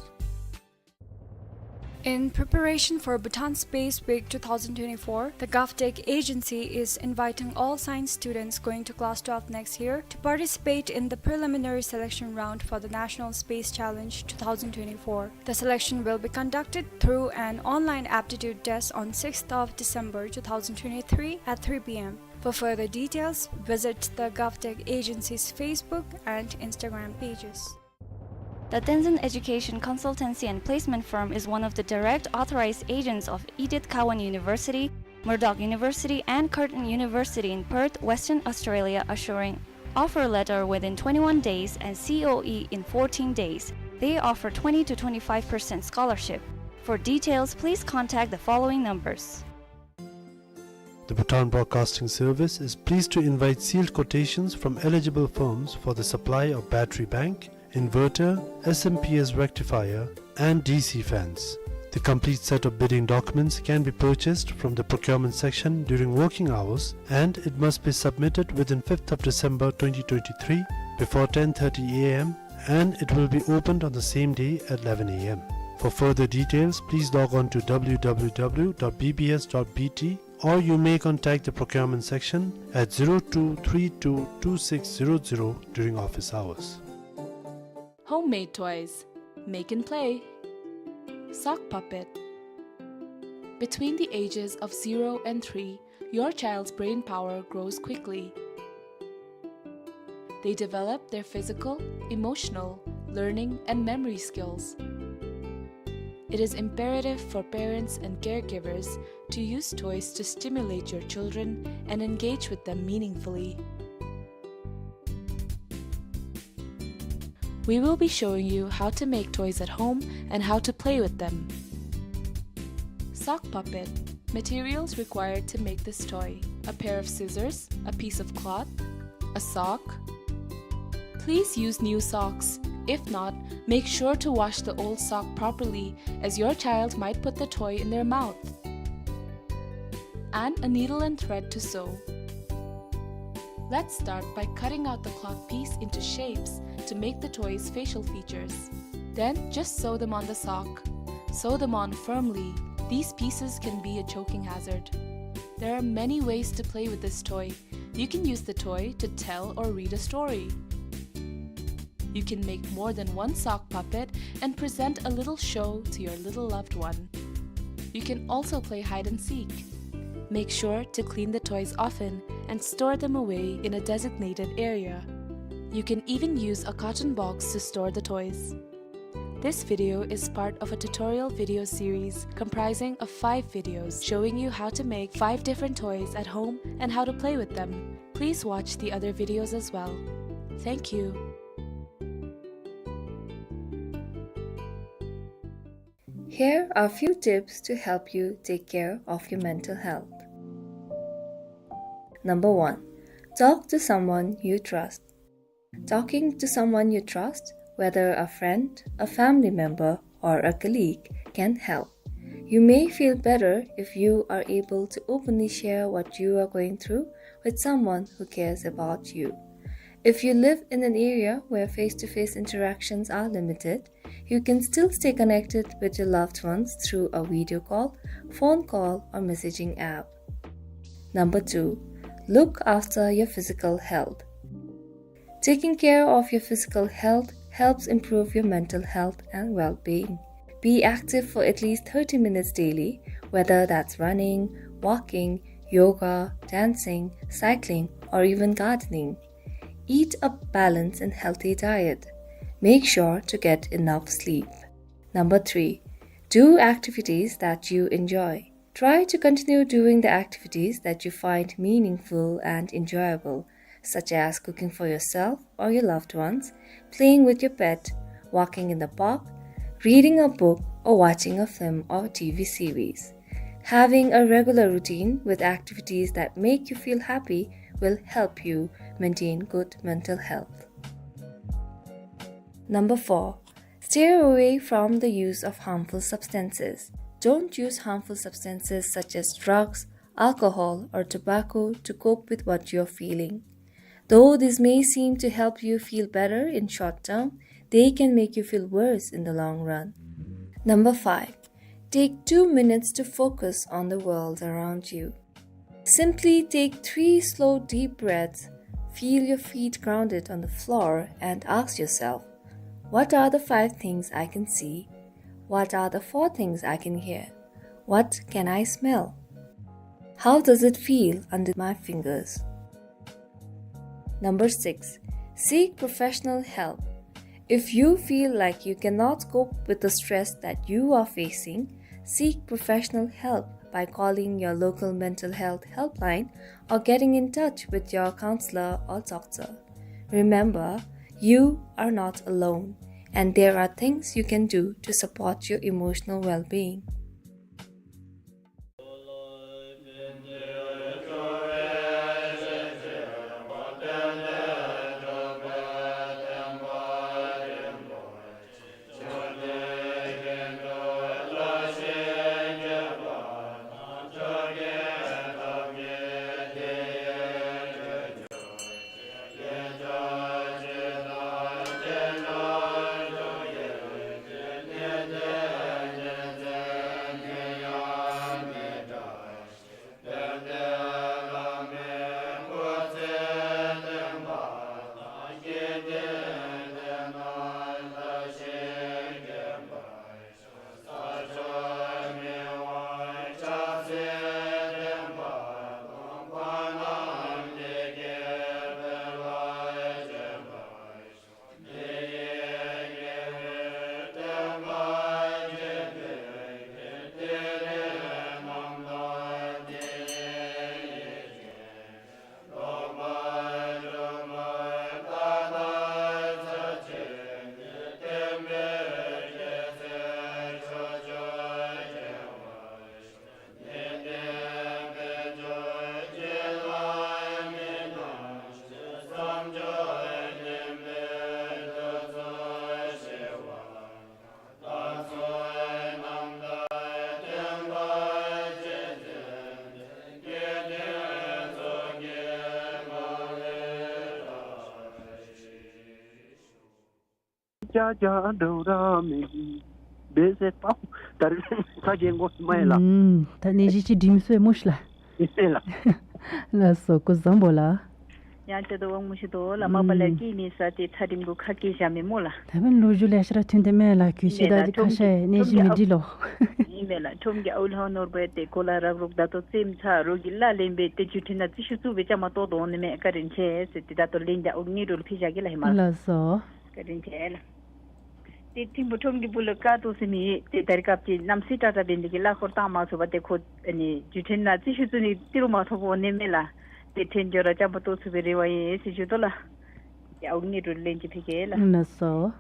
In preparation for Bhutan Space Week two thousand twenty-four, the GovTech agency is inviting all science students going to class twelve next year to participate in the preliminary selection round for the National Space Challenge two thousand twenty-four. The selection will be conducted through an online aptitude test on sixth of December two thousand twenty-three at three P M. For further details, visit the GovTech agency's Facebook and Instagram pages. The Tenzin Education Consultancy and Placement Firm is one of the direct authorized agents of Edith Cowan University, Murdoch University, and Curtin University in Perth, Western Australia, assuring offer letter within twenty-one days and C O E in fourteen days. They offer twenty to twenty-five percent scholarship. For details, please contact the following numbers. The Bhutan Broadcasting Service is pleased to invite sealed quotations from eligible firms for the supply of battery bank, inverter, S M P S rectifier, and D C fans. The complete set of bidding documents can be purchased from the procurement section during working hours, and it must be submitted within fifth of December twenty twenty-three before ten thirty A M, and it will be opened on the same day at eleven A M. For further details, please log on to W W W dot B B S dot B T, or you may contact the procurement section at zero two three two two six zero zero during office hours. Homemade toys. Make and play. Sock puppet. Between the ages of zero and three, your child's brain power grows quickly. They develop their physical, emotional, learning, and memory skills. It is imperative for parents and caregivers to use toys to stimulate your children and engage with them meaningfully. We will be showing you how to make toys at home and how to play with them. Sock puppet. Materials required to make this toy: a pair of scissors, a piece of cloth, a sock. Please use new socks. If not, make sure to wash the old sock properly, as your child might put the toy in their mouth. And a needle and thread to sew. Let's start by cutting out the cloth piece into shapes to make the toy's facial features. Then just sew them on the sock. Sew them on firmly. These pieces can be a choking hazard. There are many ways to play with this toy. You can use the toy to tell or read a story. You can make more than one sock puppet and present a little show to your little loved one. You can also play hide and seek. Make sure to clean the toys often and store them away in a designated area. You can even use a carton box to store the toys. This video is part of a tutorial video series comprising of five videos showing you how to make five different toys at home and how to play with them. Please watch the other videos as well. Thank you. Here are few tips to help you take care of your mental health. Number one, talk to someone you trust. Talking to someone you trust, whether a friend, a family member, or a colleague, can help. You may feel better if you are able to openly share what you are going through with someone who cares about you. If you live in an area where face-to-face interactions are limited, you can still stay connected with your loved ones through a video call, phone call, or messaging app. Number two, look after your physical health. Taking care of your physical health helps improve your mental health and well-being. Be active for at least thirty minutes daily, whether that's running, walking, yoga, dancing, cycling, or even gardening. Eat a balanced and healthy diet. Make sure to get enough sleep. Number three, do activities that you enjoy. Try to continue doing the activities that you find meaningful and enjoyable, such as cooking for yourself or your loved ones, playing with your pet, walking in the park, reading a book, or watching a film or T V series. Having a regular routine with activities that make you feel happy will help you maintain good mental health. Number four, steer away from the use of harmful substances. Don't use harmful substances such as drugs, alcohol, or tobacco to cope with what you're feeling. Though this may seem to help you feel better in short term, they can make you feel worse in the long run. Number five, take two minutes to focus on the world around you. Simply take three slow, deep breaths, feel your feet grounded on the floor, and ask yourself, "What are the five things I can see? What are the four things I can hear? What can I smell? How does it feel under my fingers?" Number six, seek professional help. If you feel like you cannot cope with the stress that you are facing, seek professional help by calling your local mental health helpline or getting in touch with your counselor or doctor. Remember, you are not alone, and there are things you can do to support your emotional well-being. ཨུམ། ད་ནད་གཞི་ཅིག་འགྲིམ་སོང་སྨོ་ཤི་ལགས། ལགས་སོ། སྐུ་གཟུགས་བཟང་པོ་ལགས། ཡང་ཅིག་ད་དབང་མོ་ཤི་དོ་ལགས། མ་པ་ལས་ཀྱི་མི་ས་དེ་ཚ་གྲིམ་གུ་ཁ་སྐད་བཞག་མི་སྨོ་ལགས། ད་བན་ལོ་རྒྱུས་ལེ་ཤ་ར་ཐོན་ཏེ་མེན་ལགས། ཁྱོད་ཤེས་ད་དེ་ཁ་ཤས་ནད་གཞི་མི་འགྲིག་ལོ། ཨིན་མས་ལགས། ཁྲོམ་གྱི་ཨའུ་ལྷོ་ནོར་བུ་དེ་གོ་ལ་རག་རོག་ད་ལྟོ་རྩེམ་ཚ་རོག་གི་ལ་ལེན་པའི་དེ་བརྒྱུད་འཕྲིན་ནང་རྩིས་ཞུ་བཙུགས་པའི་བཅའ་མར་གཏོགས་དོ་འོང་ནི་མས། བཀའ་དྲིན་ཆེ་ཟེར་དེ་ད་ལྟོ་ལན་དེ་ཨའུ་ངེ་འགྲོ་ལ་ཕུལ་བཞག་གི་ལགས། ཧེ་མ་ལགས་སོ། བཀའ་དྲིན་ཆེ་ལགས། ཏེ་ཐིམ་ཕུ་ཁྲོམ་གྱི་སྦུག་ལུ་ཀ་ཏོ་ཟེར་མི་ཏེ་ད་རིས་སྐབས་ཅིག་གནམ་སྲིད་ཀྲག་ཀྲ་འབད་ནི་དེ་གིས་གླ་འཁོར་བཏང་མ་ཚུགས་པར་ཏེ་ཁོ་ཨ་ནི་བརྒྱུད་འཕྲིན་ནང་རྩིས་ཞུ་བཙུགས་ནི་ཏི་རུ་མ་ཐོབ་འོང་ནི་མས་ལགས། ཏེ་འཕྲིན་བརྒྱུད་ར་བཅའ་མར་གཏོགས་ཚུགས་པའི་རེ་བ་ཡོད་ཟེར་ཞུ་དོ་ལགས། ཡ་ཨའུ་ངེ་འགྲོ་ལན་ཅིག་ཕུལ་གེ་ལགས། ལགས་སོ།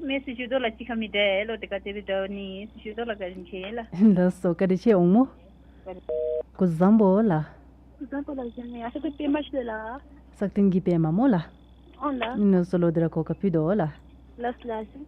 མེད་ཟེར་ཞུ་དོ་ལགས། གཅིག་ཁར་མི་འདྲ་ལོ། ཏེ་ག་ཏེ་སྦེ་འདྲ་ནི་ཟེར་ཞུ་དོ་ལགས། བཀའ་དྲིན་ཆེ་ལགས། ལགས་སོ། བཀའ་དྲིན་ཆེ་འོང་སྨོ། སྐུ་གཟུགས་བཟང་པོ་ལགས། སྐུ་གཟུགས་བཟང་པོ་ལགས། ཡ་ས་ཏེ་པདྨ་ཤི་ལགས། སག་སྟེང་གི་པདྨ་སྨོ་ལགས། ཨོ་ལགས། ཨིན་ན་སོ་ལོ་དེ་ར་གོ་སྐབས་ཕུལ་དོ་ལགས། ལགས་ལགས།